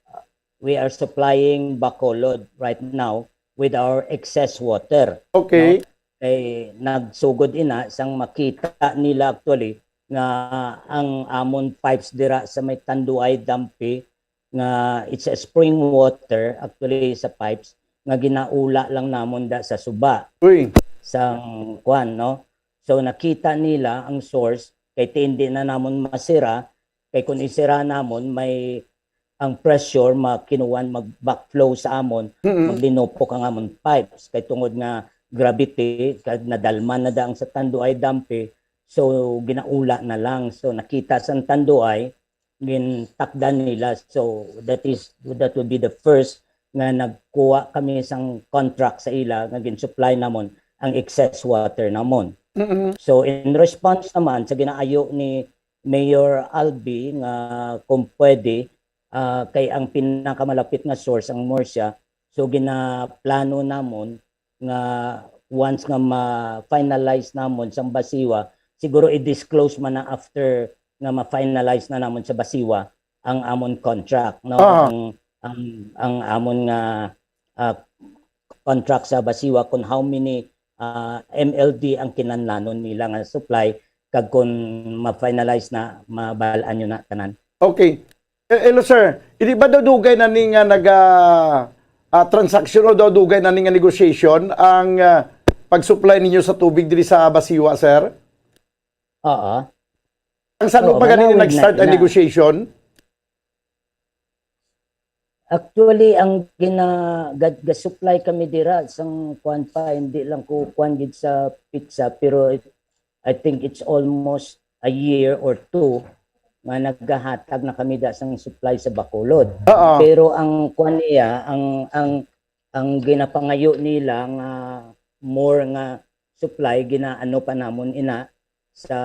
we are supplying Bacolod right now with our excess water, Okay. no? Kay nagsugod ina sang makita nila actually nga ang amon pipes dira sa may Tanduay Dampi nga it's a spring water actually sa pipes nga ginaula lang namon da sa suba Uy. sang kuan, no? So nakita nila ang source, kay ti hindi na namon masira, kay kung isira namon, may ang pressure makinuwan, mag backflow sa amon, Mm-mm. maglinupok ang amon pipes, kay tungod nga gravity, kag nadalman na daang sa Tanduay Dampi, so ginaula na lang. So nakita sa Tanduay, gintakdan nila. So that is, that would be the first nga nagkuha kami sang contract sa ila nga gin-supply namon ang excess water namon. Mm-mm. So in response naman sa ginaayo ni Mayor Albi nga kung pwede, ah, kay ang pinakamalapit nga source ang Murcia, so ginaplano namon nga once nga ma-finalize namon sa Basiwa, siguro i-disclose man na after nga ma-finalize na namon sa Basiwa ang amon contract, no? Ah. Ang, ang, ang amon nga, ah, contract sa Basiwa kung how many, ah, M L D ang kinahanglanon nila nga supply, kag kung ma-finalize na, mabal-an nyo na tanan. Okay. Eh, hello, sir. Hindi ba daw dugay na ni nga naga, ah, transaction o daw dugay na ni nga negotiation ang, ah, pag-supply ninyo sa tubig diri sa Basiwa, sir? Oo. Ang saan mo Oo, pa gani manawag na, nag-start ang na. Negotiation? Actually, ang gina-, ga-, ga-supply kami dira sang kuan pa, hindi lang ko kuan gid sa pizza, pero it, I think it's almost a year or two nga nagahatag na kami da sang supply sa Bacolod. Oo. Pero ang kuan niya, ang, ang, ang ginapangayo nila nga more nga supply, ginaano pa namon ina sa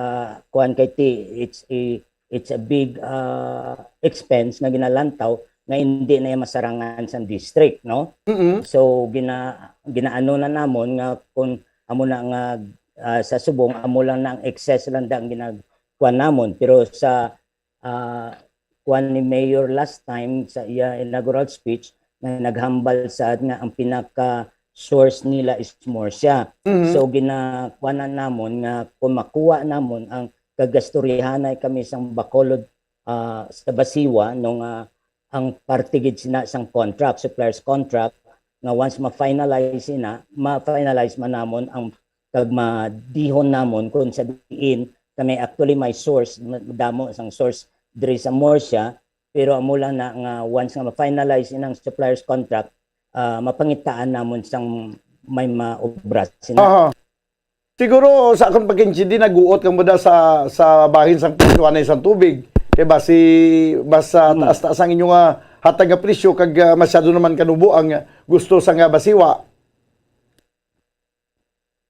kuan kay ti, it's a, it's a big, ah, expense nga ginalantaw nga hindi na iya masarangan sa district, no? Mm-mm. So gina, ginaano na namon nga kung amo na nga, ah, sa subong amo lang na ang excess lang da ang ginagkuan namon, pero sa, ah, kuan ni Mayor last time sa iya inaugural speech nga naghambal sad nga ang pinaka source nila is Murcia. Mhm. So ginakuanan namon nga kung makuha namon ang kagastoryahanay kami sang Bacolod, ah, sa Basiwa, no, nga ang parte gid sina sang contract, supplier's contract, nga once ma-finalize sina, ma-finalize man namon ang kag madihon namon kung sa diin kami actually may source, ma-, damo sang source diri sa Murcia, pero amo lang na nga once nga ma-finalize inang supplier's contract, ah, mapangitaan namon sang may maobra sina. Aha. Siguro sa akon pagkaintindi, naguot ka mo da sa, sa bahin sang presyo anay sang tubig. Kay basi, basta Hmm. taas-taas ang inyo nga hatag nga presyo kag, ah, masyado naman kanubo ang gusto sa nga Basiwa.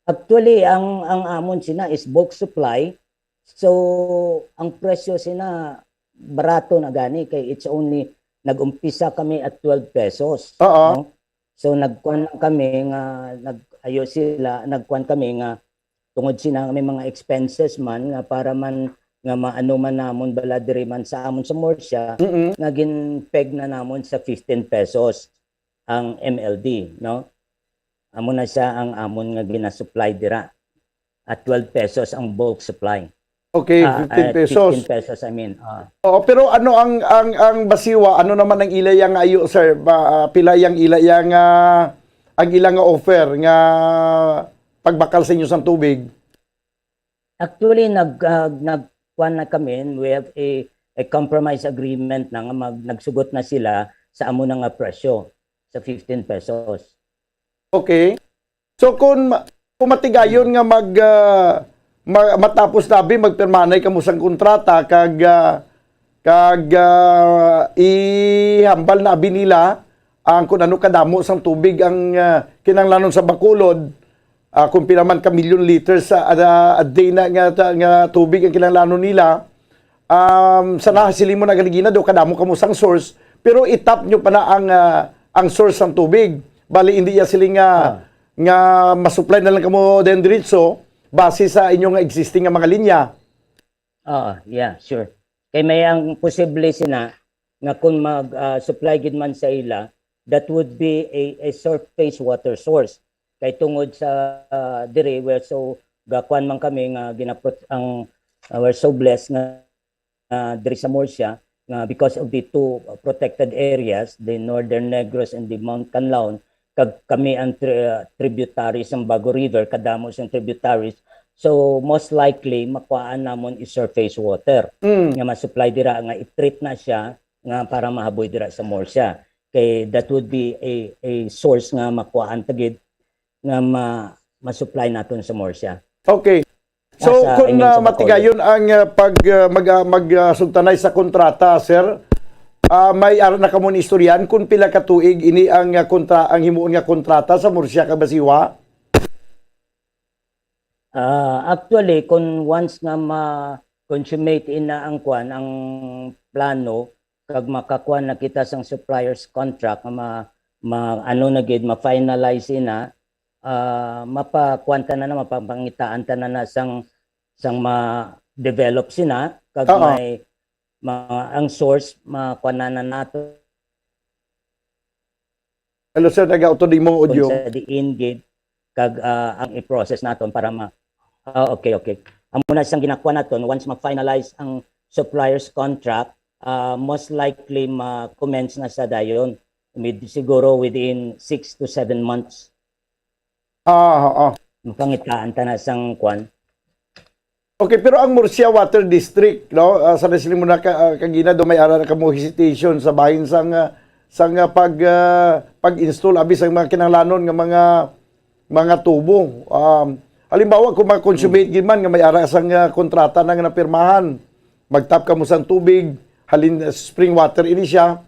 Actually, ang, ang amon sina is bulk supply. So, ang presyo sina barato na gani kay it's only, nag-umpisa kami at twelve pesos, Oo. no? So, nagkuan lang kami nga, nag-ayo sila, nagkuan kami nga tungod sina may mga expenses man nga para man nga maano man namon bala diri man sa amon sa Murcia, Mm-mm. nga gin-peg na namon sa fifteen pesos ang M L D, no? Amo na siya ang amon nga ginasupply dira at twelve pesos ang bulk supply. Okay, Ah, fifteen ah, pesos. fifteen pesos, I mean. Ah. Oo, pero ano ang, ang, ang Basiwa, ano naman ang ila yang ayo, sir? Ba, ah, pila yang ila yang, ah, ang ila nga offer nga pagbakal sa inyo sang tubig? Actually, nag, ah, nagkuan na kami. We have a, a compromise agreement na nga mag, nagsugot na sila sa amo na nga presyo, sa fifteen pesos. Okay. So kung ma-, kung matigayon nga mag, ah, ma-, matapos na abi, magpirmahay kamo sang kontrata kag, ah, kag, ah, ihambal na abi nila ang kung ano kadamo sang tubig ang, ah, kinahanglanon sa Bacolod, ah, kung pila man ka million liters sa, ah, a day na nga, nga tubig ang kinahanglanon nila, um, sa nahasiling mo na galigina daw kadamo kamo sang source, pero itap nyo pa na ang, ah, ang source sang tubig. Bali, hindi ya siling nga, Ah. nga masupply na lang kamo den diretso base sa inyo nga existing nga mga linya. Oo, yeah, sure. Kay may ang posible sina nga kung mag, ah, supply gid man sa ila, that would be a, a surface water source. Kay tungod sa, ah, diri, we're so, gakuan man kami nga ginaprot-, ang, ah, we're so blessed nga, ah, diri sa Murcia, nga because of the two protected areas, the Northern Negros and the Mount Kanlaon, kag kami ang tri-, ah, tributaries sang Bago River, kadamo sang tributaries. So, most likely, makuhaan namon is surface water Mm. nga ma-supply dira, nga i-treat na siya nga para mahaboy dira sa Murcia. Kay that would be a, a source nga makuhaan ta gid nga ma-, ma-supply naton sa Murcia. Okay. So, Asa, I kung, mean, ah, sa Bacolod. matigayon ang, ah, pag, ah, mag, ah, mag, ah, sugtanay sa kontrata, sir, ah, may ara na kamo ni istoryahan kung pila ka tuig ini ang, ah, kontra-, ang himuon nga kontrata sa Murcia kag Basiwa? Ah, actually, kung once nga ma-consummate ina ang kwan, ang plano, kag makakuan na kita sang supplier's contract nga ma-, ma-, ano na gid, ma-finalize ina, ah, mapakuan ta na na, mapapangitaan ta na na sang, sang ma-develop sina, kag Oo. may mga, ang source, makuan na na nato. Hello, sir, nag-auto demo kung audio. Sa diin gid, kag, ah, ang i-process naton para ma-, ah, okay, okay. Amo na siyang ginakuha naton, once ma-finalize ang supplier's contract, ah, most likely ma-commence na sa dayon. Mid-, siguro within six to seven months. Ah, oo. Mapangitaan ta na sang kwan. Okay, pero ang Murcia Water District, no, ah, sa nasiling mo na ka, ah, kagina, do may ara na kamo hesitation sa bahin sang, ah, sang, ah, pag, ah, pag-install abi sang mga kinahanglanon nga mga, mga tubo. Um, halimbawa, kung ma-consummate gid man nga may ara sang, ah, kontrata na nga napirmahan, magtap kamo sang tubig, halin, ah, spring water ini siya,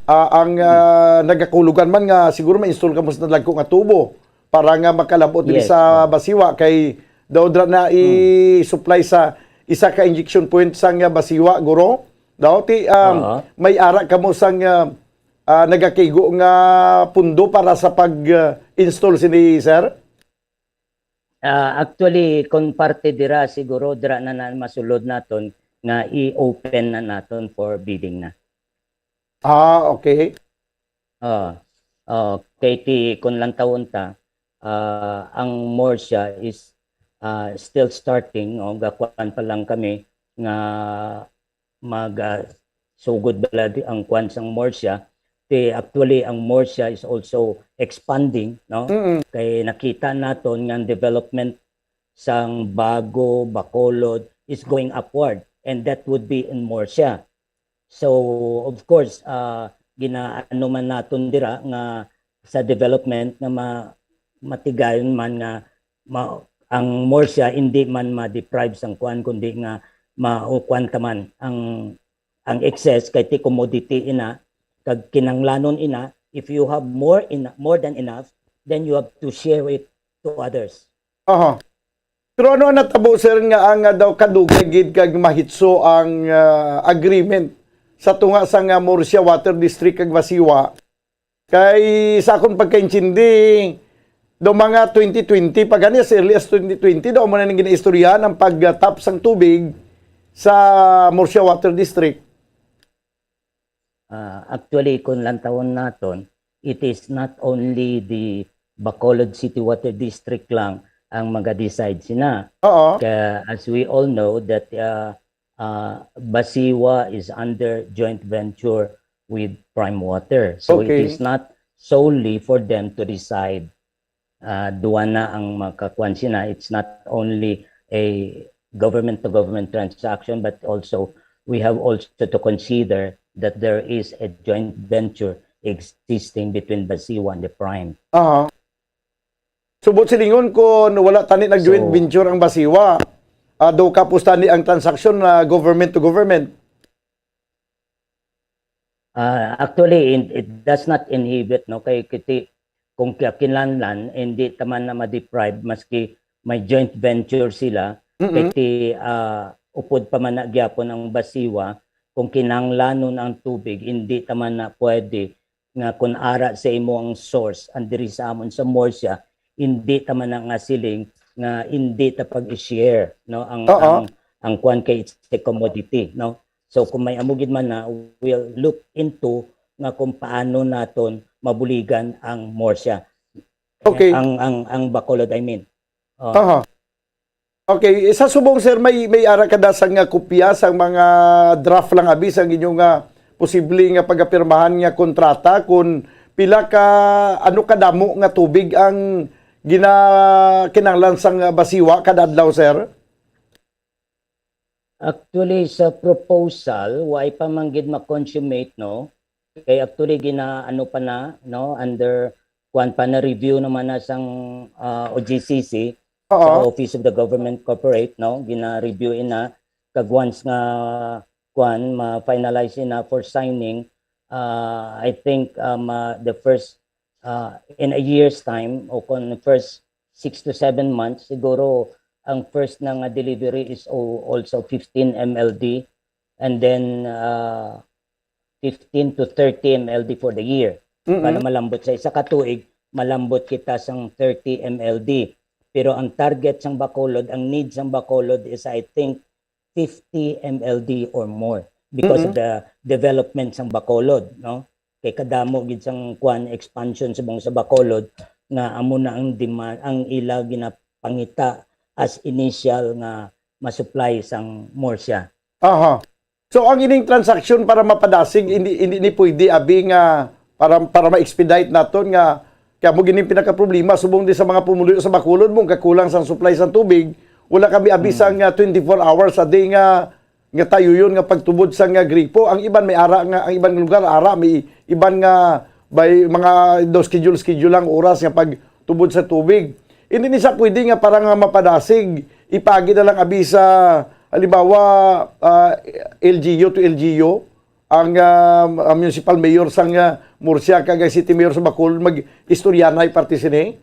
ah, ang, ah, nagakulugan man nga siguro ma-install kamo sa dagko nga tubo para nga makalabot diri Yes, sa oo. Basiwa, kay daw dra na Hmm. i-supply sa isa ka injection point sang, ah, Basiwa, guro. Daw ti, um, Oo. may ara kamo sang, ah, ah, nagakigo nga pundo para sa pag, ah, install sini, sir? Ah, actually, kung parte dira, siguro dira na, na masulod naton nga i-open na naton for bidding na. Ah, okay. Ah, ah, kay ti, kung lantawon ta, ah, ang Murcia is, ah, still starting, o, gakuan pa lang kami nga mag, ah, sugod bala di ang kwan sang Murcia. Ti, actually, ang Murcia is also expanding, no? Mm-mm. Kay nakita naton nga ang development sang Bago, Bacolod is going upward, and that would be in Murcia. So, of course, ah, ginaano man naton dira nga sa development nga ma-, matigayon man nga ma-, ang Murcia hindi man ma-deprive sang kuan, kundi nga ma-, kuan ta man ang, ang excess kay ti commodity ina, kag kinanglanon ina, if you have more ina-, more than enough, then you have to share it to others. Aha. Pero ano ang natabo, sir, nga ang, ah, daw kadugay gid kag mahitso ang, ah, agreement sa tunga sa nga Murcia Water District kag Basiwa? Kay sa akon pagkaintindi, daw mga twenty twenty, pa gani, as early as twenty twenty, daw mo na ning ginaistoryahan ang pagtap sang tubig sa Murcia Water District. Ah, actually, kung lantawon naton, it is not only the Bacolod City Water District lang ang maga-decide sina. Oo. Kaya, as we all know that, ah, ah, Basiwa is under joint venture with Prime Water. So, it Okay. is not solely for them to decide. Ah, duwa na ang makakuan sina. It's not only a government-to-government transaction, but also, we have also to consider that there is a joint venture existing between Basiwa and the Prime. Aha. Subot silingon, kung wala tani nag-joint So, venture ang Basiwa, ah, do kapos tani ang transaksyon na government to government. Ah, actually, in-, it does not inhibit, no, kay kiti, kung kiya-, kinahanglan, hindi ta man na ma-deprive maski may joint venture sila, Mm-mm. kay ti, ah, upod pa man na gyapon ang Basiwa, kung kinahanglanon ang tubig, hindi ta man na pwede nga kun ara sa imo ang source, ang diri sa amon sa Murcia, hindi ta man na nga siling nga hindi ta pag-i-share, no, ang, Oo. ang, ang kwan kay it's a commodity, no? So, kung may amo gid man na, we'll look into nga kung paano naton mabuligan ang Murcia. Okay. Ang, ang, ang Bacolod, I mean. Oh. Aha. Okay, sa subong, sir, may, may ara ka da sang kopya sang mga draft lang abi sang inyo nga posible nga pagapirmahan nga kontrata, kung pila ka, ano kadamo nga tubig ang gina-, kinahanglan sang, ah, basiwa kada adlaw, sir? Actually, sa proposal, wa pa man gid ma-consummate, no? Kay actually, gina-, ano pa na, no? Under, kuwan pa na, review naman na sang, ah, O G C C, sa Oo. Office of the Government Corporate, no? Gina-review ina, kag once nga, kuwan, ma-finalize ina for signing, ah, I think, um, ah, the first, ah, in a year's time, o kung first six to seven months, siguro ang first na nga delivery is o-, also fifteen M L D, and then, ah, fifteen to thirty M L D for the year. Mm-mm. Para malambot sa isa ka tuig, malambot kita sang thirty M L D. Pero ang target sang Bacolod, ang need sang Bacolod is, I think, fifty M L D or more because of Mm-mm. the development sang Bacolod, no? Kay kadamo gid sang, kuwan, expansion subong sa Bacolod nga amo na ang demand, ang ila ginapangita as initial nga ma-supply sang Murcia. Aha. So, ang ining transaksyon para mapadasig, hindi, hindi ni pwede, abi, nga para, para ma-expedite naton nga, kaya mo gining pinakaproblema, subong di sa mga pumuluyo sa Bacolod mo, kakulang sang supply sang tubig, wala kami abi Hmm. sang, ah, twenty-four hours a day nga, nga tayo yun nga pagtubod sa nga gripo. Ang iban may ara nga, ang iban nga lugar ara, may iban nga may mga daw schedule, schedule lang oras nga pagtubod sa tubig. Hindi ni sa pwede nga para nga mapadasig, ipagi na lang abi sa, halimbawa, ah, L G U to L G U, ang, ah, ang municipal mayor sang, ah, Murcia kag ang city mayor sa Bacolod mag-istoryanay parte sini?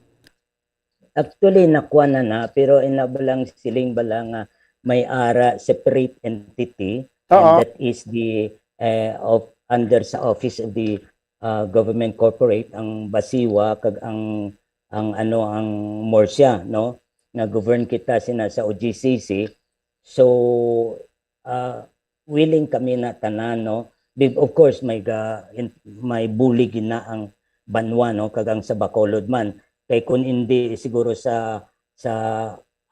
Actually, nakuha na na, pero ina ba lang siling ba lang nga may ara separate entity, and Oo. that is the, eh, of, under sa Office of the, ah, Government Corporate, ang BACIWA kag ang, ang ano, ang Murcia, no? Nga govern kita sina sa O G C C. So, ah, willing kami na tanan, no? Big, of course, may ga-, in-, may bulig na ang banwa, no? Kag ang sa Bacolod man. Kay kung hindi, siguro sa, sa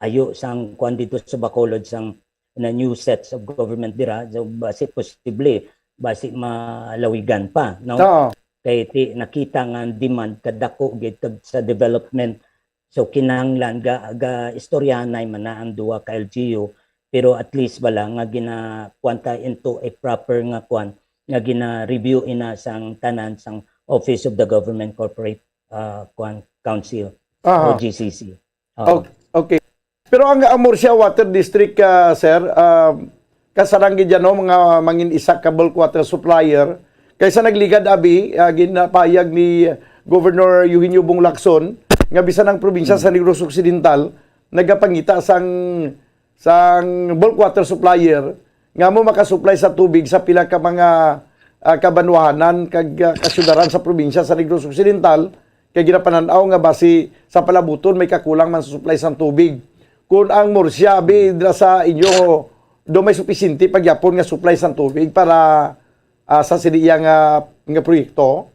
ayo sang kwan dito sa Bacolod, sang na new sets of government dira, so basi posible, basi malawigan pa, no? Oo. Kay ti, nakita nga ang demand kadako gid kag sa development. So kinahanglan ga, ga istoryanay man na ang duha ka L G U, pero at least bala nga gina, kuwan ta into a proper nga kuwan, nga gina-review ina sang tanan sang Office of the Government Corporate, ah, kuwan, Council, Aha. O G C C. Oo. Okay. Okay. Pero ang, ang Murcia Water District, ah, sir, ah, kasarang gid yan, no, mga mangin isa ka bulk water supplier. Kaysa nagligad abi, ah, ginapayag ni Governor Eugenio Bong Lacson nga bisan ang probinsya sa Negros Occidental nagapangita sang, sang bulk water supplier nga mo makasupply sa tubig sa pila ka mga, ah, kabanwahanan kag, ah, kasyudaran sa probinsya sa Negros Occidental, kay ginapanan-aw nga basi sa palabuton may kakulang man sa supply sang tubig. Kung ang Murcia, abi, dira sa inyo, do may supisinte pa gyapon nga supply sang tubig para, ah, sa sini iya nga, nga proyekto?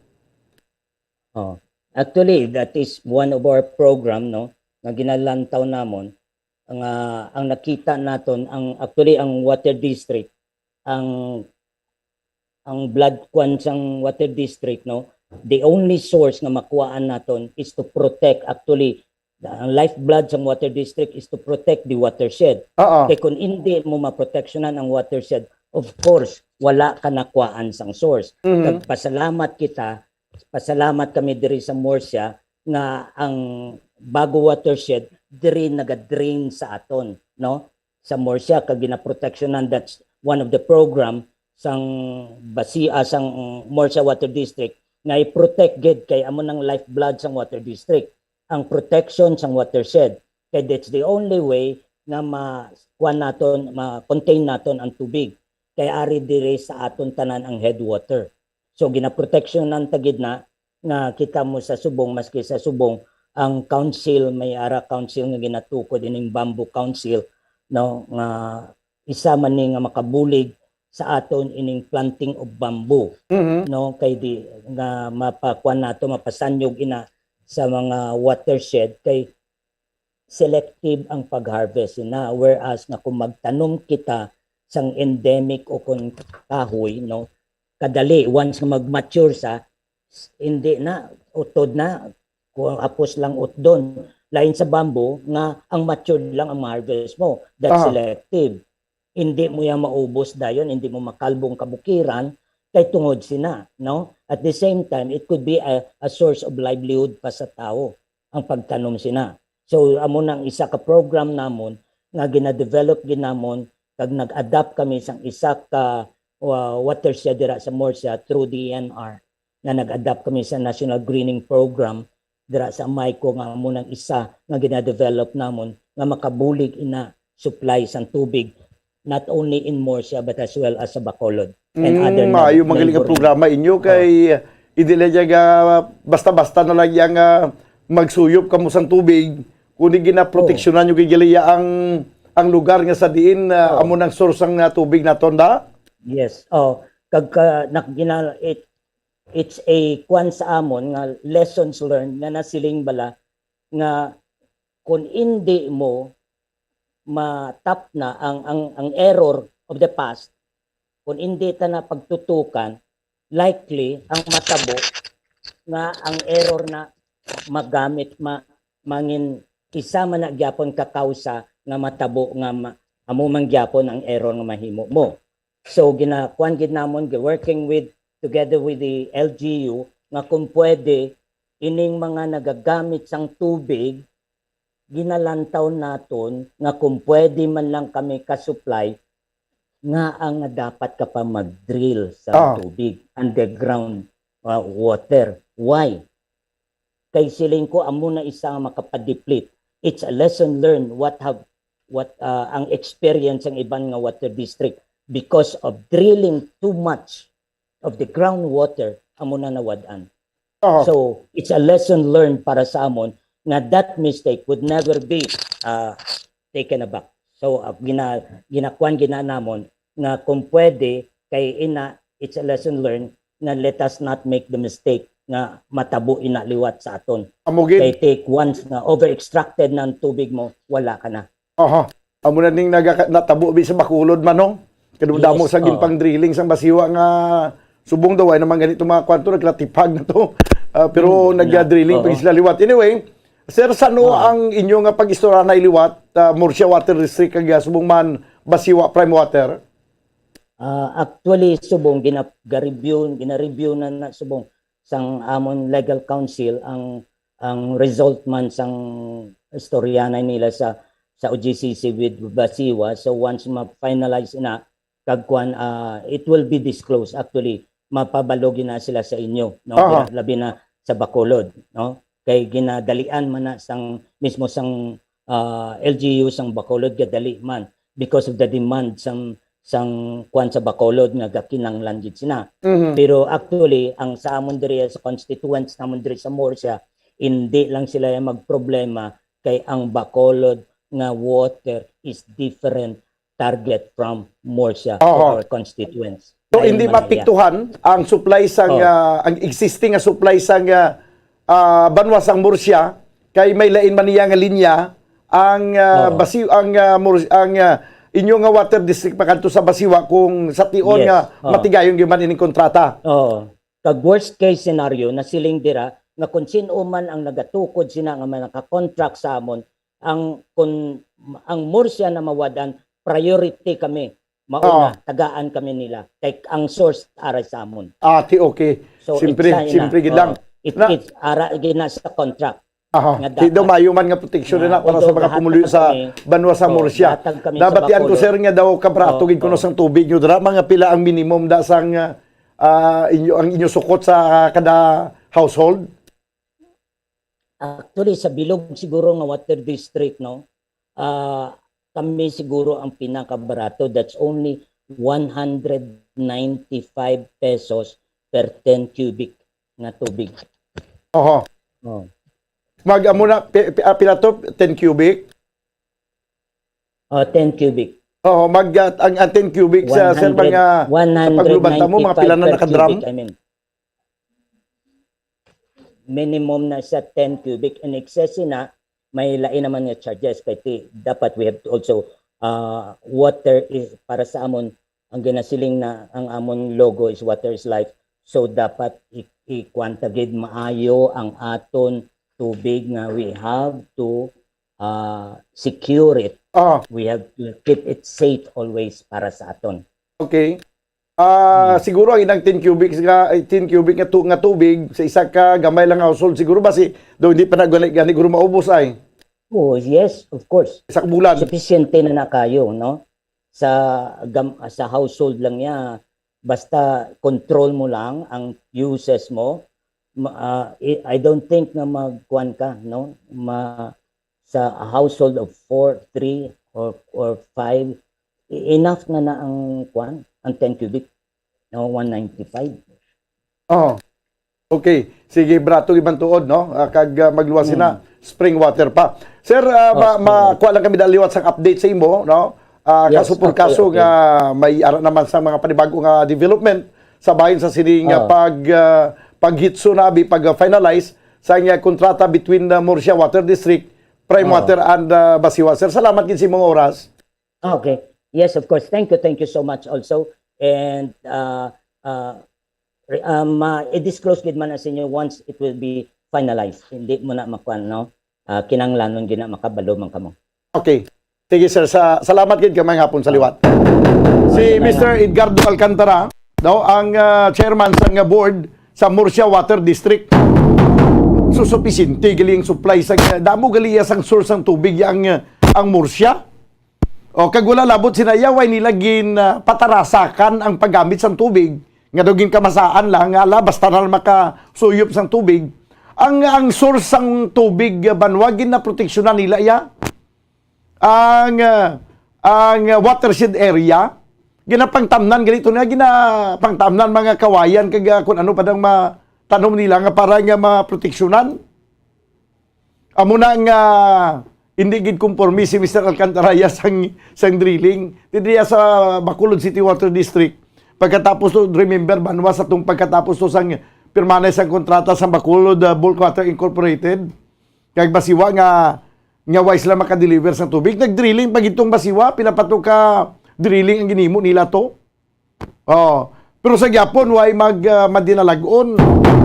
Oh. Actually, that is one of our program, no, nga ginalantaw namon. Ang, ah, ang nakita naton, ang, actually, ang water district, ang, ang blood kwan sang water district, no, the only source nga makuhaan naton is to protect, actually, ang lifeblood sang water district is to protect the watershed. Oo. Kay kung hindi mo maproteksyonan ang watershed, of course, wala ka nakuhaan sang source. Mhm. Kag pasalamat kita, pasalamat kami diri sa Murcia nga ang Bago Watershed diri nagadrain sa aton, no? Sa Murcia kag ginaproteksyonan, that's one of the program sang BACIWA, sang Murcia Water District, nga i-protect gid kay amo nang lifeblood sang water district, ang protection sang watershed. Kay that's the only way nga ma, kuan naton, ma-contain naton ang tubig. Kay ari diri sa aton tanan ang headwater. So ginaproteksyonan ta gid na nga kita mo sa subong, maski sa subong ang council, may ara council nga ginatukod ining Bamboo Council, no, nga isa man ni nga makabulig sa aton ining planting of bamboo, Mhm. no, kay di nga mapakuan nato, mapasanyog ina sa mga watershed kay selective ang pag-harvest na, whereas nga kung magtanom kita sang endemic o kung kahoy, no, kadali once nga mag-mature sa, hindi na, utod na, kung apos lang utdon, Lain sa bamboo nga ang matured lang ang ma-harvest mo. That's Aha. selective. Hindi mo yan maubos dayon, hindi mo makalbong kabukiran kay tungod sina, no? At the same time, it could be a, a source of livelihood pa sa tao ang pagtanom sina. So, amo nang isa ka program namon nga gina-develop gid namon kag nag-adapt kami sang isa ka, uh, watershed dira sa Murcia through D E N R, nga nag-adapt kami sa National Greening Program dira sa MICO, nga amo nang isa nga gina-develop namon nga makabulig ina supply sang tubig, not only in Murcia but as well as sa Bacolod and Mm, other maayo, neighbor-, magaling ang neighboring. programa inyo Oh. kay, uh, hindi lang yan, uh, basta-basta na lang yang, uh, magsuyop kamo sang tubig, kundi ginaproteksyonan Oh. nyo gid gali ang, ang lugar nga sa diin, uh, Oh. amo nang source ang, uh, tubig naton, da? Yes. Oh, kag, uh, nak-, gina-, it, it's a kwan sa amon nga lessons learned nga nasiling bala nga kung hindi mo matap na ang, ang, ang error of the past, kung hindi ta na pagtutukan, likely ang matabo nga ang error na magamit, ma-, mangin isa man na gyapon ka kausa nga matabo nga ma-, amo man gyapon ang error nga mahimo mo. So, ginakuan gid namon, gi-, working with, together with the L G U, nga kung pwede, ining mga nagagamit sang tubig, ginalantaw naton nga kung pwede man lang kami ka-supply nga ang dapat ka pa mag-drill sa Ah. tubig, underground, uh, water. Why? Kay siling ko, amo na isa nga makapa-deplete. It's a lesson learned what have, what, uh, ang experience ang iban nga water district because of drilling too much of the groundwater, amo na nawad-an. Aha. So, it's a lesson learned para sa amon nga that mistake would never be, uh, taken aback. So, uh, gina-, ginakuan gina namon nga kung pwede, kay ina, it's a lesson learned nga let us not make the mistake nga matabo ina liwat sa aton. Amo gid. Kay take once nga over-extracted na ang tubig mo, wala ka na. Aha. Amo na ning nagaka-, natabo bi sa Bacolod, Manong. Kadamo-damo Yes, sa oo. ginpang-drilling sang Basiwa nga subong daw, ay naman ganito mga kwanto, naglatipag na to. Ah, pero Mm, nag-drilling na. pa Oo. sila liwat. Anyway, sir, sano Oo. ang inyo nga pag-istorya na liwat, ah, Murcia Water District kag, ah, subong man Basiwa Prime Water? Ah, actually, subong gina-, ga-review, gina-review na, na subong sang amon legal counsel ang, ang result man sang istoryanay nila sa, sa O G C C with Basiwa. So once ma-finalize na kag kuan, ah, it will be disclosed. Actually, mapabalo gid na sila sa inyo, no? Aha. Labi na sa Bacolod, no? Kay ginadalian man na sang mismo sang, ah, L G U sang Bacolod, gadali man because of the demand sang, sang kuan sa Bacolod nga gakinanglan gid sina. Mhm. Pero actually, ang sa amon diri sa constituents namon diri sa Murcia, hindi lang sila yung magproblema kay ang Bacolod nga water is different target from Murcia to Oo. our constituents. So, Lain hindi man niya. mapiktuhan ang supply sang, Oo. ah, ang existing nga supply sang, ah, ah, banwa sang Murcia, kay may lain man niya nga linya ang, ah, Oo. Basi-, ang, ah, Mur-, ang, ah, inyo nga water district pakadto sa Basiwa kung sa tion Yes. nga Oo. matigayon gyud man ining kontrata. Oo. Kag worst case scenario, nasiling dira nga kung sin-o man ang nagatukod sina nga mga naka-contract sa amon, ang, kun ang Murcia na mawad-an, priority kami. Mauna, Oo. tagaan kami nila. Kay ang source ara sa amon. Ah, ti, okay. So, Siyempre, it's, uh, siyempre, ina, gid lang. oh, it, Na- it's ara gid na sa contract. Aha. Nga Di daw dapat. mayo man nga proteksyon Na, na para sa although mga gahatag pumuluyo sa kami, banwa sa oh, Murcia. gahatag kami sa Nabatian ko, Bacolod. sir, nga daw kabrato Oh, gid kuno oh. sang tubig nyo dira. Mga pila ang minimum da sang, ah, ah, inyo, ang inyo sukot sa, ah, kada household? Actually, sa bilog siguro nga water district, no? Ah, kami siguro ang pinakabarato. That's only one hundred ninety-five pesos per ten cubic nga tubig. Oho. Oh. Mag, amo na, pi-, pi-, ah, pila to? Ten cubic? Oh, ten cubic. Oo, mag, ah, ang, ang ten cubic sa, sir, One hundred, mga, sa pagluban ta mo, mga pila na one hundred ninety-five per naka-drum? cubic, I mean. Minimum na sa ten cubic, in excess na, may lain naman nga charges. Kay ti-, dapat we have to also, ah, water is, para sa amon, ang ginasiling na, ang amon logo is water is life. So, dapat i-, i-, kuwan ta gid maayo ang aton tubig nga we have to, ah, secure it. Ah, We have to keep it safe always para sa aton. Okay. Ah, siguro ang ilang ten cubic nga, ay, ten cubic nga, tu- nga tubig sa isa ka gamay lang nga household, siguro ba si do hindi pa na gani, gani guro maubos ay Oh, yes, of course. Isa ka bulan. Sufficiente na na kayo, no? Sa gam- sa household lang niya, basta control mo lang ang uses mo. Ma- ah, I, I don't think na magkuan ka, no? Ma, sa a household of four, three, or or five, e- enough na na ang kuan, ang ten cubic, no? One ninety-five. Oh. Okay. Sige, barato gyud man tuod, no? Ah, kag ah, magluwas sina spring water pa. Sir, ah, ma, Oh, ma kuha lang kami dali liwat sang update sa imo, no? Ah, Yes, kaso por okay, kaso okay. Nga may ara naman sa mga panibago nga development sa bahin sa sini nga Oh. pag ah, paghitso na abi pag ah, finalize sa nga kontrata between the Murcia Water District, Prime Oh. Water and ah, Basiwa. Sir, salamat gid sa imong oras. Okay. Yes, of course. Thank you. Thank you so much also. And uh, uh, re- um, uh, i-disclose gid man na sa inyo once it will be finalized. Hindi mo na makuan, no? Uh, kinahanglanon gid na makabalo man kamo. Okay. Sige, sir. Sa, salamat gid kay maayong hapon sa liwat. Si Mister Edgardo Alcantara, daw ang ah, chairman sa nga board sa Murcia Water District. Susupisinte gali ang supply sa damo gali iya sang source sang tubig ang ah, ang Murcia. O kag wala labot sina iya, way nila gin ah, patarasakan ang paggamit sang tubig nga daw ginkamasaan lang nga ala basta na makasuyop sang tubig. Ang ang source sang tubig ah, banwa ginaproteksyonan nila iya. Ang ah, ang ah, watershed area ginapangtamnan gali to na ginapangtamnan mga kawayan kag ah, kun ano pa dang matanom nila nga para nga maproteksyonan. Amo na nga hindi gid konforme si Mister Alcantaraya sang sang drilling diri sa Bacolod City Water District. Pagkatapos to, remember, banwa sa tong pagkatapos to sang pirmahan sang kontrata sa Bacolod uh, Bulk Water Incorporated, kag Basiwa nga nga way sila makadeliver sa tubig. Nagdrilling pa gid tong Basiwa, pila pa to ka drilling ang ginimo nila to. Oh, pero sa gyapon way mag uh, madinalag-on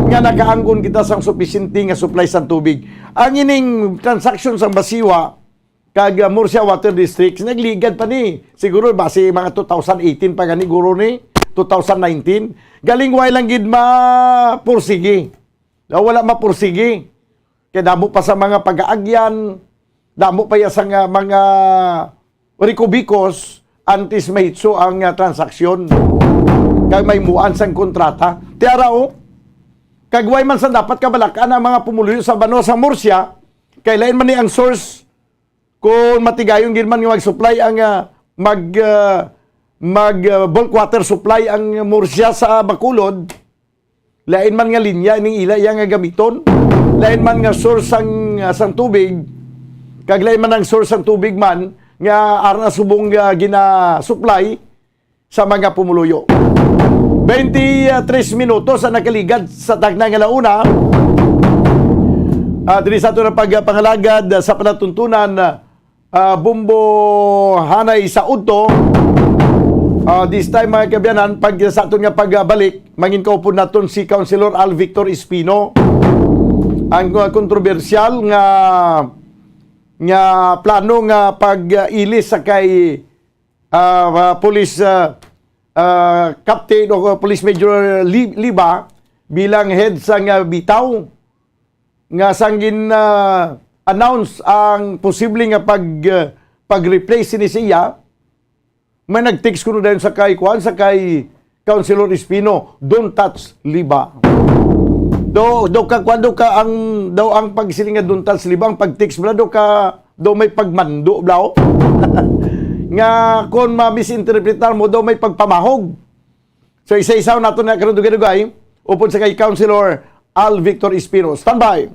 nga nakaanggon kita sang supisyente nga supply sang tubig. Ang ining transaksyon sang Basiwa kag uh, Murcia Water District nagligad pa ni siguro basi mga two thousand eighteen pa gani guro ni two thousand nineteen. Galing way lang gid mapursigi. Daw wala mapursigi. Kay damo pa sa mga pag-aagyan, damo pa ya sa nga mga rikubikos antes mahitso ang ah, transaksyon kag may muan sang kontrata. Tiara o, kag way man sa dapat kabalak-an ang mga pumuluyo sa banwa sa Murcia, kay lain man ni ang source kung matigayon gid man nga mag-supply ang ah, mag ah, mag ah, bulk water supply ang Murcia sa Bacolod, lain man nga linya ining ila iya nga gamiton, lain man nga source sang ah, sang tubig, kag lain man ang source sang tubig man nga ara na subong ah, gina-supply sa mga pumuluyo. Twenty-three minutos ang nakaligad sa tagna nga launa. Ah, diri sa ato na pagpangalagad ah, sa palatuntunan, ah, Bumbo Hanay sa Udto. Ah, this time, mga kaabyanan, pag sa aton nga pagbalik, mangin kaupod naton si Councilor Al Victor Espino. Ang ah, kontrobersyal nga nga plano nga pag-ilis sa kay ah, ah, police ah, ah, captain o police major Li- Liba bilang head sa nga bitaw nga sang gin ah, announce ang posible nga pag ah, pag-replace ni siya. May nag-text kuno dayon sa kay kuan, sa kay Councilor Espino, "Don't touch Liba." Do do ka kuan do ka ang daw ang pagsiling nga "Don't touch Liba", ang pag-text bala do ka daw may pagmando bala. Nga kon ma-misinterpretar mo daw may pagpamahog. So isa-isa nato na karon dugay-dugay upod sa kay Councilor Al Victor Espino. Standby.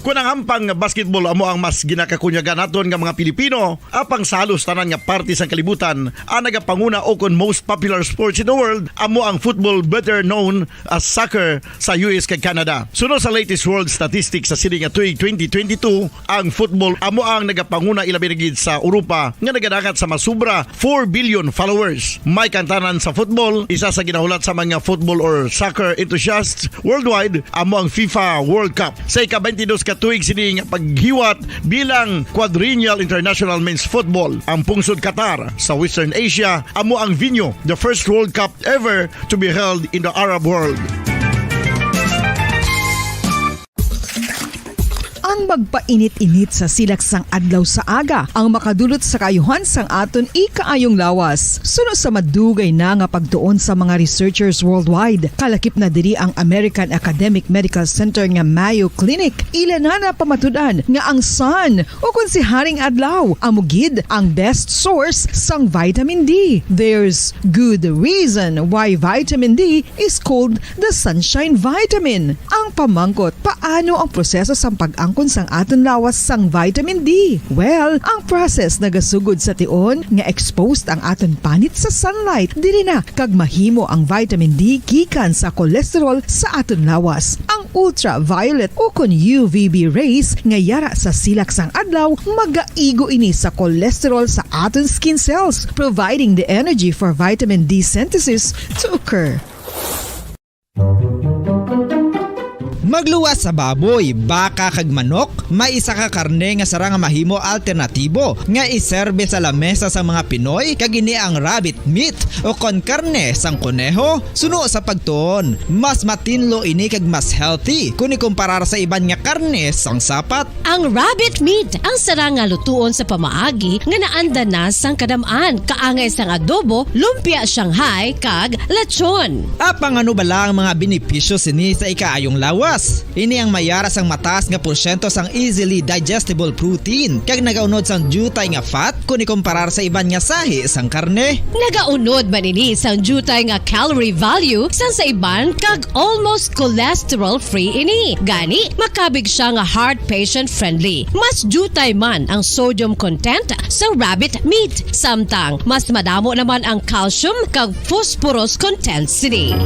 Kon ang hampang nga basketball amo ang mas ginakakunyagan naton nga mga Pilipino, apang sa halos tanan nga parte sang kalibutan, ang nagapanguna ukon most popular sports in the world amo ang football, better known as soccer, sa U S kag Canada. Suno sa latest world statistics sa sini nga tuig twenty twenty-two, ang football amo ang nagapanguna, ilabi na gid sa Europa, nga nagadangat sa masubra four billion followers. May kantanan sa football, isa sa ginahulat sa mga football or soccer enthusiasts worldwide amo ang FIFA World Cup. Sa ika-twenty-dos ka tuig sini nga paghiwat bilang Quadrennial International Men's Football, ang pungsod Qatar sa Western Asia amo ang venue, the first World Cup ever to be held in the Arab world. Ang magpainit-init sa silak sang adlaw sa aga ang makadulot sa kaayuhan sang aton ikaayong lawas. Suno sa madugay na nga pagtuon sa mga researchers worldwide, kalakip na diri ang American Academic Medical Center nga Mayo Clinic. Ila na napamatud-an nga ang sun, o kon si Haring Adlaw, amo gid ang best source sang vitamin D. There's good reason why vitamin D is called the sunshine vitamin. Ang pamangkot, paano ang proseso sang pag-angkon sang aton lawas sang vitamin D? Well, ang process nagasugod sa tion nga exposed ang aton panit sa sunlight. Diri na kag mahimo ang vitamin D gikan sa cholesterol sa aton lawas. Ang ultraviolet o kon U V B rays nga yara sa silak sang adlaw magaigo ini sa cholesterol sa aton skin cells, providing the energy for vitamin D synthesis to occur. Magluwas sa baboy, baka kag manok, may isa ka karne nga sarang nga mahimo alternatibo nga iserbe sa lamesa sang mga Pinoy, kag ini ang rabbit meat o kon karne sang koneho. Suno sa pagtuon, mas matinlo ini kag mas healthy kon ikumparar sa iban nga karne sang sapat. Ang rabbit meat ang sarang nga lutuon sa pamaagi nga naanda na sang kadam-an, kaangay sang adobo, lumpia Shanghai, kag lechon. Apang ano bala ang mga benepisyo sini sa ikaayong lawas? Ini ang may yara sang mataas nga porsyento sang easily digestible protein kag nagaunod sang diutay nga fat kon ikumparar sa iban nga sahi sang karne. Nagaunod man ini sang diutay nga calorie value sang sa iban kag almost cholesterol-free ini. Gani, makabig siya nga heart patient-friendly. Mas diutay man ang sodium content sa rabbit meat, samtang mas madamo naman ang calcium kag phosphorus content sini.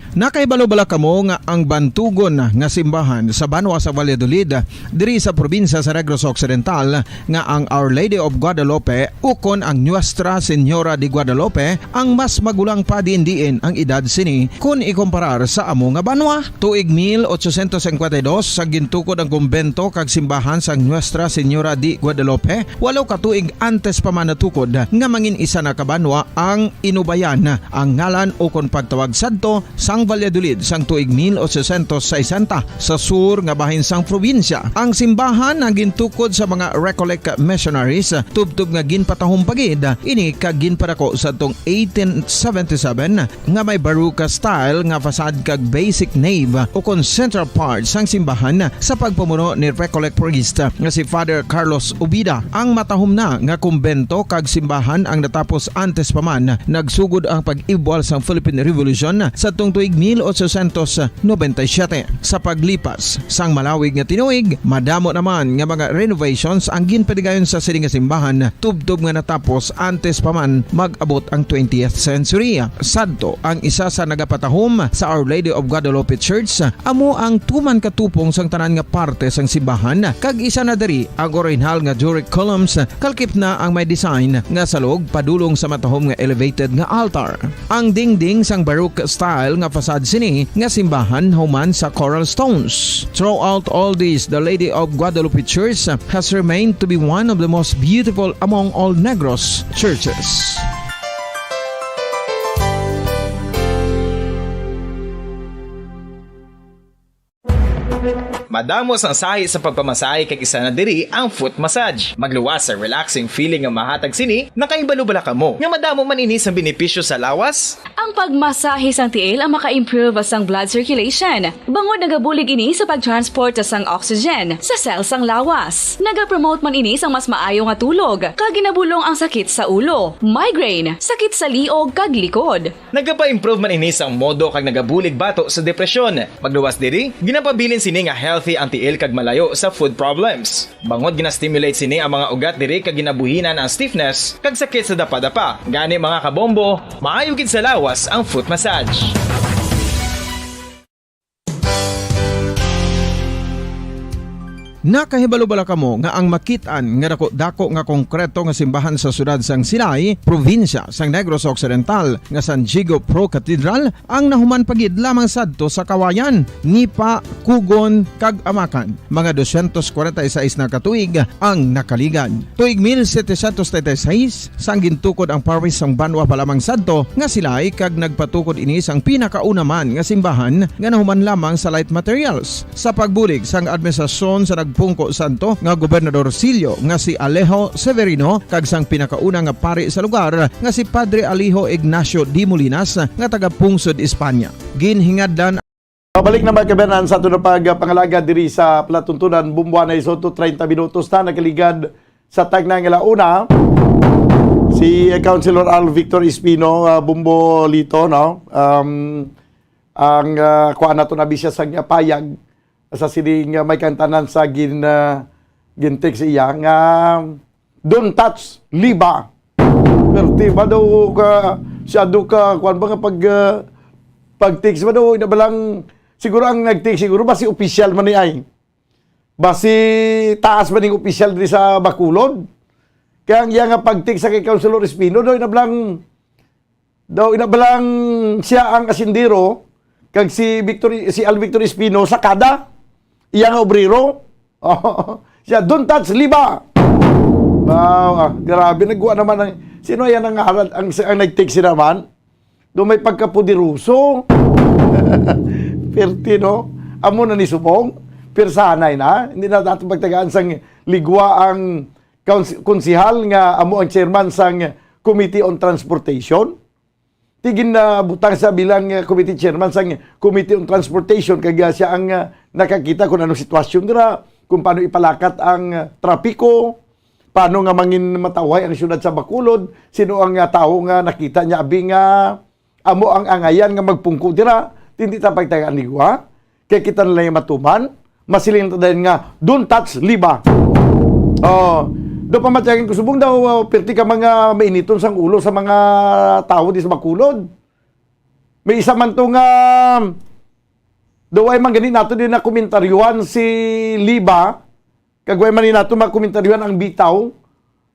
Nakahibalo bala kamo nga ang bantugon nga simbahan sa banwa sa Valladolid, diri sa probinsya sa Negros Occidental, nga ang Our Lady of Guadalupe ukon ang Nuestra Señora de Guadalupe ang mas magulang pa diin-diin ang edad sini kon ikumparar sa amo nga banwa? Tuig mil ochocientos cincuenta y dos, sa gintukod ang kumbento kag simbahan sang Nuestra Señora de Guadalupe, walo ka tuig antes pa man natukod nga mangin isa na ka banwa ang Inubayan ang ngalan ukon pagtawag sadto sang Valladolid sang tuig mil ochocientos sesenta sa sur nga bahin sang probinsya. Ang simbahan ang gintukod sa mga Recollect missionaries, tubtob nga ginpatahom pa gid ini kag ginpadako sadtong eighteen seventy-seven nga may Baroque style nga facade kag basic nave ukon central part sang simbahan sa pagpamuno ni Recollect priest nga si Father Carlos Ubida. Ang matahom na nga kumbento kag simbahan ang natapos antes pa man nagsugod ang pag-ibwal sang Philippine Revolution sadtong tuig mil ochocientos noventa y siete. Sa paglipas sang malawig nga tinuig, madamo naman nga mga renovations ang ginpadigayon sa sini nga simbahan, tubtob nga natapos antes pa man mag-abot ang twentieth century. Sadto ang isa sa nagapatahom sa Our Lady of Guadalupe Church, amo ang tuman katupong sang tanan nga parte sang simbahan, kag isa na diri ang orihinal nga Doric columns, kalkip na ang may design nga salog padulong sa matahom nga elevated nga altar. Ang dingding sang Baroque style nga facade sini nga simbahan human sa coral stones. Throughout all this, the Lady of Guadalupe Church has remained to be one of the most beautiful among all Negros churches. Madamo sang sahi sa pagpamasahe, kag isa na diri ang foot massage. Magluwas sa relaxing feeling nga mahatag sini. Nakahibalo bala kamo nga madamo man ini sang benepisyo sa lawas? Ang pagmasahe sang tiil ang maka-improve sang blood circulation, bangod nagabulig ini sa pag-transport sang oxygen sa cell sang lawas. Nagapromote man ini sang mas maayo nga tulog, kag ginabulong ang sakit sa ulo, migraine, sakit sa liog, kag likod. Nagapa-improve man ini sang modo kag nagabulig bato sa depresyon. Magluwas diri, ginapabilin sini nga healthy ang tiil kag malayo sa foot problems. Bangod gina-stimulate sini ang mga ugat diri kag ginabuhinan ang stiffness kag sakit sa dapadapa. Gani, mga kabombo, maayo gid sa lawas ang foot massage. Nakahibalo bala kamo nga ang makit-an nga dako-dako nga konkreto nga simbahan sa siyudad sang Silay, probinsya sang Negros Occidental, nga San Diego Pro Cathedral, ang nahuman pa gid lamang sadto sa Kawayan, Nipa, Kugon, kag Amakan? Mga dosyentos kwarenta y seis na ka tuig ang nakaligad. Tuig mil setecientos treinta y seis, sang gintukod ang parish sang banwa pa lamang sadto nga Silay, kag nagpatukod ini sang pinakauna man nga simbahan nga nahuman lamang sa light materials. Sa pagbulig sang administrasyon sa nagpungko sadto nga gobernadorcillo nga si Alejo Severino kag sang pinakauna nga pari sa lugar nga si Padre Alejo Ignacio de Molinas nga taga-pungsod Espanya, ginhingadlan. Pabalik na, mga kabayan, sa aton na pagpangalaga diri sa palatuntunan. Bumbuanay Soto, treinta minutos na nakaligad sa tagna nga alauna. Si, eh, Councilor Al Victor Espino, ah, Bumbo Lito, no? Um, ang, ah, kuan nato na bisya sa nga payag sa sining, ah, may kantanan sa gin, ah, gin-text iya nga, "Don't touch Liba." Perti ba daw ka, siya daw ka, kuan ba nga pag, ah, pag-text ba daw, ina ba lang, siguro ang nag-text, siguro ba si official man ni ay? Basi taas man ning opisyal diri sa Bacolod. Kaya ang iya nga pagtik sa kay Councilor Espino, daw ina bala lang, daw ina bala lang siya ang asindero, kag si Victor, si Al Victor Espino, sakada. Iya nga obrero. Oh, siya, "Don't touch Liba." Wow, ah, grabe, nagwa naman ang, sino yan ang, ang, ang nag-text naman? Do may pagkapoderoso. Perti, no? Amo na ni subong. Pirsahanay na. Hindi na nato pagtagaan sang ligwa ang kaunsi-, konsihal nga amo ang chairman sang Committee on Transportation. Tigin na butang sa bilang, uh, committee chairman sang Committee on Transportation, kag, uh, siya ang, uh, nakakita kung anong sitwasyon dira, kung paano ipalakat ang, uh, trapiko, paano nga mangin matawhay ang siyudad sa Bacolod, sino ang, uh, tawo nga nakita niya, abi nga amo ang angayan nga magpungko dira, hindi ta pagtagaan ni Gwa. Kay kita na lang matuman, masiling ta dayon nga, "Don't touch Liba." Oh, do pa matyagan ko subong daw, uh, pirti ka mga mainiton sang ulo sa mga tawo di sa Bacolod. May isa man to nga, daw ay man gani nato din na komentaryuhan si Liba, kag way man ni nato makomentaryuhan ang bitaw.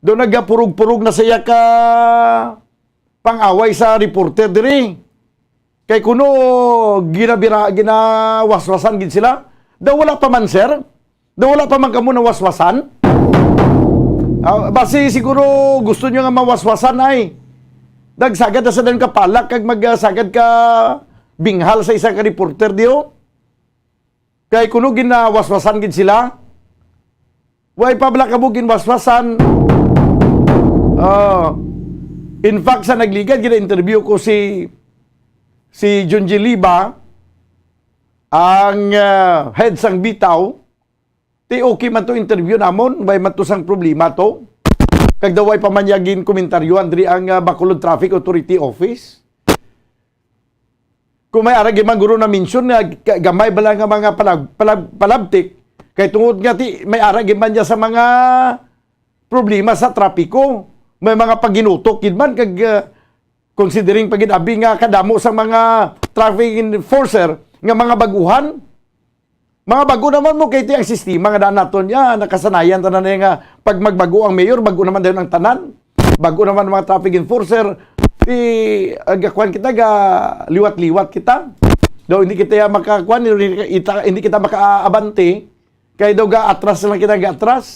Daw nagapurog-purog na siya ka pang-away sa reporter diri. Kay kuno ginabira-, ginawaswasan gid sila. Daw wala pa man, sir. Daw wala pa man kamo nawaswasan. Ah, basi siguro gusto nyo nga mawaswasan ay. Nagsagad na sa dayon ka palak kag magsagad ka binghal sa isa ka reporter diyo. Kay kuno ginawaswasan gid sila. Way pa bala kamo ginwaswasan. Ah, in fact, sa nagligad, gina-interview ko si, si Junji Liba, ang, ah, head sang bitaw. Ti okay man to interview namon, way man to sang problema to. Kag daw way pa man niya ginkomentaryohan diri ang, ah, Bacolod Traffic Authority Office. Kung may ara gid man guro na mention nga ga-, gamay bala nga mga palab-, palab-, palabtik, kay tungod nga ti may ara gid man niya sa mga problema sa trapiko, may mga paginutok gid man kag, uh, considering pa gid abi nga kadamo sa mga traffic enforcer nga mga baguhan, mga bago naman mo, kay ti ang sistema nga daan naton niya, nakasanayan tanan niya nga pag magbago ang mayor, bago naman dayon ang tanan. Bago naman mga traffic enforcer, ti, ah, gakuan kita, ga liwat-liwat kita. Daw hindi kita makakuan, hindi kita, hindi kita makaabante, kay daw ga atras lang kita, ga atras.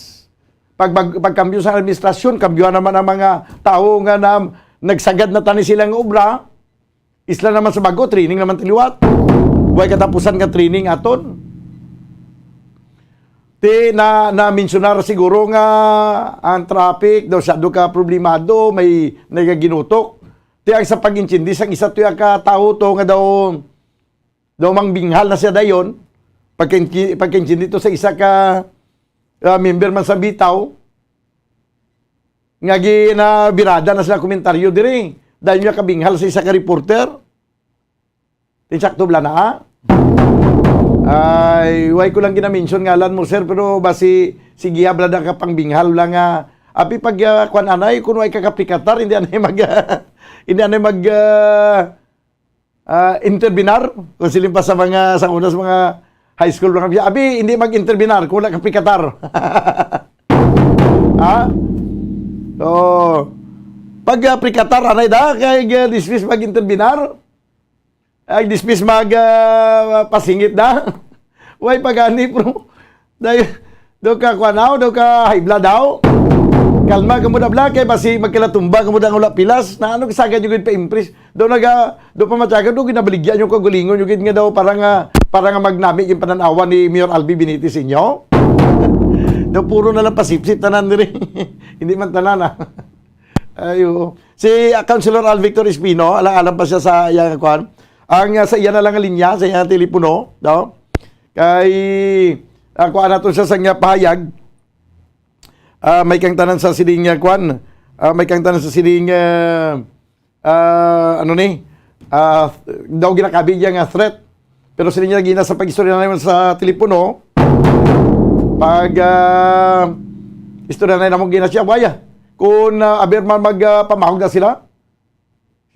Pag, pag, pagkambyo sa administrasyon, kambyo naman ang mga tawo nga na, nagsagad na tani sila nga obra. Isla naman sa bago, training naman ti liwat. Way katapusan nga training aton. Ti na, na-mensionar siguro nga ang traffic daw siya do ka problemado, may nagaginutok. Ti ang sa pag-intindi sang isa to ka tawo to nga daw, daw mangbinghal na siya dayon, pagka-, pagka-intindi to sa isa ka, ah, member man sa Bitaw, nga ginabirada na sila komentaryo diri. Dahil niya kabinghal sa isa ka reporter. Insakto bala na, ha? Ay, why ko lang ginamention ngalan mo, sir, pero basi sige, ha, bala na ka pangbinghal lang, ah. Abi pag, ah, kwan anay, kung way ka kaprikatar, hindi anay mag, hindi anay mag, ah, ah, interbinar. Kung siling pa sa mga, sa una sa mga high school, mga, abi, hindi mag-interbinar kung wala kaprikatar. Ha? Oh. Pag, ah, prikatar, anay da, kay, ah, dismiss mag-interbinar. Ay, dismiss mag, ah, pasingit da. Way pa gani, bro. Dahil, do ka, kuan, daw, do ka, high blood, daw. Kalma ka mo da, bla, kay basi magkalatumba ka mo da, nga wala pilas. Na ano, kasagad nyo gid pa-impress. Do naga, do pa matyagan, do ginabaligya nyo, kagalingon nyo gid nga daw, para nga, para nga magnami yung pananawan ni Mayor Albi Benitez inyo. Do puro na lang pasipsip tanan diri. Hindi man tanan, ah. Ay, oo. Si, ah, Councilor Al Victor Espino, alang-alang pa siya sa iyang, kuan. Ang, ah, sa iya na lang nga linya, sa iyang telepono, no? Kay, ah, kuan nato siya sa nga pahayag. Ah, may kang tanan sa siling, ah, kuan. Ah, may kang tanan sa siling, ah, ah, ano ni? Ah, daw ginakabi niya nga threat. Pero sila niya gina sa pag-istorya naman sa telepono, pag, ah, istorya na namon gina siya, waya. Kung, ah, aber man mag, ah, pamahog na sila,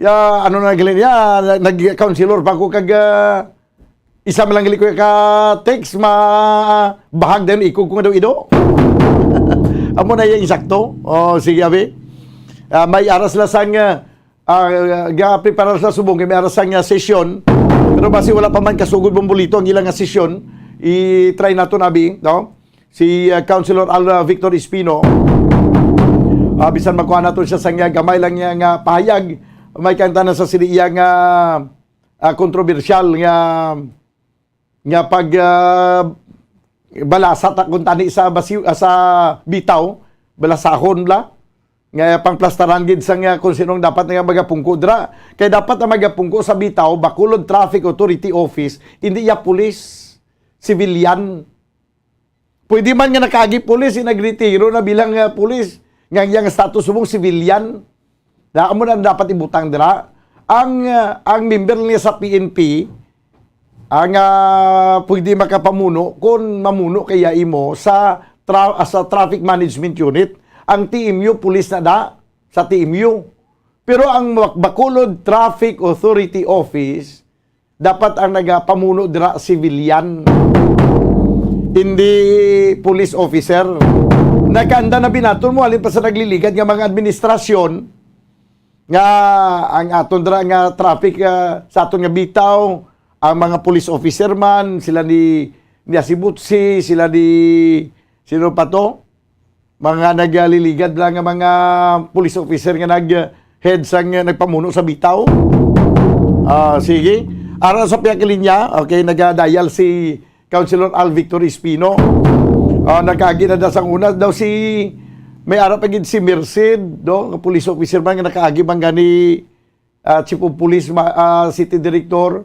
ya, ano na gali niya, nag-counselor pa ko kag, ah, isa man lang gali ko ka text, ma-, bahag din, ikog ko nga daw ido. Amo na yung insakto. Oh, sige, abi. Ah, may aras lang sang, ah, ah, ga-prepare sa subong, kay may aras sang, ah, sesyon. Pero basi wala pa man kasugod mong bulito ang ilang, ah, sesyon. I-try nato, abi, no? Si, ah, Councilor Al, ah, Victor Espino, ah, bisan makuha nato siya sa nga gamay lang niya nga pahayag, may kanta na sa sili iya nga, ah, kontrobersyal nga, nga pag, ah, balasa ta kung tani sa basiw-, ah, sa bitaw, balasahon bla. Nga pangplastaran gid sa nga kung sinong dapat nga magapungko dira. Kay dapat ang magapungko sa bitaw, Bacolod Traffic Authority Office, hindi ya pulis, civilian. Pwede man nga nakaagi pulis, eh, nagretiro na bilang, ah, pulis. Nga ang iyang status subong civilian. Na amo na dapat ibutang dira. Ang, ah, ang member niya sa P N P, ang, ah, pwede makapamuno kung mamuno kaya imo sa tra-, ah, sa Traffic Management Unit. Ang T M U, pulis na da sa T M U. Pero ang Bac-, Bacolod Traffic Authority Office, dapat ang nagapamuno dira civilian, hindi police officer. Nakaanda na binaton mo, halin pa sa nagliligad nga mga administrasyon, nga ang aton dira nga traffic, ah, sa aton nga bitaw, ang mga police officer man, sila ni, ni Asibutsi, sila ni, sino pa to? Mga nagliligad lang nga mga police officer nga nag-, head sang, nagpamuno sa bitaw. Ah, sige. Ara sa pihak linya, okay, nagadial si Councilor Al Victor Espino. Ah, nagkaagi na da sang una daw si, may ara pa gid si Merced, no? Nga police officer man nga nakaagi man gani, ah, chief of police, ma-, ah, city director,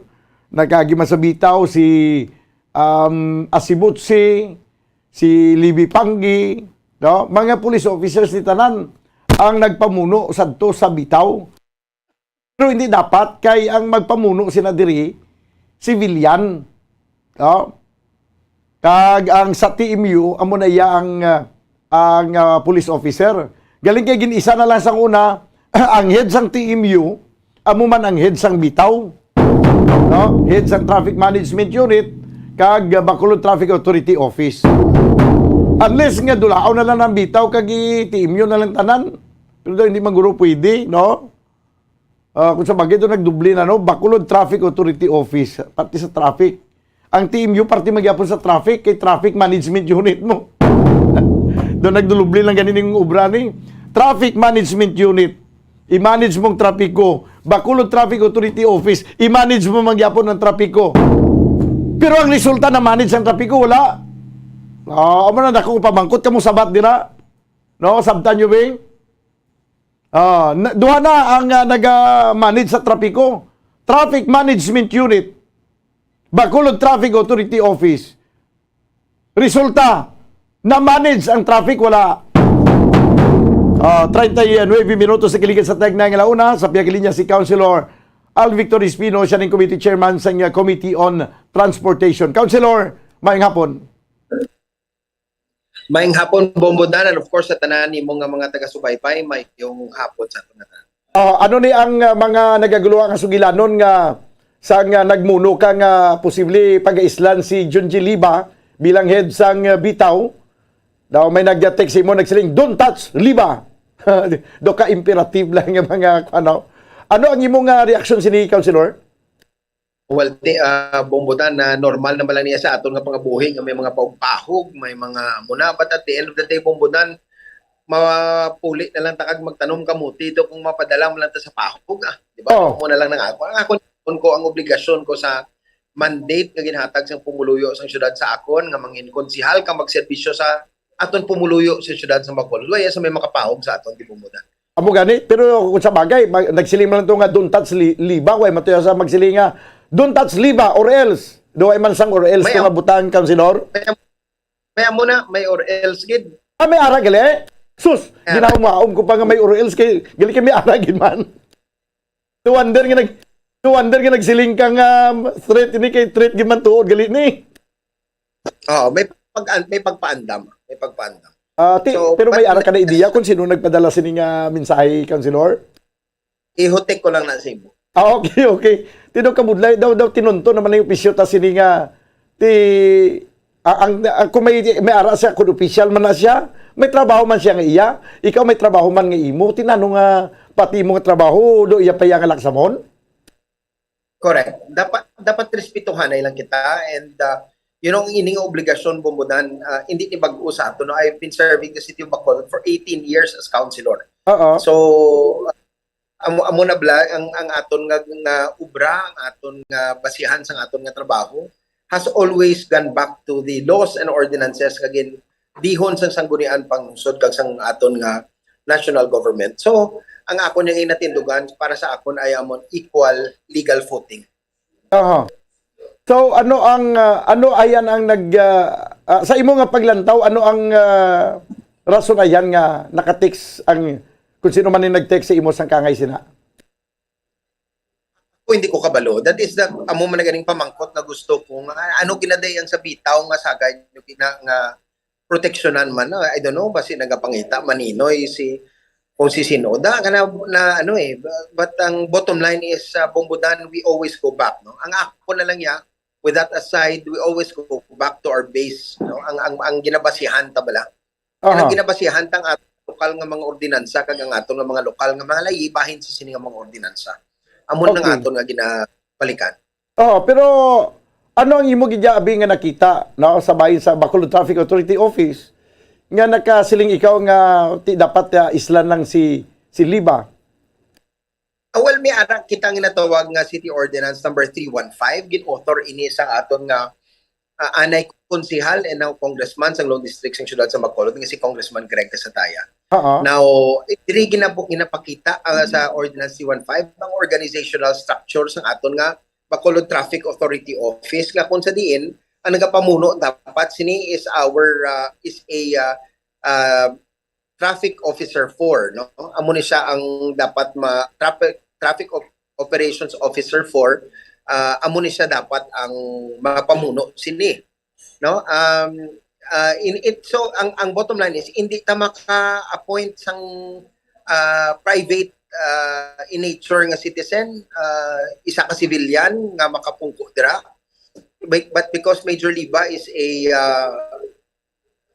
nagkaagi man sa bitaw si, um, Asibutsi, si Libby Panggi, no? Mga police officers ni tanan ang nagpamuno sadto sa bitaw. Pero hindi dapat kay ang magpamuno sila diri, civilian. No? Kag ang sa T M U, amo na iya ang, ah, ang, ah, police officer. Galing kay gin-isa na lang sang una, ang head sang T M U, amo man ang head sang bitaw. No? Head sang Traffic Management Unit, kag, ah, Bacolod Traffic Authority Office. Unless nga dulaon na lang ang bitaw, kag i-T M U na lang tanan. Pero daw hindi man guro pwede, no? Ah, kung sa bagay, ito nagdubli na, no? Bacolod Traffic Authority Office, pati sa traffic. Ang T M U, parte magyapon sa traffic, kay Traffic Management Unit mo. Doon nagdulubli lang ganin yung obra ni. Traffic Management Unit, i-manage mong trapiko. Bacolod Traffic Authority Office, i-manage mo magyapon ang trapiko. Pero ang resulta na manage ang trapiko, wala. Ah, amo na, dako ko pamangkot, kamo sabat dira. No, sabtan nyo, Bing? Ah, na, duha na ang, ah, naga-manage sa trapiko. Traffic Management Unit, Bacolod Traffic Authority Office. Resulta, na-manage ang traffic, wala. Ah, treinta y nueve minutos sa kiligan sa tagna nga launa, sa piyagilinya si Councilor Al Victor Espino, siya ning committee chairman sa, ah, Committee on Transportation. Councilor, maayong hapon. Maayong hapon, Bombo Dan, and of course, sa tanan nimo nga mga taga-subaybay, maayong hapon sa aton nga tanan. Ah, ano ni ang, ah, mga nagaguluha nga sugilanon nga sang, ah, nagmuno ka nga posible pag-aislan si Junji Liba bilang head sang, ah, Bitaw? Daw may nag-text imo, nagsiling, "Don't touch Liba." Do ka imperative lang nga mga, ano. Ano ang imong, ah, reaksyon sini, Councilor? Well, ti-, ah, Bombo Dan, na normal naman lang niya sa aton nga pangabuhi nga may mga pahog-pahog, may mga muna. But at the end of the day, Bombo Dan, mapuli na lang ta kag magtanom kamuti to kung mapadala mo lang ta sa pahog, ah. Di ba? Oh. Mo na lang nang ako. Ang ako, ko ang obligasyon ko sa mandate nga ginhatag sang pumuluyo sang syudad sa akon nga mangin konsihal kag magserbisyo sa aton pumuluyo sa syudad sa Bacolod. Wala sa may makapahog sa aton, di, Bombo Dan. Amo gani, pero kung sa bagay, mag-, nagsiling man lang to nga, "Don't touch Li-, Liba," way matuya sa magsiling nga, "Don't touch Liba or else." Do ay man sang or else May to nga am-, butang, Councilor? May, may amo na, may or else gid. Ah, may ara gali? Sus, Yeah. ginahumaom ko pa nga may or else kay, gali kay may ara gid man. To wonder nga nag-, to wonder nga nagsiling ka nga threat ini kay threat gid man tuod gali ni. Oo, may pag-, may pagpaandam, may pagpaandam. Ah, ti-, So, pero may but ara ka na idea kung sino nagpadala sini nga mensahe, Councilor? Ihutik ko lang na sa imo. Ah, okay, okay. Tino ka budlay daw, daw tinunto naman ang opisyo ta sini nga ti, a-, ang, ang, kung may, may ara siya, kung opisyal man na siya, may trabaho man siya nga iya, ikaw may trabaho man nga imo, tinano nga pati imo nga trabaho, do iya pa iya nga laksamon? Correct. Dapat, dapat respetuhanay lang kita and, uh, you know, ang ining obligasyon, Bombo Dan, uh, hindi ni bag-o sa ato, no? I've been serving the city of Bacolod for eighteen years as councilor. Oo. So, uh, amo, amo na bala ang, ang aton nga, nga obra, ang aton nga basihan sang aton nga trabaho has always gone back to the laws and ordinances nga gin-, dihon sang Sangguniang Panglungsod kag sang aton nga national government. So, ang akon nga ginatindugan para sa akon ay amon equal legal footing. Aha. So, ano ang, ah, ano ayan ang nag, ah, ah, sa imo nga paglantaw, ano ang, ah, rason ayan nga naka-text ang kung sino man yung nag-text sa imo sang kangay sina? Ako, hindi ko kabalo. That is the, amo man na ganing pamangkot nga gusto ko nga, ano ginaday ang sa bitaw nga sagay nyo gina-, nga proteksyonan man, ah, I don't know, basi nagapangita, maninoy si, kung si Sinoda, kana na, ano eh, bu-, but ang bottom line is, ah, Bombo Dan, we always go back, no? Ang ako na lang ya, with that aside, we always go back to our base, no? Ang, ang, ang ginabasihan ta bala. Ang Aha. ginabasihan ta ang aton lokal nga mga ordinansa kag ang aton nga mga lokal nga mga layi bahin sa sini nga mga ordinansa. Amo na nga Okay. aton nga ginabalikan. Oh, pero ano ang imo gid abi nga nakita, no, sa bahin sa Bacolod Traffic Authority Office nga nakasiling ikaw nga ti dapat, ah, islan lang si, si Liba? Ah, well, may ara kita nga ginatawag nga City Ordinance number three one five. Gin-author ini sa aton nga, ah, anay konsehal and now congressman sa Law District sa siyudad sa Bacolod nga si Congressman Greg Casataya. Oo. Now, diri ginabu-, ginapakita, ah, sa Ordinance three one five ang organizational structure sa aton nga Bacolod Traffic Authority Office, nga kung sa diin, ang nagapamuno dapat sini is our, ah, is a, ah, ah, Traffic Officer four, no? Amo ni siya ang dapat ma-, traffic, Traffic Op-, Operations Officer four, ah, amo ni siya dapat ang mapamuno sini, no? Um, ah, in it, so, ang, ang bottom line is, hindi ta maka-appoint sang, ah, private, ah, in nature nga citizen, ah, isa ka civilian nga makapungko dira. But, but because Major Liba is a, ah,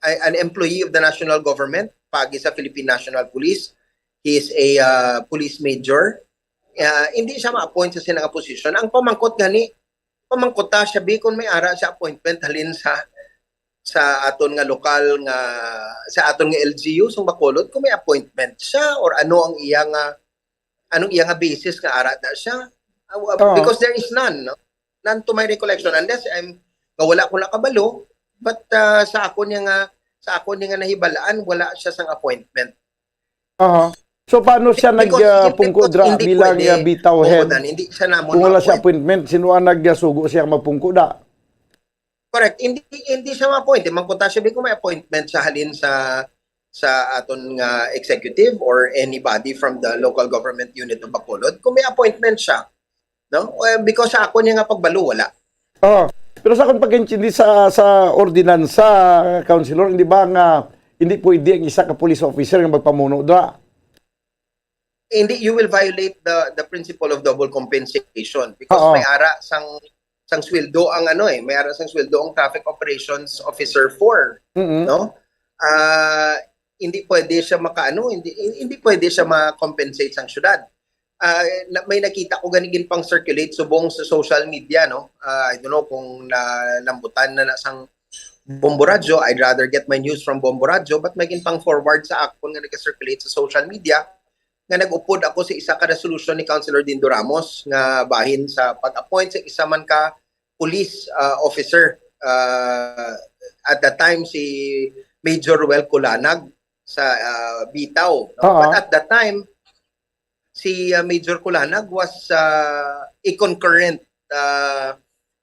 a-, an employee of the national government, paagi sa Philippine National Police, he is a, ah, police major. Ah, hindi siya ma-appoint sa sina nga posisyon. Ang pamangkot gani, pamangkot ta siya, bi, kung may ara siya appointment halin sa, sa aton nga lokal nga, sa aton nga L G U, sa Bacolod, kung may appointment siya or ano ang iya nga, anong iya nga basis nga ara na siya. Ah, wa-, Oo. because there is none, no? None to my recollection, unless I'm, nga wala ko nakabalo, But ah, sa ako niya nga, sa ako niya nga nahibalaan, wala siya sang appointment. Aha. So paano siya nag Because ah, hindi, pungko because dra hindi bilang pwede, ah, bitaw head? Bumbudan, hindi siya namon Kung wala siya ma-appoint. Appointment, sino ang nagasugo siya mapungko da? Correct. Hindi hindi siya ma-appoint. Mangkuta siya kung may appointment siya halin sa sa aton nga executive or anybody from the local government unit of Bacolod. Kung may appointment siya, no? Eh, because sa ako niya nga pagbalo, wala. Oh, pero sa akong pag-intindi sa sa ordinansa, Councilor, hindi ba nga hindi pwede ang isa ka police officer nga magpamuno da? Hindi, you will violate the the principle of double compensation because Oo. May ara sang sang sweldo ang ano eh, may ara sang sweldo ang traffic operations officer four, Mm. No? Ah, hindi pwede siya makaano, hindi hindi pwede siya ma-compensate sang syudad. Ah, na, may nakita ko gani ginpang-circulate subong sa social media, no? Ah, I don't know kung nalambutan na na sang Bombo Radyo. I'd rather get my news from Bombo Radyo, but may ginpang-forward sa akon nga nag-circulate sa social media nga nag-upod ako sa isa ka resolution ni Councilor Dindo Ramos nga bahin sa pag-appoint sa isa man ka police ah, officer. Ah, at that time, si Major Ruel Culanag sa ah, Bitaw, no? Oo. But at that time, si ah, Major Culanag was ah, a concurrent ah,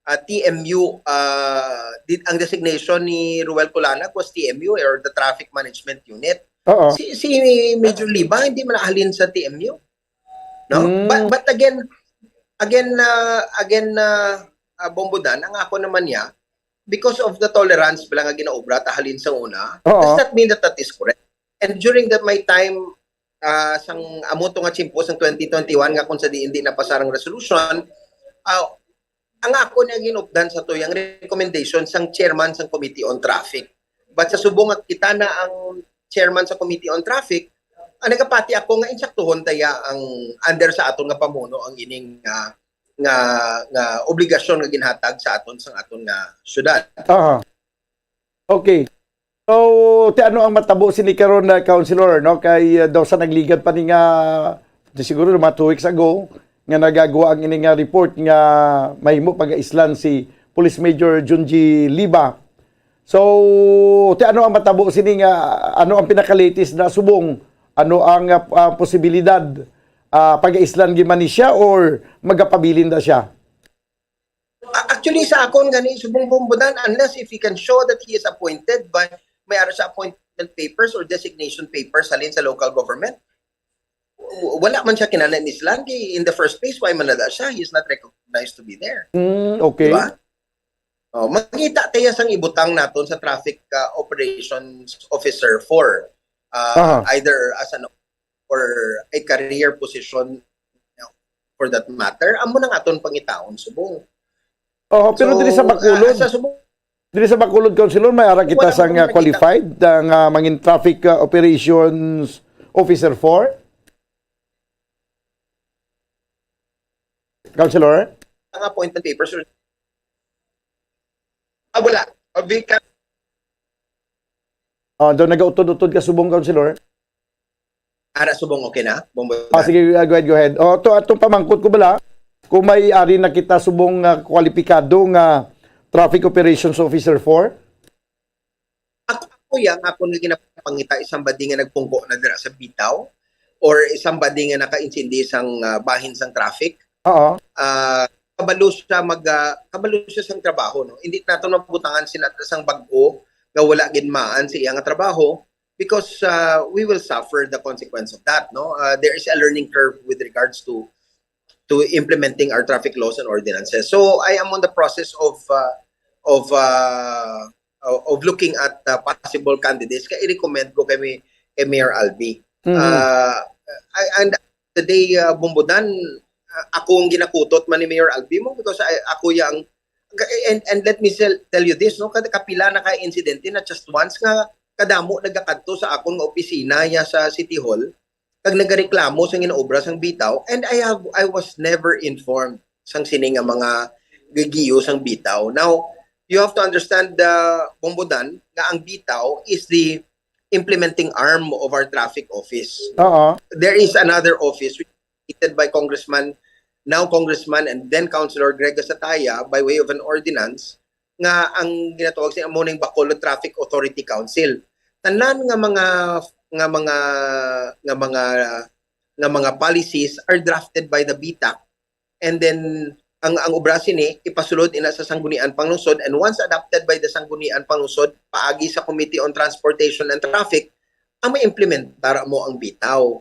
ah, T M U. Ah, did, ang designation ni Ruel Culanag was T M U or the Traffic Management Unit. Oo. Si, si Major Liba hindi man halin sa T M U. No? Mm. But, but again, again, uh, again, uh, uh, Bombodan, ang ako naman niya, because of the tolerance pala nga ginaobra ta halin sa una, Oo. Does that mean that that is correct? And during that my time, uh, sang amo to nga tiyempo sang twenty twenty-one nga kung sa di hindi napasar ang resolution, uh, ang ako niya ginupdan sa to, yung recommendation sang chairman sang Committee on Traffic. But sa subong nga kita na ang chairman sa Committee on Traffic, ang nagapati ako nga insaktuhon taya ang under sa aton nga pamuno ang ining nga nga nga obligasyon nga ginhatag sa aton sang aton nga syudad. Aha. Okay. So, ti ano ang matabo sini karon na councilor, no? Kay uh, daw sa nagligad pa ni nga di siguro mga two weeks ago nga nagagawa ang ini nga report nga mahimo pag-aislan si Police Major Junji Liba. So, ti ano ang matabo sini nga ano ang pinaka-latest na subong ano ang uh, uh, posibilidad uh, pag-aislan gyud man ni siya or magapabilin da siya? A- Actually, sa akon gani, subong Bombodan, unless if he can show that he is appointed by, may ara sa appointment papers or designation papers halin sa local government, w- wala man siya kinahanglan islan. Kay in the first place, why man na siya? He is not recognized to be there. Mm, okay. Diba? Oh, makita tayo sang ibutang naton sa traffic uh, operations officer four, uh, Aha. Either as an or a career position, you know, for that matter, amo nang aton pangitaon subong. Oh, pero So, diri sa Bacolod, ah, sa subong, diri sa Bacolod, councilor, may ara kita Wala sa ko nga nakita. Qualified uh, nga mangin traffic uh, operations officer four? Councilor? Ang appointment papers, ah, wala. Ah, vacant. Oh, do nagautod-utod ka subong, councilor? Ara subong, okay na? Bombo Ah, sige, uh, go ahead, go ahead. Oh, to atong pamangkot ko bala kung may ari na kita subong uh, kwalipikado nga traffic operations officer four? Ako, ako yang ako nga ginapangita isang badi nga nagpungko na dira sa bitaw or isang badi nga naka-insindi sang ah, bahin sang traffic. Oo. Ah, kabalo siya mag ah, kabalo siya sang trabaho, no? Hindi nato mabutangan sina sang bag-o nga wala gid maan sa iya nga trabaho because uh, we will suffer the consequence of that, no? Uh, there is a learning curve with regards to to implementing our traffic laws and ordinances. So I am on the process of uh, of uh, of looking at uh, possible candidates kay i-recommend ko kay, kay Mayor Albi. Mhm. Uh, I, and the day uh, Bombodan, uh, ako ang ginakutot man ni Mayor Albi mo because I, ako yang and and let me sel- tell you this, no, kada kapila na ka insidente na just once nga kadamo nagakadto sa akon nga opisina ya sa City Hall kag nagareklamo sa ginaobra sang bitaw, and I have I was never informed sang sini nga mga gigiyo sang bitaw. Now, you have to understand the Bombodan nga ang bitaw is the implementing arm of our traffic office. Oo. There is another office which is headed by Congressman, now Congressman and then Councilor Greg Gasataya by way of an ordinance nga ang ginatawag sa amo ning Bacolod Traffic Authority Council. Tanan nga mga nga mga nga mga nga mga policies are drafted by the BTAC, and then ang ang obra sini ipasulod ina sa Sangguniang Panglungsod, and once adopted by the Sangguniang Panglungsod paagi sa Committee on Transportation and Traffic, ang maimplementar mo ang bitaw.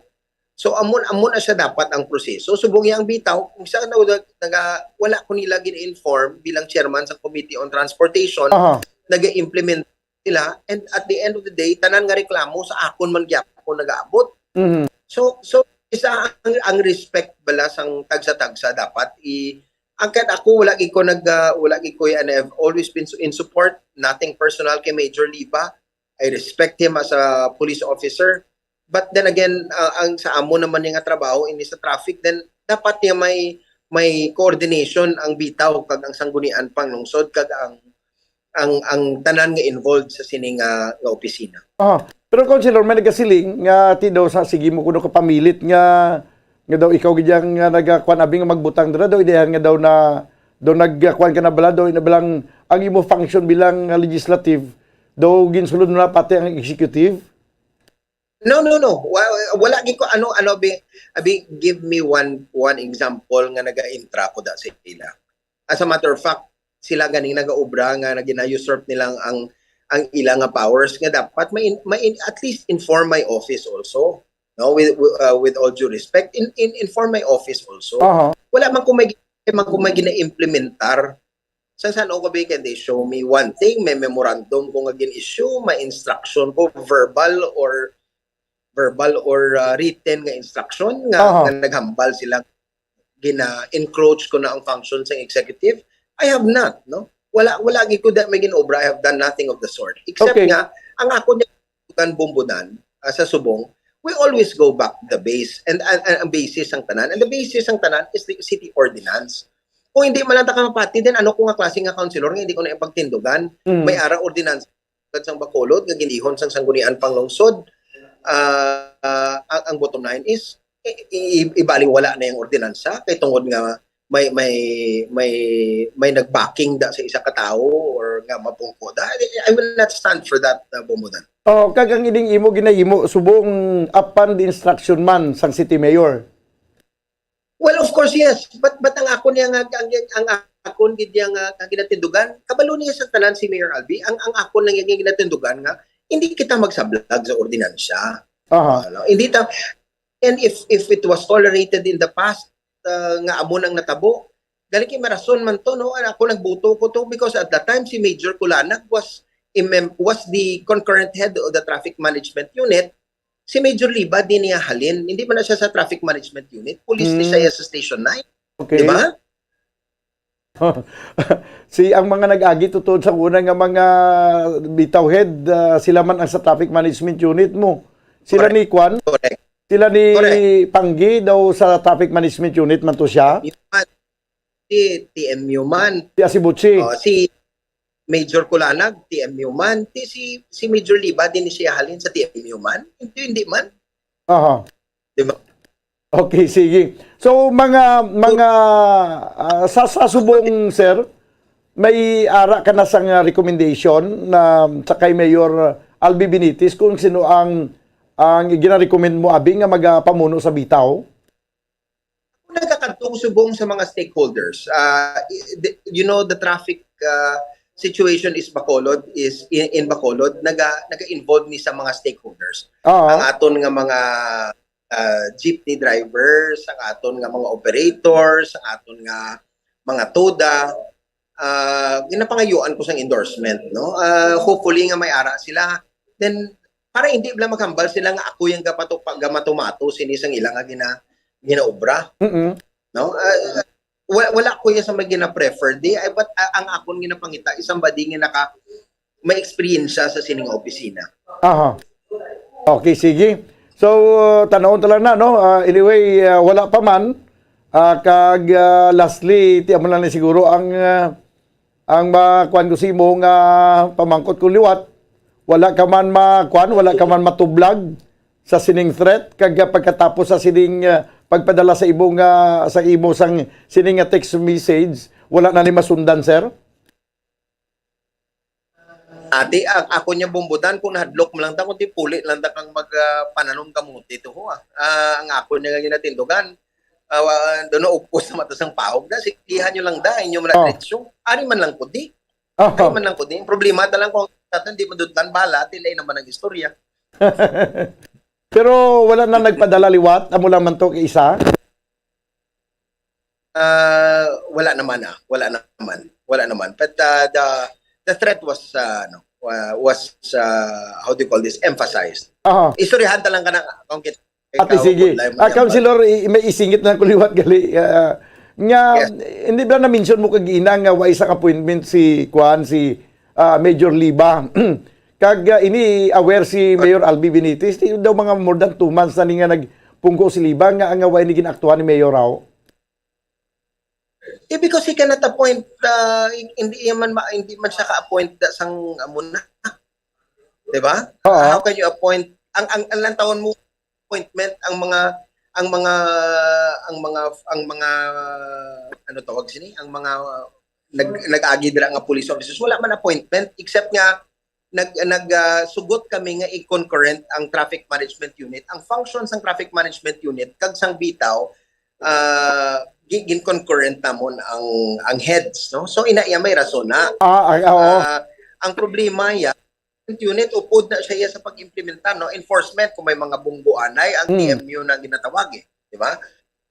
So amo amo na siya dapat ang proseso. Subong niya ang bitaw, kung sa ano, naga, wala ko nila gin-inform bilang chairman sa Committee on Transportation, Aha. nag-implement sila, and at the end of the day, tanan nga reklamo sa akon man gyapon nagaabot. Mhm. So so isa ang, ang respect bala sang tagsa-tagsa dapat i ang kan ako wala gid ko nag ah, wala gid ko, and I've always been in support, nothing personal kay Major Liba. I respect him as a police officer. But then again, ah, ang sa amo naman nga trabaho ini sa traffic, then dapat niya may may coordination ang bitaw kag ang Sangguniang Panglungsod kag ang ang ang tanan nga involved sa sini nga, nga opisina. Ah, pero Councilor, may nagasiling nga ti daw sa sige mo kuno kapamilit nga nga daw ikaw gid yang nga nagakuan abi nga magbutang dira daw idehan nga daw na daw nagkuan ka na bala daw ina balang ang imo function bilang ah, legislative daw ginsulod mo na pati ang executive. No, no, no. Wa- Wala gid ko ano ano abi, abi give me one one example nga naga-intra ko da sa ila. As a matter of fact, sila ganing nagaobra nga nagina-usurp nilang ang ang ila nga powers nga dapat may, may at least inform my office also. No, with uh, with all due respect, in, in inform my office also. Aha. Wala man ko may man ko may gina-implementar. Sa san ko ba can they show me one thing, may memorandum ko nga gin-issue, may instruction ko, verbal or verbal or uh, written nga instruction nga, Aha. nga naghambal sila gina-encroach ko na ang function sa executive. I have not, no? Wala wala gid ko da may ginobra. I have done nothing of the sort. Except Okay. nga ang ako niya kan bumbunan uh, sa subong, we always go back to the base and, and, and ang basis ang tanan. And the basis ang tanan is the city ordinance. Kung hindi man lang ta ka mapati, then ano ko nga klase nga councilor nga hindi ko na ipagtindugan? Mm. May ara ordinance sang Bacolod nga ginihon sang Sanggunian Panglungsod. Ah, ah, ang, ang bottom line is i- i- ibaliwala na yung ordinansa kay tungod nga may may may may nagbacking da sa isa ka tawo or nga mapungko da. I, I will not stand for that, uh, Bumudan. Oh, kag ang ining imo ginahimo subong upon the instruction man sang city mayor. Well, of course, yes. But but ang ako niya nga ang, ang akon gid niya nga, nga ginatindugan, kabalo niya sa tanan si Mayor Albi, ang ang akon lang yung ginatindugan nga hindi kita magsablag sa ordinansya. Aha. Ano, hindi ta and if if it was tolerated in the past, uh, nga amo nang natabo, gali kay marason man to, no? Ang ako nagbuto ko to because at that time si Major Kulanag was a mem- was the concurrent head of the traffic management unit. Si Major Liba din niya halin, hindi man na siya sa traffic management unit, police ni Hmm. siya sa Station nine. Okay. Di ba? Si ang mga nag-agi tutuod sa una nga mga bitaw head, ah, sila man ang sa traffic management unit mo. Sila Correct. ni Kwan? Correct. Sila ni Correct. Panggi daw sa traffic management unit man to siya? Yun man. Si T M U man. Si Asibuchi? Oh, si Major Kulanag, T M U man. Ti si, si Major Liba din siya halin sa T M U man. Hindi, hindi man. Aha. Di ba? Okay, sige. So, mga, mga, ah, sa, sa subong, sir, may ara ka na sang, ah, recommendation na sa kay Mayor Albi Benitez kung sino ang, ang ginarecommend mo, abi, nga magapamuno sa bitaw? Ako nagkakadto ko subong sa mga stakeholders. Ah, i- the- you know, the traffic, ah, situation is Bacolod, is in, in Bacolod, naga, naga-involve ni sa mga stakeholders. Oo. Ang aton nga mga ah, jeepney drivers, ang aton nga mga operators, ang aton nga mga toda, ah, ginapangayuan ko sang endorsement, no? Ah, hopefully nga may ara sila. Then, para hindi bala maghambal sila nga ako yung gapatupa-, gamatumato sini sang ila nga gina-, ginaobra, Mm-mm. no? Ah, wa-, wala ko yung sa may gina-prefer di, ay, but, ah, ang akon ginapangita, isang badi nga naka-, may eksperyensya sa sining opisina. Aha. Okay, sige. So, uh, tanawon ta lang na, no? Ah, anyway, ah, wala pa man. Ah, kag, ah, lastly, ti amo lang ni siguro ang, ah, ang makuan ko sa imo nga pamangkot ko liwat. Wala ka man makuan, wala ka man matublag sa sining threat, kag pagkatapos sa sining, ah, pagpadala sa imo nga, sa imo sang sining nga text message, wala na ni masundan, sir? Ati, ang ako niya, Bombodan, kung nahadlok mo lang ta, kundi puli lang ta kang mag, ah, pananom kamuti to, ho, ah. Ah, ang ako niya nga ginatindugan, ah, wa-, doon na upos sa mata sang pahog na, sigihan nyo lang da, inyo man Oh. na diretso. Ari man lang ko di. Oh. Ari man lang ko di. Ang problema ta lang kung sa atin, di madutlan, bala, tilay naman ang istorya. Pero wala na nagpadala liwat, amo lang man to kay isa? Ah, wala naman, ah. Wala naman. Wala naman. But, ah, the, the threat was, ah, ano, uh, was, ah, how do you call this, emphasized. Aha. Istoryahan ta lang ka na, kung kit-, Ate, ikaw, sige. Budlay, Ah, Councilor, i-, may isingit na ko liwat gali. Ah, nga, Yes. hindi ba na-mention mo kagina nga wa isa ka appointment si, kuan, si, ah, Major Liba? Kag, ah, ini aware si Mayor Albi Benitez, di daw mga more than two months na ni nga nagpungko si Liba, nga, nga wa ini ginaaktuhan ni Mayor raw. Eh, because he cannot appoint, uh, hindi man ma-, hindi man siya ka-appoint da sang amo na. Di ba? Oo. How can you appoint, ang, ang, ang lantawon mo, appointment, ang mga, ang mga, ang mga, ang mga, ano tawag sini? Ang mga, uh, nag-, nag-agi dira nga police officers, wala man appointment, except nga nag-, nag, ah, sugot kami nga i-concurrent ang traffic management unit. Ang function sang traffic management unit kag sang bitaw, ah, gi-, gin-concurrent namon ang, ang heads, no? So, ina iya may rason na. Ah, ah, oo. Ah, ang problema ya, unit, upod na siya ya sa pag-implementar, no? Enforcement, kung may mga bungguanay, ang Hmm. T M U na ginatawag, eh. Di ba?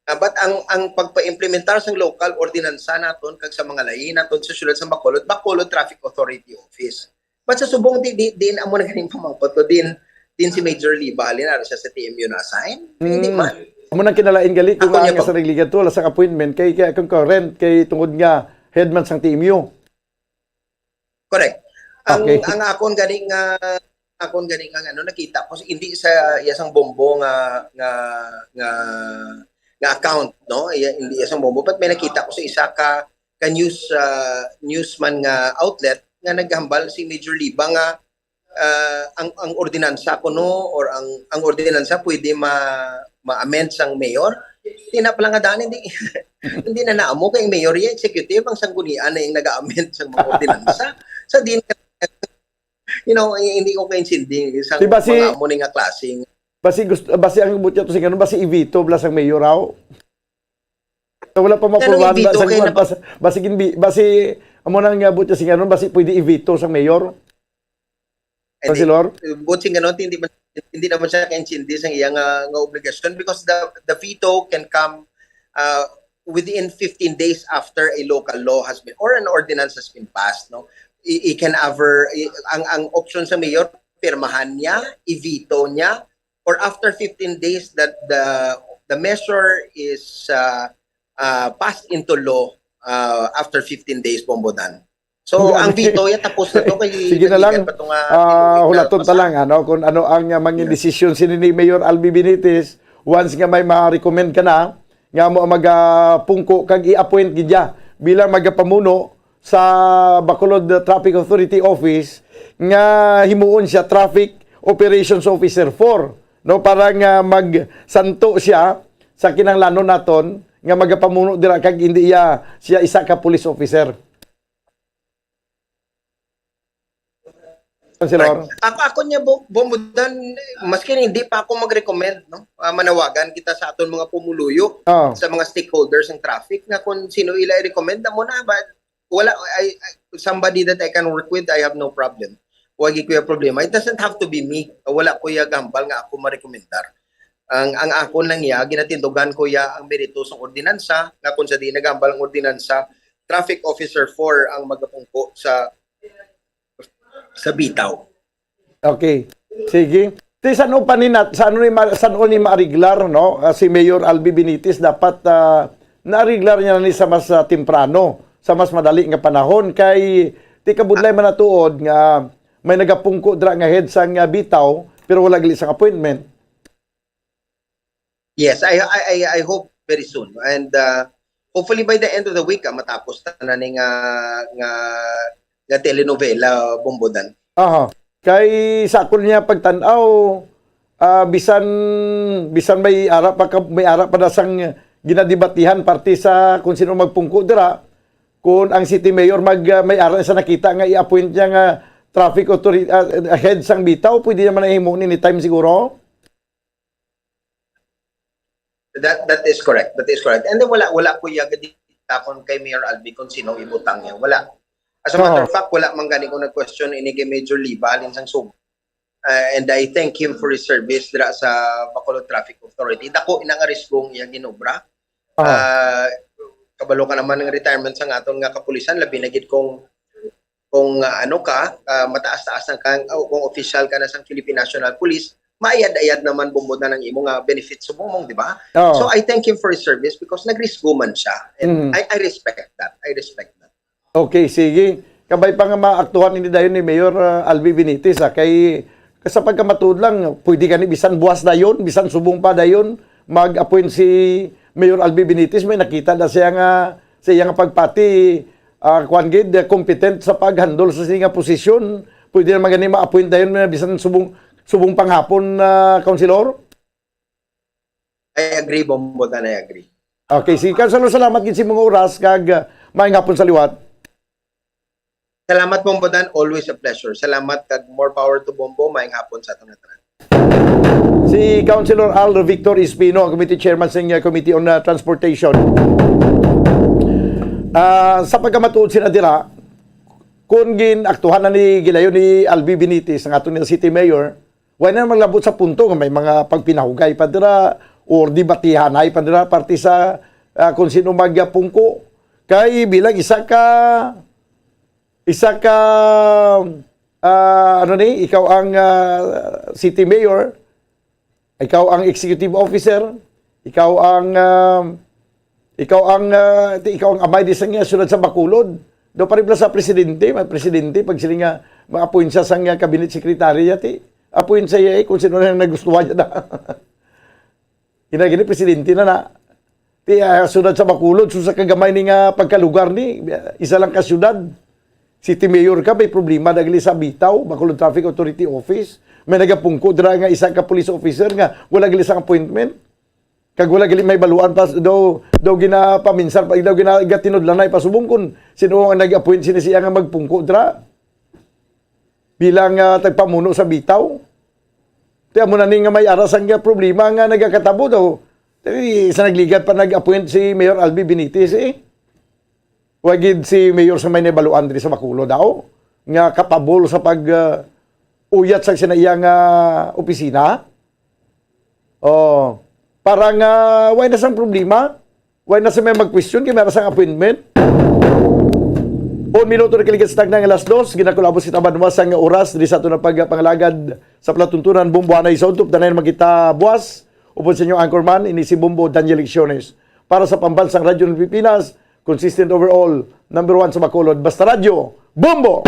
Ah, but ang, ang pagpa-implementar sang local ordinansa naton kag sa mga lahi naton sa siyudad sa Bacolod, Bacolod Traffic Authority Office. But sa subong, di, di, din amo na ganing pamangkot ko, din, din si Major Liba, halin, ara siya sa T M U na-assign? Hindi Hmm. man. Amo nang kinalain gali kung Ako niya ang pa- sa Regligan to, wala sang appointment kay, kay concurrent, kay tungod nga head man sang T M U. Correct. Ang, Okay. ang akon gani nga, akon gani nga, ano, nakita ko, hindi sa iya sang Bombo nga, nga, nga, nga account, no? Iya, hindi iya sang Bombo, but may nakita ko sa isa ka, ka news, ah, newsman nga outlet nga naghambal si Major Liba nga, ah, ang, ang ordinansa kuno or ang, ang ordinansa pwede ma-, ma-amend sang mayor. Tinaplangadan, hindi, hindi na naamo kay mayor, iya executive, ang sanggunian na yung nag-amend sang mga ordinansa. Sa din, you know, hindi ko kaintindi sa Di ba si mga amo ni nga klaseng Basi gusto, basi ang buot niya to sing-anon, basi i-veto bala sang mayor, aw? Wala pa Pero ma-approve-an i-veto ba sa kay kuwan, napa- basi, basi ginbi-, basi amo nang, uh, buot niya sing-anon, basi pwede i-veto sang mayor? Hindi. Councilor? Buot sing-anon, hindi man, hindi naman siya kaintindi sang iya nga, nga obligasyon because the, the veto can come, uh, within fifteen days after a local law has been, or an ordinance has been passed, no? I, i can ever, i, ang, ang option sa mayor, pirmahan niya, i-veto niya, or after fifteen days that the, the measure is, uh, uh, passed into law, uh, after fifteen days, Bombodan. So, Ang ang gani. veto, ya, tapos na to, kay Sige na lang. naligan pa to nga Ah, tinuig na hulaton ta pasa. lang, ano, kung ano ang, uh, mga Yeah. desisyon sini ni Mayor Albi Benitez, once nga may ma-recommend ka na, nga mo ang magapungko kag i-appoint gid ya bilang magapamuno sa Bacolod Traffic Authority Office nga himuon siya Traffic Operations Officer four, no, para nga magsanto siya sa kinahanglanon naton nga magapamuno dira kag hindi iya, siya isa ka police officer. Councilor? Right. Ako, ako niya, Bo-, Bombodan, maski hindi pa ako mag-recommend, no? Ah, manawagan kita sa aton mga pumuluyo, Ah. sa mga stakeholders ng traffic, nga kung sino ila i-recommend, amo na ba? Wala, I, I, somebody that I can work with, I have no problem. Wagi ko yung problema. It doesn't have to be me. Wala ko yung gambal nga ako marekomendar. Ang, ang akon lang iya, ginatindugan ko iya ang merito sang ordinansa, nga kung sa di nagambal ang ordinansa, traffic officer four ang magapungko sa, sa bitaw. Okay. Sige. Ti, san-o pa ni nat-, san-o ni ma-, san-o ni maariglar, no? Ah, si Mayor Albi Benitez dapat, ah, naariglar niya ni sa mas, ah, temprano, sa mas madali nga panahon. Kay, ti kabudlay man natuod nga may nagapungko dira nga head sang, ah, bitaw, pero wala gali sang appointment. Yes, I, I, I, I hope very soon. And, uh, hopefully by the end of the week, ah, matapos ta na ni nga, nga, nga telenovela, Bombodan. Aha. Kay sa akon niya pagtan-aw, ah, bisan, bisan may ara pa ka, may ara pa na sang ginadebatihan parte sa kung sino magpungko dira, kung ang city mayor mag, ah, may ara sa nakita nga i-appoint niya nga traffic authority, ah, head sang bitaw, pwede naman na himo ni time siguro? That, that is correct. That is correct. And then wala, wala ko iya gaditakon kay Mayor Albi kung sino ibutang niya. Wala. As a matter Oo. of fact, wala man gani ko nag-question ini kay Major Liba, halin sang Subo. Uh, and I thank him for his service dira sa Bacolod Traffic Authority. Dako ina nga risgo ang iya ginobra. Oo. Ah, kabalo ka naman ang retirement sa aton nga kapulisan, labi na gid kung, kung, ah, ano ka, ah, mataas-taas ang kang, o kung official ka na sang Philippine National Police, maayad-ayad naman, Bombo, na ang imo nga benefits subong, di ba? Oo. So, I thank him for his service because nagrisgo man siya. And Mm. I, I respect that. I respect that. Okay, sige. Kabay pa nga maaktuhan ini dayon ni Mayor, ah, Albi Benitez, ah, kay sa pagkamatuod lang, pwede gani bisan buwas dayon, bisan subong pa dayon, mag-appoint si Mayor Albi Benitez. May nakita na siya nga, sa iya nga pagpati, ah, kuwan gid, eh, competent sa pag-handle sa siya nga posisyon. Pwede naman gani ma-appoint dayon, may bisan subong, subong panghapon, ah, Councilor? I agree, Bombo, Dan, I agree. Okay, sige, Councilor, salamat gid sa imong oras, kag, ah, maayong hapon sa liwat. Salamat, Bombo Dan. Always a pleasure. Salamat kag more power to Bombo. Maayong hapon sa aton nga tanan. Si Councilor Al Victor Espino, ang Committee Chairman sa, uh, Committee on, uh, Transportation. Ah, sa pagkamatuod sina dira, kung gin-aktuhan na ni gilayon ni Albi Benitez, ang aton nga City Mayor, wala na maglabot sa punto nga may mga pagpinahugay pa dira or debatihanay pa dira parte sa, ah, kung sino magpungko. Kay bilang isa ka, isa ka, ah, ano ni, ikaw ang, ah, city mayor, ikaw ang executive officer, ikaw ang, ah, ikaw ang, ah, ti-, ikaw ang amay di sa nga siyudad sa Bacolod. Do, pare, bala sa presidente, may presidente, pag sila nga ma-appoint siya sa nga cabinet secretary, yati, appoint siya, eh, kung sino na ang nagustuhan niya na. Ina gini, presidente na na. Ti, ah, siyudad sa Bacolod, so sa kagamay ni nga pagkalugar ni, ah, isa lang ka siyudad. City mayor ka, may problema na gali sa bitaw, Bacolod Traffic Authority Office. May nagapungko dira nga isa ka police officer nga wala gali sang appointment. Kag wala gali may baluan pa daw, daw ginapaminsar pa, daw gina-, gatinudlanay pa subong kun sino ang nag-appoint sini siya nga magpungko dira. Bilang, ah, tagpamuno sa bitaw. Ti amo na ni nga may aras ang, ah, problema nga nagakatabo daw. Ti, sa nagligad pa nag-appoint si Mayor Albi Benitez, eh. Wa gid si Mayor sa may nabaluan diri sa Bacolod daw nga kapabol sa pag, ah, uyat sa sina iya nga opisina. Oh, para nga way na sang problema, way na sa may mag-question kay may sang appointment. Un minuto na kaligat sa tagna nga alas dos, ginakulabos kita banwa sang oras diri sa aton nga pagpangalagad sa palatuntunan Bombo Anay sa Untop. Danay naman kita buwas, upod sa inyong anchorman, ini si Bombo Daniel Lecciones. Para sa Pambansang Radyo ng Pilipinas, consistent overall, number one sa Bacolod. Basta Radyo, Bombo!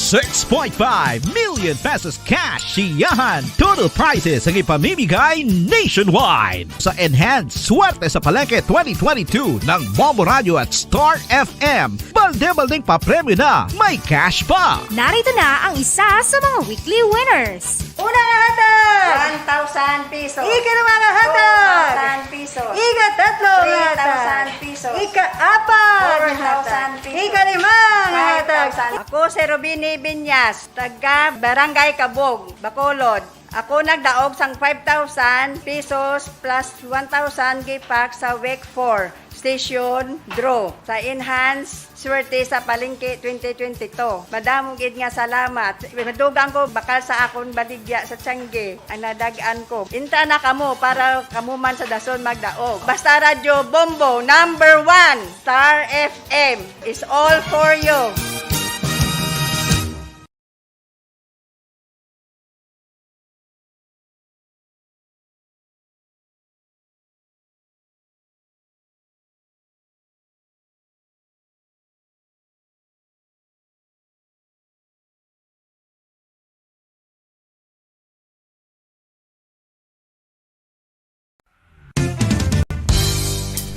Six point five million pesos cash siyahan total prizes ang ipamimigay nationwide sa Enhanced Swerte sa Palengke twenty twenty-two ng Bombo Radio at Star F M. Balde-baldeng papremyo na, may cash pa! Narito na ang isa sa mga weekly winners. Una nga hatag! One thousand pesos. Ikaduha nga hatag! Two thousand pesos. Ikatatlo nga hatag! Three thousand pesos. Ikaapat nga hatag! Four thousand pesos. Ikalima nga hatag! Five thousand. Ako si Robini Binyas, taga Barangay Kabog, Bacolod. Ako nagdaog sang five thousand pesos plus one thousand gipak sa week four station draw sa Enhanced Swerte sa Palengke twenty twenty-two. Madamo gid nga salamat. Madugang ko bakal sa akon baligya sa tiyangge ang nadag-an ko. Inta na kamo para kamo man sa dason magdaog. Basta Radyo Bombo, number one, Star F M is all for you.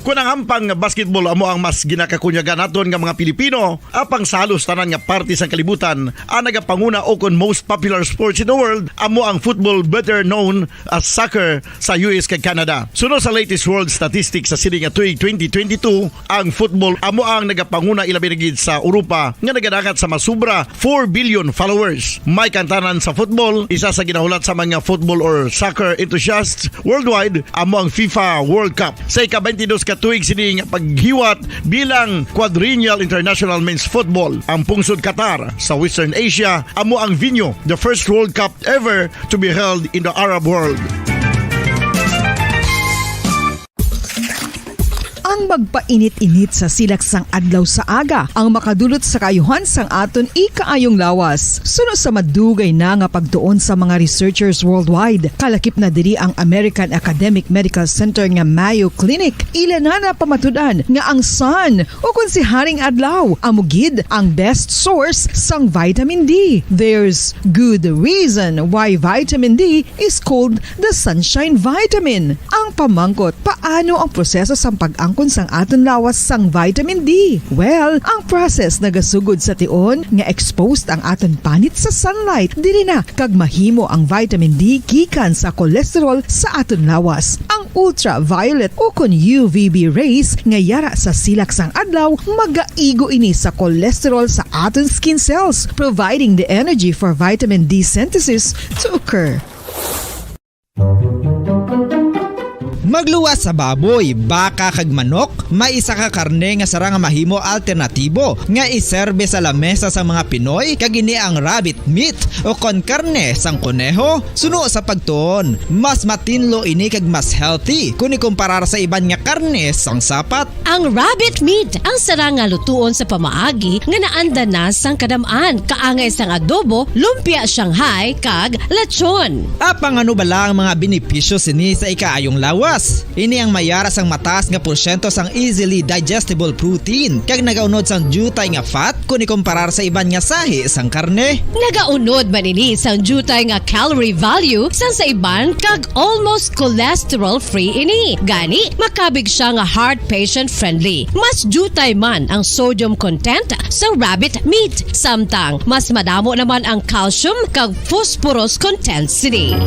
Kon ang ampang nga basketball amo ang mas ginakakunyagan naton nga mga Pilipino, apang sa halos tanan nga parte sang kalibutan, ang nagapanguna o kon most popular sports in the world amo ang football, better known as soccer, sa U S kag Canada. Suno sa latest world statistics sa sini nga tuig twenty twenty-two, ang football amo ang nagapanguna, ilabi na gid sa Europa, nga nagadangat sa masubra four billion followers. May kantanan sa football, isa sa ginahulat sa mga football or soccer enthusiasts worldwide amo ang FIFA World Cup. Sa ika-twenty-dos ka tuig sini nga paghiwat bilang Quadrennial International Men's Football, ang pungsod Qatar sa Western Asia amo ang venue, the first World Cup ever to be held in the Arab world. Ang magpainit-init sa silak sang adlaw sa aga ang makadulot sa kaayuhan sang aton ikaayong lawas. Suno sa madugay na nga pagtuon sa mga researchers worldwide, kalakip na diri ang American Academic Medical Center nga Mayo Clinic. Ila na napamatud-an nga ang sun, o kon si Haring Adlaw, amo gid ang best source sang vitamin D. There's good reason why vitamin D is called the sunshine vitamin. Ang pamangkot, paano ang proseso sang pag-angkon sang aton lawas sang vitamin D? Well, ang process nagasugod sa tion nga exposed ang aton panit sa sunlight, diri na kag mahimo ang vitamin D gikan sa cholesterol sa aton lawas. Ang ultraviolet o kon U V B rays nga yara sa silak sang adlaw magaigo ini sa cholesterol sa aton skin cells, providing the energy for vitamin D synthesis to occur. Magluwas sa baboy, baka kag manok, may isa ka karne nga sarang nga mahimo alternatibo nga iserbe sa lamesa sang mga Pinoy, kag ini ang rabbit meat o kon karne sang koneho. Suno sa pagtuon, mas matinlo ini kag mas healthy kon ikumparar sa iban nga karne sang sapat. Ang rabbit meat ang sarang nga lutuon sa pamaagi nga naanda na sang kadam-an, kaangay sang adobo, lumpia Shanghai, kag lechon. Apang ano bala ang mga benepisyo sini sa ikaayong lawas? Ini ang mayara sang mataas nga porsyento sang easily digestible protein kag nagaunod sang diutay nga fat kon ikumparar sa iban nga sahi sang karne. Nagaunod man ini sang diutay nga calorie value sang sa iban kag almost cholesterol-free ini. Gani, makabig siya nga heart patient-friendly. Mas diutay man ang sodium content sa rabbit meat, samtang mas madamo naman ang calcium kag phosphorus content sini.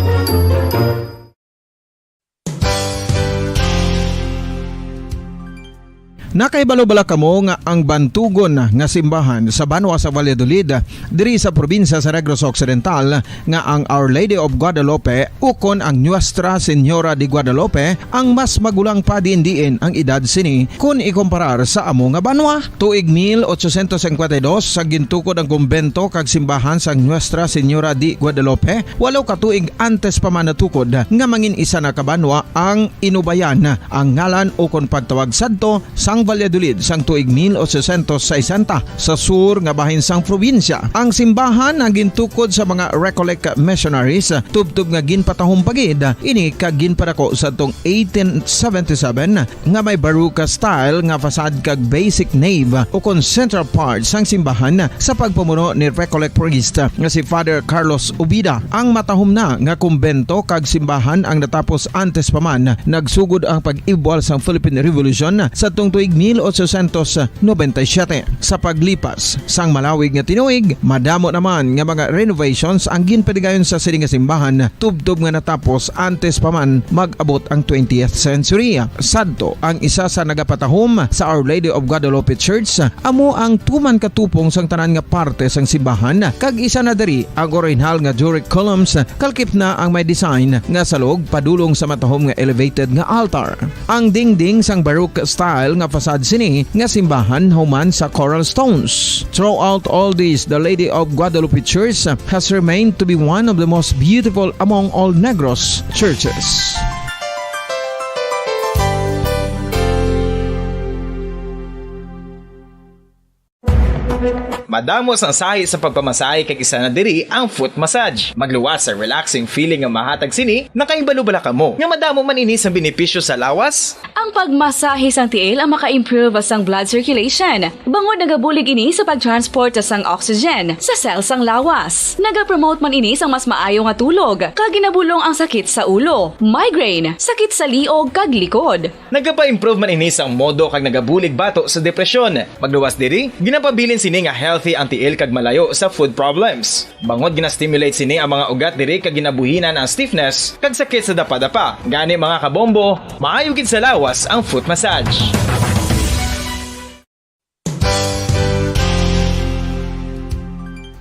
Nakahibalo bala kamo nga ang bantugon nga simbahan sa banwa sa Valladolid, diri sa probinsya sa Negros Occidental, nga ang Our Lady of Guadalupe ukon ang Nuestra Señora de Guadalupe ang mas magulang pa diin-diin ang edad sini kon ikumparar sa amo nga banwa? Tuig mil ochocientos cincuenta y dos sa gintukod ang kumbento kag simbahan sang Nuestra Señora de Guadalupe, walo ka tuig antes pa man natukod nga mangin isa na ka banwa ang Inubayan, ang ngalan ukon pagtawag sadto sang Valladolid sang tuig mil ochocientos sesenta sa sur nga bahin sang probinsya. Ang simbahan ang gintukod sa mga Recollect missionaries, tubtob nga ginpatahom pa gid ini kag ginpadako sadtong eighteen seventy-seven nga may Baroque style nga facade kag basic nave ukon central part sang simbahan sa pagpamuno ni Recollect priest nga si Father Carlos Ubida. Ang matahom na nga kumbento kag simbahan ang natapos antes pa man nagsugod ang pag-ibwal sang Philippine Revolution sadtong tuig mil ochocientos noventa y siete. Sa paglipas sang malawig nga tinuig, madamo naman nga mga renovations ang ginpadigayon sa sini nga simbahan, tubtob nga natapos antes pa man mag-abot ang twentieth century. Sadto, ang isa sa nagapatahom sa Our Lady of Guadalupe Church amo ang tuman ka tupong sang tanan nga parte sang simbahan, kag isa na diri ang orihinal nga Doric columns, kalakip na ang may design nga salog padulong sa matahom nga elevated nga altar. Ang dingding sang Baroque style nga facade sini nga simbahan human sa coral stones. Throughout all this, the Lady of Guadalupe Church has remained to be one of the most beautiful among all Negros churches. Madamo sang sahi sa pagpamasahe kag isa na diri ang foot massage. Magluwas sa relaxing feeling nga mahatag sini, nakahibalo bala kamo nga madamo man ini sang benepisyo sa lawas? Ang pagmasahe sang tiil ang maka-improve sang blood circulation, bangod nagabulig ini sa pag-transport sang oxygen sa cell sang lawas. Nagapromote man ini sang mas maayo nga tulog, kag ginabulong ang sakit sa ulo, migraine, sakit sa liog, kag likod. Nagapa-improve man ini sang modo kag nagabulig bato sa depresyon. Pagluwas diri, ginapabilin sini nga healthy ang tiil kag malayo sa foot problems. Bangod gina-stimulate sini ang mga ugat diri kag ginabuhinan ang stiffness kag sakit sa dapadapa. Gani, mga kabombo, maayo gid sa lawas ang foot massage.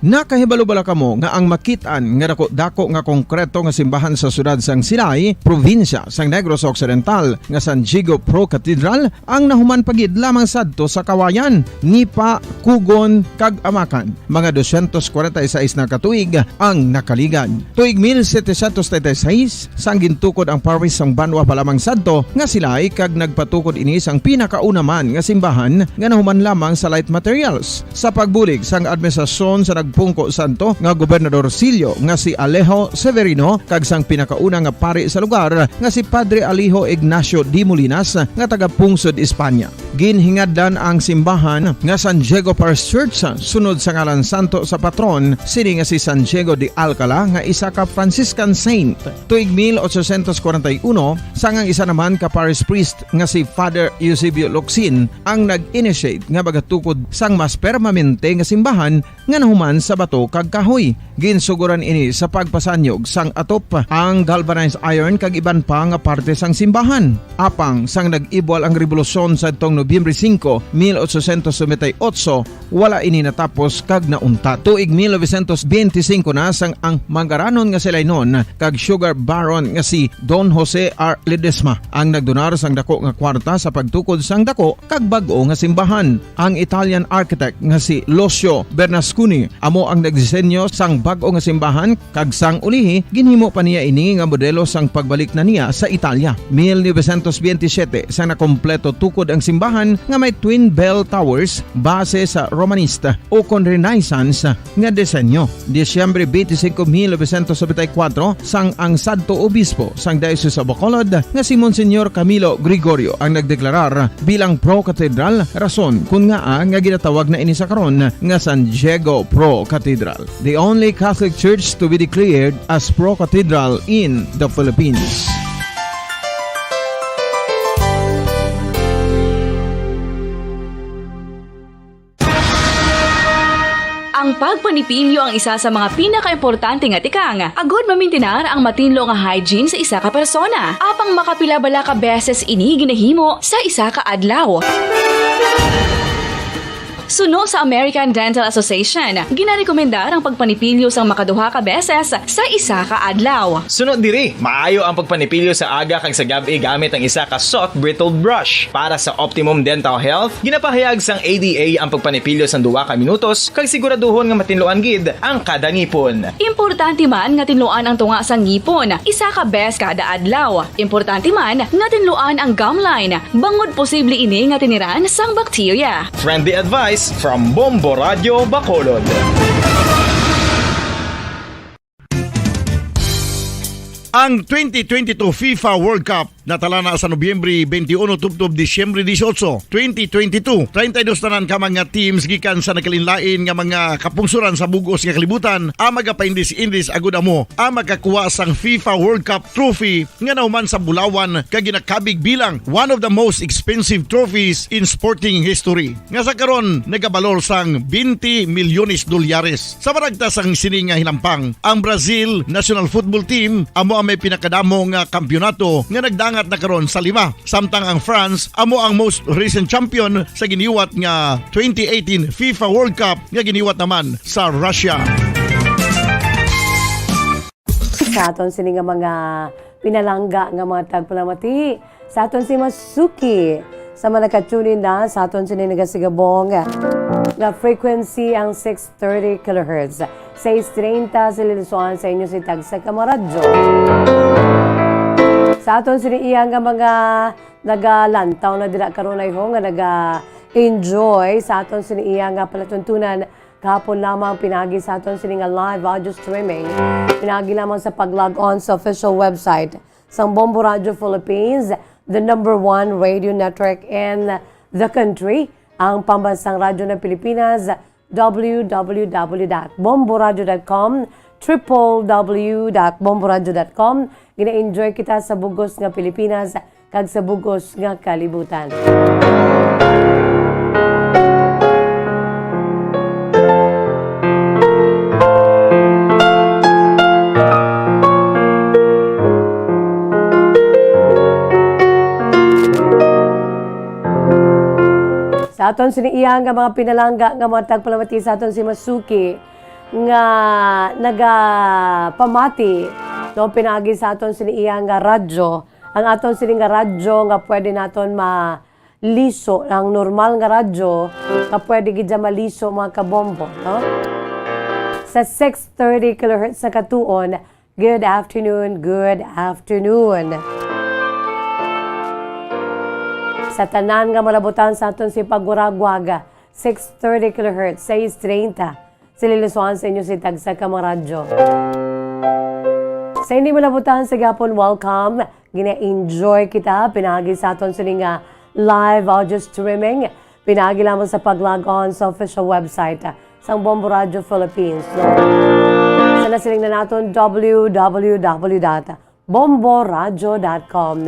Nakahibalo bala kamo nga ang makit-an nga dako-dako nga konkreto nga simbahan sa siyudad sang Silay, probinsya sang Negros Occidental, nga San Diego Pro Cathedral, ang nahuman pa gid lamang sadto sa Kawayan, Nipakugon, kag Amakan? Mga dosyentos kwarenta y seis na ka tuig ang nakaligad. Tuig mil setecientos treinta y seis, sang gintukod ang parish sang banwa pa lamang sadto nga Silay, kag nagpatukod ini sang pinakauna man nga simbahan nga nahuman lamang sa light materials. Sa pagbulig sang administrasyon sa nagpungko sadto nga gobernador silyo nga si Alejo Severino kag sang pinakauna nga pari sa lugar nga si Padre Alejo Ignacio de Molinas nga taga Pungsod, Espanya. Ginhingadlan ang simbahan nga San Diego Parish Church sunod sa ngalan santo sa patron sini nga si San Diego de Alcala, nga isa ka Franciscan saint. Tuig mil ochocientos kwarenta y uno, sang ang isa naman ka parish priest nga si Father Eusebio Locsin ang nag-initiate nga magatukod sang mas permanente nga simbahan nga nahuman sa bato kag kahoy. Ginsugoran ini sa pagpasanyog sang atop, ang galvanized iron kag iban pa nga parte sang simbahan. Apang sang nag-ibwal ang rebolusyon sadtong Nobyembre singko, mil ochocientos noventa y ocho, wala ini natapos kag nauntat. Tuig mil novecientos benti singko na, sang ang manggaranon nga Silaynon kag sugar baron nga si Don Jose R. Ledesma ang nagdonar sang dako nga kwarta sa pagtukod sang dako kag bag-o nga simbahan. Ang Italian architect nga si Lucio Bernasconi amo ang nagdisenyo sang bag-o nga simbahan, kag sang ulihi, ginhimo pa niya ini nga modelo sang pagbalik na niya sa Italia. Mil novecientos benti siyete, sang nakompleto tukod ang simbahan nga may twin bell towers base sa Romanista ukon Renaissance nga disenyo. Disyembre benti singko, mil novecientos nobenta y kuwatro, sang ang sadto obispo sang Diocese of Bacolod nga si Monsignor Camilo Gregorio ang nagdeklarar bilang pro-cathedral, rason kon ngaa nga ginatawag na ini sa karon nga San Diego Pro Cathedral, the only Catholic Church to be declared as pro-cathedral in the Philippines. Ang pagpanipilyo ang isa sa mga pinakaimportante nga tikang agud mamintinar ang matinlo nga hygiene sa isa ka persona. Apang makapila bala ka beses ini ginahimo sa isa ka adlaw? Suno sa American Dental Association, ginarekomendar ang pagpanipilyo sang makaduha ka beses sa isa ka adlaw. Suno diri, maayo ang pagpanipilyo sa aga kag sa gab-i gamit ang isa ka soft bristled brush. Para sa optimum dental health, ginapahayag sang A D A ang pagpanipilyo sang duha ka minutos kag siguraduhon nga matinluan gid ang kada ngipon. Importante man nga tinluan ang tunga sang ngipon isa ka bes kada adlaw. Importante man nga tinluan ang gum line, bangod posible ini nga tiniran sang bakterya. Friendly advice from Bombo Radyo Bacolod. Ang twenty twenty-two FIFA World Cup natala na sa Nobyembre twenty-one tubtob Disyembre dieciocho, twenty twenty-two. Treinta y dos tanan ka mga teams gikan sa nagkalainlain nga mga kapungsoran sa bug-os nga kalibutan ang magapaindis-indis agud amo ang makakuha sang FIFA World Cup trophy nga nahuman sa bulawan kag ginakabig bilang one of the most expensive trophies in sporting history, nga sa karon nagabalor sang twenty milyones dolyares. Sa maragtas sang sini nga hinampang, ang Brazil national football team amo ang may pinakadamo nga kampiyonato nga nagdangat na karon sa lima, samtang ang France amo ang most recent champion sa giniwat nga twenty eighteen FIFA World Cup nga giniwat naman sa Russia. Sa aton sini nga mga pinalangga nga mga tagpalamati, sa aton si Masuki, sa mga naka-tune in na sa aton sini nagasigabong nga frequency ang six thirty kilohertz, sais treinta sa Lilsuan sa inyo si Tagsa Kamaradyo. Sa aton sini iya nga mga nagalantaw na dira karon ay ho nga naga-enjoy sa aton sini iya nga palatuntunan, kahapon lamang pinagi sa aton sini nga live audio streaming. Pinagi lamang sa pag-log on sa official website sang Bombo Radio Philippines, the number one radio network in the country, ang Pambansang Radyo ng Pilipinas, w w w dot bomboradyo dot com, triple w dot bomboradyo dot com. Gina-enjoy kita sa bugos nga Pilipinas kag sa bugos nga kalibutan. Sa aton sini iya nga mga pinalangga nga mga tagpalamati sa aton si Masuki nga nagapamati, no, pinaagi sa aton sini iya nga radyo, ang aton sini nga radyo nga pwede naton ma liso, ang normal nga radyo nga pwede gid siya maliso, mga kabombo, no? Sa six thirty kilohertz sa katuon, good afternoon, good afternoon. Sa tanan nga malabutan sa aton si paguragwag, six thirty kilohertz, sais treinta. Sililusuan sa inyo si tagsa ka mga radyo. Sa hindi malabutan sa gihapon, welcome. Gina-enjoy kita pinaagi sa aton sini nga live audio streaming. Pinaagi lamang sa pag-log on sa official website, ah, sang Bombo Radio Philippines, no? Sa nasiling na naton, w w w dot bomboradyo dot com,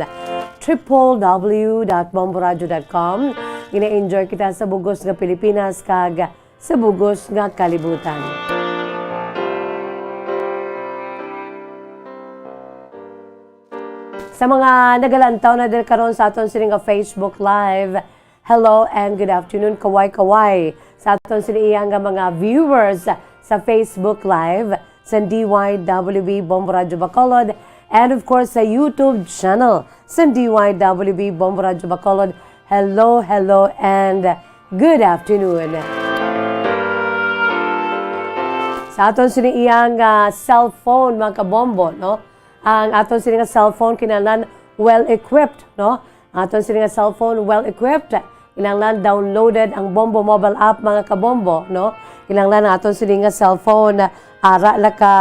triple w dot bomboradyo dot com. Gina-enjoy kita sa bugos nga Pilipinas kag sa bugos nga kalibutan. Sa mga nagalantaw na diri karon sa aton sini nga Facebook Live, hello and good afternoon, kaway-kaway. Sa aton sini iya nga mga viewers sa Facebook Live, sa D Y W B Bombo Radyo Bacolod, and of course sa YouTube channel sa D Y W B Bombo Radyo Bacolod. Hello, hello, and good afternoon. Sa aton sini iya nga cellphone, mga kabombo, no? Ang aton sini nga cellphone kinahanglan well-equipped, no? Ang aton sini nga cellphone well-equipped. Kinahanglan downloaded ang Bombo mobile app, mga kabombo, no? Kinahanglan ang aton sini nga cellphone, ara, naka,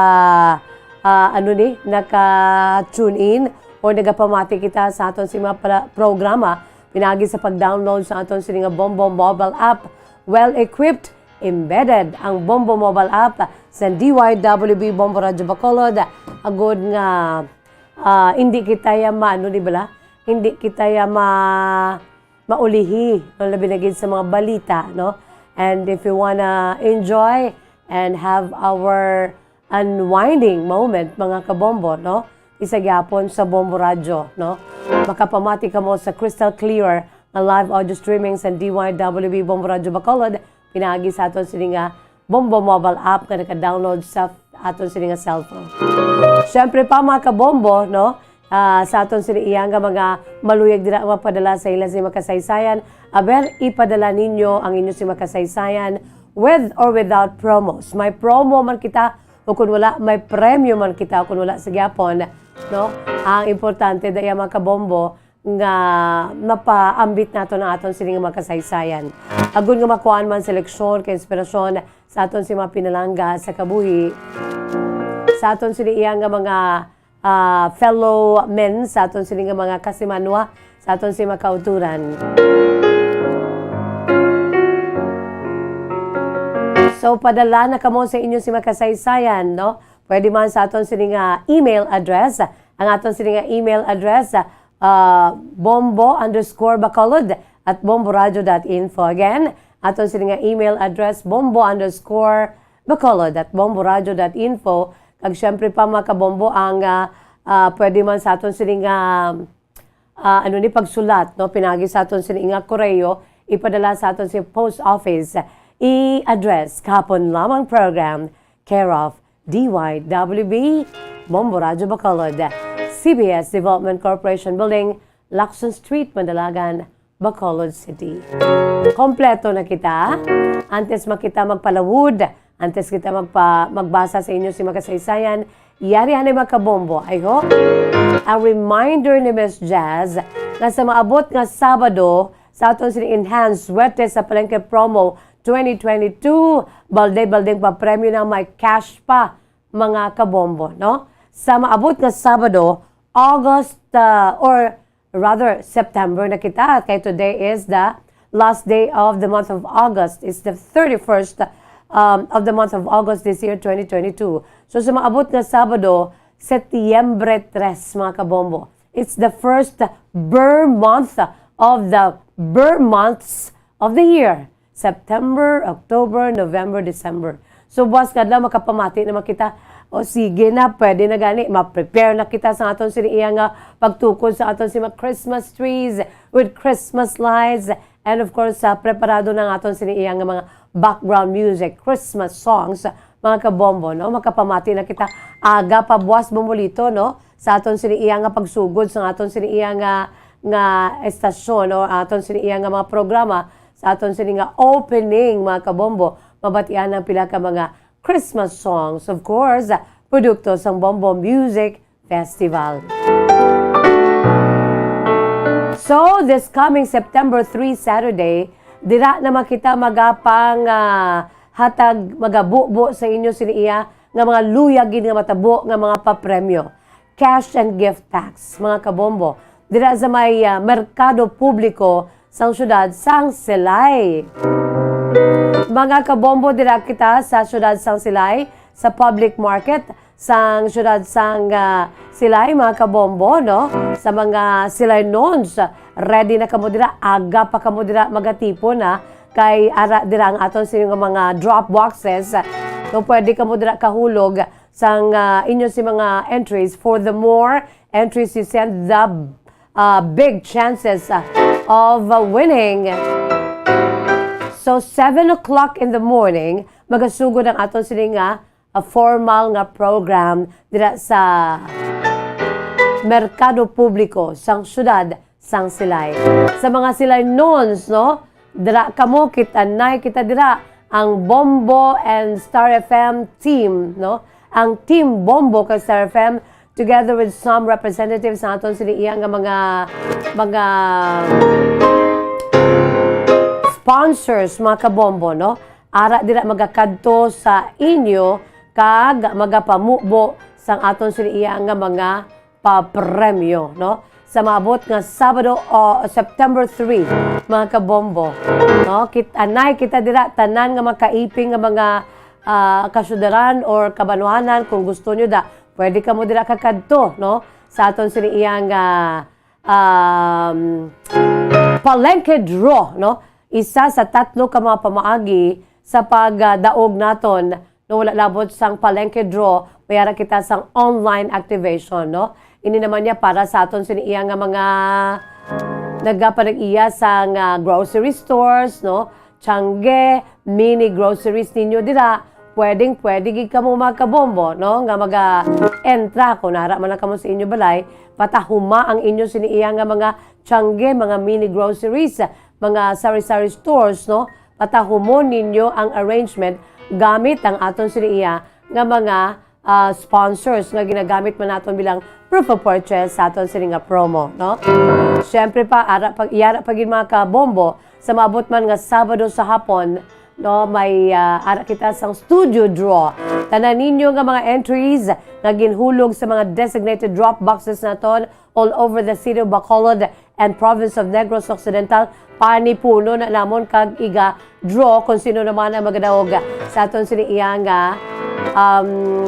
ah, ano ni, naka-tune in or nagapamati kita sa aton sini mga pala-, programa, pinaagi sa pag-download sa aton sini nga Bombo mobile app. Well-equipped, embedded ang Bombo mobile app sa D Y W B Bombo Radyo Bacolod, agud nga, ah, hindi kita ya ma-, ano, di bala? Hindi kita ya ma-, maulihi, no? Labi na gid sa mga balita, no? And if you wanna enjoy and have our unwinding moment, mga kabombo, no? Isa gyapon sa Bombo Radyo, no? Makapamati kamo sa crystal clear nga live audio streaming sa D Y W B Bombo Radyo Bacolod, pinaagi sa aton sini nga Bombo mobile app nga naka-download sa aton sini nga cellphone. Siyempre pa, mga kabombo, no? Ah, sa aton sini iya nga mga maluyag dira nga mapadala sa ila sini makasaysayan, aber, ipadala ninyo ang inyo sini makasaysayan with or without promos. May promo man kita o kun wala, may premyo man kita o kun wala sa gyapon, no? Ang importante, daya, mga kabombo, nga mapaambit naton ang aton sini nga mga kasaysayan. Agud nga makuhaan man seleksyon kag inspirasyon sa aton sini mga pinalangga sa kabuhi, sa aton sini iya nga mga, ah, fellow men, sa aton sini nga mga kasimanwa, sa aton sini mga kauturan. So, padala na kamo sa inyo sini mga kasaysayan, no? Pwede man sa aton sini nga email address. Ang aton sini nga email address, ah, bombo underscore bacolod at bomboradio dot info. Again, aton sini nga email address, bombo underscore bacolod at bomboradio dot info. Kag syempre pa, mga kabombo, ang, ah, ah, pwede man sa aton sini nga, ah, ano ni, pagsulat, no? Pinaagi sa aton sini nga koreo, ipadala sa aton si post office. I-address, Kahapon Lamang Program, care of D Y W B, Bombo Radyo Bacolod, C B S Development Corporation Building, Lacson Street, Mandalagan, Bacolod City. Kompleto na kita. Antes man kita magpalawod, antes kita magpa-, magbasa sa inyo sini nga kasaysayan, yari anay, mga kabombo, I hope. A reminder ni Miss Jazz nga sa maabot nga Sabado, sa aton sini enhanced Swerte sa Palengke Promo twenty twenty-two, balde-baldeng papremyo na, may cash pa, mga kabombo, no? Sa maabot nga Sabado, August, ah, or Rather, September na kita, kay today is the last day of the month of August. It's the thirty-first, um, of the month of August this year, twenty twenty-two. So, sa maabot nga Sabado, Setyembre tres, mga kabombo. It's the first Ber month of the Ber months of the year. September, October, November, December. So, buwas nga adlaw, makapamati naman kita. O sige na, pwede na gani. Ma-prepare na kita sa aton sini iya nga pagtukod sa aton sini mga Christmas trees with Christmas lights. And of course, sa preparado na ang aton sini iya nga mga background music, Christmas songs, mga kabombo, no? Makapamati na kita aga pa buwas, Bombolito, no? Sa aton sini iya nga pagsugod, sa aton sini iya nga, nga estasyon, no? Aton sini iya nga mga programa, sa aton sini nga opening, mga kabombo, mabatian ang pila ka mga Christmas songs, of course, produkto sang Bombo Music Festival. So, this coming September three, Saturday, dira naman kita magapang, ah, hatag, magabubo sa inyo sini iya nga mga luyag gid nga matabo nga mga papremyo. Cash and gift packs, mga kabombo, dira sa may, ah, merkado publiko sang siyudad sang Silay. Mga kabombo, dira kita sa siyudad sang Silay, sa public market sang siyudad sang, ah, Silay, mga kabombo, no? Sa mga Silaynons, ready na kamo dira, aga pa kamo dira magatipon, ha? Kay ara dira ang aton sini nga mga drop boxes. So, pwede kamo dira kahulog sang, ah, inyo si mga entries. For the more entries you send, the, ah, big chances, ah, of, ah, winning. So, seven o'clock in the morning, magasugod ang aton sini nga, ah, formal nga program dira sa merkado publiko sang siyudad sang Silay. Sa mga Silaynons, no? Dira kamo, kit-anay kita dira, ang Bombo and Star F M team, no? Ang Team Bombo kag Star F M, together with some representatives sa aton sini iya nga mga, mga sponsors, mga kabombo, no? Ara dira magakadto sa inyo kag magapamubo sang aton sini iya nga mga papremyo, no? Sa maabot nga Sabado, o September three, mga kabombo, no? Kit-anay kita dira, tanan nga makaiping nga mga, ah, kasyudaran or kabanwanan, kung gusto nyo da, pwede kamo dira kakadto, no? Sa aton sini iyang, ah, um, palengke draw, no? Isa sa tatlo ka mga pamaagi sa pagdaog naton, no, wala labot sang palengke draw, may ara kita sang online activation, no? Ini naman niya para sa aton sini iya nga mga nagapanag-iya sang, ah, grocery stores, no? Tiangge, mini groceries ninyo dira. Pwedeng pwede gid kamo, mga kabombo, no, nga maga-entra kung nara man lang kamo sa inyo balay, patahuma ang inyo sini iya nga mga tiangge, mga mini groceries, mga sari-sari stores, no? Patahumon ninyo ang arrangement gamit ang aton sini iya nga mga, ah, sponsors nga ginagamit man naton bilang proof of purchase sa aton sini nga promo, no? Siyempre pa, ara pag iyara pa gid, mga kabombo, sa maabot man nga Sabado sa hapon, no, may, ah, ara kita sang studio draw. Tanan ninyo nga mga entries nga ginhulog sa mga designated drop boxes naton all over the city of Bacolod and province of Negros Occidental, panipuno na namon kag iga-draw kung sino naman ang magadaog sa aton sini iya nga, um,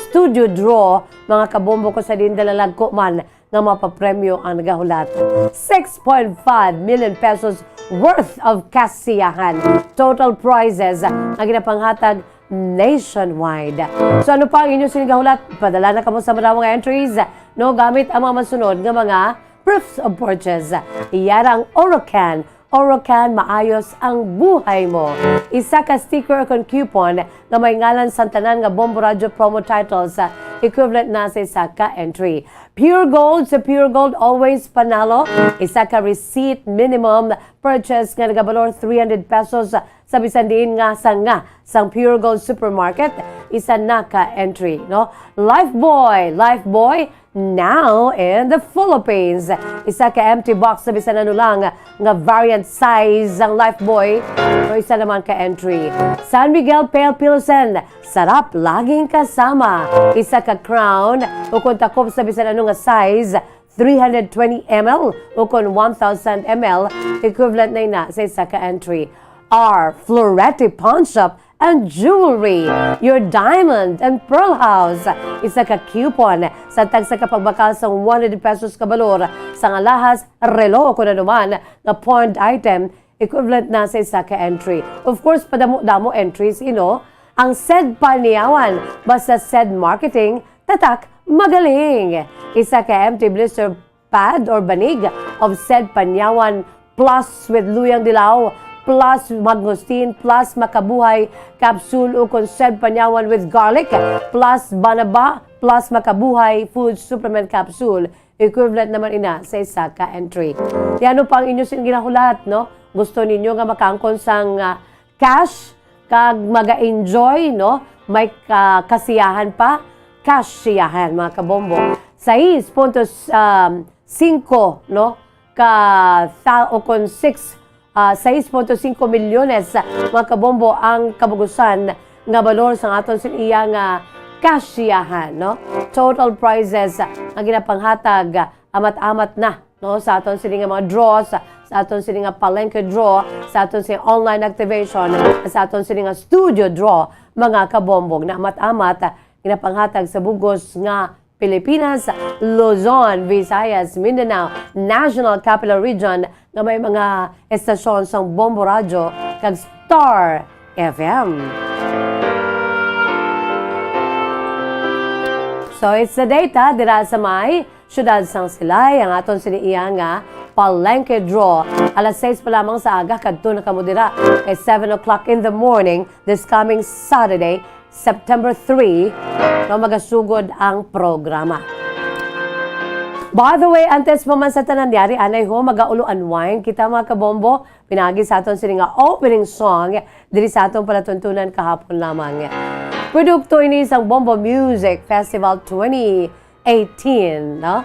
studio draw, mga kabombo, ko sa din dalalagko man nga mapapremyo ang nagahulat. Six point five million pesos worth of kasiyahan. Total prizes nga ginapanghatag nationwide. So, ano pa ang inyo sini gahulat? Padala na kamo sa mga entries, no, gamit ang mga masunod nga mga proofs of purchase. Iyara ang Orocan. Orocan, maayos ang buhay mo. Isa ka sticker o kon coupon nga may ngalan sang tanan nga Bombo Radyo promo titles, ah, equivalent na sa isa ka entry. Pure Gold, sa Pure Gold, always panalo. Isa ka receipt minimum purchase nga nagabalor three hundred pesos sa bisan diin nga sanga sang Pure Gold Supermarket, isa na ka entry, no? Lifebuoy, Lifebuoy, now in the Philippines. Isa ka empty box sa bisan ano lang nga variant size ang Lifebuoy, o isa naman ka entry. San Miguel Pale Pilsen, sarap laging kasama. Isa ka crown, o kung takop sa bisan ano nga size, three hundred twenty M L ukon one thousand M L, equivalent na ina sa isa ka entry. R Florete Pawnshop and Jewelry, your diamond and pearl house. Isa ka coupon sa tagsa ka pagbakal sang one hundred pesos ka balor sang alahas, relo, kon anuman nga pawned item, equivalent na sa isa ka entry. Of course, padamo-damo entries, you know. Ang said panyawan, basta said marketing, tatak, magaling. Isa ka empty blister pad or banig of said panyawan, plus with luyang dilaw, plus mangosteen, plus makabuhay capsule, ukon said panyawan with garlic, plus banaba, plus makabuhay food supplement capsule. Equivalent naman ina sa isa ka entry. Ti ano pa ang inyo sin ginahulat, no? Gusto ninyo nga makaangkon sang, ah, cash kag maga-enjoy, no? May ka-, kasiyahan pa? Kasiyahan, mga kabombo. Sais punto, um, singko, no? Ka tha-, o kon six, ah, sais punto singko milyones, mga kabombo, ang kabugusan nga balor sang aton sin iya nga kasiyahan, no? Total prizes nga ginapanghatag, amat-amat na, no, sa aton sini nga mga draws, sa aton sini nga palengke draw, sa aton sini online activation, sa aton sini nga studio draw, mga kabombo, nga amat-amat ginapanghatag sa bugos nga Pilipinas, Luzon, Visayas, Mindanao, National Capital Region, nga may mga estasyon sang Bombo Radyo kag Star F M. So, it's the data dira sa may siyudad sang Silay, ang aton sini iya nga palengke draw. Alas sais pa lamang sa aga, kadto na kamo dira. Kay seven o'clock in the morning, this coming Saturday, September three, no, magasugod ang programa. By the way, antes pa man sa tanan, yari anay ho, magaulo unwind kita, mga kabombo, pinagi sa aton sini nga opening song diri sa aton palatuntunan kahapon lamang. Produkto ini sang Bombo Music Festival twenty eighteen, no?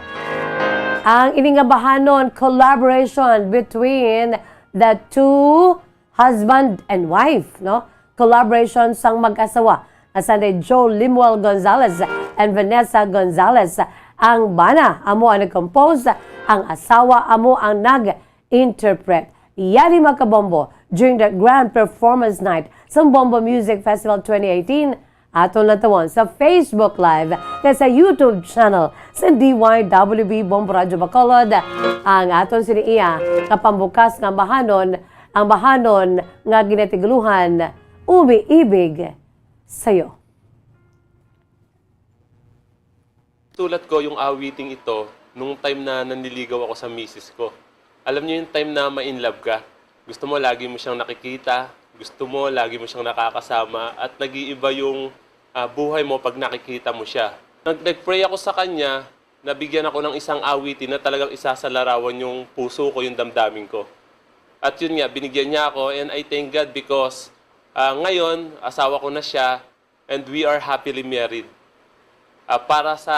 Ang ini nga bahanon, collaboration between the two husband and wife, no? Collaboration sang mag-asawa nga sanday Joe Limuel Gonzalez and Vanessa Gonzalez. Ang bana amo ang nag-compose, ang asawa amo ang nag-interpret. Yari, mga kabombo, during the grand performance night sa Bombo Music Festival twenty eighteen, aton lantawon sa Facebook Live kag sa YouTube channel sa D Y W B Bombo Radyo Bacolod ang aton sini iya nga pambukas nga bahanon, ang bahanon nga ginatigulohan, Umiibig Sayo. Sulat ko yung awiting ito nung time na nanliligaw ako sa misis ko. Alam niyo yung time na ma-in love ka? Gusto mo lagi mo siyang nakikita, gusto mo lagi mo siyang nakakasama, at nag-iiba yung, ah, buhay mo pag nakikita mo siya. Nag-, nag-pray ako sa kanya, nabigyan ako ng isang awitin na talagang isasalarawan yung puso ko, yung damdamin ko. At yun nga, binigyan niya ako, and I thank God because, ah, ngayon, asawa ko na siya, and we are happily married. Ah, para sa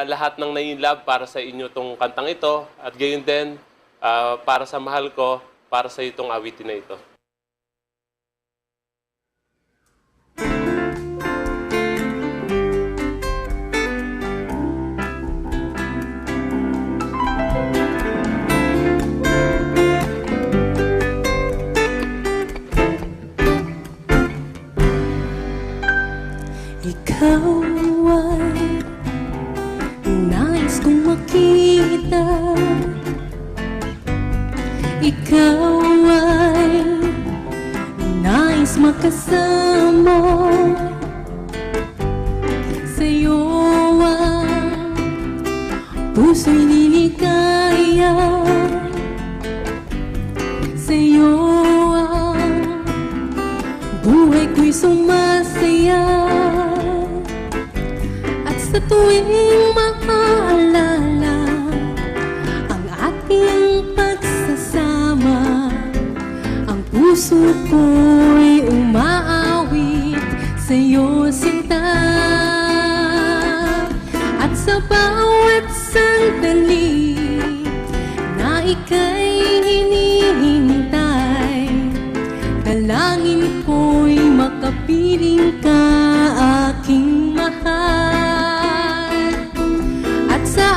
lahat ng nai-love, para sa inyo tong kantang ito, at gayon din, ah, para sa mahal ko, para sa itong awitin na ito. Ikaw ay nais kong makita. Ikaw ay nais makasama. Sa'yo ang puso'y liligaya. Sa'yo ang buhay ko'y sumasaya. At sa tuwing maaalala ang ating pagsasama, ang puso ko'y umaawit sa'yo, sinta. At sa bawat sandali na ika'y hinihintay, dalangin ko'y makapiling ka, aking mahal. At sa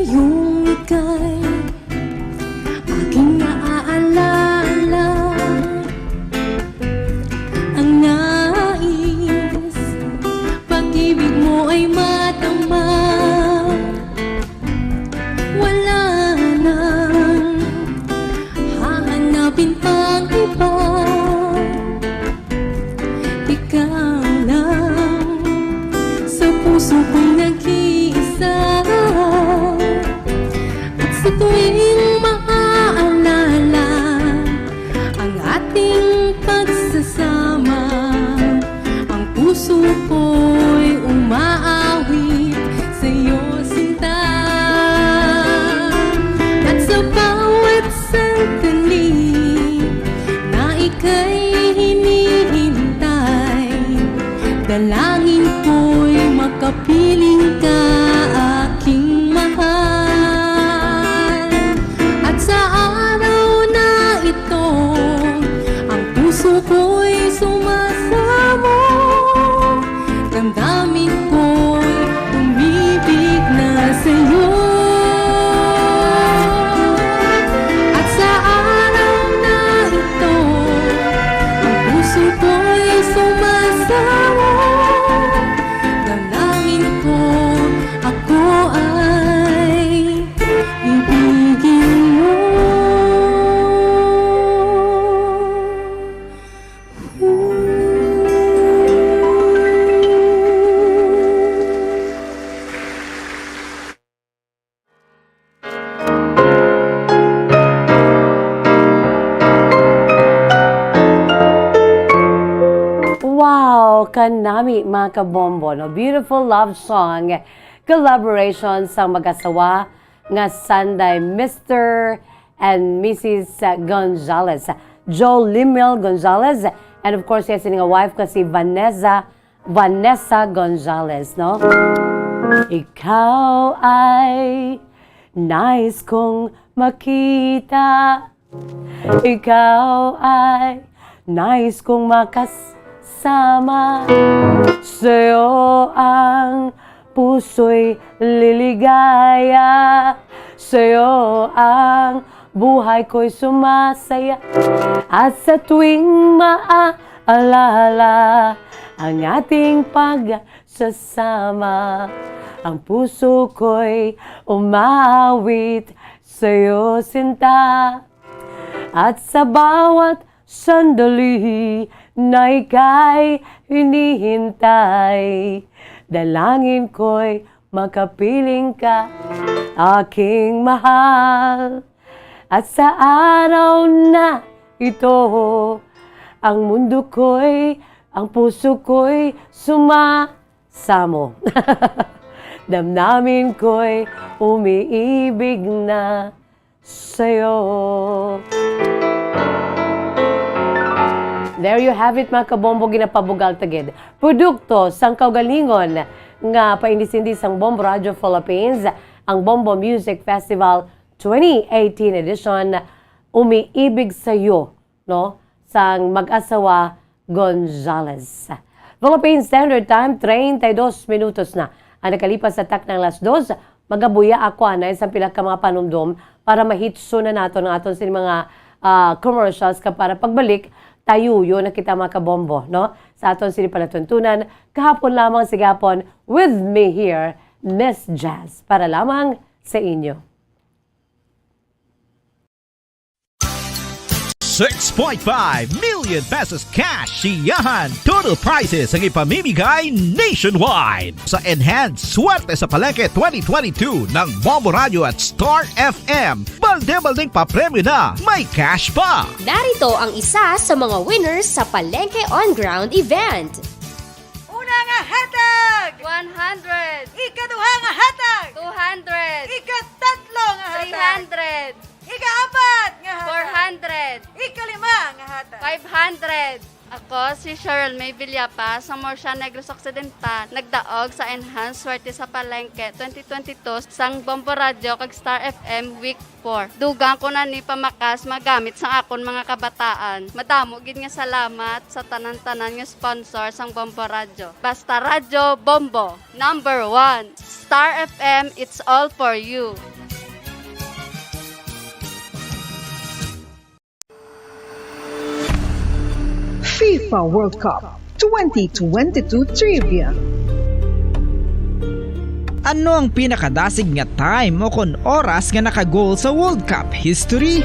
Yung ika'y aking naaalala, ang nais, pag-ibig mo ay madama. Wala nang hahanapin pang iba. Ikaw lang sa puso ko'y nag-iisa. At sa tuwing maaalala ang ating pagsasama, ang puso ko'y umaawit sa'yo, sinta. At sa bawat sandali na ika'y hinihintay, dalangin ko'y makapiling ka, aking mahal. At sa araw na ito, ang puso ko'y sumasamo. Damdamin ko'y umibig na sa'yo. At sa araw na ito, ang puso ko'y sumasamo. Dalangin ko, ako ay ibigin mo. Wow! Kanami, mga kabombo, no? Beautiful love song. Collaboration sang mag-asawa nga sanday, Mister and Missus Gonzalez. Joe Limel Gonzalez, and of course, yes, nga wife nga si Vanessa, Vanessa Gonzalez, no? Ikaw ay nais kong makita. Ikaw ay nais kong makasama. Sa'yo ang puso'y liligaya. Sa'yo ang buhay ko'y sumasaya. At sa tuwing maaalala ang ating pagsasama, ang puso ko'y umaawit sa'yo, sinta. At sa bawat sandali na ika'y hinihintay, dalangin ko'y makapiling ka, aking mahal. At sa araw na ito, ang mundo ko'y, ang puso ko'y sumasamo. Damdamin ko'y umiibig na sa'yo. There you have it, mga kabombo, ginapabugal ta gid. Produkto sang kaugalingon nga paindis-indis sang Bombo Radio Philippines, ang Bombo Music Festival twenty eighteen edition, Umiibig Sa'yo, no, sang mag-asawa Gonzalez. Philippine Standard Time, treinta y dos minutos na ang nakalipas sa taknang las dos. Magabuya ako, anay, sa pila ka mga panumdom para mahitso na naton ang aton sini mga, ah, commercials, ka para pagbalik, tayuyo na kita, mga kabombo, no? Sa aton sini palatuntunan, kahapon lamang sa gihapon, with me here, Miss Jazz, para lamang sa inyo. Six point five million pesos cash siyahan. Total prizes ang ipamimigay nationwide. Sa Enhanced Swerte sa Palengke twenty twenty-two ng Bombo Radio at Star F M, balde-baldeng papremyo na, may cash pa. Narito ang isa sa mga winners sa Palengke On Ground event. Una nga hatag, one hundred. Ikaduha nga hatag, two hundred. Ikatatlo nga hatag, three hundred. Ikaapat nga hatag, four hundred. Ikalima nga hatag, five hundred. Ako si Cheryl May Villapa sa Murcia, Negros Occidental, nagdaog sa Enhanced Swerte sa Palengke twenty twenty-two sang Bombo Radio kag Star F M Week four. Dugang ko na ni pamakas magamit sang akon mga kabataan. Madamo gid nga salamat sa tanan-tanan nga sponsor sang Bombo Radyo. Basta Radyo Bombo, number one. Star F M, it's all for you. FIFA World Cup twenty twenty-two Trivia. Ano ang pinakadasig nga time o kon oras nga naka-goal sa World Cup history?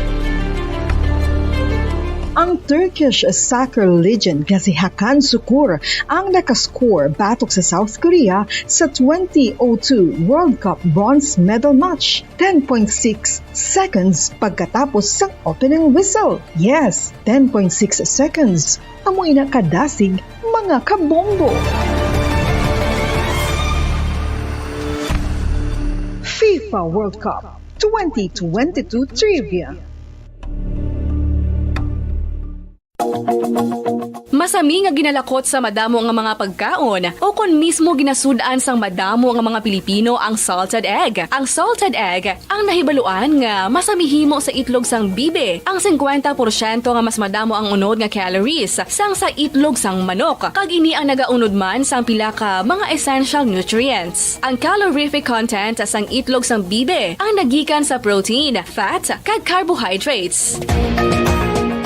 Ang Turkish soccer legend nga si Hakan Sukur ang nakascore batok sa South Korea sa twenty oh two World Cup bronze medal match, ten point six seconds pagkatapos sang opening whistle. Yes, ten point six seconds. Amo ina kadasig, mga kabombo. FIFA World Cup twenty twenty-two Trivia. Masami nga ginalakot sa madamo nga mga pagkaon o kon mismo ginasud-an sang madamo nga mga Pilipino ang salted egg. Ang salted egg ang nahibaluan nga mas mahimo sa itlog sang bibi. Ang singkwenta porsyento nga mas madamo ang unod nga calories sang sa itlog sang manok, kag ini ang nagaunod man sang pila ka mga essential nutrients. Ang calorific content sang itlog sang bibi ang nagikan sa protein, fat, kag carbohydrates.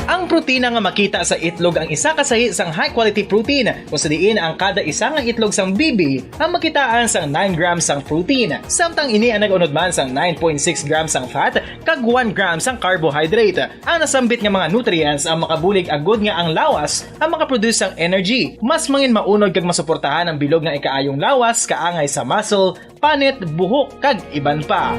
Ang protina nga makita sa itlog ang isa ka sahi sang high-quality protein, kung sa diin ang kada isa nga itlog sang bibi ang makitaan sang nine grams sang protein, samtang ini ang nag-unod man sang nine point six grams sang fat kag one gram sang carbohydrate. Ang nasambit nga mga nutrients ang makabulig agud nga ang lawas ang makaproduce sang energy, mas mangin maunod kag masuportahan ang bilog nga ikaayong lawas, kaangay sa muscle, panit, buhok, kag iban pa.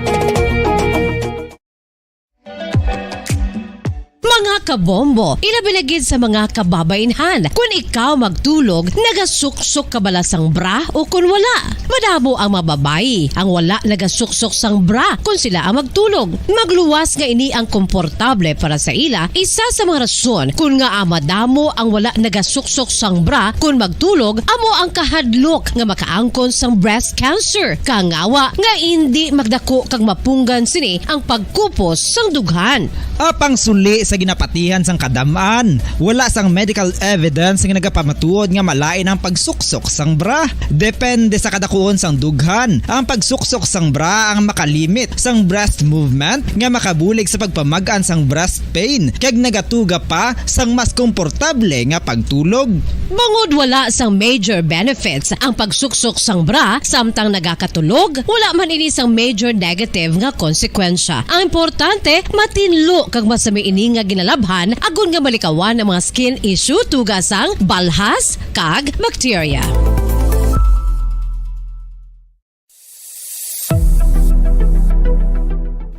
Mga kabombo, ilabi na gid sa mga kababainhan. Kun ikaw magtulog, nagasuksok ka bala sang bra o kun wala? Madamo ang mga babayi ang wala nagasuksok sang bra kun sila ang magtulog. Magluwas nga ini ang komportable para sa ila. Isa sa mga rason kun ngaa madamo ang wala nagasuksok sang bra kun magtulog amo ang kahadlok nga makaangkon sang breast cancer. Kangawa nga indi magdako kag mapunggan sini ang pagkupos sang dughan. Apang suli sa ginapatihan sang kadam-an, wala sang medical evidence nga nagapamatuod nga malain ang pagsuksok sang bra. Depende sa kadakuon sang dughan, ang pagsuksok sang bra ang makalimit sang breast movement nga makabulig sa pagpamag-an sang breast pain, kag nagatuga pa sang mas komportable nga pagtulog. Bangod wala sang major benefits ang pagsuksok sang bra samtang nagakatulog, wala man ini sang major negative nga konsekwensya. Ang importante, matinlo kag masami ini nga ginalabhan agod nga malikawan ang mga skin issue tuga sang balhas kag bakterya.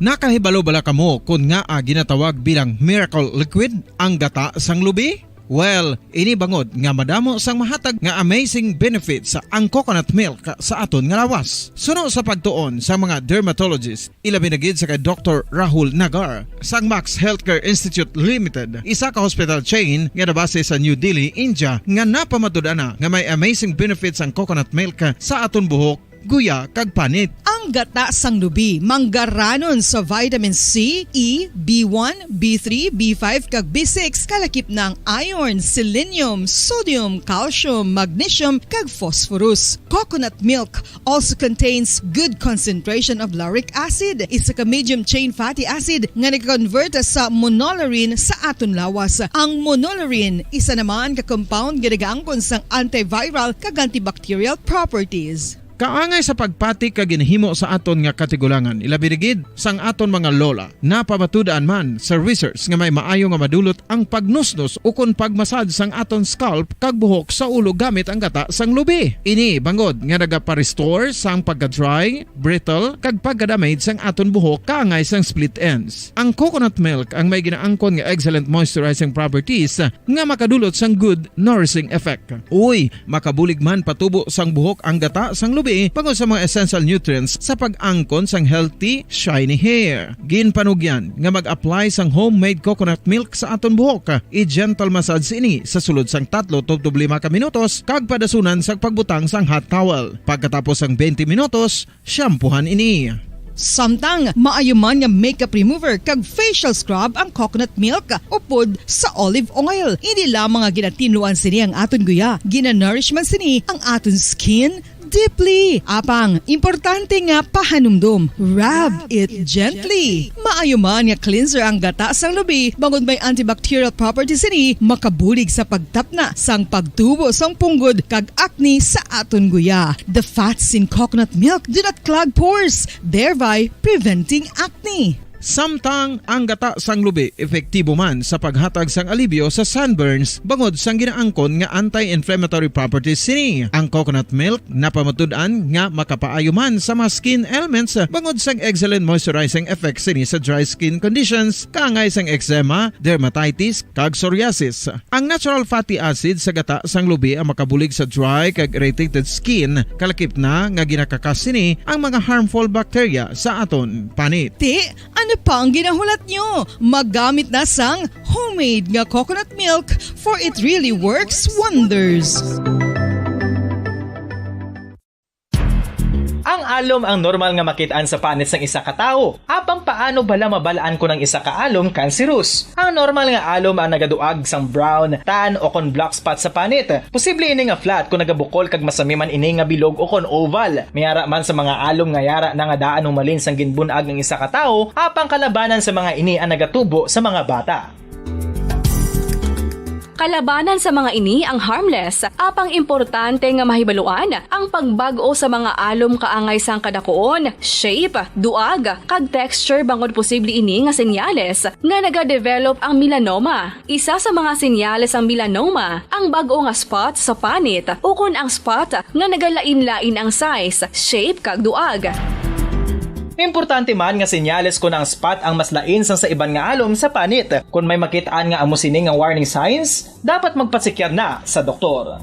Nakahibalo bala kamo kon ngaa ginatawag bilang miracle liquid ang gata sang lubi? Well, ini bangod nga madamo sang mahatag nga amazing benefits ang coconut milk sa aton nga lawas. Suno sa pagtuon sa mga dermatologist, ilabi na gid sa kay Doktor Rahul Nagar sang Max Healthcare Institute Limited, isa ka hospital chain nga nabase sa New Delhi, India, nga napamatud-an na nga may amazing benefits ang coconut milk sa aton buhok, guya, kag panit. Ang gata sang lubi manggaranon sa vitamin C, E, B one, B three, B five, kag B six, kalakip na ang iron, selenium, sodium, calcium, magnesium, kag phosphorus. Coconut milk also contains good concentration of lauric acid, isa ka medium chain fatty acid nga nag-convert sa monolaurin sa aton lawas. Ang monolaurin, isa naman ka compound nga nagaangkon sang antiviral kag antibacterial properties. Kaangay sa pagpati kag ginhimo sa aton nga katigulangan, ilabi na gid sang aton mga lola. Napamatud-an man sa research nga may maayo nga madulot ang pagnusnos ukon pagmasad sang aton scalp kag buhok sa ulo gamit ang gata sang lubi. Ini bangod nga nagapa-restore sang pagka-dry, brittle, kag pagka-damage sang aton buhok kaangay sang split ends. Ang coconut milk ang may ginaangkon nga excellent moisturizing properties nga makadulot sang good nourishing effect. Uy, makabulig man patubo sang buhok ang gata sang lubi bangod sa mga essential nutrients sa pag-angkon sang healthy, shiny hair. Ginpanugyan nga mag-apply sang homemade coconut milk sa aton buhok. I-gentle massage ini sa sulod sang tatlo tubtob lima ka minutos kag padasunan sa pagbutang sang hot towel. Pagkatapos sang twenty minutos, shampoohan ini. Samtang maayo man nga makeup remover kag facial scrub ang coconut milk upod sa olive oil. Hindi lamang nga ginatinluan sini ang aton guya, ginanourish man sini ang aton skin, deeply. Apang, importante nga pahanumdom. Rub it gently. Maayo man nga cleanser ang gata sang lubi, bangod may antibacterial properties sini, makabulig sa pagtapna sang pagtubo sang punggod kag acne sa aton guya. The fats in coconut milk do not clog pores, thereby preventing acne. Samtang ang gata sang lubi epektibo man sa paghatag sang alibyo sa sunburns bangod sang ginaangkon nga anti-inflammatory properties sini. Ang coconut milk napamatud-an nga makapaayo man sa mga skin ailments bangod sang excellent moisturizing effect sini sa dry skin conditions, kaangay sang eczema, dermatitis, kag psoriasis. Ang natural fatty acid sa gata sang lubi ang makabulig sa dry kag irritated skin, kalakip na nga ginakakas sini ang mga harmful bacteria sa aton panit. Ti, ano pa ang ginahulat nyo? Maggamit na sang homemade nga coconut milk, for it really works wonders. Ang alom ang normal nga makit-an sa panit sang isa ka tawo. Apang paano bala mabal-an kon ang isa ka alom cancerous? Ang normal nga alom ang nagaduag sang brown, tan, o kon black spot sa panit. Posible ini nga flat kon nagabukol kag masami man ini nga bilog o kon oval. May ara man sa mga alom nga yara na nga daan humalin sang ginbun-ag ang isa ka tawo, apang kalabanan sa mga ini ang nagatubo sa mga bata. Kalabanan sa mga ini ang harmless, apang importante nga mahibaluan ang pagbag-o sa mga alom kaangay sang kadakuon, shape, duag, kag texture, bangod posible ini nga senyales nga nagadevelop ang melanoma. Isa sa mga senyales sang melanoma ang bag-o nga spot sa panit ukon ang spot nga nagalain-lain ang size, shape, kag duag. Importante man nga senyales kon ang spot ang mas lain sang sa iban nga alom sa panit. Kon may makit-an nga amo sini nga warning signs, dapat magpasikyar na sa doktor.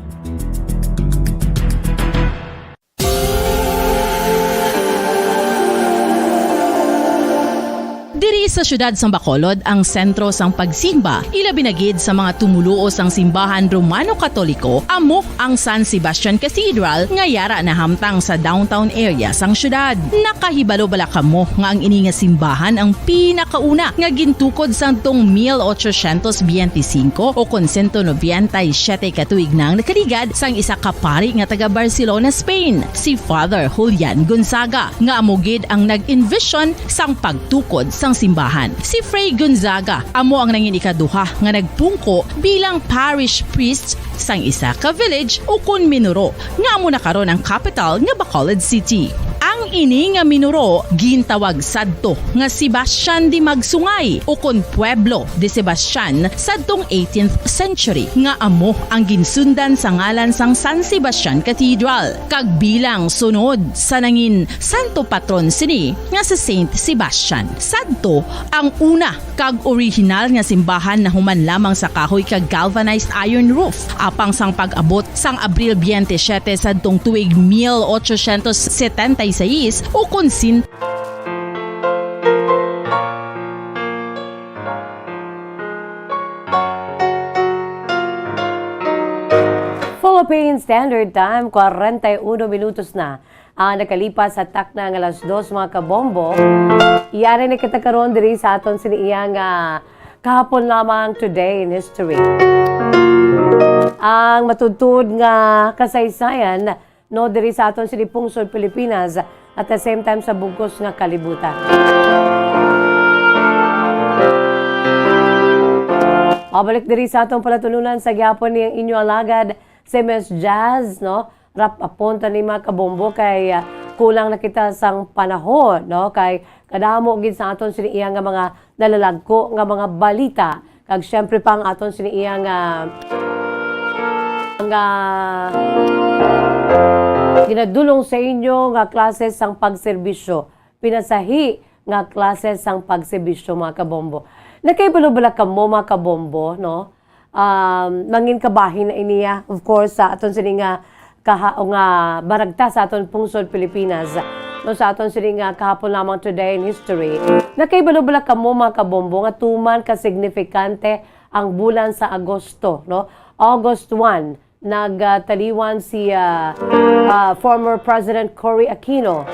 Diri sa siyudad sang Bacolod ang sentro sang pagsimba, ilabi na gid sa mga tumuluo sang simbahan Romano-Katoliko, amo ang San Sebastian Cathedral nga yara nahamtang sa downtown area sang siyudad. Nakahibalo bala kamo nga ang ini nga simbahan ang pinakauna nga gintukod sadtong mil ochocientos biyente singko o kon sento nobenta y siyete ka tuig na ang nakaligad sang isa ka pari nga taga Barcelona, Spain, si Father Julian Gonzaga, nga amo gid ang nag-envision sang pagtukod sang simbahan. Si Fray Gonzaga amo ang nangin ikaduha nga nagpungko bilang parish priest sang isa ka village ukon minuro nga amo na karon ang kapital nga Bacolod City. Ang ini nga minuro gintawag sadto nga Sebastian de Magsungay ukon Pueblo de Sebastian sadtong eighteenth century, nga amo ang ginsundan sa ngalan sang San Sebastian Cathedral, kag bilang sunod sa nangin santo patron sini nga si Saint Sebastian. Sadto ang una kag orihinal nga simbahan nahuman lamang sa kahoy kag galvanized iron roof, apang sang pag-abot sang Abril biyente siyete sadtong tuig mil ochocientos setenta y seis, ukon sin- Philippine Standard Time, kwarenta y uno minutos na ang nakalipas sa takna nga alas dos, mga kabombo. Yari na kita karon diri sa aton sini iya nga kahapon lamang, Today in History. Ang matudtod nga kasaysayan, no, diri sa aton sini pungsod Pilipinas, at the same time sa bugkos nga kalibutan. Mabalik diri sa atong palatununan sa gihapon ni ang inyo alagad, si Miss Jazz, no? Wrap up ta ni, mga kabombo, kay, ah, kulang na kita sang panahon, no? Kay kadamo gid sa aton sini iya nga mga nalalagko nga mga balita. Kag siyempre pa ang aton sini iya nga, nga ginadulong sa inyo nga klase sang pagserbisyo, pinasahi nga klase sang pagserbisyo, mga kabombo. Nakahibalo bala kamo, mga kabombo, no? Um, mangin kabahin na iniya, of course, sa aton sini nga kaha-, o nga baragta sa aton pungsod Pilipinas. No, sa aton sini nga kahapon lamang, Today in History. Nakahibalo bala kamo, mga kabombo, nga tuman ka signifikante ang bulan sa Agosto, no? August one, nagtaliwan si, ah, ah, former President Cory Aquino.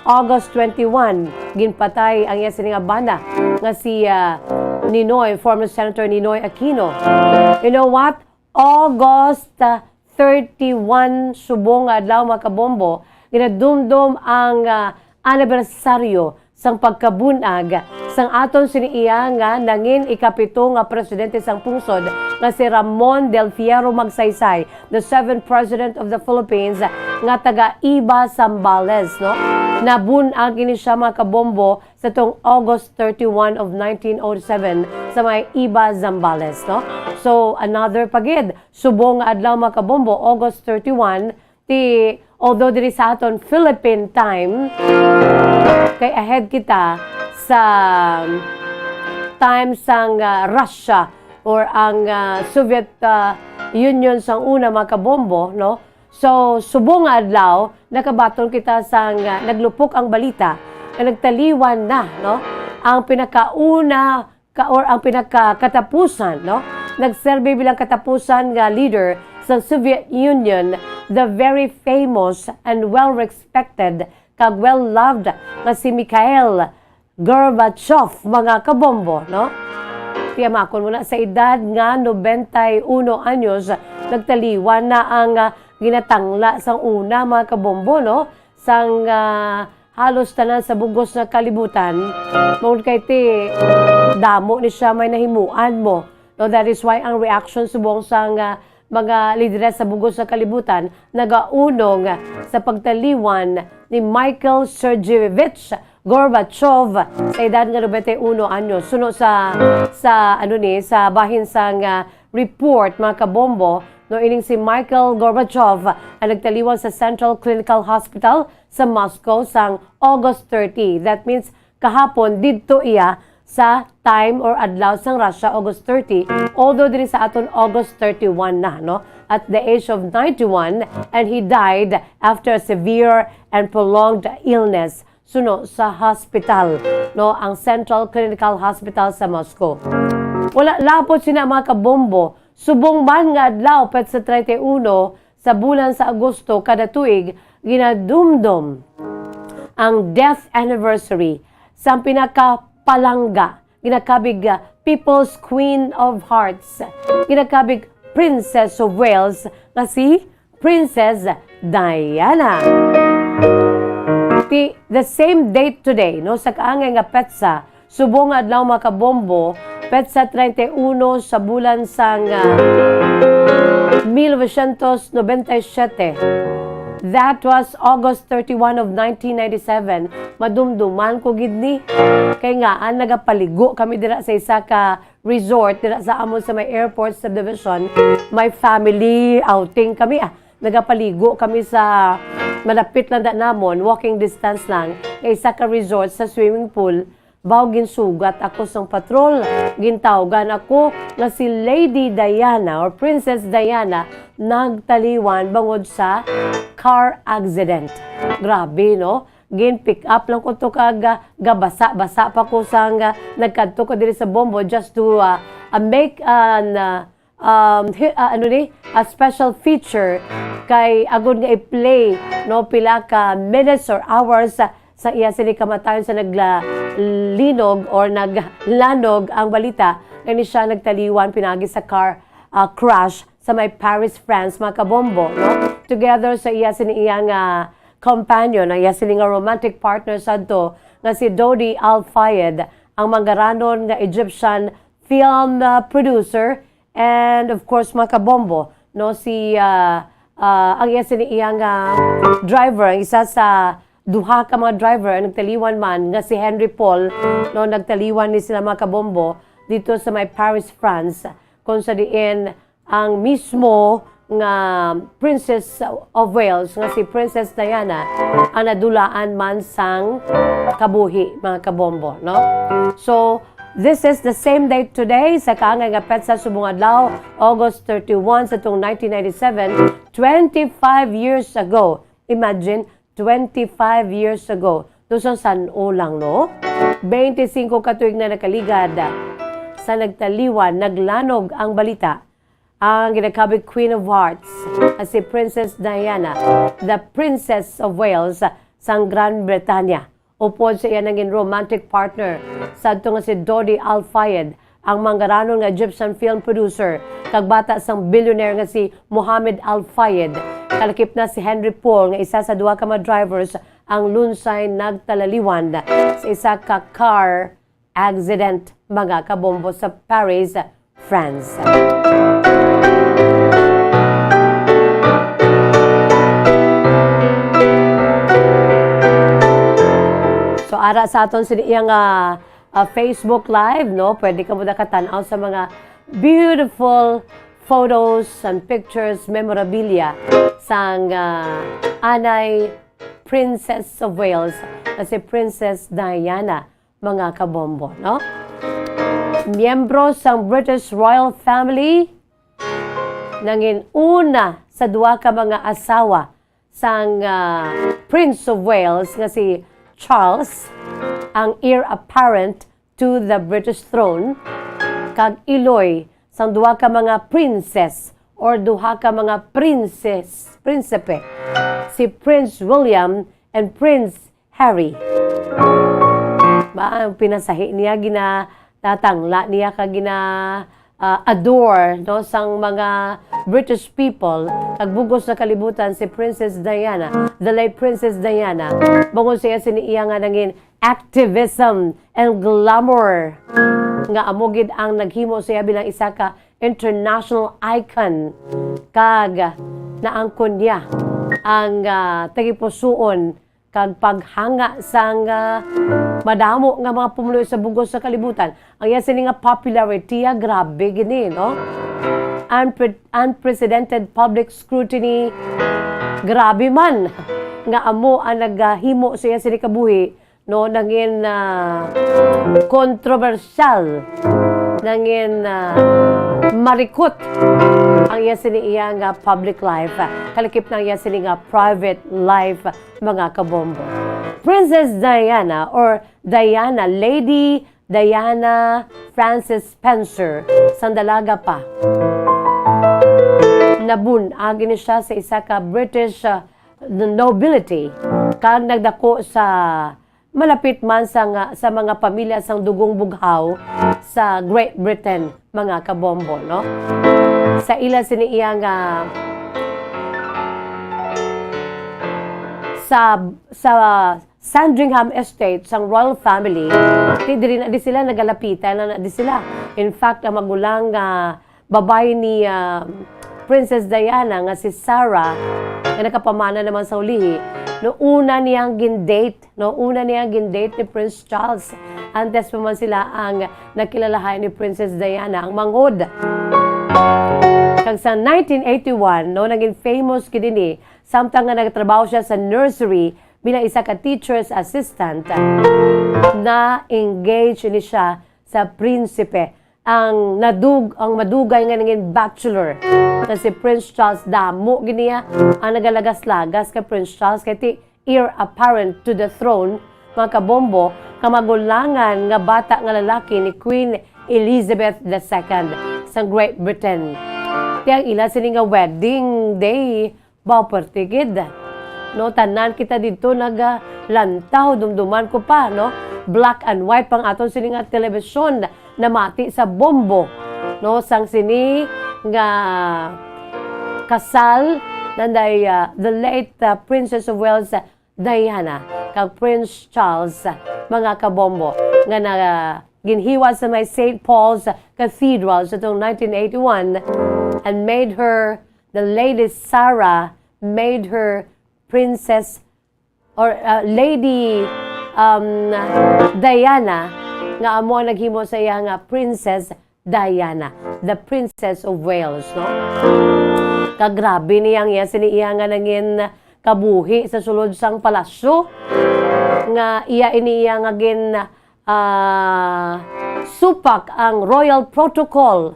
August twenty-one, ginpatay ang iya sini nga bana nga si, ah, Ninoy, former Senator Ninoy Aquino. You know what? August, ah, thirty-one subong nga adlaw, mga kabombo, ginadumdom ang, ah, anibersaryo sang pagkabun-ag sang aton sini iya nga nangin ikapito nga presidente sang pungsod nga si Ramon Del Fierro Magsaysay, the seventh president of the Philippines, nga taga Iba, Zambales, no? Nabun-ag ini siya, mga kabombo, sa tong August thirty-one of nineteen oh seven sa may Iba, Zambales, no? So, another pagid, subong nga adlaw, mga kabombo, August thirty-one, ti, although diri sa aton Philippine time, kay ahead kita sa time sang, ah, Russia or ang, ah, Soviet, ah, Union sang una, mga kabombo, no? So, subong nga adlaw, nakabaton kita sang, ah, naglupok ang balita nga nagtaliwan na, no? Ang pinakauna ka, or ang pinakakatapusan, no? Nagserbi bilang katapusan nga leader sa Soviet Union, the very famous and well-respected kag well-loved nga si Mikhail Gorbachev, mga kabombo, no? Tiyamakon mo na, sa edad nga nobenta y uno anyos, nagtaliwan na ang, ah, ginatangla sang una, mga kabombo, no? Sang, ah, halos tanan sa bugos nga kalibutan, maol kay ti damo ni siya may nahimuan mo. No, that is why ang reaction subong sang, ah, mga lideres sa bugos nga kalibutan nagaunong sa pagtaliwan ni Michael Sergeyevich Gorbachev sa edad nga nobenta y uno anyos. Suno sa, sa, ano ni, sa bahin sang, ah, report, mga kabombo, no, ining si Michael Gorbachev ang nagtaliwan sa Central Clinical Hospital sa Moscow sang August thirty. That means, kahapon, didto iya sa time or adlaw sang Russia, August thirty, although diri sa aton August thirty-one na, no? At the age of ninety-one, and he died after a severe and prolonged illness, suno sa hospital, no, ang Central Clinical Hospital sa Moscow. Wala lapot sina, mga kabombo, subong man nga adlaw, petsa treinta y uno sa bulan sa Agosto kada tuig, ginadumdom ang death anniversary sang pinakapalangga, ginakabig, ah, People's Queen of Hearts, ginakabig Princess of Wales nga si Princess Diana. Ti, the same date today, no, sa kaangay nga petsa, subong nga adlaw, mga kabombo, petsa treinta y uno sa bulan sang, ah, mil novecientos nobenta y siete. That was August thirty-one of nineteen ninety-seven. Madumduman ko gid ni. Kay ngaa, nagapaligo kami dira sa isa ka resort dira sa amon sa may airport subdivision. May family outing kami, ah. Nagapaligo kami sa malapit lang da namon, walking distance lang, nga isa ka resort sa swimming pool. Baw ginsugat ako sang patrol. Gintawgan ako nga si Lady Diana or Princess Diana nagtaliwan bangod sa car accident. Grabe, no? Gin-pick up lang ko to kag, ah, gabasa-basa pa ko sang, ah, nagkadto ko diri sa Bombo just to, ah, ah, make an, ah, um, hi-, ah, ano ni, a special feature kay agod nga i-play, no, pila ka minutes or hours sa, sa iya sini kamatayon sa nagla-, linog or naglanog ang balita nga ni siya nagtaliwan pinagi sa car, ah, crash sa may Paris, France, mga kabombo, no? Together sa iya sini iyang, ah, companion, ang iya sini nga romantic partner sadto nga si Dodi Al Fayed, ang manggaranon nga Egyptian film, ah, producer, and of course, mga kabombo, no, si, ah, ah, ang iya sini iyang, ah, driver, ang isa sa duha ka mga driver ang nagtaliwan man nga si Henry Paul, no, nagtaliwan ni sila, mga kabombo, dito sa may Paris, France, kung sa diin ang mismo nga Princess of Wales nga si Princess Diana ang nadulaan man sang kabuhi, mga kabombo, no? So, this is the same day today, sa kaangay nga petsa subong adlaw, August thirty-one sa tong nineteen ninety-seven, twenty-five years ago. Imagine, twenty-five years ago. Daw sang san-o lang, no? Twenty-five ka tuig na nakaligad sa nagtaliwan, naglanog ang balita. Ang ginakabig Queen of Hearts, nga si Princess Diana, the Princess of Wales, sang Grand Bretanya, upod sa iya nangin romantic partner sadto nga si Dodi Al Fayed, Ang manggaranon nga Egyptian film producer kag bata sang billionaire nga si Mohammed Al Fayed, kalakip na si Henry Paul nga isa sa duha ka mga drivers ang lunsay nagtalaliwan sa isa ka car accident, mga kabombo, sa Paris, France. So, ara sa aton sini iyang, ah, ah, Facebook Live, no? Pwede kamo nakatan-aw sa mga beautiful photos and pictures, memorabilia sang, ah, anay Princess of Wales, na si Princess Diana, mga kabombo, no? Miyembro sang British royal family, nangin una sa duha ka mga asawa sang, ah, Prince of Wales nga si Charles, ang heir apparent to the British throne, kag iloy sang duha ka mga princess or duha ka mga princes, prinsipe, si Prince William and Prince Harry. Ba, ang pinasahi niya, gina-, natangla niya ka gina, ah, adore, no, sang mga British people, kag bug-os na kalibutan si Princess Diana, the late Princess Diana, bangod sa iya sini iya nga nangin activism and glamour, nga amo gid ang naghimo siya bilang isa ka international icon, kag naangkon niya ang, ah, tagipusuon kag paghanga sang, ah, madamo nga mga pumuluyo sa bug-os sa kalibutan. Ang iya sini nga popularity, ah, grabe gini, no? Unpre-, unprecedented public scrutiny, grabe man nga amo ang naghimo sa iya sini kabuhi, no, nangin, ah, kontrobersyal, nangin, ah, marikot ang iya sini iya nga public life, ah, kalakip na ang iya sini nga private life, mga kabombo. Princess Diana or Diana, Lady Diana Frances Spencer, sang dalaga pa, nabun-ag ini siya sa isa ka British, ah, nobility, kag nagdako sa malapit man sa nga, sa mga pamilya sang dugong bughaw sa Great Britain, mga kabombo, no? Sa ila sini iya nga sa, sa Sandringham Estate sang royal family, ti diri na di sila nagalapitan na, na di sila. In fact, ang magulang nga babayi ni, ah, Princess Diana nga si Sarah, nga nakapamana naman sa ulihi, no, una niyang gin-date, no, una niyang gin-date ni Prince Charles. Antes pa man sila ang nakilalahay ni Princess Diana, ang manghod. Kag sa nineteen eighty-one, no, naging famous gid ini, samtang nga nagtrabaho siya sa nursery bilang isa ka teacher's assistant, na-engage ni siya sa prinsipe. Ang nadug-, ang madugay nga nangin bachelor na si Prince Charles, damo gid niya ang nagalagas-lagas kay Prince Charles, kay ti heir apparent to the throne, mga kabombo, kamagulangan nga bata nga lalaki ni Queen Elizabeth the Second sang Great Britain. Ti ang ila sini nga wedding day, baw, perte gid. No, tanan kita didto nagalantaw, dumduman ko pa, no? Black and white pang aton sini nga telebisyon, namati sa bombo, no? Sang sini nga kasal, nanday, ah, the late, ah, Princess of Wales, ah, Diana, kag Prince Charles, ah, mga kabombo, nga na, ginhiwat sa may Saint Paul's Cathedral sa tuong nineteen eighty-one, and made her, the Lady Sarah made her Princess or, uh, Lady, um, Diana, nga amo ang naghimo sa iya nga Princess Diana, the Princess of Wales, no? Kag grabe niya ang iya sini iya nga nangin kabuhi sa sulod sang palasyo, nga iya ini iya nga gin, ah, supak ang royal protocol,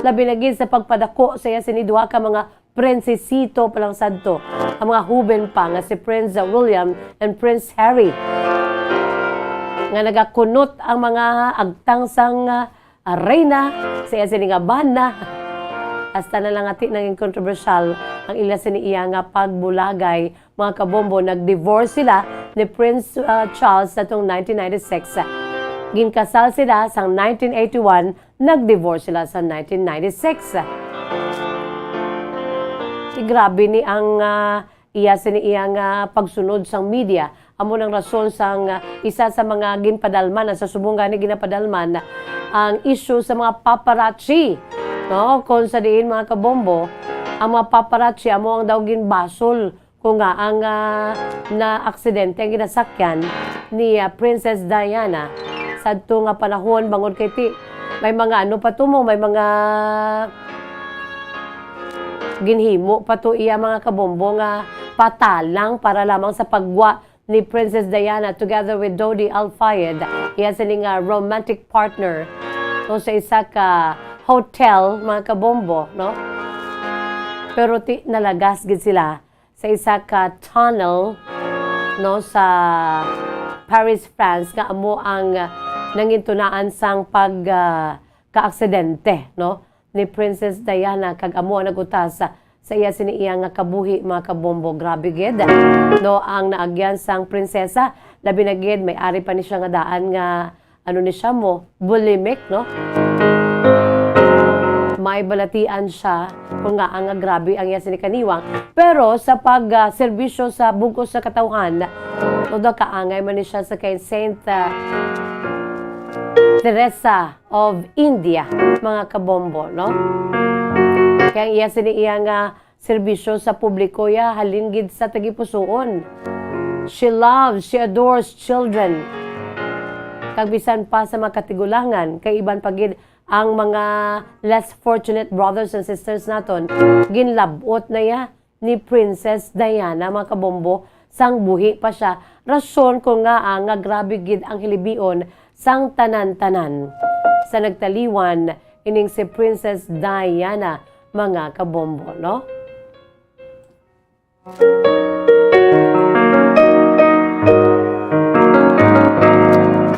labi na gid sa pagpadako sa iya sini duha ka mga prinsesito pa lang sadto, ang mga huben pa nga si Prince William and Prince Harry, nga nagakunot ang mga agtang sang, ah, reyna sa iya sini nga bana. Hasta na lang ati naging kontrobersyal ang ila sini iya nga pagbulagay, mga kabombo. Nag-divorce sila ni Prince, ah, Charles sa tong nineteen ninety-six. Ginkasal sila sang nineteen eighty-one Nag-divorce sila sa nineteen ninety-six. Di grabe ni ang, ah, iya sini iya nga pagsunod sang media. Amo nang rason sang, ah, isa sa mga ginpadalman, sa subong gani ginapadalman, ang issue sa mga paparazzi, no? Kung sa diin, mga kabombo, ang mga paparazzi amo ang daw ginbasol kung nga ang, ah, na aksidente ang ginasakyan ni, ah, Princess Diana sadto nga panahon, bangod kay ti-, may mga ano pa to mo, may mga ginhimo pa to iya, mga kabombo, nga patalang para lamang sa paggwa ni Princess Diana together with Dodi Al-Fayed, iya sini nga romantic partner, no, sa isa ka hotel, mga kabombo, no? Pero ti-, nalagas gid sila sa isa ka tunnel, no, sa Paris, France, nga amo ang, ah, nangintunaan sang pag, ah, kaaksidente, no, ni Princess Diana, kag amo ang nag-utas sa, sa iya sini iya nga kabuhi, mga kabombo. Grabe gid, no, ang naagyan sang prinsesa, labi na gid may ari pa ni siya nga daan nga ano ni siya mo, bulimic, no? May balatian siya kung nga ang grabe ang iya sini kaniwang. Pero sa pag, ah, serbisyo sa bug-os sa katawhan, todo kaangay man ni siya sa kay Saint, ah, Teresa of India, mga kabombo, no? Kaya ang iya sini iya nga serbisyo sa publiko ya halin gid sa tagipusoon. She loves, she adores children. Kag bisan pa sa mga katigulangan, kay iban pa gid ang mga less fortunate brothers and sisters naton, ginlab-ot na ya ni Princess Diana, mga kabombo, sang buhi pa siya. Rason ko nga, ah, nga grabe gid ang hilibion sang tanan-tanan sa nagtaliwan ining si Princess Diana, mga kabombo, no?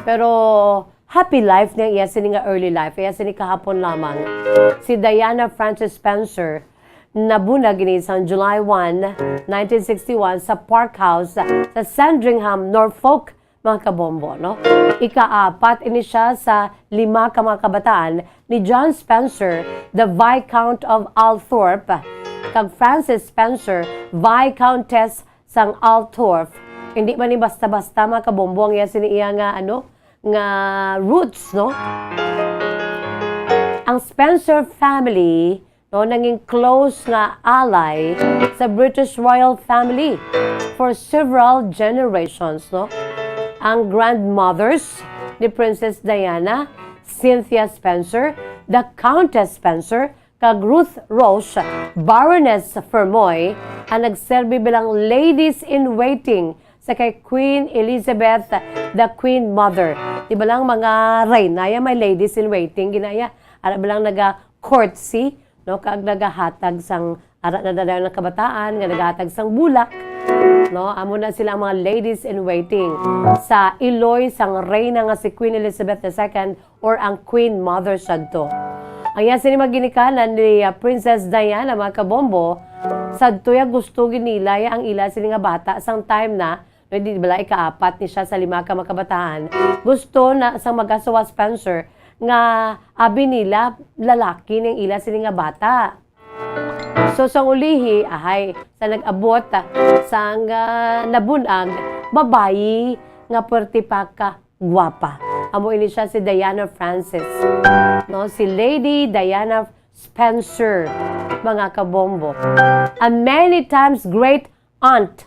Pero happy life niya, iya sini nga early life, iya sini kahapon lamang. Si Diana Frances Spencer, nabunag ini sang July one, nineteen sixty-one, sa Park House sa Sandringham, Norfolk, mga kabombo, no? Ikaapat ini siya sa lima ka mga kabataan ni John Spencer, the Viscount of Althorp, kag Frances Spencer, Viscountess sang Althorp. Hindi man ni basta-basta, mga kabombo, ang iya sini iya nga, ano, nga roots, no? Ang Spencer family, no, nanging close nga ally sa British royal family for several generations, no? Ang grandmothers ni Princess Diana, Cynthia Spencer, the Countess Spencer, kag Ruth Roche, Baroness Fermoy, ang nagserbi bilang ladies-in-waiting sa kay Queen Elizabeth, the Queen Mother. Di ba lang mga reyna, ya may ladies-in-waiting, ginaya? Ara ba lang naga-courtesy, no? Kag nagahatag sang ara na dayon ang kabataan, nga nagahatag sang bulak, no? Amo na sila ang mga ladies-in-waiting sa iloy sang reyna nga si Queen Elizabeth the second, or ang Queen Mother sadto. Ang iya sini mga ginikanan ni, ah, Princess Diana, mga kabombo, sadto ya gusto gid nila ya ang ila sini nga bata sang time na, no, di bala ikaapat ni siya sa lima ka mga kabataan. Gusto na sang mag-asawa Spencer nga abi nila lalaki ning ila sini nga bata. So, sang ulihi, ahay, sa nag-abot, ah, sang, ah, nabun-ag, babayi nga puwerte pa ka gwapa. Amo ini siya si Diana Francis. No, si Lady Diana Spencer, mga kabombo. A many times great aunt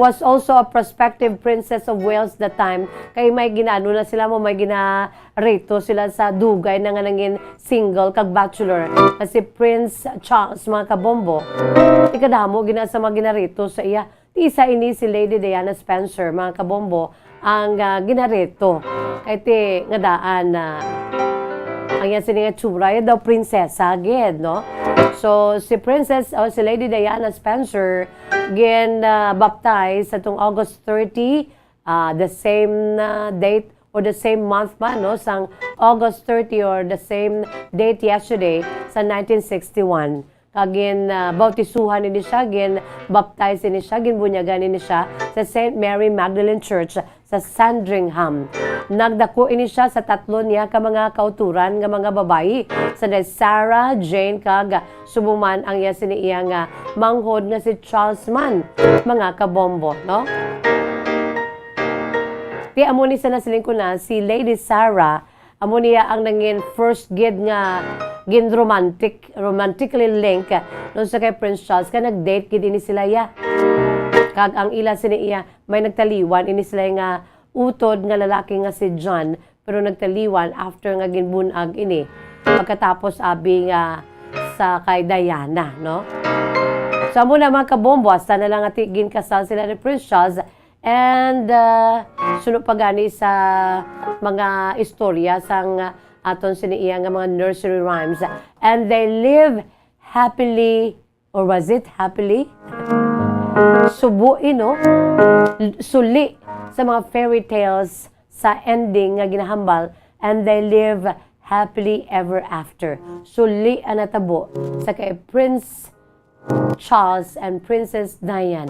was also a prospective Princess of Wales that time. Kay may ginaano na sila mo, may ginarito sila sa dugay na nga nangin single kag bachelor, na si Prince Charles, mga kabombo. Ikadamo gina sa mga ginarito sa iya. Ti isa ini si Lady Diana Spencer, mga kabombo, ang, ah, ginareto. Kay ti nga daan na ang iya sini nga tsura, iya daw prinsesa gid, no? So, si Princess, o si Lady Diana Spencer, gin, ah, baptize sa tong August thirty, ah, the same, ah, date or the same month man, no? Sang August thirty or the same date yesterday sa nineteen sixty-one. Kag gin, ah, bautisuhan ini siya, gin-baptize ini siya, ginbunyagan ini siya sa Saint Mary Magdalene Church sa Sandringham. Nagdako ini siya sa tatlo niya ka mga kauturan nga mga babayi, sa Sarah, Jane, kag subong man ang iya sini iya nga manghod nga si Charles man, mga kabombo, no? Ti amo ni sa nasiling ko na, si Lady Sarah, amo niya ang nangin first gid nga gin romantic, romantically link, no, sa kay Prince Charles, kay nag-date gid ini sila ya. Kag ang ila sini iya, may nagtaliwan ini sila nga utod nga lalaki nga si John, pero nagtaliwan after nga ginbun-ag ini. Pagkatapos abi nga sa kay Diana, no? So, amo na, mga kabombo, hasta na lang nga ti-, ginkasal sila ni Prince Charles, and, ah, suno pa gani sa mga istorya sang aton sini iya nga mga nursery rhymes. And they live happily, or was it happily? Subo, eh, no? Suli sa mga fairy tales sa ending nga ginahambal, and they live happily ever after. Suli ang natabo sa kay Prince Charles and Princess Diana.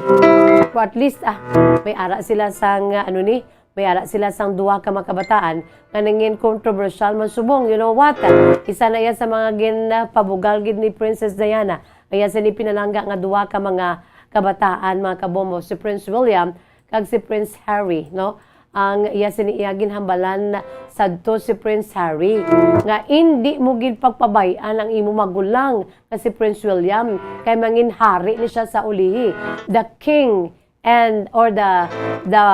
Pero at least, ah, may ara sila sang, ah, ano ni, may ara sila sang duha ka mga kabataan nga nangin kontrobersyal man subong. You know what? Isa na iya sa mga ginpabugal gid ni Princess Diana. Ang iya sini pinalangga nga duha ka mga kabataan, mga kabombo, si Prince William kag si Prince Harry, no? Ang iya sini iya ginhambalan sadto si Prince Harry nga indi mo gid pagpabay-an ang imo magulang nga si Prince William, kay mangin hari ni siya sa ulihi. The king and, or the, the,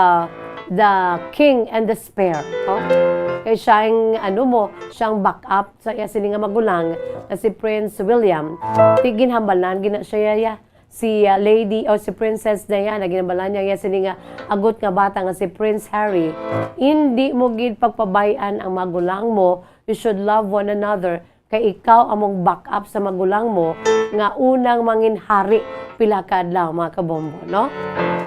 the king and the spare, no? Kay siya ang, ano mo, siyang backup sa iya sini nga magulang nga si Prince William. Ti ginhambalan gina siya ya, si, ah, Lady, o si Princess Diana, ginhambalan niya ya sini nga agot nga bata nga si Prince Harry, "Indi mo gid pagpabay-an ang magulang mo. You should love one another. Kay ikaw among backup sa magulang mo nga unang mangin hari pila ka adlaw," mga kabombo, no?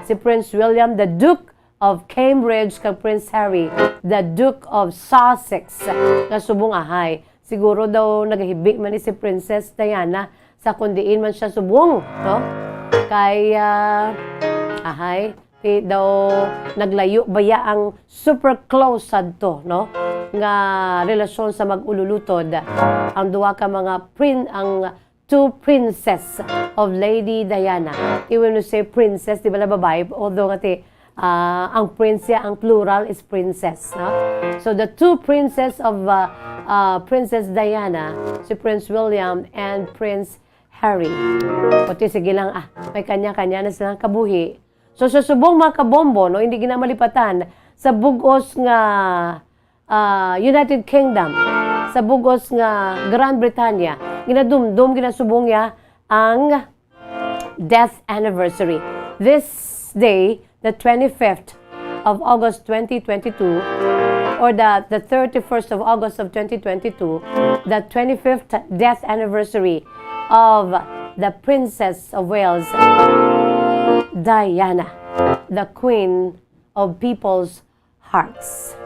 Si Prince William, the Duke of Cambridge, kag Prince Harry, the Duke of Sussex, nga subong ahay. Siguro daw nagahibi man ni si Princess Diana sa kung diin man siya subong, no? Kay, ah, ahay, ti daw naglayo baya ang super close sadto, no? Nga relasyon sa mag-ululutod ang duha ka mga prin-, ang two princess of Lady Diana. Even you say princess, di ba, na babae? Although nga ti, ah, ang prince ya, ang plural is princess, no? So, the two princess of, ah, ah, Princess Diana, si Prince William and Prince Harry. Pati sige lang, ah, may kanya-kanya na silang kabuhi. So, sa subong, mga kabombo, no, hindi gina malipatan sa bugos nga ah, United Kingdom, sa bugos nga Grand Britanya, ginadumdom, ginasubong niya ang death anniversary. This day, the twenty-fifth of August twenty twenty-two, or the, the thirty-first of August of twenty twenty-two, the twenty-fifth death anniversary of the Princess of Wales, Diana, the Queen of People's Hearts.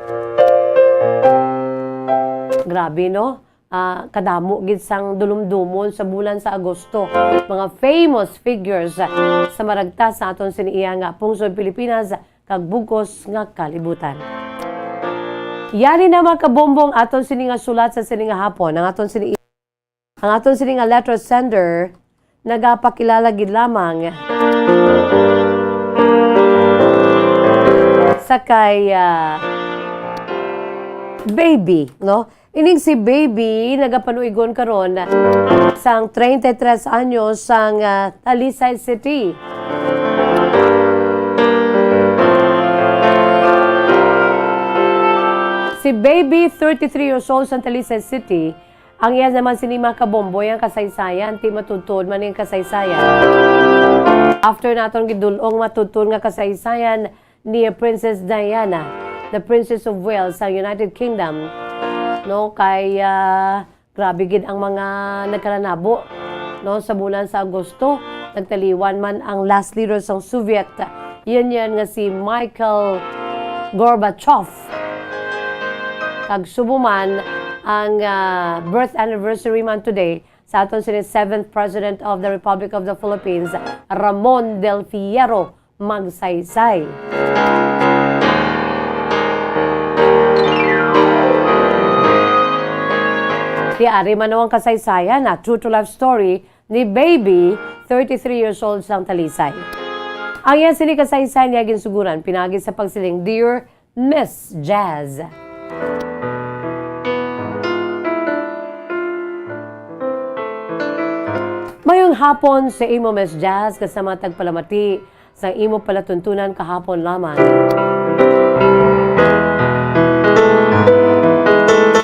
Grabe, no? Ah, kadamo gid sang dulumdumon sa bulan sa Agosto. Mga famous figures sa maragta sa aton sini iya nga pungsod Pilipinas kag bugos nga kalibutan. Yari na, mga kabombo, ang aton sini nga sulat sa sini nga hapon. Ang aton sini Ang aton sini nga letter sender nagapakilala gid lamang sa kay, ah, Baby, no? Ining si Baby nagapanuigon karon sang treinta y tres anyos sang, ah, Talisay City. Si Baby, thirty-three years old, sang Talisay City, ang iya naman sini, mga kabomboy, ang kasaysayan, ti matudtod man ang kasaysayan. After naton gidul-ong matudtod nga kasaysayan ni Princess Diana, the Princess of Wales sa United Kingdom, no, kay, ah, grabe gid ang mga nagkalanabo, no, sa bulan sa Agosto. Nagtaliwan man ang last leader sang Soviet Union nga si Mikhail Gorbachev. Kag subong man ang, ah, birth anniversary man today sa aton sini seventh President of the Republic of the Philippines, Ramon Del Fierro Magsaysay. Ti ari man ang kasaysayan na true to life story ni Baby, thirty-three years old sang Talisay. Ang iya sini kasaysayan niya ginsuguran pinagi sa pagsiling, "Dear Miss Jazz." Mayong hapon sa imo, Miss Jazz, kag sa mga tagpalamati sa imo palatuntunan kahapon lamang.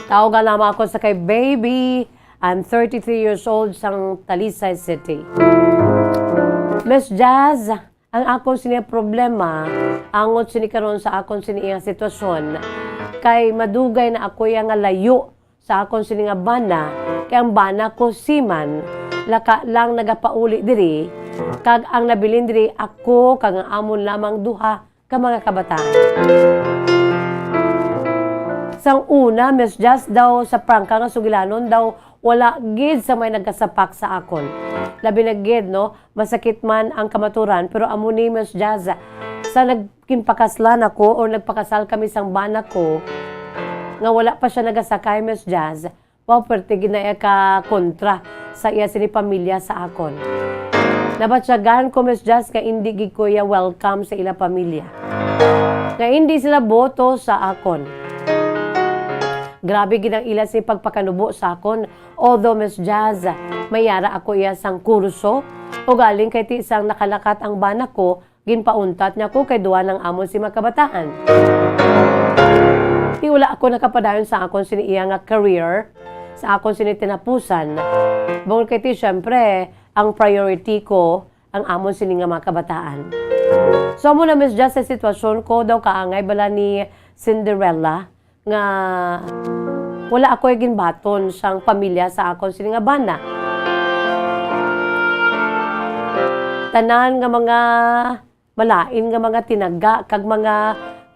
Tawag lamang ako sa kay Baby. I'm thirty-three years old sang Talisay City. Miss Jazz, ang akon sini problema, angot sini karon sa akon sini nga sitwasyon, kay madugay na ako iya nga layo sa akon sini nga bana, kay ang bana ko seaman, laka lang nagapauli diri, kag ang nabilin diri ako kag ang amon lamang duha ka mga kabataan. Sang una, Miss Jazz, daw sa prangka nga sugilanon daw wala gid sa may nagasapak sa akon. Labi na gid, no, masakit man ang kamaturan, pero amo ni, Miss Jazz, sa nagkinpakaslan ako o nagpakasal kami sang bana ko, nga wala pa siya nagasakay, Miss Jazz, wow, perte gid na iya ka kontra sa iya sini pamilya sa akon. Nabatyagan ko, Miss Jazz, nga indi gid ko iya welcome sa ila pamilya. Nga indi sila boto sa akon. Grabe gid ang ila sini pagpakanubo sa akon. Although, Miss Jazz, may yara ako iya sang kurso, ugaling kay ti sang nakalakat ang bana ko, ginpauntat niya ko kay duha nang amon si mga kabataan. Ti wala ako nakapadayon sa akon sini iya nga career, sa akon sini tinapusan. Bangod kay ti, syempre, ang priority ko, ang amon sini nga mga kabataan. So, amo na, Miss Jazz, sa sitwasyon ko, daw kaangay bala ni Cinderella, nga wala ako ginbaton sang pamilya sa akon sini nga bana. Tanan nga mga malain nga mga tinaga kag mga,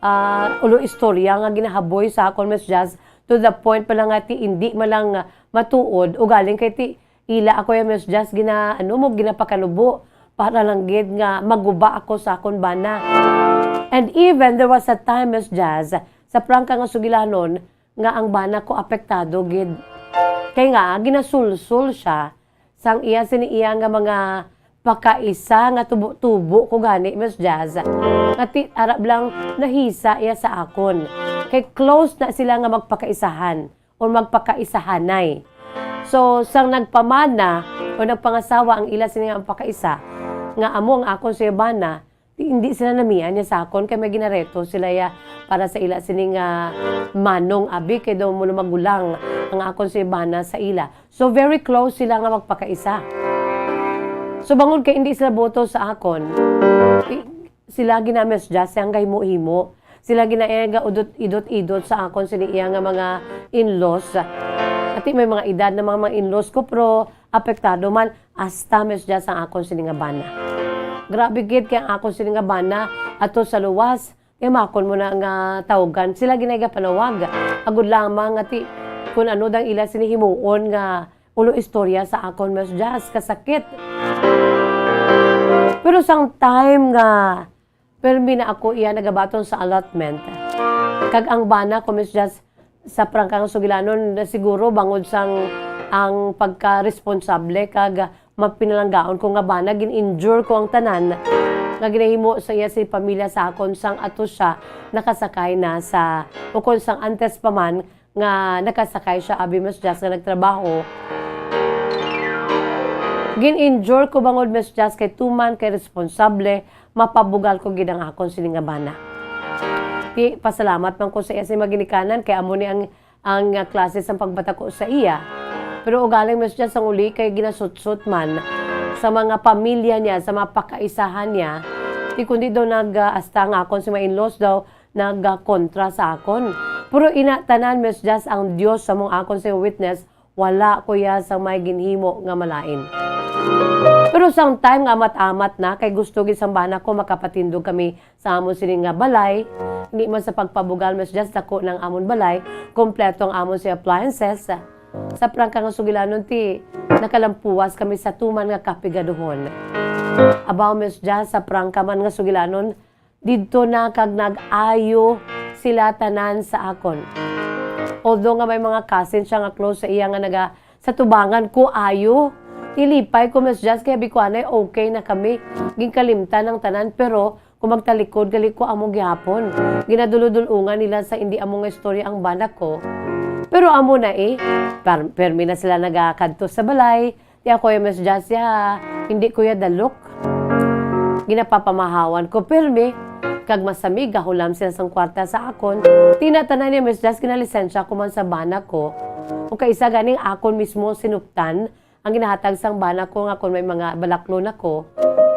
ah, ulo istorya nga ginahaboy sa akon, Miss Jazz, to the point pa lang nga ti indi man lang matuod, ugaling kay ti ila ako ya, Miss Jazz, gina-, ano mo, ginapakanubo para lang gid nga maguba ako sa akon bana. And even there was a time, Miss Jazz, sa prangka nga sugilanon, nga ang bana ko apektado gid. Kay nga, ginasulsol siya sang iya sini iya nga mga pakaisa nga tubo-tubo ko gani, Miss Jazz. Nga ti-, arab lang nahisa iya sa akon. Kay close na sila nga magpakaisahan o magpakaisahanay. So, sang nagpamana o nagpangasawa ang ila sini nga pakaisa, nga amo ang akon sa bana, di, hindi sila namian niya sa akon, kay may ginareto sila ya para sa ila sini nga manong abi, kay daw mo magulang ang akon si bana sa ila. So, very close sila nga magpakaisa. So, bangod kay hindi sila boto sa akon, i-, sila gina-Miss Jazz ang gahimo-himo. Sila gina-, eh, ga-udot-idot-idot sa akon sini iya nga mga in-laws. Ati may mga edad na mga, mga in-laws ko, pero apektado man, hasta, Miss Jazz, ang akon sini nga bana. Grabe gid kay ang akon sini nga bana ato sa luwas, kay makon mo na nga tawgan. Sila ginay gapanawag. Agud lamang nga ti, kun ano dang ila sini himuon nga ulo istorya sa akon, Miss Jazz, kasakit. Pero sang time nga permi na ako iya nagabaton sa allotment. Kag ang bana ko, Miss Jazz, sa prangkang sugilanon, na siguro bangod sang ang pagka-responsable kag mapinalanggaon ko nga bana, gin-injure ko ang tanan nga ginahimo sa iya si pamilya sa akon sang ato siya nakasakay na sa, o kon sang antes pa man, nga nakasakay siya, abi, Miss Jazz, nga nagtrabaho. Gin-injure ko bangod, Miss Jazz, kay tuman kay responsable, mapabugal ko gid ang akon sini nga bana. Ti, pasalamat man ko sa iya sa mga ginikanan, kay amo ni ang, ang, ah, klase sang pagbata ko sa iya. Pero ugaling, Miss Jazz, ang uli kay ginasutsot man sa mga pamilya niya, sa mga pakaisahan niya, ti kundi daw nag, ah, hasta ang akon si mga in-laws daw, nagakontra sa akon. Pero ina tanan, Miss Jazz, ang Dios sa mong akon sing witness, wala ko iya sa may ginhimo nga malain. Pero sang time nga amat-amat na, kay gusto gid sang bana ko makapatindog kami sa amon sini nga balay. Hindi man sa pagpabugal, Miss Jazz, dako ng amon balay, kompleto ang amon si appliances. Sa prangka nga sugilanon ti, nakalampuwas kami sa tuman nga kapigaduhon. Abaw, Miss Jazz, sa prangka man nga sugilanon, didto na kag nag-ayo sila tanan sa akon. Although nga may mga cousin siya nga close sa iya nga naga sa tubangan ko, ayo. Nilipay ko, Miss Jazz, kay abi ko anay okay na kami. Ginkalimtan ang tanan, pero kung magtalikod gali ko, amo gihapon. Ginadulodulungan nila sa indi amo nga istorya ang bana ko. Pero amo na eh, par- permi na sila nagakadto sa balay. Di ako ya, Miss Jazz, ya, hindi ko ya dalok. Ginapapamahawan ko permi, kag masami gahulam sila sang kwarta sa akon. Tinatanan niya, Miss Jazz, ginalisensya ko man sa bana ko. O kaisa ganing akon mismo sinuptan, ang ginahatag sang bana ko nga kon may mga balaklon ako,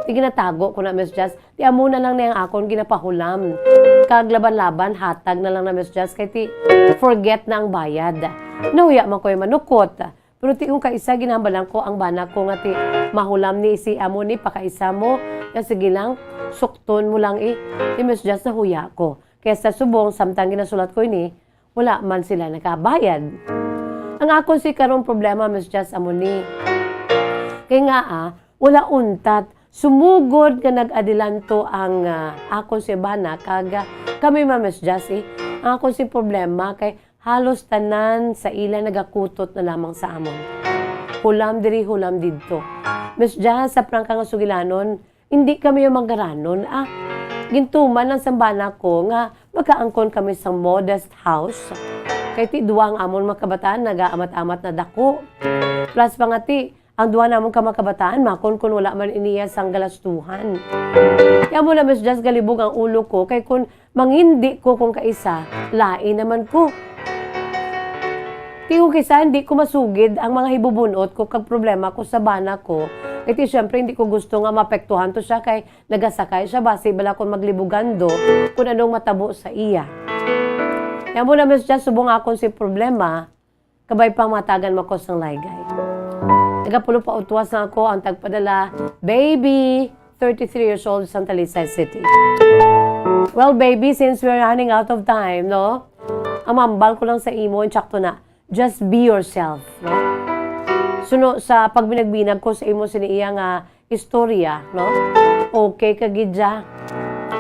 di ginatago ko na, Miss Jazz. Di amo na lang ni ang akon ginapahulam. Kag laban-laban, hatag na lang na, Miss Jazz, kay ti forget na ang bayad. Nahuya man ko'y manukot. Pero ti kung kaisa, ginahambalan ko ang bana ko nga ti mahulam ni si amo ni pakaisa mo. Nga sige lang, sukton mo lang eh. Ti, Miss Jazz, nahuya ko. Kaya sa subong, samtang ginasulat ko ini, wala man sila nakabayad. Ang akon si karong problema, Miss Jazz, amo ni. Kay nga, ah, wala untat, sumugod nga nag-adilanto ang, ah, akon si bana, kag, ah, kami man, Miss Jazz, eh, ang akon si problema kay halos tanan sa ila nagakutot na lamang sa amon. Hulam diri, hulam didto. Miss Jazz, sa prangka nga sugilanon, hindi kami yung manggaranon, ah. Gintuman lang sang bana ko nga magkaangkon kami sa modest house. Kay ti duwa ang amon mga kabataan nagaamat-amat na dako. Plus pa nga ti, ang duwa namon ka mga kabataan, makon kun wala man iniya sang galastuhan. Kaya mo na, Miss Jazz, galibog ang ulo ko, kay kun mangindi ko kung kaisa, lain naman ko. Ti kung kaisa, hindi ko masugid ang mga hibubunot ko kag problema ko sa bana ko. Kay ti, syempre, hindi ko gusto nga maapektuhan to siya kay nagasakay siya basi bala kung maglibugando kung anong matabo sa iya. Kaya mo na, Miss Jazz, subong akon si problema, kabay pang matagan mo ko sang laygay. Nagapulo pa utwas na ako ang tagpadala, baby, thirty-three years old, Santa Talisay City. Well, baby, since we're running out of time, no? Ang mambal ko lang sa imo, insakto na, just be yourself, no? Suno sa pagbinagbinag ko sa imo sini iya nga istorya, no? Okay ka gid siya.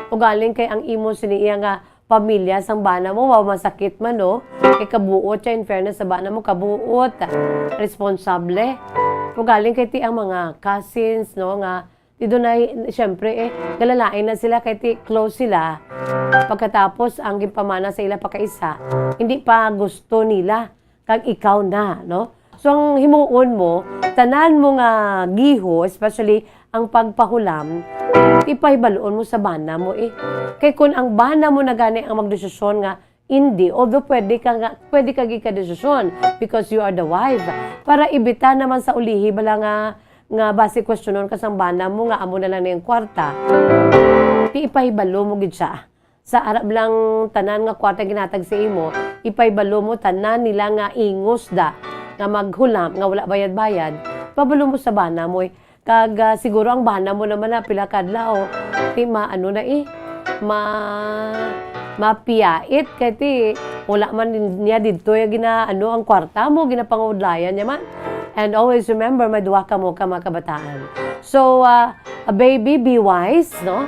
Ugaling kay ang imo sini iya nga pamilya sang bana mo, wow, masakit man, no? Kay kabuot siya, in fairness sa bana mo, kabuot, responsable. Ugaling kay ti ang mga cousins, no, nga ti dunay, syempre, eh, galalain na sila kay ti close sila. Pagkatapos, ang ginpamana sa ila pakaisa, hindi pa gusto nila kag ikaw na, no? So, ang himuon mo, tanan mo nga giho, especially ang pagpahulam, ipahibaluon mo sa bana mo, eh. Kay kun ang bana mo na gani ang magdesisyon nga hindi, although pwede ka nga, pwede ka gid ka desisyon because you are the wife. Para ibita naman sa ulihi bala nga, nga basi kwestiyonon ka sang bana mo nga amo na lang na yung kwarta, ti ipahibalo mo gid siya. Sa arab lang tanan nga kwarta ginatag sa imo, ipaibalo mo tanan nila nga ingos da nga maghulam nga wala bayad-bayad, pabalo mo sa bana mo, eh. Kag, ah, siguro ang bana mo naman na pila kadlaw, ti maano na, eh, ma-, mapiyait kay ti wala man din niya didto ya gina-, ano, ang kwarta mo, ginapangudlayan niya man. And always remember, may duha ka mo ka mga kabataan. So, ah, a baby, be wise, no?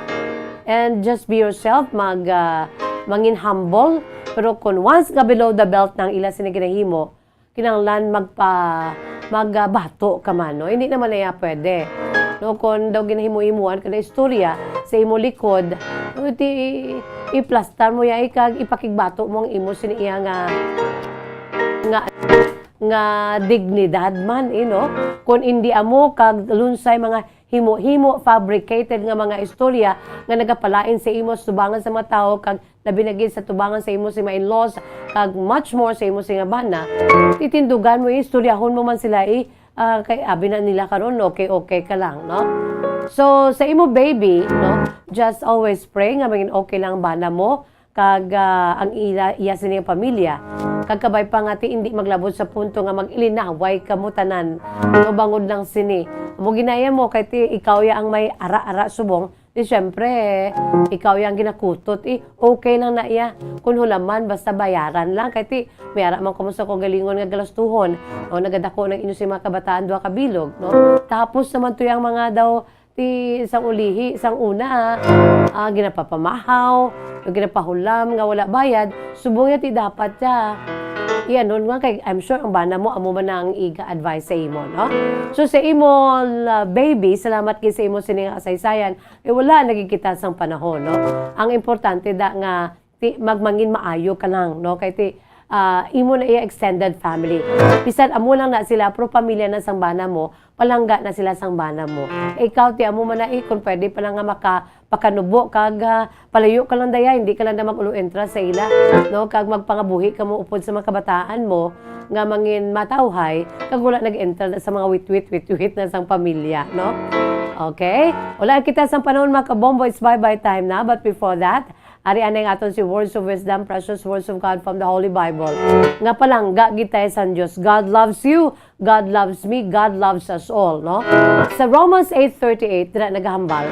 And just be yourself, mag, ah, mangin humble. Pero kung once nga below the belt na ang ila sini ginahimo, kinahanglan magpa-, magbato ka man, no? Hindi naman na iya pwede. No, kung daw ginahimo-himuan ka na istorya sa imo likod, no, ti iplastar mo ya, eh, kag ipakigbato mo ang imo sini iya nga, nga, nga dignidad man, eh, no? Kung hindi amo kag lunsay mga himo-himo, fabricated nga mga istorya nga nagapalain sa imo sa tubangan sa mga tawo, kag labi na gid sa tubangan sa imo sa mga in-laws, kag much more sa imo sa mga bana, titindugan mo, eh, istoryahon mo man sila, eh, ah, kay abi na nila karon, okay, okay ka lang, no? So, sa imo baby, no, just always pray nga maging okay lang ang bana mo, kag, ah, ang ila, iya sini nga pamilya. Kag kabay pa nga ti hindi maglabot sa punto nga mag-ilinaway kamo tanan. No, bangod lang sini. Amo ginaya mo, kay ti ikaw ya ang may ara-ara subong, Di syempre, ikaw yang ginakutot, eh, okay lang na iya. Kung hulaman, basta bayaran lang. Kay ti, may ara man kamo sa kaugalingon nga galastuhon. O, nagadako ng inyo si mga kabataan, duha ka bilog, no? Tapos naman to yung mga daw, ti, sang ulihi, sang una, ah, ginapapamahaw, o ginapahulam nga wala bayad, subong ya ti dapat ya. Iya, nun nga kay, I'm sure ang bana mo, amo man na ang iga advice sa imo, no? So, sa imo, la, baby, salamat kay sa imo sining kasaysayan. Eh, wala lagi kita sang panahon, no? Ang importante da nga ti, magmangin maayo ka lang, no? Kay ti, ah, imo na iya extended family. Bisan amo lang na sila, pero pamilya na sang bana mo, palangga na sila sang bana mo. Eh, ikaw, ti, amo man na, eh, kung pwede pa lang nga maka-, pakanubo, kag, ah, palayo ka lang daya, hindi ka lang na mag-ulo entra sa ila, no? Kag magpangabuhi ka mo upod sa mga kabataan mo, nga mangin matawhay, kag wala nag-enter na sa mga witwit, witwit na sang pamilya, no? Okay? Wala kita sang panahon, mga kabombo, it's bye-bye time na. But before that, ari anay ang aton si Words of Wisdom, precious words of God from the Holy Bible. Nga palangga gid tayo sang Dios. God loves you, God loves me, God loves us all, no? Sa Romans eight thirty-eight, dira nagahambal,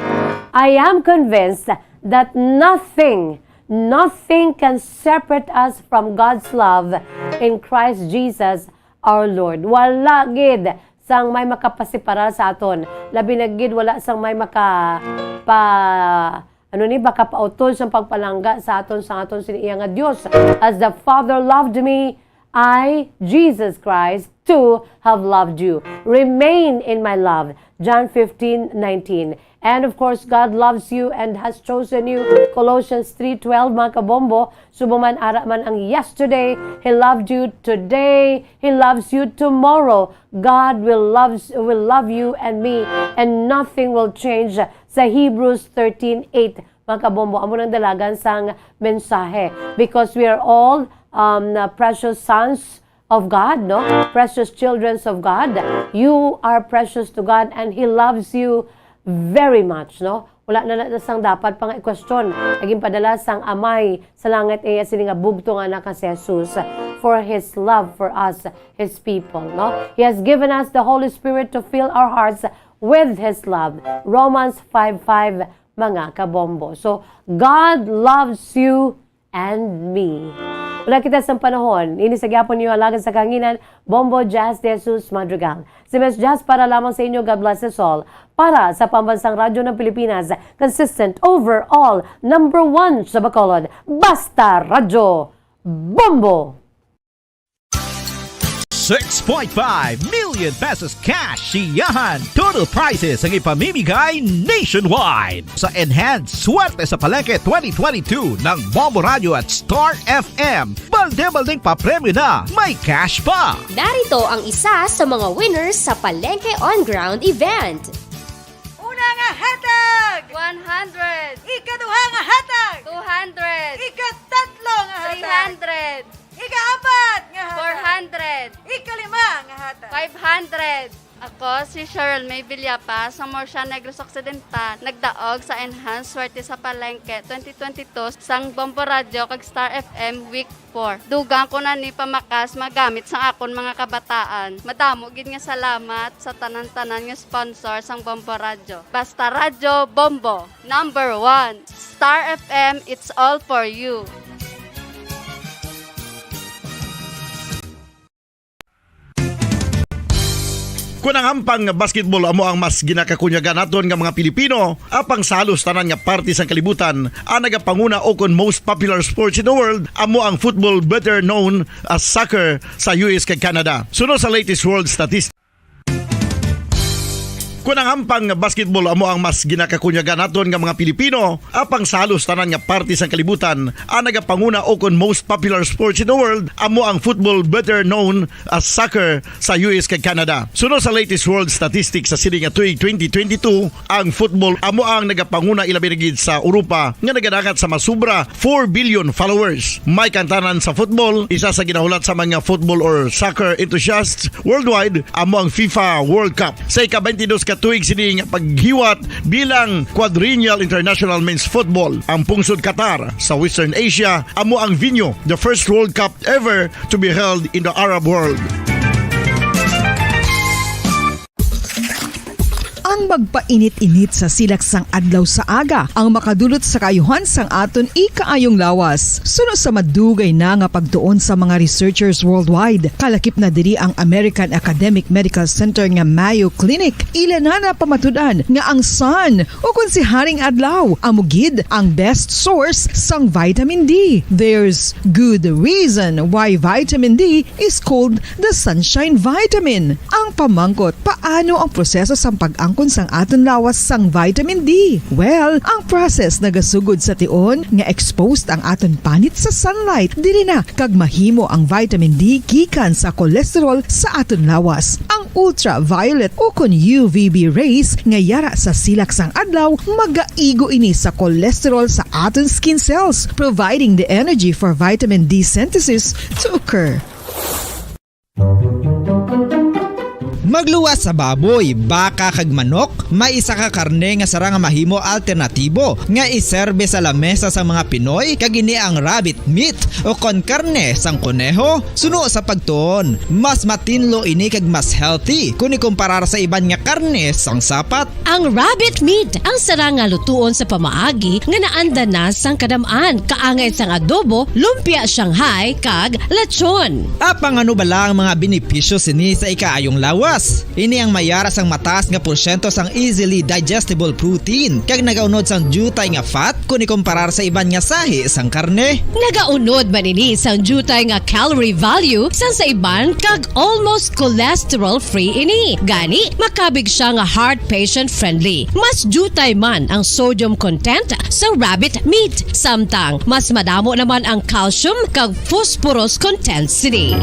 "I am convinced that nothing, nothing can separate us from God's love in Christ Jesus our Lord." Wala gid sang may makapasiparar sa aton. Labi na gid wala sang may maka-, pa-, ano ni, makapautol sang pagpalangga sa aton, sa aton sini iya nga Dios. "As the Father loved me, I, Jesus Christ, too have loved you. Remain in my love." John fifteen nineteen. And of course, God loves you and has chosen you. Colossians three twelve, mga kabombo. Subong man ara man ang yesterday, He loved you today. He loves you tomorrow. God will loves, will love you and me, and nothing will change. Sa Hebrews thirteen eight, mga kabombo, amo nang dalagan sang mensahe. Because we are all, um, precious sons of God, no? Precious children of God. You are precious to God and He loves you very much, no? Wala na, na sang dapat pa nga i-question. Naging padala sang Amay sa langit iya sini nga bugto nga anak nga si Jesus for His love for us, His people, no? He has given us the Holy Spirit to fill our hearts with His love. Romans five five, mga kabombo. So, God loves you and me. Wala kita sang panahon. Ini sa gyapon niyo alagad sa kahanginan, Bombo Jazz de Jesus Madrigal. Si Miss Jazz para lamang sa inyo. God bless us all. Para sa Pambansang Radyo ng Pilipinas, consistent, overall, number one sa Bacolod. Basta Radyo, Bombo! Six point five million pesos cash siyahan. Total prizes ang ipamimigay nationwide. Sa Enhanced Swerte sa Palengke twenty twenty-two ng Bombo Radio at Star F M, balde-baldeng papremyo na, may cash pa. Narito ang isa sa mga winners sa Palengke On Ground event. Una nga hatag! One hundred. Ikaduha nga hatag! Two hundred. Ikatatlo nga hatag! Three hundred. Ikaapat nga hatag! Four hundred. Ikalima nga hatag! Five hundred. Ako si Cheryl May Villapa sa Murcia, Negros Occidental, nagdaog sa Enhanced Swerte sa Palengke twenty twenty-two sang Bombo Radio kag Star F M Week four. Dugang ko na ni pamakas magamit sa akon mga kabataan. Madamo gid nga salamat sa tanan-tanan nga sponsor sang Bombo Radyo. Basta Radyo, Bombo, number one. Star F M, it's all for you. Kon ang hampang nga basketball amo ang mas ginakakunyagan naton nga mga Pilipino, apang sa halos tanan nga parte sang kalibutan, ang nagapanguna ukon most popular sports in the world amo ang football, better known as soccer, sa U S kag Canada. Suno sa latest world statistics, kon ang hampang nga basketball amo ang mas ginakakunyagan naton nga mga Pilipino, apang sa halos tanan nga parte sang kalibutan, ang nagapanguna ukon most popular sports in the world amo ang football, better known as soccer, sa U S kag Canada. Suno sa latest world statistics sa sini nga tuig twenty twenty-two, ang football amo ang nagapanguna, ilabi na gid sa Europa nga nagadangat sa masubra four billion followers. May kantanan sa football, isa sa ginahulat sa mga football or soccer enthusiasts worldwide amo ang FIFA World Cup. Sa ika-twenty-dos ka tuig sini nga paghiwat bilang Quadrennial International Men's Football, ang pungsod Qatar sa Western Asia amo ang venue. The first World Cup ever to be held in the Arab world. Ang magpainit-init sa silak sang adlaw sa aga ang makadulot sa kaayuhan sang aton ikaayong lawas. Suno sa madugay na nga pagtuon sa mga researchers worldwide, kalakip na diri ang American Academic Medical Center nga Mayo Clinic, ila na napamatud-an nga ang sun, ukon si Haring Adlaw, amo gid ang best source sang vitamin D. There's good reason why vitamin D is called the sunshine vitamin. Ang pamangkot, paano ang proseso sang pag-angkon sang aton lawas sang vitamin D? Well, ang process nagasugod sa tion nga exposed ang aton panit sa sunlight diri na, kag mahimo ang vitamin D gikan sa cholesterol sa aton lawas. Ang ultraviolet ukon U V B rays nga yara sa silak sang adlaw magaigo ini sa cholesterol sa aton skin cells, providing the energy for vitamin D synthesis to occur. Magluwas sa baboy, baka kag manok, may isa ka karne nga sara nga mahimo alternatibo nga iserbe sa lamesa sa mga Pinoy, kag ini ang rabbit meat o kon karne sang koneho. Suno sa pagtuon, mas matinlo ini kag mas healthy kon ikumparar sa iban nga karne sang sapat. Ang rabbit meat ang sara nga lutuon sa pamaagi nga naanda na sang kadam-an, kaangay sang adobo, lumpia Shanghai, kag lechon. Apang ano bala ang mga benepisyo sini sa ikaayong lawas? Ini ang mayara sang mataas nga porsyento sang easily digestible protein, kag nagaunod sang diutay nga fat kon ikumparar sa iban nga sahi sang karne. Nagaunod man ini sang diutay nga calorie value sang sa iban, kag almost cholesterol-free ini. Gani, makabig siya nga heart patient-friendly. Mas diutay man ang sodium content sa rabbit meat, samtang mas madamo naman ang calcium kag phosphorus content sini.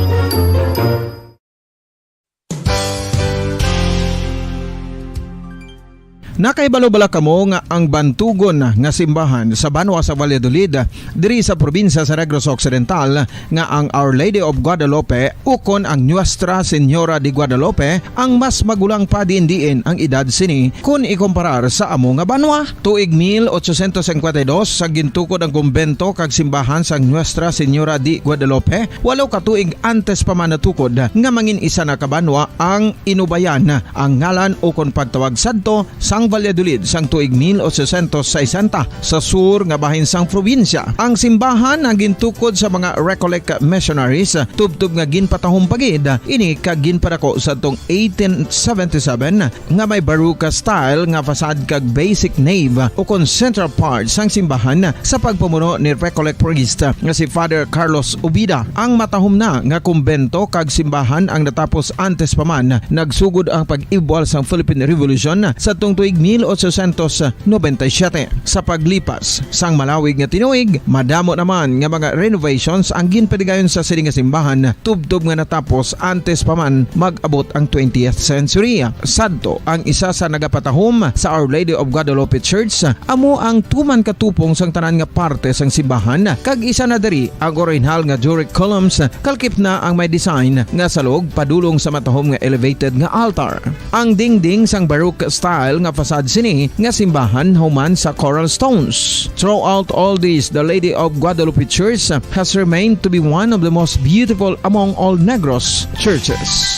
Nakahibalo bala kamo nga ang bantugon nga simbahan sa banwa sa Valladolid, diri sa probinsya sa Negros Occidental, nga ang Our Lady of Guadalupe ukon ang Nuestra Señora de Guadalupe ang mas magulang pa diin-diin ang edad sini kon ikumparar sa amo nga banwa? Tuig mil ochocientos cincuenta y dos sa gintukod ang kumbento kag simbahan sang Nuestra Señora de Guadalupe, walo ka tuig antes pa man natukod nga mangin isa na ka banwa ang Inubayan, ang ngalan ukon pagtawag sadto sang Valladolid sang tuig mil ochocientos sesenta sa sur nga bahin sang probinsya. Ang simbahan ang gintukod sa mga Recollect missionaries, tubtob nga ginpatahom pa gid ini kag ginpadako sadtong eighteen seventy-seven, nga may Baroque style nga facade kag basic nave ukon central part sang simbahan sa pagpamuno ni Recollect priest nga si Father Carlos Ubida. Ang matahom na nga kumbento kag simbahan ang natapos antes pa man nagsugod ang pag-ibwal sang Philippine Revolution sadtong tuig mil ochocientos noventa y siete. Sa paglipas sang malawig nga tinuig, madamo naman nga mga renovations ang ginpaligayon sa sini nga simbahan, tubtob nga natapos antes pa man mag-abot ang twentieth century. Sadto, ang isa sa nagapatahom sa Our Lady of Guadalupe Church amo ang tuman ka tupong sang tanan nga parte sang simbahan, kag isa na diri ang orihinal nga Doric columns, kalakip na ang may design nga salog padulong sa matahom nga elevated nga altar. Ang dingding sang Baroque style nga facade sini nga simbahan human sa coral stones. Throughout all this, the Lady of Guadalupe Church has remained to be one of the most beautiful among all Negros churches.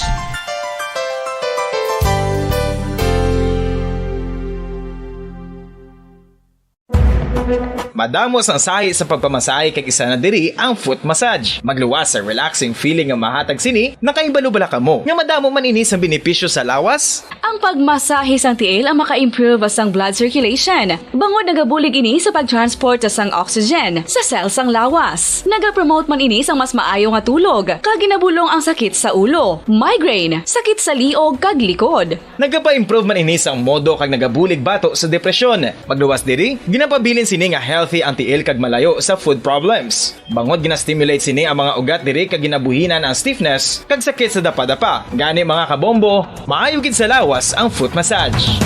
Madamo sang sahi sa pagpamasahe kag isa na diri ang foot massage. Magluwas sa relaxing feeling nga mahatag sini, nakahibalo bala kamo nga madamo man ini sang benepisyo sa lawas? Ang pagmasahe sang tiil ang maka-improve sang blood circulation, bangod nagabulig ini sa pag-transport sang oxygen sa cell sang lawas. Nagapromote man ini sang mas maayo nga tulog, kag ginabulong ang sakit sa ulo, migraine, sakit sa liog kag likod. Nagapa-improve man ini sang modo kag nagabulig bato sa depresyon. Magluwas diri, ginapabilin sini nga healthy ang tiil kag malayo sa foot problems. Bangod gina-stimulate sini ang mga ugat diri kag ginabuhinan ang stiffness kag sakit sa dapadapa. Gani, mga kabombo, maayo gid sa lawas ang foot massage.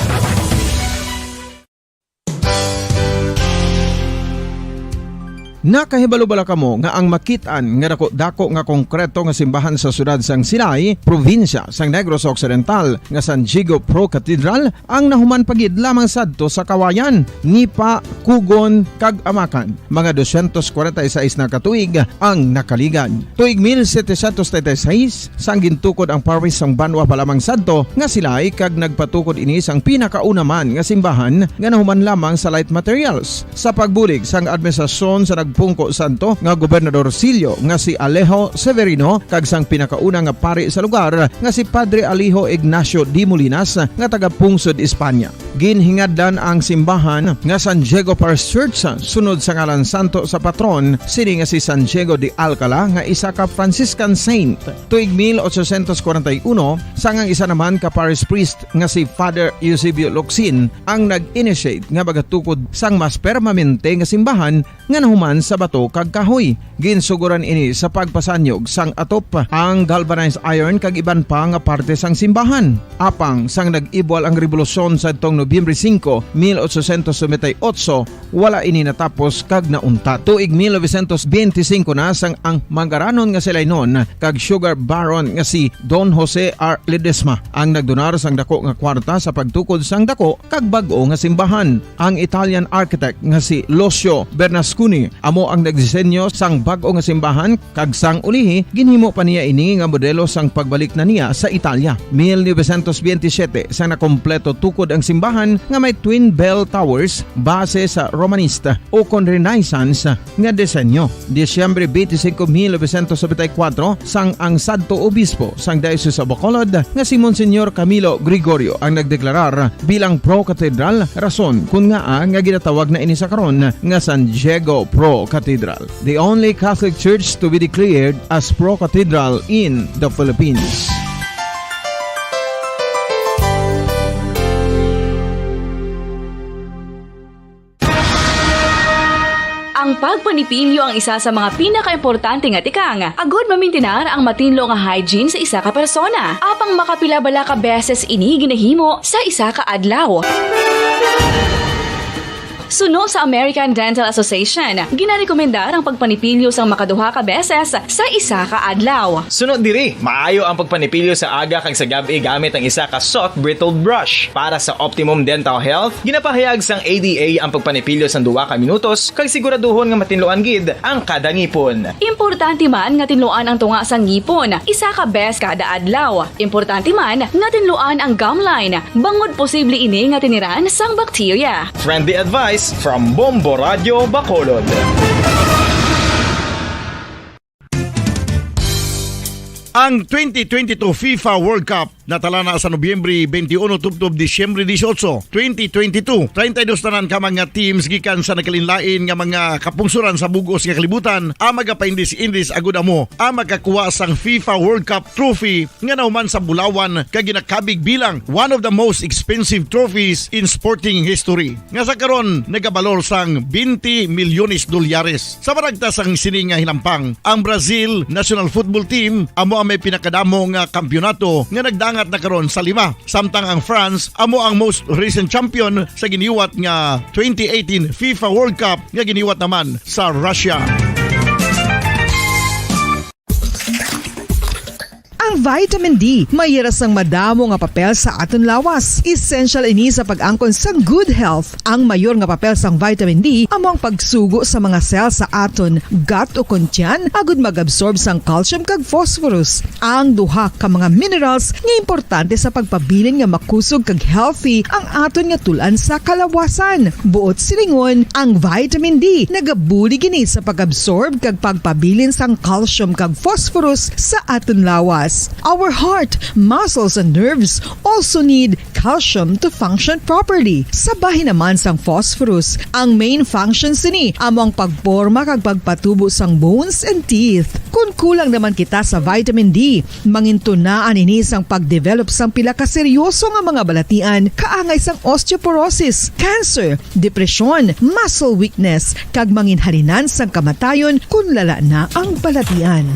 Nakahibalo bala kamo nga ang makit-an nga dako-dako nga konkreto nga simbahan sa siyudad sang Silay, probinsya sang Negros Occidental, nga San Diego Pro Cathedral, ang nahuman pa gid lamang sadto sa Kawayan, Nipa, Kugon, kag Amakan? Mga dosyentos kwarenta y seis na ka tuig ang nakaligad. Tuig mil setecientos treinta y seis, sang gintukod ang parish sang banwa pa lamang sadto nga Silay, kag nagpatukod ini sang pinakauna man nga simbahan nga nahuman lamang sa light materials. Sa pagbulig sang administrasyon sa nagpungko sadto nga gobernadorcillo nga si Alejo Severino kag sang pinakauna nga pari sa lugar nga si Padre Alejo Ignacio de Molinas nga taga-pungsod España. Ginhingadlan ang simbahan nga San Diego Parish Church sunod sa ngalan santo sa patron sini nga si San Diego de Alcala nga isa ka Franciscan saint. Tuig mil ochocientos kwarenta y uno, sang ang isa naman ka parish priest nga si Father Eusebio Locsin ang nag-initiate nga magatukod sang mas permanente nga simbahan nga nahuman sa bato kag kahoy. Ginsugoran ini sa pagpasanyog sang atop, ang galvanized iron kag iban pa nga parte sang simbahan. Apang sang nag-ibwal ang rebolusyon sadtong Nobyembre singko, mil ochocientos noventa y ocho, wala ini natapos kag nauntat. Tuig mil novecientos benti singko na sang ang manggaranon nga Silaynon kag sugar baron nga si Don Jose R. Ledesma ang nagdonar sang dako nga kwarta sa pagtukod sang dako kag bag-o nga simbahan. Ang Italian architect nga si Lucio Bernasconi amo ang nagdisenyo sang bag-o nga simbahan, kag sang ulihi ginhimo pa niya ini nga modelo sang pagbalik na niya sa Italia. Mil novecientos benti siyete, sang nakompleto tukod ang simbahan nga may twin bell towers base sa Romanista o kon Renaissance nga disenyo. Disyembre twenty-five, mil novecientos noventa y cuatro, sang ang sadto obispo sang Diocese of Bacolod nga si Monsignor Camilo Gregorio ang nagdeklarar bilang pro-cathedral, rason kun ngaa nga ginatawag na ini sa karon nga San Diego Pro Cathedral, the only Catholic church to be declared as pro-cathedral in the Philippines. Ang pagpanipilyo ang isa sa mga pinakaimportante nga tikang agud mamintinar ang matinlo nga hygiene sa isa ka persona. Apang makapila bala ka beses ini ginahimo sa isa ka adlaw? Suno sa American Dental Association, ginarekomendar ang pagpanipilyo sang makaduha ka beses sa isa ka adlaw. Suno diri, maayo ang pagpanipilyo sa aga kag sa gab-i gamit ang isa ka soft bristled brush. Para sa optimum dental health, ginapahayag sang A D A ang pagpanipilyo sang duha ka minutos kag siguraduhon nga matinluan gid ang kada ngipon. Importante man nga tinluan ang tunga sang ngipon isa ka bes kada adlaw. Importante man nga tinluan ang gum line, bangod posible ini nga tiniran sang bakterya. Friendly advice from Bombo Radio Bacolod. Ang twenty twenty-two FIFA World Cup natala na sa Nobyembre twenty-one tubtob Disyembre dieciocho, twenty twenty-two. Treinta y dos tanan ka mga teams gikan sa nagkalainlain nga mga kapungsoran sa bug-os nga kalibutan ang magapaindis-indis agud amo ang makakuha sang FIFA World Cup trophy nga nahuman sa bulawan kag ginakabig bilang one of the most expensive trophies in sporting history, nga sa karon nagabalor sang twenty milyones dolyares. Sa maragta sang sini nga hinampang, ang Brazil national football team amo ang may pinakadamo nga kampiyonato nga nagdangat na karon sa lima, samtang ang France amo ang most recent champion sa giniwat nga twenty eighteen FIFA World Cup nga giniwat naman sa Russia. Ang vitamin D may hira sang madamo nga papel sa aton lawas. Essential ini sa pag-angkon sang good health. Ang mayor nga papel sang vitamin D amo ang pagsugo sa mga cell sa aton gut o kon tiyan agud mag-absorb sang calcium kag phosphorus, ang duha ka mga minerals nga importante sa pagpabilin nga makusog kag healthy ang aton nga tul-an sa kalawasan. Buot silingon, ang vitamin D nagabulig ini sa pag-absorb kag pagpabilin sang calcium kag phosphorus sa aton lawas. Our heart, muscles, and nerves also need calcium to function properly. Sa bahin naman sang phosphorus, ang main function sini amo ang pagporma kag pagpatubo sang bones and teeth. Kon kulang naman kita sa vitamin D, mangintunaan ini sang pag-develop sang pila ka seryoso nga mga balatian, kaangay sang osteoporosis, cancer, depresyon, muscle weakness, kag manginhalinan sang kamatayon kon lala na ang balatian.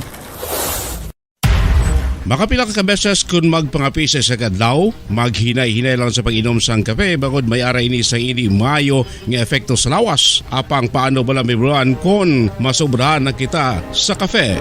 Makapila ka beses kon magpangape sa isa ka adlaw, maghinay-hinay lang sa pag-inom sang kape, bangod may ara ini sang indi maayo nga epekto sa lawas. Apang paano bala mahibaluan kon masobrahan na kita sa kape?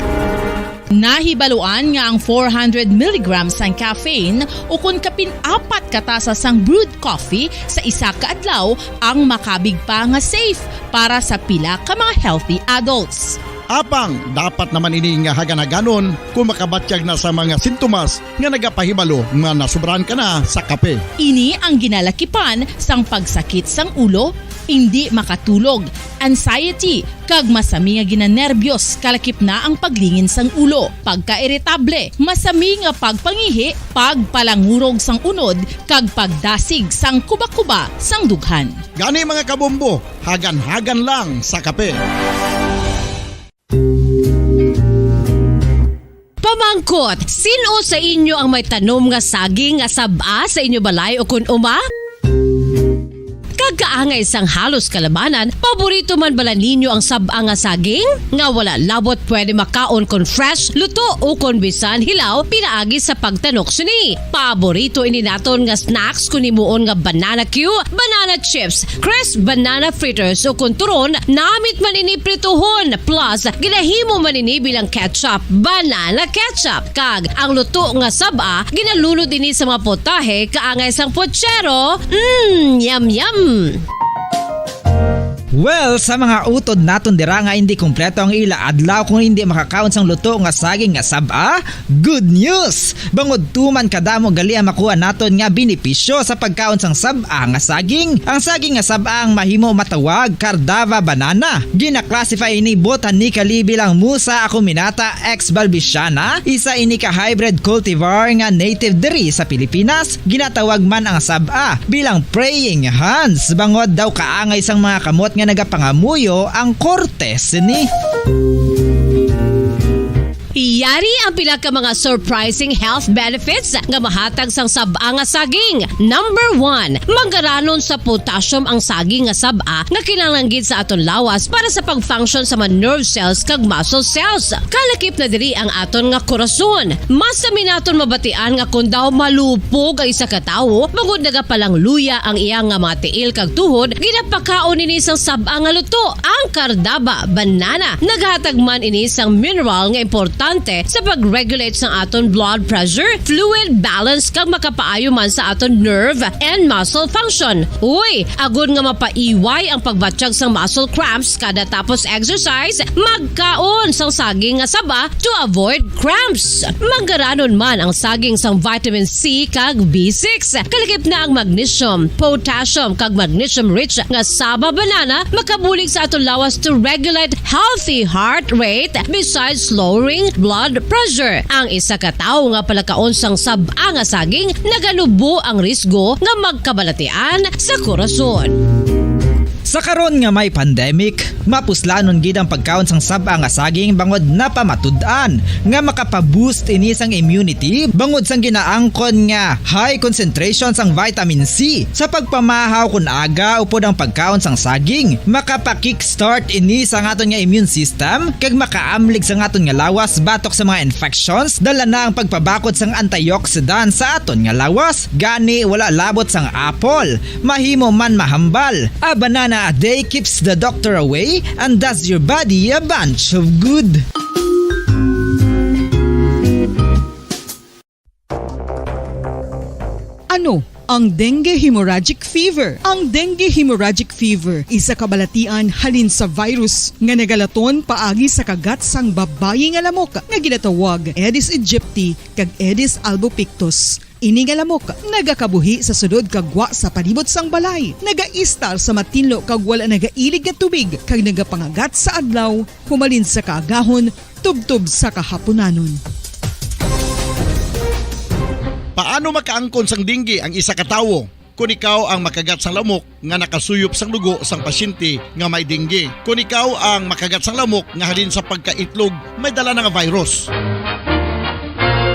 Nahibaluan nga ang four hundred milligrams sang caffeine, ukon kapin apat ka tasa sang brewed coffee sa isa ka adlaw, ang makabig pa nga safe para sa pila ka mga healthy adults. Apang dapat naman ini nga hagan-haganon kung makabatyag na sa mga sintomas nga nagapahibalo nga nasobrahan ka na sa kape. Ini ang ginalakipan sang pagsakit sang ulo, indi makatulog, anxiety, kag masami nga ginanerbiyos, kalakip na ang paglingin sang ulo, pagkairitable, masami nga pagpangihi, pagpalangurog sang unod, kag pagdasig sang kuba-kuba sang dughan. Gani, mga kabombo, hagan-hagan lang sa kape. Pamangkot, sin-o sa inyo ang may tanom nga saging nga sab-a sa inyo balay ukon uma? Kag kaangay sang halos kalabanan, paborito man bala ninyo ang sab-a nga saging? Nga wala labot pwede makaon kon fresh, luto, ukon bisan hilaw pinaagi sa pagtanok sini. Paborito ini naton nga snacks kon himuon nga banana cue, banana chips, crisp banana fritters, ukon turon, namit man ini prituhon, plus ginahimo man ini bilang ketchup, banana ketchup. Kag ang luto nga sab-a, ginalunod ini sa mga potahe kaangay sang puchero. Mm, yum, yum! Well, sa mga utod naton dira nga indi kompleto ang ila adlaw kung indi makakaon sang luto nga saging nga sab-a, good news! Bangod tuman kadamo gali ang makuha naton nga benepisyo sa pagkaon sang sab-a nga saging. Ang saging nga sab-a ang mahimo matawag Cardava banana. Gina-classify ini botanically bilang Musa acuminata ex balbisiana, isa ini ka hybrid cultivar nga native diri sa Pilipinas. Ginatawag man ang sab-a bilang praying hands, bangod daw kaangay sang mga kamot nga nagapangamuyo ang korte sini. Yari ang pila ka mga surprising health benefits nga mahatag sang sab-a nga saging. Number one, manggaranon sa potassium ang saging nga sab-a nga kinahanglan gid sa aton lawas para sa pag-function sa mga nerve cells kag muscle cells. Kalakip na diri ang aton nga korason. Masami naton mabatian nga kon daw malupog ang isa ka tawo, bangod nagapalangluya ang iya nga mga tiil kag tuhod, ginapakaon ini sang sab-a nga luto, ang Cardaba banana. Naghatag man ini sang mineral nga importante sa pag-regulate sang aton blood pressure, fluid balance, kag makapaayo man sa aton nerve and muscle function. Uy, agod nga mapaiway ang pagbatyag sang muscle cramps kada tapos exercise, magkaon sang saging nga saba to avoid cramps. Manggaranon man ang saging sang vitamin C kag B six. Kalakip na ang magnesium, potassium, kag magnesium-rich nga saba banana makabulig sa aton lawas to regulate healthy heart rate besides lowering blood pressure. Ang isa ka tawo nga palakaon sang sab-a nga saging naganubo ang risgo nga magkabalatian sa korason. Sa karon nga may pandemic, mapuslanon gid ang pagkaon sang sab-a nga saging bangod napamatud-an nga makapa-boost ini sang immunity bangod sang ginaangkon nga high concentration sang vitamin C. Sa pagpamahaw kon aga upod ang pagkaon sang saging, makapa-kickstart ini sang aton nga immune system kag makaamlig sang aton nga lawas batok sa mga infections. Dala na ang pagpabakod sang antioxidant sa aton nga lawas. Gani, wala labot sang apple, mahimo man mahambal. A banana a day keeps the doctor away and does your body a bunch of good. Ano ang dengue hemorrhagic fever? Ang dengue hemorrhagic fever isa ka balatian halin sa virus nga nagalaton paagi sa kagat sang babayi nga lamok nga ginatawag Aedes aegypti kag Aedes albopictus. Ini nga lamok nagakabuhi sa sulod kag gwa sa palibot sang balay, nagaistar sa matinlo kag wala nagailig nga tubig, kag nagapangagat sa adlaw humalin sa kaagahon tubtob sa kahapunanon. Paano makaangkon sang dengue ang isa ka tawo? Kon ikaw ang makagat sang lamok nga nakasuyop sang dugo sang pasyente nga may dengue. Kon ikaw ang makagat sang lamok nga halin sa pagkaitlog may dala na nga virus.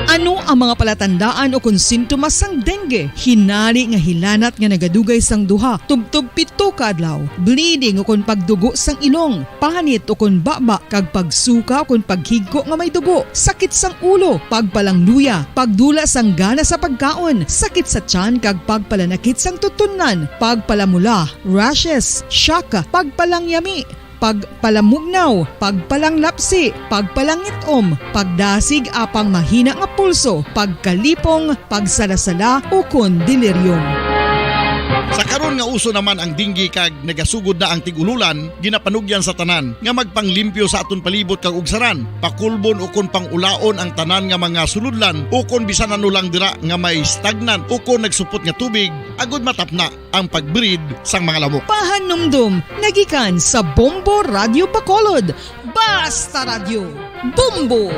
Ano Ang mga palatandaan ukon sintomas sang dengue: hinari nga hilanat nga nagadugay sang duha tubtob pito ka adlaw, bleeding ukon pagdugo sang ilong, panit ukon baba, kag pagsuka ukon paghigko nga may dugo, sakit sang ulo, pagpalangluya, pagdula sang gana sa pagkaon, sakit sa tiyan kag pagpalanakit sang tutunlan, pagpalamula, rashes, shock, pagpalangyami, pagpalamugnaw, pagpalanglapsi, pagpalangit-om, pagdasig apang mahina nga pulso, pagkalipong, pagsalasala, ukon delirium. Sa karon nga uso naman ang dengue kag nagasugod na ang tig-ululan, ginapanugyan sa tanan nga magpanglimpyo sa aton palibot kag ugsaran, pakulbon ukon pangulaon ang tanan nga mga sulodlan ukon bisan ano lang dira nga may stagnant ukon nagsupot nga tubig, agod matapna ang pag-breed sang mga lamok. Pahanumdom nga gikan sa Bombo Radyo Bacolod. Basta Radyo, Bombo!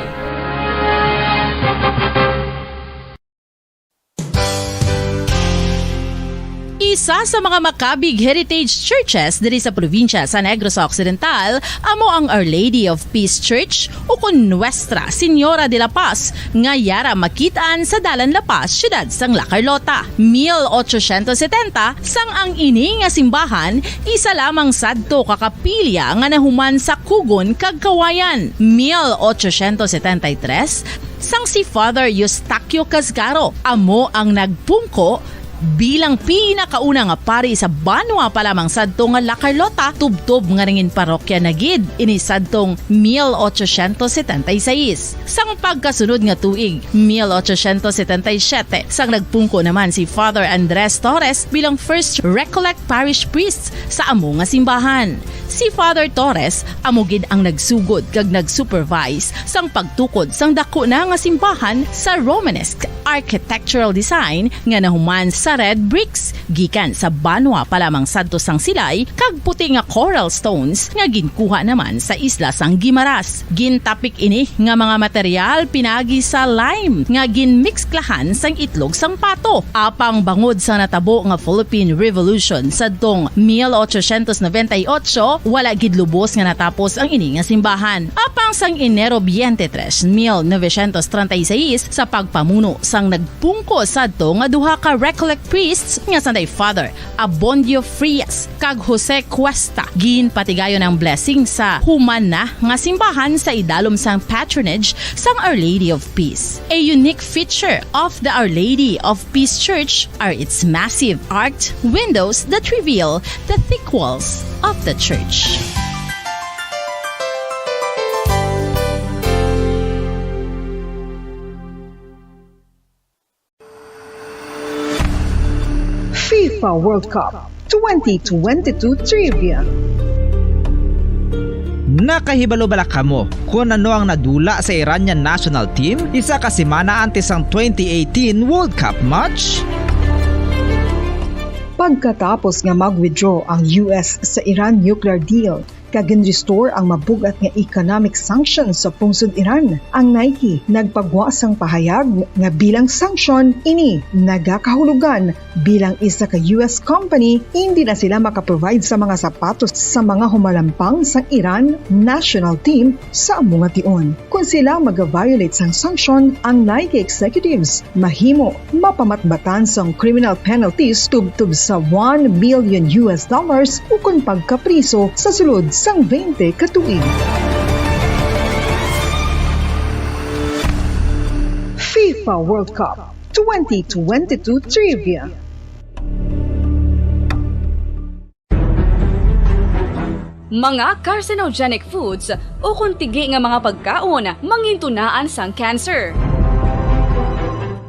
Isa sa mga makabig heritage churches diri sa probinsya sa Negros Occidental amo ang Our Lady of Peace Church, ukon Nuestra Señora de la Paz, nga yara makit-an sa Dalan La Paz, siyudad sang La Carlota. Mil ochocientos setenta, sang ang ini nga simbahan isa lamang sadto ka kapilya nga nahuman sa kugon kag kawayan. Mil ochocientos setenta y tres, sang si Father Eustaquio Casgaro amo ang nagpungko bilang pinakauna nga pari sa banwa pa lamang sadto nga La Carlota, tubtob nga nangin parokya na gid ini sadtong mil ochocientos setenta y seis. Sang pagkasunod nga tuig, mil ochocientos setenta y siete, sang nagpungko naman si Father Andres Torres bilang First Recollect Parish Priest sa amo nga simbahan. Si Father Torres amo gid ang nagsugod kag nag-supervise sang pagtukod sang daku na nga simbahan sa Romanesque architectural design nga nahuman sa red bricks gikan sa banwa pa lamang sadto sang Silay kag puti nga coral stones nga ginkuha naman sa isla sang Guimaras. Gintapik ini nga mga material pinagi sa lime nga ginmiksklahan sang itlog sang pato. Apang bangod sa natabo nga Philippine Revolution sadtong mil ochocientos noventa y ocho, wala gid lubos nga natapos ang ini nga simbahan. Apang sang Enero twenty-three, mil novecientos treinta y seis, sa pagpamuno sang nagpungko sadto nga duha ka Recollect priests nga sanday Father Abondio Frias kag Jose Cuesta, ginpatigayon ang blessing sa human na nga simbahan sa idalom sang patronage sang Our Lady of Peace. A unique feature of the Our Lady of Peace Church are its massive arched windows that reveal the thick walls of the church. FIFA World Cup twenty twenty-two Trivia. Nakahibalo bala kamo kon ano ang nadula sa Iranian national team isa ka semana antes sang twenty eighteen World Cup match? Pagkatapos nga mag-withdraw ang U S sa Iran nuclear deal, kag gin-restore ang mabug-at nga economic sanctions sa pungsod Iran. Ang Nike nagpagwa sang pahayag nga bilang sanction ini nagakahulugan bilang isa ka U S company, hindi na sila makaprovide sa mga sapatos sa mga humalampang sang Iran national team sa amo nga tion. Kon sila mag-violate sang sanction, ang Nike executives mahimo mapamatbatan sang criminal penalties tubtob sa one million U S dollars ukon pagkapriso sa sulod sang twenty ka tuig. FIFA World Cup twenty twenty-two Trivia. Mga carcinogenic foods ukon tigi nga mga pagkaon mangintunaan sang cancer.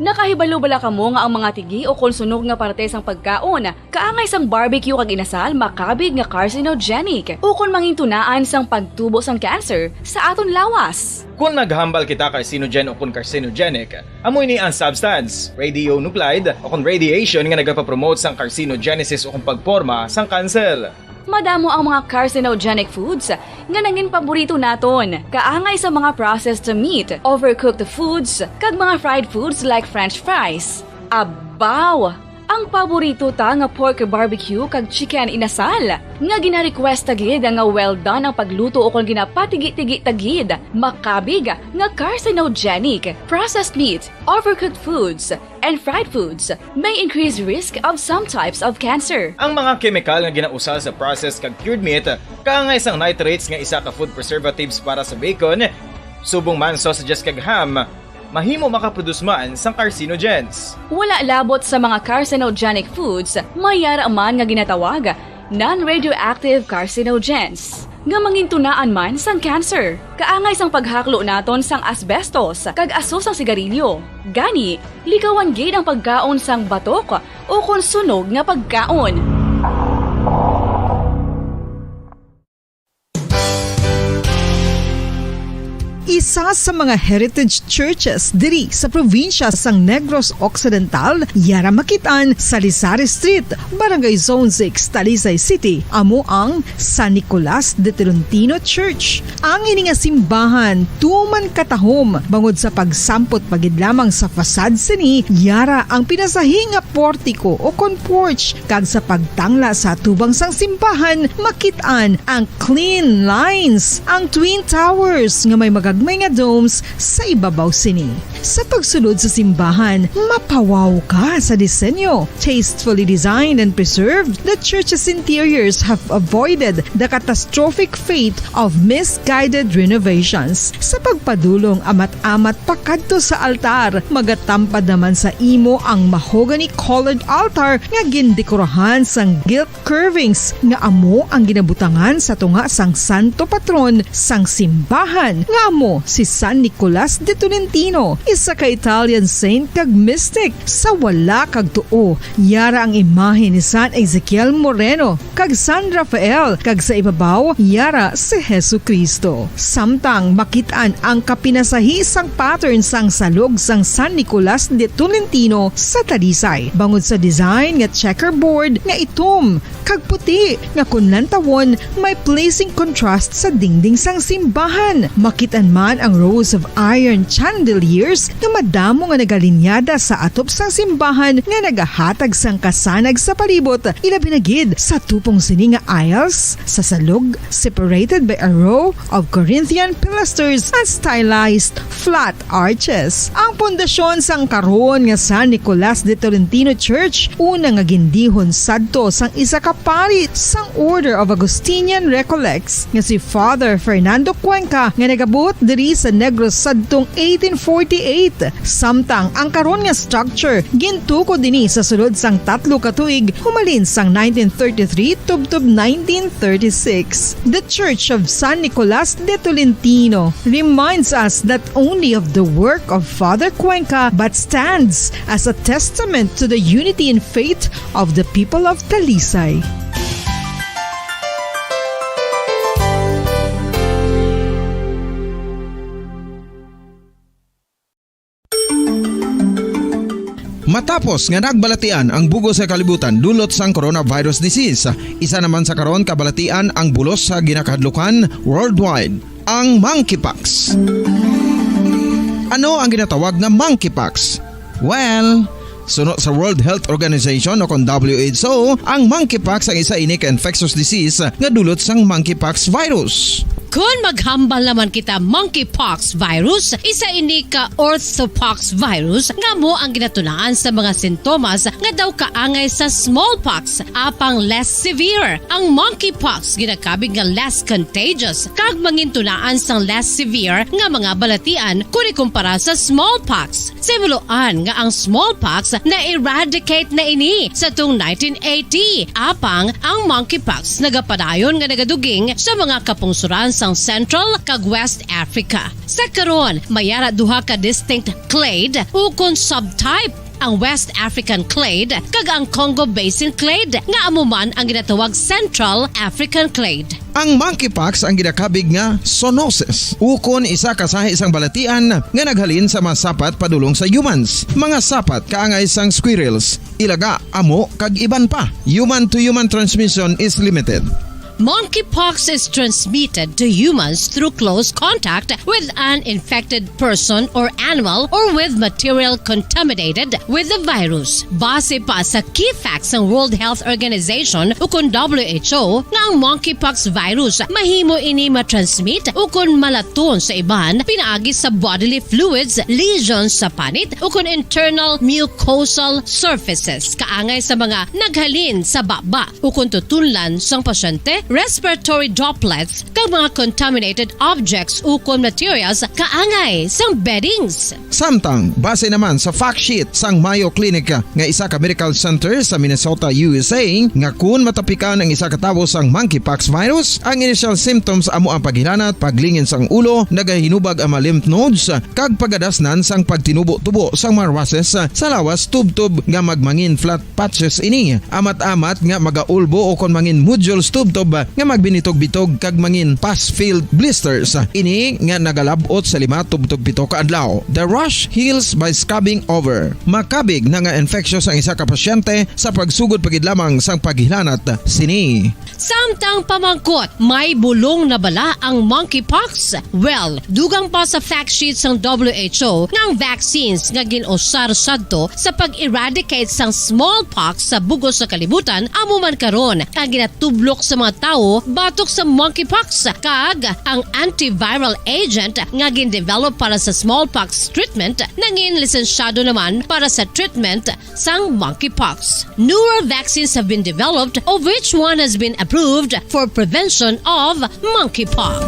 Nakahibalo bala kamo nga ang mga tigi ukon sunog nga parte sang pagkaon, kaangay sang barbecue kag inasal, makabig nga carcinogenic ukon mangintunaan sang pagtubo sang cancer sa aton lawas? Kon naghambal kita carcinogen ukon carcinogenic, amo ini ang substance, radionuclide, ukon radiation nga nagapapromote sang carcinogenesis ukon pagporma sang cancer. Madamo ang mga carcinogenic foods nga nangin paborito naton, kaangay sa mga processed meat, overcooked foods, kag mga fried foods like French fries. Abaw! Ang paborito ta nga pork barbecue kag chicken inasal, nga gina-request ta gid nga well done ang pagluto ukon ginapatigi-tigi ta gid, makabig nga carcinogenic. Processed meat, overcooked foods, and fried foods may increase risk of some types of cancer. Ang mga kemikal nga ginausal sa processed kag cured meat, kaangay sang nitrates nga isa ka food preservatives para sa bacon, subong man sausages kag ham, mahimo makaproduce man sang carcinogens. Wala labot sa mga carcinogenic foods, may yara man nga ginatawag non-radioactive carcinogens, nga mangintunaan man sang cancer. Kaangay sang paghaklo naton sang asbestos kag aso sang sigarilyo. Gani, likawan gid ang pagkaon sang batok ukon sunog nga pagkaon. Isa sa mga heritage churches diri sa probinsya sang Negros Occidental, yara makit-an sa Lisari Street, Barangay Zone six, Talisay City, amo ang San Nicolas de Tolentino Church. Ang ini nga simbahan tuman katahom bangod sa pagsampot pa gid lamang sa facade sini, yara ang pinasahi nga portiko ukon porch, kag sa pagtangla sa atubang sang simbahan, makit-an ang clean lines, ang twin towers nga may magagmay nga domes sa ibabaw sini. Sa pagsulod sa simbahan, mapawaw ka sa disenyo. Tastefully designed and preserved, the church's interiors have avoided the catastrophic fate of misguided renovations. Sa pagpadulong amat-amat pakadto sa altar, magatampad naman sa imo ang mahogany-colored altar nga gindekorahan sang gilt curvings nga amo ang ginabutangan sa tunga sang santo patron sang simbahan, nga amo si San Nicolas de Tolentino, isa ka Italian saint kag mystic. Sa wala kag tuo, yara ang imahe ni San Ezekiel Moreno kag San Rafael, kag sa ibabaw, yara si Jesu-Cristo. Samtang makit-an ang kapinasahi sang pattern sang salog sang San Nicolas de Tolentino sa Talisay, bangod sa design nga checkerboard nga itom kag puti nga kon lantawon may pleasing contrast sa dingding sang simbahan. Makit-an man ang rows of iron chandeliers nga madamo nga nagalinyada sa atop sang simbahan nga nagahatag sang kasanag sa palibot, ilabi na gid sa tupong sini nga aisles sa salog, separated by a row of Corinthian pilasters and stylized flat arches. Ang pundasyon sang karon nga San Nicolas de Tolentino Church, una nga gindihon sadto sang isa ka pari sang Order of Augustinian Recollects nga si Father Fernando Cuenca, nga nagabot diri sa Negros sadtong eighteen forty-eight. Samtang ang karon nga structure gintukod dinhi sa sulod sang tatlo ka tuig, humalin sang nineteen thirty-three tubtob nineteen thirty-six. The Church of San Nicolas de Tolentino reminds us not only of the work of Father Cuenca but stands as a testament to the unity in faith of the people of Talisay. Matapos nga nagbalatian ang bug-os nga kalibutan dulot sang coronavirus disease, isa naman sa karon kabalatian ang bulos sa ginakahadlukan worldwide, ang monkeypox. Ano ang ginatawag nga monkeypox? Well, suno sa World Health Organization o kon W H O, ang monkeypox ang isa ini ka infectious disease nga dulot sang monkeypox virus. Kon maghambal naman kita, monkeypox virus, isa ini ka orthopox virus nga amo ang ginatunaan sa mga sintomas nga daw kaangay sa smallpox, apang less severe. Ang monkeypox ginakabig nga less contagious kag mangintunaan sang less severe nga mga balatian kon ikumpara sa smallpox. Sa himuloan nga ang smallpox na-eradicate na ini sa tung nineteen eighty, apang ang monkeypox nagapadayon nga nagaduging sa mga kapungsoran sang Central kag West Africa. Sa karon, may ara duha ka distinct clade ukon subtype, ang West African clade kag ang Congo Basin clade, nga amo man ang ginatawag Central African clade. Ang monkeypox ang ginakabig nga zoonosis, ukon isa ka sahi sang balatian nga naghalin sa mga sapat padulong sa humans, mga sapat kaangay sang squirrels, ilaga, amo, kag iban pa. Human to human transmission is limited. Monkeypox is transmitted to humans through close contact with an infected person or animal or with material contaminated with the virus. Base pa sa key facts sang World Health Organization ukon W H O nga ang monkeypox virus mahimo ini matransmit ukon malaton sa iban pinaagi sa bodily fluids, lesions sa panit ukon internal mucosal surfaces kaangay sa mga naghalin sa baba ukon tutunlan sang pasyente, respiratory droplets, kag mga contaminated objects ukon materials kaangay sang beddings. Samtang, base naman sa fact sheet sang Mayo Clinic nga isa ka medical center sa Minnesota, U S A, nga kun matapikan ang isa ka tawo sang monkeypox virus, ang initial symptoms amo ang paghilanat, paglingin sang ulo, nagahinubag ang mga lymph nodes, kag pagadasnan sang pagtinubo-tubo sang mga rushes sa lawas tubtob nga magmangin flat patches ini. Amat-amat nga magaulbo o kon mangin nodules tubtob nga magbinitog-bitog kag mangin pus-filled blisters. Ini nga nagalab-ot sa lima tubtob pito ka adlaw. The rash heals by scabbing over. Makabig na nga infectious ang isa ka pasyente sa pagsugod pa gid lamang sang paghilanat sini. Samtang pamangkot, may bulong na bala ang monkeypox? Well, dugang pa sa fact sheet sang W H O nga ang vaccines nga gin-usar sadto sa pag-eradicate sang smallpox sa bug-os nga kalibutan amo man karon ang ginatublok sa mga tawo batok sa monkeypox, kag ang antiviral agent nga gin-develop para sa smallpox treatment nangin lisensyado naman para sa treatment sang monkeypox. Newer vaccines have been developed, of which one has been approved for prevention of monkeypox.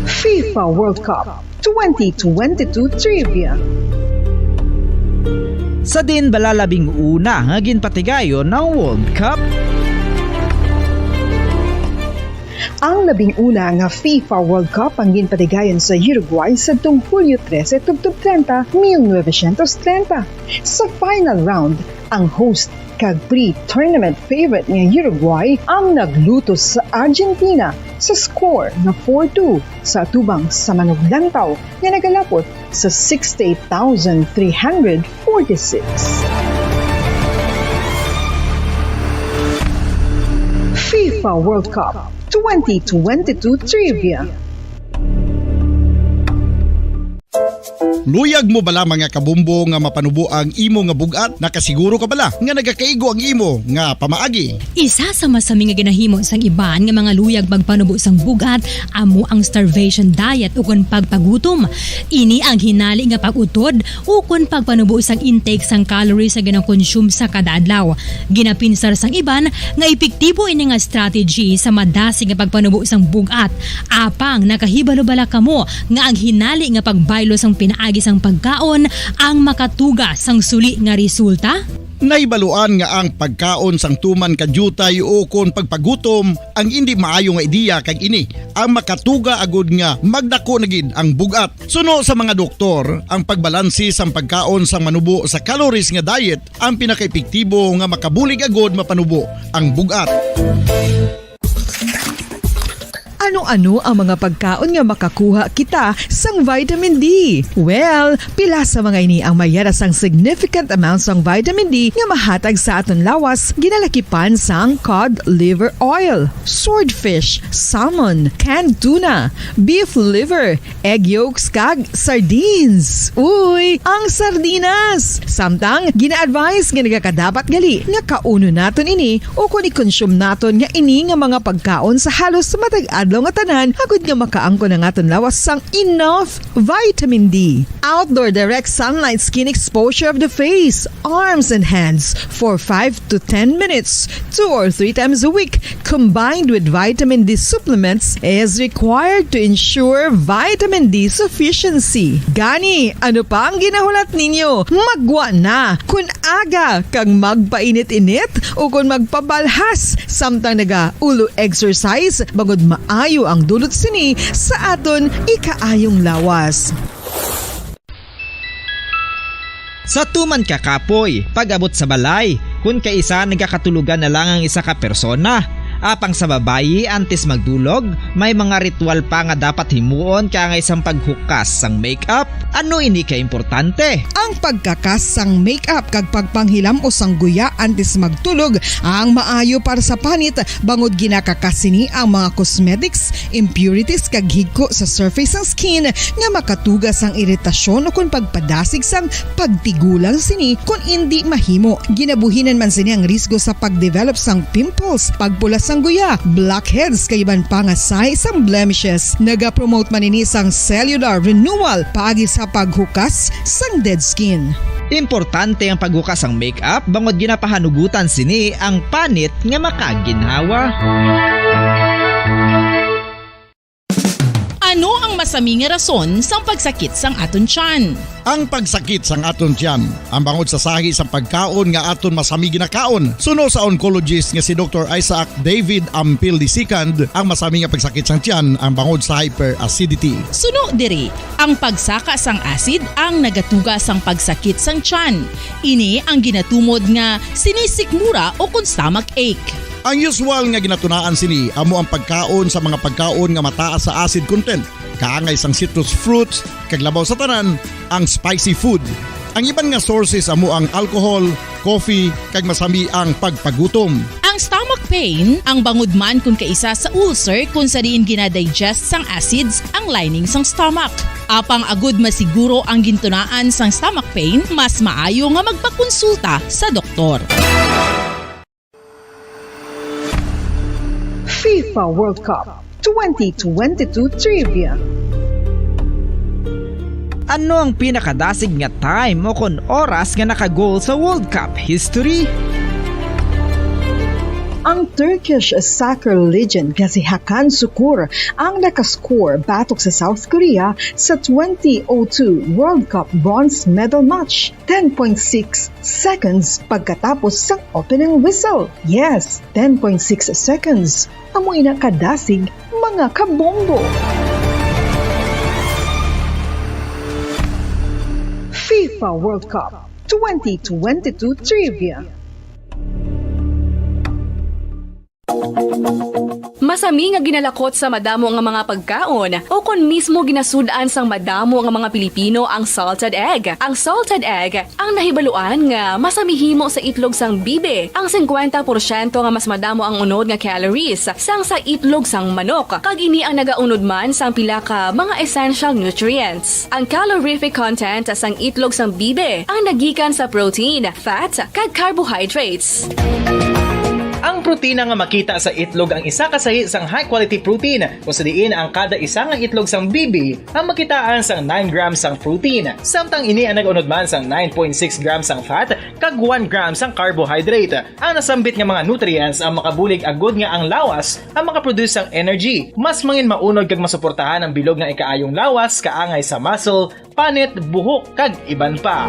FIFA World Cup twenty twenty-two Trivia. Sa din bala labing una nga ginpatigayon ang World Cup? Ang labing una nga FIFA World Cup ang ginpatigayon sa Uruguay sadtong Hulyo trese tubtob treinta, mil novecientos treinta. Sa final round, ang host kag pre-tournament favorite nga Uruguay ang naglutos sa Argentina sa score nga four two sa atubang sa manuglantaw nga nagalapot sa sixty-eight thousand three hundred forty-six. FIFA World Cup twenty twenty-two Trivia. Luyag mo bala, mga kabombo, nga mapanubo ang imo nga bug-at? Nakasiguro ka bala nga nagakaigo ang imo nga pamaagi? Isa sa masami nga ginahimo sang iban nga mga luyag magpanubo sang bug-at amo ang starvation diet ukon pagpagutom. Ini ang hinali nga pag-utod ukon pagpanubo sang intake sang calories nga ginakonsume sa kada adlaw. Ginapinsar sang iban nga epektibo ini nga strategy sa madasig nga pagpanubo sang bug-at. Apang nakahibalo bala kamo nga ang hinali nga pagbaylo sang pinaagi sang pagkaon ang makatuga sang suli nga resulta? Nahibaluan nga ang pagkaon sang tuman ka diutay ukon pagpagutom ang indi maayo nga ideya, kag ini ang makatuga agud nga magdako na gid ang bug-at. Suno sa mga doktor, ang pagbalansi sang pagkaon sang manubo sa calories nga diet ang pinakaepektibo nga makabulig agud mapanubo ang bug-at. Ano-ano ang mga pagkaon nga makakuha kita sang vitamin D? Well, pila sa mga ini ang mayara sang significant amount sang vitamin D nga mahatag sa aton lawas, ginalakipan sang cod liver oil, swordfish, salmon, canned tuna, beef liver, egg yolks, kag sardines. Uy, ang sardinas! Samtang, gina-advise nga nagakadapat gali nga kaunon naton ini o kon i-consume naton nga ini nga mga pagkaon sa halos matag adlaw nga tanan agud nga makaangkon ang aton lawas sang enough vitamin D. Outdoor direct sunlight skin exposure of the face, arms, and hands for five to ten minutes, two or three times a week, combined with vitamin D supplements, is required to ensure vitamin D sufficiency. Gani, ano pa ang ginahulat ninyo? Maggwa na! Kun aga kag magpainit-init ukon magpabalhas samtang naga-ulo exercise, bangod maayo ang dulot sini sa aton ikaayong lawas. Sa tuman ka kapoy, pag-abot sa balay, kun kaisa nagakatulogan na lang ang isa ka persona, Apang sa babayi, antes magdulog, may mga ritual pa nga dapat himuon kaangay sang paghukas sang makeup. Ano ini ka importante? Ang pagkakas sang makeup kag pagpanghilam-os sang guya antes magtulog ang maayo para sa panit, bangod ginakakas sini ang mga cosmetics, impurities, kag higko sa surface sang skin nga makatuga sang iritasyon ukon pagpadasig sang pagtigulang sini kon indi mahimo. Ginabuhinan man sini ang risgo sa pagdevelop sang pimples, pagpula sang guya, blackheads, kag iban pa nga sahi sang blemishes. Nagapromote man ini sang cellular renewal paagi sa paghukas sang dead skin. Importante ang paghukas sang makeup bangod ginapahanugutan sini ang panit nga makaginhawa. Ano ang masami nga rason sang pagsakit sang aton tiyan? Ang pagsakit sang aton tiyan, ang bangod sa sahi sang pagkaon nga aton masami ginakaon. Suno sa oncologist nga si Doktor Isaac David Ampil the second, ang masami nga pagsakit sang tiyan ang bangod sa hyperacidity. Suno diri, ang pagsaka sang acid ang nagatuga sang pagsakit sang tiyan. Ini ang ginatumod nga sinisikmura ukon stomach ache. Ang usual nga ginatunaan sini amo ang pagkaon sa mga pagkaon nga mataas sa acid content, kaangay sang citrus fruits, kag labaw sa tanan, ang spicy food. Ang iban nga sources amo ang alcohol, coffee, kag masami ang pagpagutom. Ang stomach pain, ang bangod man kon kaisa sa ulcer kon sa diin ginadigest sang acids ang lining sang stomach. Apang agud masiguro ang gintunaan sang stomach pain, mas maayo nga magpakonsulta sa doktor. FIFA World Cup twenty twenty-two Trivia. Ano ang pinakadasig nga time o kon oras nga naka-goal sa World Cup history? Ang Turkish soccer legend nga si Hakan Sukur ang nakascore batok sa South Korea sa twenty oh two World Cup bronze medal match. Ten point six seconds pagkatapos sang opening whistle. Yes, ten point six seconds. Amo ina kadasig, mga kabombo. FIFA World Cup twenty twenty-two Trivia. Masami nga ginalakot sa madamo nga mga pagkaon, o kon mismo ginasud-an sang madamo nga mga Pilipino ang salted egg. Ang salted egg ang nahibaluan nga masami himo sa itlog sang bibi. Ang singkwenta porsyento nga mas madamo ang unod nga calories sang sa itlog sang manok, kag ini ang nagaunod man sang pila ka mga essential nutrients. Ang calorific content sang itlog sang bibi ang nagikan sa protein, fat, kag carbohydrates. Ang protina nga makita sa itlog ang isa ka sahi sang high-quality protein, kung sa diin ang kada isa nga itlog sang bibi ang makitaan sang nine grams sang protein, samtang ini ang nag-unod man sang nine point six grams sang fat kag one gram sang carbohydrate. Ang nasambit nga mga nutrients ang makabulig agud nga ang lawas ang makaproduce sang energy. Mas mangin maunod kag masuportahan ang bilog nga ikaayong lawas kaangay sa muscle, panit, buhok, kag iban pa.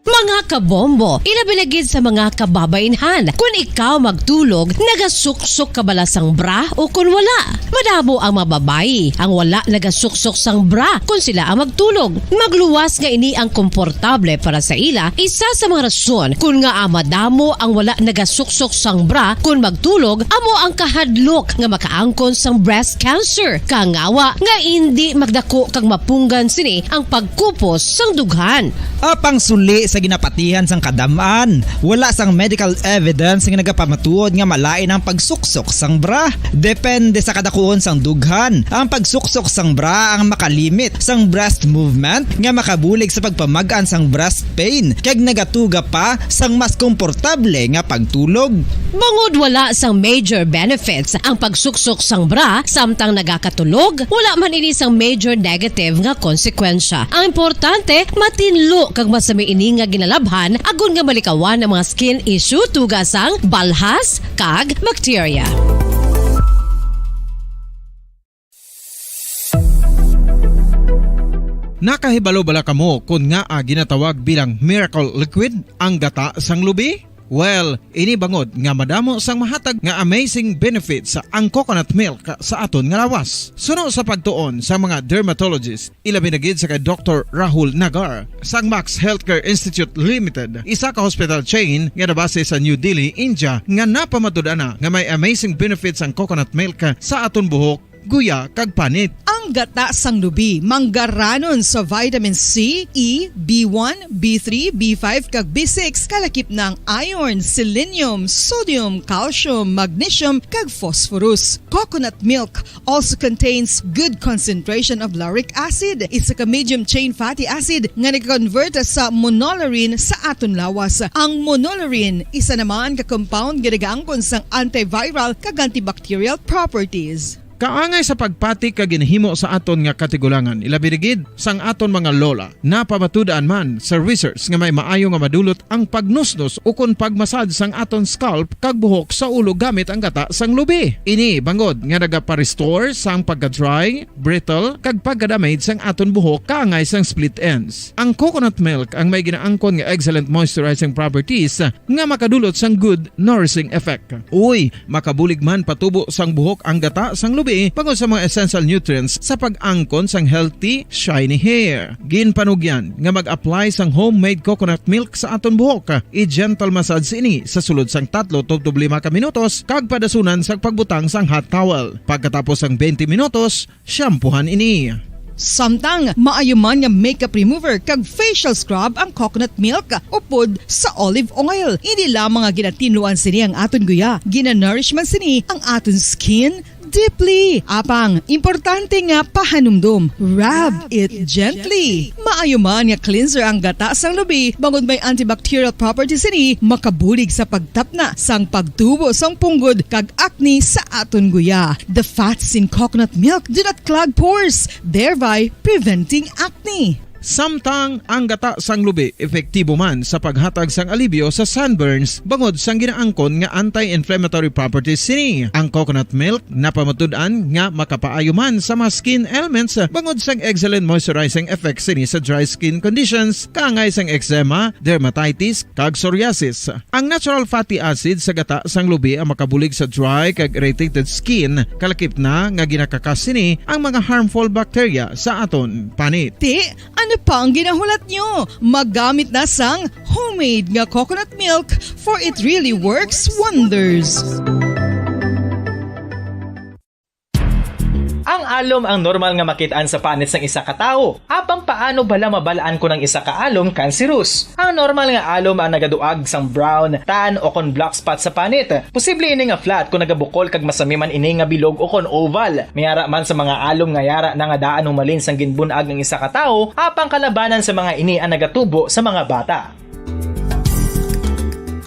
Mga kabombo, ilabi na gid sa mga kababainhan, kun ikaw magtulog, nagasuksok ka bala sang bra o kun wala? Madamo ang mga babayi ang wala nagasuksok sang bra kun sila ang magtulog. Magluwas nga ini ang komportable para sa ila, isa sa mga rason kun ngaa madamo ang wala nagasuksok sang bra kun magtulog amo ang kahadlok nga makaangkon sang breast cancer, kangawa nga indi magdako kag mapunggan sini ang pagkupos sang dughan. Apang suli sa ginapatihan sang kadam-an, wala sang medical evidence nga nagapamatuod nga malain ang pagsuksok sang bra. Depende sa kadakuon sang dughan, ang pagsuksok sang bra ang makalimit sang breast movement nga makabulig sa pagpamag-an sang breast pain kag nagatuga pa sang mas komportable nga pagtulog. Bangod wala sang major benefits ang pagsuksok sang bra samtang nagakatulog, wala man ini sang major negative nga konsekwensya. Ang importante, matinlo kag masami ini nga ginalabhan agod nga malikawan ang mga skin issue tuga sang balhas kag bakterya. Nakahibalo bala kamo kon ngaa ginatawag bilang miracle liquid ang gata sang lubi? Well, ini bangod nga madamo sang mahatag nga amazing benefits ang coconut milk sa aton nga lawas. Suno sa pagtuon sa mga dermatologist, ilabi na gid sa kay Doktor Rahul Nagar sang Max Healthcare Institute Limited, isa ka hospital chain nga nabase sa New Delhi, India, nga napamatud-an na nga may amazing benefits ang coconut milk sa aton buhok, guya, kag panit. Ang gata sang lubi manggaranon sa vitamin C, E, B one, B three, B five, kag B six, kalakip na ang iron, selenium, sodium, calcium, magnesium, kag phosphorus. Coconut milk also contains good concentration of lauric acid, isa ka medium chain fatty acid nga nag-convert sa monolaurin sa aton lawas. Ang monolaurin, isa naman ka compound nga nagaangkon sang antiviral kag antibacterial properties. Kaangay sa pagpati kag ginhimo sa aton nga katigulangan, ilabi na gid sang aton mga lola. Napamatud-an man sa research nga may maayo nga madulot ang pagnusnos ukon pag-massage sang aton scalp kag buhok sa ulo gamit ang gata sang lubi. Ini bangod nga nagapa-restore sang pagka-dry, brittle, kag pagka-damage sang aton buhok kaangay sang split ends. Ang coconut milk ang may ginaangkon nga excellent moisturizing properties nga makadulot sang good nourishing effect. Uy, makabulig man patubo sang buhok ang gata sang lubi bangod sa mga essential nutrients sa pag-angkon sang healthy, shiny hair. Ginpanugyan nga mag-apply sang homemade coconut milk sa aton buhok. I-gentle massage ini sa sulod sang tatlo tubtob lima ka minutos kag padasunan sang pagbutang sang hot towel. Pagkatapos sang twenty minutos, shampoohan ini. Samtang maayo man nga makeup remover kag facial scrub ang coconut milk upod sa olive oil. Hindi lamang nga ginatinluan sini ang aton guya, ginanourish man sini ang aton skin deeply. Apang, importante nga pahanumdom, rub it gently. Maayo man nga cleanser ang gata sang lubi, bangod may antibacterial properties sini, makabulig sa pagtapna sang pagtubo sang punggod kag acne sa aton guya. The fats in coconut milk do not clog pores, thereby preventing acne. Samtang ang gata sang lubi epektibo man sa paghatag sang alibyo sa sunburns bangod sang ginaangkon nga anti-inflammatory properties sini. Ang coconut milk napamatud-an nga makapaayo man sa mga skin ailments bangod sang excellent moisturizing effect sini sa dry skin conditions, kaangay sang eczema, dermatitis, kag psoriasis. Ang natural fatty acid sa gata sang lubi ang makabulig sa dry kag irritated skin, kalakip na nga ginakakas sini ang mga harmful bacteria sa aton panit. Ti, ano pa ang ginahulat nyo? Maggamit na sang homemade nga coconut milk, for it really works wonders. Ang alom ang normal nga makit-an sa panit sang isa ka tawo. Apang paano bala mabal-an kon ang isa ka alom kanserus? Ang normal nga alom ang nagaduag sang brown, tan, o kon black spot sa panit. Posible ini nga flat kon nagabukol kag masami man ini nga bilog o kon oval. May ara man sa mga alom nga yara na nga daan humalin sang ginbun-ag ang isa ka tawo, apang kalabanan sa mga ini ang nagatubo sa mga bata.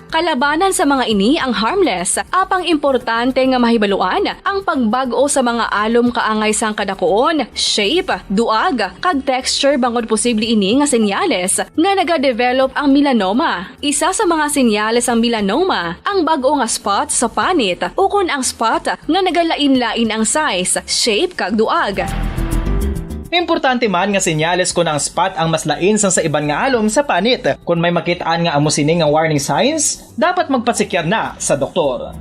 Kalabanan sa mga ini ang harmless, apang importante nga mahibaluan ang pagbag-o sa mga alom kaangay sang kadakuon, shape, duag, kag texture bangod posible ini nga senyales nga nagadevelop ang melanoma. Isa sa mga senyales sang melanoma ang bag-o nga spot sa panit ukon ang spot nga nagalain-lain ang size, shape, kag duag. Importante man nga senyales kon ang spot ang mas lain sang sa iban nga alom sa panit. Kon may makit-an nga amo sini nga warning signs, dapat magpatsikyar na sa doktor.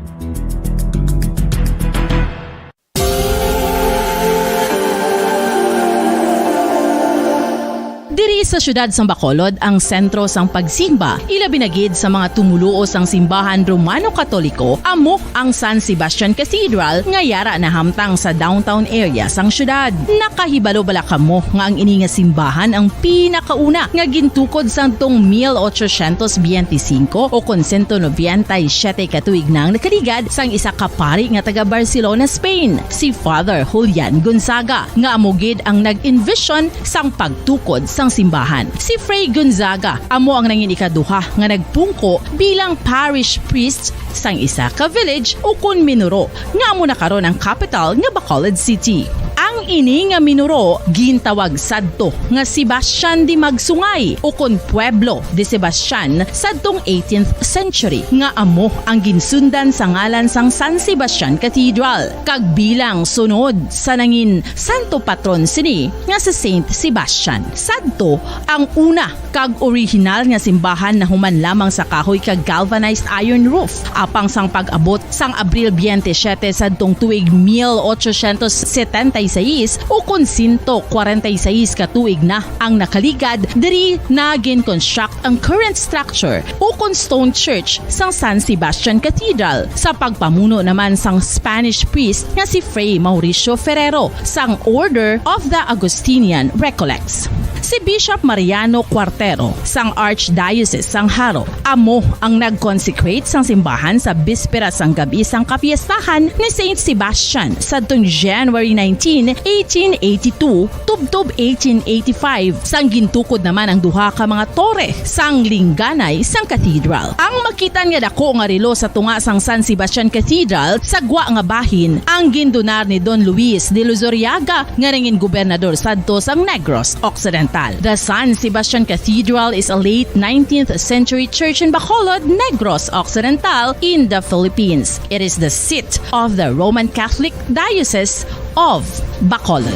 Diri sa siyudad sang Bacolod ang sentro sang pagsimba, ilabi na gid sa mga tumoluo sang simbahan Romano-Katoliko, amo ang San Sebastian Cathedral nga yara nahamtang sa downtown area sang siyudad. Nakahibalo bala kamo nga ang ini nga simbahan ang pinakauna nga gintukod sadtong mil ochocientos biyente singko o kon sento nobenta y siyete ka tuig na ang nakaligad sang isa ka pari nga taga Barcelona, Spain, si Father Julian Gonzaga, nga amo gid ang nag-envision sang pagtukod sang simbahan. Si Fray Gonzaga amo ang nangin ikaduha nga nagpungko bilang parish priest sang isa ka village ukon minuro nga amo na karon ang kapital nga Bacolod City. Ang Ini nga minuro gintawag sadto nga Sebastian de Magsungay, ukon Pueblo de Sebastian, sadtong eighteenth century, nga amo ang ginsundan sa ngalan sang San Sebastian Cathedral, kag bilang sunod sa nangin santo patron sini nga si Saint Sebastian. Sadto ang una kag orihinal nga simbahan nahuman lamang sa kahoy kag galvanized iron roof, apang sang pag-abot sang Abril twenty-seven sadtong tuig mil ochocientos setenta y seis, ukon sento kwarenta y seis ka tuig na ang nakaligad, diri na gin-construct ang current structure, ukon stone church, sang San Sebastian Cathedral, sa pagpamuno naman sang Spanish priest nga si Fray Mauricio Ferrero sang Order of the Augustinian Recollects. Si Bishop Mariano Cuartero sang Archdiocese sang Jaro amo ang nag-consecrate sang simbahan sa bispera sang gab-i sang kapiestahan ni Saint Sebastian sadtong January nineteen, eighteen eighty-two, tubtob eighteen eighty-five, sang gintukod naman ang duha ka mga tore sang lingganay sang cathedral. Ang makitan nga dako nga relo sa tunga sang San Sebastian Cathedral sa gwa nga bahin ang gindonar ni Don Luis de Luzuriaga, nga nangin gobernador sadto sang Negros Occidental. The San Sebastian Cathedral is a late nineteenth century church in Bacolod, Negros Occidental, in the Philippines. It is the seat of the Roman Catholic Diocese of Bacolod.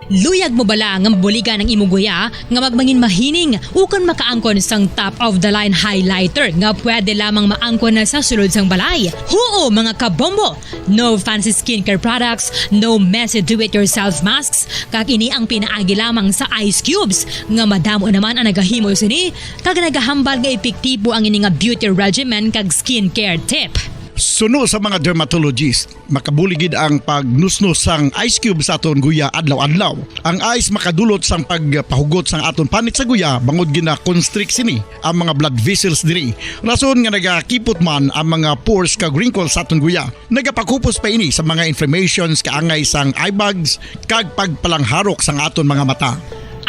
Luyag mo bala nga mabuligan ang imo guya nga magmangin mahining ukon makaangkon sang top of the line highlighter nga pwede lamang maangkon na sa sulod sang balay? Huo, mga kabombo! No fancy skincare products, no messy do-it-yourself masks, kag ini ang pinaagi lamang sa ice cubes nga madamo naman ang nagahimo sini kag nagahambal nga epektibo ang ini nga beauty regimen kag skincare tip. Suno sa mga dermatologist, makabulig gid ang pagnusnos sang ice cube sa aton guya adlaw-adlaw. Ang ice makadulot sang pagpahugot sang aton panit sa guya bangod gina-constrict sini ang mga blood vessels diri. Rason nga nagakipot man ang mga pores kag wrinkles sa aton guya. Nagapakupos pa ini sa mga inflammations kaangay sang eye bags kag pagpalangharok sang aton mga mata.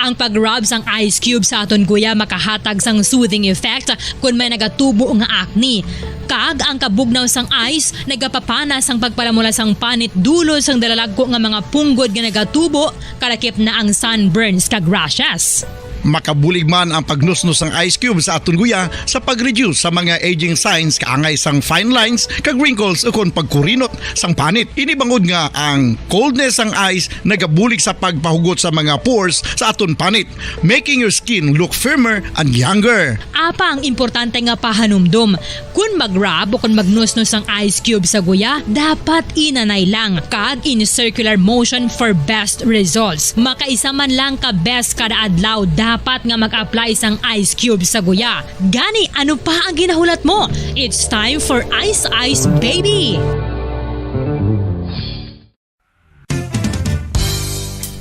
Ang pag-rub sang ice cube sa aton guya makahatag sang soothing effect kon may nagatubo nga acne. Kag ang kabugnaw sang ice nagapapana sang pagpalamula sang panit dulot sang dalalagko nga mga punggod nga nagatubo, kalakip na ang sunburns kag rashes. Makabulig man ang pagnusnos sang ice cube sa aton guya sa pag-reduce sa mga aging signs kaangay sang fine lines kag wrinkles ukon pagkurinot sang panit. Ini bangod nga ang coldness sang ice nagabulig sa pagpahugot sa mga pores sa aton panit, making your skin look firmer and younger. Apang importante nga pahanumdom, kon mag-rub o kon magnusnos ang ice cube sa guya, dapat inanay lang kag in circular motion for best results. Makaisa man lang ka beses kada adlaw dapat nga mag-apply sang ice cube sa guya. Gani, ano pa ang ginahulat mo? It's time for Ice Ice Baby!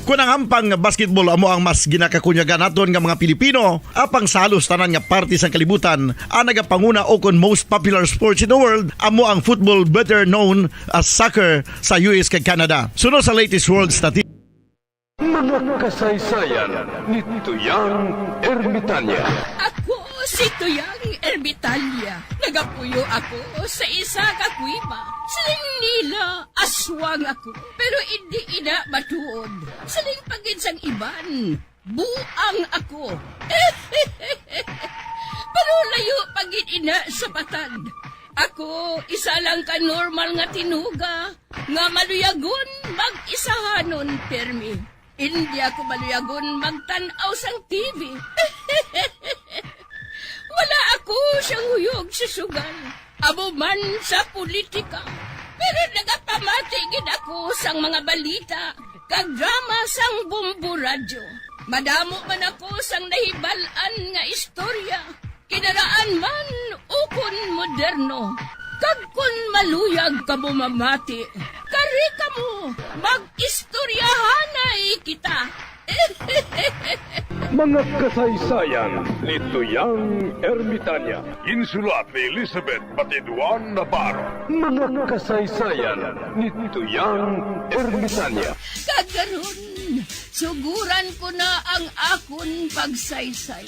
Kon ang hampang nga basketball amo ang mas ginakakunyagan naton nga mga Pilipino, apang sa halos tanan nga parte sang kalibutan, ang nagapanguna ukon most popular sports in the world amo ang football, better known as soccer, sa U S kag Canada. Suno sa latest world statistics, mga kasaysayan ni Tuyang Ermitanya. Ako si Tuyang Ermitanya. Nagapuyo ako sa isa ka kuweba. Siling nila, aswang ako, pero indi ina matuod. Siling pa gid sang iban, buang ako. Pero layo pa gid ina sa patad. Ako, isa lang ka normal nga tinuga nga maluyagon mag-isahanon pirmi. Indi ako maluyagon magtan-aw sang T V. Wala ako siyang huyog sa sugal, amo man sa politika. Pero nagapamati gid ako sang mga balita kag drama sang Bombo Radyo. Madamo man ako sang nahibal-an nga istorya, kinaraan man ukon moderno. Kag kon maluyag kamo mamati, kari kamo, mag-istoryahanay kita. Mga kasaysayan ni Tuyang Ermitanya. Ginsulat ni Elizabeth Batiduan Navarro. Mga kasaysayan ni Tuyang Ermitanya. Kag karon, suguran ko na ang akon pagsaysay.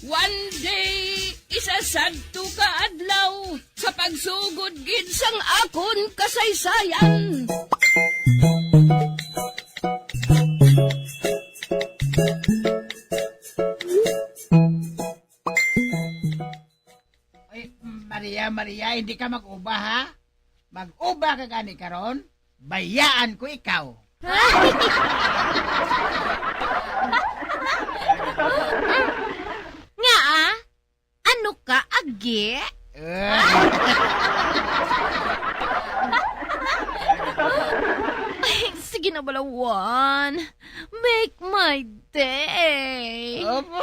One day, isa sadto ka adlaw, sa pagsugod gid sang akon kasaysayan. Ay, Maria, Maria, hindi ka mag-uba, ha? Mag-uba ka gani karon, bayaan ko ikaw. Nga, ah? Ano ka, agi? Ah. Ay, sige na, balawan. Make my day. Opo.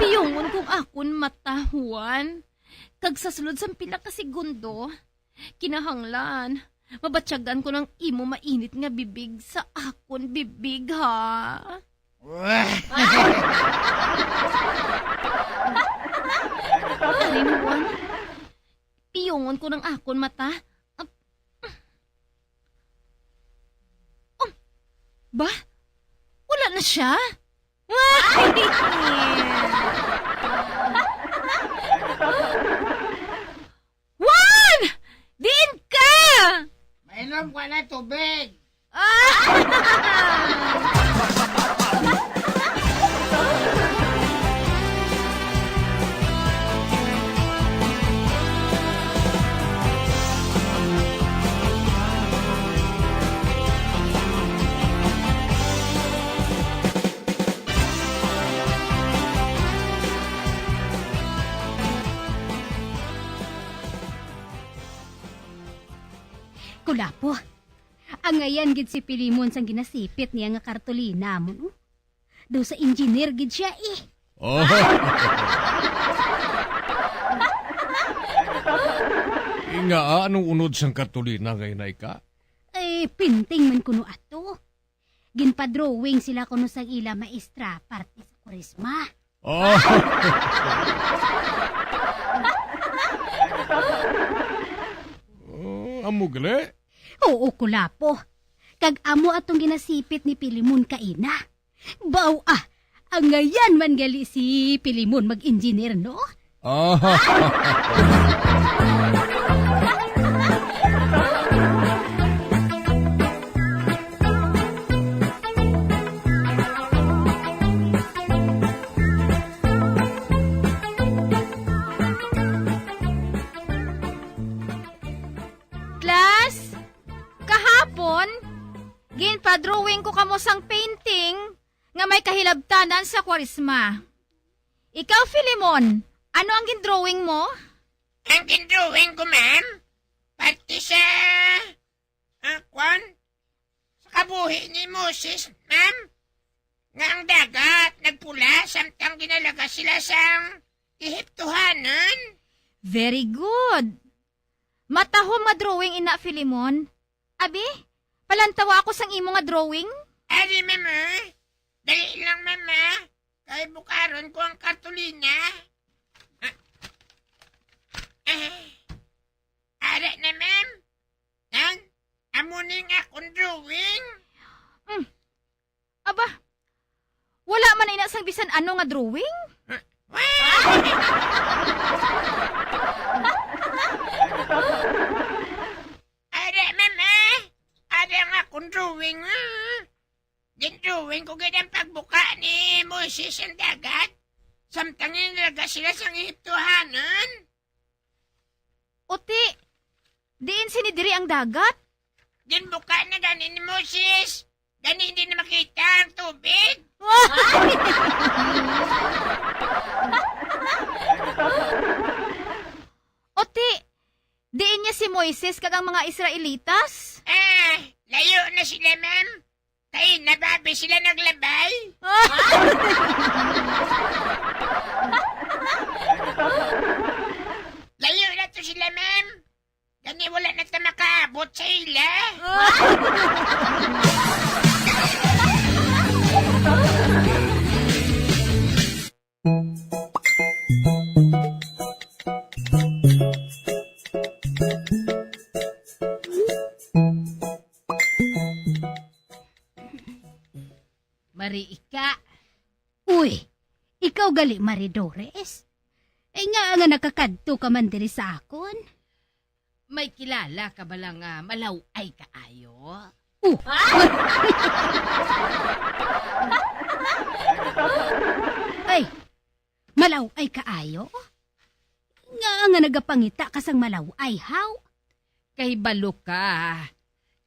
Piyongon kong akon mata, Juan. Kag sa sulod sang pila ka segundo, kinahanglan mabatyagan ko nang imo mainit nga bibig sa akon bibig, ha? Wah! Ari mo, Juan. Piyongon ko nang akon mata. Ap-, oh, ba? Wala na siya? Juan! Diin ka? Mainom ka na tubig. Ah! Kulapo, angayan gid si Pilimon sang ginasipit niya nga kartolina mo, no? Daw sa engineer gid siya, eh. Oh. Inga, anong unod sang kartolina nga inay ka? Ay, painting man kuno ato. Ginpa-drawing sila kuno sang ila maestra parte sa Kwaresma. Oh. Oh, amo gali? Oo, Kulapo. Kag amo atong ginasipit ni Pilimon kaina. Baw, ah, angayan man gali si Pilimon mag-engineer, no? Ah. Class, kahapon, ginpa-drawing ko kamo sang painting nga may kahilabtanan sa Kwaresma. Ikaw, Filemon, ano ang gindrawing mo? Ang gindrawing ko, ma'am, parte sa, ah, kwan? Sa kabuhi ni Moses, ma'am, nga ang dagat nagpula samtang ginalaga sila sang Ehiptohanon. Very good. Matahom nga drawing ina, Filemon. Abi, palantawa ako sang imo nga drawing. Ari, ma'am, ah. Dali lang, ma'am, ah. Kay bukaron ko ang kartolina. Ah. Ah. Ara na, ma'am. Nan, amo ning akong drawing. Mm. Aba, wala man ina sang bisan ano nga drawing? Ara, ma'am, ah. Ara ang akong drawing, ah. Gindrawing ko gid ang pagbuka ni Moises ang dagat, samtang ginalaga sila sang Ehiptohanon. Uti, diin sini diri ang dagat? Ginbuka na gani ni Moses. Gani hindi na makita ang tubig. Uti, diin niya si Moises kag ang mga Israelitas? Eh, layo na sila, ma'am. Kay nababi sila naglabay. Layo na to sila, ma'am. Gani wala na ta makaabot sa ila. Mari Ika. Uy, ikaw gali, Mari Doris? Ay nga nga nakakadto ka man diri sa akon? May kilala ka bala nga malaw-ay kaayo? Oh. Ay, malaw-ay kaayo? Nga nga nagapangita ka sang malaw-ay, haw? Kay balo ka,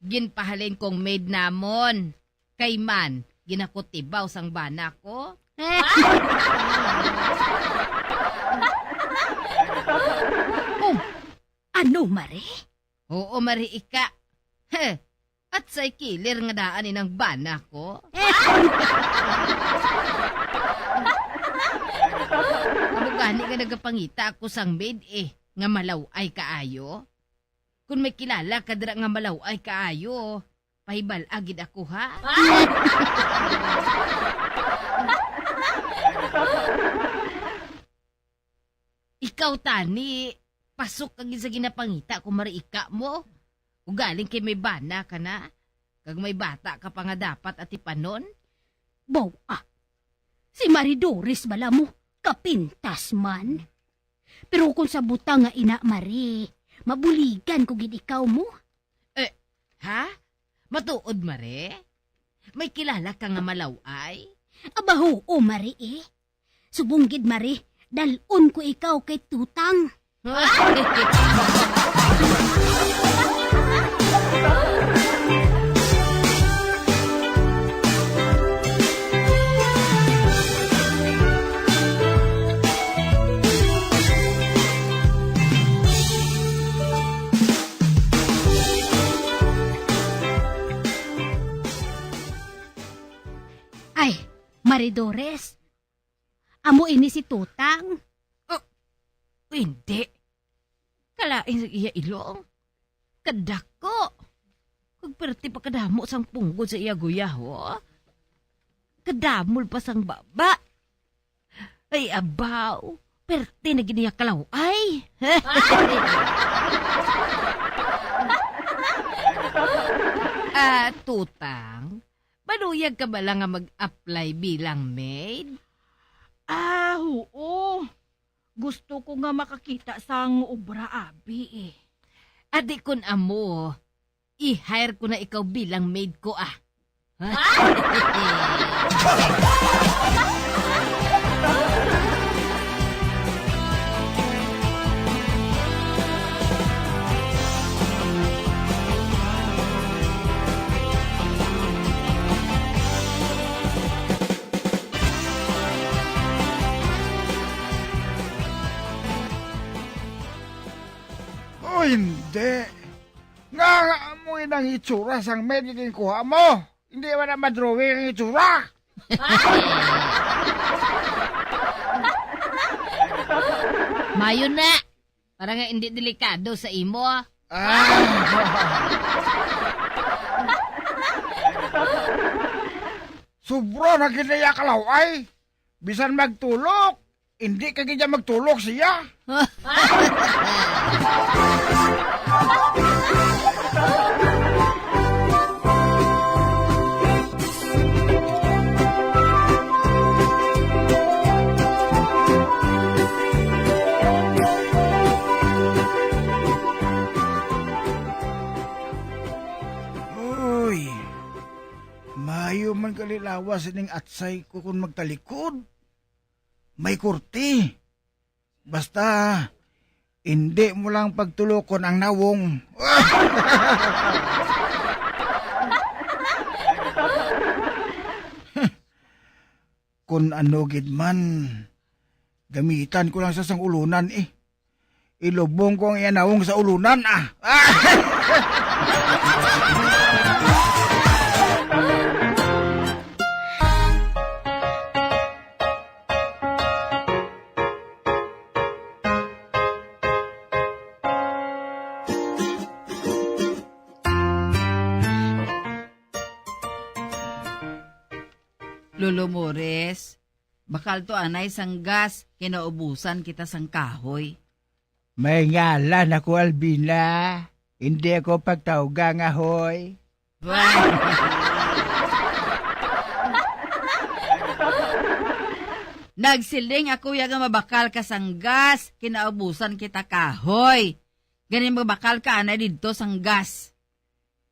ginpahalin kong maid namon. Kay man, ginakutibaw sang bana ko. Oh, ano, Mare? Oo, Mare Ika. Heh, at say kilir nga daan inang bana ko. Amo gani nga nagapangita ako sang maid, eh, nga malaw-ay kaayo. Kung may kilala ka dira nga malaw-ay kaayo, pahibal-a gid ako, ha? Ikaw, tani, pasok ka gid sa ginapangita ko, Mare Ika mo. Ugaling kay may bana ka na, kag may bata ka pa nga dapat atipanon. Baw, ah, si Mari Doris bala mo, kapintas man. Pero kung sa butang nga ina, Mari, mabuligan ko gid ikaw mo. Eh, ha? Matuod, Mare? May kilala ka nga malaw-ay? Aba, huo, Mari, eh. Subong gid, Mari, dal-on ko ikaw kay Tutang. Ay, Mari Doris, amo ini si Tutang? Oh, hindi. Kalain sa iya ilong. Kadako. Kag perti pa kadamo sang punggod sa iya guyaho. Kadamol pa sang baba. Ay, abaw. Perti na gid niya kalaw-ay. Ah, Tutang, maluyag ka bala nga mag-apply bilang maid? Ah, huo. Gusto ko nga makakita sang obra, abi, eh. Adi kun amo, i-hire ko na ikaw bilang maid ko, ah. Oh, hindi. Nga, nga mo inang itsura sang maid nga ginkuha mo. Hindi man na madrawing ang itsura. Mayo na. Para nga hindi delikado sa imo. Ah. Sobra na gid na iya kalaw-ay. Bisan magtulok, hindi ka gid niya magtulok siya. Uy, mayo man gali lawas ining atsay ko kon magtalikod. May korte. Basta, hindi mo lang pagtulokon ang nawong. Kun ano gid man, gamitan ko lang sa sang ulunan, eh. Ilubong ko ang iya nawong sa ulunan, ah. Lolo Mores, bakal to anay sang gas, kay naubusan kita sang kahoy. May ngalan ako, Albina. Hindi ako pagtawga nga hoy. Nagsiling ako ya nga mabakal ka sang gas, kinaubusan kita kahoy. Gani mabakal ka anay didto sang gas.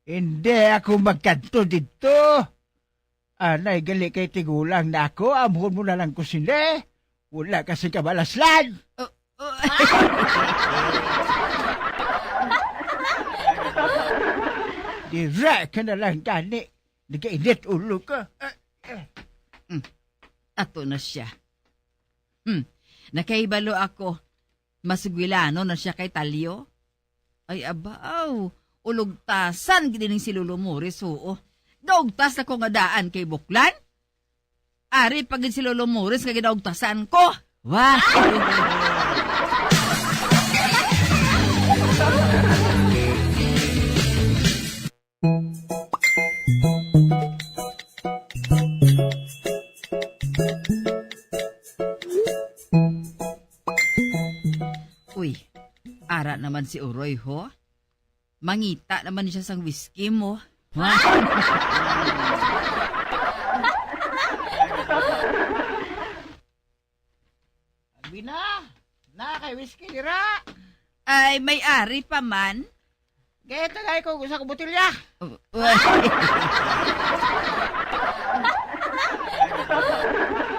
Hindi ako magkadto didto. Anay gali kay tigulang na ako, amhon mo na lang ko sini. Wala kasi kabalaslan. Oh, oh. Dira ka na lang gani. Nagainit ulo ko. Hmm. Ato na siya. Hmm. Nakahibalo ako. Masugwilano na siya kay Talyo. Ay, abaw. Ulugtasan gid ning si Lolo Morris, oo. Gaugtas na ko nga daan kay Buklan. Ari pa gid si Lolo Morris nga ginaugtasan ko. Wah! Uy, ara naman si Uroy, ho. Mangita naman siya sang whisky mo. Abi na, na kay whisky dira. Ay, may ari pa man. Kaya tagay ko usa ka botelya. Uh, uh.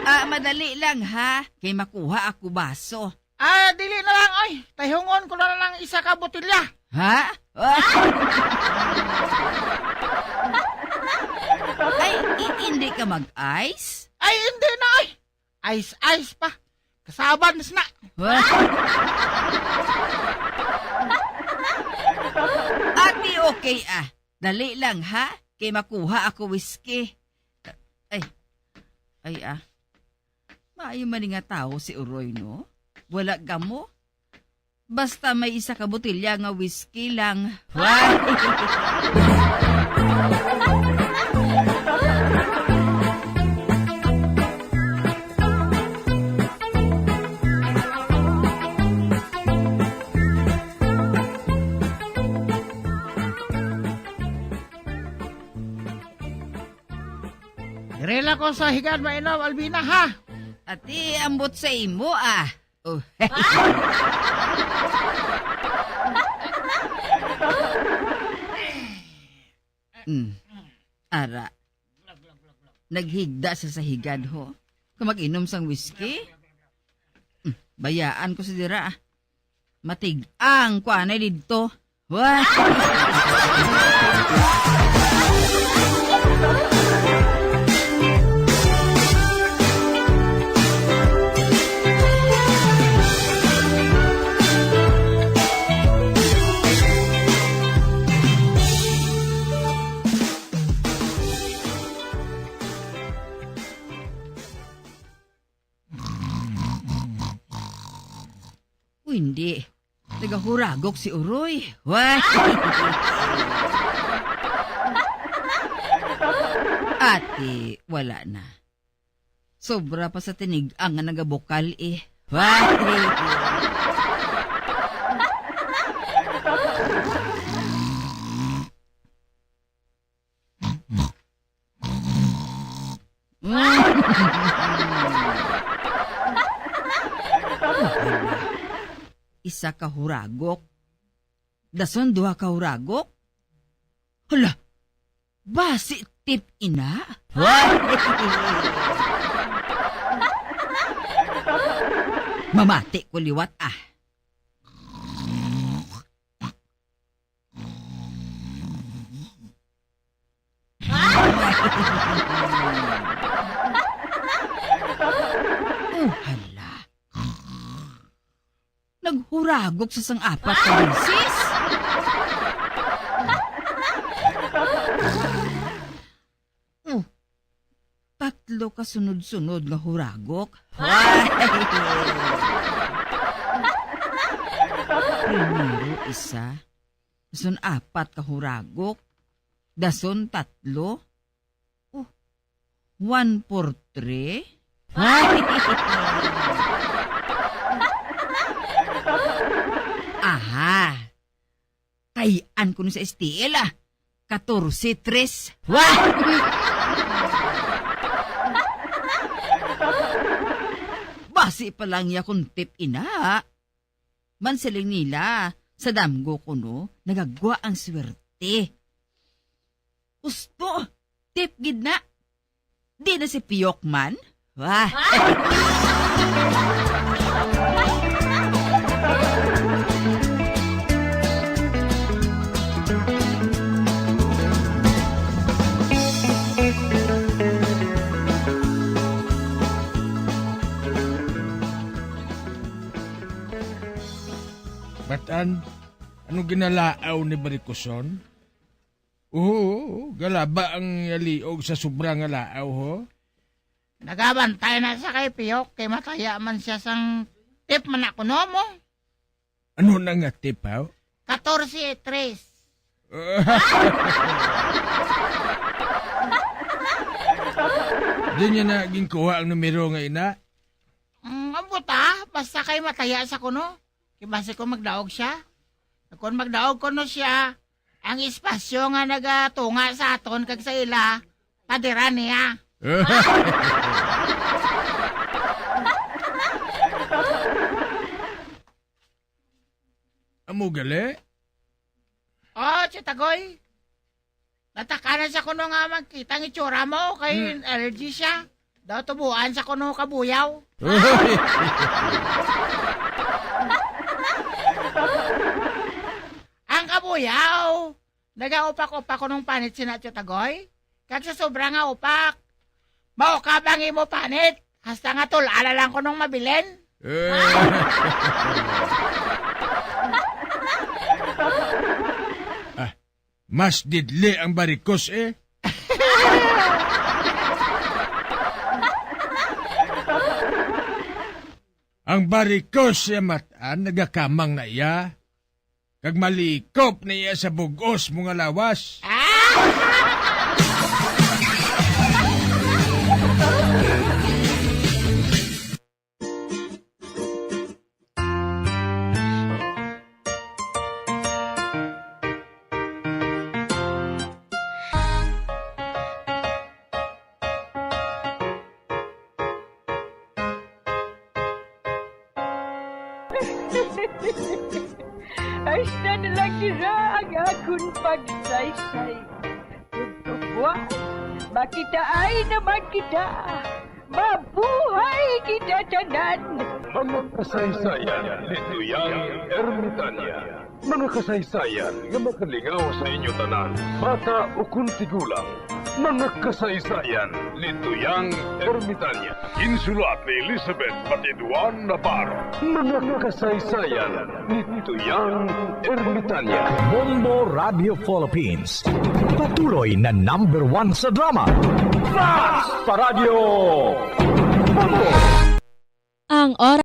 Ah, madali lang, ha? Kay makuha ako baso. Ah, dili na lang, oy. Tayhungon ko na lang isa ka botelya. Ha? Ay, i- hindi ka mag-ice? Ay, hindi na, oy. Ice, ice pa. Kasaban na sina. Ati, okay, ah. Dali lang, ha? Kay makuha ako whisky. Ay. Ay, ah. Maayo man ni nga tawo si Uroy, no? Wala gamo. Basta may isa ka botelya nga whisky lang. Diri lang ko sa higad mainom, Albina, ha? Ati, ambot sa imo, ah. Oh. Mm. Ara. Naghigda siya sa higad, ho. Kung mag-inom sang whisky? Mm. Bayaan ko si dira, ah. Matig-ang kuanay didto. Wah! O, hindi. Nagahuragok si Uroy. Wah! Ati, wala na. Sobra pa sa tinig-ang nga nagabukal, eh. Wah! Isa ka huragok. Dason duha ka huragok. Hala, basi tip ina? Mamati ko liwat, ah. Oh, hala. Naghuragok sa sang apat ka beses. Oh, tatlo ka sunod-sunod nga huragok. Primero isa, dason apat ka huragok, dason tatlo. Oh, one for three? Aha. Tayan ko ni sa S T L, ah. Katorse tres. Wah! Si pa lang ya kon tip ina. Man siling nila, sa damgo ko, no, nagagwa ang swerte. Usto, tip gid na. Di na si Piyok man. Wah! Matan, ano ginalaaw ni Barikoson? Oo, galaba ang yaliog sa sobra nga laaw, ho? Nagabantay na sa kay Piyok, kay mataya man siya sang tip man ako, no, mo? Ano na nga tip, haw? Katorse tres. Di niya na ginkuha ang numero nga ina? Mm, ambot, ah. Basta kay mataya sa kuno. Kay basi kung magdaog siya. Kung magdaog kuno siya, ang espasyo nga nagatunga sa aton kag sa ila, padira niya. Amo gali? Oh, Tiyutagoy. Natakanan siya kuno nga magkita ang itsura mo kay Hmm. allergy siya. Daw tubuan siya kuno kabuyaw. Ang kabuyaw, nagaupak-upak kunong panit sina Tiyutagoy. Kag sa sobra nga upak, maukab ang imo panit. Hasta nga tul-a na lang kunong mabilin. Eh. Ah, mas didli ang barikos, eh. Ang barikos siya matan, nagakamang na iya. Kag malikop na iya sa bug-os mo nga lawas. Hasta na lang dira ang akon pagsaysay. Ug kabuas, makitaay naman kita. Mabuhay kita tanan! Mga kasaysayan ni Tuyang Ermitanya. Mga kasaysayan nga makalingaw sa inyo tanan, bata ukon tigulang. Mga kasaysayan ni Tuyang Ermitanya. Ginsulat ni Elizabeth Batiduan Navarro. Mga kasaysayan ni Tuyang Ermitanya. Bombo Radio Philippines. Patuloy na number one sa drama. Fast Paradyo! Bombo! Ang oras.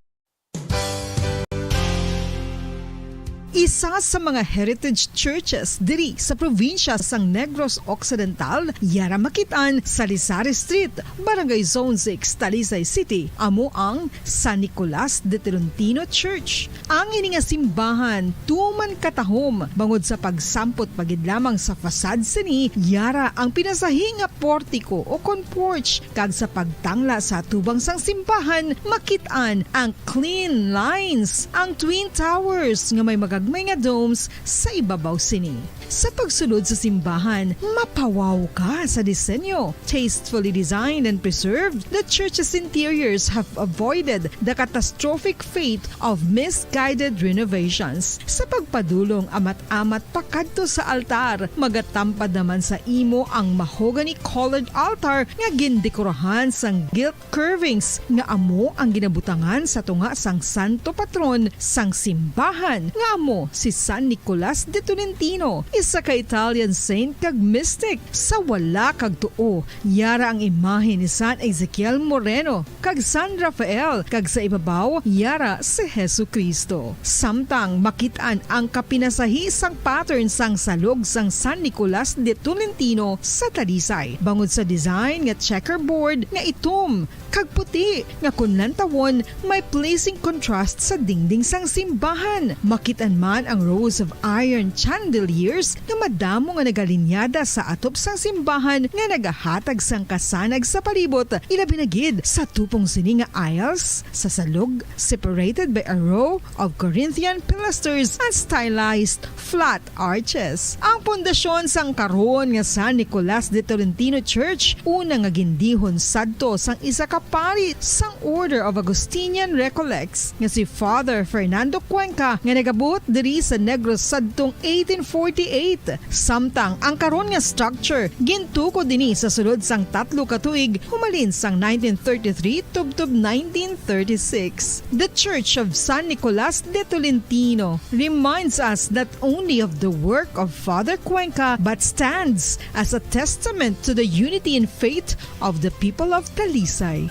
Isa sa mga heritage churches diri sa probinsya sang Negros Occidental, yara makit-an sa Salisari Street, Barangay Zone six, Talisay City, amo ang San Nicolas de Tolentino Church. Ang ini nga simbahan tuman katahom bangod sa pagsampot pa gid lamang sa facade sini, yara ang pinasahi nga portiko o kon porch, kag sa pagtangla sa atubang sang simbahan, makit-an ang clean lines, ang twin towers nga may magagmay nga domes sa ibabaw sini. Sa pagsulod sa simbahan, mapawaw ka sa disenyo. Tastefully designed and preserved, the church's interiors have avoided the catastrophic fate of misguided renovations. Sa pagpadulong amat-amat pakadto sa altar, magatampad naman sa imo ang mahogany-colored altar nga gindekorahan sang gilt curvings nga amo ang ginabutangan sa tunga sang santo patron sang simbahan, nga amo si San Nicolas de Tolentino, isa ka Italian saint kag mystic. Sa wala kag tuo, yara ang imahe ni San Ezekiel Moreno kag San Rafael, kag sa ibabaw, yara si Jesu-Cristo. Samtang makit-an ang kapinasahi sang pattern sang salog sang San Nicolas de Tolentino sa Talisay, bangod sa design nga checkerboard nga itom, kag puti, nga kon lantawon, may pleasing contrast sa dingding sang simbahan. Makit-an man ang rows of iron chandeliers nga madamo nga nagalinyada sa atop sang simbahan nga nagahatag sang kasanag sa palibot, ilabi na gid sa tupong sini nga aisles sa salog, separated by a row of Corinthian pilasters and stylized flat arches. Ang pundasyon sang karon nga San Nicolas de Tolentino Church, una nga gindihon sadto sang isa ka pari sang Order of Augustinian Recollects nga si Father Fernando Cuenca, nga nagabuot diri sa Negros sadtong eighteen forty-eight. Samtang ang karon nga structure gintukod ini sa sulod sang tatlo ka tuig, humalin sang nineteen thirty-three tubtob nineteen thirty-six. The Church of San Nicolas de Tolentino reminds us not only of the work of Father Cuenca, but stands as a testament to the unity in faith of the people of Talisay.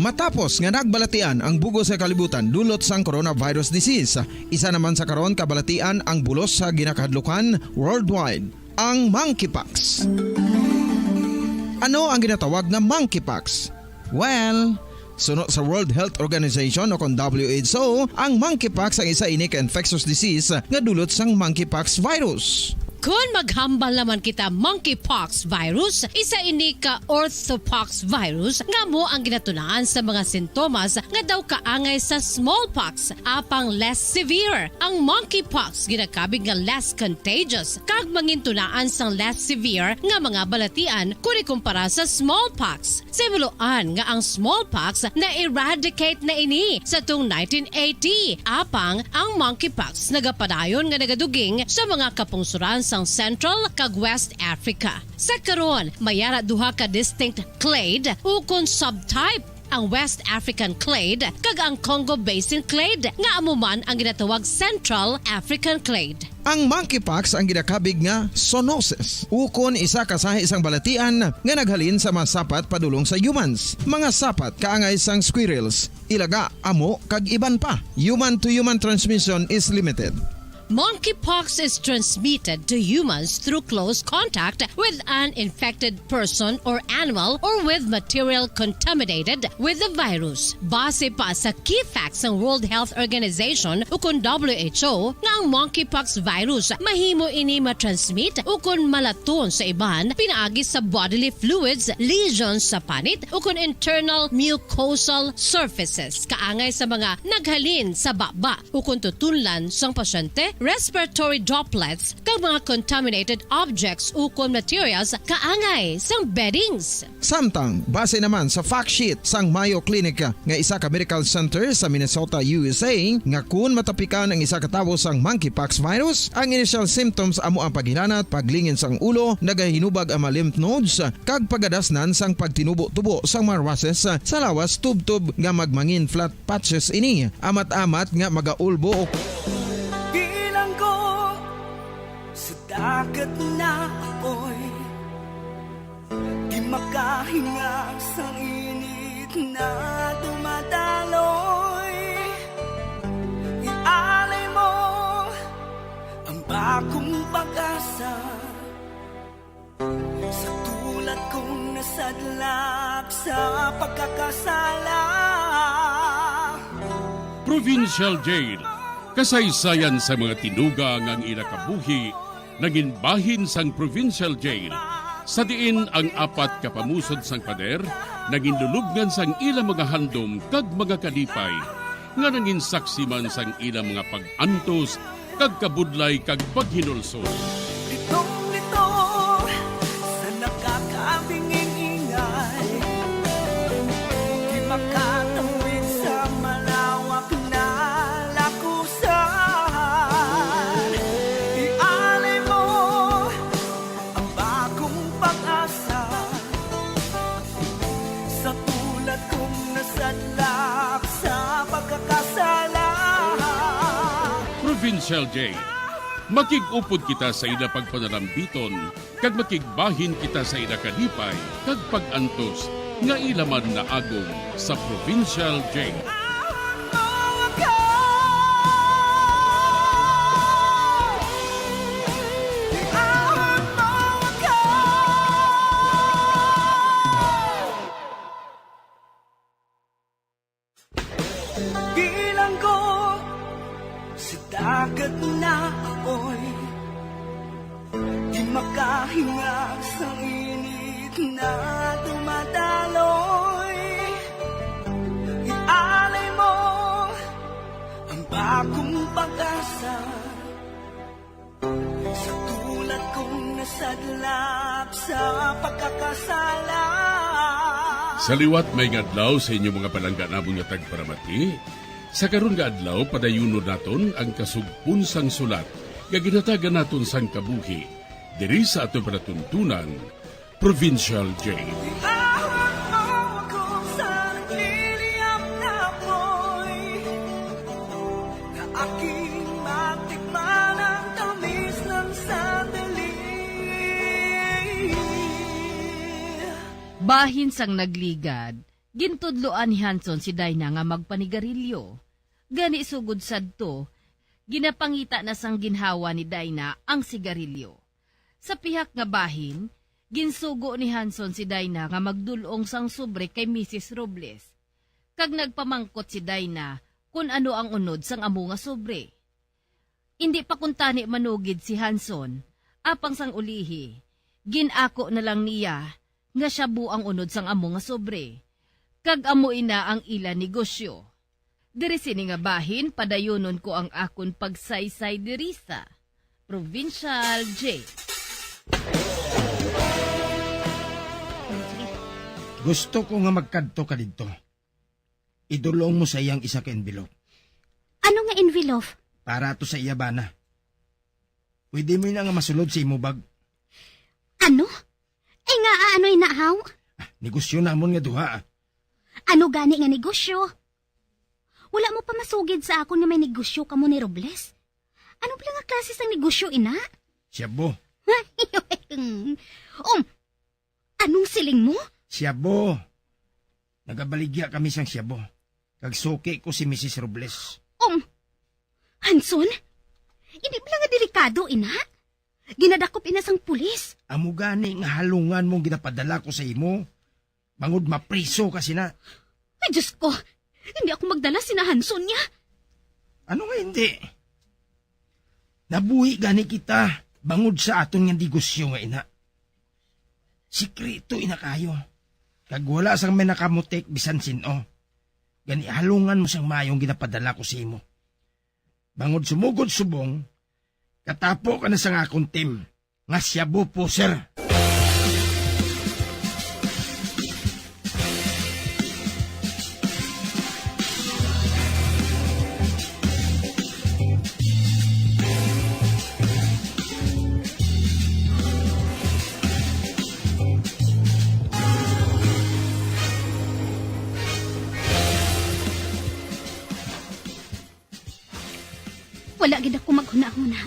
Matapos nga nagbalatian ang bug-os nga kalibutan dulot sang coronavirus disease, isa naman sa karon kabalatian ang bulos sa ginakahadlukan worldwide, ang monkeypox. Ano ang ginatawag nga monkeypox? Well, suno sa World Health Organization o kon W H O, ang monkeypox ang isa ini ka infectious disease nga dulot sang monkeypox virus. Kon maghambal naman kita monkeypox virus, isa ini ka orthopox virus nga amo ang ginatunaan sa mga sintomas nga daw kaangay sa smallpox, apang less severe. Ang monkeypox ginakabig nga less contagious kag mangintunaan sang less severe nga mga balatian kon ikumpara sa smallpox. Sa himuloan nga ang smallpox na-eradicate na ini sa tong nineteen eighty, apang ang monkeypox nagapadayon nga nagaduging sa mga kapungsoran sang Central kag West Africa. Sa karon, may ara duha ka distinct clade ukon subtype, ang West African clade kag ang Congo Basin clade, nga amo man ang ginatawag Central African clade. Ang monkeypox ang ginakabig nga zoonosis, ukon isa ka sahi sang balatian nga naghalin sa mga sapat padulong sa humans, mga sapat kaangay sang squirrels, ilaga, amo, kag iban pa. Human-to-human transmission is limited. Monkeypox is transmitted to humans through close contact with an infected person or animal or with material contaminated with the virus. Base pa sa key facts sang World Health Organization ukon W H O, nga ang monkeypox virus mahimo ini matransmit ukon malaton sa iban pinaagi sa bodily fluids, lesions sa panit, ukon internal mucosal surfaces, kaangay sa mga naghalin sa baba ukon tutunlan sang pasyente, respiratory droplets, kag mga contaminated objects ukon materials kaangay sang beddings. Samtang, base naman sa fact sheet sang Mayo Clinic nga isa ka medical center sa Minnesota, U S A, nga kun matapikan ang isa ka tawo sang monkeypox virus, ang initial symptoms amo ang paghilanat, paglingin sang ulo, nagahinubag ang mga lymph nodes, kag pagadasnan sang pagtinubo-tubo sang mga rushes sa lawas tubtob nga magmangin flat patches ini, amat-amat nga magaulbo o Bilanggo sa dagat na apoy, di makahinga sang init na dumadaloy. Ialay mo ang bagong pag-asa. Sa tulad kong nasadlak sa pagkakasala. Provincial Jail, kasaysayan sa mga tinuga nga ang ila kabuhi nangin bahin sang Provincial Jail, sa diin ang apat ka pamusod sang pader nangin lulubngan sang ila mga handom kag mga kalipay, nga nangin saksi man sang ila mga pag-antos kag kabudlay kag paghinulsol. Litong-lito sa nakakabinging ingay, di makatawid sa malawak na lakusan. Ialay mo ang bagong pag-asa. Sa tulad kong nasadlak sa pagkakasala. Provincial Jail. Makig-upod kita sa ila pagpanalambiton, kag makigbahin kita sa ila kalipay kag pag-antos nga ila man naagom sa Provincial Jail. Bilanggo sa dagat na apoy, di makahinga sa init na dumadaloy. Ialay mo ang bagong pag-asa. Sa tulad kong nasadlak sa pagkakasala. Sa liwat, may ngadlaw sa inyo mga palangga namon nga tagparamati. Sa karon nga adlaw, padayunon naton ang kasugpon sang sulat nga ginhatagan naton sang kabuhi diri sa aton palatuntunan, Provincial J. Ihawak mo ako sa nagliliyab na apoy, na aking matikman ang tamis ng sandali. Bahin sang nagligad, gintudloan ni Hanson si Dinah nga magpanigarilyo. Gani, sugod sadto, ginapangita na sang ginhawa ni Dinah ang sigarilyo. Sa pihak nga bahin, ginsugo ni Hanson si Dinah nga magdul-ong sang sobre kay Misis Robles, kag nagpamangkot si Dinah kon ano ang unod sang amo nga sobre. Indi pa kuntani manugid si Hanson, apang sang ulihi, gin-ako na lang niya nga shabu ang unod sang amo nga sobre, kag amo ina ang ila negosyo. Diri sini nga bahin, padayunon ko ang akon pagsaysay diri sa Provincial J. Gusto ko nga magkadto ka didto. Idulong mo sa iyang isa ka envelope. Ano nga envelope? Para to sa iya bana. Pwede mo ina nga masulod sa imo bag. Ano? Ay nga, ano ina, haw? Ah, negosyo namon nga duha, ah. Ano gani nga negosyo? Wala mo pa masugid sa akon nga may negosyo kamo ni Robles. Ano bala nga klase sang negosyo ina? Shabu. Um, anong siling mo? Shabu. Nagabaligya kami sang shabu. Kag suki ko si Misis Robles. Um, Hanson? Hindi bala nga delikado ina? Ginadakop ina sang pulis. Amo gani nga halungan mong ginapadala ko sa imo. Bangod mapriso ka sina. Ay, Diyos ko! Hindi ako magdala sina Hanson niya. Ano nga hindi? Nabuhi gani kita bangod sa aton nga negosyo nga ina. Sikreto ina kayo. Kag wala sang may nakamutik bisan sin-o. Gani halungan mo sang mayong ginapadala ko sa imo. Bangod sumugod subong, katapo ka na sang akon team. Nga shabu pusher. Wala gid ako maghunahuna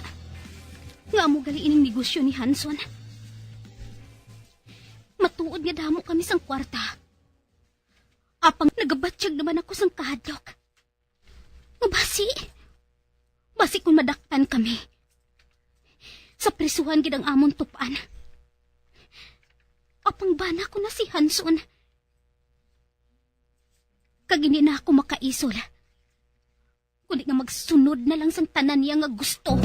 nga amo gali ining negosyo ni Hanson. Matuod nga damo kami sang kwarta. Apang nagabatyag naman ako sang kahadlok. Nga basi, basi kung madakpan kami, sa prisuhan gid ang amon tupan. Apang bana ko na si Hanson. Kag hindi na ako makaisol. Kundi nga magsunod na lang sang tanan niya nga gusto.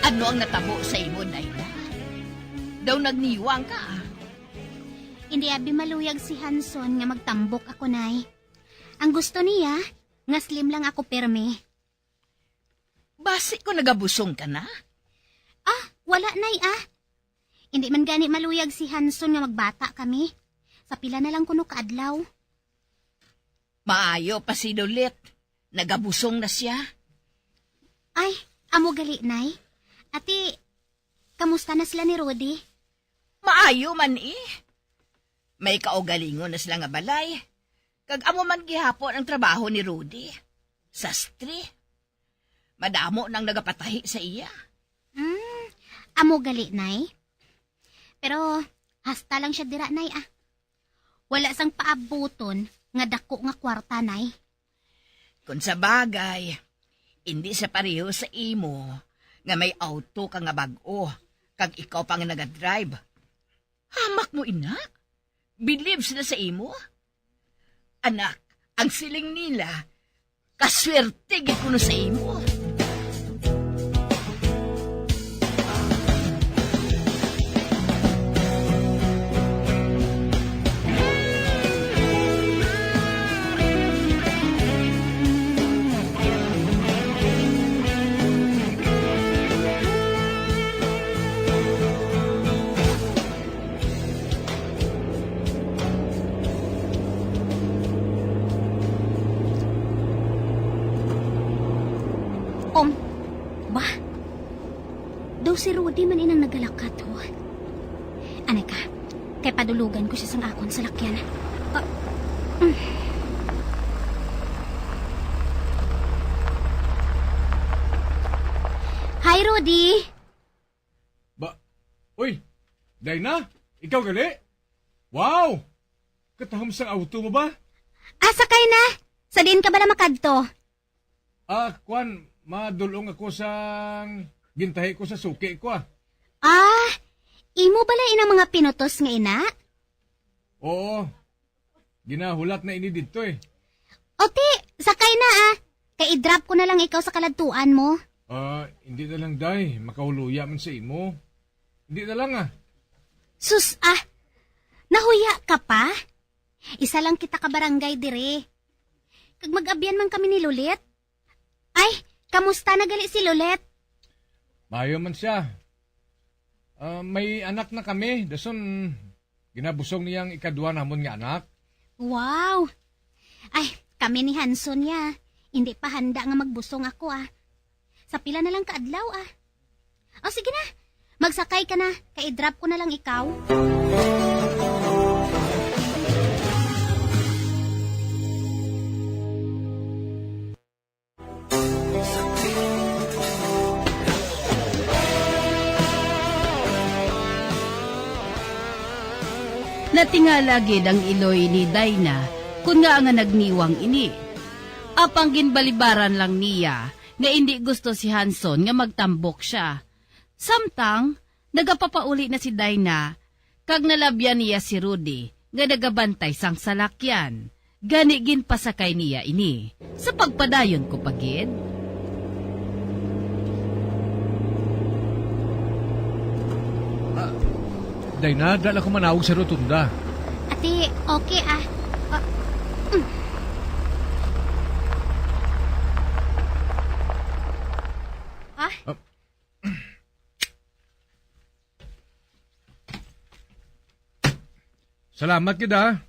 Ano ang natabo sa imo, Dayna? Daw nagniwang ka, ah. Hindi abi maluyag si Hanson nga magtambok ako, Nay. Ang gusto niya, nga slim lang ako pirmi. Basi ko nagabusong ka na? Ah, wala, Nay, ah. Hindi man gani maluyag si Hanson nga magbata kami. Sa pila na lang kuno ka adlaw. Maayo pa si Dolit. Nagabusong na siya. Ay, amo gali, Nay. Ati, kamusta na sila ni Rudy? Maayo man, eh. May kaugalingon na sila nga balay. Kag amo man gihapon ang trabaho ni Rudy. Sastre. Madamo nang nagapatahi sa iya. Hmm, amo gali, Nay. Pero hasta lang siya dira, Nay, ah. Wala sang paabuton nga dako nga kwarta, Nay. Kung sa bagay, hindi sa pareho sa imo nga may auto ka nga bag-o, kag ikaw pa nga nagadrive. Hamak mo, ina? Believe sila sa imo? Anak, ang siling nila, kaswerte gid kuno sa imo. Um, ba? Daw si Rudy man inang nagalakat, ho. Anay ka, kay padulugan ko siya sang akon salakyan. Ah, mm. Hi, Rudy! Ba, uy, Dina, ikaw gali? Wow! Katahom sang auto mo ba? Ah, sakay na! Sa diin ka bala makadto? Ah, kwan, madulong ako sang gintahi ko sa suki ko, ah. Ah, imo bala inang mga pinutos nga ina? Oo. Ginahulat na ini didto, eh. O ti, sakay na, ah. Kay i-drop ko na lang ikaw sa kaladtuan mo. Ah, hindi na lang, day. Makahuluya man sa imo. Hindi na lang, ah. Sus, ah. Nahuya ka pa? Isa lang kita ka barangay diri. Kag mag-abyan man kami ni Lolit. Ay, kamusta na gali si Lolit? Maayo man siya. Ah, may anak na kami, dason ginabusong niya ang ikadua namon nga anak. Wow! Ay, kami ni Hanson niya. Hindi pa handa nga magbusong ako, ah. Sa pila na lang ka adlaw, ah. O, sige na. Magsakay ka na. Kay i-drop ko na lang ikaw. Natingala gid ang iloy ni Dina kon ngaa nga nagniwang ini. Apang ginbalibaran lang niya nga indi gusto si Hanson nga magtambok sia. Samtang nagapapauli na si Dina, kag nalabyan niya si Rudy nga nagabantay sang salakyan. Gani ginpasakay niya ini. Sa pagpadayon ko pa gid. Ah, Dina, dala ko manawag sa rotunda. Ati, okay, ah. Ah, mm. Ah? Ah. Salamat gid, ah.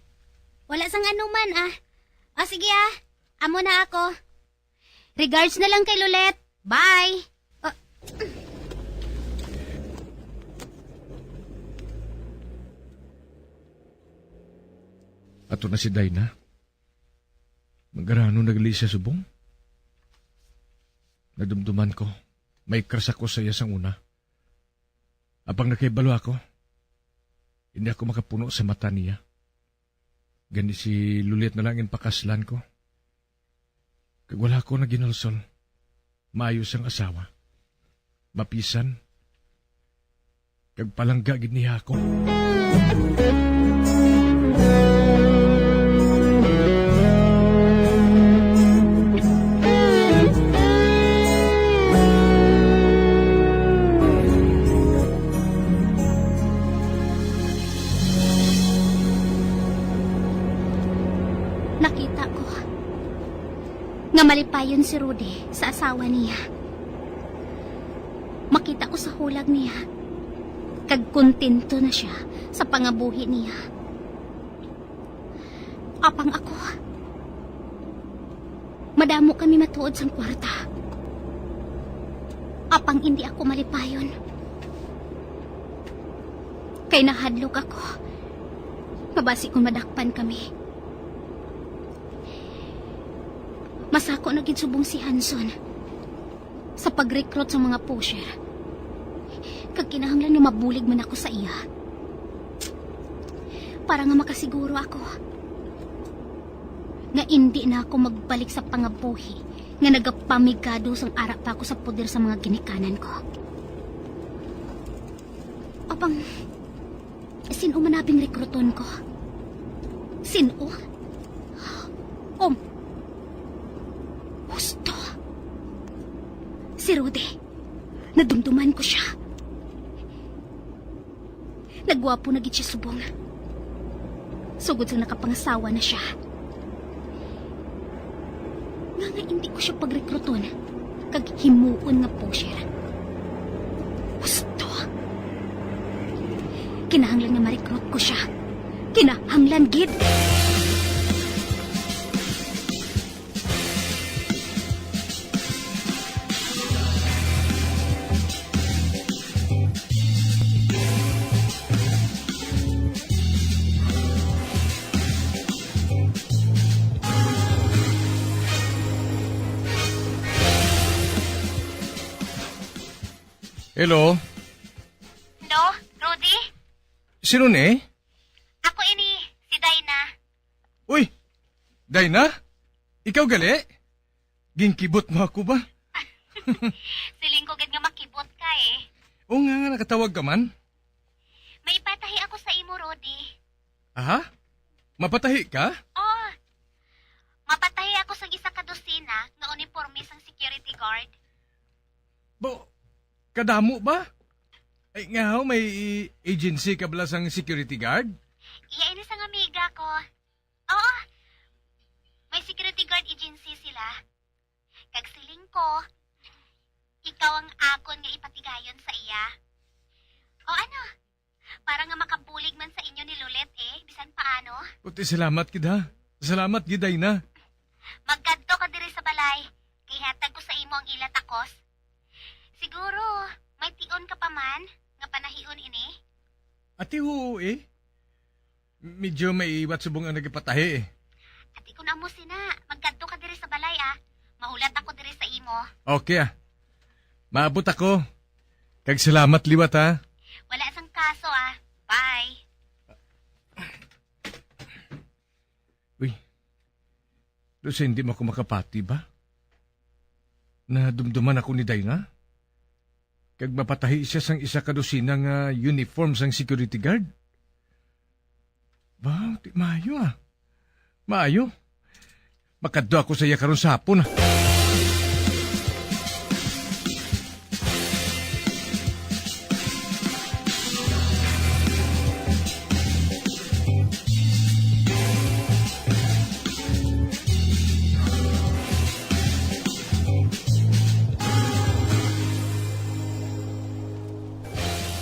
Wala sang anuman, ah. O, sige, ah. Amo na ako. Regards na lang kay Lolet. Bye. Ah. Ato na si Dina. Mag-arano na gali siya subong. Nadumduman ko, may crush ako sa iya sang una. Apang nakahibalo ako, hindi ako makapuno sa mata niya. Gani si Luliet na lang ang pakaslan ko. Kag wala ko na ginulsol. Maayo sang asawa. Mapisan. Kag palangga gid niya ako. Nakita ko nga malipayon si Rudy sa asawa niya. Makita ko sa hulag niya, kag kontento na sia sa pangabuhi niya. Apang ako, madamo kami matuod sang kwarta. Apang indi ako malipayon. Kay nahadlok ako nga basi kon madakpan kami, Masako na gid subong si Hanson sa pag-recruit sa mga pusher. Kag kinahanglan nga mabulig man ako sa iya para nga makasiguro ako nga indi na ako magbalik sa pangabuhi nga nagapamigado sang ara pa ako sa poder sa mga ginikanan ko. Apang, sin-o man abi ang rekruton ko? Sin-o? Um, husto. Si Rudy. Nadumduman ko sia. Nagwapo na gid sia subong. Sugod sang nakapangasawa na sia. Nga nga hindi ko siya pagrekruton kag himuon nga pusher. Gusto. Kinahanglan nga ma-recruit ko siya. Kinahanglan gid. Hello? Hello, Rudy? Sino ni? Ako ini, si Dina. Uy, Dina? Ikaw gali? Ginkibot mo ako ba? Siling ko gid nga makibot ka eh. O nga nga nakatawag ka man? May ipatahi ako sa imo, Rudy. Aha? Mapatahi ka? Oh, mapatahi ako sang isa ka dosina nga uniforme sang security guard. Bo, kadamo ba? Ay, nga ho, may agency ka bala sang security guard? Iya ini sang amiga ko. Oo, may security guard agency sila. Kag siling ko, ikaw ang akon nga ipatigayon sa iya. O ano, para nga makabulig man sa inyo ni Lolet eh, bisan paano. Uti, salamat gid ha. Salamat gid, Dina. Magkadto ka diri sa balay, kay hatag ko sa imo ang ila takos. Siguro, may tion ka pa man nga panahion ini? Ati, oo eh. Medyo may iwat subong ang nagipatahi eh. Ati, kun amo sina, magkadto ka diri sa balay ah. Mahulat ako diri sa imo. Okay ah. Maabot ako. Kag salamat liwat ha. Wala sang kaso ah. Bye. Uy. Lucy, hindi mo ako makapati ba? Nadumduman ako ni Dina. Kag mapatahi siya sang isa ka dosina nga uniform sang security guard. Wow, di maayo ah. Maayo. Makadto ako sa iya karon sa hapon ah.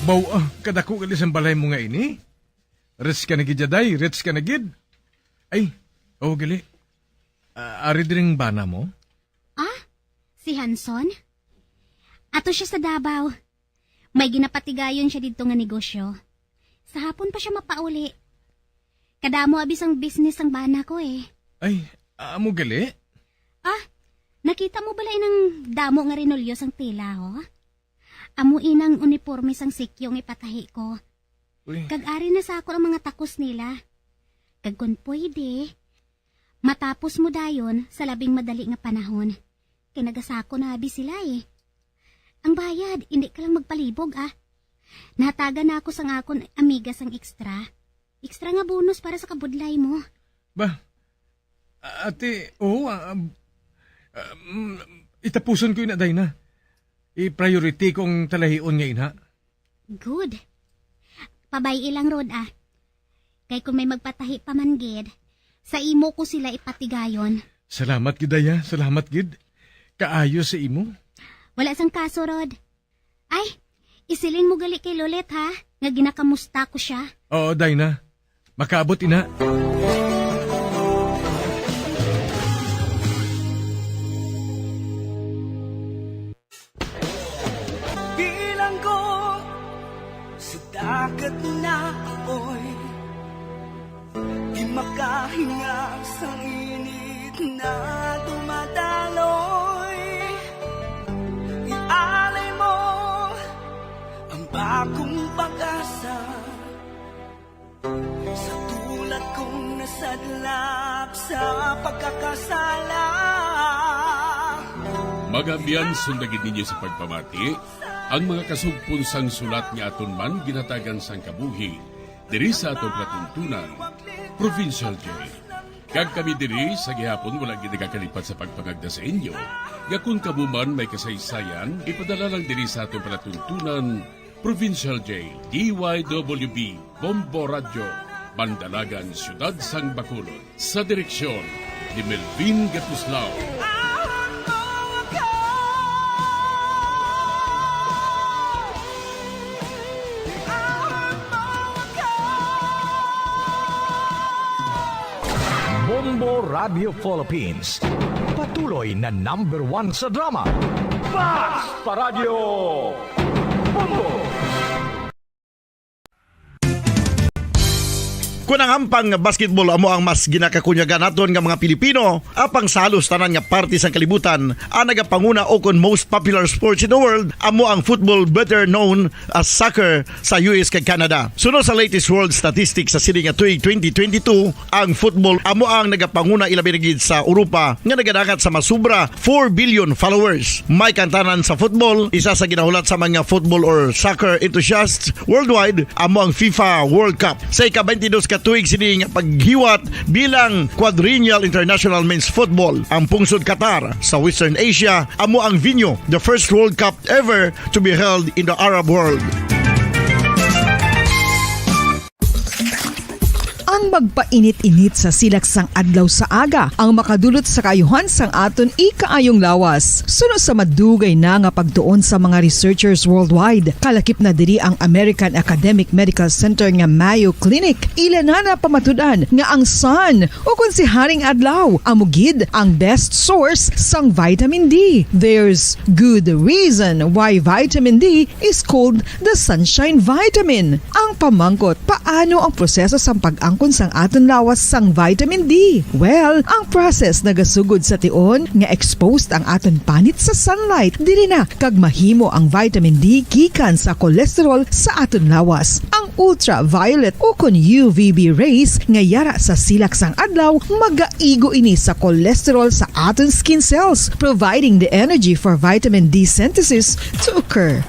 Baw, ah, kadako gali sang balay mo nga ini? Rich ka na gid, Jaday. Rich ka na gid. Ay, oh, gali. Ah, ari diring bana mo? Ah? Si Hanson? Ato siya sa Davao. May ginapatigayon siya didto nga negosyo. Sa hapon pa siya mapauli. Kadamo abi sang business sang bana ko eh. Ay, amo gali? Ah, nakita mo bala inang damo nga rinulyo sang tela, ho? Amo inang uniporme sang sikyo nga ipatahi ko. Uy. Kag ari na sa akon ang mga takos nila. Kag kon pwede, matapos mo dayon sa labing madali nga panahon. Kay nagasako na abi sila eh. Ang bayad, hindi ka lang magpalibog, ah. Nahatagan na ako sang akon amiga sang extra. Extra nga bonus para sa kabudlay mo. Ba, a-, ate, oo, ah, um, ah, mm, itapuson ko ina, Dina. I-priority ko ang talahion nga ina. Good. Pabay-i lang, Rod, ah. Kay kung may magpatahi pa man gid, sa imo ko sila ipatigayon. Salamat gid, Daya. Salamat gid. Kaayo sa imo. Wala sang kaso, Rod. Ay, isiling mo gali kay Lolet, ha, nga ginakamusta ko siya. Oo, Dina. Makaabot ina. Bilanggo sa dagat na apoy, di makahinga sang init na dumadagat. Sadlak sa pagkakasala. Mga abyan, sundagin ninyo sa pagpamati ang mga kasugpon sang sulat nga aton man ginhatagan sang kabuhi diri sa aton palatuntunan, Provincial J. Kag kami diri sa gihapon wala gid nagakalipat sa pagpangagda sa inyo nga kon kamo man may kasaysayan, ipadala lang diri sa aton palatuntunan, Provincial J, D Y W B, Bombo Radyo, Mandalagan, Siyudad sang Bacolod. Sa direksyon ni Melvin Gatuslao. Bombo Radio Philippines, patuloy na number one sa drama. Bas Paradyo! Bombo! Kon ang hampang nga basketball amo ang mas ginakakunyagan naton nga mga Pilipino, apang sa halos tanan nga parte sang kalibutan, ang nagapanguna ukon most popular sports in the world amo ang football, better known as soccer, sa U S kag Canada. Suno sa latest world statistics sa sini nga tuig twenty twenty-two, ang football amo ang nagapanguna, ilabi na gid sa Europa, nga nagadangat sa masubra four billion followers. May kantanan sa football, isa sa ginahulat sa mga football or soccer enthusiasts worldwide amo ang FIFA World Cup. Sa ika-twenty-dos ka tuig sini nga paghiwat bilang Quadrennial International Men's Football, ang pungsod Qatar sa Western Asia amo ang venue, the first World Cup ever to be held in the Arab world. Ang magpainit-init sa silak sang adlaw sa aga ang makadulot sa kaayuhan sang aton ikaayong lawas. Suno sa madugay na nga pagtuon sa mga researchers worldwide, kalakip na diri ang American Academic Medical Center nga Mayo Clinic. Ila na napamatud-an nga ang sun, o kon si Haring Adlaw, amo gid ang best source sang vitamin D. There's good reason why vitamin D is called the sunshine vitamin. Ang pamangkot, paano ang proseso sang pag-angkon sang aton lawas sang vitamin D? Well, ang process nagasugod sa tion nga exposed ang aton panit sa sunlight. Diri na kag mahimo ang vitamin D gikan sa cholesterol sa aton lawas. Ang ultraviolet o kon U V B rays nga yara sa silak sang adlaw magaigo ini sa cholesterol sa aton skin cells, providing the energy for vitamin D synthesis to occur.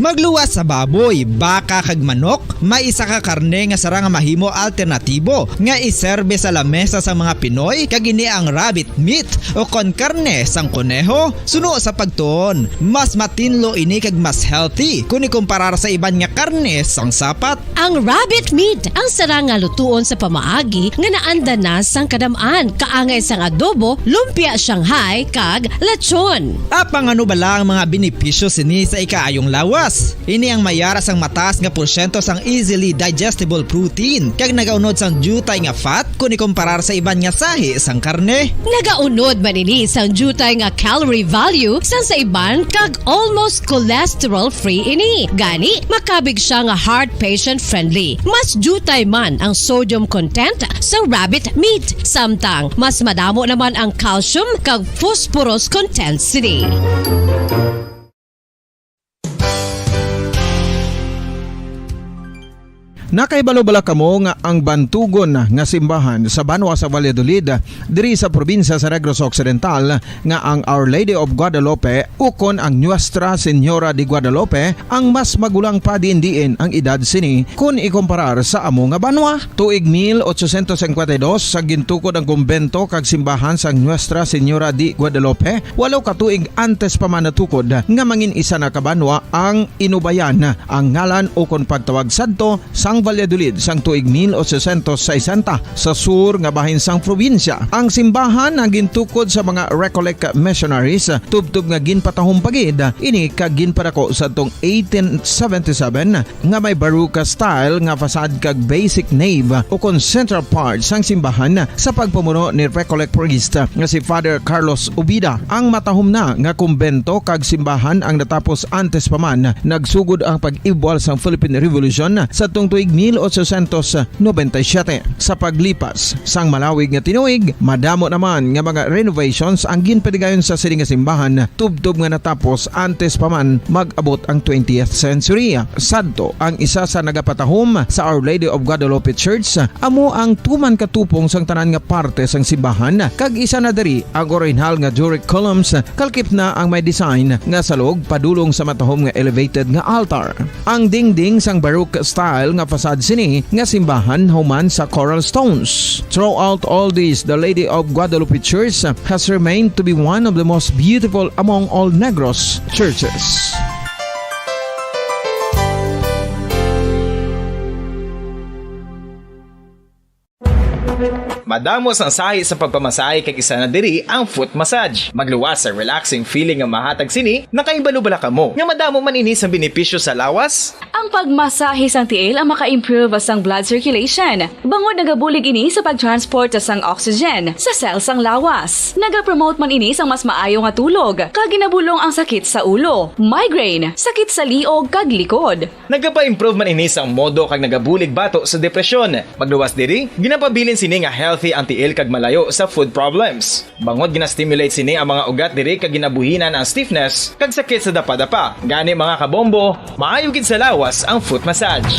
Magluwas sa baboy, baka kag manok, may isa ka karne nga sarang nga mahimo alternatibo nga iserbe sa lamesa sang mga Pinoy, kag ini ang rabbit meat o kon karne sang koneho. Suno sa pagtuon, mas matinlo ini kag mas healthy kon ikumparar sa iban nga karne sang sapat. Ang rabbit meat ang sarang nga lutuon sa pamaagi nga naanda na sang kadam-an, kaangay sang adobo, lumpia Shanghai, kag lechon. Apang ano bala ang mga benepisyo sini sa ikaayong lawas? Ini ang mayara sang mataas nga porsyento sang easily digestible protein, kag nagaunod sang diutay nga fat kon ikumparar sa iban nga sahi sang karne. Nagaunod man ini sang diutay nga calorie value sang sa iban, kag almost cholesterol-free ini. Gani, makabig sia nga heart patient-friendly. Mas diutay man ang sodium content sa rabbit meat, samtang mas madamo naman ang calcium kag phosphorus content sini. Nakahibalo bala kamo nga ang bantugon nga simbahan sa banwa sa Valladolid, diri sa probinsya sa Negros Occidental, nga ang Our Lady of Guadalupe ukon ang Nuestra Señora de Guadalupe ang mas magulang pa diin-diin ang edad sini kon ikumparar sa amo nga banwa? Tuig mil ochocientos cincuenta y dos, sa gintukod ang kumbento kag simbahan sang Nuestra Señora de Guadalupe, walo ka tuig antes pa man natukod nga mangin-isa na ka banwa ang Inubayan, ang ngalan ukon pagtawag sadto sang Valladolid sang tuig mil ochocientos sesenta, sa sur nga bahin sang probinsya. Ang simbahan ang gintukod sa mga Recollect missionaries, tubtob nga ginpatahom pa gid ini kag ginpadako sadtong eighteen seventy-seven, nga may Baroque style nga facade kag basic nave ukon central part sang simbahan sa pagpamuno ni Recollect priest nga si Father Carlos Ubida. Ang matahom na nga kumbento kag simbahan ang natapos antes pa man nagsugod ang pag-ibwal sang Philippine Revolution sadtong tuig mil ochocientos noventa y siete. Sa paglipas sang malawig nga tinuig, madamo naman nga mga renovations ang ginpatigayon sa sini nga simbahan, tubtob nga natapos antes pa man mag-abot ang twentieth century. Sadto, ang isa sa nagapatahom sa Our Lady of Guadalupe Church, amo ang tuman katupong sang tanan nga parte sang simbahan, kag isa na diri ang orihinal nga Doric columns, kalkip na ang may design nga salog padulong sa matahom nga elevated nga altar. Ang dingding sang Baroque style nga facade sini nga simbahan human sa coral stones. Throughout all this, the Lady of Guadalupe Church has remained to be one of the most beautiful among all Negros churches. Madamo sang sahi sa pagpamasahe, kag isa na diri ang foot massage. Magluwas sa relaxing feeling nga mahatag sini. Nakahibalo bala kamo nga madamo man ini sang benepisyo sa lawas? Ang pagmasahe sang tiil ang maka-improve sang blood circulation, bangod nagabulig ini sa pag-transport sang oxygen sa cell sang lawas. Nagapromote man ini sang mas maayo nga tulog, kag ginabulong ang sakit sa ulo, migraine, sakit sa liog, kag likod. Nagapa-improve man ini sang modo kag nagabulig bato sa depresyon. Magluwas diri, ginapabilin sini nga healthy ang tiil kag malayo sa foot problems. Bangod gina-stimulate sini ang mga ugat diri kag ginabuhinan ang stiffness kag sakit sa dapadapa. Gani, mga kabombo, maayo gid sa lawas ang foot massage.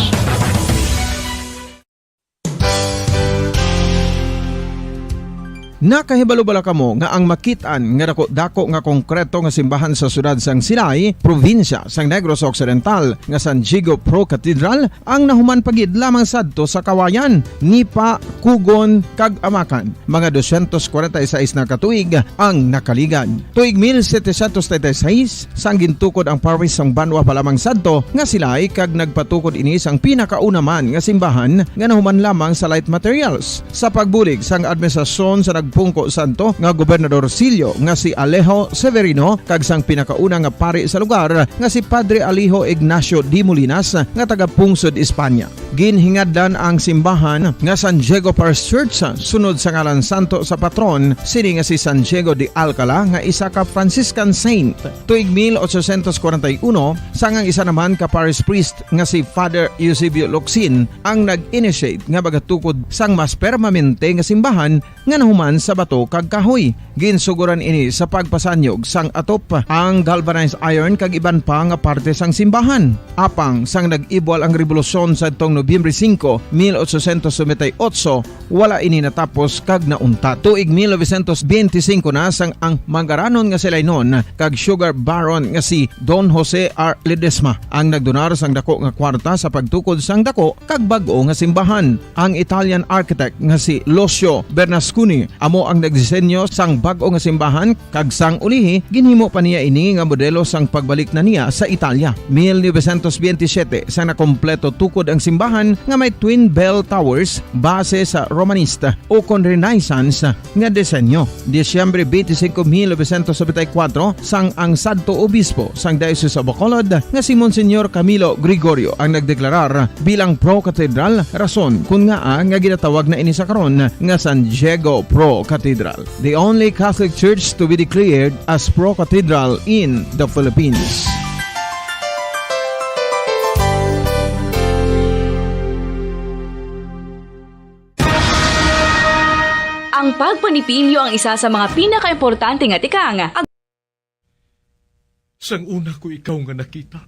Nakahibalo bala kamo nga ang makit-an nga dako-dako nga konkreto nga simbahan sa siyudad sang Silay, probinsya sang Negros Occidental, nga San Diego Pro Cathedral ang nahuman pa gid lamang sadto sa Kawayan, Nipa, Cogon, kag Amacan, mga dosyentos kwarenta y seis na ka tuig ang nakaligad. Tuig mil setecientos treinta y seis, sang gintukod ang parish sang banwa pa lamang sadto nga Silay, kag nagpatukod ini sang pinakauna man nga simbahan nga nahuman lamang sa light materials. Sa pagbulig sang administrasyon sa nagpungko sadto nga Gobernador Sillo nga si Alejo Severino kag sang pinakauna nga pari sa lugar nga si Padre Alejo Ignacio de Molinas nga taga-pungsod Espanya. Ginhingadlan ang simbahan nga San Diego Parish Church sunod sa ngalan santo sa patron sini nga si San Diego de Alcala nga isa ka Franciscan saint. Tuig mil ochocientos kwarenta y uno, sang ang isa naman ka parish priest nga si Father Eusebio Locsin ang nag-initiate nga magatukod sang mas permanente nga simbahan nga nahuman sa bato kag kahoy. Ginsugoran ini sa pagpasanyog sang atop, ang galvanized iron kag iban pa nga parte sang simbahan. Apang sang nag-ibwal ang rebolusyon sadtong Nobyembre singko, mil ochocientos noventa y ocho, wala ini natapos kag nauntat. Tuig mil novecientos benti singko na sang ang mangaranon nga si Lainon kag sugar baron nga si Don Jose R. Ledesma ang nagdonar sang dako nga kwarta sa pagtukod sang dako kag bag-o nga simbahan. Ang Italian architect nga si Lucio Bernasconi amo ang nagdisenyo sang bag-o nga simbahan, kag sang ulihi ginhimo pa niya ini nga modelo sang pagbalik na niya sa Italia. Mil novecientos benti siyete, sang nakompleto tukod ang simbahan nga may twin bell towers base sa Romanista ukon Renaissance nga disenyo. Disyembre benti singko, mil novecientos nobenta y kuwatro, sang ang sadto obispo sang Diocese of Bacolod nga si Monsignor Camilo Gregorio ang nagdeklarar bilang pro-cathedral, rason kon ngaa nga ginatawag na ini sa karon nga San Diego Pro Cathedral, the only Catholic church to be declared as pro-cathedral in the Philippines. Ang pagpanipilyo ang isa sa mga pinakaimportante nga tikang. Sang una ko ikaw nga nakita,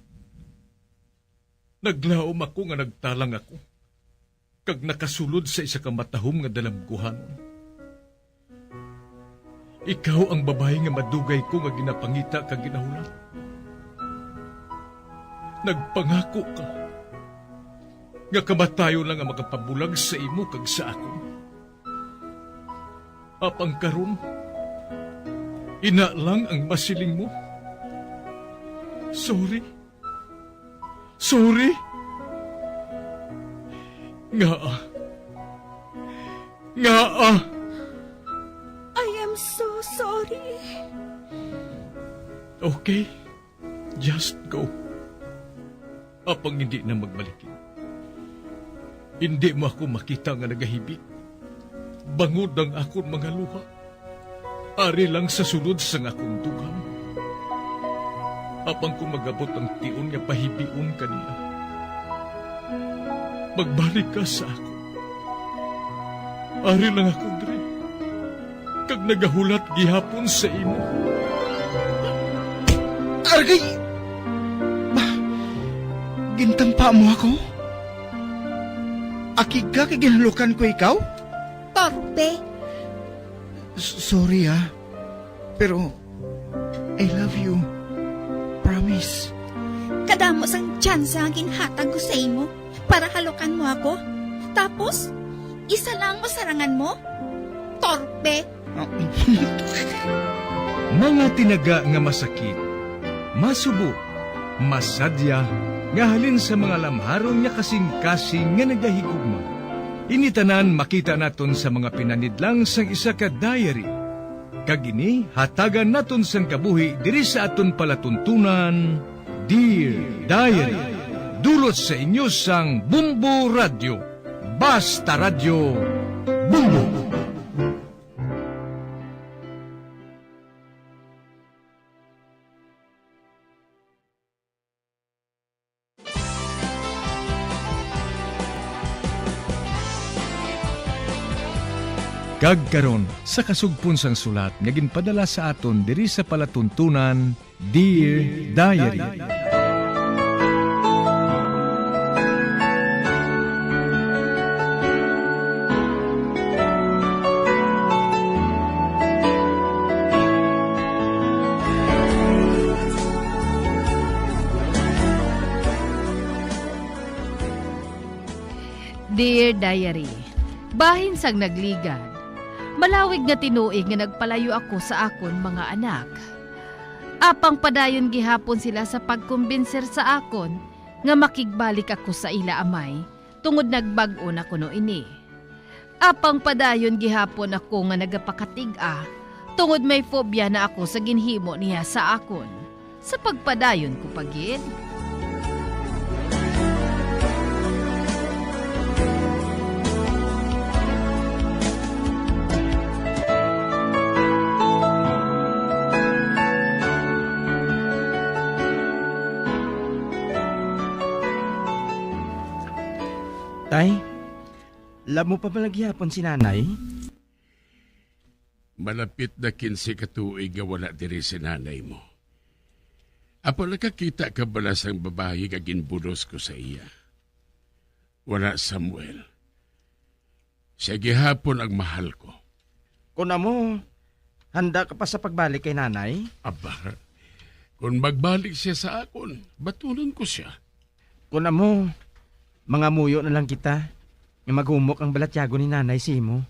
naglaom ako nga nagtalang ako, kag nakasulod sa isa ka matahom nga dalamguhanon. Ikaw ang babayi nga madugay ko nga ginapangita kag ginahulat. Nagpangako ka nga kamatayon lang ang makapabulag sa imo kag sa akon. Apang karon, ina lang ang masiling mo. Sorry. Sorry. Ngaa? Ngaa? I am so sorry. Okay. Just go. Apang hindi na magbalikin. Hindi mo ako makita nga nagahibi, bangod ang akon mga luha. Ari lang sa sulod sang akon dughan. Apang kung magabot ang tion nga pahibion ka niya, Magbalik ka sa akon. Ari lang ako diri, kag nagahulat gihapon sa imo. Argay! Ba, gintampa mo ako? Akig ka kay ginhalukan ko ikaw? Torpe. S-, sorry, ah. Pero I love you. Promise. Kadamo sang tsansa nga ginhatag ko sa imo para halukan mo ako. Tapos, isa lang masarangan mo? Torpe! Mga tinaga nga masakit, masubo, masadya, nga halin sa mga lamharon nga kasing-kasing nga nagahigugma. Ini tanan makita naton sa mga pinanidlang sang isa ka diary. Kag ini hatagan naton sang kabuhi diri sa aton palatuntunan, Dear Diary. Dulot sa inyo sang Bombo Radyo. Basta Radyo, Bombo! Kag karon, sa kasugpon sang sulat nga ginpadala sa aton diri sa palatuntunan, Dear Diary. Dear Diary, bahin sang nagligad, malawig nga tinuig nga nagpalayo ako sa akon mga anak. Apang padayon gihapon sila sa pagkumbinser sa akon nga makigbalik ako sa ila amay tungod nagbag-o na kuno ini. Apang padayon gihapon ako nga nagapakatig-a, tungod may phobia na ako sa ginhimo niya sa akon, sa pagpadayon ko pa gid. Tay, lamo pa bala gihapon si Nanay? Malapit na kinse ka tuig nga wala diri si nanay mo. Apo, nakakita ka bala sang babayi nga ginbulos ko sa iya? Wala, Samuel. Siya gihapon ang mahal ko. Kon amo, handa ka pa sa pagbalik kay Nanay? Aba, kung magbalik siya sa akon, batunon ko siya. Kon amo, mangamuyo na lang kita nga maghumok ang balatyagon ni Nanay sa imo.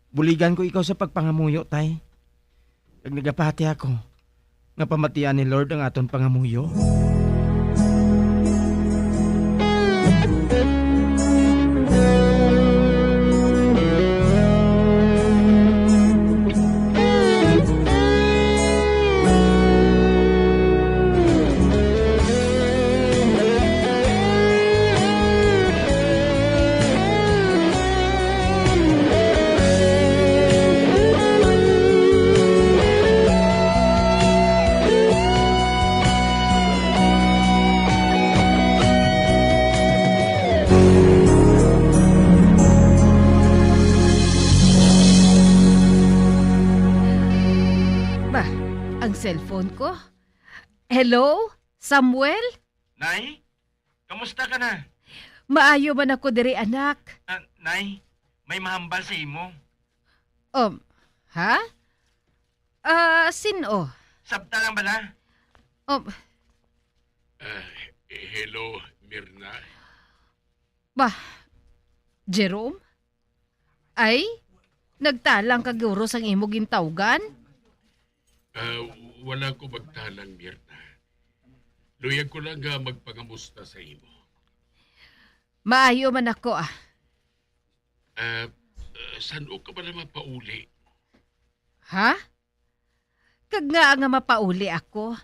Buligan ko ikaw sa pagpangamuyo, Tay. Kag nagapati ako nga pamatian ni Lord ang aton pangamuyo. Ba, ang cellphone ko? Hello? Samuel? Nay? Kamusta ka na? Maayo man ako diri, anak. Ah, Nay, may mahambal sa imo. Um, ha? Ah, sin-o? Sabta lang bala? Um, Ah, hello, Mirna. Bah, Jerome? Ay, nagtalang ka guro sang imo gintawgan? Ah, wala ko magtalang, Mirna. Luyag ko lang nga magpangamusta sa imo. Maayo man ako, ah. Ah, ah, san-o ka bala mapauli? Ha? Kag ngaa nga mapauli ako?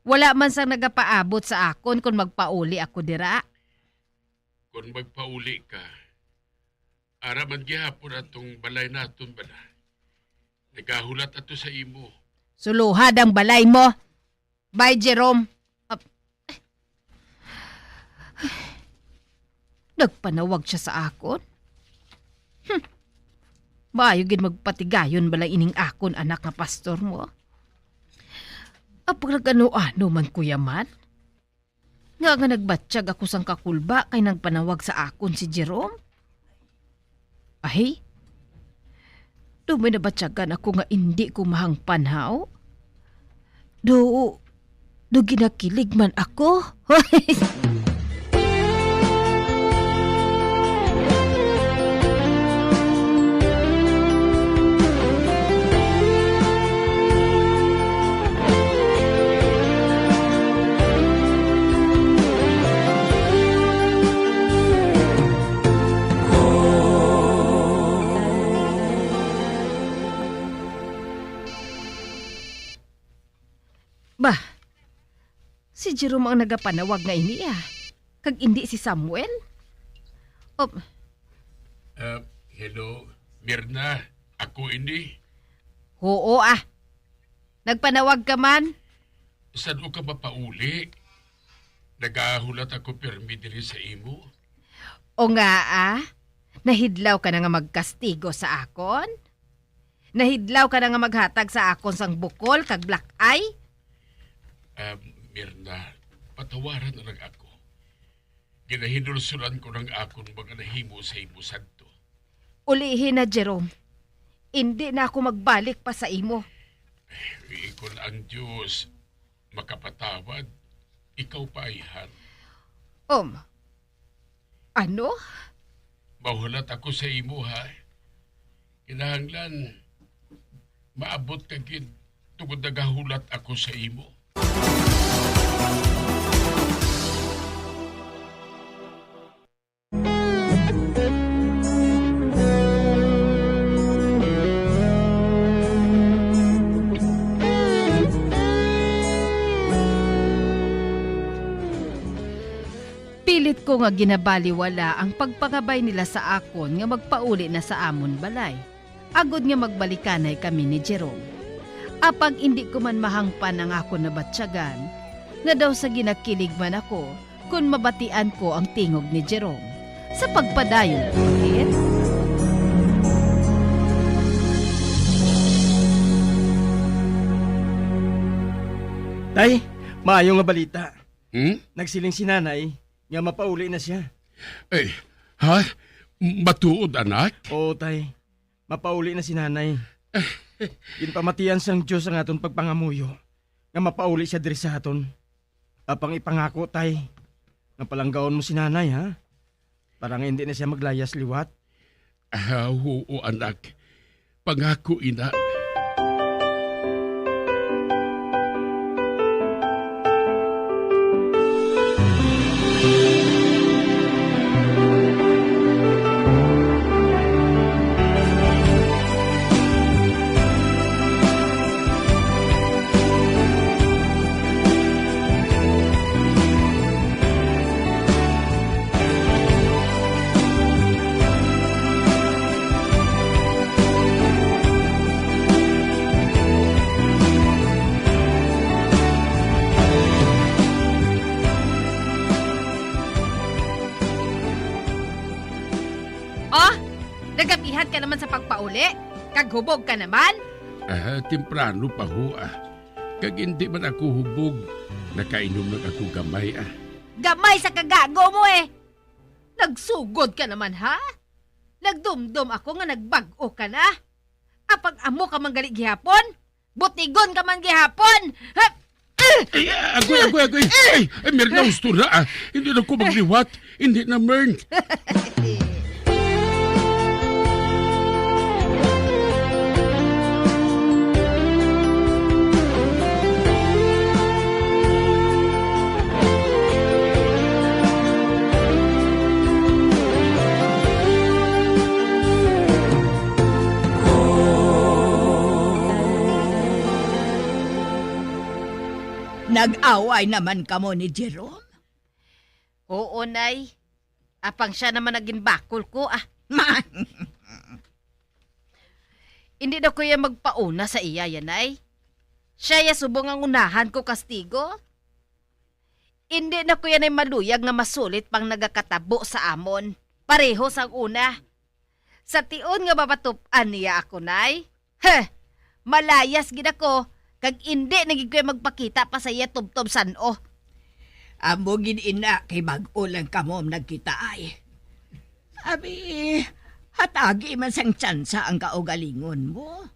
Wala man sang nagapaabot sa akon kon magpauli ako dira. Kon magpauli ka, ara man gihapon atong balay naton bala. Nagahulat ato sa imo. Suluha ang balay mo. Bye, Jerome. Ap-, Nagpanawag sia sa akon? Hmm. Maayo gid magpatigayon bala ining akon anak nga pastor mo. Apang nag-ano-ano man ko ya man? Nga nga nagbatyag ako sang kakulba kay nagpanawag sa akon si Jerome? Ay, do may nabatyagan ako nga indi ko mahangpan, haw? Do, do ginakilig man ako? Bah, si Jerome ang nagapanawag nga ini, ah. Kag indi si Samuel? Op. Ah, hello, Mirna. Ako ini. Oo, ah. Nagpanawag ka man? San-o ka mapauli? Nagahulat ako pirmi diri sa imo. O nga, ah? Nahidlaw ka na nga magkastigo sa akon? Nahidlaw ka na nga maghatag sa akon sang bukol kag black eye? Ah, Mirna, patawaran na lang ako. Ginahinulsuran ko nang akon mga nahimo sa imo sadto. Ulihi na, Jerome. Indi na ako magbalik pa sa imo. Eh, kon ang Dios makapatawad, ikaw pa ayhan. Um, ano? Mahulat ako sa imo, ha? Kinahanglan, maabot ka gid tungod nagahulat ako sa imo. Pilit ko nga ginabaliwala ang pagpangabay nila sa akon nga magpauli na sa amon balay, agod nga magbalikanay kami ni Jerome. Apang indi ko man mahangpan ang akon nabatyagan, nga daw sa ginakilig man ako kon mabatian ko ang tingog ni Jerome. Sa pagpadayon, ulit. Tay, maayo nga balita. Hmm? Nagsiling si Nanay nga mapauli na sia. Eh, ha? Matuod, anak? Oo, Tay. Mapauli na si Nanay. Ginpamatian sang Dios ang aton pagpangamuyo nga mapauli sia diri sa aton. Apang ipangako, Tay, nga palanggaon mo si Nanay, ha? Para nga indi na sia maglayas liwat. Ah, huo, anak. Pangako ina. Oh, nagabihan ka naman sa pagpauli, kag hubog ka naman? Ah, temprano pa ho, ah. Kag indi man ako hubog, nakainom lang ako gamay, ah. Gamay sa kagago mo, eh! Nagsugod ka naman, ha? Nagdumdom ako nga nagbag-o ka na. Apang amo ka man gali gihapon? Butigon ka man gihapon? Ha? Ay, agoy, agoy, agoy. Ay, ay, Mirna, husto na, ah. Hindi na ko magliwat. Hindi na, Mern. Nag-away naman kamo ni Jerome? Oo, Nay. Apang sia naman naging bakol ko, ah. Hindi na ko ya magpauna sa iya, ya, Nay. Sia ya subong ang unahan ko kastigo. Indi na ko yan ay maluyag nga masulit pang nagakatabo sa amon. Pareho sang una. Sa tion nga mapatup-an niya ako, Nay, heh, malayas gid ako, kag indi na gid ko magpakita pa sa iya tubtob san-o. Amo gid ina kay bag-o lang kamo nagkita ay. Abi, hatagi man sang tsansa ang kaugalingon mo.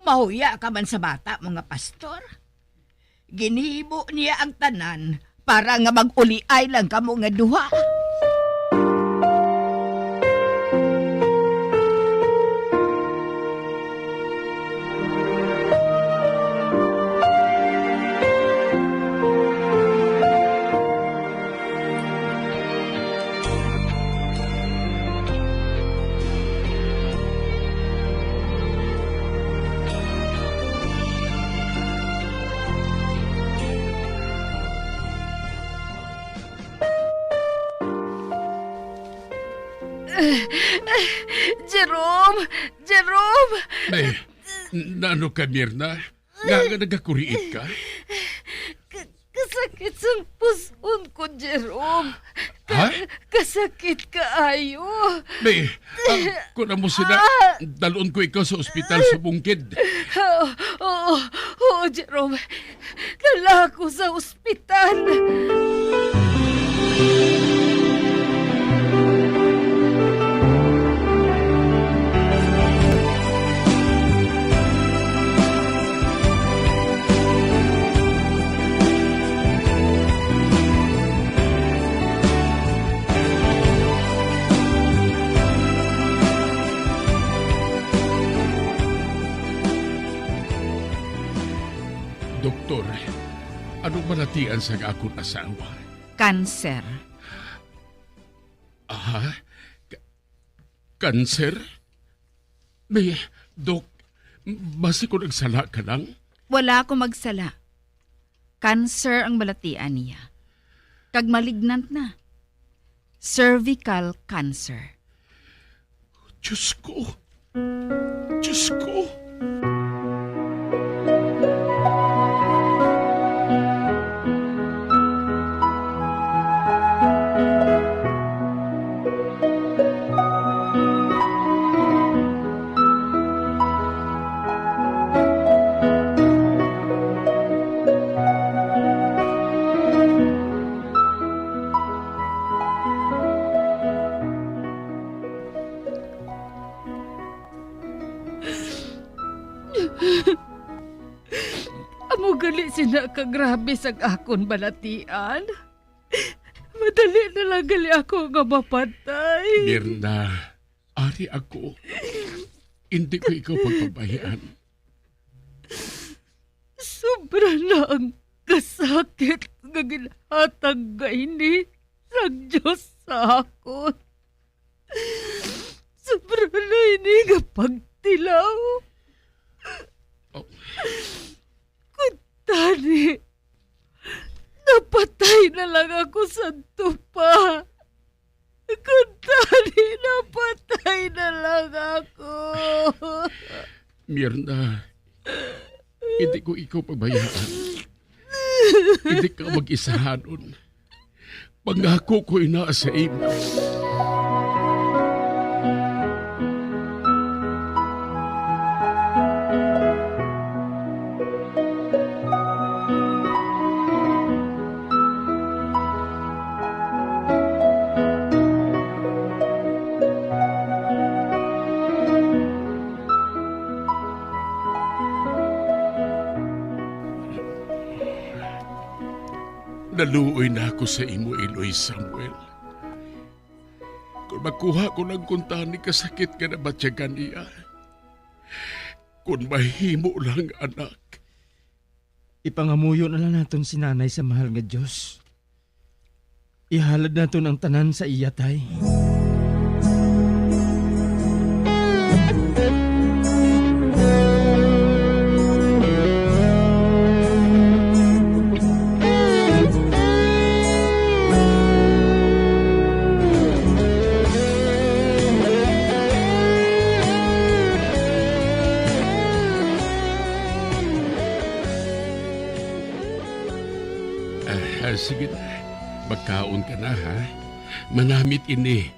Mahuya ka man sa bata mo nga pastor. Ginhimo niya ang tanan para nga mag-uliay lang kamo nga duha. Jerome! Jerome! May, naano ka, Mirna? Nga, nga nagakuriit ka? Ka-, kasakit sang pus-on ko, Jerome. Ka-, Ha? Kasakit kaayo. May, ah, kung amo sina, Ah! dalon ko ikaw sa ospital sa bungkid. Oo, oo, oo, Jerome. Dala ko sa ospital. Doktor, anong balatian sang akon asawa? Cancer. Aha? Ka-, cancer? May, Dok, basi ko nagsala ka lang? Wala ako magsala. Cancer ang balatian niya. Kag malignant na. Cervical cancer. Diyos ko! Diyos ko! Amo gali sina ka grabe sang akon balatian. Madali na lang gali ako nga mapatay. Mirna, ari ako. Hindi ko ikaw pagpabayaan. Sobra na ang kasakit nga ginhatag nga ini sang Dios sa akon. Sobra na ini nga pagtilaw. Oh. Kuntani, napatay na lang ako sadto pa. Kuntani, napatay na lang ako. Mirna, hindi ko ikaw pabayaan. Hindi ka mag-isahanon. Pangako ko ina sa imo. Naluoy na ako sa imo iloy, Samuel. Kon makuha ko lang kuntani ka sakit nga nabatyagan niya, kon mahimo lang, anak. Ipangamuyo na lang naton si Nanay sa mahal nga Dios. Ihalad naton ang tanan sa iya, Tay. Ah, Sige na, magkaon ka na, ha? Manamit ini.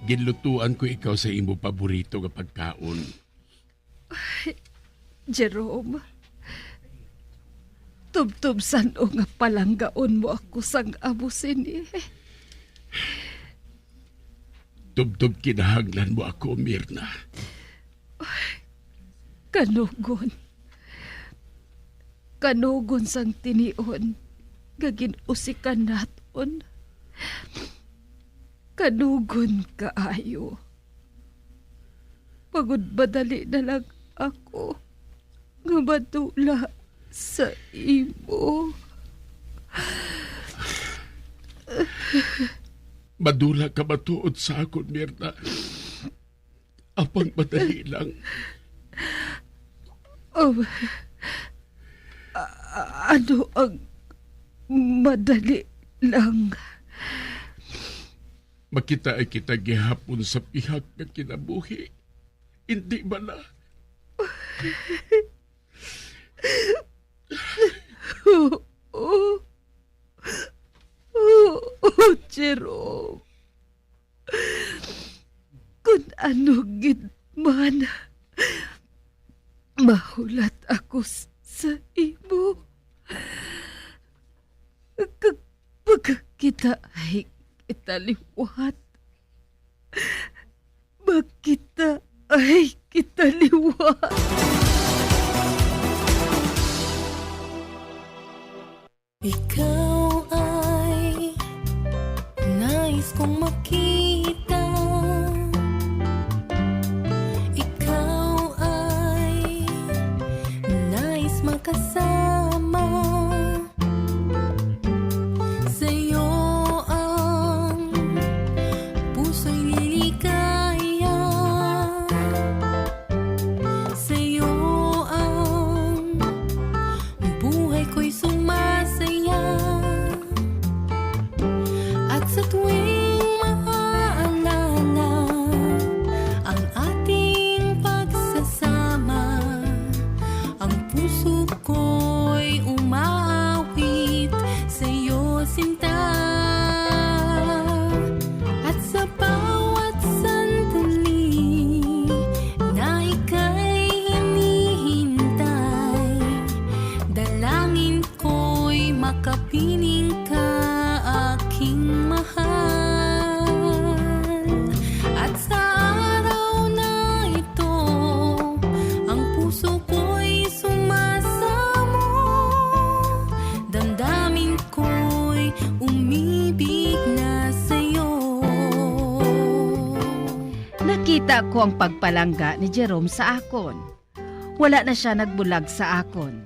Ginlutuan ko ikaw sa imo paborito nga pagkaon. Jerome, tubtob san-o nga palanggaon mo ako sang amo sini? Tubtob kinahanglan mo ako, Mirna. Kanugon. Kanugon sang tinion nga gin-usikan naton. Kanugon kaayo. Bangod madali na lang ako nga madula sa imo. Madula ka matuod sa akon, Mirna. Apang madali lang. Oh, a-, a-, ano ang madali lang? Makita kita gihapon sa pihak nga kinabuhi. Hindi bala? Oo. Oo, Jerome. Kun ano gid man, mahulat ako s-, sa imo. Kag magkakita ay kita liwat. Magkita ay kita liwat. Ikaw ay nais kong makita. Ikaw ay nais makasama. Sa'yo ang puso'y liligaya. Sa'yo ang buhay ko'y sumasaya. At sa tuwing maaalala ang ating pagsasama, ang puso ko'y umaawit sa'yo, sinta. At sa bawat sandali na ika'y hinihintay, dalangin ko'y makapiling ka, aking mahal. At sa araw na ito, ang puso ko'y sumasamo, damdamin ko'y umibig na sa'yo. Nakita ko ang pagpalangga ni Jerome sa akon. Wala na sia nagbulag sa akon,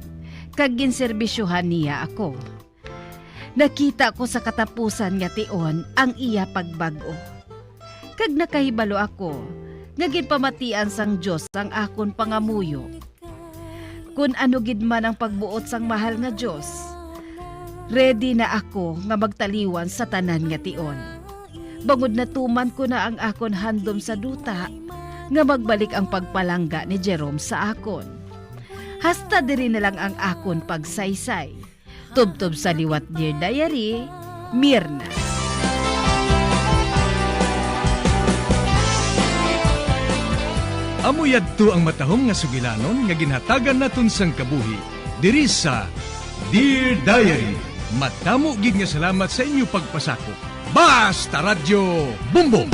kag ginserbisyuhan niya ako. Nakita ko sa katapusan nga tion ang iya pagbag-o, kag nakahibalo ako nga ginpamatian sang Dios ang akon pangamuyo. Kon ano gid man ang pagbuot sang mahal nga Dios, ready na ako nga magtaliwan sa tanan nga tion. Bangod natuman ko na ang akon handom sa duta, nga magbalik ang pagpalangga ni Jerome sa akon. Hasta diri na lang ang akon pagsaysay. Tubtob sa liwat, Dear Diary, Mirna. Amo yadto ang matahom nga sugilanon nga ginhatagan naton sang kabuhi diri sa Dear Diary. Madamo gid nga salamat sa inyo pagpasakop. Basta Radyo Bumbong!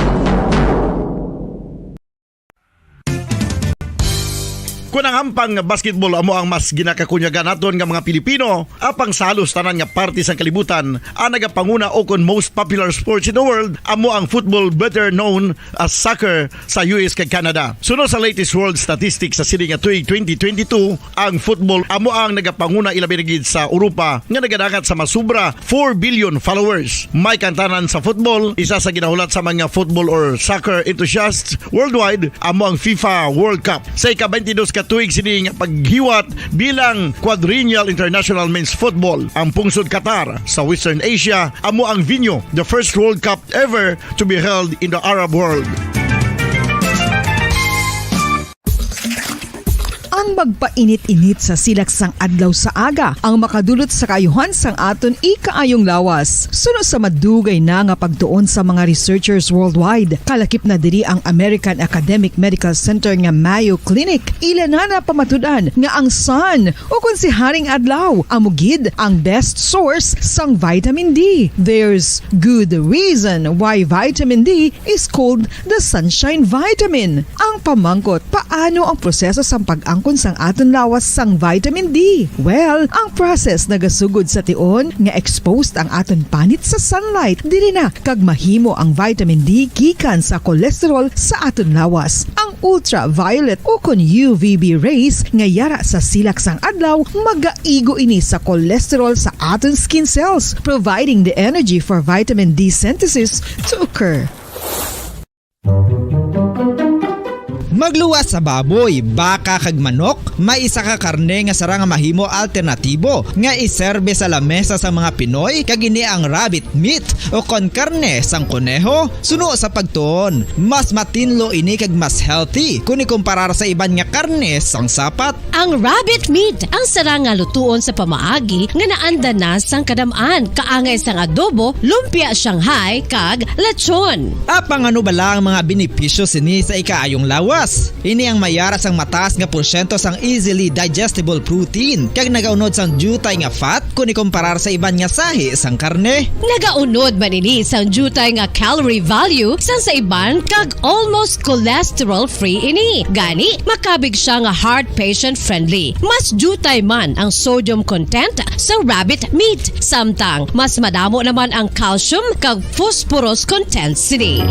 Kon ang hampang nga basketball amo ang mas ginakakunyagan naton nga mga Pilipino, apang sa halos tanan nga parte sang kalibutan, ang nagapanguna o kon most popular sports in the world amo ang football, better known as soccer, sa U S kag Canada. Suno sa latest world statistics sa sini nga tuig twenty twenty-two, ang football amo ang nagapanguna, ilabi na gid sa Europa, nga nagadangat sa masubra four billion followers. May kantanan sa football, isa sa ginahulat sa mga football or soccer enthusiasts worldwide amo ang FIFA World Cup. Sa ika-twenty-dos ka tuig sini nga paghiwat bilang Quadrennial International Men's Football, ang pungsod Qatar sa Western Asia amo ang venue, the first World Cup ever to be held in the Arab world. Ang magpainit-init sa silak sang adlaw sa aga ang makadulot sa kaayuhan sang aton ikaayong lawas. Suno sa madugay na nga pagtuon sa mga researchers worldwide, kalakip na diri ang American Academic Medical Center nga Mayo Clinic, ila na napamatud-an nga ang sun, o kon si Haring Adlaw, amo gid ang best source sang vitamin D. There's good reason why vitamin D is called the sunshine vitamin. Ang pamangkot, paano ang proseso sang pag-angkon sang aton lawas sang vitamin D? Well, ang process nagasugod sa tion nga exposed ang aton panit sa sunlight. Diri na kag mahimo ang vitamin D gikan sa cholesterol sa aton lawas. Ang ultraviolet o kon U V B rays nga yara sa silak sang adlaw magaigo ini sa cholesterol sa aton skin cells, providing the energy for vitamin D synthesis to occur. Magluwas sa baboy, baka kag manok, may isa ka karne nga sarang nga mahimo alternatibo nga iserbe sa lamesa sa mga Pinoy, kag ini ang rabbit meat o kon karne sang koneho. Suno sa pagtuon, mas matinlo ini kag mas healthy kon ikumparar sa iban nga karne sang sapat. Ang rabbit meat ang sarang nga lutuon sa pamaagi nga naanda na sang kadam-an, kaangay sang adobo, lumpia Shanghai, kag lechon. Apang ano bala ang mga benepisyo sini sa ikaayong lawas? Ini ang mayara sang mataas nga porsyento sang easily digestible protein, kag nagaunod sang diutay nga fat kon ikumparar sa iban nga sahi sang karne. Nagaunod man ini sang diutay nga calorie value sang sa iban, kag almost cholesterol-free ini. Gani, makabig siya nga heart patient-friendly. Mas diutay man ang sodium content sa rabbit meat, samtang mas madamo naman ang calcium kag phosphorus content sini.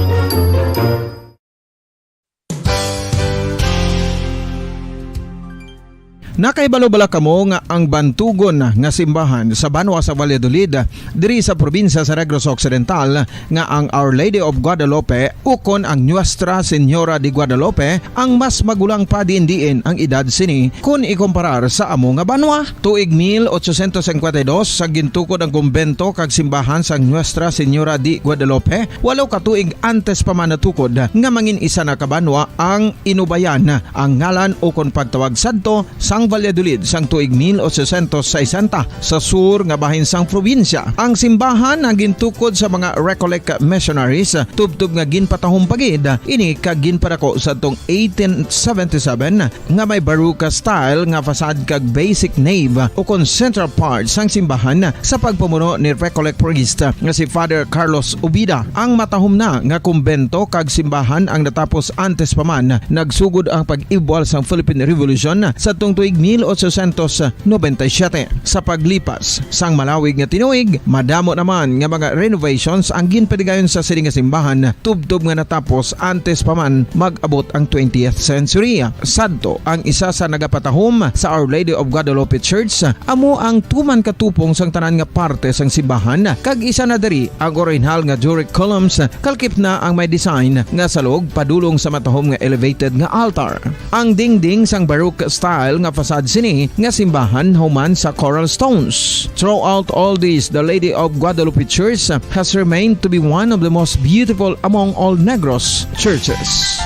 Nakahibalo bala kamo nga ang bantugon nga simbahan sa banwa sa Valladolid, diri sa probinsya sa Negros Occidental, nga ang Our Lady of Guadalupe ukon ang Nuestra Señora de Guadalupe ang mas magulang pa diin-diin ang edad sini kon ikumparar sa amo nga banwa? Tuig mil ochocientos cincuenta y dos, sa gintukod ang kumbento kag simbahan sang Nuestra Señora de Guadalupe, walo ka tuig antes pa man natukod nga mangin isa na ka banwa ang Inubayan, ang ngalan ukon pagtawag sadto sang Valladolid sang tuig mil ochocientos sesenta, sa sur nga bahin sang probinsya. Ang simbahan ang gintukod sa mga Recollect missionaries, tubtob nga ginpatahom pa gid ini kag ginpadako sadtong eighteen seventy-seven, nga may Baroque style nga facade kag basic nave ukon central part sang simbahan sa pagpamuno ni Recollect priest nga si Father Carlos Ubida. Ang matahom na nga kumbento kag simbahan ang natapos antes pa man nagsugod ang pag-ibwal sang Philippine Revolution sadtong tuig mil ochocientos noventa y siete. Sa paglipas sang malawig nga tinuig, madamo naman nga mga renovations ang ginpadigayon sa sini nga simbahan, tubtob nga natapos antes pa man mag-abot ang twentieth century. Sadto, ang isa sa nagapatahom sa Our Lady of Guadalupe Church amo ang tuman katupong sang tanan nga parte sang simbahan, kag isa na diri ang orihinal nga Doric columns, kalkip na ang may design nga salog padulong sa matahom nga elevated nga altar. Ang dingding sang Baroque style nga facade sini nga simbahan human sa coral stones. Throughout all this, the Lady of Guadalupe Church has remained to be one of the most beautiful among all Negros churches.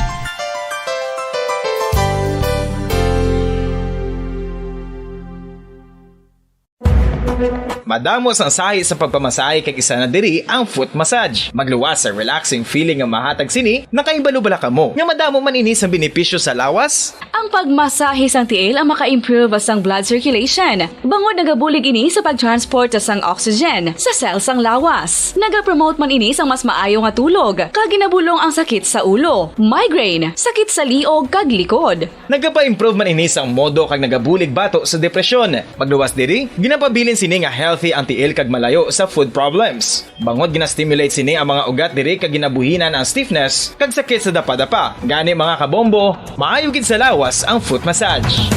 Madamo sang sahi sa pagpamasahe kag isa na diri ang foot massage. Magluwas sa relaxing feeling nga mahatag sini, nakahibalo bala kamo nga madamo man ini sang benepisyo sa lawas? Ang pagmasahe sang tiil ang maka-improve sang blood circulation, bangod nagabulig ini sa pag-transport sang oxygen sa cell sang lawas. Nagapromote man ini sang mas maayo nga tulog, kag ginabulong ang sakit sa ulo, migraine, sakit sa liog kag likod. Nagapa-improve man ini sang modo kag nagabulig bato sa depresyon. Magluwas diri, ginapabilin sini nga healthy ang tiil kag malayo sa foot problems. Bangod gina-stimulate sini ang mga ugat diri kag ginabuhinan ang stiffness kag sakit sa dapadapa. Gani, mga kabombo, maayo gid sa lawas ang foot massage.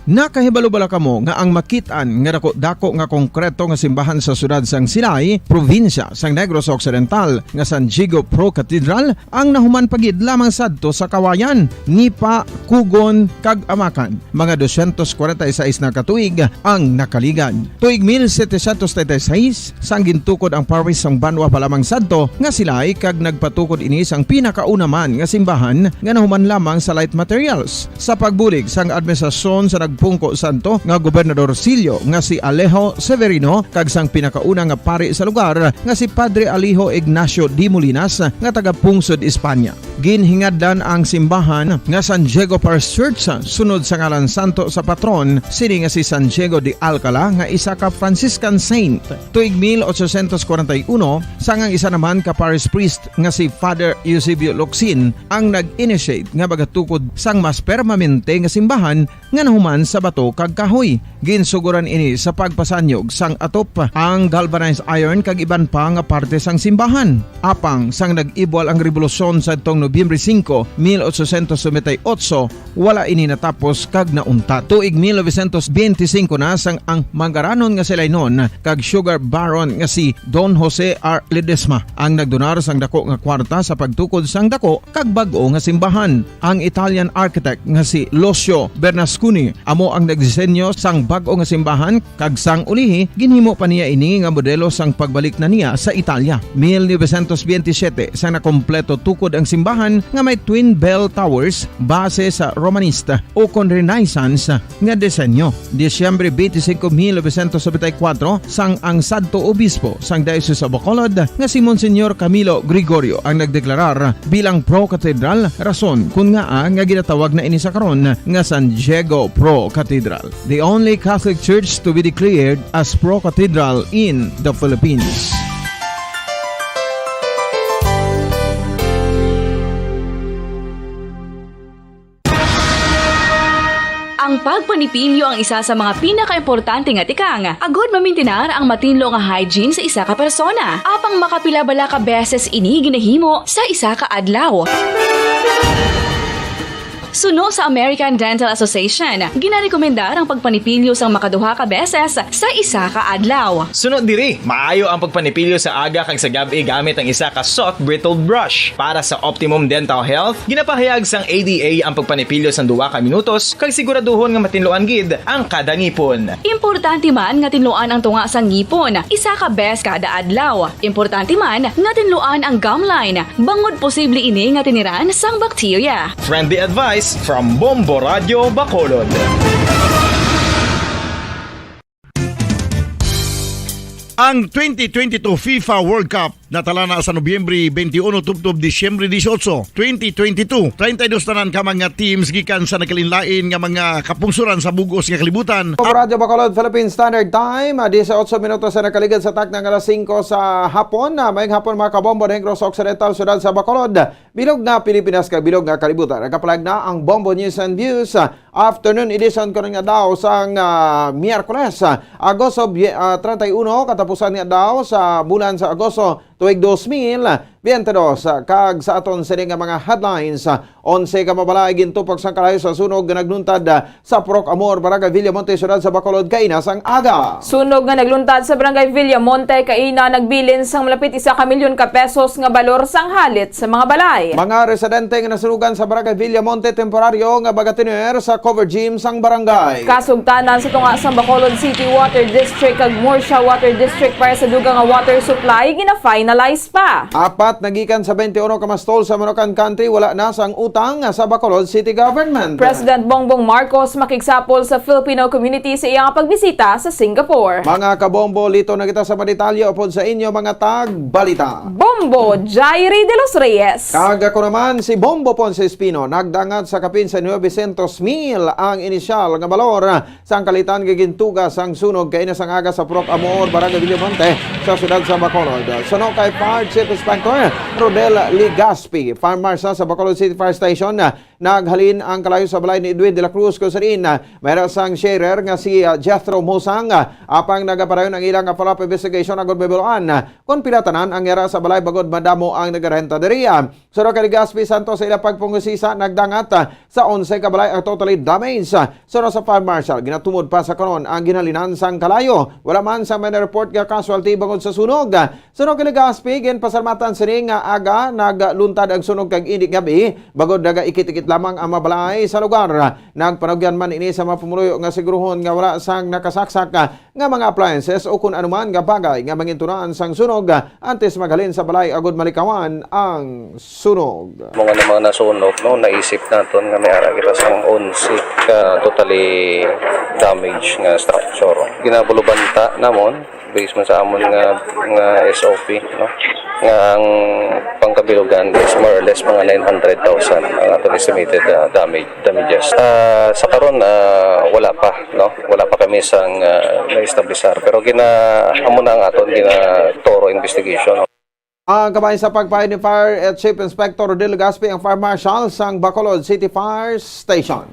Nakahibalo bala kamo nga ang makit-an nga dako-dako nga konkreto nga simbahan sa siyudad sang Silay, probinsya sang Negros Occidental, nga San Diego Pro Cathedral, ang nahuman pa gid lamang sadto sa Kawayan, Nipa, Kugon, kag Amakan? Mga dosyentos kwarenta y seis na ka tuig ang nakaligad. Tuig mil setecientos treinta y seis, sang gintukod ang parish sang banwa pa lamang sadto nga Silay, kag nagpatukod ini sang pinakauna man nga simbahan nga nahuman lamang sa light materials. Sa pagbulig sang administrasyon sa nagpungko sadto nga gobernadorcillo nga si Alejo Severino kag sang pinakauna nga pari sa lugar nga si Padre Alejo Ignacio de Molinas nga taga-pungsod Espanya. Ginhingadlan ang simbahan nga San Diego Parish Church sunod sa ngalan santo sa patron sini nga si San Diego de Alcala, nga isa ka Franciscan saint. Tuig mil ochocientos kwarenta y uno, sang ang isa naman ka parish priest nga si Father Eusebio Locsin ang nag-initiate nga magatukod sang mas permanente nga simbahan nga nahuman sa bato kag kahoy. Ginsugoran ini sa pagpasanyog sang atop, ang galvanized iron kag iban pa nga parte sang simbahan. Apang sang nag-ibwal ang rebolusyon sadtong Nobyembre singko, mil ochocientos noventa y ocho, wala ini natapos kag nauntat. Tuig mil novecientos benti singko na sang ang manggaranon nga Silaynon kag sugar baron nga si Don Jose R. Ledesma ang nagdonar sang dako nga kwarta sa pagtukod sang dako kag bag-o nga simbahan. Ang Italian architect nga si Lucio Bernasconi amo ang nagdisenyo sang bag-o nga simbahan, kag sang ulihi ginhimo pa niya ini nga modelo sang pagbalik na niya sa Italia. Mil novecientos benti siyete, sang nakompleto tukod ang simbahan nga may twin bell towers base sa Romanista ukon Renaissance nga disenyo. Disyembre twenty-five, mil novecientos noventa y cuatro, sang ang sadto obispo sang Diocese of Bacolod nga si Monsignor Camilo Gregorio ang nagdeklarar bilang Pro Cathedral, rason kun ngaa nga ginatawag na ini sa karon nga San Diego Pro Cathedral, the only Catholic church to be declared as Pro Cathedral in the Philippines. Ang pagpanipilyo ang isa sa mga pinakaimportante nga tikang agod mamintinar ang matinlo nga hygiene sa isa ka persona. Apang makapila bala ka beses ini ginahimo sa isa ka adlaw? Suno sa American Dental Association, ginarekomendar ang pagpanipilyo sang makaduha ka beses sa isa ka adlaw. Suno diri, maayo ang pagpanipilyo sa aga kag sa gab-i gamit ang isa ka soft bristled brush. Para sa optimum dental health, ginapahayag sang A D A ang pagpanipilyo sang duha ka minutos kag siguraduhon nga matinluan gid ang kada ngipon. Importante man nga tinluan ang tunga sang ngipon isa ka bes kada adlaw. Importante man nga tinluan ang gum line, bangod posible ini nga tiniran sang bakterya. Friendly advice from Bombo Radio Bacolod. Ang twenty twenty-two FIFA World Cup natala na sa Nobyembre twenty-one tubtob Disyembre dieciocho, twenty twenty-two. Treinta y dos tanan ka mga teams gikan sa nagkalainlain nga mga kapungsoran sa bug-os nga kalibutan. Ang Radyo Bacolod, Philippine Standard Time, ah, dieciocho minutos sa nakaligad sa takna nga alas singko sa hapon. Ah, maayong hapon, mga kabombo, Negros Occidental, siyudad sa Bacolod, bilog nga Pilipinas, kag bilog nga kalibutan. Nagapalag na ang Bombo News and Views, ah, afternoon edition karon nga adlaw sang, ah, Miyerkules, ah, Agosto bie-, ah, treinta y uno, katapusan nga adlaw sa bulan sa Agosto, tuig dos mil biyente dos, ah, kag sa aton sini nga mga headlines, ah, onse ka mga balay gintupok sang kalayo sa sunog nga nagluntad, ah, sa Purok Amor, Barangay Villamonte, siyudad sa Bacolod, kaina sang aga. Sunog nga nagluntad sa Barangay Villamonte kaina nagbilin sang malapit isa ka milyon ka pesos nga balor sang halit sa mga balay. Mga residente nga nasunugan sa Barangay Villamonte temporaryo nga magatener sa cover gym sang barangay. Kasugtanan sa tunga sang Bacolod City Water District kag Murcia Water District para sa dugang nga water supply gina-finalize pa. Apat na gikan sa twenty-one ka mastol sa Manukan Country wala na sang utang sa Bacolod City Government. President Bongbong Marcos makigsapol sa Filipino community sa iyang pagbisita sa Singapore. Mga kabombo, lito na kita sa mga detalye upod sa inyo mga tagbalita. Bombo Jairi de los Reyes. Kag ako naman si Bombo Ponce Espino. Nagdangat sa kapin sa nuebe siyentos mil ang inisyal nga balor sang kalitan nga gintuga sang sunog kaina sang aga sa Purok Amor, Barangay Villamonte, sa siyudad sa Bacolod. Suno kay Fire Chief Inspector Rodel Legaspi, Fire Marshal sa Bacolod City Fire Station, ah, naghalin ang kalayo sa balay ni Edwin de la Cruz, kung sa diin, ah, may ra sang sharer nga si, ah, Jethro Musang, ah, apang nagapadayon ang ilang follow-up investigation agud mahibaluan, ah, kon pila tanan ang yara sa balay bangod madamo ang nagarenta diri. Ah, suno kay Legaspi, Santos sa ila pagpangusisa nagdangat, ah, sa onse ka balay ang totally damage. Ah, suno sa Fire Marshal, ginatumod pa sa karon ang ginhalinan sang kalayo. Wala man sa may report nga casualty bangod sa sunog. Suno kay Legaspi, ginpasalamatan sini nga aga nagluntad ang sunog kag ini gabi, bangod nagaikit-ikit lamang ang mga balay sa lugar. Nagpanugyan man ini sa mga pumuluyo nga siguruhon nga wala sang nakasaksak nga mga appliances o kun anuman nga bagay nga mangintunaan sang sunog antes maghalin sa balay agud malikawan ang sunog. Mga na mga nasunog, no, naisip naton nga may ara kita sang onse ka totally damage nga structure. Ginabulubanta namon based man sa amon nga, nga S O P, no? Nga ang pangkabilugan is more or less mga nine hundred thousand ang atong estimated, ah, damage, damages. Ah, sa karon, ah, wala pa, no? Wala pa kami sang, ah, na-establisar. Pero gina-, amo na ang aton gina-, thorough investigation. Ang kabahin sa pagpahid ni Fire, eh, Chief Inspector Rodel Legaspi, ang Fire Marshal sang Bacolod City Fire Station.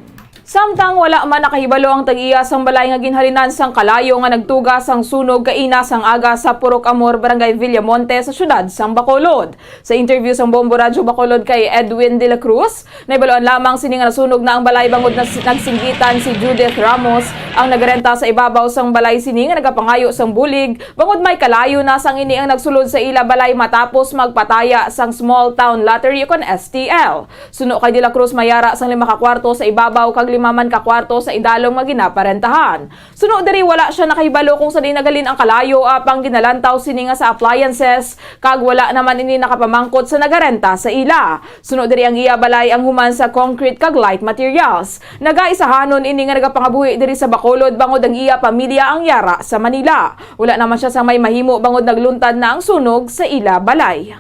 Samtang wala man nakahibalo ang tag-iya sang balay nga ginhalinan sang kalayo nga nagtuga sang sunog kaina sang aga sa Purok Amor, Barangay Villamonte, sa siyudad sang Bacolod. Sa interview sang Bombo Radyo Bacolod kay Edwin de la Cruz, nahibaluan lamang sini nga nasunog na ang balay bangod nas-, nagsinggitan si Judith Ramos, ang nagrenta sa ibabaw sang balay sini nga nagapangayo sang bulig, bangod may kalayo na sang ini ang nagsulod sa ila balay matapos magpataya sang Small Town Lottery, kon S T L. Suno kay De La Cruz, may ara sang lima ka kwarto sa ibabaw kag lima man ka kwarto sa idalom nga ginaparentahan. Suno diri, wala sia nakahibalo kung sa diin naghalin ang kalayo, apang ginalantaw sini nga sa appliances, kag wala naman ini nakapamangkot sa nagarenta sa ila. Suno diri, ang iya balay ang human sa concrete kag light materials. Nagaisahanon ini nga nagapangabuhi diri sa Bacolod, bangod ang iya pamilya ang yara sa Manila. Wala naman sia sa may mahimo bangod nagluntad na ang sunog sa ila balay.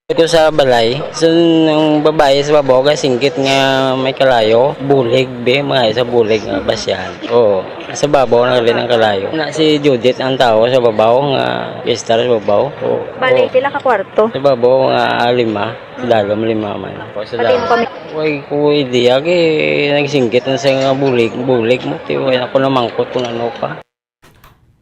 Ko sa balay, so, ang babae sa babaw, kay singgit nga may kalayo, bulig, be, mga sa bulig nga basyahan. Oo, sa babaw na rin ang kalayo. Na si Judith ang tao sa babaw, nga estar sa babaw. Oo, Bali, oo. Pila ka kwarto? Sa babaw, nga lima, sa dalom, lima man. Sa Pati mo dalom. Kami. Way ko idea, kay nagsinggit na sa nga bulig, bulig mo, ti, way ako namangkot kung ano pa.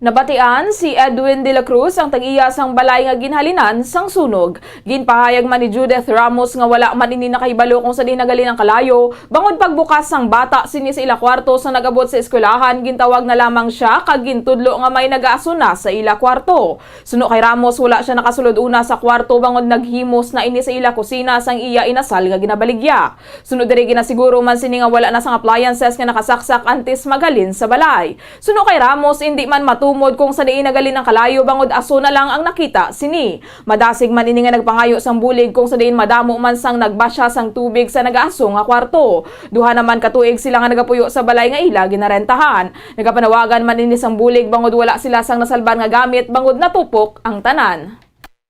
Nabatian si Edwin de la Cruz, ang tag-iya sang balay nga ginhalinan sang sunog. Ginpahayag man ni Judith Ramos nga wala man ini nakahibalo kung sa diin naghalin ang kalayo, bangod pagbukas sang bata sini sa ila kwarto sang nag-abot sa eskwelahan, gintawag na lamang sia kag gintudlo nga may nagaaso na sa ila kwarto. Suno kay Ramos, wala sia nakasulod una sa kwarto bangod naghimos na ini sa ila kusina sang iya inasal nga ginabaligya. Suno diri, ginasiguro man sini nga wala na sang appliances nga nakasaksak antes maghalin sa balay. Suno kay Ramos, indi man matumod kung sa diin naghalin ang kalayo bangod aso na lang ang nakita sini. Madasig man ini nga nagpangayo sang bulig kung sa diin madamo man sang nagbasya sang tubig sa nagaaso nga kwarto. Duha naman ka tuig sila nga nagapuyo sa balay nga ila ginarentahan. Nagapanawagan man ini sang bulig bangod wala sila sang nasalban nga gamit bangod natupok ang tanan.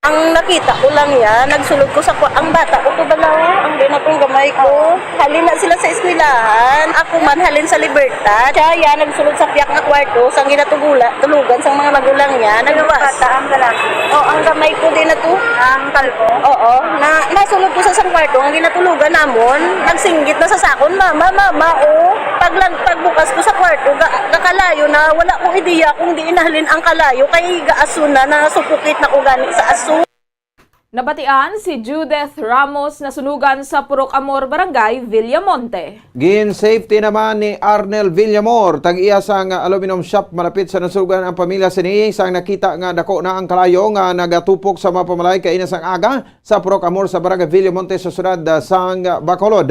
Ang nakita ko lang yan, nagsulod ko sa kwa-, ang bata ko to balaw, ang ginatong gamay ko. Halin na sila sa eskwelahan, ako man halin sa Libertad. Siya yan, nagsulod sa piyak nga kwarto, sang ginatugula, tulugan sang mga magulang niya. Nagluwas. Bata ang lalaki? Oh, ang gamay ko din na to. Ang kalbo? Oo, na, nasulod ko sa sang kwarto, ang ginatulugan namon, nagsinggit na sa sakon, "Mama, mama, oh." Paglag-, pagbukas ko sa kwarto, ga-, gakalayo na, wala ko ideya kung diin nahalin ang kalayo, kay gaaso na, nasupukit na ko gani sa aso. Nabatian si Judith Ramos, nasunugan sa Purok Amor, Barangay Villamonte. Gin-safety naman ni Arnel Villamor, tag-iya sang aluminum shop malapit sa nasunugan ang pamilya sini, sang nakita nga dako na ang kalayo nga nagatupok sa mga pamalay kaina sang aga sa Purok Amor sa Barangay Villamonte sa siyudad, ah, sang Bacolod.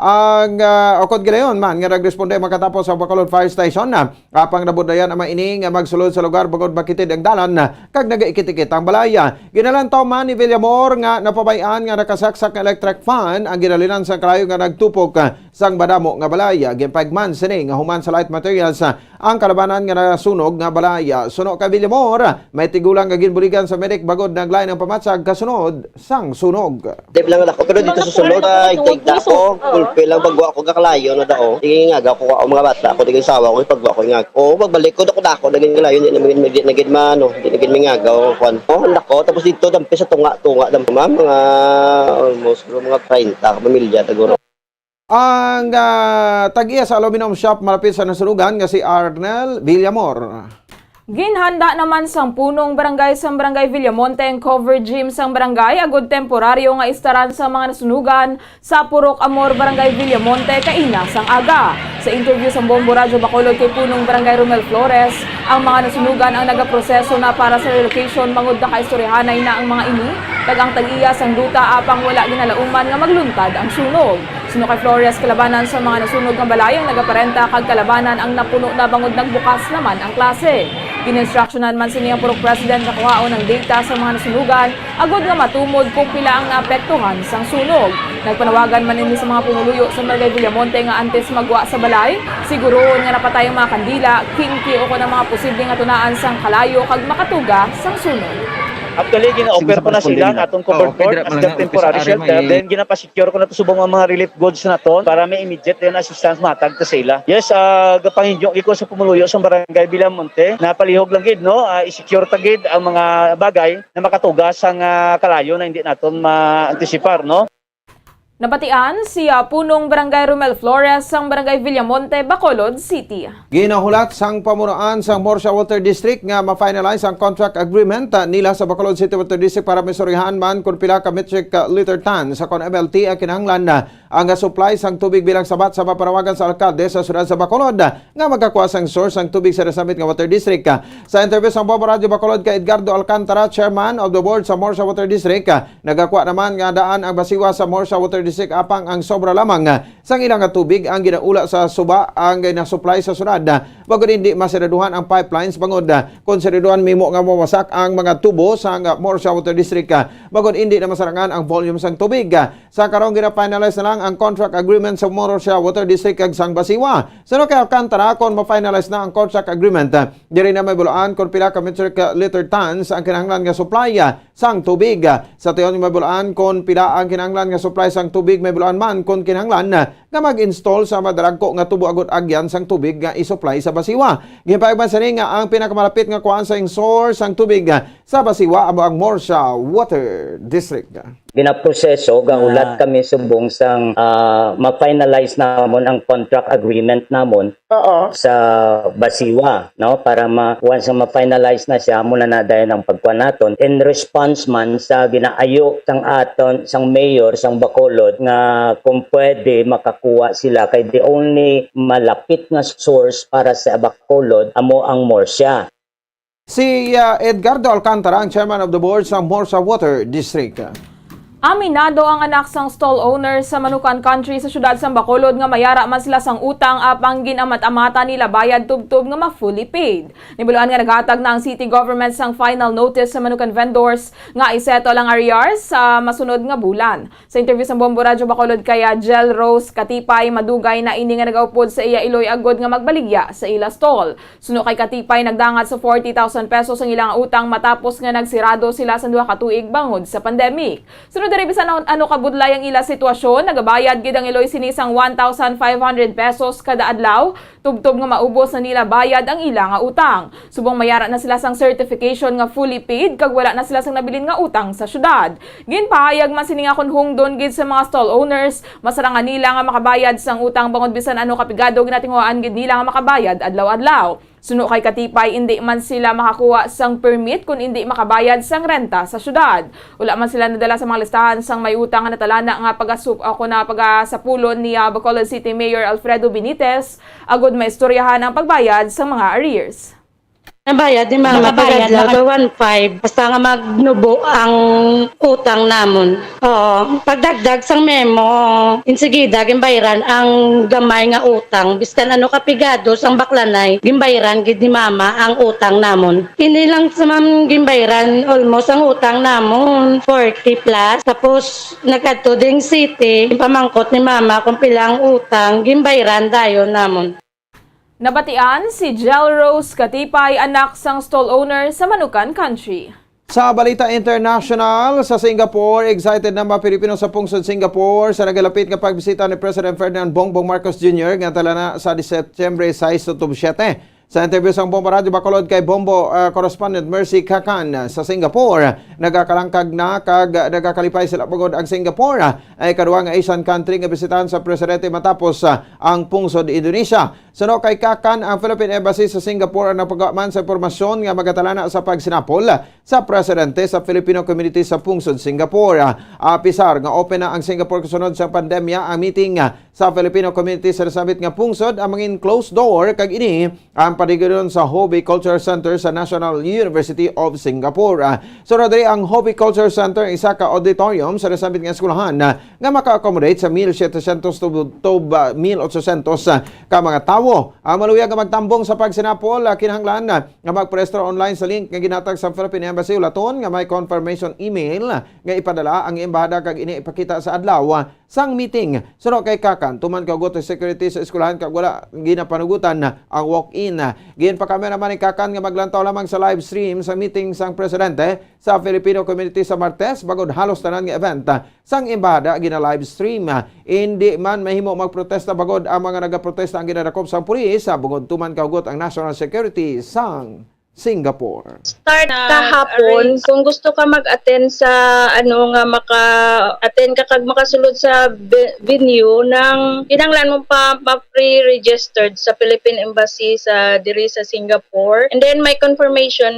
Ang, ah, ukod gilayon man nga nagresponde makatapos sa Bacolod Fire Station, ah, apang nabudlayan naman ini nga magsulod sa lugar bangod makitid ang dalan, ah, kag nagaikit-ikit ang balay. Ginalantaw man ni Villamor nga napabay-an nga nakasaksak nga electric fan ang ginhalinan sang kalayo nga nagtupok, ah, sang madamo nga balay. Ginpahigman sini nga human sa light materials, ah, ang kalabanan nga nasunog nga balay. Suno kay Villamor, may tigulang nga ginbuligan sa medic bangod naglain ang pamatsag kasunod sang sunog. Dib lang ako, pero dito sa sulod, ah, igda-igda ako. Gulpe lang, pagwa ako, gakalayo na dao. Sige nga, ako, ang mga bata ko, di sawa ko, pagwa ko nga. Oo, pagbalik ko, dako-dako, naging kalayo, di naman, di naging maano, di naging mingagaw, kwan. Oh, ang dako, tapos dito, dampi sa tunga-tunga, dampi, ma'am, mga, almost, siguro mga treinta ka pamilya, siguro. Ang, ah, tag-iya sa aluminum shop malapit sa nasunugan nga si Arnel Villamor. Ginhanda naman sang punong barangay sang Barangay Villamonte ang cover gym sang barangay agud temporaryo nga istaran sa mga nasunugan sa Purok Amor, Barangay Villamonte, kaina sang aga. Sa interview sang Bombo Radyo Bacolod kay Punong Barangay Romel Flores, ang mga nasunugan ang nagaproseso na para sa relocation bangod nakaistoryahanay na ang mga ini, kag ang tag-iya sang duta apang wala ginalauman nga magluntad ang sunog. Suno kay Flores, kalabanan sa mga nasunog nga balay ang nagaparenta kag kalabanan ang napuno na bangod nagbukas naman ang klase. Gin-instructionan man sini ang Purok President nga kuhaon ang data sa mga nasunugan agud nga matumod kung pila ang naapektuhan sang sunog. Nagpanawagan man ini sa mga pumuluyo sa Barangay Villamonte nga antes magwa sa balay, siguruhon nga napatay ang mga kandila, kinki o kon ang mga posible nga tunaan sang kalayo kag makatuga sang sunog. Actually, gina-offer ko na sila ang atong covered court as their temporary shelter. Then, ginapa-secure ko na to subong ang mga relief goods naton para may immediate din assistance matag ta sa ila. Yes, ah, gapanginyo ko sa pumuluyo sa Barangay Villamonte na palihog lang gid, no? Ah, i-secure ta gid ang mga bagay na makatuga sang, ah, kalayo na hindi naton ma-anticipar, no? Nabatian si, ah, Punong Barangay Romel Flores sang Barangay Villamonte, Bacolod City. Ginahulat sang pamunuan sang Morsia Water District nga ma-finalize ang contract agreement, ah, nila sa Bacolod City Water District para maistoryahan man kon pila ka metric, ah, liter tons sa kon M L T ang kinahanglan, ah, ang supply sang tubig bilang sabat sa mapanawagan sa alkalde sa siyudad sa Bacolod, ah, nga magkakuha sang source ang tubig sa nasambit nga water district. Ah, sa interview sang Bombo Radyo Bacolod kay Edgardo Alcantara, chairman of the board sa Morsia Water District, ah, nagakuha naman nga daan ang Basiwa sa Morsia Water District apang ang sobra lamang, ah, sang ila nga tubig ang ginaula sa suba ang ginasupply sa siyudad, ah, bangod hindi masiraduhan ang pipelines bangod, ah, kon siraduhan mahimo nga mawasak ang mga tubo sang, ah, Morsia Water District, ah, bangod hindi na masarangan ang volume sang tubig. Ah, sa karon gina-finalize na lang ang contract agreement sa Morsia Water District kag sang Basiwa. Suno kay Alcantara, kon ma-finalize na ang contract agreement, ah, diri na mahibaluan kon pila ka metric, ah, liter tons ang kinahanglan nga supply, ah, sang tubig. Ah, sa tuyo nga mahibaluan kon pila ang kinahanglan nga supply sang tubig, mahibaluan man kon kinahanglan, ah, nga mag-install sa madalagko nga tubo agud agyan sang tubig nga i-supply sa Basiwa. Ginpahayag man sini nga ang pinakamalapit nga kuhaan sa source sang tubig, ah, sa Basiwa amo ang Morsia Water District. Ginaproseso, gahulat kami subong sang, ah, ma-finalize namon ang contract agreement namon Oo. sa Basiwa, no? Para ma-, once nga ma-finalize na siya, amo na na dayon ang pagkuha naton. In response man sa ginaayo sang aton, sang mayor, sang Bacolod, nga kung pwede makakuha sila, kay the only malapit nga source para sa Bacolod, amo ang Morsia. Si, ah, Edgardo Alcantara ang chairman of the board sa Morsia Water District. Aminado ang anak sang stall owner sa Manukan Country sa siyudad sang Bacolod nga mayara man sila sang utang apang gin-amat-amatan nila bayad tubtob nga ma-fully paid. Nahibaluan nga naghatag na ang city government sang final notice sa Manukan vendors nga i-settle ang arrears sa masunod nga bulan. Sa interview sa Bombo Radyo Bacolod kay, ah, Jel Rose Katipay, madugay na ini nga nagaupod sa iya iloy agod nga magbaligya sa ila stall. Suno kay Katipay, nagdangat sa forty thousand pesos ang ila nga utang matapos nga nagsirado sila sa duha ka tuig bangod sa pandemic. Suno diri, bisan an-, ano kabudlay ang ila sitwasyon, nagabayad gid ang iloy sini sang one thousand five hundred pesos kada adlaw, tubtob nga maubos na nila bayad ang ila nga utang. Subong mayara na sila sang certification nga fully paid kag wala na sila sang nabilin nga utang sa syudad. Ginpahayag man sini nga kon hungdon gid sa mga stall owners, masarangan nila nga makabayad sang utang bangod bisan ano ka pigado ginatinguhaan gid nila nga makabayad adlaw-adlaw. Suno kay Katipay, indi man sila makakuha sang permit kon indi makabayad sang renta sa syudad. Wala man sila nadala sa mga listahan sang may utang nga natalana nga pagasup-, o kon na pagasapulon ni, ah, Bacolod City Mayor Alfredo Benitez agud maistoryahan ang pagbayad sang mga arrears. Nabayad ni mama pag-adlaw sa one five, basta nga magnubo ang utang namon. Oo, pagdagdag sang memo, insigida ginbayran ang gamay nga utang. Biskan ano kapigado sang baklanay, ginbayran gid ni mama ang utang namon. Ini lang sa, ma'am, ginbayran almost ang utang namon, forty plus. Tapos nagkadto ding city, pamangkot ni mama kung pila ang utang, ginbayran dayon namon. Nabatian si Jel Rose Katipay, anak sang stall owner sa Manukan Country. Sa balita international, sa Singapore, excited na ang mga Pilipino sa pungsod Singapore sa nagalapit nga pagbisita ni President Ferdinand Bongbong Marcos Junior nga talana sa Disetyembre sais tutob siyete. Sa interview sang Bombo Radyo Bacolod kay Bombo ah, correspondent Mercy Kakan sa Singapore, nagakalangkag na kag nagakalipay sila bangod ang Singapore ay kadua nga Asian country nga bisitahan sa presidente matapos ah, ang pungsod Indonesia. Suno kay Kakan, ang Philippine Embassy sa Singapore ang nagpagawa man sa impormasyon nga magatalana sa pagsinapol sa presidente sa Filipino community sa pungsod Singapore. Apisar nga open na ang Singapore kasunod sa pandemya, ang meeting sa Filipino community sa nasambit nga pungsod ang mangin closed door, kag ini ang panigiron sa Hobi Culture Center sa National University of Singapore. Suno diri ang Hobi Culture Center, isa ka auditorium sa nasambit nga eskwelahan nga maka-accommodate sa mil setecientos to, to ah, mil ochocientos ah, ka mga tawo. Ang maluyag nga magtambong sa pagsinapol, ah, kinahanglan ah, nga magparehistro online sa link nga ginhatag sa Philippine Embassy. Ulaton nga may confirmation email nga ipadala ang embahada kag ini ipakita sa adlaw ah, sang meeting. Suno kay Kakan, tuman kahugot ang security sa eskwelahan kag wala ginapanugutan ang walk-in. Ginpakamyo naman ni Kakan nga maglantaw lamang sa live stream sa meeting sang presidente sa Filipino community sa Martes, bangod halos tanan nga event sang embahada gina-live stream. Indi man mahimo magprotesta bangod ang mga nagaprotesta ang ginadakop sang pulis, bangod tuman kahugot ang national security sang Singapore. Start kahapon, kung gusto ka mag-attend sa ano nga maka-attend ka kag makasulod sa ve- venue, nang kinahanglan mo pa ma-pre-registered sa Philippine Embassy sa diri sa Singapore. And then may confirmation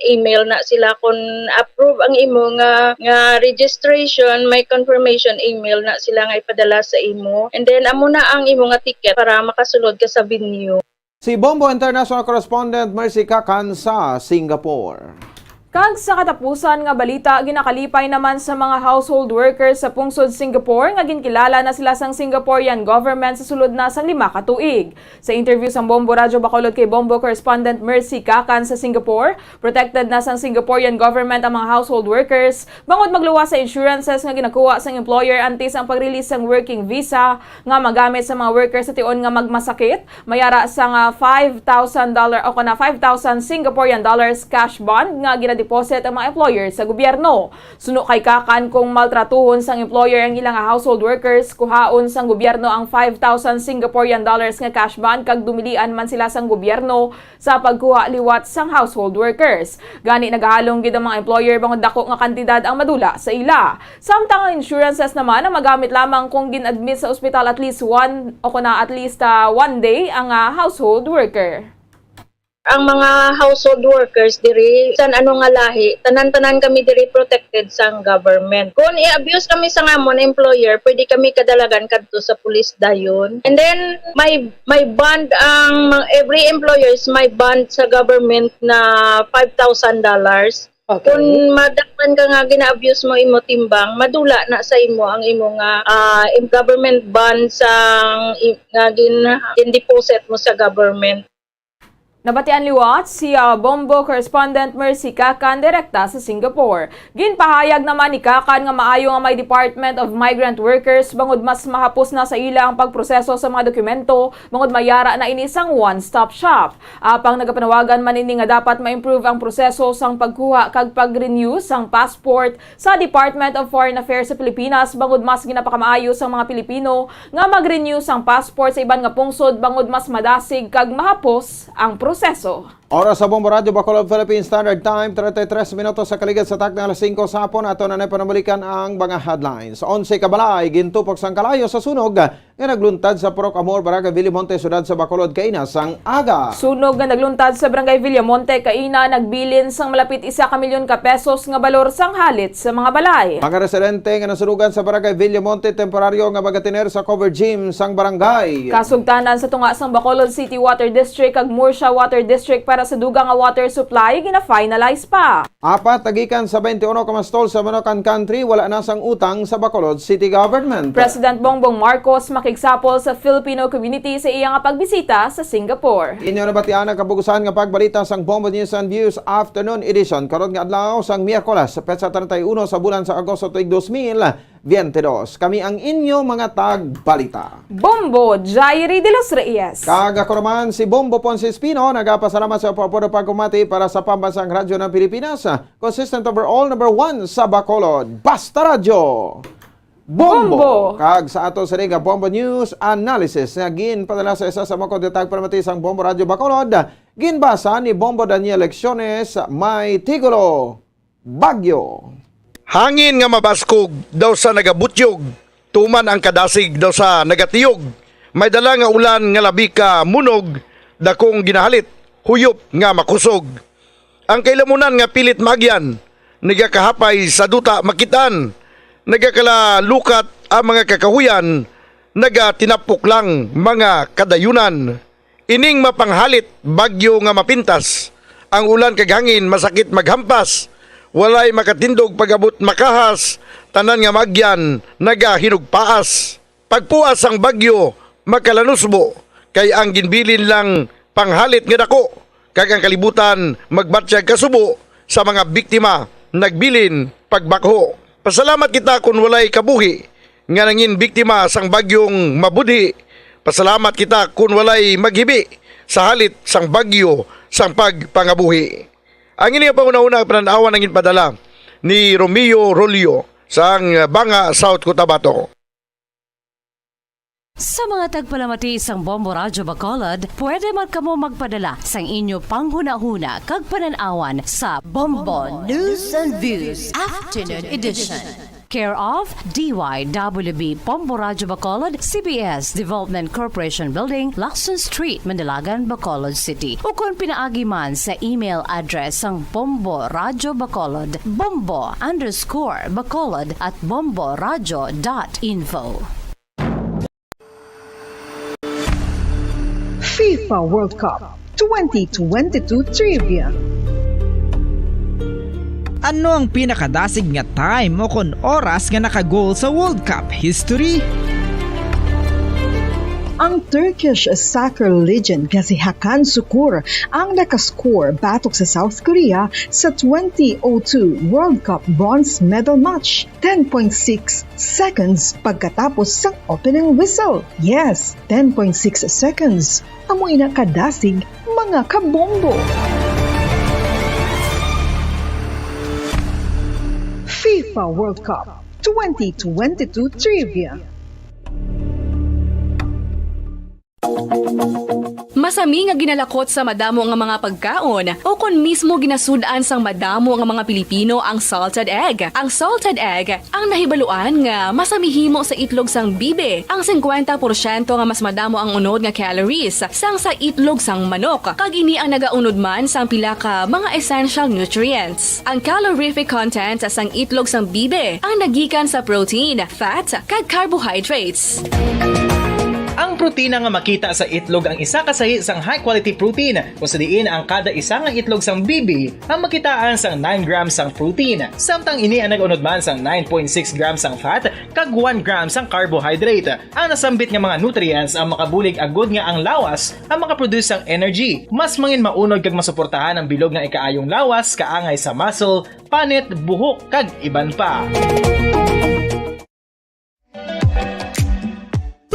email na sila kung approve ang imo nga nga registration, may confirmation email na sila nga ipadala sa imo. And then amo na ang imo nga ticket para makasulod ka sa venue. Si Bombo International Correspondent Mercy Kakan sa Singapore. Kag sa katapusan nga balita, ginakalipay naman sa mga household workers sa pungsod Singapore nga ginkilala na sila sang Singaporean government sa sulod na sang lima ka tuig. Sa interview sang Bombo Radyo Bacolod kay Bombo correspondent Mercy Kakan sa Singapore, protected na sang Singaporean government ang mga household workers bangod magluwas sa insurances nga ginakuha sang employer antes ang pag-release sang working visa nga magamit sa mga workers sa tion nga magmasakit, mayara sang five thousand dollar o kana five thousand Singaporean dollars cash bond nga ginadeposit ang mga employer sa gobyerno. Suno kay Kakan, kung maltratuhon sang employer ang ila nga household workers, kuhaon sang gobyerno ang five thousand Singaporean dollars nga cash bond kag dumilian man sila sang gobyerno sa pagkuha liwat sang household workers. Gani nagahalong gid ang mga employer bangod dako nga kantidad ang madula sa ila. Samtang ang insurances naman ang magamit lamang kung gin-admit sa ospital at least one o kuna at least ah, one day ang ah, household worker. Ang mga household workers diri, san ano nga lahi, tanan-tanan kami diri protected sang government. Kung i-abuse kami sa amon employer, pwede kami kadalagan kadto sa pulis dayon. And then may may bond ang mga- every employers may bond sa government na five thousand dollars. Okay. Kung madakpan ka nga gina-abuse mo imo timbang, madula na sa imo ang imo nga ah, im- government bond sa i- nga gin gin-deposit mo sa government. Nabatian liwat si ah, Bombo correspondent Mercy Kakan direkta sa Singapore. Ginpahayag naman ni Kakan nga maayo nga may Department of Migrant Workers bangod mas mahapos na sa ila ang pagproseso sa mga dokumento bangod mayara na ini sang one-stop shop. Apang nagapanawagan man ini nga dapat ma-improve ang proseso sang pagkuha kag pag-renew sang passport sa Department of Foreign Affairs sa Pilipinas bangod mas ginapakamaayo sang mga Pilipino nga mag-renew sang passport sa iban nga pungsod bangod mas madasig kag mahapos ang proseso. Oras sa Bombo Radyo Bacolod Philippine Standard Time, treinta y tres minutos sa kaligad sa takna alas singko sa hapon. Ato na na panumalikan ang mga headlines. Onse ka balay gintupok sang kalayo sa sunog nga nagluntad sa Purok Amor, Barangay Villamonte, Siyudad sa Bacolod, kaina sang aga. Sunog nga nagluntad sa Barangay Villamonte kaina nagbilin sang malapit isa ka milyon ka pesos nga balor sang halit sa mga balay. Mga residente nga nasunugan sa Barangay Villamonte temporaryo nga magatiner sa cover gym sang barangay. Kasugtanan sa tunga sang Bacolod City Water District kag Murcia Water District para Sa dugang nga water supply, gina-finalize pa. Apat ka gikan sa twenty-one ka mastol sa Manukan Country wala na sang utang sa Bacolod City Government. President Bongbong Marcos makigsapol sa Filipino community sa iya nga pagbisita sa Singapore. Inyo nabatian ang kabugusan nga pagbalita sang Bombo News and Views Afternoon Edition karon nga adlaw sang Miyerkules, petsa treinta y uno sa bulan sa Agosto tuig dos mil. Veintidós. Kami ang inyo mga tagbalita. Bombo Jairi de los Reyes. Kag ako naman si Bombo Ponce Espino, nagapasalamat sa pagpapuro pagkumati para sa Pambansang Radyo ng Pilipinas, consistent overall number one sa Bacolod. Basta Radyo! Bombo! Bombo! Kag sa ato sa nga Bombo News Analysis nga ginpadala sa isa sa mga kontatag para mati sang Bombo Radyo Bacolod, ginbasa ni Bombo Daniel Lecciones, may titulo, Bagyo. Hangin nga mabaskog daw sa nagabutyog, tuman ang kadasig daw sa nagatiyog. May dala nga ulan nga labi ka munog, dakong ginahalit, huyop nga makusog. Ang kailamunan nga pilit maagyan, nagakahapay sa duta makitaan, nagakalalukat ang mga kakahuyan, nagatinapok lang mga kadayunan. Ining mapanghalit bagyo nga mapintas, ang ulan kag hangin masakit maghampas, walay makatindog pag-abot makahas, tanan nga maagyan nagahinugpaas. Pagpuas sang bagyo makalanusbo, kay ang ginbilin lang panghalit nga dako, kag ang kalibutan magbatyag kasubo sa mga biktima nagbilin pagbakho. Pasalamat kita kun walay kabuhi nga nangin biktima sang bagyong mabudhi. Pasalamat kita kun walay maghibi sa halit sang bagyo sang pagpangabuhi. Ang ini nga panghunahuna nga panan-awan ang ginpadala ni Romeo Rolio sang Banga, South Cotabato. Sa mga tagpalamati sang Bombo Radyo Bacolod, pwede man kamo magpadala sang inyo panghunahuna kag panan-awan sa Bombo News and Views Afternoon Edition. Care of D Y W B Bombo Radyo Bacolod, C B S Development Corporation Building, Lacson Street, Manalagan, Bacolod City. Ukon pinaagi man sa email address sang Bombo Radyo Bacolod, bombo underscore bacolod at bombo radyo dot info. FIFA World Cup twenty twenty-two Trivia. Ano ang pinakadasig nga time o kon oras nga naka-goal sa World Cup history? Ang Turkish soccer legend nga si Hakan Sukur ang nakascore batok sa South Korea sa twenty oh two World Cup bronze medal match, ten point six seconds pagkatapos sang opening whistle. Yes, ten point six seconds. Amo ina kadasig, mga kabombo. FIFA World Cup twenty twenty-two Trivia. Masami nga ginalakot sa madamo nga mga pagkaon, o kon mismo ginasud-an sang madamo nga mga Pilipino ang salted egg. Ang salted egg ang nahibaluan nga masami himo sa itlog sang bibi, ang singkwenta porsyento nga mas madamo ang unod nga calories sang sa itlog sang manok, kag ini ang nagaunod man sang pila ka mga essential nutrients. Ang calorific content sang itlog sang bibi ang nagikan sa protein, fat, kag carbohydrates. Ang protina nga makita sa itlog ang isa ka sahi sang high-quality protein, kung sa diin ang kada isa nga itlog sang bibi ang makitaan sang nine grams sang protein, samtang ini ang nag-unod man sang nine point six grams sang fat kag one gram sang carbohydrate. Ang nasambit nga mga nutrients ang makabulig agud nga ang lawas ang makaproduce sang energy, mas mangin maunod kag masuportahan ang bilog nga ikaayong lawas, kaangay sa muscle, panit, buhok, kag iban pa.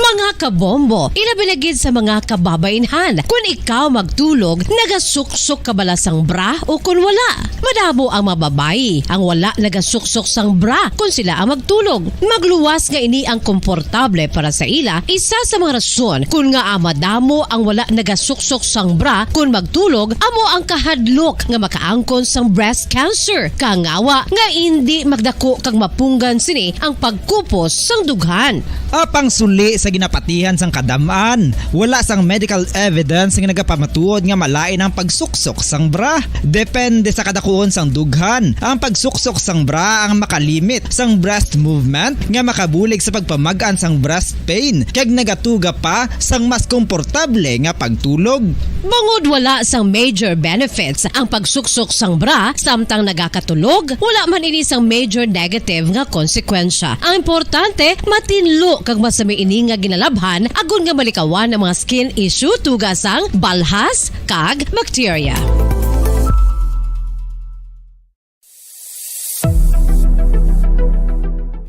Mga kabombo, ilabi na gid sa mga kababainhan. Kun ikaw magtulog, nagasuksok ka bala sang bra o kun wala? Madamo ang mga babayi ang wala nagasuksok sang bra kun sila ang magtulog. Magluwas nga ini ang komportable para sa ila, isa sa mga rason kun ngaa madamo ang wala nagasuksok sang bra kun magtulog amo ang kahadlok nga makaangkon sang breast cancer, kangawa nga indi magdako kag mapunggan sini ang pagkupos sang dughan. Apang suli sa ginapat- Tihan sang kadam-an, wala sang medical evidence nga nagapamatuod nga malain ang pagsuksok sang bra. Depende sa kadakuon sang dughan, ang pagsuksok sang bra ang makalimit sang breast movement nga makabulig sa pagpamag-an sang breast pain, kag nagatuga pa sang mas komportable nga pagtulog. Bangod wala sang major benefits ang pagsuksok sang bra samtang nagakatulog, wala man ini sang major negative nga konsekwensya. Ang importante, matinlo kag masami ini nga ginalabhan agod nga malikawan ang mga skin issue, tuga sang balhas kag bakterya.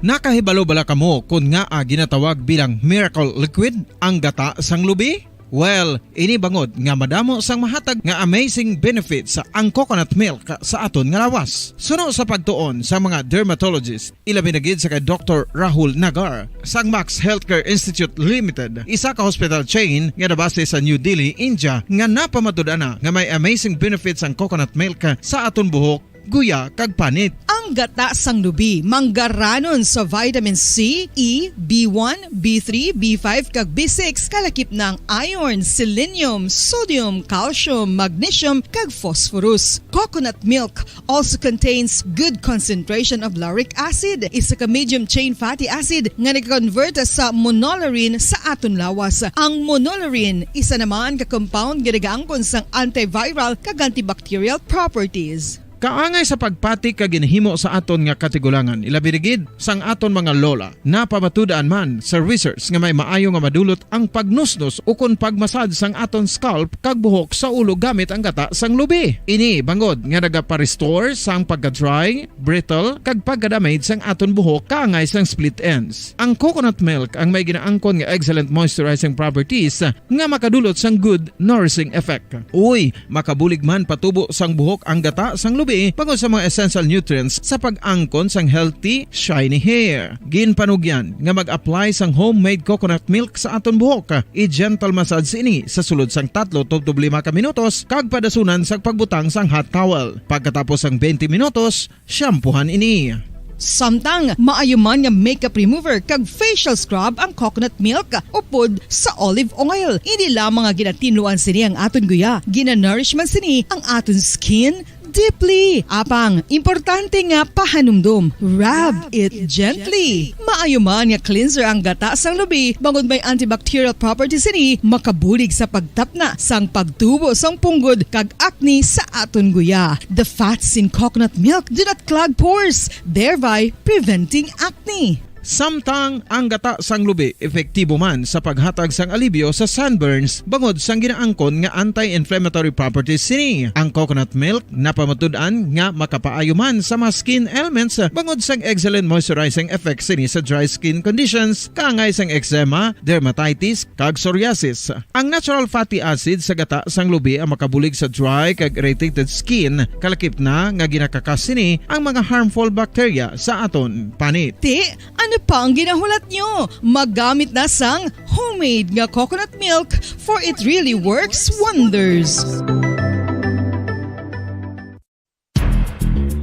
Nakahibalo bala kamo kon ngaa ginatawag bilang miracle liquid ang gata sang lubi? Well, ini bangod nga madamo sang mahatag nga amazing benefits ang coconut milk sa aton nga lawas. Suno sa pagtuon sa mga dermatologist, ilabi na gid sa kay Doktor Rahul Nagar sang Max Healthcare Institute Limited, isa ka hospital chain nga nabase sa New Delhi, India, nga napamatud-an na nga may amazing benefits ang coconut milk sa aton buhok, guya, kag panit. Ang gata sang lubi manggaranon sa vitamin C, E, B one, B three, B five, kag B six, kalakip na ang iron, selenium, sodium, calcium, magnesium, kag phosphorus. Coconut milk also contains good concentration of lauric acid, isa ka medium chain fatty acid nga nag-convert sa monolaurin sa aton lawas. Ang monolaurin, isa naman ka compound nga nagaangkon sang antiviral kag antibacterial properties. Kaangay sa pagpati kag ginhimo sa aton nga katigulangan, ilabi na gid sang aton mga lola. Napamatud-an man sa research nga may maayo nga madulot ang pagnusnos ukon pagmasad sang aton scalp kag buhok sa ulo gamit ang gata sang lubi. Ini bangod nga nagapa-restore sang pagka-dry, brittle, kag pagka-damage sang aton buhok kaangay sang split ends. Ang coconut milk ang may ginaangkon nga excellent moisturizing properties nga makadulot sang good nourishing effect. Uy, makabulig man patubo sang buhok ang gata sang lubi bangod sa mga essential nutrients sa pag-angkon sang healthy, shiny hair. Ginpanugyan nga mag-apply sang homemade coconut milk sa aton buhok. I-gentle massage ini sa sulod sang tatlo tubtob lima ka minutos kag padasunan sang pagbutang sang hot towel. Pagkatapos sang twenty minutos, shampoohan ini. Samtang maayo man nga makeup remover kag facial scrub ang coconut milk upod sa olive oil. Hindi lamang nga ginatinluan sini ang aton guya, ginanourish man sini ang aton skin deeply. Apang, importante nga pahanumdom, rub it gently. Maayo man nga cleanser ang gata sang lubi, bangod may antibacterial properties sini, makabulig sa pagtapna sang pagtubo sang punggod kag acne sa aton guya. The fats in coconut milk do not clog pores, thereby preventing acne. Samtang ang gata sang lubi epektibo man sa paghatag sang alibyo sa sunburns bangod sang ginaangkon nga anti-inflammatory properties sini. Ang coconut milk napamatud-an nga makapaayo man sa mga skin ailments bangod sang excellent moisturizing effects sini sa dry skin conditions, kaangay sang eczema, dermatitis, kag psoriasis. Ang natural fatty acid sa gata sang lubi ang makabulig sa dry kag irritated skin, kalakip na nga ginakakas sini ang mga harmful bacteria sa aton panit. Ti, ano pa ang ginahulat nyo? Maggamit na sang homemade nga coconut milk, for it really works wonders.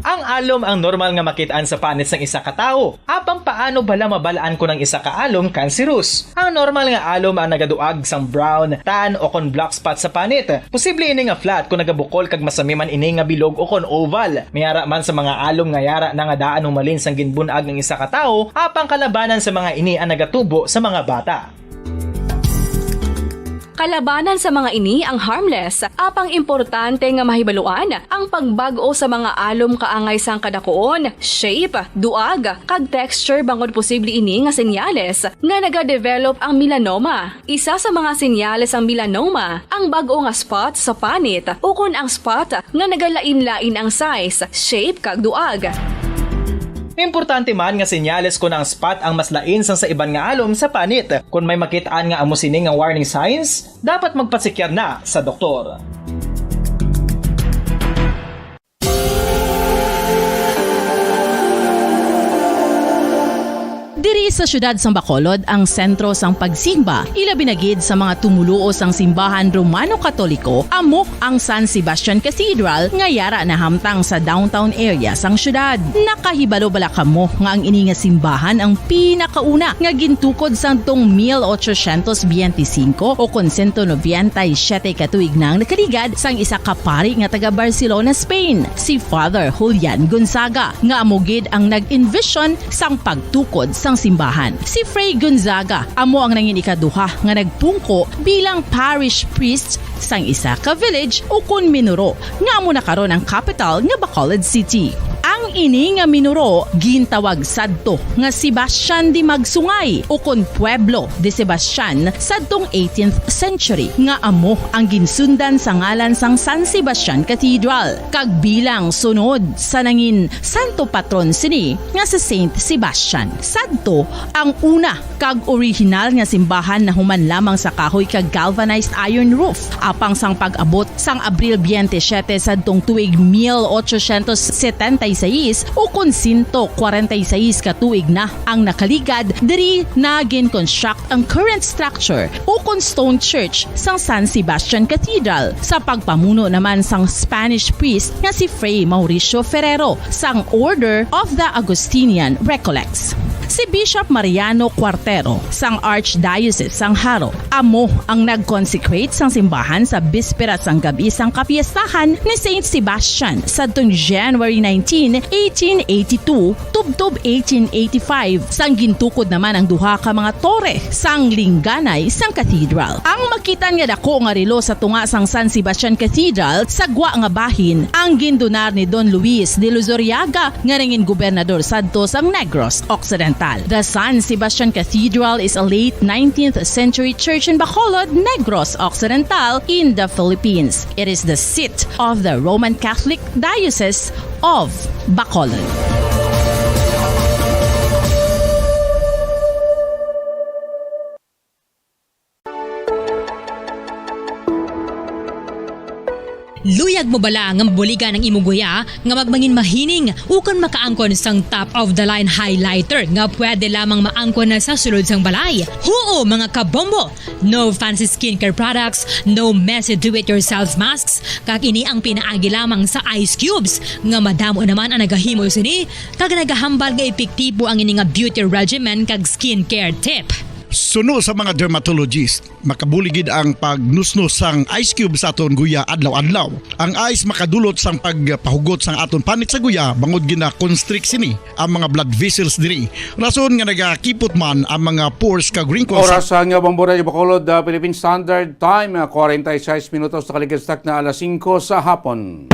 Ang alom ang normal nga makit-an sa panit sang isa ka tawo. Apang paano bala mabal-an kon ang isa ka alom kanseros? Ang normal nga alom ang nagaduag sang brown, tan, o kon black spot sa panit. Posible ini nga flat kon nagabukol kag masami man ini nga bilog o kon oval. May ara man sa mga alom nga yara na nga daan humalin sang ginbun-ag ang isa ka tawo, apang kalabanan sa mga ini ang nagatubo sa mga bata. Kalabanan sa mga ini ang harmless, apang importante nga mahibaluan ang pagbag-o sa mga alom kaangay sang kadakuon, shape, duag, kag texture, bangod posible ini nga senyales nga nagadevelop ang melanoma. Isa sa mga senyales sang melanoma ang bag-o nga spot sa panit ukon ang spot nga nagalain-lain ang size, shape, kag duag. Importante man nga senyales kon ang spot ang mas lain sang sa iban nga alom sa panit. Kon may makit-an nga amo sini nga warning signs, dapat magpasikyar na sa doktor. Diri sa siyudad sang Bacolod ang sentro sang pagsimba, ilabi na gid sa mga tumoluo sang simbahan Romano-Katoliko, amo ang San Sebastian Cathedral nga yara nahamtang sa downtown area sang siyudad. Nakahibalo bala kamo nga ang ini nga simbahan ang pinakauna nga gintukod sadtong mil ochocientos biyente singko o kon sento nobenta y siyete ka tuig na ang nakaligad sang isa ka pari nga taga Barcelona, Spain, si Father Julian Gonzaga, nga amo gid ang nag-envision sang pagtukod sang simbahan. Si Fray Gonzaga amo ang nangin ikaduha nga nagpungko bilang parish priest sang isa ka village ukon minuro nga amo na karon ang kapital nga Bacolod City. Ang ini nga minuro gintawag sadto nga Sebastian de Magsungay ukon Pueblo de Sebastian sadtong eighteenth century, nga amo ang ginsundan sa ngalan sang San Sebastian Cathedral, kag bilang sunod sa nangin santo patron sini nga si Saint Sebastian. Sadto ang una kag orihinal nga simbahan nahuman lamang sa kahoy kag galvanized iron roof, apang sang pag-abot sang Abril biyente siyete sadtong tuig mil ochocientos setenta y seis, ukon sento kwarenta y seis ka tuig na ang nakaligad, diri na gin-construct ang current structure ukon stone church sang San Sebastian Cathedral sa pagpamuno naman sang Spanish priest nga si Fray Mauricio Ferrero sang Order of the Augustinian Recollects. Si Bishop Mariano Cuartero sang Archdiocese sang Jaro amo ang nag-consecrate sang simbahan sa bispera sang gab-i sang kapiestahan ni Saint Sebastian sadtong January nineteen, eighteen eighty-two, tubtob eighteen eighty-five, sang gintukod naman ang duha ka mga tore sang lingganay sang cathedral. Ang makitan nga dako nga relo sa tunga sang San Sebastian Cathedral sa gwa nga bahin ang gindunar ni Don Luis de Luzuriaga nga nangin gobernador sadto sang Negros Occidental. The San Sebastian Cathedral is a late nineteenth century church in Bacolod, Negros Occidental, in the Philippines. It is the seat of the Roman Catholic Diocese of Bacolod. Luyag mo bala nga mabuligan ang imo guya nga magmangin mahining ukon makaangkon sang top of the line highlighter nga pwede lamang maangkon na sa sulod sang balay? Huo, mga kabombo! No fancy skincare products, no messy do-it-yourself masks, kag ini ang pinaagi lamang sa ice cubes nga madamo naman ang nagahimo sini kag nagahambal nga epektibo ang ini nga beauty regimen kag skincare tip. Suno sa mga dermatologist, makabulig gid ang pagnusnos sang ice cube sa aton guya adlaw-adlaw. Ang ice makadulot sang pagpahugot sang aton panit sa guya bangod gina-constrict sini ang mga blood vessels diri. Rason nga nagakipot man ang mga pores kag wrinkles. Oras sa nga Bombo Radyo Bacolod, ah, Philippine Standard Time, ah, kwarenta y seis minutos, nakaligid sa takna alas singko sa hapon.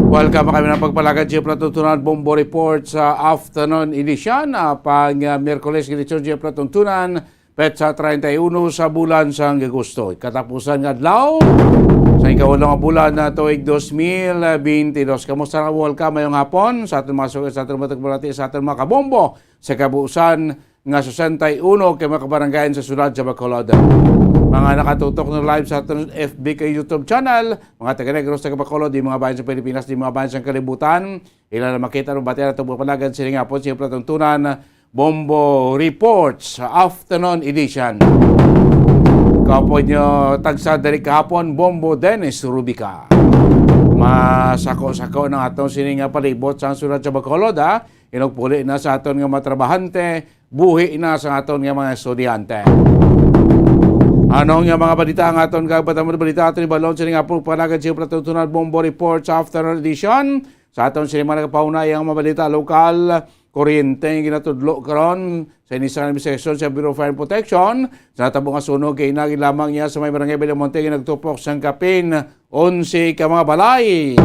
Welcome kami ng pagpalagad sa palatuntunan Bombo Report sa afternoon edition, ah, pang, ah, Miyerkules, edisyon sa palatuntunan, petsa treinta y uno sa bulan sang Agosto. Katapusan nga adlaw sa ikawalo nga bulan na tuig dos mil benti dos. Kamusta na, welcome, mayong hapon sa aton mga suki, sa aton mga tagbalati, sa aton mga kabombo sa kabuusan nga sesenta y uno ka mga kabarangayan sa siyudad sa Bacolod. Mga nakatutok na live sa aton F B kag YouTube channel, mga taga Negros, taga Bacolod, di mga bayan sa Pilipinas, di mga bayan sa kalibutan, ila na makita, mabatian, ato pagpalagad sini nga hapon sa palatuntunan Bombo Reports Afternoon Edition. Kaupod nyo tagsa diri kahapon, Bombo Dennis Rubica. Masako-sako na aton sini nga palibot sa siyudad sa Bacolod, ha? Inugpuli na sa aton nga mga trabahante, buhi na sa aton nga mga estudyante. Ano nga mga balita ang aton kagbatamod balita aton ibalon sini nga pagpalagad sa palatuntunan Bombo Reports Afternoon Edition? Sa aton sini mga nagpaunay ang mga balita lokal, kuryente nga ginatudlo karon sa ini sa administrasyon sa Bureau of Fire and Protection. Sa natabo nga sunog kay inagi lamang niya sa may barangay Villamonte, ginagtupok sang kapin onse ka mga balay.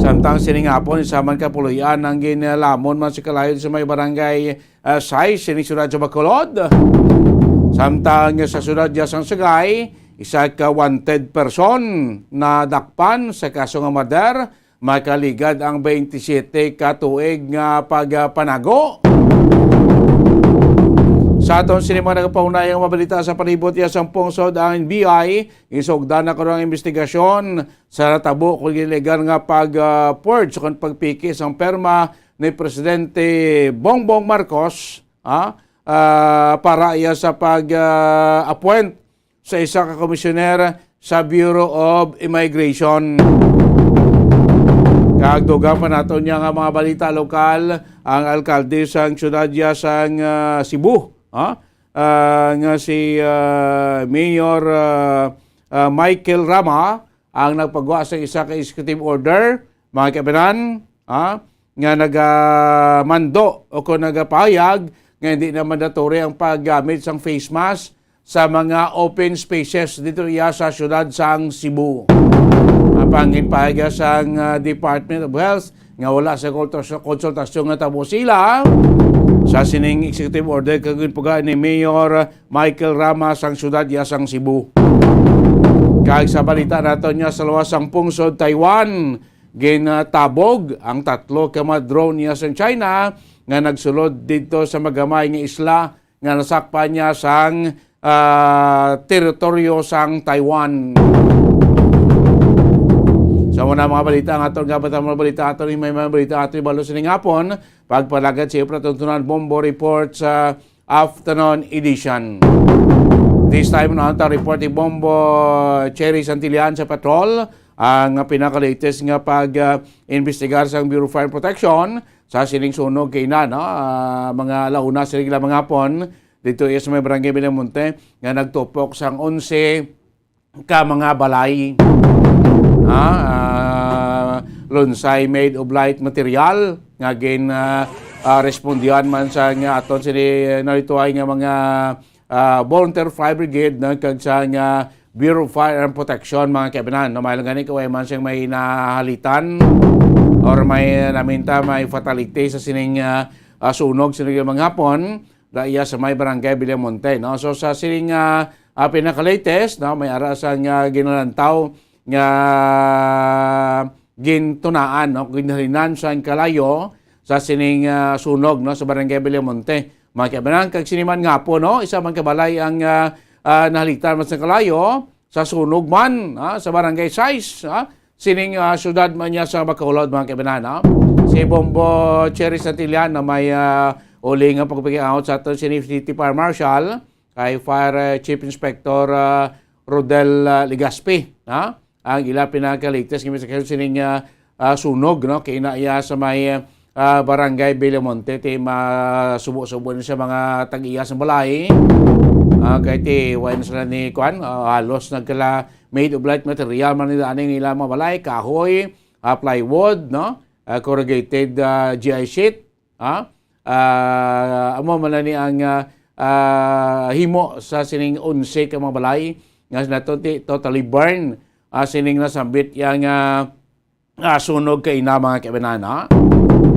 Samtang sini nga hapon, isa man ka puloy-an ang ginalamon man sa kalayo sa may barangay, ah, sais sini siyudad sa Bacolod. Samtang sa siyudad ya sang Sagay, isa ka wanted person nadakpan sa kaso nga murder. Makaligad ang twenty-seven ka tuig nga pagpanago. Sa aton sini mga nagapaunayang mabalita sa palibot iya sang pungsod, ang N B I gisugdan na karon ang investigasyon sa natabo kung illegal nga pag, ah, forge o kon pagpiki sang perma ni Presidente Bongbong Marcos, ah, ah, para iya sa pag, ah, appoint sa isa ka komisyoner sa Bureau of Immigration. Kag dugang pa naton niya nga mga balita lokal, ang alkalde sang siyudad ya sang, ah, Cebu, ha? Ah, nga si, ah, Mayor, ah, ah, Michael Rama ang nagpagwa sa isa ka executive order, mga kaibanan, ha? Nga nagamando o kung nagapahayag nga hindi na mandatory ang paggamit sang face mask sa mga open spaces dito iya sa siyudad sang Cebu. Apang ginpahayag sang, ah, Department of Health nga wala sa konsultas-, konsultasyon nga tabo sila sa sining executive order kag ginpuga ni Mayor Michael Rama sang siyudad iya sang Cebu. Kag sa balita naton nga sa luwas sang pungsod Taiwan, ginatabog ang tatlo ka mga drone niya sa China nga nagsulod didto sa magamay nga isla nga nasakpan niya sang, ah, teritoryo sang Taiwan. Sa muna mga balita nga aton nga mga balita aton may mga balita aton ibalo sining hapon, pagpalagad sa ipra tuntunan Bombo Report sa afternoon edition. This time na ang report ni Bombo Cherry Santillan sa Patrol ang pinaka-latest nga pag, ah, investigar sa Bureau of Fire Protection sa sining sunog kay na, no? Ah, mga alauna sa mga hapon dito is may barangay Villamonte nga nagtupok sang onse ka mga balay. Ah, ah, lunsay made of light material nga gin, ah, ah, respondihan man sa nga aton sini nalituhay nga mga, ah, volunteer fire brigade, no, kag sa nga Bureau of Fire and Protection, mga kaibanan, no, may lang gani kaway man siyang may nahalitan or may naminta, may fatality sa sining, ah, ah, sunog sining mga hapon, daya sa may barangay Villamonte, no? So, sa sining, ah, ah, pinaka-latest, no, may ara sa nga ginalantaw nga gintunaan, no, ginhalinan sa kalayo sa sining, ah, sunog, no, sa barangay Villamonte. Mga kaibanan, kag sini man nga po, no, isa man kabalay ang, ah, ah, nahalitan mas kalayo sa sunog man, ah, sa barangay sais, ah, sining, ah, syudad man niya sa Bacolod, mga kaibanan, no? Si Bombo Cherry Santillan na may, ah, uli nga pagpakiangot sa aton sini City Fire Marshal, kay Fire, eh, Chief Inspector, ah, Rodel, ah, Legaspi, ha? Ang ila pinaka-latest nga message sining, ah, ah, sunog, no? Kay ina iya sa may, ah, Barangay Villamonte, ti masubo-subo ni sa mga tag-iya sa balay. Ah, kay ti, wala na sila ni, kuan, ah, halos nagkala made of light material man nila aning nila mga balay, kahoy, ah, plywood, no? Ah, corrugated, ah, G I sheet, ha? Ah, amo man na ni ang, ah, ah, himo sa sining onse ka mga balay nga nato ti totally burn, ah, sining nasambit yang, ah, ah, sunog kay ina mga kaibanan, ha?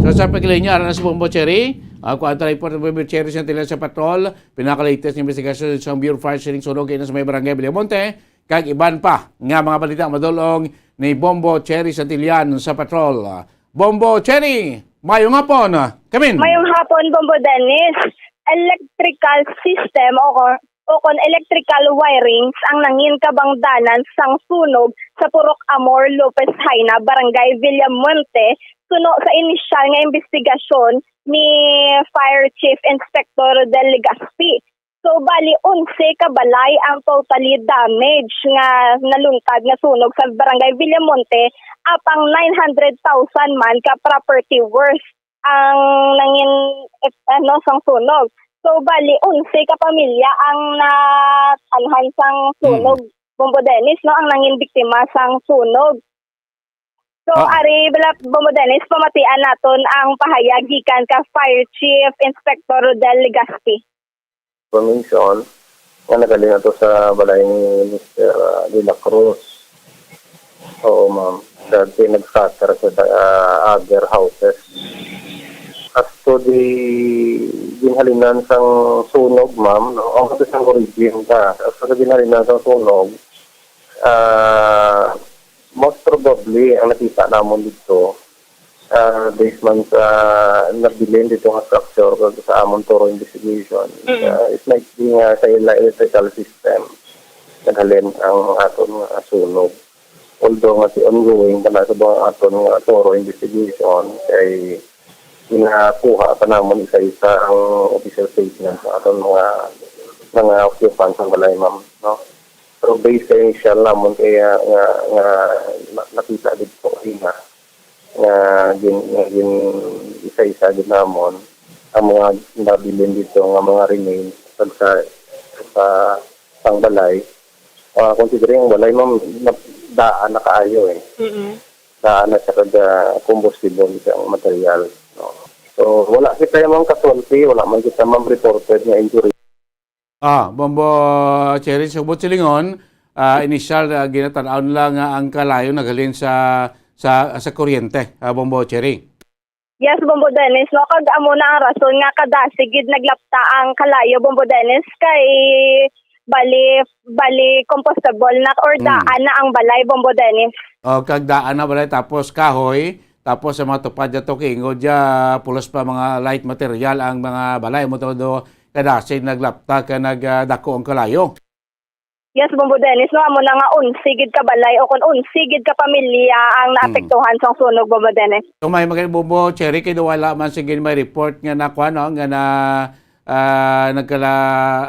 So, sa pagkilinya, ara na si Bombo Cherry, ah, kuan ta report ng Bombo Cherry sa Antilles sa Patrol, pinaka-latest nga investigasyon sa Bureau of Fire sining sunog kay ina sa may barangay Villamonte, kag iban pa nga mga balita madulong ni Bombo Cherry Santillan sa Patrol. Bombo Cherry, mayong hapon. Kamin. Mayong hapon, Bombo Dennis. Electrical system o kon, o kon electrical wirings ang nangin kabangdanan sang sunog sa Purok Amor Lopez Jaena, Barangay Villamonte, suno sa inisyal nga investigasyon ni Fire Chief Inspector Del Legaspi. So, bali, onse ka balay ang totally damage nga naluntad nga sunog sa Barangay Villamonte, apang nine hundred thousand man ka property worth ang nangin, eh, ano, sang sunog. So, bali, onse ka pamilya ang naanhan sang sunog, Bombo Dennis, no, ang nangin biktima sang sunog. So, Ah. ari, bala, Bombo Dennis, pamatian naton ang pahayag gikan ka Fire Chief Inspector Rodel Legaspi. Information nga nagaling ato sa balay ni Mister, ah, De La Cruz. Oo, ma'am. Dati nag-scatter sa, ah, other houses. As to the ginhalinan sang sunog, ma'am, no? Ang ito sang origin ka. As to the ginhalinan sang sunog, ah, most probably, ang nakita namon dito, Ah, based man sa nabilin dito nga structure kag sa amon thorough investigation, Mm. ah, it might be nga sa ila electrical system naghalin ang aton nga sunog. Although nga si ongoing pa na sa mga aton nga thorough investigation, kay ginakuha pa namon isa-isa ang official statement sa aton mga, mga occupants ng balay, ma'am, no? Pero based sa initial namon kaya nga, nga na-, nakita dito kanina, nga gin-, nga gin-, isa-isa gid namon ang mga nabilin dito nga mga remains sa, sa, sa pangbalay. Ah, considering ang balay, ma'am, na-, daan na kaayo eh. Mm-mm. Daan na siya kag, ah, combustible siyang material, no? So, wala kita yung mga casualty, wala man kita, ma'am, reported nga injury. Ah, Bombo Cherry, sa buot silingon, ah, initial, ah, ginatan-aw nila nga ang kalayo naghalin sa, sa, sa kuryente, ah, Bombo Cherry. Yes, Bombo Dennis, no? Kag amo na ang rason nga kadasig gid naglapta ang kalayo, Bombo Dennis, kay bali, bali combustible na or Mm. daan na ang balay, Bombo Dennis. O, kag daan na balay, tapos kahoy, tapos sa mga tupad dyan to, kiingod dyan, pulos pa mga light material ang mga balay mo to, do, kadasig naglapta ka nag, ah, dako ang kalayo. Yes, Bombo Dennis, no, amo na nga onse gid ka balay o kon onse gid ka pamilya ang Hmm. naapektuhan sang sunog, Bombo Dennis. So, may mga Bombo Cherry, kay wala man sige may report nga nakuha, no, nga na, ah, nagkala,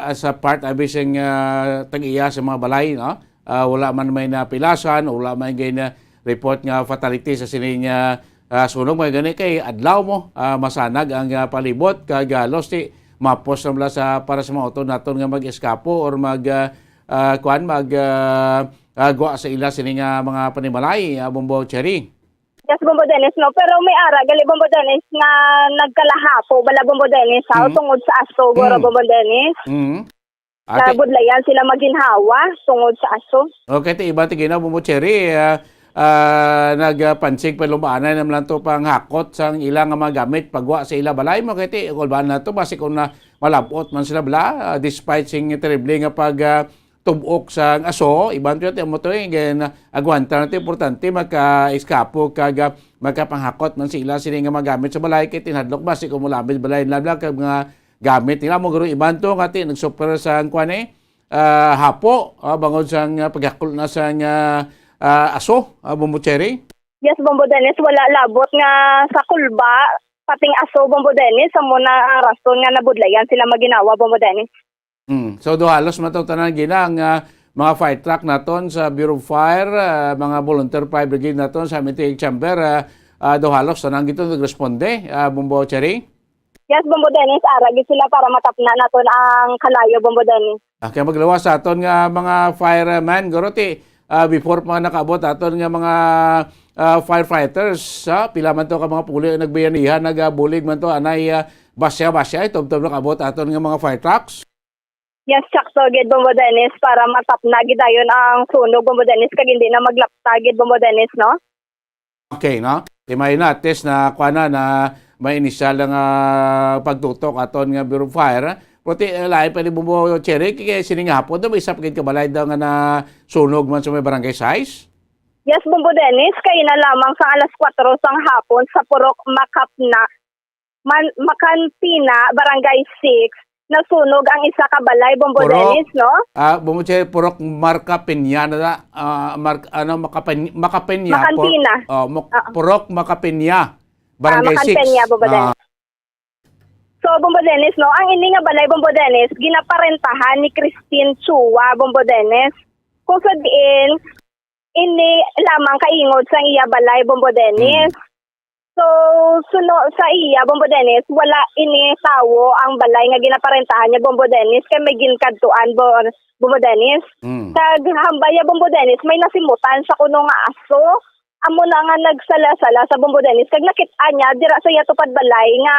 ah, sa part, abi sing, ah, tag-iya sa mga balay, no? Ah, wala man may napilasan, wala man gay na report nga fatality sa sining, ah, ah, sunog. May gani kay adlaw mo, ah, masanag ang, ah, palibot, kag halos ti mapos na bala sa, para sa mga utod naton nga mag-eskapo or mag, ah, ah, kuan, mag, ah, ah, gwa sa ila sini nga mga panimalay, ah, Bombo Cherry. Yes, Bombo Dennis, no? Pero may ara, gali, Bombo Dennis, nga nagkalahapo bala, Bombo Dennis, ha? Mm. Tungod sa aso, guro, Mm. Bombo Dennis. Mm. Ate. Nabudlayan sila maginhawa tungod sa aso. Okay, ti iba ti ginaw, Bombo Cherry, ah, ah, nagpansig pa lumaanay naman lang to panghakot sang ila nga mga gamit, pagwa sa ila balay mo, kay ti, kulbaan na to, basi kung na malabot man sila bala, ah, despite sing terrible nga pag, ah, tubok sa aso, iban to, ti, mo to, eh, gin-, agwanta na to, importante, maka-eskapo, kag, ah, makapanghakot man sila sini nga mga gamit sa balay, kay tinadlok, basi kung mulamit balay, bla, bla, kag mga gamit nila mo guro iban to nga ti nagsuffer sa kuan, eh, ah, hapo, ah, bangod sang, ah, paghakol na sang, ah, ah, aso, ah, Bombo Cherry? Yes, Bombo Dennis, wala labot nga sa kulba, pating aso, Bombo Dennis, amo na ang rason nga nabudlayan sila maginawa, Bombo Dennis. Mm. So, do halos man to tanan gina ang, ah, mga fire truck naton sa Bureau of Fire, ah, mga volunteer fire brigade naton sa Mintig Chamber, ah, ah, do halos tanan gito nagresponde, ah, Bombo Cherry? Yes, Bombo Dennis, ara gid sila para matapna naton ang kalayo, Bombo Dennis. Ah, kay magluwas sa aton nga mga fireman, guro, ti, ah, before pa nakaabot aton nga mga, ah, firefighters, ha? Pila man to ka mga puli ang nagbayanihan, nagabulig man to, anay, ah, basya-basya, eh, tubtob nakaabot aton nga mga fire trucks. Yes, sakto gid, Bombo Dennis, para matapna gid dayon ang sunog, Bombo Dennis, kag hindi na maglapta gid, Bombo Dennis, no? Okay, no? Di may na, at least na, kuha na, na may initial nga pagtutok aton nga Bureau of Fire. Pero ti, eh, lain pa ni Bombo Cherry, kay sining hapon, daw may isa pa gid ka balay daw nga nasunog man sa may barangay six? Yes, Bombo Dennis, kay na lamang sa alas kwatro sang hapon sa Purok Makapna, Man-, Makanpina, Barangay six, nasunog ang isa ka balay, Bombo Purok, Dennis, no? Ah, Bombo Cherry, Purok Marca Peña na, ah, Mar-, ano, Makapen-, Makapeña, Pur-, Makanpina. Oh, Muk-, Oo. Purok Makapeña, Ah, Barangay six. Makanpeña, Bombo Ah. Dennis. So, Bombo Dennis, no, ang ini nga balay, Bombo Dennis, ginaparentahan ni Christine Chua, Bombo Dennis. Kung sa diin, ini lamang kaingod sang iya balay, Bombo Dennis. Mm. So, suno sa iya, Bombo Dennis, wala ini tawo ang balay nga ginaparentahan niya, Bombo Dennis, kay may ginkadtuan, Bo-, Bombo Dennis. Mm. Kag hambay ya, Bombo Dennis, may nasimutan sa kuno nga aso. Amo na nga nagsala-sala sa, Bombo Dennis, kag nakit-an niya dira sa iya tupad balay nga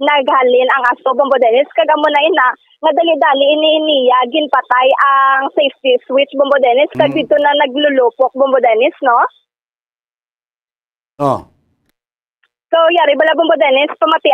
naghalin ang aso, Bombo Dennis, kag amo na ina nga dali-dali ini niya ginpatay ang safety switch, Bombo Dennis, kag Mm. dito na naglulupok, Bombo Dennis, no? Oh. So, yari bala, Bombo Dennis, pamatian